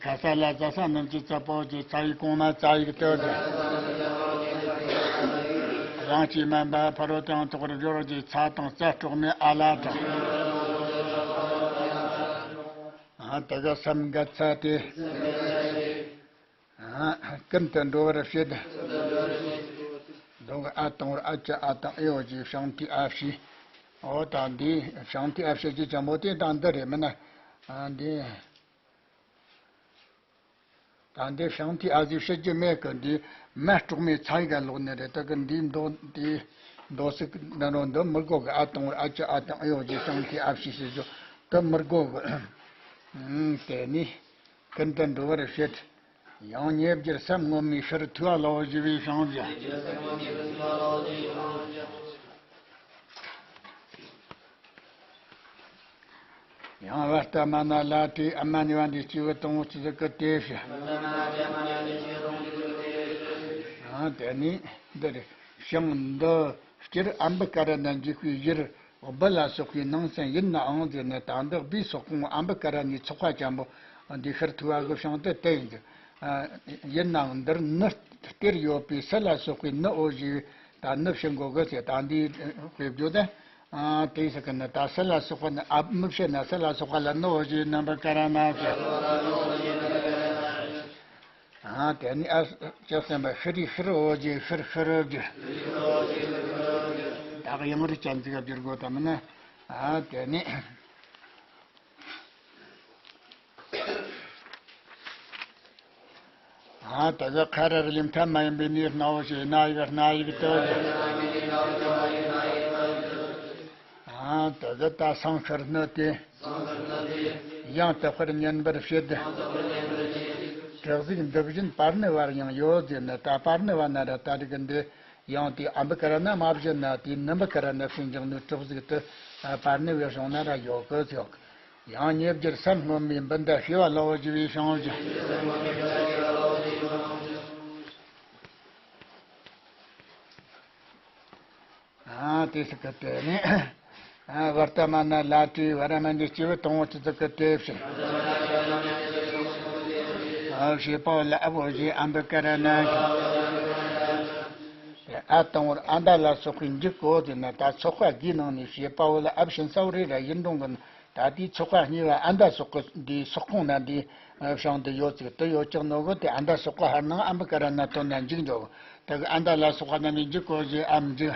ཁ་ས་ལ་ཟ་ས་རྣམས་ཀྱི་ཚ་པོ་ཀྱི་ཚ་ཡི་གོང་མ་ཚ་ཡིག་ཏུ་བསྒྱུར། རང་གི་མ་འབའ་ཕ་རོལ་ཏུ་ཡང་དག་པར་སྦྱོར་བ་གྱི་ཚ་དང་ཚ་དྲག་མའི་ཨ་ལ་དྲག་ཨ་དེ་གི་སམ་ག་ཚ་སྟེ། ཨ། ཀུན་ཏུ་འགྲོ་བར་བྱེད། འདོད་ཨ་དང་བར་ཨ་ཅི་ཨ་དང་ཨེ་འོ་ཞེས་བྱང་ཐིག་ཨ་བྱས། འོ་ད་འདི་བྱང་ཐིག་ཨ་བྱས་ཀྱི་ཅང་པོ་དེ་ད་འདི་རེད་མིན་ན། ཨ་འདི། ད་འདི་བྱང་ཐིག་ཨ་ཟིག་བྱེད་རྒྱུ་མེད་གི། འདི་མ་དཀྲོག་མའི་ཚ་ཡིག་ག་ལོག་ནི་རེད། ད་གི་འདིའི་མདོ་དེ་མདོ་ཚིག་འདི་རུ་འདི་མི་དགོས་གི། ཨ་དང་བར་ཨ་ཅི་ཨ་དང་ཨེ་འོ་ཞེས་བྱང་ཐིག་ཨ་བྱས་ཟེར་རྒྱུ་དེ་མི་དགོས་གི། ཨང་། དེ་ནི་ཀུན་ཏུ་འགྲོ་བར་བྱེད། ཡང་ཉེ་བརྒྱུད་སམ་སྔོན་མའི་ཕྱིར་ཐོས་པ་ལ་འོ་ཞེས་པའི་བྱང་རྒྱུ། ཡང་བ་ལྟ་མ་ན་ལ་དྲི་ཨ་མ་ནི་བ་འདི་སྐྱེས་བུ་དང་པོ་ཆི་ཟིག་གི་དེ་ཕྱིར། ཡང་དེ་ནི་འདི་རེད། བྱང་འདི་སྤྱིར་ཨམ་བུ་ཀ་ར་ན་འཇུག་པའི་ཡུལ། བུ་ལ་སོགས་པའི་ནང་ཚན་ཡིན་ནའང་ཟེར་ནས། ད་འདི་བུའི་སོག་གོང་ཨམ་བུ་ཀ་ར་ནའི་ཚོགས་པ་ཅན་པོ་འདི་ཕྱིར་ཐོས་པ་གི་བྱང་དུ་དེ་ཡིན་གྱི། ཡིན་ནའང་འདིར་ནི་སྟེར་ཡོད་པའི་སུ་ལ་སོགས་པའི་ནི་འོ་ཞེས་ད་ནི་བྱེད་དགོས་གི་ཟེར། ད་འདིའི་དཔེ་བརྗོད་དེ། དེའི་ས་ཀི་ནི་ད་སུ་ལ་སོགས་པ་ནི་ཨ་མི་བྱེད་ན་སུ་ལ་སོགས་པ་ལ་ནི་འོ་ཞེས་ནི་ཨམ་བུ་ཀ་ར་ན་ཟེར། ཨ་དེ་ནི་ཨ་ཅག་སེམས་པ་ཤི་རི་ཤི་རི་འོ་ཞེས་ཤི་རི་ཤི་རི་བརྗོད། ད་གི་ཡང་རི་ཅན་ཟིག་ག་བསྒྱུར་དགོས་ད་མིན་ན། ཨ་དེ་ནི། ཨ་དེ་གི་ཁ་ར་རི་ལིམ་ཐ་མ་ཡིན་པའི་ནི་སྣ་བོ་ཞེས་སྣ་ཡིག་སྣ་ཡིག་ཏུ་བརྗོད། ཨ་དེ་གི་ད་སང་ཤར་སྣོད་དེ། ཡང་དག་པར་ཉན་པར་བྱེད། དྲག་ཟིག་འདི་བཞིན་པར་ནི་བར་ཡང་ཡོད་ཟེར་ནི། ད་པར་ནི་བ་ན་ར་ད་རིག་འདི་ཡང་དེ་ཨམ་བུ་ཀ་ར་ན་མ་བཞིན་ན་དེ་ནི་ཨམ་བུ་ཀ་ར་ན་ཕྱིན་ཀྱང་ནི་དྲག་ཟིག་ཏུ་པར་ནི་བའི་གཞུང་ན་ར་ཡོད་གི་ཟེར། ཡང་ཉེ་བརྒྱུད་སམ་སྔོན་མའི་འབུ་འདི་ཤེས་པ་ལ་འོ་ཞེས་པའི་བྱང་རྒྱུ། ཨ་དེ་ཟིག་གི་དེ་ནི། ཨ་བ་ལྟ་མ་ན་ལ་དྲི་བ་ར་མ་འདི་སྐྱེས་བུ་དང་པོ་ཆི་ཟིག་གི་དེ་ཕྱིར། ཨ་བྱེད་པ་ལ་ཨ་བོ་ཞེས་ཨམ་བུ་ཀ་ར་ན་ཞེས། ཨ་དང་པོར་ཨ་མདའ་ལ་སོགས་པའི་འཇུག་གོ་ཟེར་ན། ད་ཚོགས་པ་བརྒྱའི་ནང་ནས་བྱེད་པ་ལ་ཨ་བྱིན་ས་བོ་རེ་ར་ཡིན་འགྲོ་གི། ད་དེའི་ཚོགས་པ་གཉིས་པ་ཨ་མདའ་སོགས་ཀྱི་འདིའི་སོག་ཁོངས་ན་འདི་བྱང་དུ་ཡོད་ཚིག་དུ་ཡོད་ཀྱང་ནོ་གི། དེ་ཨ་མདའ་སོགས་པ་ཧར་ནང་ཨམ་བུ་ཀ་ར་ན་དོན་ན་འཇུག་འགྲོ། དེ་གི་ཨ་མདའ་ལ་སོགས་པ་རྣམས་ནི་འཇུག་གོ་ཞེས་ཨམ་འཇུག་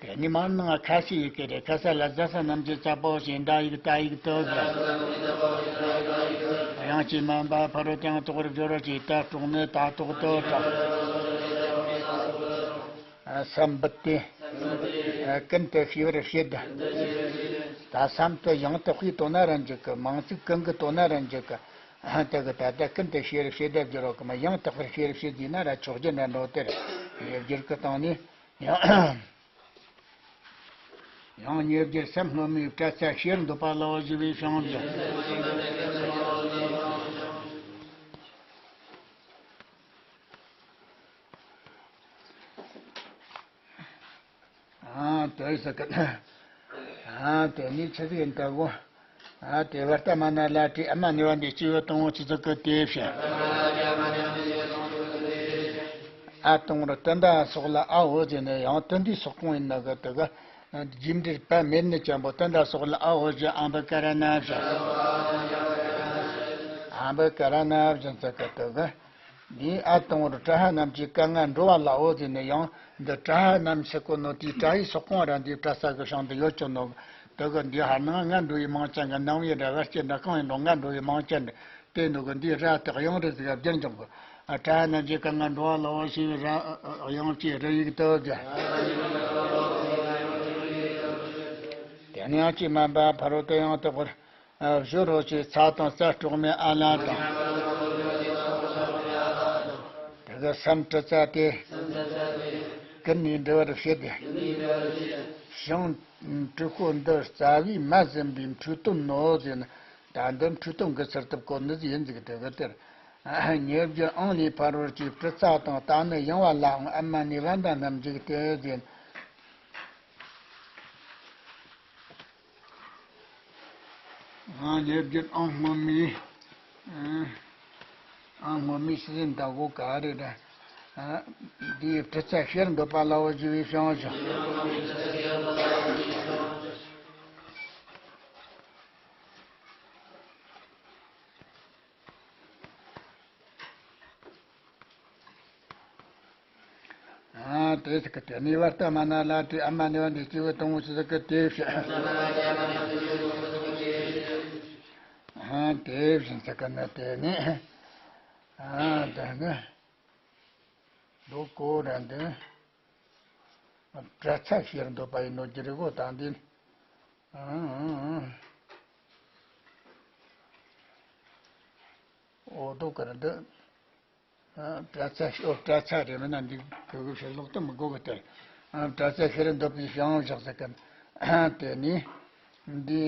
དེ་ནི་མར་ནང་ཁ་ཤས་ཡི་གེ་རེད། ཁ་ས་ལ་ཟ་ས་རྣམས་ཀྱི་ཚ་པོ་ཞེས་འདྲ་ཡིག་ད་ཡིག་ཏུ་བཞག་དབྱངས་ཀྱིས་མ་འབའ་ཕ་རོལ་ཏུ་ཡང་དག་པར་སྦྱོར་བ་ཅིག་ད་དཀྲོག་ནི་ད་དོག་ཏུ་གྲགས། ཨ་སམ་བུ་སྟེ། ཨ་ཀུན་ཏུ་ཤེས་པར་བྱེད། ད་སམ་དེ་ཡང་དག་པའི་དོན་ན་ར་འཇུག་གི། མིང་ཚིག་ཀུན་གྱི་དོན་ན་ར་འཇུག་གི། ཨ་དེ་གི་ད་ལྟ་ཀུན་ཏུ་ཤེས་པར་བྱེད་དེ་བསྒྱུར་རོགས་གི་མ། ཡང་དག་པར་ཤེས་པར་བྱེད་ཟེར་ན་ར་ཆོག་རྒྱུ་འདྲ་འགྲོ་དེར་ཉེ་བརྒྱུད་ཀྱི་སྟེང་ནས་ཡང་ཡང་ཉེ་བརྒྱུད་སམ་སྔོན་མའི་སྐྲ་ཚ་ཤེས་འདོད་པ་ལ་འོ་ཞེས་པའི་བྱང་རྒྱུ། ཨ་དེ་ཟེར་གི། ཨ་དེ་ནི་ཆི་ཟིག་ཡིན་ད་གོ། ཨ་དེ་བ་ལྟ་མ་ན་ལ་དྲི་ཨ་མ་ནི་བ་འདི་སྐྱེས་བུ་དང་པོ་ཆི་ཟིག་གི་དེ་ཕྱིར། ཨ་དང་པོར་ཏུ་འདྲ་སོགས་ལ་ཨ་འོ་ཟེར་ནས། ཡང་ཏུ་འདིའི་སོག་ཁོངས་ཡིན་ན་གི་དེ་གི་རྒྱས་འབྲིང་པ་མེད་ནི་ཅན་པོ་ཏུ་འདྲ་སོགས་ལ་ཨ་འོ་ཞེས་ཨམ་བུ་ཀ་ར་ན་བཞག་ཨམ་བུ་ཀ་ར་ན་བཞག་ཟེར་གི་དེ་གི། འདིའི་ཨ་དང་པོར་ཏྲ་ཧ་རྣམས་ཀྱི་ཀ་ང་འགྲོ་བ་ལ་འོ་ཟེར་ནས། ཡང་འདི་ཏྲ་ཧ་རྣམས་ཟེར་གོ་ནོ་དེའི་ཏྲ་ཧའི་སོག་ཁོངས་ར་འདིའི་ཏྲ་ས་གི་བྱང་དུ་ཡོད་ཀྱང་ནོ། དེ་གི་འདི་ཧར་ནང་ང་འགྲོ་བའི་མིང་ཅན་གི་ནང་བའི་འདྲ་བར་སྐྱེ་འདྲ་གང་ཡིན་རུང་ང་འགྲོ་བའི་མིང་ཅན་འདི་ དེ་འདུག་གི། འདིའི་ར་དེ་དབྱངས་རིགས་ཟིག་བསྒྱུར་འཇོག་གི། ཨ། ཕྲ་རྣམས་ཀྱི་ཀུན་དངོས་འགྲོ་བ་ལ་འོ་ཞེས་པའི་ར། ཨ། དབྱངས་ཀྱི་ར་ཡིག་ཏུ་བསྒྱུར། དེ་ནས་དབྱངས་ཀྱིས་དམན་པ་ཕ་རོལ་ཏུ་ཡང་དག་པར། ཨ། སྦྱོར་རོ་ཞེས་ཚ་དང་ས་དཀྲོགས་མའི་ཨ་ལ་དང་། དེ་གི་སམ་གྲུ་ཚ་སྟེ། ཀུན་ནས་འགྲེལ་བར་བྱེད་དེ། ཞིང་དྲུག་པོ་འདི་རྩ་བའི་མ་ཟིན་པའི་འཁྲུལ་དོན་ནོ་ཟེར་ན། ད་འདི་འཁྲུལ་དོན་གྱི་ཚུལ་དུ་བཀོད་ནི་ཡིན་ཟིག་དེ་གི་དེར། ཉེ་བརྒྱུད་ཨང་ལས་ཕ་རོལ་གྱི་གྲུ་ཚ་དང་། ད་ནི་ཡང་བ་ལའང་ཨ་མ་ནི་བ་འདའ་རྣམས་འཇུག་སྟེ་ཟེར། ཨ། ཉེ་བརྒྱུད་ཨང་སྔོན་མའི། ཨང་སྔོན་མའི་ཤེས་ཡོན་ཟླ་གོ་ག་རེ་རེད། ཨ། འདིའི་གྲུ་ཚ་ཕྱིར་འདོད་པ་ལ་འོ་ཞེས་པའི་བྱང་ཆུབ། ཨ། དེ་ཟེར་གི། དེ་ནས་བར་ཏུ་མ་ན་ལ་དེ་ཨ་མ་ནི་བ་འདི་སྐྱེས་བུ་དང་པོ་ཟེར་གི་དེ་བཞིན། ཨ། དེ་བཞིན་ཟེར་གི་ན། དེ་ནས། ཨ། དེ་ནས་འདུག་གོ་ར། འདི་གྲུ་ཚ་ཕྱིར་འདོད་པ་ཡིན་ནོ་གི་རེད་གོ། ད་འདི། ཨ། འོ་འདུག་གི་ར། འདི། ཨ། གྲུ་ཚ། ཨོ། གྲུ་ཚ་རེད། མིན་ན་འདི་གི་གུ་ཕྱིར་ལོག་ཏུ་མི་དགོས་གི་དེ། ཨ། གྲུ་ཚ་ཕྱིར་འདོད་པའི་བྱང་བཞག་ཟེར་གི། དེ་ནས་འདི།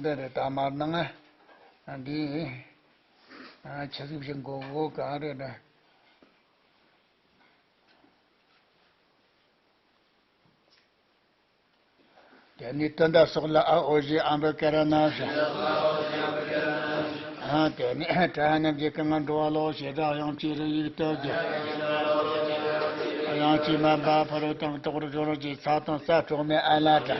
འདི་རེད། ད་མར་ནང་ང་འདི། ཨ། ཆི་ཟིག་བྱེད་དགོས་གོ། ག་རེ་རེད། དེ་ནས་དོན་དག་སོགས་ལ་ཨ་འོ་ཞེས་ཨམ་བུ་ཀ་ར་ན་བྱ། ཨ། དེ་ནས་ཕྲ་རྣམས་ཀྱི་ཀུན་དངོས་འགྲོ་བ་ལ་འོ་ཞེས་སྒྲ་དབྱངས་ཀྱི་ར་ཡིག་ཏུ་བསྒྱུར། དབྱངས་ཀྱིས་དམན་པ་ཕ་རོལ་ཏུ་ཡང་དག་པར་སྦྱོར་རོ་ཞེས་ཚ་དང་ས་དཀྲོགས་མའི་ཨ་ལ་དང་།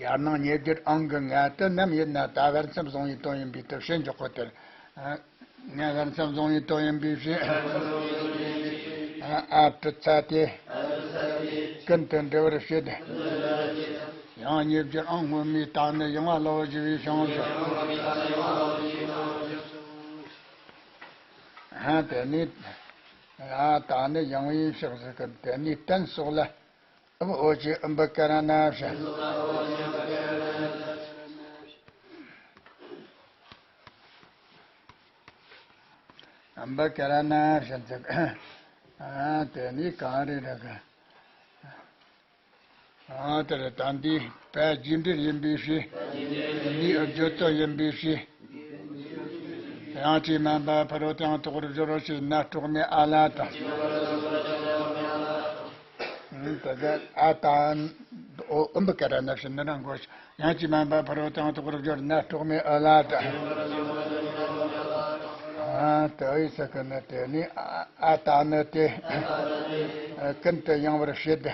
ཡར་ནང་ཉེ་བརྒྱུད་ཨང་གི་ང་དུ་ནམ་ཡིན་ན་ད་བར་མཚམས་བཟུང་བའི་དོན་ཡིན་པའི་དུ་བྱེད་འཇོག་གོ་དེར། ང་བར་མཚམས་བཟུང་བའི་དོན་ཡིན་པའི་ཕྱིར། ཨ། གྲུ་ཚ་སྟེ། ཀུན་ཏུ་འགྲེལ་བར་བྱེད། ཡང་ཉེ་བརྒྱུད་ཨང་སྔོན་མའི་ད་ནི་ཡང་བ་ལ་འོ་ཞེས་པའི་བྱང་ཆུབ། ཨ། དེ་ནས། ཨ། ད་ནི་ཡང་བའི་བྱང་ཆུབ་ཀྱི། དེ་ནས་རྟེན་སོགས་ལ། ཨུ་འོ་ཞེས་ཨུམ་བུ་ཀ་ར་ན་བྱ། ཨུམ་བུ་ཀ་ར་ན་བྱ་ཟེར། ཨ། དེ་ནས་གང་རེ་རེད་གི། ཨ། དེ་རེད། ད་འདི་པ་རྒྱས་འབྲིང་ཡིན་པའི་ཕྱིར། ནི་བརྗོད་དོན་ཡིན་པའི་ཕྱིར། དབྱངས་ཀྱིས་དམན་པ་ཕ་རོལ་ཏུ་ཡང་དག་པར་སྦྱོར་རོ་ཞེས་ན་དཀྲོགས་མའི་ཨ་ལ་དང་། ཨུམ། དེ་ག་ཨ་ད་འོ་ཨུམ་བུ་ཀ་ར་ན་བྱ་ནི་རང་གོ། དབྱངས་ཀྱིས་དམན་པ་ཕ་རོལ་ཏུ་ཡང་དག་པར་སྦྱོར་ན་དཀྲོགས་མའི་ཨ་ལ་དང་། ཨ། དེ་ཡི་ས་ཀ་ནི། དེ་ནི་ཨ་ད་ནི་དེ། ཀུན་ཏུ་ཡང་བར་བྱེད་དེ།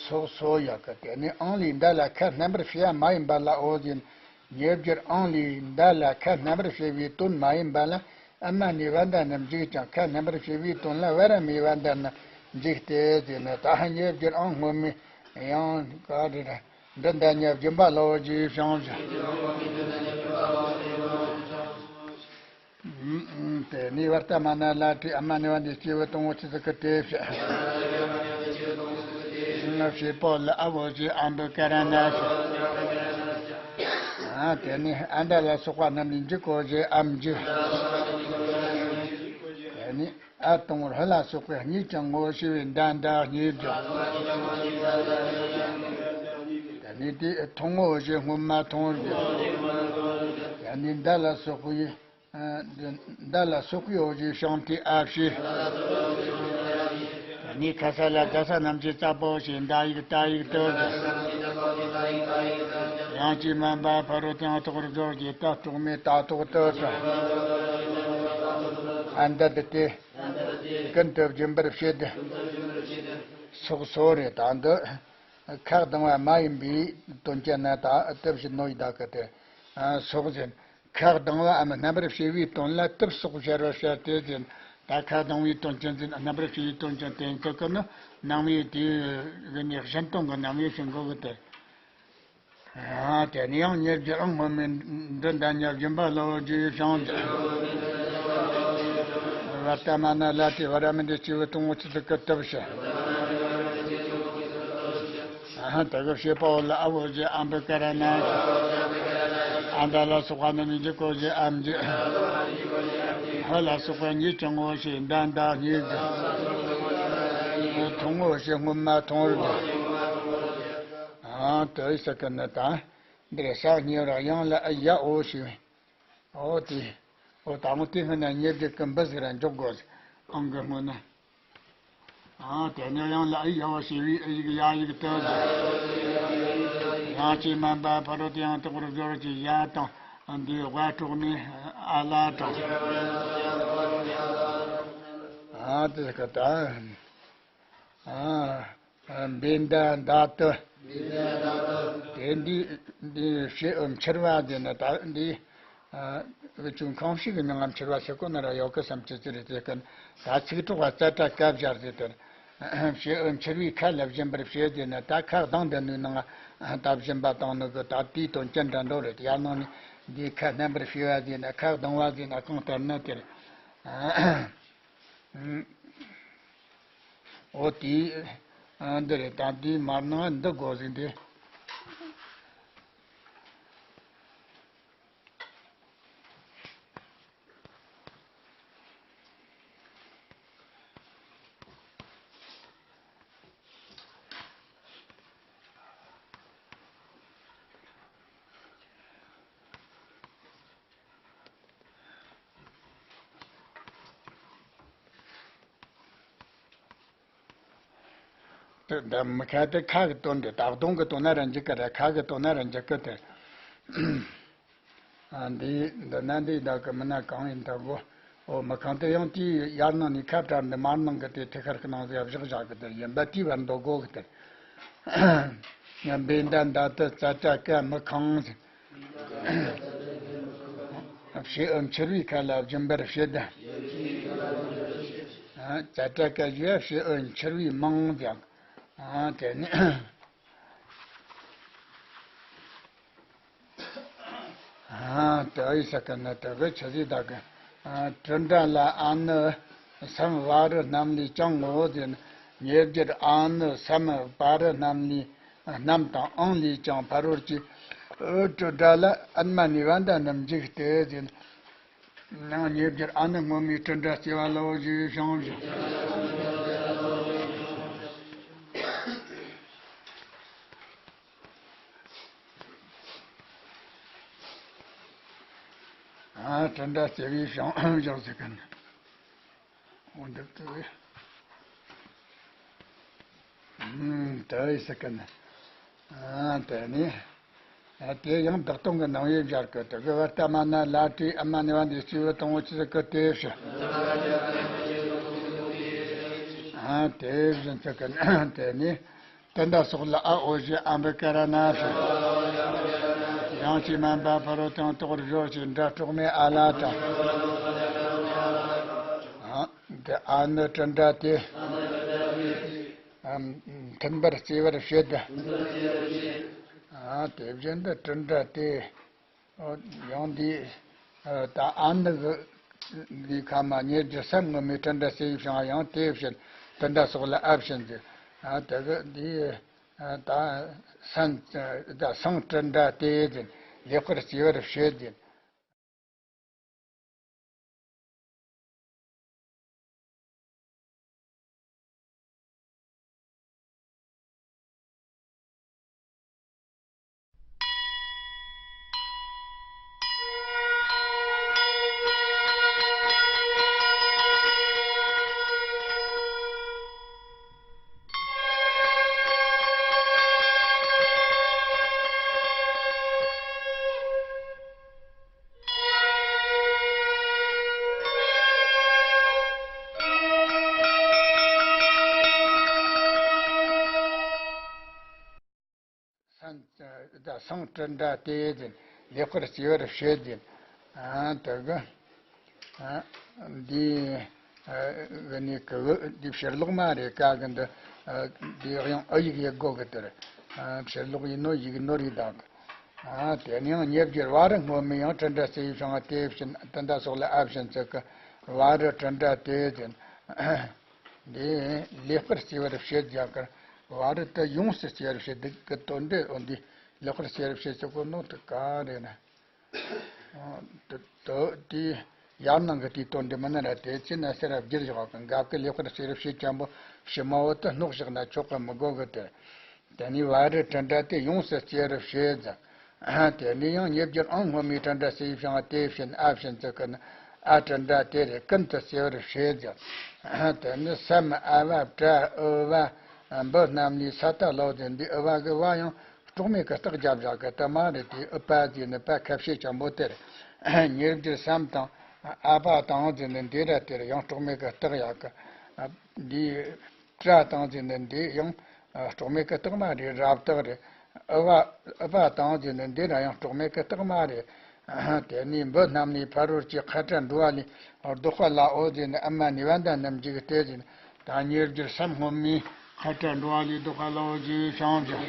སོགས་སོ་ཡག་གི། དེ་ནི་ཨང་ལས་འདའ་ལ་ཁ་སྣོན་པར་བྱེད་ཡ་མ་ཡིན་པ་ལ་འོ་ཟེར། ཉེ་བརྒྱུད་ཨང་ལས་འདའ་ལ་ཁ་སྣོན་པར་བྱེད་པའི་དོན་མ་ཡིན་པ་ལ། ཨ་མ་ནི་བ་འདའ་རྣམས་འཇུག་ཀྱང་། ཁ་སྣོན་པར་བྱེད་པའི་དོན་ལ་བ་ར་མི་བ་འདའ་རྣམས་འཇུག་སྟེ་ཟེར་ན། ད་ཉེ་བརྒྱུད་ཨང་སྔོན་མའི་ཡང་ག་རེ་རེད། འདི་འདའ་ཉེ་བརྒྱུད་པ་ལ་འོ་ཞེས་བྱང་ཆུབ། དེ་ནས་བར་ཏུ་མ་ན་ལ་དེ་ཨ་མ་ནི་བ་འདི་སྐྱེས་བུ་དང་པོ་ཆི་ཟིག་གི་དེ་བྱ། ང་བྱེད་པོ་ལ་ཨ་འོ་ཞེས་ཨམ་བུ་ཀ་ར་ན་བྱ། ཨ། དེ་ནས་ཨ་འདའ་ལ་སོགས་པ་རྣམས་ནི་འཇུག་གོ་ཞེས་ཨམ་འཇུག། དེ་ནས་ཨ་དང་ར་ལ་སོགས་པའི་གཉིས་ཀྱང་ངོ་ཤེས་པའི་འདའ་འདའ་གཉིས་བརྗོད། དེ་ནས་དེ་མཐོང་ངོ་ཞེས་སྔོན་མ་མཐོང་བར་བརྗོད། དེ་ནས་འདའ་ལ་སོགས་པའི། ཨ། འདི་འདའ་ལ་སོགས་པའི་འོ་ཞེས་བྱང་མཐའི་ཨ་བྱས། དེ་ནས་ཁ་ས་ལ་ད་ས་རྣམས་ཀྱི་ཙ་པོ་ཞེས་འདའ་ཡིག་ད་ཡིག་ཏུ་བརྗོད། དབྱངས་ཀྱིས་དམན་པ་ཕ་རོལ་ཏུ་ཡང་དག་པར་སྦྱོར་ཞེས་ད་དཀྲོགས་མའི་ད་དོག་ཏུ་བརྗོད། ཨ་འདི་དེ་ཀུན་ཏུ་སྦྱིན་པར་བྱེད་དེ། སོགས་སོ་རེད། ད་འདི་ཁ་གདངས་པ་མ་ཡིན་པའི་དོན་ཅན་ན་ད་དེ་བཞིན་ནོ་ཡི་ད་གི་དེ། ཨ། སོགས་ཟེར། ཁ་གདངས་པའམ་རྣམ་པར་ཕྱེ་བའི་དོན་ལ་དེ་སོགས་སྦྱར་བར་བྱ་སྟེ་ཟེར། ད་ཁ་གདངས་པའི་དོན་ཅན་ཟེར། རྣམ་པར་ཕྱེ་བའི་དོན་ཅན་དེ་ཚོ་གི་ནི་རྣམ་དབྱེ་དེ་གི་ནི་གཞན་སྟོང་གི་རྣམ་དབྱེ་ཟེར་འགོད་གི་དེ། ཨ། དེ་ནས་ཡང་ཉེར་བརྒྱད་ཨང་སྔོན་མའི་འབྲུ་འདྲ་ཉ་སྦྱིན་པ་ལ་འོ་རྒྱུ་ཡི་བྱང་། བར་ཏ་མ་ན་ལ་ཏི་བ་ར་མི་འདི་སྐྱེས་བུ་དང་པོ་ཆི་ཟིག་གི་སྟོབས་ཤི། ཨ། དེ་གི་བྱེད་པ་འོ་ལ་ཨ་བོ་རྒྱུ་ཨམ་བི་ཀ་ར་ན། ཨ་མྲ་ལ་སོགས་པ་རྣམས་ཀྱི་འཇིག་གོ་རྒྱུ་ཨམ་རྒྱུ། ཧ་ལ་སོགས་པ་ཉིད་ཀྱང་ངོ་ཤེས་འདྲ་འདྲ་ཉིད་ཀྱི། མཐོང་ངོ་ཤེས་སྔོན་མ་མཐོང་རྒྱུ། ཨ། དེ་ཡི་སྲིད་ཀྱི་ནི་ད། འདིར་ས་ཉེ་བར་ཡང་ལ་ཨ་ཡ་འོ་ཞེས། འོ་དེ། འོ་ད་ངོ་དེ་སྔོན་ན་ཉེ་བརྒྱད་ཀྱི་འབུ་ཟིག་ར་འཇོག་དགོས། ཨང་གི་སྔོན་ན། ཨ། དེ་ནས་ཡང་ལ་ཨ་ཡ་འོ་ཞེས་པའི་ཨི་ཡིག་ཡ་ཡིག་དེ། ཡང་ཅི་མན་པ་ཕ་རོལ་ཏུ་ཡང་དག་པར་སྦྱོར་གྱི་ཡ་དང་འདིའི་དབར་གྲོགས་མེད་ཨ་ལ་དང་། ཨ། དེ་ག་ད། ཨ། བེ་ད་ད་ཏི། དེ་འདི་འདི་ཕྱེད་འུ་འཕྱུར་བ་དེ་ནི་ད་འདི། ཨ། འུ་ཆུང་ཁང་ཕྱུགས་ཀྱི་མིང་ང་འཕྱུར་བ་ཟེར་གོ་ནི་ར་ཡོད་གི་བསམ་ཅི་ཅི་རེད་དེ་ཀུན། ད་ཚིག་གྲོགས་པ་ཙ་ཏྲ་ཀ་སྦྱར་ཏེ་དེར། ཕྱེད་འུ་འཕྱུར་བའི་ཁ་ལ་སྦྱིན་པར་བྱེད་དེ་ནི་ད་ཁ་གདངས་དེ་ནི་ནང་ད་སྦྱིན་པ་བཏང་ནི་གི་ད་དེའི་དོན་ཅི་འདྲ་འགྲོ་རེད། ཡར་ནང་ནས་འདིའི་ཁ་བསྣན་པར་བྱེད་པ་དེ་ནི་ཁ་གདངས་པ་དེ་ནི་གང་ལྟར་ནི་དེར། འོ་དེ། ཨ། འདི་རེད། ད་འདིའི་མར་ནང་འདི་དགོས་ཟིན་ཏེ། དེ་འདི་མི་ཁ་དེ་ཁ་གི་དོན་དེ་ད་གདོང་གི་དོན་ན་ར་འཇིག་གི་རེད། ཁ་གི་དོན་ན་ར་འཇིག་གི་དེ། ཨ། འདི་འདི་ན་འདི་བདག་གི་མི་ན་གང་ཡིན་ད་གོ། འོ་མི་ཁང་དེ་ཡང་དེའི་ཡར་ནང་ནས་ཁ་བྲལ་འདི་མར་ནང་གི་དེ་ཐིག་ཁར་གི་ནང་ཟེར་བཞག་བཞག་གི་དེ་ཡིན་པ་དེའི་བར་འདོགས་དགོས་གི་དེ། ཡང་བེ་ད་ད་ཏི་ཙ་ཏྲ་ཀ་མི་ཁང་ཟེར། ཕྱེད་འུ་འཕྱུར་བའི་ཁ་ལ་སྦྱིན་པར་བྱེད། ཙ་ཏྲ་ཀ་ཞེས་ཕྱེད་འུ་འཕྱུར་བའི་མིང་ཀྱང་། དེ་ནི། དེ་ཡི་སྲིད་ཀྱི་ནི་དེ་གི་ཆི་ཟིག་བདག་གི། དྲིལ་འདྲ་ལ་ཨ་ནི་སམ་བ་རི་རྣམས་ལས་ཀྱང་ངོ་བོ་ཟེར་ན། ཉེར་བརྒྱད་ཨ་ནི་སམ་བ་རི་རྣམས་ལས། རྣམས་དང་ཨང་ལས་ཀྱང་ཕ་རོལ་གྱི། ཨུ་ཏྲ་སྒྲ་ལ་ཨན་མ་ནི་བ་འདྲ་རྣམས་འཇིག་སྟེ་ཟེར། ནང་ཉེ་བརྒྱད་ཨ་ནི་སྔོན་མའི་དྲིལ་འདྲ་བརྩེ་བ་ལ་འོ་ཞེས་བྱུང་བ། ཨ། དྲིལ་འདྲ་བརྩེ་བའི་བྱང་བཞག་ཟེར་གི་ནི། འོ་འདི་ལྟ་བུའི། ཨུམ། དེ་ཡི་སྲིད་ཀྱི་ནི། ཨ། དེ་ནི། ཨ། དེ་ཡང་བདག་སྟོང་གི་ནང་བའི་སྦྱར་གི་དེ་གི་བར་ཏ་མ་ན་ལ་ཏི་ཨ་མ་ནི་བ་འདི་སྐྱེས་བུ་དང་པོ་ཆི་ཟིག་གི་དེ་བྱ། ཨ། དེ་བཞིན་ཚིག་གི་ནི་དེ་ནི། ཏི་འདྲ་སོགས་ལ་ཨ་འོ་ཞེས་ཨམ་བི་ཀ་ར་ན་ཞེས། ཡང་ཅི་མན་པ་ཕ་རོལ་དང་དོག་རི་ཞོ་ཞེས་འདྲ་གྲོགས་མེད་ཨ་ལ་དང་། ཨ། འདི་ཨ་ནི་དྲིལ་འདྲ་སྟེ། ཨ། མཐུན་པར་བརྩེ་བར་བྱེད། ཨ། དེ་བཞིན་དུ་དྲིལ་འདྲ་སྟེ། ཡང་འདི། ད་ཨ་ནི་གི་འདི་ཁ་མ་ཉེར་བརྒྱད་སམ་སྔོན་མའི་དྲིལ་འདྲ་སྟེ་ཡི་བྱང་ཡང་དེ་བཞིན་དྲིལ་འདྲ་སོགས་ལ་ཨ་བཞིན་ཟེར། ཨ། དེ་གི་འདི། ད་སན། ད་སང་དྲིལ་འདྲ་སྟེ་ཟེར། ལེགས་པར་བརྩེ་བར་བྱེད་ཟེར། སང་། ད་སང་དྲིལ་འདྲ་སྟེ་ཟེར། ལེགས་པར་བརྩེ་བར་བྱེད་ཟེར། ཨ། དེ་གི། ཨ། འདི། ཨ། གི་ནི་གི་གི་འདི་ཕྱིར་ལོག་མ་རེད། ཀ་གི་འདི། ཨ། འདི་ཡང་ཨ་ཡིག་ཡེ་དགོས་གི་དེར། ཨ། ཕྱིར་ལོག་ཡིན་ནོ་ཡིག་ནོར་ཡིན་དང་། ཨ། དེ་ནས་ཡང་ཉེ་བརྒྱུད་བ་རི་སྔོན་མོས་ཡང་དྲིལ་བསྒྲགས་བྱས་པའི་ཞིང་དེ་བཞིན་དེ་འདྲ་སོགས་ལ་ཨ་བྱིན་ཚུལ་གྱི་བ་རི་དྲིལ་བསྒྲགས་དེ་བཞིན། འདི་ལེགས་པར་སྐྱེ་བར་བྱེད་ཀྱང་ཀར། བ་རི་དེ་ཡོངས་སུ་སྐྱེ་བར་བྱེད་དེ་གི་དོན་འདི། འོ་འདི་ལེགས་པར་སྐྱེ་བར་བྱེད་ཟེར་གོ་ནོ་དེ་ག་རེ་ན། དེ་དེ་དེ་ཡར་ནང་གི་དེའི་དོན་འདི་མིན་ན་ར། དེ་ཅི་ན་ཟེར་ར་བསྒྱུར་བཞག་གི། འགབ་ཀྱི་ལེགས་པར་སྐྱེ་བར་བྱེད་ཀྱང་པོ་ཕྱི་མ་བོ་དེ་སྣོག་བཞག་ན་ཆོག་གི་མི་དགོས་གི་དེ། དེ་ནས་བ་རི་དྲིལ་བསྒྲགས་དེ་ཡོངས་སུ་སྐྱེ་བར་བྱེད་ཟེར། དེ་ནས་ཡང་ཉེ་བརྒྱུད་ཨང་སྔོན་མོས་དྲིལ་བསྒྲགས་བྱས་པའི་ཞིང་དེ་བཞིན་ཨ་བྱིན་ཚུལ་གྱི་ཨ་དྲིལ་བསྒྲགས་དེ་རེ་ཀུན་ཏུ་སྐྱེ་བར་བྱེད་ཟེར། དེ་ནས་སམ་ཨ་བ་པྲ་ཨུ་བ་འབུ་རྣམས་ལས་ས་ཏ་ལོ་ཟེར། འདི་ཨུ་བ་གི་བ་ཡང་སྲོག་མེད་ཀྱི་རྟགས་བརྒྱབ་བཞག་གི་དེ་མ་རེད། དེ་ཨུ་པ་ཟེར་ནི་པ་ཁ་བཤད་ཅན་པོ་དེ་རེད། ཉེ་བརྒྱུད་སམ་དང་ཨ་བ་དང་ཟེར་ནི་འདི་ར་དེ་རེད། ཡང་སྲོག་མེད་ཀྱི་རྟགས་ཡག་གི། འདི་པྲ་དང་ཟེར་ནི་འདི་ཡང་སྲོག་མེད་ཀྱི་རྟགས་མ་རེད། རབ་རྟགས་རེད། ཨུ་བ་ཨུ་བ་དང་ཟེར་ནི་འདི་ར་ཡང་སྲོག་མེད་ཀྱི་རྟགས་མ་རེད། དེ་ནས་འབུ་རྣམས་ནི་ཕ་རོལ་གྱི་ཁ་ཏྲ་འགྲོ་བ་ལས་བཟློག་པ་ལའོ་ཟེར་ནི་ཨ་མ་ནི་བ་འདའ་རྣམས་ཀྱིས་དེ་ཟེར་ནི། ད་ཉེ་བརྒྱུད་སམ་སྔོན་མོས་ཁ་ཏྲ་འགྲོ་བ་ལས་བཟློག་པ་ལའོ་ཞེས་བྱ་བ་བྱ།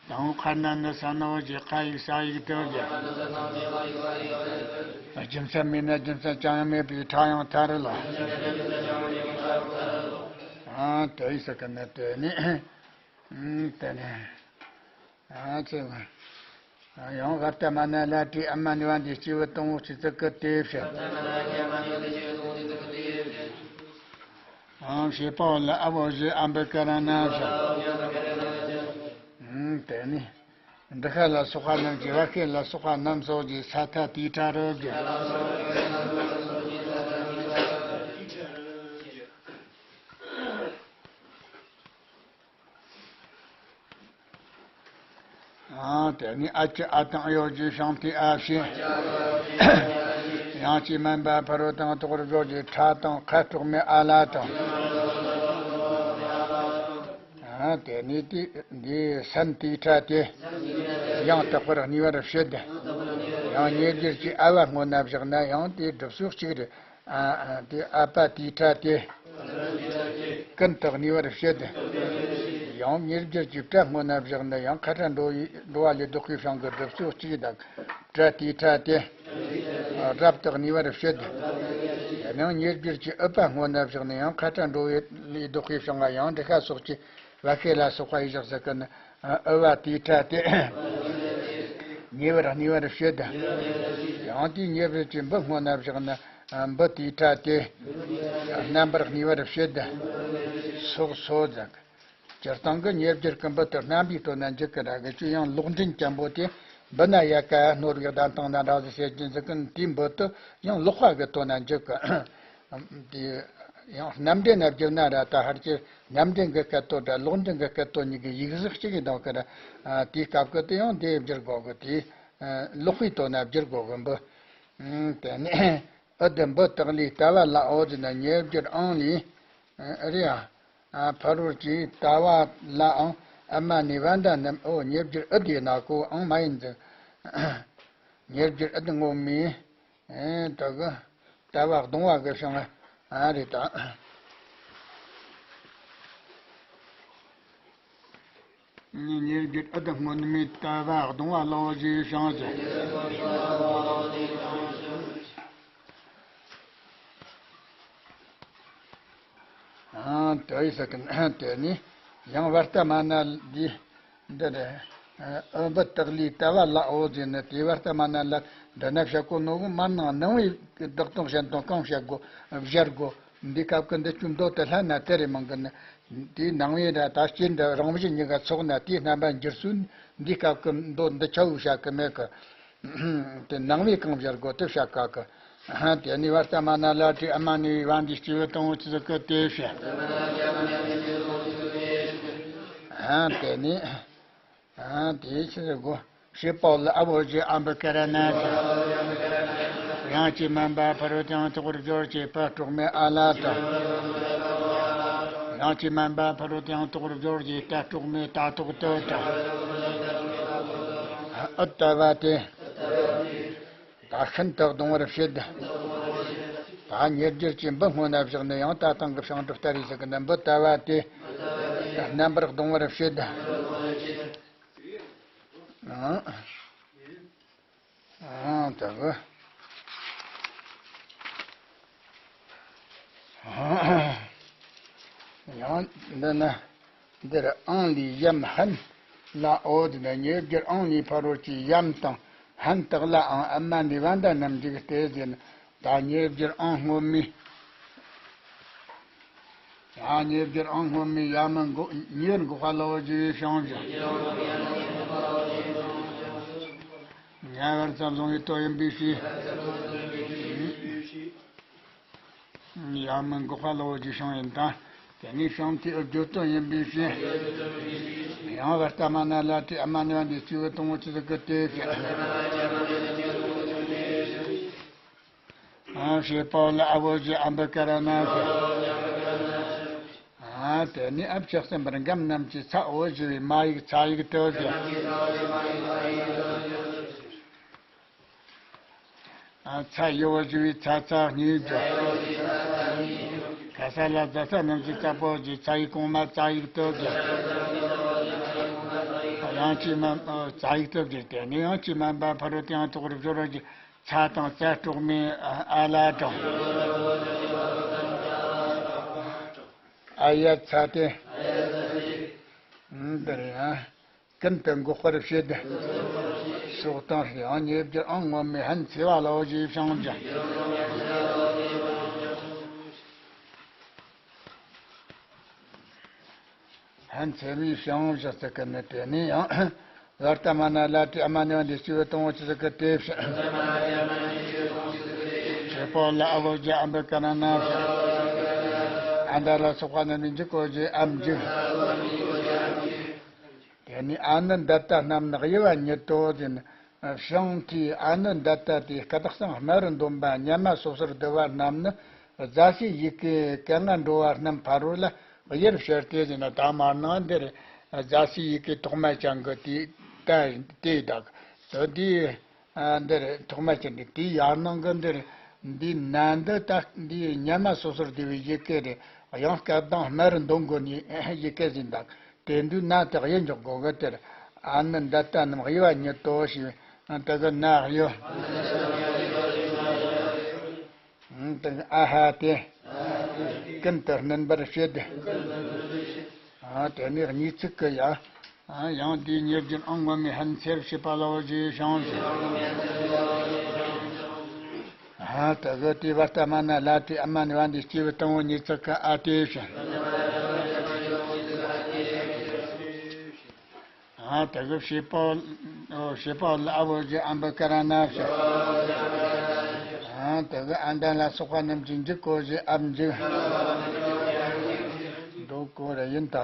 དང་ཁ་རྣམས་ནི་ས་ནའོ་ཞེས་ཁ་ཡིག་ས་ཡིག་དེ་བྱ། རྒྱུ་མཚན་མེད་ན་རྒྱུ་མཚན་ཅང་ཡང་མེད་པའི་ཕྲ་ཡང་མཐའ་རུ་ལ། ཨ། དེ་ཡིས་ཟེར་གི་ནི་དེ་ནི། ཨུམ། དེ་ནི། ཨ་ཙི། ཡང་བར་ཏ་མ་ན་ལ་ཏྲི་ཨ་མ་ནི་བ་འདི་སྐྱེས་བུ་དང་པོ་ཆི་ཙི་ཀི་དེ་བྱ། ཨང་བྱེད་པ་ལ་ཨ་བོ་ཞེས་ཨམ་བི་ཀ་ར་ན་བྱ། ཨུམ། དེ་ནི། འདི་ཤ་ལ་སོགས་པ་རྣམས་ཀྱིས། བ་ཤེ་ལ་སོགས་པ་རྣམས་སོགས་ཀྱིས་ས་ཐ་ཏི་ཏྲ་རུ་བརྗོད། ཨ། དེ་ནས་ཨ་ཅི་ཨ་དང་ཡོ་ཀྱི་ཤང་ཏི་ཨ་ཕྱི། ཡང་ཅི་མན་པ་ཕ་རོལ་དང་ཐོག་རུ་སྦྱོར་གྱི་ཕྲ་དང་ཁ་དཀྲོག་མའི་ཨ་ལ་དང་། ཨ། དེ་ནས་དེ་འདི་སན་ཏི་ཕྲ་སྟེ། ཡང་དག་པར་གནས་པར་བྱེད། ཡང་ཉེ་བརྒྱུད་ཀྱི་ཨ་བ་སྔོ་ན་བཞག་ན་ཡང་དེ་སྒྲུབ་ཕྱོགས་གཅིག་རེད། ཨ། ཨ། དེ་ཨ་པ་ཏི་ཕྲ་སྟེ། ཀུན་ཏུ་གནས་པར་བྱེད། ཡང་ཉེ་བརྒྱུད་ཀྱི་པྲ་སྔོ་ན་བཞག་ན་ཡང་ཁ་ཏྲ་འགྲོ་བའི་འགྲོ་བ་ལས་བཟློག་པའི་ཞིང་གི་སྒྲུབ་ཕྱོགས་གཅིག་དང་། པྲ་ཏི་ཕྲ་སྟེ། རབ་ཏུ་གནས་པར་བྱེད། ཡང་ཉེ་བརྒྱུད་ཀྱི་ཨུ་པ་སྔོ་ན་བཞག་ན་ཡང་ཁ་ཏྲ་འགྲོ་བའི་ལས་བཟློག་པའི་ཞིང་ང་ཡང་འདི་ཤ་སོགས་ཀྱི་བ་ཤེ་ལ་སོགས་པ་ཡི་བཞག་ཟེར་གི་ནི། ཨུ་བ་ཏི་ཕྲ་སྟེ། ཉེ་བར་གནས་པར་བྱེད། ཡང་དེའི་ཉེ་བར་གྱི་འབུ་སྔོ་ན་བཞག་ན་འབུ་ཏི་ཕྲ་སྟེ། རྣམ་པར་གནས་པར་བྱེད། སོགས་སོ་ཟེར། སྤྱིར་བཏང་གི་ཉེ་བརྒྱུད་ཀྱི་འབུ་དེ་རྣམ་པའི་དོན་ན་འཇུག་གི་ར་གི། ཅི་ཡང་ལོག་འདྲེན་ཅན་པོ་དེ་འབུ་ན་ཡལ་ག་སྣོར་བའི་གདན་སྟེང་ན་འདྲ་ཟེར་བྱེད་ཀྱི་འཇུག་གི། དེའི་འབུ་དེ་ཡང་ལོག་པ་གི་དོན་ན་འཇུག་གི། དེ་ཡང་རྣམ་འདྲེན་ན་བསྒྱུར་ན་ར། ད་ཧར་གྱི་རྣམ་འདྲེན་གྱི་སྐད་དོད་ར་ལོག་འདྲེན་གྱི་སྐད་དོད་གཉིས་ཀྱི་ཡིག་གཟུགས་གཅིག་གི་འདུག་གི་ར། དེའི་སྐབས་ཀྱི་དེ་ཡང་དེ་བསྒྱུར་དགོས་གི། དེ་ལོག་པའི་དོན་ན་བསྒྱུར་དགོས་གི། འབུ། དེ་ནས་ཨུ་དེ་འབུ་དག་ལས་ཏ་བ་ལ་ཨོ་ཟེར་ན་ཉེ་བརྒྱུད་ཨང་ལས། རེད་ཨ། ཕ་རོལ་གྱི་ཏ་བ་ལའང་ཨ་མ་ནི་བ་འདའ་རྣམས། ཨོ། ཉེ་བརྒྱུད་ཨུ་དེ་ན་གོ་ཨང་མ་ཡིན་ཟེར། ཉེ་བརྒྱུད་ཨུ་དེ་སྔོན་མོས། ཨེ། དེ་གི་ཏ་བ་གདུང་བ་གི་ཞིང་ཨ་རེད་ད། ཉེ་བརྒྱུད་ཨུ་དེ་སྔོན་མོས་ཏ་བ་གདུང་བ་ལའོ་ཞེས་ཞིང་ཟེར། ཨ། དེ་ཡི་ས་ཀུན་དེ་ནི་ཡང་བར་ཏ་མ་ན་འདི་འདི་རེད། ཨུ་འབུ་དག་ལས་ཏ་བ་ལ་ཨོ་ཟེར་ནི་དེ་བར་ཏ་མ་ན་ལ་འདི་ན་བཤད་གོ་ནོ་གི་མར་ནང་ནང་བའི་བདག་དོན་གཞན་དོན་གང་བཤད་དགོ་སྦྱར་དགོ། འདི་སྐབས་ཀྱི་འདི་ཆུ་མདོ་དེ་ལྷན་ན་དེ་རེད་མང་གི་ནི། དེའི་ནང་བའི་ར་ད་སྐྱེ་འདི་རང་བཞིན་གཉིས་ཀ་ཚོགས་ན་དེའི་རྣམ་པ་འགྱུར་ཚུལ་འདི་སྐབས་ཀྱི་མདོ་འདི་ཆ་བོ་བཤད་གི་མེད་གི། དེ་ནང་བའི་གང་སྦྱར་དགོ་དེ་བཤད་དཀའ་གི། ཨ། དེ་ནས་བར་ཏ་མ་ན་ལ་ཏྲི་ཨ་མ་ནི་བ་འདི་སྐྱེས་བུ་དང་པོ་ཆི་ཟིག་གི་དེ་བཤད། ཨ། དེ་ནས། ཨ། དེ་ཆི་ཟིག་གོ། ཞེས་པའོ་ལ་ཨ་བོ་ཞེས་ཨམ་བི་ཀ་ར་ན་ཟེར། ཡང་ཅི་མན་པ་ཕ་རོལ་དང་ཐོག་རུ་སྦྱོར་བྱེད་པ་དཀྲོག་མའི་ཨ་ལ་དང་། ཡང་ཅི་མན་པ་ཕ་རོལ་དང་ཐོག་རུ་སྦྱོར་བྱེད་ཏ་དཀྲོག་མའི་ཏ་ཐོག་ཏུ་དང་། ཨུ་ཏ་བ་སྟེ། ད་ཤིན་ཏུ་གདུང་བར་བྱེད། ད་ཉེ་བརྒྱུད་ཀྱི་འབུ་སྔོ་ན་བཞག་ནི་ཡང་ད་དང་གི་ཞིང་དུ་ལྟ་རེ་ཟེར་གི་ནི་འབུ་ཏ་བ་སྟེ། རྣམ་པར་གདུང་བར་བྱེད། ཨང་། ཨང་། ད་གི། ཡང་འདི་ན། འདིར་ཨང་ལས་ཡམ་ཧན་ལ་འོ་དེ་ན་ཉེ་སྦྱོར་ཨང་ལས་ཕ་རོལ་གྱི་ཡམ་དང་ཧན་དག་ལའང་ཨ་མ་ནི་བ་འདྲ་རྣམས་འཇུག་སྟེ་ཟེར་ན། ད་ཉེ་སྦྱོར་ཨང་སྔོན་མའི། ཡང་ཉེ་སྦྱོར་ཨང་སྔོན་མའི་ཡ་མི་འགོག་ཉེར་འགོག་པ་ལ་འོ་ཞེས་བྱུང་ཞིང་། ཉེ་བར་ཙམ་བཟུང་བའི་དོན་ཡིན་པའི་ཕྱིར། ཡ་མི་འགོག་པ་ལ་འོ་ཞེས་བྱུང་ཡིན་ད། དེ་ནས་བྱང་མཐའི་ཨུ་བརྗོད་དོན་ཡིན་པའི་ཕྱིར། ཡང་བར་ལྟ་མ་ན་ལ་ཏི་ཨ་མ་ནི་བ་འདི་སྐྱེ་བོ་དང་པོ་ཅི་ཟིག་གི་དེ་ཕྱིར། ཨ་བྱེད་པ་ལ་ཨ་བོ་ཞེས་ཨམ་བི་ཀ་ར་ན་ཟེར། ཨ་དེ་ནི་ཨ་བྱེད་གསུམ་པར་འགམ་རྣམས་ཀྱི་ཚ་འོ་ཞེས་པའི་མ་ཡིག་ཚ་ཡིག་དོ་ཟེར། ཨ་ཚ་ཡི་འོ་ཞེས་པའི་ཚ་ཚ་གཉིས་བརྗོད། ག་ས་ལ་ཛ་ས་རྣམས་ཀྱི་ཚ་པོ་ཞེས་ཚ་ཡིག་གོང་མ་ཚ་ཡིག་དོ་ཟེར། ཡང་ཅི་མ་ཚ་ཡིག་དོ་ཟེར། དེ་ནི་ཡང་ཅི་མ་འབབ་ཕ་རོལ་ཏུ་ཡང་དོག་རུ་སྦྱོར་བ་ཞེས། ཚ་དང་ཚ་དྲུག་མའི་ཨ་ལ་དང་། ཨ་ཡ་ཚ་སྟེ། འདིར་ཡང་ཀུན་ཏུ་འགོག་པར་བྱེད་དེ། སོགས་དང་ཡང་ཉེ་སྦྱོར་ཨང་སྔོན་མའི་ཧན་ཚེ་བ་ལའོ་ཞེས་བྱུང་ཀྱང་། ཧན་ཚེ་བའི་བྱང་བཞག་ཚིག་གི་ནི་དེ་ནི་ཡང་། ལར་ལྟ་མ་ན་ལ་ཏི་ཨ་མ་ནི་བ་འདི་སྐྱེ་བོ་དང་པོ་ཅི་ཟིག་གི་དེ་བྱེད། བྱེད་པོ་ལ་ཨ་བོ་ཞེས་ཨམ་བི་ཀ་ར་ན་བྱེད། ཨ་མྲ་ལ་སོགས་པ་རྣམས་ནི་འཇུག་གོ་ཞེས་ཨམ་འཇུག་དེ་ནི་ཨ་ནི་འདི་ལྟ་རྣམས་ནི་དབྱེ་བ་ཉིད་དོ་ཟེར་ན། བྱང་མཐའི་ཨ་ནི་འདི་ལྟ་སྟེ་སྐད་གསང་སྨྲ་བར་འདོད་པ་སྙན་མ་སོ་སོར་བསྡུ་བ་རྣམས་ནི། རྫ་ཆུའི་ཡི་གེ་ཀ་ང་འགྲོ་བ་རྣམས་ཕ་རོལ་ལ་དབྱེར་བཤད་དེ་ཟེར་ན། ད་མར་ནང་འདིར་རྫ་ཆུའི་ཡི་གེ་ཐོག་མ་ཅན་གྱི་དེ་ད་དེ་དག་དེ་འདི་ཨ་འདིར་ཐོག་མ་ཅན་དེ་དེའི་ཡར་ནང་གི་འདིར་འདིའི་ནང་འདི་ད་འདིའི་སྙན་མ་སོ་སོར་བསྡུ་བའི་ཡི་གེ་རེད། ཡང་སྐད་གདངས་སྨྲ་བར་འདོད་དགོས་ནི་ཡི་གེ་ཟིན་དག་དེ་འདུས་ན་དེ་དབྱེ་འཇོག་དགོས་གི། དེར་ཨ་ནི་འདི་ལྟ་རྣམས་དབྱེ་བ་ཉིད་དོ་ཞེས་དེ་གི་ན་ཡོད། དེ་ཨ་ཧ་སྟེ། ཀུན་ཏུ་བསྣུན་པར་བྱེད་དེ། དེ་ནས་གཉིས་ཚིག་གི་ཡ། ཡང་དེའི་ཉེ་སྦྱོར་ཨང་སྔོན་མའི་ཧན་ཚེ་བྱེད་པ་ལའོ་ཞེས་བྱུང་ཞིང་། དེ་གི་དེ་བར་ལྟ་མ་ན་ལ་ཏི་ཨ་མ་ནི་བ་འདི་སྐྱེ་བོ་དང་པོ་ཉིས་ཚིག་གི་ཨ་སྟེ་བྱེད། དེ་གི་བྱེད་པ་བྱེད་པ་ལ་ཨ་བོ་ཞེས་ཨམ་བི་ཀ་ར་ན་བྱེད། དེ་གི་ཨ་མྲ་ལ་སོགས་པ་རྣམས་ཀྱི་འཇུག་གོ་ཞེས་ཨམ་འཇུག་འགྲོ་དགོས་རེད་ཡིན་ད།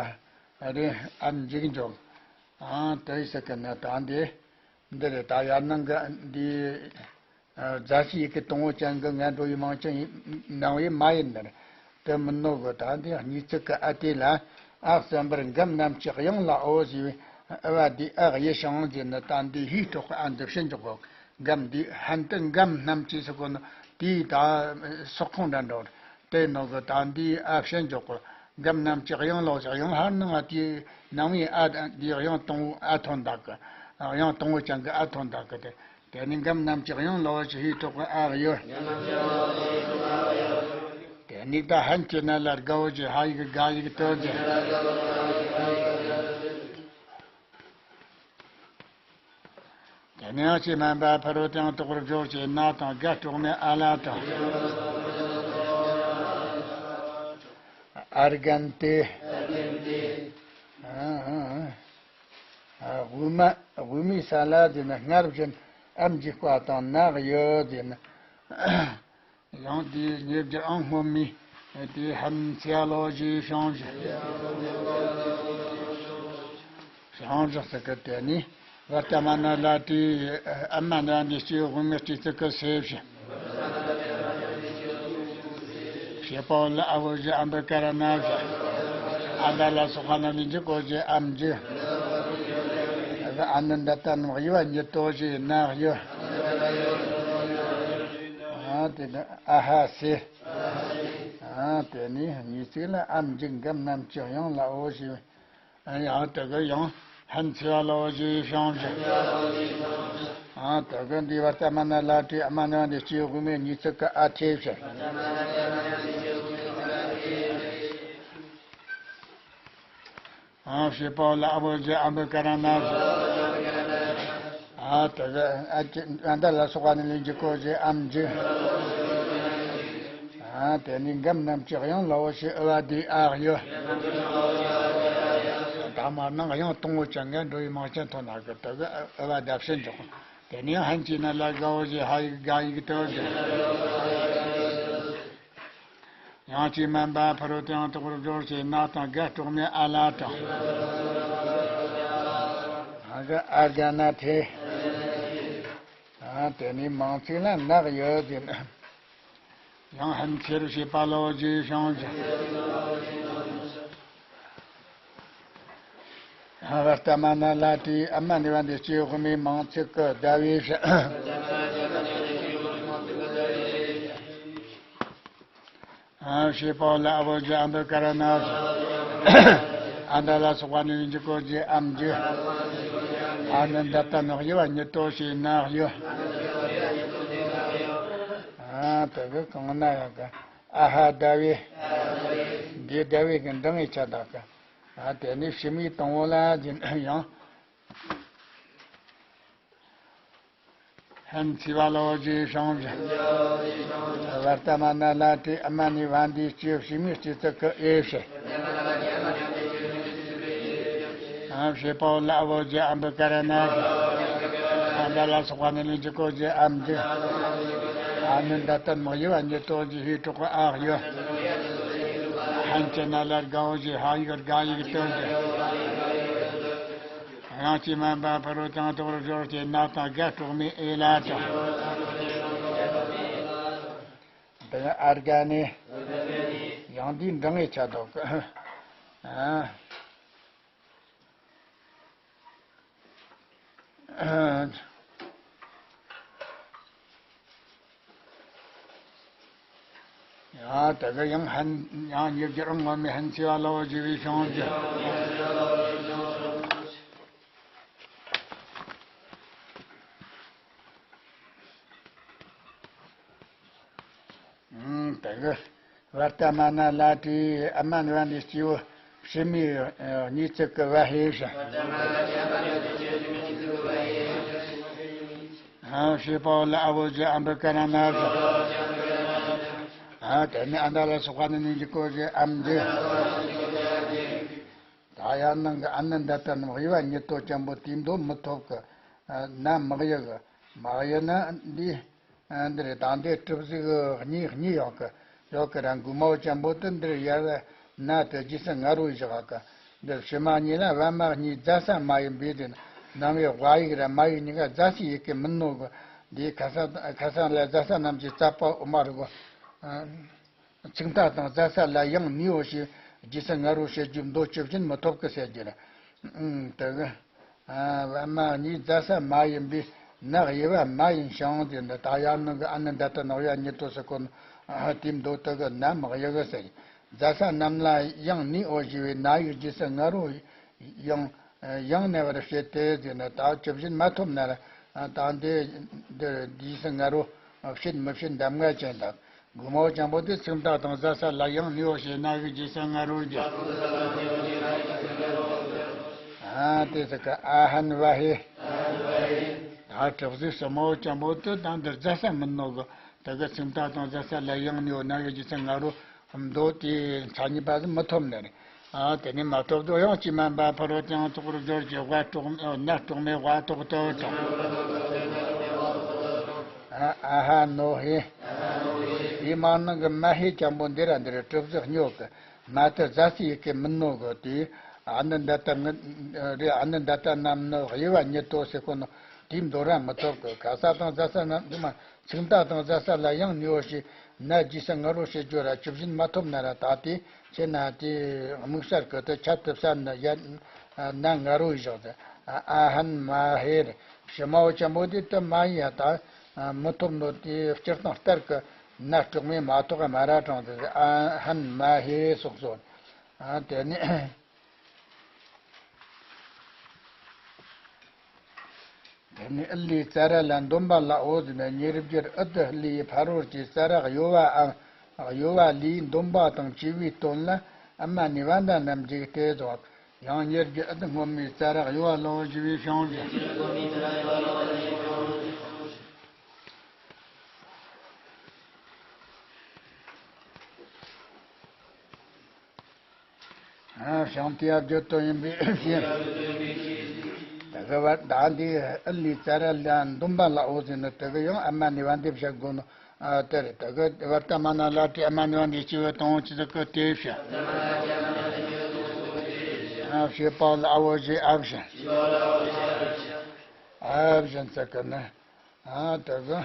རེད། ཨམ་འཇུག་འཇོག་དེ་ཡི་ཟེར་གི་ནི་ད་འདི། འདི་རེད། ད་ཡར་ནང་གི་འདི། རྫ་ཆུའི་ཡི་གེ་དང་པོ་ཅན་གྱི་ང་འགྲོ་བའི་མིང་ཅན་ནང་བའི་མ་ཡིན་ནི་རེད། དེ་མིན་ནོ་གི། ད་འདི་གཉིས་ཚིག་གི་ཨ་དེ་ལ། ཨ་གསུམ་པར་འགམ་རྣམས་ཀྱི་དབྱངས་ལ་འོ་ཞེས་པའི་ཨ་བ་འདི་ཨ་དབྱེ་བྱང་ཟེར་ནི། ད་འདི་ཧིའི་ཐོག་གི་ཨ་འདི་བྱེད་འཇོག་གོ། འགམ་འདི་ཧན་ཏི་འགམ་རྣམས་ཀྱི་ཟེར་གོ་ནི་དེའི་ད་སོགས་ཁོངས་འདྲ་འགྲོ་རེད། དེ་ནོ་གི། ད་འདི་ཨ་བྱེད་འཇོག་གོ། འགམ་རྣམས་ཀྱི་དབྱངས་ལ་འོ་ཞེས། དབྱངས་ཧར་ནང་ཨ་དེའི་ནང་བའི་ཨ་འདི་དབྱངས་དང་པོ་ཨ་ཐོན་དག་གི། དབྱངས་དང་པོ་ཅན་གྱི་ཨ་ཐོན་དག་གི་དེ། དེ་ནི་འགམ་རྣམས་ཀྱི་དབྱངས་ལ་འོ་ཞེས་ཧིའི་ཐོག་གི་ཨ་ཡོད། དེ་ནི་ད་ཧན་གྱི་ན་ལ་དགའ་བོ་ཞེས་ཧ་ཡིག་དགའ་ཡིག་དོ་ཞེས། དེ་ནི་ཡང་ཅི་མ་འབབ་ཕ་རོལ་ཏུ་ཡང་དོག་པར་སྦྱོར་བྱེད་ན་དང་དགའ་སྤྲོག་མའི་ཨ་ལ་དང་། ཨར་གན་ཏེ། དབུ་མ་དབུ་མའི་ས་ལ་ཟེར་ན་སྔར་བཞིན་ཨ་འཇུག་པ་དང་ནག་ཡོད་ཟེར་ན། ཡང་དེའི་ཉེ་སྦྱོར་ཨང་སྔོན་མའི་དེ་ཧན་ཚེ་ལོ་ཞེས་བྱང་བཞག་བྱང་བཞག་ཟེར་གི། དེ་ནི་བར་ལྟ་མ་ན་ལ་ཏི་ཨ་མ་ན་འདི་སྐྱེ་བོ་དབུ་མའི་སྤྱི་གཙུག་གི་སེ་བྱེད། བྱེད་པོ་ལ་ཨ་བོ་ཞེས་ཨམ་བི་ཀ་ར་ན་བྱེད། ཨ་མྲ་ལ་སོགས་པ་རྣམས་ནི་འཇུག་གོ་ཞེས་ཨམ་འཇུག་ཨ་ནི་འདི་ལྟ་རྣམས་དབྱེ་བ་ཉིད་དོ་ཞེས་ན་ཡོད། ཨ་དེ་ནི་ཨ་ཧ་སེ། ཨ་དེ་ནི་གཉིས་ཚིག་ལ་ཨམ་འཇུག་འགམ་རྣམས་ཀྱི་དབྱངས་ལ་འོ་ཞེས། ཡང་དེ་གི་ཡང་ ཧན་ཚེ་བ་ལའོ་ཞེས་བྱུང་ཞིང་། ཨ་དེ་གི་འདི་བར་ཏ་མ་ན་ལ་ཏྲི་ཨ་མ་ནི་བ་འདི་སྐྱེ་དབུ་མའི་གཉིས་ཚིག་གི་ཨ་ཐེ་བྱས། ཨ་བྱེད་པ་ལ་ཨ་བོ་ཞེས་ཨ་འབུ་ཀ་ར་ན་ཞེས། ཨ་དེ་གི་ཨ་ཅི་ཨ་མདའ་ལ་སོགས་པ་ནི་ལས་འཇིག་གོ་ཞེས་ཨམ་འཇུ། ཨ་དེ་ནི་འགམ་རྣམས་ཀྱི་དབྱངས་ལའོ་ཞེས་ཨུ་བ་དེ་ཨ་ཡོད། ཐ་མ་ནང་དབྱངས་དང་པོ་ཅན་འགའ་འགྲོ་བའི་མང་ཆེན་ཐོན་ན་གི་དེ་གི་ཨུ་བ་བརྡབ་གསལ་འཇོག་དེ་ནས་ཧན་གྱི་ན་ལ་དགའ་བོ་ཞེས་ཧ་ཡིག་དགའ་ཡིག་དོ་ཞེས། ཡང་ཅིག་མན་པ་ཕ་རོལ་ཏུ་ཡང་དག་པར་སྦྱོར་ཞེས་ནག་དང་དགའ་སྤྲོག་མའི་ཨ་ལ་དང་། ཨ་ག་ཨ་དགའ་ན་ཐེ། ཨ་དེ་ནི་མང་ཚིག་ལ་ནག་ཡོད་ཟེར། ཡང་ཧན་ཚེ་རུ་ཞེས་པ་ལའོ་ཞེས་བྱུང་ཞིང་། བར་ཏ་མ་ན་ལ་ཏྲི་ཨ་མ་ནི་བ་འདི་སྐྱེ་དབུ་མའི་མང་ཚིག་གི་ཟླ་བའི་ཕྱིར། ཨ་བྱེད་པ་ལ་ཨ་བོ་ཞེས་ཨ་འབུ་ཀ་ར་ན་ཞེས། ཨ་མདའ་ལ་སོགས་པ་ནི་ལས་འཇིག་གོ་ཞེས་ཨམ་འཇུ། ཨ་ནི་མདའ་ཏ་ནག་ཡུ་བ་ཉིད་དོ་ཞེས་ནག་ཡུ། ཨ་དེ་གི་གང་ན་ཡང་གི་ཨ་ཧ་ཟླ་བའི། འདི་ཟླ་བའི་གི་འབྲིང་ངེ་ཆ་དག་གི། ཨ་དེ་ནི་ཕྱི་མའི་དང་པོ་ལ་ཡང་། ཧན་ཚེ་བ་ལའོ་ཞེས་བྱུང་ཞིང་། བར་ཏ་མ་ན་ལ་ཏྲི་ཨ་མ་ནི་བ་འདི་སྐྱེ་བུ་ཕྱི་མའི་སྐྱེ་ཚིག་གི་ཨེ་བྱས། ཨ་བྱེད་པ་ལ་ཨ་བོ་ཞེས་ཨ་འབུ་ཀ་ར་ན་ཞེས། ཨ་མདའ་ལ་སོགས་པ་ནི་ལས་འཇིག་གོ་ཞེས་ཨམ་འཇུ། ཨ་ནི་མདའ་ཏ་ནག་ཡུ་བ་ཉིད་དོ་ཞེས་ཧེ་དྲུག་གི་ཨ་ཡོད། ཧན་གྱི་ན་ལ་དགའ་བོ་ཞེས་ཧ་ཡིག་དགའ་ཡིག་དོ་ཞེས། ཡང་ཅིག་མན་པ་ཕ་རོལ་ཏུ་ཡང་དག་པར་སྦྱོར་ཞེས་ནག་དང་དགའ་སྤྲོག་མའི་ཨེ་ལ་དང་། འདི་ཨར་ག་ནི། ཡང་འདིའི་འབྲིང་ངེ་ཆ་དག་གི། ཨ། ཡང་དེ་གི་ཡང་ཧན་ཡང་ཉིད་ཀྱི་རང་ངོ་མའི་ཧན་ཚེ་བ་ལའོ་ཞེས་པའི་བྱུང་ཞིང་། ཨང་དེ་གི་བར་ཏ་མ་ན་ལ་ཏྲི་ཨ་མ་ནི་བ་འདི་སྐྱེ་བོ་ཕྱི་མའི་གཉིས་ཚིག་གི་བ་ཧེ་ཞེས། ཨ་བྱེད་པ་ལ་ཨ་བོ་ཞེས་ཨ་འབུ་ཀ་ར་ན་ཞེས། ཨ་དེ་ནི་ཨ་མདའ་ལ་སོགས་པ་ནི་ལས་འཇིག་གོ་ཞེས་ཨམ་འཇུ། ད་ཡང་ནང་གི་ཨ་ནི་མདའ་ཏ་ནག་ཡུ་བ་ཉིད་དོ་ཅན་པོ་དེའི་མདོ་མི་ཐོབ་གི། ན་མག་ཡུ་གི། མག་ཡུ་ན་འདི། འདི་རེད། ད་འདི་གྲུབ་གཟུགས་གཉིས་གཉིས་ཡོད་གི། ཡོད་གི་ར་མགོ་མའོ་ཅན་པོ་དེ་འདིར་ཡར་ན་དེ་རྗེས་སུ་ང་རོ་བཞག་གི། འདིར་ཕྱི་མ་གཉིས་ལ་བ་མ་གཉིས་རྫ་ས་མ་ཡིན་པས་དེ་ནང་བའི་ཝ་ཡིག་ར་མ་ཡིག་གཉིས་ཀ་རྫ་སའི་ཡི་གེ་མིན་ནོ་གི། འདིའི་ཁ་སང་ཁ་སང་ལ་རྫ་ས་རྣམས་ཀྱི་རྩ་བ་འོ་མ་རུ་གོ། ཚིག་མཐའ་དང་རྫ་ས་ལ་ཡང་ནིའོ་ཞེས་རྗེས་སུ་ང་རོ་བྱེད་རྒྱུའི་མདོ་ཇི་བཞིན་མི་ཐོབ་ཀི་ཟེར་རྒྱུ་རེད། དེ་གི། བ་མ་གཉིས་རྫ་ས་མ་ཡིན་པས་ནག་ཡུ་བ་མ་ཡིན་ཞིང་དེ་འདི་ད་ཡར་ནང་གི་ཨ་ནི་མདའ་ཏ་ནག་ཡུ་བ་ཉིད་དོ་ཟེར་གོ་ནོ། དེའི་མདོ་དེ་གི་ན་མག་ཡུ་གི་ཟེར། རྫ་ས་རྣམས་ལ་ཡང་ནིའོ་ཞེས་པའི་ན་ཡིག་རྗེས་སུ་ང་རོ། ཡང་ཡང་ནས་པར་བྱེད་དེ་ཟེར་ན་ད་ཇི་བཞིན་མ་ཐོབ་ན་ར། ད་འདི་འདིར་རྗེས་སུ་ང་རོ་བྱེད་མི་བྱེད་གདམས་ངག་ཅན་དང་། མགོ་མའོ་ཅན་པོ་དེ་ཚིག་མཐའ་དང་རྫ་ས་ལ་ཡང་ནིའོ་ཞེས་ན་ཡིག་རྗེས་སུ་ང་རོ་རྒྱུ། ཨ་དེ་ཟེར་གི་ཨ་ཧན་བ་ཧེ། ད་གྲུབ་གཟུགས་གསུམ་མའོ་ཅན་པོ་དེ་ད་འདིར་རྫ་ས་མིན་ནོ་གི། དེ་གི་ཚིག་མཐའ་དང་རྫ་ས་ལ་ཡང་ནིའོ་ན་ཡིག་རྗེས་སུ་ང་རོ། མདོ་དེའི་མཚན་ཉིད་པ་ཟིག་མི་ཐོབ་ནི་རེད། ཨ་དེ་ནས་མ་ཐོབ་དུ་ཡང་ཅིག་མན་པ་ཕ་རོལ་ཏུ་ཡང་དག་པར་སྦྱོར་གྱི་ཝ་སྤྲོག་ན་སྤྲོག་མའི་ཝ་ཏོག་ཏོ་དང་། ཨ་ཧ་ནོ་ཧེ། དེའི་མ་ནང་གི་མ་ཧེ་ཅན་པོ་འདི་ར་འདི་ར་གྲུབ་གཟུགས་སྨྱོ་གི། མ་དེ་རྫ་སའི་ཡི་གེ་མིན་ནོ་གི། དེ་ཨ་ནི་མདའ་ཏ་ནག་རེད། ཨ་ནི་མདའ་ཏ་རྣམས་ནི་དབྱེ་བ་ཉིད་དོ་ཟེར་གོ་ནོ་དེའི་མདོ་ར་མི་ཐོབ་གི། ཁ་ས་དང་རྫ་ས་རྣམས་དེ་མ། ཚིག་མཐའ་དང་རྫ་ས་ལ་ཡང་ནིའོ་ཞེས་ན་རྗེས་སུ་ང་རོ་བྱེད་རྒྱུ་ར་ཇི་བཞིན་མ་ཐོབ་ན་ར་ད་དེ་ཁྱེད་ན་དེ་དམིགས་བསལ་གི་དེ་ཁྱད་དུ་བསད་ན་ཡ་ན་ང་རོ་བཞག་ཟེར། ཨ་ཧན་མ་ཧེ་རེད། ཕྱི་མའོ་ཅན་པོ་དེ་དེ་མ་ཡིན་ཡ་ད་མི་ཐོབ་ནོ་དེ་སྤྱིར་བཏང་ལྟར་གི་ན་སྤྲོག་མའི་མ་ཐོག་གི་མ་ར་གྲངས་ཟེར། ཨ་ཧན་མ་ཧེ་སོགས་སོ། ཨ་དེ་ནས། ནི་ཨི་ལའི་ཙཱ་ར་ལ་འདོན་པ་ལའོ་ཟེར་ནས། ཉེར་བརྒྱད་ཨུ་ཏུ་ལའི་ཕ་རོལ་གྱི་ཙཱ་ར་གཡོ་བའམ་གཡོ་བ་ལའི་འདོན་པ་དང་བཅས་པའི་དོན་ལ་ཨ་མ་ནི་བྷ་ད་རྣམས་ཀྱིས་བསྟོད་དོ། ཡང་ཉེར་བརྒྱད་ཨུ་ཏུ་སྔོན་མའི་ཙཱ་ར་གཡོ་བ་ལའོ་ཞེས་པའི་ཕྱག་བཞེས། ཨ། བྱང་དེ་ཡང་བརྗོད་དོན་ཡིན་པའི་ཕྱིར། དེ་གི་བར་ད་འདི་ཨི་ལའི་ཙཱ་ར་ལ་འདོན་པ་ལའོ་ཟེར་ནས། དེ་གི་ཡང་ཨ་མ་ནི་བྷ་དེ་བཞག་དགོས་ནོ། ཨ། དེ་རེད། དེ་གི་བར་ཏ་མ་ན་ལ་ཏྲི་ཨ་མ་ནི་བྷ་དེ་སྐྱེ་བོ་དང་པོ་ཆི་ཟིག་གི་དེ་བཞག་ཨ། བྱེད་པ་ལ་ཨ་བོ་བཞི་ཨ་བཞིན། ཨ་བཞིན་ཟེར་གི་ནི། ཨ། དེ་གི་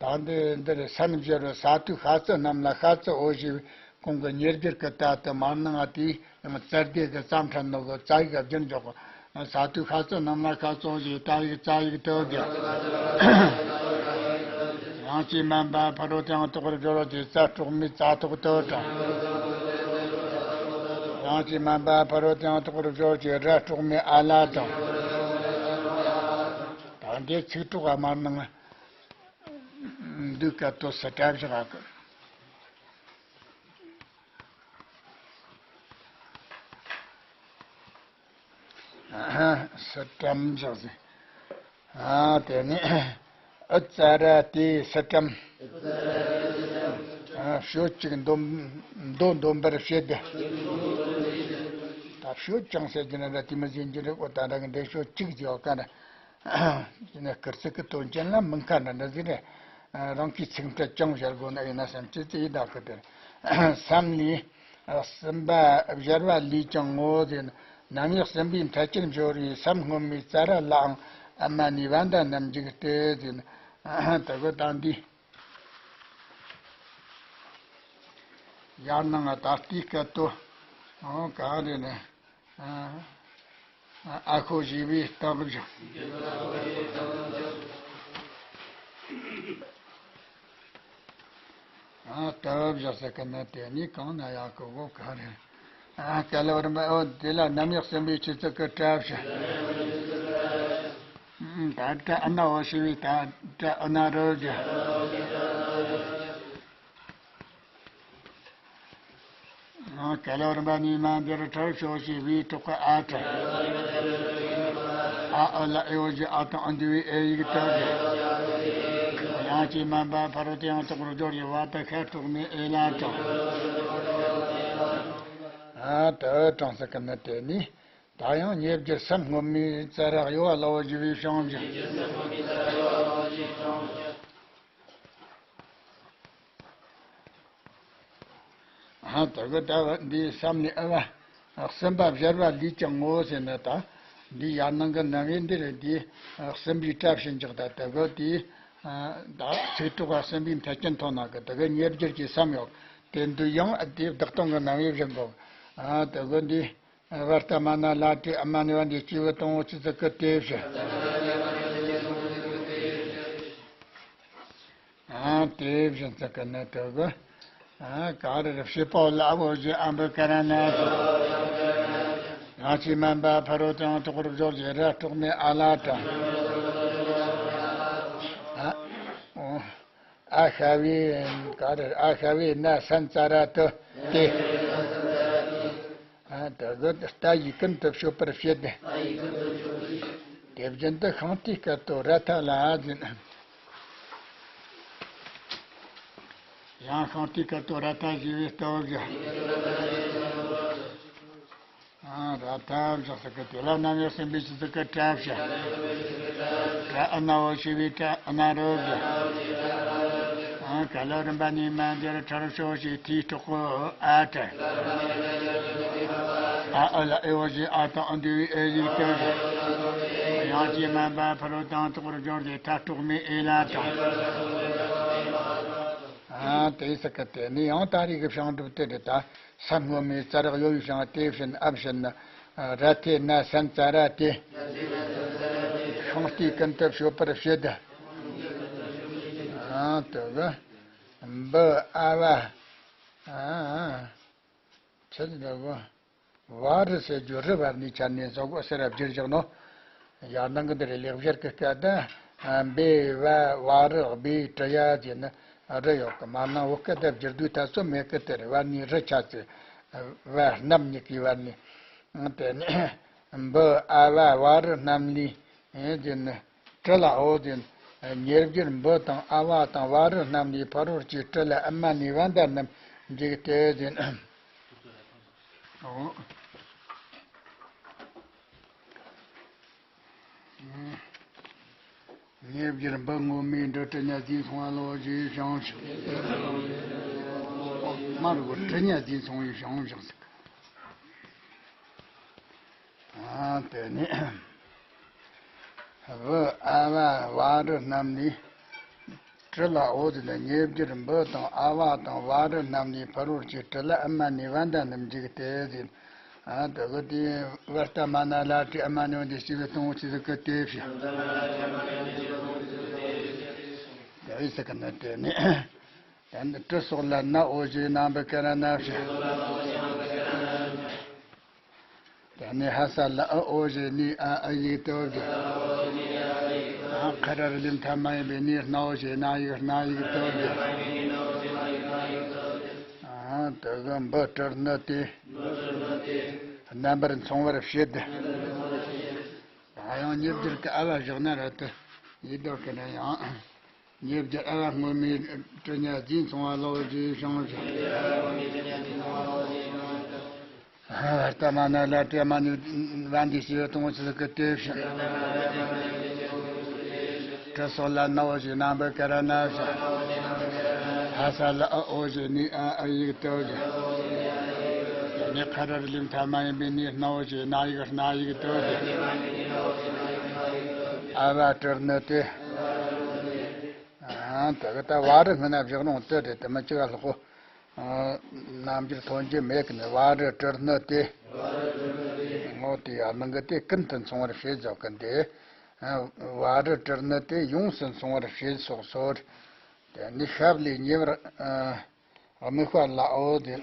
ད་འདི་འདིར་སམ་བཞི་རུ་ས་ཏུ་ཤ་ཙི་རྣམས་ལ་ཤ་ཙི་འོ་ཞེས་གོང་གི་ཉེར་བརྒྱད་ཀྱི་ཏ་དེ་མར་ནང་ང་དེའི་ཡང་ཙར་དེ་གི་ཙ་འཕྲལ་ནོ་གི་ཙ་ཡིག་བསྒྱུར་འཇོག་གི། ས་ཏུ་ཤ་ཙི་རྣམས་ལ་ཤ་ཙི་འོ་ཞེས་ཏ་ཡིག་ཙ་ཡིག་དུ་བསྒྱུར། ཡང་ཅིག་སྨན་པ་ཕ་རོལ་ཏུ་ཡང་དག་པར་སྦྱོར་བ་ཅེས་རྩ་གྲོགས་མེད་རྩ་ཐོག་ཏུ་དྲངས། ཡང་ཅིག་སྨན་པ་ཕ་རོལ་ཏུ་ཡང་དག་པར་སྦྱོར་བ་ཅེས་ར་གྲོགས་མེད་ཨ་ལ་དྲངས། ད་འདི་ཚིག་གྲོགས་ཨ་མར་ནང་འདུག་ག་དོ་ས་གྲབས་བཞག་གི། ས་གྲམ་བཞག་ཟིན། ཨ། དེ་ནས་ཨུ་ཙ་ར་དེའི་ས་གྲམ། ཨ། ཤོ་གཅིག་འདོན། མདོ་འདོན་པར་བྱེད་དེ། ད་ཤོ་ཅང་ཟེར་གྱི་ན་ད་དེ་མི་ཟིན་གྱི་རེད། འོ་ད་འདྲ་གི་འདི་ཤོ་གཅིག་ཟེར་བ་ག་རེ། ཡིན་ན་སྐུལ་ཚིག་གི་དོན་ཅན་ལ་མིང་ཁ་འདྲ་འདྲ་ཟིག་རེད། རང་གིས་ཚིག་ཕྲད་ཅུང་བྱ་དགོས་ན་ཡིན་ན་བསམ། ཅི་ཙི་ཡི་དྭགས་ཀྱི་དེར་སམ་ལས་གསུམ་པ་བཞིར་བ་ལས་ཀྱང་ངོ་། དེ་རྣམ་དབྱེ་གསུམ་པའི་མཐའ་ཅན་སྦྱོར་བའི་སམ་སྔོན་མའི་ཙ་ར་ལའང་ཨ་མ་ནི་བྷ་ད་རྣམས་ཀྱིས་བསྟོད་ཟིན། དེ་གི་ད་འདི་ཡར་ནང་ད་ལྟའི་སྐད་དོ། ཨོ། ག་རེ་ནས། ཨ། ཨ་ཁུ་ཞེས་པའི་སྟག་བཞག་ཨ། སྟག་བཞག་ཟེར་གི་ན་དེ་ནི་གང་ན་ཡག་གི་གོ་ག་རེ། ཨ། ག་ལ་བར་མ། ཨོ། དེ་ལ་རྣམ་དབྱེ་གསུམ་པའི་ཆུ་ཚོད་ཀྱི་གྲབས་བྱ། ཨ། ད་ཏྲ་ཨ་ན་འོ་ཞེས་པའི་ད་ཏྲ་ཨ་ན་རོ་བཞག་ག་ལ་བར་མ་ནི་མ་འདིར་ཁྲར་ཤོ་ཞེས་པའི་གྲོགས་ཀྱི་ཨ་ཁྲ། ཨ་ཨུ་ལ་ཨེ་འོ་ཞེས་ཨ་དང་ཨ་འདུས་པའི་ཨེ་ཡིག་ཏུ་བཞག་ཡང་ཅིག་སྨན་པ་ཕ་རོལ་ཏུ་ཡང་དག་པར་སྦྱོར་བའི་བ་ཏ་ཤ་གྲོགས་མེད་ཨེ་ལ་དྲངས། ཨ། དེ་དྲངས་ཟེར་གི་ན་དེ་ནི། ད་ཡང་ཉེར་བརྒྱད་སམ་སྔོན་མའི་ཙ་ར་གཡོ་བ་ལའོ་ཞེས་པའི་ཕྱག་བཞེས། ཨ། དེ་གི་ད་འདི་སམ་ལས་ཨ་བ་གསུམ་པ་བཞིར་བ་ལས་ཀྱང་ངོ་ཟེར་ན། ད་འདི་ཡར་ནང་གི་རྣམ་དབྱེ་འདི་རེད། འདི་གསུམ་པའི་གྲབས་བྱིན་འཇོག་ད་དེ་གི་དེ་ད་ཚིག་གྲོགས་གསུམ་པའི་མཐའ་ཅན་ཐོག་ན་གི་དེ་གི་ཉེར་བརྒྱད་ཀྱི་སམ་ཡོད། དེ་འདི་ཡང་དེ་བདག་སྟོང་གི་རྣམ་དབྱེ་བཞིན་གོ། ཨ། དེ་གི་འདི། བར་ཏ་མ་ན་ལ་ཏྲི་ཨ་མ་ནི་བ་འདི་སྐྱེས་བུ་དང་པོ་ཆུ་ཚོད་ཀྱི་དེ་བཞིན། ཨ། དེ་བཞིན་ཚིག་གི་ནི་དེ་གི། ཨ། ག་རེ་རེད། བྱེད་པ་ལ་ཨ་བོ་བཞི་ཨ་འབུ་ཀ་ར་ན། ཡང་ཅིག་སྨན་པ་ཕ་རོལ་ཏུ་ཡང་དག་པར་སྦྱོར་བྱེད་ར་གྲོགས་མེད་ཨ་ལ་དྲངས། ཨ། ཨོ། ཨ་ཤ་བའི་ག་རེ། ཨ་ཤ་བའི་ན་སན་ཙ་ར་དུ་སྟེ། ཨ། དེ་གི་རྟ་ཡིས་ཀུན་ཏུ་བསྐྱོད་པར་བྱེད་དེ། དེ་བཞིན་དུ་ཤིང་རྟའི་སྐད་དོ་ར་ཐ་ལ་ཟེར། ཡང་ཤིང་རྟའི་སྐད་དོ་ར་ཐ་ཞེས་པའི་སྟོབས་བཞག་ཨ། ར་ཐ་བཞག་ས་གི་དེ་ལ་རྣམ་དབྱེ་གསུམ་པའི་ཆུ་ཚོད་ཀྱི་གྲབས་བྱ། ཏྲ་ཨ་ན་འོ་ཞེས་པའི་ཏྲ་ཨ་ན་རོ་བཞག་ཨ། ག་ལ་རིམ་པ་ནས་མ་འདིར་ཁྲར་ཤོ་ཞེས་ཏྲིའི་གྲོགས་ཀྱི་ཨ་ཁྲ། ཨ་ཨུ་ལ་ཨེ་འོ་ཞེས་ཨ་དང་ཨ་འདུས་པའི་ཨེ་ཡིག་ཏུ་བཞག་ཡང་ཅིག་སྨན་པ་ཕ་རོལ་ཏུ་ཡང་དག་པར་སྦྱོར་བྱེད་ཏྲ་གྲོགས་མེད་ཨེ་ལ་དྲངས། ཨ། དེ་ས་གི་དེ་ནི་ཡང་ད་རེས་ཀྱི་ཕྱག་འགྲུབ་དེ་རེད་ད། ས་སྔོན་མའི་ཙ་ར་གཡོ་བའི་ཕྱག་དེ་བཞིན་ཨ་བཞིན་ན། ར་ཐའི་ན་སན་ཙ་ར་སྟེ། ཤིང་རྟའི་ཀུན་ཏུ་བསྐྱོད་པར་བྱེད་དེ། ཨ། དེ་གི་འབུ་ཨ་བ། ཨ། ཆི་ཟེར་གོ། བ་རི་ཟེར་རྒྱུ་རི་བར་ནས་ཆ་ནས་བཟོ་གོ་ཟེར་བ་བསྒྱུར་བཞག་ནོ། ཡར་ནང་གི་འདི་རེད། ལེགས་སྦྱར་གི་སྐད་དུ་བེ་བ་བ་རི་བེ་ཏྲི་ཡ་ཟེར་ནི་རི་ཡོད་གི། མར་ནང་བོད་སྐད་དུ་བསྒྱུར་དུས་ད་ཚོད་མེད་གི། དེ་རེད། བ་ནི་རི་ཆ་ཚེ་བ་རྣམས་གཉིས་ཀྱི་བར་ནི། དེ་ནི་འབུ་ཨ་བ་བ་རི་རྣམས་ལས་ཟེར་ནི། ཏྲི་ལ་འོ་ཟེར་ནི། ཉེར་སྦྱོར་འབུ་དང་ཨ་བ་དང་བ་རི་རྣམས་ལས། ཕ་རོལ་གྱི་ཏྲི་ལ་ཨ་མ་ནི་བ་མདའ་རྣམས་འཇིག་སྟེ་ཟེར་ནི། འོ། ཉེར་སྦྱོར་འབུ་ངོ་མའི་འབྲུ། ཏྲི་ཉ་རྫས་མཚུངས་པ་ལོ་ཞེས་བྱང་ཞིང་། མ་རུ་ཏྲི་ཉ་རྫས་མཚུངས་པའི་བྱང་ཞིང་ཟེར། ཨ་དེ་ནི་བུ་ཨ་བ་བ་རི་རྣམས་ནི། ཏྲི་ལ་འོ་ཟེར་ནི། ཉེར་སྦྱོར་འབུ་དང་ཨ་བ་དང་བ་རི་རྣམས་ནི། ཕ་རོལ་གྱི་ཏྲི་ལ་ཨ་མ་ནི་བ་མདའ་རྣམས་འཇིག་སྟེ་ཟེར། ཨ་དེ་གི་དེ་བ་ཏ་མ་ན་ལ་ཏྲི་ཨ་མ་ནི་འོ་འདི་སྐྱེ་བའི་སྟོང་ཚིག་གི་དེ་བཞིན། དེ་ཡི་སྲིད་ཀྱི་ནི་དེ་ནི། དེ་ནི་ཏྲི་སོགས་ལ་ན་འོ་ཞེས་ན་བུ་ཀ་ར་ན་བཞིན། དེ་ནས་ཧ་ས་ལ་ཨ་འོ་ཞེས་ནི་ཨ་ཨ་ཡིག་དོ་གི། ཨ་ཁ་ར་རི་ལིམ་ཐ་མ་ཡིན་པའི་ནི་སྣ་འོ་ཞེས་སྣ་ཡིག་སྣ་ཡིག་དོ་གི། ཨ་དེ་གི་འབུ་ཏྲི་ནི་དེ། རྣམ་པར་མཚུངས་པར་བྱེད། ད་ཡང་ཉེར་སྦྱོར་གི་ཨ་བ་བཞག་ན་ར་དེ་ཡིག་དོ་གི་ན་ཡང་། ཉེར་སྦྱོར་ཨ་བ་སྔོན་མའི་ཏྲི་ཉ་རྫས་མཚུངས་པ་ལོ་ཞེས་བྱང་ཞིང་། བ་ཏ་མ་ན་ལ་ཏྲི་ཨ་མ་ནི་བ་འདི་སྐྱེ་བའི་སྟོང་ཚིག་གི་དེ་བཞིན། ཏྲི་སོགས་ལ་ན་འོ་ཞེས་ན་བུ་ཀ་ར་ན་བཞིན། ཧ་ས་ལ་ཨ་འོ་ཞེས་ནི་ཨ་ཨ་ཡིག་དོ་གི། དེ་ནས་ཁ་ར་རི་ལིམ་ཐ་མ་ཡིན་པའི་ནི་སྣ་འོ་ཞེས་སྣ་ཡིག་སྣ་ཡིག་དོ་གི། ཨ་བ་ཏྲི་ནི་དེ། ཨ་དེ་གི་ད་བ་རི་སྔོན་ན་བཞག་རུང་དེ་རེད། དེ་མི་གཅིག་ག་ལྷག་གོ། ཨ་རྣམ་འགྱུར་ཐོན་རྒྱུ་མེད་གི་ནི། བ་རི་ཏྲི་ནི་དེ། ངོ་དེ་ཡང་མིང་གི་དེ་ཀུན་ཏུ་མཚུངས་པར་བྱེད་བཞག་གི་འདི། ཨ་བ་རི་ཏྲི་ནི་དེ་ཡོངས་སུ་མཚུངས་པར་བྱེད་སོགས་སོ། དེ་ནི་ཤབ་ལས་ཉེ་བར་ཨ་དམིགས་པ་ལའོ་དེ།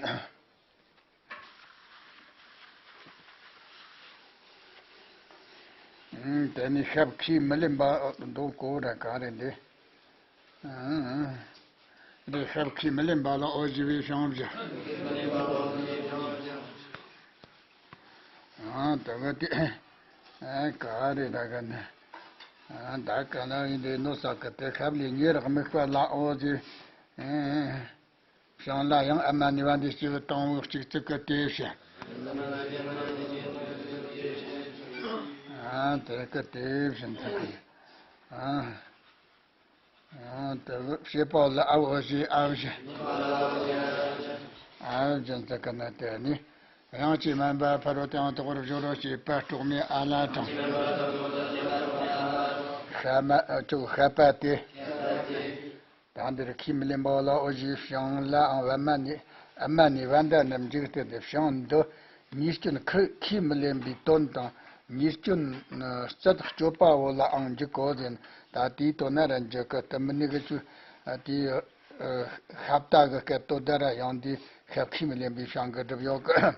ཨང་། དེ་ནི་ཤབ་ཁས་མི་ལེན་པ་འདུག་གོ་ར་ག་རེ་འདི། ཨང་། འདི་ཤབ་ཁས་མི་ལེན་པ་ལ་འོ་ཞེས་པའི་བྱང་བཞག། ཨང་། དེ་ག་དེ་ཨ་ག་རེ་ར་ག་ནི། ཨང་། ད་ག་ན་ཡིན་དེ་ནོ་ས་ག་དེ་ཤབ་ལས་ཉེ་རག་དམིགས་པ་ལ་འོ་ཞེས། ཨང་། བྱང་ལ་ཡང་ཨ་མ་ནི་བ་འདི་སྐྱེ་བོ་དང་བོ་གཅིག་ཙིག་གི་དེ་བཞིན། ཨ་དེ་གི་དེ་བཞིན་ཙིག་གི། ཨ་ཨ་དེ་བྱེད་པ་ལ་ཨ་བོ་ཞེས་ཨ་བཞིན། ཨ་བཞིན་ཙིག་གི་ནི་དེ་ནི། ཡང་ཅི་མན་པ་ཕ་རོལ་དང་དོག་རུ་སྦྱོར་རོ་ཞེས་པ་སྲོག་མེད་ཨ་ལ་དང་། ཤ་མ་ཨ་ཅོག་ཤ་པ་སྟེ། ད་འདིར་ཁས་མི་ལེན་པ་ལ་འོ་ཞེས་བྱང་ལའང་བ་མ་ནི་ཨ་མ་ནི་བ་མདའ་རྣམས་འཇིག་སྟེ་འདི་བྱང་འདི་ཉེས་སྐྱོན་ཁས་མི་ལེན་པའི་དོན་དང་ཉེས་སྐྱོན་རྩད་གཅོད་པའོ་ལའང་འཇིག་གོ་ཟིན། ད་དེའི་དོན་ན་ར་འཇིག་གི་དུ་མི་ནི་གི་ཆུ་དེའི་ཤབ་ཏ་གི་སྐད་དོ་ད་ར་ཡང་འདི་ཤབ་ཁས་མི་ལེན་པའི་བྱང་གི་སྒྲུབ་ཡོད་གི།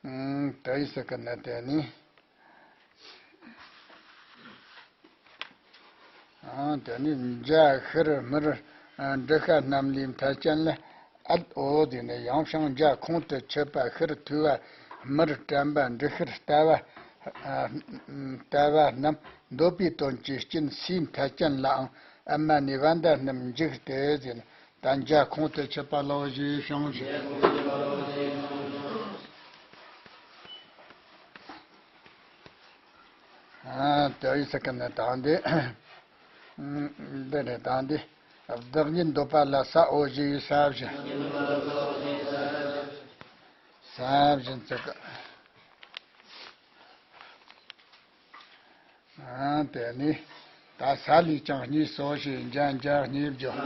ཨང་། དེ་ཡི་སྲིད་ཀྱི་ནི་དེ་ནི། ཨང་། དེ་ནི་འཇའ་ཤར་སྨིར་འབྲི་ཤ་རྣམས་ལས་མཐའ་ཅན་ལ་ཨད་འོ་དེ་ནི་ཡང་བྱང་འཇའ་ཁོང་དུ་ཆུད་པ་ཤར་ཐུལ་བ་སྨིར་དྲན་པ་འབྲི་ཤར་ལྟ་བ་ལྟ་བ་རྣམས་འདོད་པའི་དོན་གྱི་རྐྱེན་སའི་མཐའ་ཅན་ལའང་ཨ་མ་ནི་བ་མདའ་རྣམས་འཇིག་སྟེ་ཟེར། ད་འཇའ་ཁོང་དུ་ཆུད་པ་ལའོ་ཞེས་བྱང་ཞིང་། ཨ་དེ་ཡི་སྲིད་ཀྱི་ནི་ད་འདི། འདི་ནི་ད་འདི། བདག་ཉིད་འདོད་པ་ལ་ས་འོ་ཞེས་ས་བཞིན། ས་བཞིན་ཙིག་གི། ཨ་དེ་ནི་ད་ས་ལས་ཀྱང་གཉིས་སོ་ཞེས་འཇའ་འཇའ་གཉིས་བརྗོད།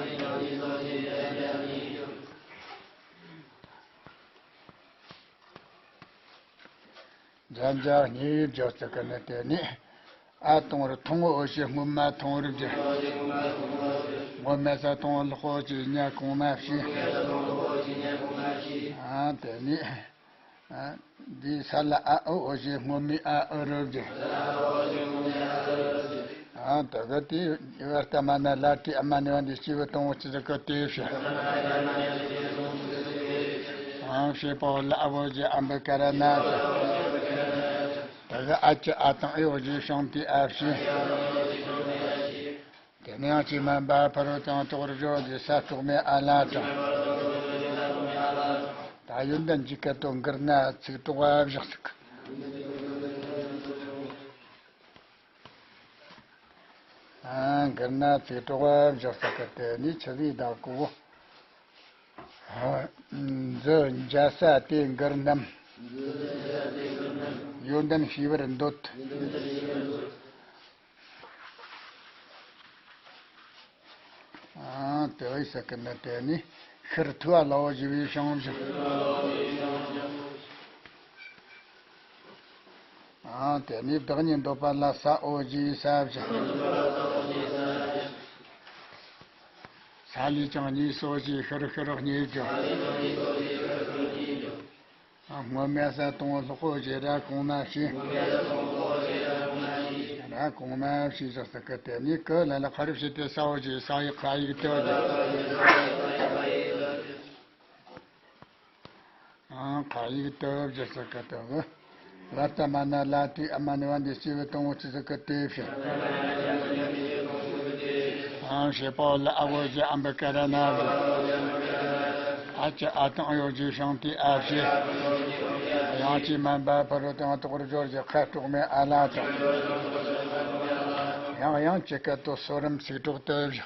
འཇའ་འཇའ་གཉིས་བརྗོད་ཚིག་གི་ནི་དེ་ནི་ཨ་དང་པོར་མཐོང་འོ་ཞེས་སྔོན་མ་མཐོང་བར་བརྗོད། སྔོན་མ་ས་དང་པོ་ལྷག་འོ་ཞེས་ཉ་གོང་མ་བྱས། ཨ་དེ་ནི། ཨ་འདིའི་ས་ལ་ཨ་ཨུ་འོ་ཞེས་སྔོན་མའི་ཨ་ཨུ་རུ་བརྗོད། ཨང་། དེ་གི་དེའི་བར་ལྟ་མ་ན་ལ་ཏི་ཨ་མ་ནི་བ་འདི་སྐྱེས་བུ་དང་པོ་ཅི་ཟིག་གི་དེ་བྱ། ཨང་། བྱེད་པ་ལ་ཨ་བོ་ཇི་ཨམ་བི་ཀ་ར་ན་ཏི། དེ་གི་ཨ་ཅི་ཨ་དང་ཨེ་བོ་ཇི་ཤང་ཏི་ཨ་བྱེད། དེ་ནས་ཡང་ཅི་མན་པ་ཕ་རོལ་ཏུ་ཡང་དོག་རི་ཇོ་ཇི་ས་གྲོག་མའི་ཨ་ལ་དང་། ད་ཡོན་ཏན་གྱི་སྐད་དོད་མགུར་ན་ཚིག་གྲོགས་བཞག་ཟིག། ཨ། མགུར་ན་ཚིག་གྲོགས་བཞག་ཟིག་གི་དེ་ནི་ཆི་ཟིག་ད་གོ། འཛི་འཇའ་ས་དེ་མགུར་རྣམས། ཡོན་ཏན་ཤེས་པར་འདོད། ཨ། དེ་བས་ཟེར་གི་ནི་དེ་ནི་ཤར་ཐུ་བ་ལའོ་ཞི་བའི་ཤང་བཞི། ཨ། དེ་ནི་བདག་ཉིད་འདོད་པ་ལ་ས་འོ་ཞི་བའི་ས་བཞི། ས་ལས་ཀྱང་གཉིས་སོ་ཞེས་ཤར་ཤར་གཉིས་བརྗོད། སྔོན་མེད་ས་དང་པོ་ལྷག་པོ་ཞེས་ར་གོང་མ་བྱས། ར་གོང་མ་བྱས་ཟེར་ཟེར་གི་དེ་ནི་གི་ལ་ལ་ཁ་རུ་བྱས་ཏེ་ས་འོ་ཞེས་ས་ཡི་ཁ་ཡིག་དོ་ཞེས། ཨང་། ཁ་ཡིག་དོ་ཞེས་ཟེར་གི་དོ་གི། ལ་ལྟ་མ་ན་ལ་ཏི་ཨ་མ་ནི་བ་འདི་སྐྱེས་བུ་དང་པོ་ཅི་ཟིག་གི་དེ་བྱ། ཨང་། བྱེད་པ་ལ་ཨ་བོ་ཇི་ཨམ་བི་ཀ་ར་ན་བྱེད། ཨ་ཅི་ཨ་དང་ཨེ་བོ་ཇི་ཤང་ཏི་ཨ་བྱེད། ཡང་ཅི་མན་པ་ཕ་རོལ་ཏུ་ཡང་དོག་རི་ཇོ་ཇི་ཁ་གྲོག་མའི་ཨ་ལ་དང་། ཡང་ཡང་ཅི་སྐད་དོད་སོ་རམ་ཚིག་གྲོགས་དོ་བྱ།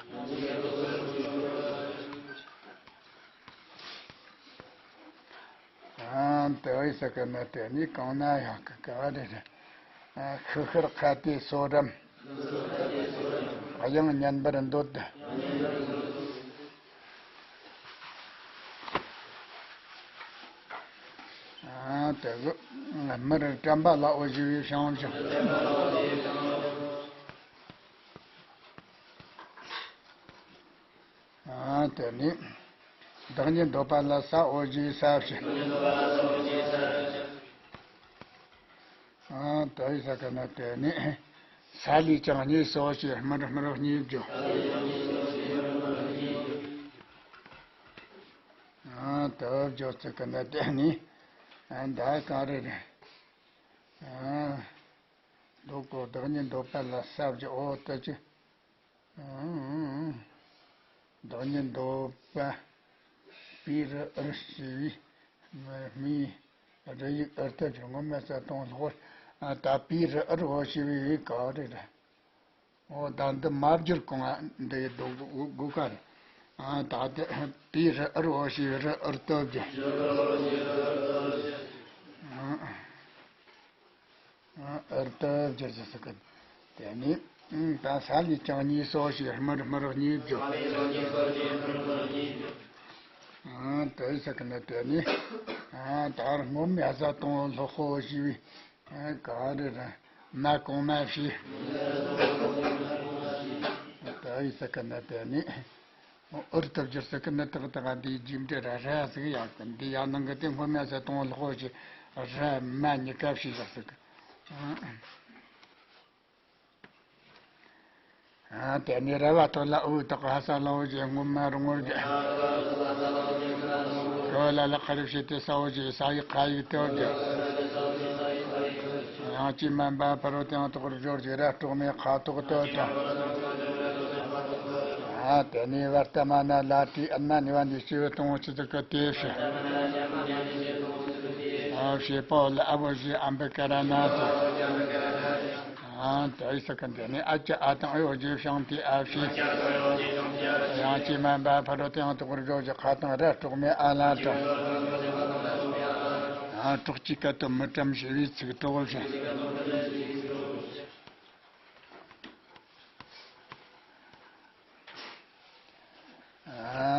ཨང་། དེ་བས་ཟེར་གི་ནི་དེ་ནི་གང་ན་ཡང་གི་ག་རེ་རེད། ཤུ་ཤར་ཁ་ཏི་སོ་རམ། དབྱངས་སྙན་པར་འདོད། ཨང་། དེ་གི་མར་དྲན་པ་ལ་འོ་ཞི་བའི་ཤང་བཞི། ཨ། དེ་ནི་བདག་ཉིད་འདོད་པ་ལ་ས་འོ་ཞི་ས་བྱེད། ཨ། དེ་ཡི་ས་ག་ན་དེ་ནི་ས་ལས་ཀྱང་གཉིས་སོ་ཞེས་སྨུར་སྨུར་གཉིས་བརྗོད། ཨ། དེ་བརྗོད་ཚིག་གི་ནི་དེ་ནི་ཨ་ད་ག་རེ་རེད། ཨ། འདོད་གོ་བདག་ཉིད་འདོད་པ་ལ་ས་བྱེད། འོ་ད་ཅི། བདག་ཉིད་འདོད་པ། པའི་རི་ཨུར་ཞེས་པའི་མིའི་རི་ཡིག་ཨུར་ཐ་ཆུ་ངོ་མ་ས་དང་ལྷོ། ད་པའི་རི་ཨུར་འོ་ཞེས་པའི་ཡིག་ག་རེ་རེད། འོ་ད་འདི་མ་བསྒྱུར་གོང་ང་འདི་ཡི་འདོད་དགོས་ག་རེད། ད་དེ་པའི་རི་ཨུར་འོ་ཞེས་པའི་རི་ཨུར་སྟོབས་ཀྱི། ཨུར་ཏུ་བསྒྱུར་ཟེར་ཟེར་གི། དེ་ནས་ད་ས་ལས་ཀྱང་གཉིས་སོ་ཞེས་སྨུར་སྨུར་གཉིས་བརྗོད། དེ་ཟེར་གི་ནི་དེ་ནས་ད་སྔོན་མའི་ས་དང་ལྷོ་ཞེས་པའི་ག་རེ་རེད། མ་གོང་མ་བྱས། དེ་ཟེར་གི་ནི་དེ་ནས། ཨུར་ཏུ་བསྒྱུར་ཟེར་གི་ནི་དག་དག་འདིའི་རྒྱུ་འབྲས་ར་ར་ཟིག་ཡག་གི་འདི་ཡག་ནང་གི་དེ་སྔོན་མ་ཟེར་དང་ལྷོ་ཞེས་ར་མ་གཉིས་ཀ་བྱས་བཞག་ཟིག། ཨ། དེ་ནས་ར་བ་ཐོ་ལ་འུ་དག་ཧ་ས་ལ་འོ་ཞེས་སྔོན་མ་རུང་བར་བརྗོད། ཁོ་ལ་ལ་ཁ་རུ་བྱས་ཏེ་ས་འོ་ཞེས་ས་ཡི་ཁ་ཡིག་དོ་བརྗོད། ཡང་ཅི་མན་པ་ཕ་རོལ་ཏུ་ཡང་དོག་རི་ཇོ་ཞེས་ར་གྲོག་མའི་ཁ་དོག་དོ་དང་། ཨ། དེ་ནས་བར་ལྟ་མ་ན་ལ་ཏི་ཨན་མ་ནི་བ་འདི་སྐྱེས་བུ་དང་པོ་ཅི་ཟིག་གི་དེ་བྱེད། ཨ། བྱེད་པོ་ལ་ཨ་བོ་ཞེས་ཨམ་བི་ཀ་ར་ན་ཏི། ཨ། དེ་ཡི་ས་ག་འདི་ནས་ཨ་ཅི་ཨ་དང་ཨེ་འོ་ཞེས་ཤང་ཏི་ཨ་བྱེད། ཡང་ཅི་མན་པ་ཕ་རོལ་ཏུ་ཡང་དོག་རི་ཇོ་ཞེས་ཁ་དང་ར་གྲོག་མའི་ཨ་ལ་དང་། ཨ། གྲོགས་ཀྱི་སྐད་དོད་མི་གྲངས་ཞེས་པའི་ཚིག་གྲོགས་བྱེད།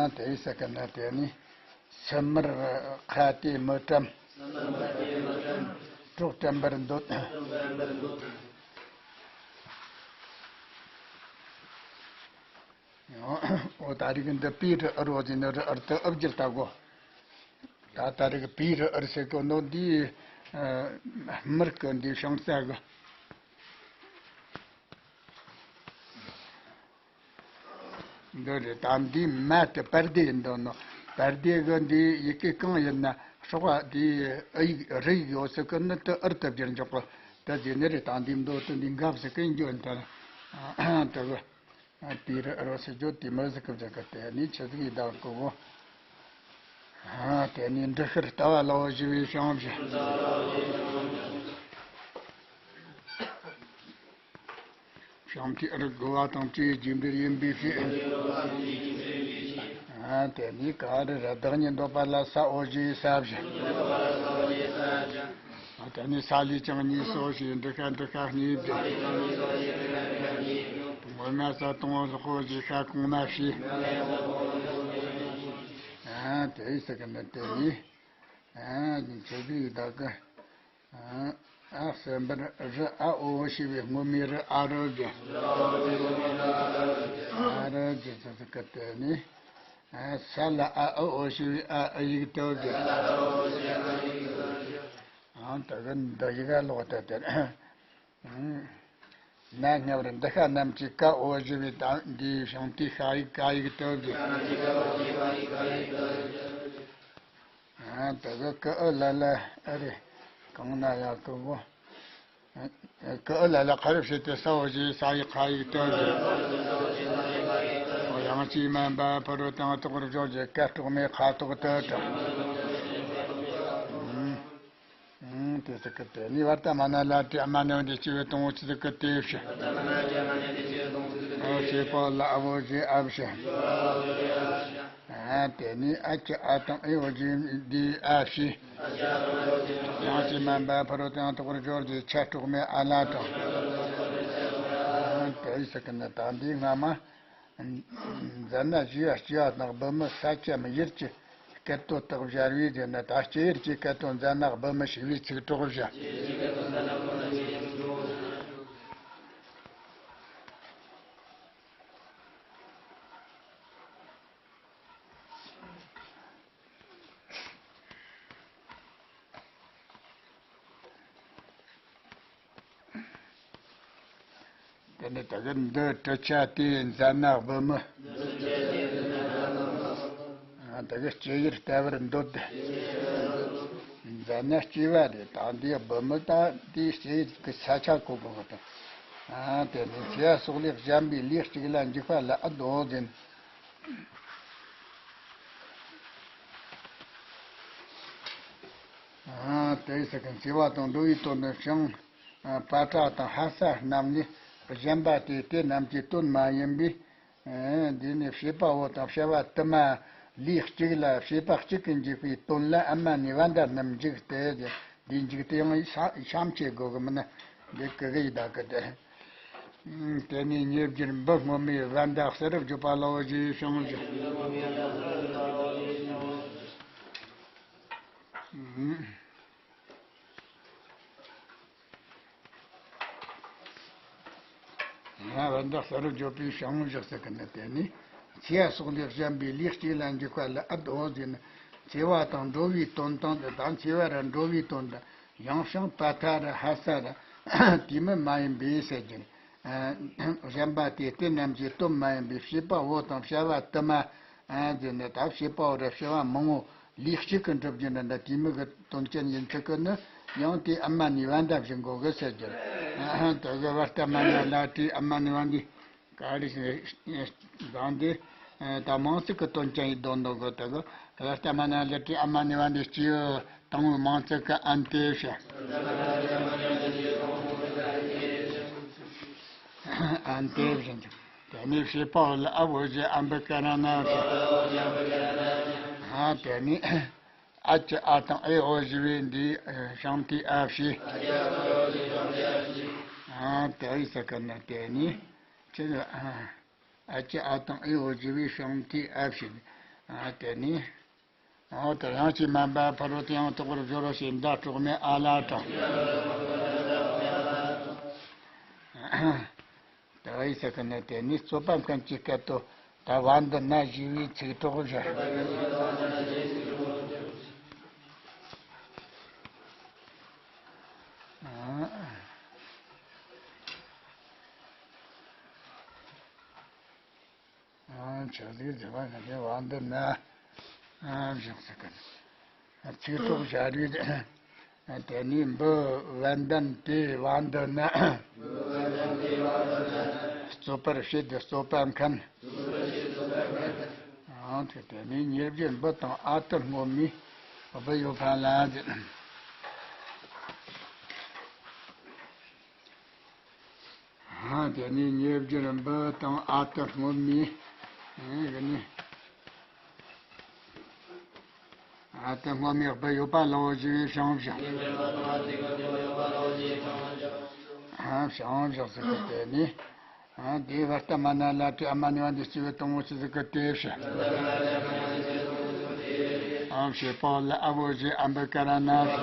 ཨ། དེ་ཡི་ས་ག་ན་དེ་ནི་སུ་མར་ཁ་ཏི་མི་གྲངས། གྲོགས་དྲན་པར་འདོད། འོ་ད་རིག་འདི་པའི་རི་ཨུར་འོ་ཟེར་ནི་རི་ཨུར་ཏུ་ཨུ་བསྒྱུར་ལྟ་གོ། ད་ད་རིག་པའི་རི་ཨུར་ཟེར་གོ་ནོ་འདི་སྨུར་གི་འདི་ཤང་ས་གི། འདི་རེད། ད་འདིའི་མ་དེ་པར་དེ་ཡིན་འདུག་ནོ། པར་དེ་གི་འདིའི་ཡི་གེ་གང་ཡིན་ན་སྲོག་པ་དེའི་ཨི་ཡིག་རི་ཡིག་ཡོད་ས་གི་ནི་དེ་ཨིར་དུ་བསྒྱུར་འཇོག་གི། དེ་དེ་ནི་རེད། ད་འདིའི་མདོ་དེ་འདི་འགབ་ཟེར་གི་འགྱོ་ནི་དེ་དེ་གི་དེ་རི་ཨིར་ཟེར་རྒྱུ་དེ་མི་ཟེར་གི་བྱེད་གི། དེ་ནི་ཆི་ཟིག་ཡིན་ད་གི་གོ། ཨ། དེ་ནས་འབྲི་ཤེར་ལྟ་བ་ལ་འོ་ཞི་བའི་བྱང་བཞིན། བྱང་མཐའི་ཨིར་རྒོད་པ་དང་བཅས་རྒྱས་འབྲིང་ཡིན་པའི་ཕྱིར། ཨ། དེ་ནས་ག་རེ་རེད། བདག་ཉིད་འདོད་པ་ལ་ས་འོ་ཞི་བའི་ས་བཞིན། ཨ། དེ་ནས་ས་ལས་ཀྱང་གཉིས་སོ་ཞེས་འབྲི་ཤེར་འབྲི་ཤེར་གཉིས་བསྡུས། ངོ་མ་ས་དང་པོ་ལྷག་པོ་ཞེས་ཤར་གོང་མ་བྱས། ཨ། དེ་ཟེར་གི་ནི་དེ་ནས། ཨ། ཆི་ཟིག་ཡིན་ད་གི། ཨ། གསལ་འབར་རི་ཨ་འོ་ཞི་བའི་སྔོན་མའི་རི་ཨ་རུ་བཞིན། ཨ་རུ་བཞིན་ཟེར་གི་དེ་ནས། ཨ། ས་ལ་ཨ་ཨུ་འོ་ཞི་བའི་ཨ་ཨི་ཡིག་དུ་བཞིན། ཨ། དེ་གི་འདི་ཡི་གེ་ཀློག་སྟེ་དེ། ན་སྔ་བར་འདི་ཤ་རྣམས་ཀྱི་ཀ་འོ་ཞི་བའི་ད་འདིའི་བྱང་མཐའི་ཤ་ཡིག་ཀ་ཡིག་དུ་བཞིན། ཨ། དེ་གི་ཀ་ཨུ་ལ་ལ་ཨ་རེ། གང་ན་ཡང་ཀུ་བོ། ཀ་ཨུ་ལ་ལ་ཁ་རུ་བྱས་ཏེ་ས་འོ་ཞི་བའི་ས་ཡིག་ཁ་ཡིག་དུ་བཞིན། ཡང་ཅིག་དམན་པ་ཕ་རོལ་ཏུ་ཡང་དག་པར་སྦྱོར་གྱི་ཀ་དཀྲོགས་མའི་ཁ་དོག་ཏུ་དྲངས། ཨང་། དེ་ཟེར་གི་དེ་ནས་བར་ཏ་མ་ན་ལ་ཏྲི་ཨ་མ་ནི་བ་འདི་སྐྱེ་བོའི་དང་པོ་ཆི་ཟིག་གི་དེ་བཞིན། ཨ། བྱེད་པ་ལ་ཨ་འོ་ཞི་བའི་ཨ་བཞིན། ཨ། དེ་ནས་ཨ་ཀྱི་ཨ་དང་ཨི་འོ་ཞི་བའི་འདིའི་ཨ་བཞིན། ཡང་ཅིག་དམན་པ་ཕ་རོལ་ཏུ་ཡང་དག་པར་སྦྱོར་གྱི་ཆ་དཀྲོགས་མའི་ཨ་ལ་དྲངས། ཨ། དེ་ཟེར་གི་ནི་ད་འདི་སྔ་མ། མཛད་ན་ཞི་བ་སྐྱེ་བ་དང་བུད་མེད་ས་ཆ་མི་ཡུལ་གྱི་སྐད་དོད་དག་སྦྱར་བའི་རྗེས་ནི་ད་སྐྱེ་ཡུལ་གྱི་སྐད་དོད་མཛད་ན་བུད་མེད་ཞི་བའི་ཚིག་གྲོགས་བཞིན། དེ་ནས་ད་གི་འདི་གྲུབ་ཆ་དེ་མཛད་ན་བུད་མེད། ཨ། ད་གི་སྐྱེ་ཡུལ་ལྟ་བུར་འདོད་དེ། མཛད་ན་སྐྱེ་བ་རེད། ད་འདི་བུད་མེད་ད་འདིའི་སྐྱེ་ཡུལ་གྱི་ས་ཆ་གོ་དགོས་གི་དང་། ཨ། དེ་ནས་འཚེ་བ་སོགས་ལས་གཞན་པའི་ལུས་གཅིག་ལ་འཇུག་པ་ལ་ཨུ་དོ་ཟེར། ཨ། དེ་ཟེར་གི་འཚེ་བ་དང་འགྲོ་བའི་དོན་ནི་བྱང་པ་ཏྲ་དང་ཧ་ས་རྣམས་ནི་གཞན་པ་སྟེ་དེ་རྣམས་ཀྱི་དོན་མ་ཡིན་པས། ཨ། འདི་ནི་བྱེད་པ་པོ་དང་བྱ་བ་དུ་མ་ལུས་གཅིག་ལ་བྱེད་པ་གཅིག་གིས་འཇུག་པའི་དོན་ལ་ཨ་མ་ནི་བ་འདྲ་རྣམས་འཇུག་སྟེ། འདི་འཇུག་སྟེ་ཡང་ཤ་ཤམ་བྱེད་དགོས་གི་མིན་ན། འདི་གི་གི་ཡི་ད་གི་དེ། དེ་ནས་ཉེ་བརྒྱུད་འབུམ་སྔོན་མའི་བན་དེ་གསེར་རབ་བརྗོད་པ་ལ་འོ་ཞི་བའི་བྱང་བཞིན། ཡང་བན་དེ་གསེར་རབ་བརྗོད་པའི་བྱང་བཞིན་ཟེར་གི་ནི་དེ་ནི་འཚེ་བ་སོགས་ལས་གཞན་པའི་ལུས་གཅིག་ལ་འཇུག་པ་ལ་ཨུ་དོ་ཟེར་ནི། འཚེ་བ་དང་འགྲོ་བའི་དོན་དང་དེ་དག་འཚེ་བ་ར་འགྲོ་བའི་དོན་དང་། ཡང་བྱང་པ་ཏྲ་ར་ཧ་ས་ར་དེ་མི་མ་ཡིན་པའི་ཟེར་གྱི། ཨ། གཞན་པ་སྟེ་དེ་རྣམས་ཀྱི་དོན་མ་ཡིན་པའི་བྱེད་པ་པོ་དང་བྱ་བ་དུ་མ། ཨ། ཟེར་ནས་ད་བྱེད་པ་པོ་ར་བྱ་བ་མང་པོ་ལུས་གཅིག་གིས་འགྲུབ་རྒྱུ་འདྲ་འདྲ་དེ་མི་གི་དོན་ཅན་ཡིན་ཚུལ་གི་ནི་ཡང་དེ་ཨ་མ་ནི་བ་འདྲ་བཞིན་གོ་གི་ཟེར་གྱི། ཨ། དེ་གི་བར་ཏ་མ་ན་ལ་ཏྲི་ཨ་མ་ནི་བ་འདི། ག་རེ་ཞིག་དང་དེ། ཨ། ད་མང་ཚིག་གི་དོན་ཅན་ཡིན་དོན་དོན་གི་དེ་གི། ཨ། ལྟ་མ་ན་ལ་ཏྲི་ཨ་མ་ནི་བ་འདི་སྐྱེ་བོ་དང་པོའི་མང་ཚིག་གི་ཨན་ཏེ་བྱ། ཨན་ཏེ་བྱ། དེ་ནས་བྱེད་པ་པོ་ལ་ཨ་འོ་ཞི་ཨམ་བི་ཀ་ར་ན་བྱ། ཨ། དེ་ནས་ཨ་ཀྱི་ཨ་དང་ཨེ་འོ་ཞི་བའི་འདི་བྱང་མཐའི་ཨ་བྱས། ཨ། དེ་ཡི་ས་ཀ་ན་དེ་ནས་ཅི། ཨ། ཨ་ཀྱི་ཨ་དང་ཨེ་འོ་ཞི་བའི་བྱང་མཐའི་ཨ་བྱས། ཨ། དེ་ནས། འོ་དེ་ཡང་ཅིག་དམན་པ་ཕ་རོལ་ཏུ་ཡང་དག་པར་སྦྱོར་རོ་ཞེས་མདའ་དཀྲོགས་མའི་ཨ་ལ་དྲངས། དེ་ཡི་ས་ཀ་ན་དེ་ནས་རྩོད་པ་མཁན་གྱི་སྐད་དོད་ད་བ་འདི་ན་ཞི་བའི་ཚིག་གྲོགས་བཞིན། ཨ། ཆ་ཟིག་ཟེར་བ་ན་དེ་བ་འདི་ན་བཞག་ཟེར་གི། ཚིག་གྲོགས་བྱ་རིགས། དེ་ནས་འབུ་བན་བན་དེ་བ་འདི་ན། རྩོད་པར་བྱེད་དེ་རྩོད་པ་མཁན། ཨང་དེ་དེ་ནས་ཉེ་བརྒྱུད་འབུ་དང་ཨ་ཏི་སྔོན་མའི་སྦུ་ཡོད་པ་ལ་ཟེར། ཨ་དེ་ནས་ཉེ་བརྒྱུད་འབུ་དང་ཨ་ཏི་སྔོན་མའི། ཨེ་གི་ནི། ཨ་ཏི་སྔོན་མའི་སྦུ་ཡོད་པ་ལའོ་ཞེས་པའི་བྱང་བཞག་ཨ་བྱང་བཞག་ཟེར་གི་དེ་ནི། ཨ་དེའི་བར་ལྟ་མ་ན་ལ་ཏི་ཨ་མ་ནི་བ་འདི་སྐྱེ་བོ་དང་པོ་ཆི་ཟིག་གི་དེ་བྱ། ཨ་བྱེད་པ་ལ་ཨ་བོ་ཞེས་ཨ་འབུ་ཀ་ར་ན་ཟེར།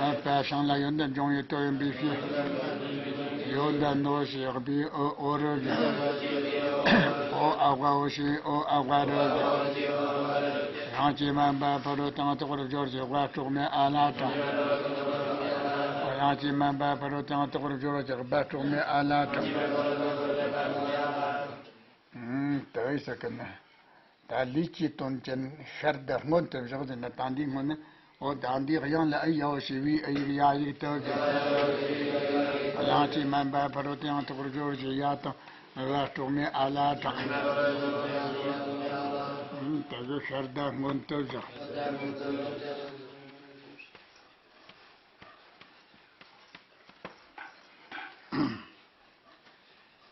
ཨ་པ་ཤང་ལ་ཡོད་འདི་འབྱུང་བའི་དོ་ཡིན་པའི་ཕྱིར། ཡོད་འདི་ནོ་ཞེས་སྦུའི་ཨོ་ཨོ་རུ་ཟེར། ཨོ་ཨ་བ་ཨོ་ཞེས་ཨོ་ཨ་བ་རུ་ཟེར། ཡང་ཅི་མན་པ་ཕ་རོལ་ཏུ་ཡང་དག་པར་སྦྱོར་ཞེས་བ་དྲུག་མའི་ཨ་ལ་དྲངས། ཡང་ཅི་མན་པ་ཕ་རོལ་ཏུ་ཡང་དག་པར་སྦྱོར་བ་ཞེས་བ་དྲུག་མའི་ཨ་ལ་དྲངས། ཨུམ། དེ་ཟེར་གི་ནི། ད་ལུས་ཀྱི་དོན་ཅན་ཤར་དང་སྔོན་དུ་བཞག་ཟེར་ན་ད་འདིའི་སྔོན་ནི། འོ་ད་འདིའི་དབྱངས་ལ་ཨི་ཡ་འོ་ཞེས་པའི་ཨི་ཡིག་ཡ་ཡིག་དེ་ཟེར། ཡང་ཅི་མན་པ་ཕ་རོལ་ཏུ་ཡང་དག་པར་སྦྱོར་ཞེས་ཡ་དང་བ་དྲུག་མའི་ཨ་ལ་དྲངས། ཨུམ། དེ་གི་ཤར་དང་སྔོན་དུ་བཞག་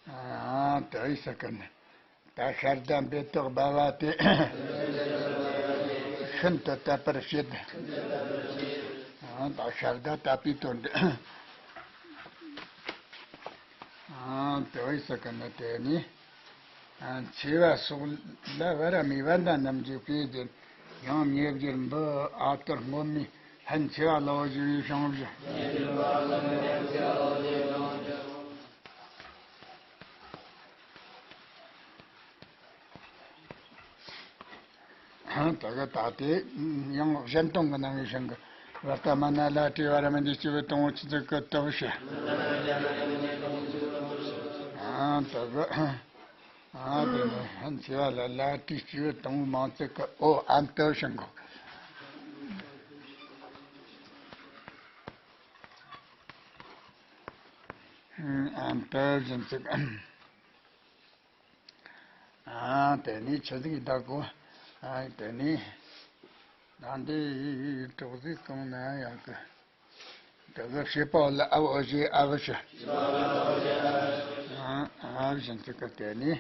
ཨ་དེ་ཟེར་གི་ནི། ད་ཤར་དང་འབེ་ཏོག་སྦ་བ་དེ་ཤིན་ཏུ་དད་པར་བྱེད། ཨ་ད་ཤར་དང་དད་པའི་དོན་འདི། ཨ་དེ་ཟེར་གི་ནི་དེ་ནི། ཨ་མཆེ་བ་སོགས་ལ་བ་ར་མི་བ་འདྲ་རྣམས་ཀྱི་དཔེ་དེ། ཡང་ཉེ་བརྒྱུད་འབུ་ཨ་ཏི་སྔོན་མའི་ལྷན་མཆེ་བ་ལའོ་ཞེས་པའི་བྱང་བཞག་ད་གི་ད་དེ་ཡང་གཞན་སྟོང་གི་ནང་གི་ཞིང་གི་བར་ལྟ་མ་ན་ལ་ཏི་བ་ར་མི་འདི་སྐྱེ་བོ་དང་པོ་ཆི་ཟིག་གི་དུ་བྱ། ཨ་ད་གི་ཨ་དེ་ནི་ལྷན་མཆེ་བ་ལ་ལ་ཏི་སྐྱེ་བོ་དང་པོ་མང་ཚིག་གི་ཨོ་ཨམ་དུ་ཞིང་གི། ཨམ་དུ་ཞིང་ཚིག་ཨ་དེ་ནི་ཆི་ཟིག་ཡིན་ད་གོ། ཨ་དེ་ནི་ད་འདི་གྲོགས་ཟིག་གང་ན་ཡང་གི། དེ་གི་བྱེད་པ་ལ་ཨ་བ་ཞེས་ཨ་བ་ཞེས། ཨ་བ་ཞེས་ཚིག་གི་དེ་ནི།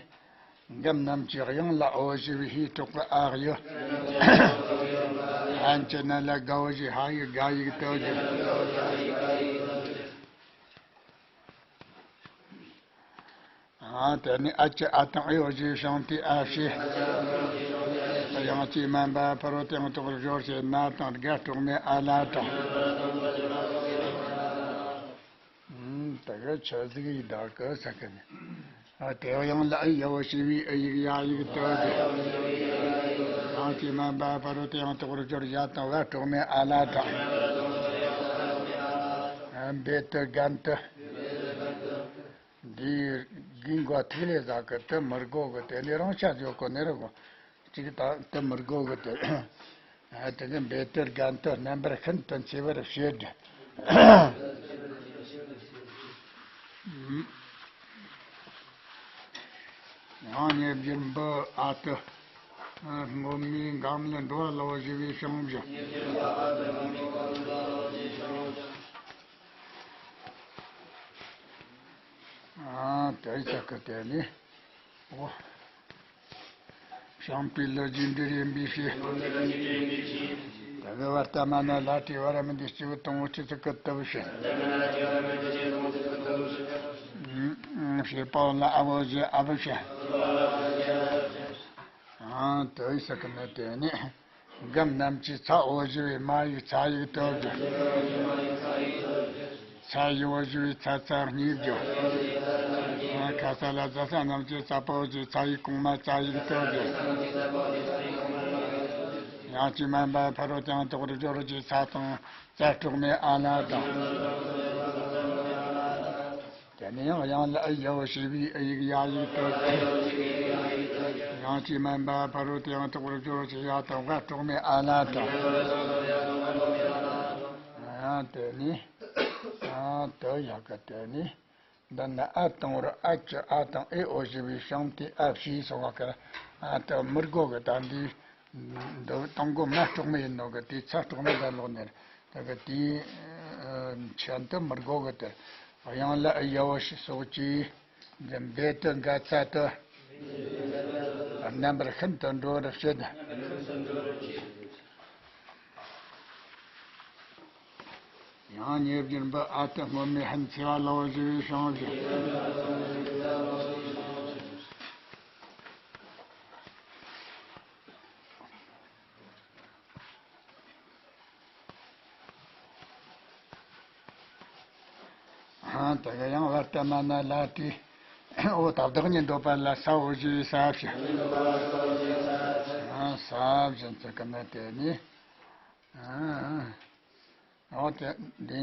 འགམ་རྣམས་ཀྱི་དབྱངས་ལ་ཨོ་ཞེས་པའི་ཧེ་དྲག་པའི་ཨ་གཡུ། ཨན་གྱི་ན་ལ་དགའ་བོ་ཞེས་ཧ་ཡིག་དགའ་ཡིག་དོ་ཞེས། ཨ་དེ་ནི་ཨ་ཅི་ཨ་དང་ཨེ་ཡོ་ཞེས་བྱུང་སྟེ་ཨ་ཞེས། ཡང་ཅི་མན་པ་ཕ་རོལ་ཏུ་ཡང་དག་པར་སྦྱོར་ཞེས་ན་དང་དགའ་གྲོགས་མེད་ཨ་ལ་དྲངས། ཨུམ། དེ་གི་ཆི་ཟིག་ཡིན་ད་གི་ཟེར་གི་ནི། ཨ་དེ་ཡང་ལ་ཨི་ཡ་བོ་ཞེས་པའི་ཨི་ཡིག་ཡ་ཡིག་དོ་ཞེས། ཡང་ཅི་མན་པ་ཕ་རོལ་ཏུ་ཡང་དག་པར་སྦྱོར་ཡ་དང་བ་གྲོགས་མེད་ཨ་ལ་དྲངས། ཨ་འབེ་ཏི་རྒན་ཏི། འདིའི་དགུའི་མགོ་ཐིག་ལེ་ཟ་གི་དེ་མི་དགོ་གི་དེ་ནི་རང་ཆ་ཡོད་གོ་ནི་རེད་གོ། ཅིག་ད་དེ་མི་དགོ་གི་དེ། ཨ་དེ་གི་འབེ་ཏི་རྒན་ཏི་རྣམ་པར་ཤིན་ཏུ་མཆེ་བར་བྱེད། ཡང་ཉེ་བརྒྱུད་འབུ་ཨ་ཏི་སྔོན་མའི་འགམ་ལ་འགྲོ་བ་ལའོ་ཞེས་པའི་བྱང་བཞག་ཨ་དེ་ཆ་གི་དེ་ནི། ཨོ། བྱང་པའི་ལུ་རྒྱུ་འབྲས་ཡིན་པའི་ཕྱིར། དེ་གི་བར་ལྟ་མ་ན་ལ་ཏི་བ་ར་མི་འདི་སྐྱེ་བོ་དང་པོ་ཆི་ཟིག་གི་དུ་བུ་བྱེད། བྱེད་པའོ་ལ་ཨ་བོ་ཞེས་ཨ་བུ་བྱེད། ཨང་དུ་ཡི་ཟེར་གི་ནི་དེ་ནི། འགམ་རྣམས་ཀྱི་ཚ་འོ་ཞེས་པའི་མ་ཡིག་ཚ་ཡིག་དོ་བརྗོད། ཚ་ཡི་འོ་ཞེས་པའི་ཚ་ཚ་གཉིས་བརྗོད། ཁ་ས་ལ་ཟ་ས་རྣམས་ཀྱི་ཚ་པོ་ཞེས་ཚ་ཡིག་གོང་མ་ཚ་ཡིག་དོ་བརྗོད། ཡང་ཅི་མན་པ་ཕ་རོལ་ཏུ་ཡང་དག་པར་སྦྱོར་གྱི་ཚ་དང་ཚ་དྲུག་མའི་ཨ་ལ་དང་། དེ་ནས་ཡང་ཡང་ལ་ཨི་ཡ་བོ་ཞེས་པའི་ཨི་ཡིག་ཡ་ཡིག་དོ་བརྗོད། ཡང་ཅི་མན་པ་ཕ་རོལ་ཏུ་ཡང་དག་པར་སྦྱོར་བ་ཅན་ཡ་དང་བ་གྲོགས་མེད་ཨ་ལ་དང་། ཨ་དེ་ནི། ཨ་དེ་ཡག་གི་དེ་ནི། འདི་ན་ཨ་དང་བར་ཨ་ཅི་ཨ་དང་ཨེ་ཨོ་ཞེས་པའི་ཤིང་དེ་ཨ་ཕྱིས་སོང་བ་ཀ། ཨ་དེ་མི་དགོས་གི། ད་འདི་འདི་དང་གོ་མ་གྲོགས་མེད་ཡིན་ནོ་གི། དེ་ཚ་གྲོགས་མེད་ད་ལོག་ནས་ད་གི་དེའི་ཆན་དུ་མི་དགོས་གི། དེ་དབྱངས་ལ་ཨི་ཡ་བོ་ཞིག་སོགས་ཀྱིས་འདི་འབད་དུ་འགལ་ཚད་དུ། རྣམ་པར་ཤིན་ཏུ་འགྲོ་བར་བྱེད། ཡང་ཉེ་བརྒྱུད་འབུ་ཨ་ཏི་སྔོན་མའི་ཧན་ཚེ་བ་ལ་བོ་ཞེས་པའི་ཤིང་བཞིན། ཧང་། དེ་ག་ཡང་བར་ཏ་མ་ན་ལ་ཏི། འོ་ད་བདག་ཉིད་འདོད་པ་ལ་ས་འོ་ཞེས་ས་བཞིན། ཧང་། ས་བཞིན་ཚུལ་ག་ན་དེ་ནི། ཨ། འོ་དེ་འདི་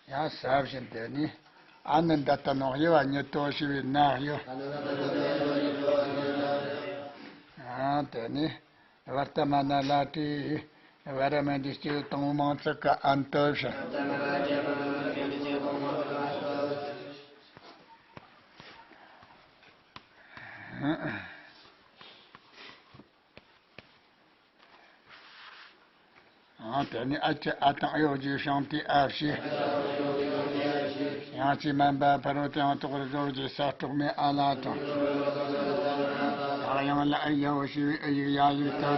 ཡང་ས་བཞིན་དེ་ནི། ཨ་ནི་འདི་ལྟ་ནོ་དབྱེ་བ་ཉིད་དོ་ཞེས་པའི་ན་དབྱེ། ཨ་དེ་ནི། བར་ཏ་མ་ན་ལ་ཏི། བར་མ་འདི་སྐྱེ་བོ་དང་པོ་མང་ཚིག་གི་ཨན་དུ་བཞིན། ཨང་། དེ་ནི་ཨ་ཅི་ཨ་དང་ཨེ་ཡོ་གི་ཤིང་དེ་ཨ་བཞི། ཡང་ཅི་མན་པ་ཕ་རོལ་ཏུ་ཡང་དག་པར་སྦྱོར་གྱི་ས་གྲོགས་མེད་ཨ་ལ་དང་། ཡང་ལ་ཨི་ཡ་བོ་ཞེས་པའི་ཨི་ཡིག་ཡ་ཡིག་ཏུ།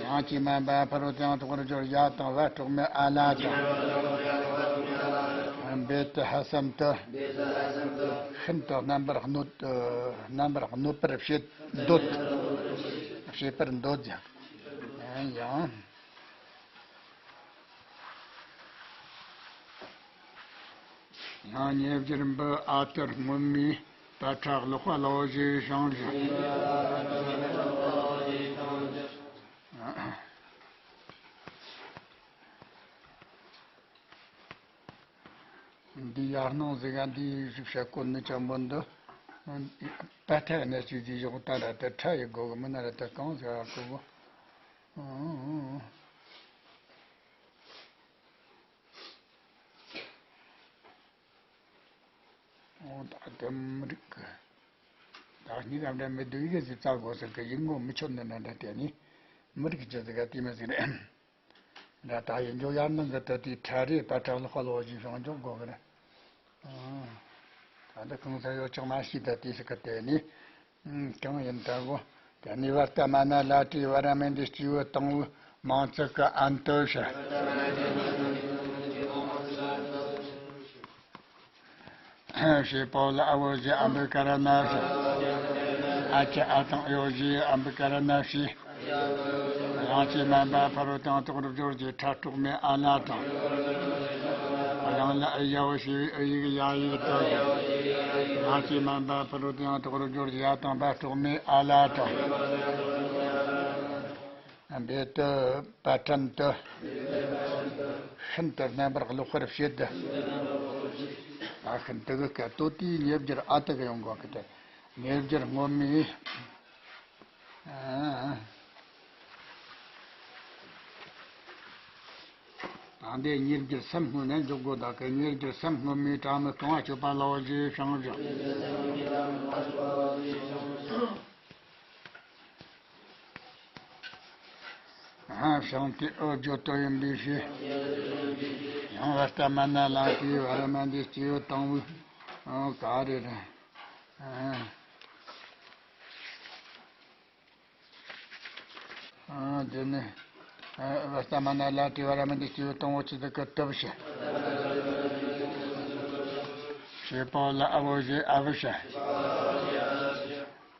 ཡང་ཅི་མན་པ་ཕ་རོལ་ཏུ་ཡང་དག་པར་སྦྱོར་ཡ་དང་བ་གྲོགས་མེད་ཨ་ལ་དང་། འབད་དུ་ཧ་སམ་དུ། ཤིན་ཏུ་རྣམ་པར་གནོད། རྣམ་པར་གནོད་པར་བྱེད་འདོད། བྱེད་པར་འདོད་ཀྱང་། ཡང་། ཡང་ཉེ་བརྒྱུད་འབུ་ཨ་ཏི་སྔོན་མའི་པ་ཁྲ་ལོག་པ་ལ་བོ་ཞེས་ཤིང་བཞིན། འདི་ཡར་སྣང་ཟིག་ག་འདི་ཞིག་བྱ་དགོས་ནི་ཅན་པོ་འདི། པ་ཐག་ནས་ཅིག་ཅིག་བཞག་ད་ར་དེ་ཁྲ་ཡི་དགོས་གི་མིན་ན་ར་དེ་གང་ཟིག་ག་དགོས་གི། འོ་ད་དེ་མི་རིགས་གི། ད་སྙིང་ག་འདྲ་མི་འདུག་ཡི་གེ་ཟིག་བཙལ་དགོས་ཟེར་གི། ཡིག་ངོ་མི་ཆོད་ནི་འདྲ་འདྲ་དེ་ནི་མི་རིགས་ཀྱི་ཟིག་ག་དེ་མི་ཟིག་རེད། ད་ཡིན་རྒྱུ་ཡར་ནང་གི་དེ་དེའི་ཁྲ་རེ་པ་ཁྲ་ལོག་པ་ལ་བོ་ཞེས་ཤིང་འཇོག་དགོས་གི་རེད། ཨང་། ད་འདི་གང་ས་ཡོད་ཆོག་མ་ཤེས། ད་དེ་ཟིག་གི་དེ་ནི། ཨང་། གང་ཡིན་ད་གོ། དེ་ནི་བར་ཏ་མ་ན་ལ་ཏི་བ་ར་མ་འདི་སྐྱེས་བུ་དང་པོའི་མང་ཚིག་གི་ཨན་དུ་བྱ། ཞེས་པའོ་ལ་ཨ་བོ་ཞེས་ཨམ་བི་ཀ་ར་ན་བྱ། ཨ་ཅི་ཨ་དང་ཨེ་ཡོ་ཞེས་ཨམ་བི་ཀ་ར་ན་བྱས། ཡང་ཅི་མན་པ་ཕ་རོལ་ཏུ་ཡང་དག་པར་སྦྱོར་གྱི་ཁྲ་གྲོགས་མེད་ཨ་ལ་དང་། ཡང་ལ་ཨི་ཡ་བོ་ཞེས་པའི་ཨི་ཡིག་ཡ་ཡིག་ཏུ། ཡང་ཅི་མན་པ་ཕ་རོལ་ཏུ་ཡང་དག་པར་སྦྱོར་གྱི་ཡ་དང་བ་གྲོགས་མེད་ཨ་ལ་དང་། འབད་དུ་པ་ཁྲན་དུ། ཤིན་ཏུ་རྣམ་པར་ཀློག་པར་བྱེད་དུ། ཨ་ཤིན་ཏུ་གི་སྐད་དོད་དེའི་ཉེ་བརྒྱུད་ཨ་ཏི་གི་ཡོང་གོ་གི་དེ། ཉེ་བརྒྱུད་སྔོན་མའི། ཨ། ད་འདི་ཉེ་བརྒྱུད་སེམས་སྔོན་ནས་འཇོག་དགོས། ད་གི་ཉེ་བརྒྱུད་སེམས་སྔོན་མའི་དྲ་མི་རྐང་བ་གཅོད་པ་ལ་བོ་ཞེས་ཤིང་བཞིན། ཧ་ཤང་ཏི་ཨོ་ཇོ་ཏོ་ཡིན་པའི་ཕྱིར། ཡང་བ་ཏ་མ་ན་ལ་ཏི་བ་ར་མ་འདི་སྐྱེས་བུ་དང་པོའི་ཨོ་ག་རེ་རེད། ཨ། ཨ། དེ་ནི། ཨ། བ་ཏ་མ་ན་ལ་ཏི་བ་ར་མ་འདི་སྐྱེས་བུ་དང་པོ་ཆི་ཟིག་གི་ཏུ་བྱ། ཞེས་པའོ་ལ་ཨ་བོ་ཞེས་ཨ་བུ་བྱ།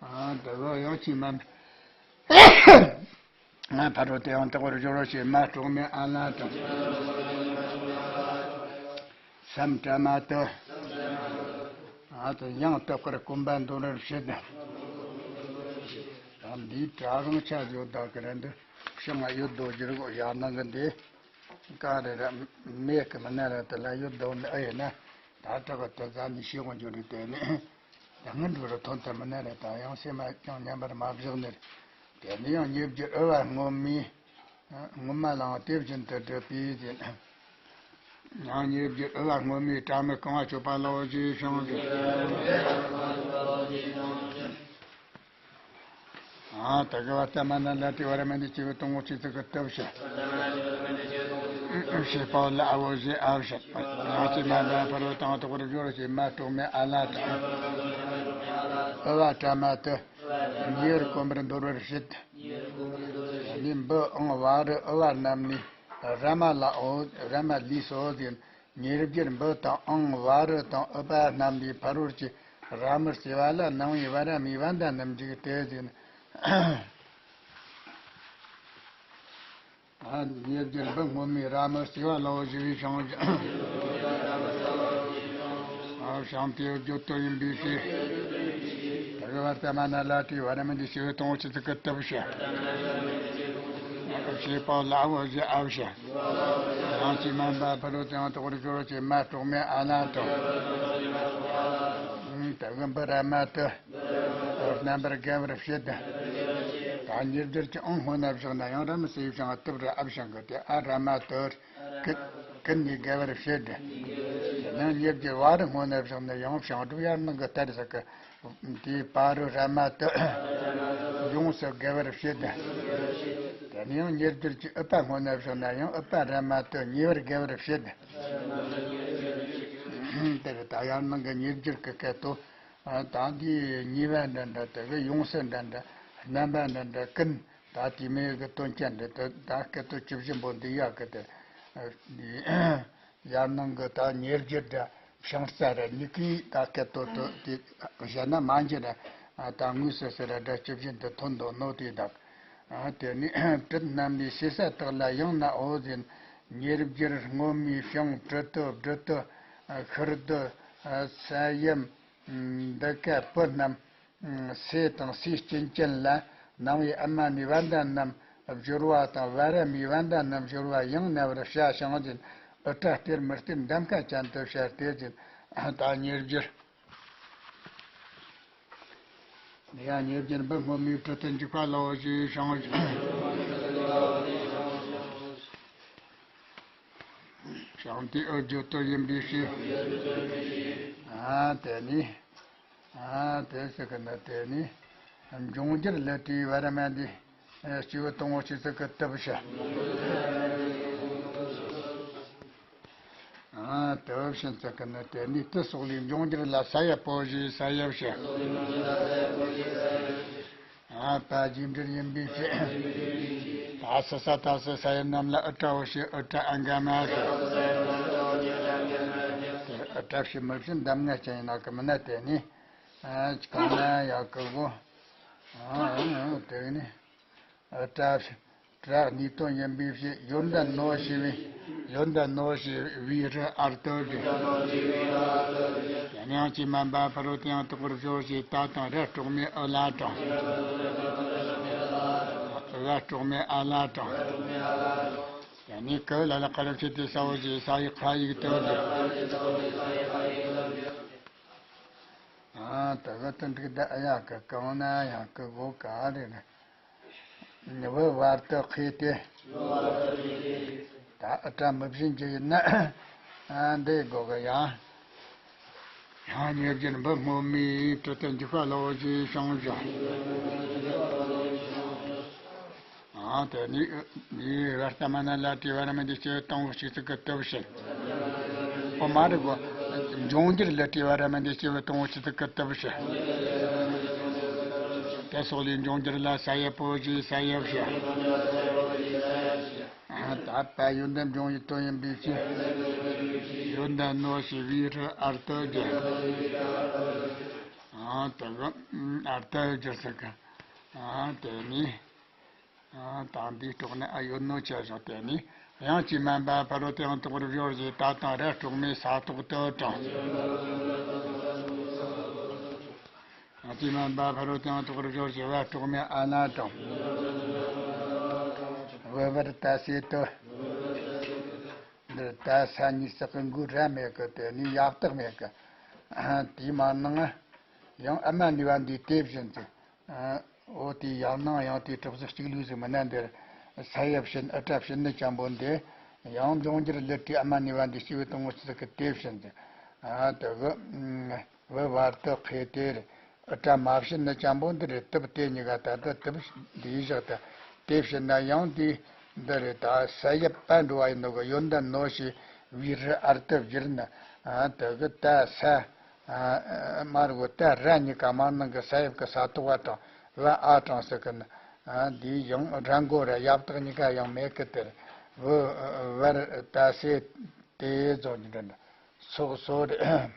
ཨ། དེ་བོ་ཡང་ཅི་མན། ང་ཕ་རོལ་ཏུ་ཡང་དག་པར་སྦྱོར་བ་ཞེས་མ་གྲོགས་མེད་ཨ་ལ་དང་། སམ་བྲ་མ་ཏི། ཨ་ཏི་ཡང་དག་པར་སྐོམ་པ་འདོར་བར་བྱེད་དང་། ད་འདིའི་དྲ་རང་ཆ་བཟོ་ད་གི་རེད་འདུག་ཤང་ང་ཡོད་དོ་རྒྱུ་རེད་གོ། ཡར་ནང་གི་འདི་ག་རེ་ར་མེད་གི་མིན་ན་ར། དེ་ལ་ཡོད་དོ་ནི་ཨེ་ཡིན་ན། ད་དྲག་གི་དེ་ཟ་ནི་ཤེས་དགོས་རྒྱུ་རེད། དེ་ནི། ཡང་སྔོན་འགྲོ་རུ་ཐོན་ཐུབ་མིན་ན་རེད། ད་ཡང་སེམས་མ་ཀྱང་ཉམས་པར་མ་བཞག་ནི་རེད། དེ་ནས་ཡང་ཉེ་བརྒྱུད་ཨུ་བ་སྔོན་མའི་སྔོན་མ་ལའང་དེ་བཞིན་དུ་བསྒྲུབས་པས་ཟེར། ཡང་ཉེ་བརྒྱུད་ཨུ་བ་སྔོན་མའི་དྲ་མིག་རྐང་བ་གཅོད་པ་ལའོ་ཞེས་བྱུང་ཟེར། ཨ་ད་ག་བ་ཏ་མ་ན་ལ་ཏི་བ་ར་མ་ནི་སྐྱེས་བུ་དང་པོ་ཆོས་ཚིག་གི་སྟོབས་ཞེས། ཞེས་པའོ་ལ་ཨ་བོ་ཞེས་ཨ་བོ་ཞེས། ཡང་ཅི་མ་འདའ་ཕ་རོལ་དང་དོག་པར་སྦྱོར་ཞེས་མ་གྲོགས་མེད་ཨ་ལ་དང་། ཨུ་བ་ཏ་མ་ཏི། ཉེ་བར་གོམས་པར་འདོར་བར་བྱེད། ནི་འབུ་ཨང་བ་རི་ཨུ་བ་རྣམས་ནི་ར་མ་ལའོ། ར་མ་ལུས་སོ་ཟེར། ཉེ་བརྒྱུད་འབུ་དང་ཨང་བ་རི་དང་ཨུ་བ་རྣམས་ལས་ཕ་རོལ་གྱི་ར་མི་སྐྱེ་བ་ལ་ནང་པའི་བ་ར་མའི་བ་འདའ་རྣམས་འཇུག་སྟེ་ཟེར། ཉེ་བརྒྱུད་འབུ་སྔོན་མའི་ར་མི་སྐྱེ་བ་ལའོ་ཞེས་བྱུང་ཟེར། ཨ་བྱང་དེའི་བརྗོད་དོན་ཡིན་པའི་ཕྱིར། ད་ག་བ་ཏ་མ་ན་ལ་ཏི་བ་ར་མ་ནི་སྐྱེས་བུ་དང་པོ་ཆོས་ཚིག་གི་སྟོབས་ཞེས། ཞེས་པའོ་ལ་ཨ་བོ་ཞེས་ཨ་བོ་ཞེས། ཡང་ཅི་མ་འདའ་ཕ་རོལ་དུ་ཡང་དོག་པར་སྦྱོར་ཞེས་མ་གྲོགས་མེད་ཨ་ལ་དང་། ད་ག་འབུ་ར་མ་ཏི། རྣམ་པར་དགའ་བར་བྱེད། ད་ཉེ་བརྒྱུད་ཀྱི་ཨང་སྔོན་ན་བཞག་ན་ཡང་ར་མི་སྐྱེ་བའི་བྱང་སྟོབས་ར་ཨ་བྱང་གི་དེ་ཨ་ར་མ་ཏི། ཀུན་ནས་དགའ་བར་བྱེད། ཡང་ཉེ་བརྒྱུད་བ་རི་སྔོན་ན་བཞག་ན་ཡང་བྱང་སྒྲུབ་ཡར་ནང་གི་ལྟར་ཟེར་གི། དེའི་ཕ་རོལ་ར་མ་ཏི། ཡོངས་སུ་དགའ་བར་བྱེད། དེ་ནས་ཡང་ཉེ་བརྒྱུད་ཀྱི་ཨུ་པ་སྔོན་ན་བཞག་ན་ཡང་ཨུ་པ་ར་མ་ཏི་ཉེ་བར་དགའ་བར་བྱེད། དེར་ད་ཡར་ནང་གི་ཉེ་བརྒྱུད་ཀྱི་སྐད་དོད། ད་འདིའི་ཉེ་བ་འདྲ་འདྲ་དེ་གི་ཡོངས་སུ་འདྲ་འདྲ། རྣམ་པ་འདྲ་འདྲ་ཀུན། ད་དེ་མོ་གི་དོན་ཅན་འདྲ་དེ་ད་སྐད་དོད་བཅུ་བཞི་པོ་འདི་ཡག་གི་དེ། ཡར་ནང་གི་ད་ཉེ་བརྒྱུད་འདྲ་བྱང་རྩ་ར་གཉིས་ཀའི་ད་སྐད་དོད་དོད་དེ་བཤད་ན་མ་འགྱུར་ར། ད་དངོས་སུ་ཟེར་ར་འདྲ་བཅུ་བཞི་འདི་ཐོན་འདུག་ནོ་དེ་དག། དེ་ནས་གྲུབ་རྣམས་ལས་ཞེ་ས་དག་ལ་ཡང་ནའོ་ཟེར། ཉེ་བརྒྱུད་སྔོན་མའི་བྱང་གྲུབ་ཏུ་སྦྲུལ་ཏུ་ཤུར་ཏུ་ས་ཡོམ། འདི་ཀ་བུ་རྣམས། སྲས་དང་སྲས་སྐྱོན་ཅན་ལ་ནང་པའི་ཨ་མ་ནི་བ་འདའ་རྣམས་སྦྱོར་བ་དང་བ་ར་མའི་བ་འདའ་རྣམས་སྦྱོར་བ་ཡང་ན་བར་བྱ་ཞིང་ཟེར། ཨུ་ཏྲ་སྟེར་མི་སྟེར་འདམ་ཀ་ཅན་དུ་བྱ་སྟེ་ཟེར། ད་ཉེ་བརྒྱུད། ཡང་ཉེ་བརྒྱུད་འབུ་སྔོན་མའི་གྲུབ་ཏུ་འཇུག་པ་ལའོ་ཞེས་བྱུང་། བྱང་དེའི་ཨུ་བརྗོད་དོན་ཡིན་པའི་ཕྱིར། ཨ་དེ་ནི། ཨ་དེ་ཟེར་གི་ན་དེ་ནི། འབྱུང་འགྱུར་ལས་བྲིས་བ་ར་མ་འདི། སྐྱེས་བུ་དང་པོ་ཆོས་ཚིག་གི་སྟོབས་ཞེས། ཨ་དེ་བཞིན་ཟེར་གི་ན་དེ་ནི་དེ་སོགས་ལས་འབྱུང་འགྱུར་ལ་ས་ཡ་པོ་ཞེས་ས་ཡ་བྱ། ཨ་པ་རྗེས་འབྲེལ་ཡིན་པའི་ཕྱིར། ད་སི་ས་ད་སི་ས་ཡ་རྣམས་ལ་ཨུ་ཏྲའོ་ཞེས་ཨུ་ཏྲ་ཨ་འགའ་མ་ཟེར། དེར་ཨུ་ཏྲ་ཞེས་མི་བྱེད་འདམ་ང་ཅན་ཡིན་ན་གི་མི་ན་དེ་ནི། ཨ་གང་ན་ཡག་གི་གོ། ཨ་དེ་ནི། ཨུ་ཏྲ། ཏྲ་གཉིས་དོན་ཡིན་པའི་ཕྱིར་ཡོད་འདྲ་ནོ་ཞེས་པའི། ཡོད་འདྲ་ནོ་ཞེས་པའི་རི་ཨར་ཏོ་ཞེས། ཡང་ཅི་མ་འབའ་ཕ་རོལ་ཏུ་ཡང་དོག་པར་སྦྱོར་ཞེས་ད་དང་ར་གྲོགས་མེད་ཨུ་ལ་དང་། ཨུ་ལ་གྲོགས་མེད་ཨ་ལ་དང་། ཡང་ནི་ཀུ་ལ་ལ་ཀ་ར་ཕྱེད་དེ་ས་འོ་ཞེས་ས་ཡི་ཁ་ཡིག་ཏོ་ཞེས། ཨ་ད་ག་དོན་འགྲིག་ད་ཨ་ཡག་གི་གང་ན་ཡག་གི་གོ་ག་རེ་རེ། ནི་བུ་བར་དུ་བསྐྱེད་དེ། ད་ཨུ་ཏྲ་མི་བྱིན་གྱི་ཡིན་ན། ཨ་འདི་དགོས་གི་ཡང་། ཡང་ཉེ་བརྒྱུད་འབུ་སྔོན་མའི་གྲུབ་ཏུ་འཇུག་པ་ལའོ་ཞེས་བྱུང་ཞིང་། ཨ་དེ་ནི་ནི་བར་ཏ་མ་ན་ལ་ཏི་བ་ར་མ་འདི་སྐྱེས་བུ་དང་པོ་ཆོས་ཚིག་གི་སྟོབས་ཞེས། ཨོ་མ་རེ་གོ། འབྱུང་འགྱུར་ལ་ཏི་བ་ར་མ་འདི་སྐྱེས་བུ་དང་པོ་ཆོས་ཚིག་གི་སྟོབས་ཞེས། དེ་སོགས་ལས་འབྱུང་འགྱུར་ལ་ས་ཡ་པོ་ཞེས་ས་ཡ་བྱ། ད་པ་ཡོད་འདྲ་འབྱུང་བའི་དོན་ཡིན་པའི་ཕྱིར། ཡོད་འདྲ་ནོ་ཞེས་པའི་རི་ཨར་ཏོ་ཞེས། ཨ་དེ་ག་ཨར་ཏོ་ཞེས་ཟེར་གི། ཨ་དེ་ནི། ཨ་དང་འདིའི་ཐོག་ནས་ཨ་ཡོད་ནོ་བྱས་སོང་། དེ་ནི་ཡང་ཅི་མ་འབའ་ཕ་རོལ་ཏུ་ཡང་དོག་པར་སྦྱོར་ཞེས་ད་དང་ར་གྲོགས་མེད་ས་ཐོག་ཏུ་དྲངས། ཡང་ཅི་མ་འབའ་ཕ་རོལ་ཏུ་ཡང་དོག་པར་སྦྱོར་ཞེས་བ་གྲོགས་མེད་ཨ་ན་དྲངས། བུ་བར་ཏ་སེ་ཏུ། འདིར་ད་ས་གཉིས་སུ་གི་འགོས་ར་མེད་གི། དེ་ནི་ཡག་རྟགས་མེད་གི། དེའི་མ་ནང་ང་། ཡང་ཨ་མ་ནུས་པ་འདིས་དེ་བཞིན་དུ། ཨ། འོ་དེ་ཡང་སྣང་ཡང་དེ་གྲོགས་སུ་གཅིག་ལུས་སུ་མི་སྣ་འདིར། ས་ཡབ་བྱིན་ཨུ་ཏྲ་བྱིན་ནི་ཅན་པོ་འདི། ཡང་འབྱུང་འགྱུར་ལུས་དེ་ཨ་མ་ནུས་པ་འདིས་སྐྱེས་བུ་དང་པོ་ཆི་ཟིག་གི་དེ་བཞིན་དུ། ཨ། དེ་གི། ཨ། བུ་བར་དུ་ཁེ་དེ་རེད། ཨུ་ཏྲ་མ་བྱིན་ནི་ཅན་པོ་འདི་རེད། དུབ་དེ་གཉིས་ཀ་ད་ལྟ་དུབ་འདིའི་བཞག་ཏུ་དེ་བྱིན་ན་ཡང་དེ་འདི་རེད། ད་ས་ཡབ་པ་འགྲོ་བ་ཡིན་ནོ་གི་ཡོན་ཏན་ནོ་ཞེས་བི་རི་ཨར་དུ་བསྒྱུར་ན། ཨ། དེ་གི་ད་ས། ཨ། མ་རུ་གི་ད་ར་གཉིས་ཀ་མ་ནང་གི་ས་ཡབ་ཀྱི་ས་ཐོག་བ་དང་བ་ཨ་དྲངས་ཟེར་གི་ན། ཨ། འདིའི་ཡང་ར་མགོ་ར་ཡབ་དག་གཉིས་ཀ་ཡང་མེད་གི་དེར། བུ་བར་ད་སེ་དེ་རྫོགས་ཀྱི་འདྲ་འདྲ་སོགས་སོ་རེད།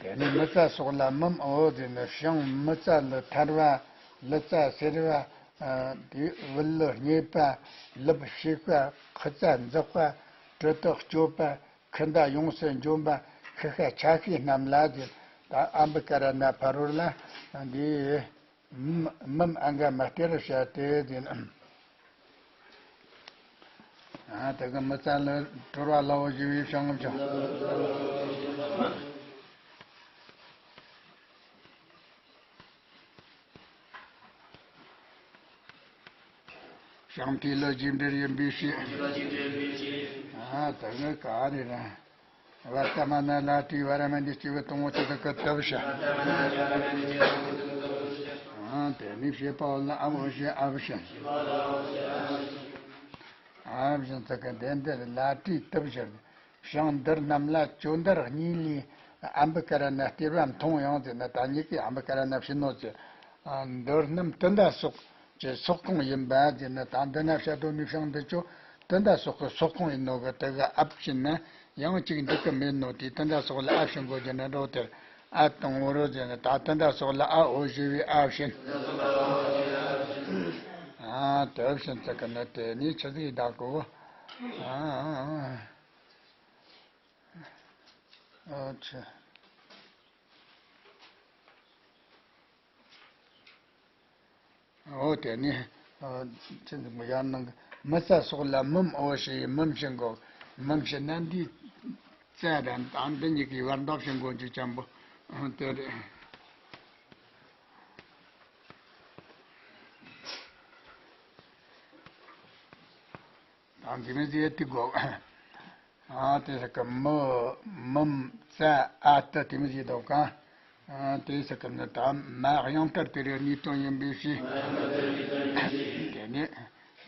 དེ་ནས་མི་རྩ་སོགས་ལ་མུམ་འོ་ཟེར་ནས། བྱང་མི་རྩ་ལུ་ཐར་བ། ལི་རྩ་སེར་བ། ཨ། དེ་བུ་ལུ་རྙེད་པ། ལུབ་ཤེས་པ། ཁུ་རྩ་འཛག་པ། དྲི་དུ་སྐྱོ་བ། ཁུ་འདའ་ཡོངས་སུ་འཇོམས་པ། ཤི་ཤ་ཆ་ཤས་རྣམས་ལ་ཟེར། ད་ཨམ་བི་ཀ་ར་ན་ཕ་རོལ་ལ་འདི། མུམ་ཨ་ག་མ་སྟེ་རུ་བྱ་སྟེ་ཟེར་ན། ཨ། དེ་གི་མི་རྩ་ལུ་དྲོ་ར་ལ་འོ་ཞེས་པའི་བྱང་ཆུབ། བྱང་མཐིལ་ལུ་རྒྱས་འབྲས་ཡིན་པའི་ཕྱིར། ཨ། དེ་གི་ག་རེ་རེད། བར་ཏ་མ་ན་ལ་ཏྲི་བ་ར་མ་ནི་སྐྱེས་བུ་དང་པོ་ཆི་ཟིག་གི་དུ་བྱ། ཨ། དེ་ནས་བྱེད་པ་ལ་ཨ་འོ་ཞེས་ཨ་བྱ། ཨ་བྱ་ཟེར་གི་འདི་འདིར་ལ་ཏྲི་དུ་བྱ། བྱང་འདིར་རྣམས་ལ་ཅོ་འདར་གཉིས་ལས་ཨམ་བི་ཀ་ར་ན་སྟེར་བ་མཐོང་ཡང་ཟེར་ན། ད་གཉིས་ཀའི་ཨམ་བི་ཀ་ར་ན་ཕྱི་ནོ་ཅི། ཨ། འདིར་རྣམས་དུ་འདའ་སོགས་ཀྱི་སོག་ཁོངས་ཡིན་པ་ཟེར་ན། ད་འདི་ན་བྱ་དོ་ནུས་བྱང་འདི་ཅོ་དུ་འདའ་སོགས་ཀྱི་སོག་ཁོངས་ཡིན་ནོ་གི་དེ་གི་ཨ་བྱིན་ན་ཡང་གཅིག་འགྲིག་གི་མེད་ནོ། དེ་དུ་འདའ་སོགས་ལ་ཨ་བྱིན་དགོས་ཀྱི་ན་འགྲོ་དེར། ཨ་དང་འོ་རོ་ཟེར་ན། ད་དུ་འདའ་སོགས་ལ་ཨ་འོ་ཞེས་པའི་ཨ་བྱིན། ཨ། དེ་བྱིན་ཚེ་གི་ན་དེ་ནས་ཆི་ཟིག་གདགས་གོ། ཨ། ཨ་ཆེ། འོ་དེ་ནས། ཨ། ཚེ་འདི་མོ་ཡར་ནང་གི་མི་རྩ་སོགས་ལ་མུམ་འོ་ཞེས་མུམ་བྱིན་དགོས། མུམ་བྱིན་ན་འདི་རྩ་དང་ཨ་འདི་གཉིས་ཀྱི་བར་འདབ་བྱིན་དགོས་རྒྱུ་ཅན་པོ་དེ་རེད། ད་འདི་མི་ཟེར་ཏི་གོ། ཨ། དེ་ཟེར་གི་མི་མུམ་རྩ་ཨ་ཏི་དེ་མི་ཟེར་དོ་ག། ཨ། དེ་ཟེར་གི་ནི་ད་མ་དབྱངས་ལྟར་དེ་རེ་གཉིས་དོན་ཡིན་པའི་ཕྱིར། དེ་ནི་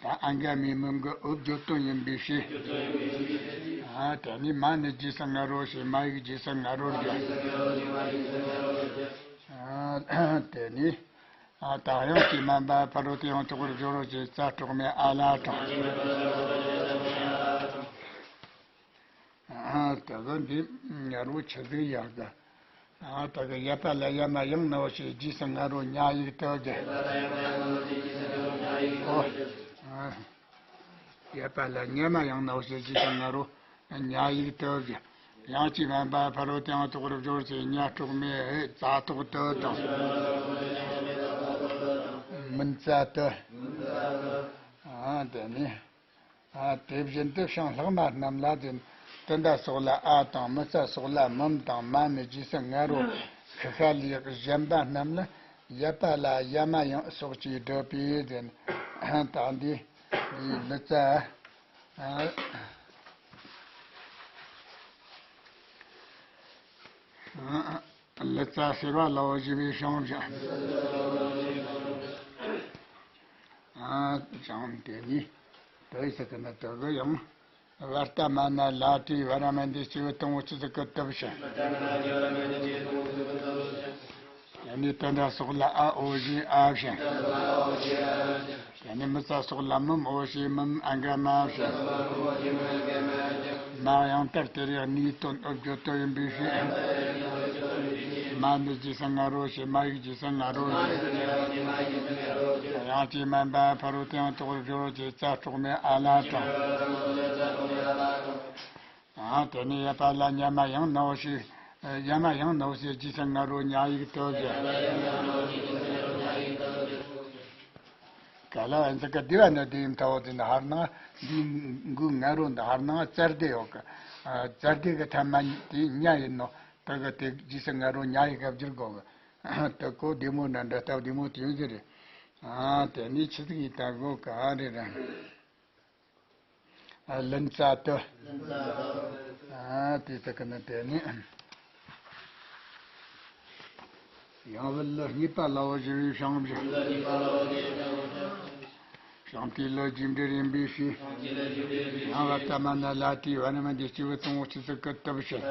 ད་ཨ་ག་མའི་མུམ་གི་འུ་བརྗོད་དོན་ཡིན་པའི་ཕྱིར། ཨ། དེ་ནི་མ་ནི་རྗེས་སུ་ང་རོ་ཞེས་མ་ཡིག་རྗེས་སུ་ང་རོར་བརྗོད། ཨ། དེ་ནི། ཨ། ད་དབྱངས་ཀྱིས་མ་འབད་ཕ་རོལ་ཏུ་ཡང་དག་པར་སྦྱོར་རོ་ཞེས་རྩ་གྲོགས་མེད་ཨ་ལ་དྲངས། ཨ། ད་ག་འདི་ང་རོ་ཆི་ཟིག་ཡག་ག། ཨ། ད་ག་ཡ་པ་ལ་ཡ་མ་ཡང་ནའོ་ཞེས་རྗེས་སུ་ང་རོ་ཉ་ཡིག་དུ་གི། ཨོ། ཨ། ཡ་པ་ལ་ཉ་མ་ཡང་ནའོ་ཞེས་རྗེས་སུ་ང་རོ་ཉ་ཡིག་དུ་གི། དབྱངས་ཀྱིས་མ་འབད་ཕ་རོལ་ཏུ་ཡང་དག་པར་སྦྱོར་ཞེས་ཉ་གྲོགས་མེད་ཧེ་ཙ་ཐོག་ཏུ་དང་། མུན་ཙ་ཏུ། ཨ། དེ་ནི། ཨ། དེ་བཞིན་དུ་བྱང་ལྷག་མ་རྣམས་ལ་ཟེར། དུ་འདའ་སོགས་ལ་ཨ་དང་། མི་རྩ་སོགས་ལ་མུམ་དང་། མ་ནི་རྗེས་སུ་ང་རོ་ཁི་ཤ་ལས་གཞན་པ་རྣམས་ལ་ཡ་པ་ལ་ཡ་མ་ཡང་སོགས་ཀྱིས་བསྒྲུབས་པས་ཟེར། ད་འདི་འདི་ལི་ཙ། ཨ། ལི་ཙ་སེར་བ་ལའོ་ཞེས་པའི་བྱང་བྱ། ཨ། བྱང་དེ་ནི་དོ་ཡི་ས་ཀི་ན་དོ་གི་ཡང་། བར་ཏ་མ་ན་ལ་ཏྲི་བ་ར་མ་འདི་སྐྱེས་བུ་དང་པོ་ཆི་ཟིག་གི་དུ་བྱ། དེ་ནི་དུ་འདའ་སོགས་ལ་ཨ་འོ་ཞེས་ཨ་བྱ། དེ་ནི་མི་རྩ་སོགས་ལ་མུམ་འོ་ཞེས་མུམ་ཨ་ག་མ་བྱ། མ་དབྱངས་ལྟར་དེ་རེ་གཉིས་དོན་འུ་བརྗོད་དོན་ཡིན་པའི་ཕྱིར། མ་ནི་རྗེས་སུ་ང་རོ་ཞེས་མ་ཡིག་རྗེས་སུ་ང་རོ་ཞེས། དབྱངས་ཀྱིས་མ་འབད་ཕ་རོལ་ཏུ་ཡང་དག་པར་སྦྱོར་རོ་ཞེས་རྩ་གྲོགས་མེད་ཨ་ལ་དྲངས། ཨ། དེ་ནས་ཡ་པ་ལ་ཉ་མ་ཡང་ནའོ་ཞེས། ཡ་མ་ཡང་ནའོ་ཞེས་རྗེས་སུ་ང་རོ་ཉ་ཡིག་དུ་གི། ག་ལ་བ་འཛི་ཀ་དེ་བ་ནི་དེ་ཡིན་ཐའོ་དེ་ནི་ཧར་ནང་འདི་མགོའི་ང་རོ་འདི་ཧར་ནང་བཙལ་བསྡད་ཡོད་གི། ཙར་དེ་གི་ཐ་མ་དེ་ཉ་ཡིན་ནོ། དེ་གི་དེ་རྗེས་སུ་ང་རོ་ཉ་ཡི་སྐབས་བསྒྱུར་དགོས་གི། དེ་གོ་བདེ་མོ་འདྲ་འདྲ་སྟབས་བདེ་མོ་དེ་ཡོང་གི་རེད། ཨ་དེ་ནས་ཆི་ཟིག་ཡིན་ད་གོ་ག་རེ་ར། ཨ་ལན་ཙ་ཏི། ཨ་དེ་ཟེར་གི་ནི་དེ་ནི། ཡང་བུ་ལི་གཉིས་པ་ལ་འོ་ཞེས་པའི་བྱང་བུ། བྱང་ཏི་ལི་རྒྱས་འབྲེལ་ཡིན་པའི་ཕྱིར། ཡང་བ་ཏ་མ་ན་ལ་ཏི་བ་ན་མ་འདི་སྐྱེས་བུ་དང་པོ་ཆི་ཟིག་གི་ཏི་བུ་བྱེད།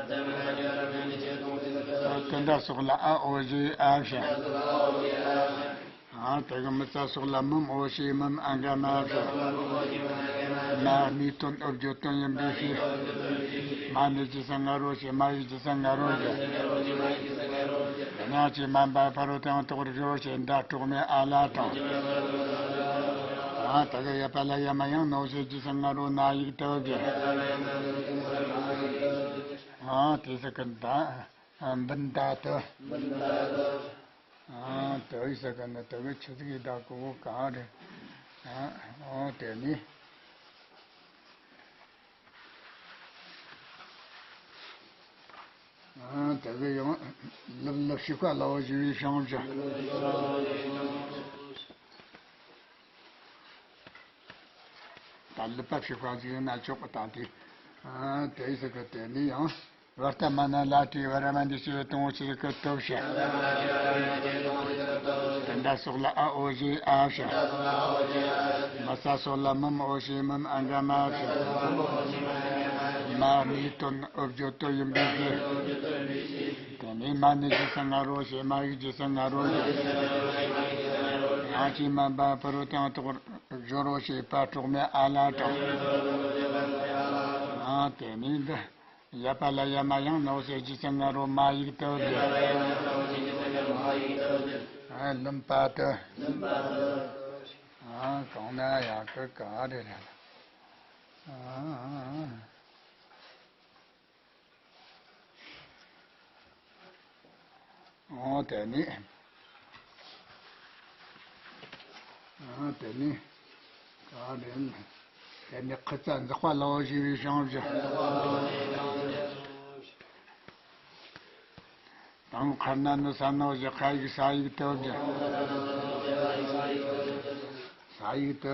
དེ་འདྲ་སོགས་ལ་ཨ་འོ་ཞེས་ཨ་བྱ། ཨ་དེ་གི་མི་ཙ་སོགས་ལ་མུམ་འོ་ཞེས་མུམ་ཨ་འགའ་མ་བྱ། མ་སྨོས་དོན་འོ་བརྗོད་དོན་ཡིན་པའི་ཕྱིར། མ་ནི་རྗེས་སུ་ང་རོ་ཞེས་མ་ཡིག་རྗེས་སུ་ང་རོ་བྱ། ཡང་ཅིག་མ་འབའ་ཕ་རོལ་ཏུ་ཡང་དོ་བར་སྦྱོར་བྱེད་མདའ་གྲོགས་མེད་ཨ་ལ་དང་། ཨ་དེ་གི་ཡ་པ་ལ་ཡ་མ་ཡང་ནོ་ཞེས་རྗེས་སུ་ང་རོ་ན་ཡིག་ཏི་བུ་བྱ། ཨ་དེ་ཟེར་གི་ད། ཨ་འབུན་ད་ཏི། ཨ་དེ་ཟེར་གི་ནི་དེ་གི་ཆི་ཟིག་ཡིན་ད་གོ་ག་རེ། ཨ་དེ་ནི། ཨ་དེ་གི་ཡང་ལུབ་ལུབ་ཤི་ཁ་ལ་འོ་ཞེས་པའི་བྱང་བུ། ད་ལུབ་པ་ཕྱི་ཁ་ཟིག་ཡིན་ན་ཆོག་གི་ད་དེ། ཨ་དེ་ཟེར་གི་དེ་ནི་ཡང་། བ་ཏ་མ་ན་ལ་ཏི་བ་ར་མ་འདི་སྐྱེས་བུ་དང་པོ་ཆི་ཟིག་གི་ཏི་བུ་བྱ། དེ་འདྲ་སོགས་ལ་ཨ་འོ་ཞེས་ཨ་བྱ། མ་ས་སོགས་ལ་མུམ་འོ་ཞེས་མུམ་ཨ་འགའ་མ་བྱ། མ་སྨོས་དོན་འོ་བརྗོད་དོན་ཡིན་པའི་ཕྱིར། དེ་ནས་མ་ནི་རྗེས་སུ་ང་རོ་ཞེས་མ་ཡིག་རྗེས་སུ་ང་རོ་བྱ། ཡང་ཅིག་མ་འབའ་ཕ་རོལ་ཏུ་ཡང་དོ་བར་སྦྱོར་རོ་ཞེས་པ་གྲོགས་མེད་ཨ་ལ་དང་། ཨ་དེ་ནས་འདི། ཡ་པ་ལ་ཡ་མ་ཡང་ནོ་ཞེས་རྗེས་སུ་ང་རོ་མ་ཡིག་ཏི་བུ་བྱ། ཨ་ལུམ་པ་ཏི། ཨ་གང་ན་ཡག་གི་ག་རེ་རེད། ཨ་འོ་དེ་ནི། ཨ་དེ་ནི། ག་རེ་ནི། དེ་ནི་ཁུ་ཙ་འཛག་པ་ལ་འོ་ཞེས་པའི་བྱང་བུ། དང་པོ་ཁར་ན་ནུ་ས་ནོ་ཞེས་ཁ་ཡིག་ས་ཡིག་ཏི་བུ་བྱ། ས་ཡིག་ཏི་བུ་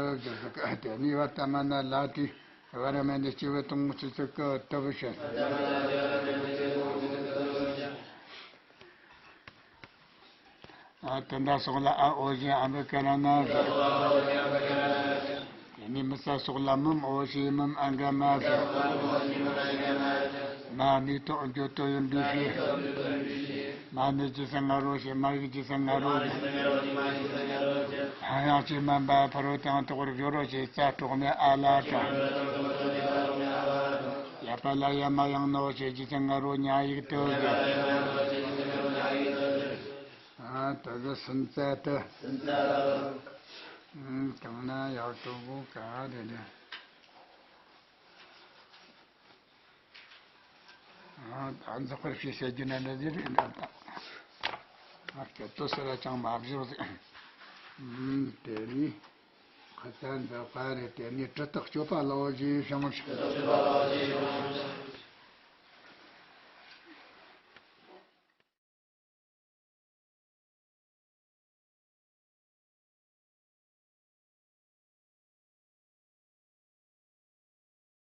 བྱ། དེ་ནི་བ་ཏ་མ་ན་ལ་ཏི་བ་ར་མ་འདི་སྐྱེས་བུ་དང་པོ་ཆི་ཟིག་གི་ཏི་བུ་བྱ། ཨ་དེ་འདྲ་སོགས་ལ་ཨ་འོ་ཞེས་ཨ་འབུ་ཀ་ར་ན་བྱ། དེ་ནས་མི་ས་སོགས་ལ་མུམ་འོ་ཞེས་མུམ་ཨ་འགའ་མ་བྱ། མ་སྨོས་དོན་འོ་བརྗོད་དོན་ཡིན་པའི་ཕྱིར། མ་ནི་རྗེས་སུ་ང་རོ་ཞེས་མ་ཡིག་རྗེས་སུ་ང་རོ་བྱ། ཡང་ཅིག་མ་འབའ་ཕ་རོལ་ཏུ་ཡང་དོ་བར་སྦྱོར་རོ་ཞེས་ཙ་གྲོགས་མེད་ཨ་ལ་དང་། ཡ་པ་ལ་ཡ་མ་ཡང་ནོ་ཞེས་རྗེས་སུ་ང་རོ་ཉ་ཡིག་ཏི་བུ་བྱ། ཨ་དེ་གི་སུམ་ཙ་ཏི། ཨ་གང་ན་ཡག་གི་གོ་ག་རེ་རེད། ཨ་ད་འཛག་པར་བྱེད་ཟེར་རྒྱུ་ན་འདྲ་ཟེར་རེད་འདྲ་ད། ཨ་སྐད་དོད་ཟེར་ར་ཅང་མ་བཞག་ཟེར། ཨ་དེ་ནི། ཁ་ཙ་འཛག་པ་རེད། དེ་ནི་གྲི་སྟག་གཅོད་པ་ལ་འོ་ཞེས་བྱང་བུ།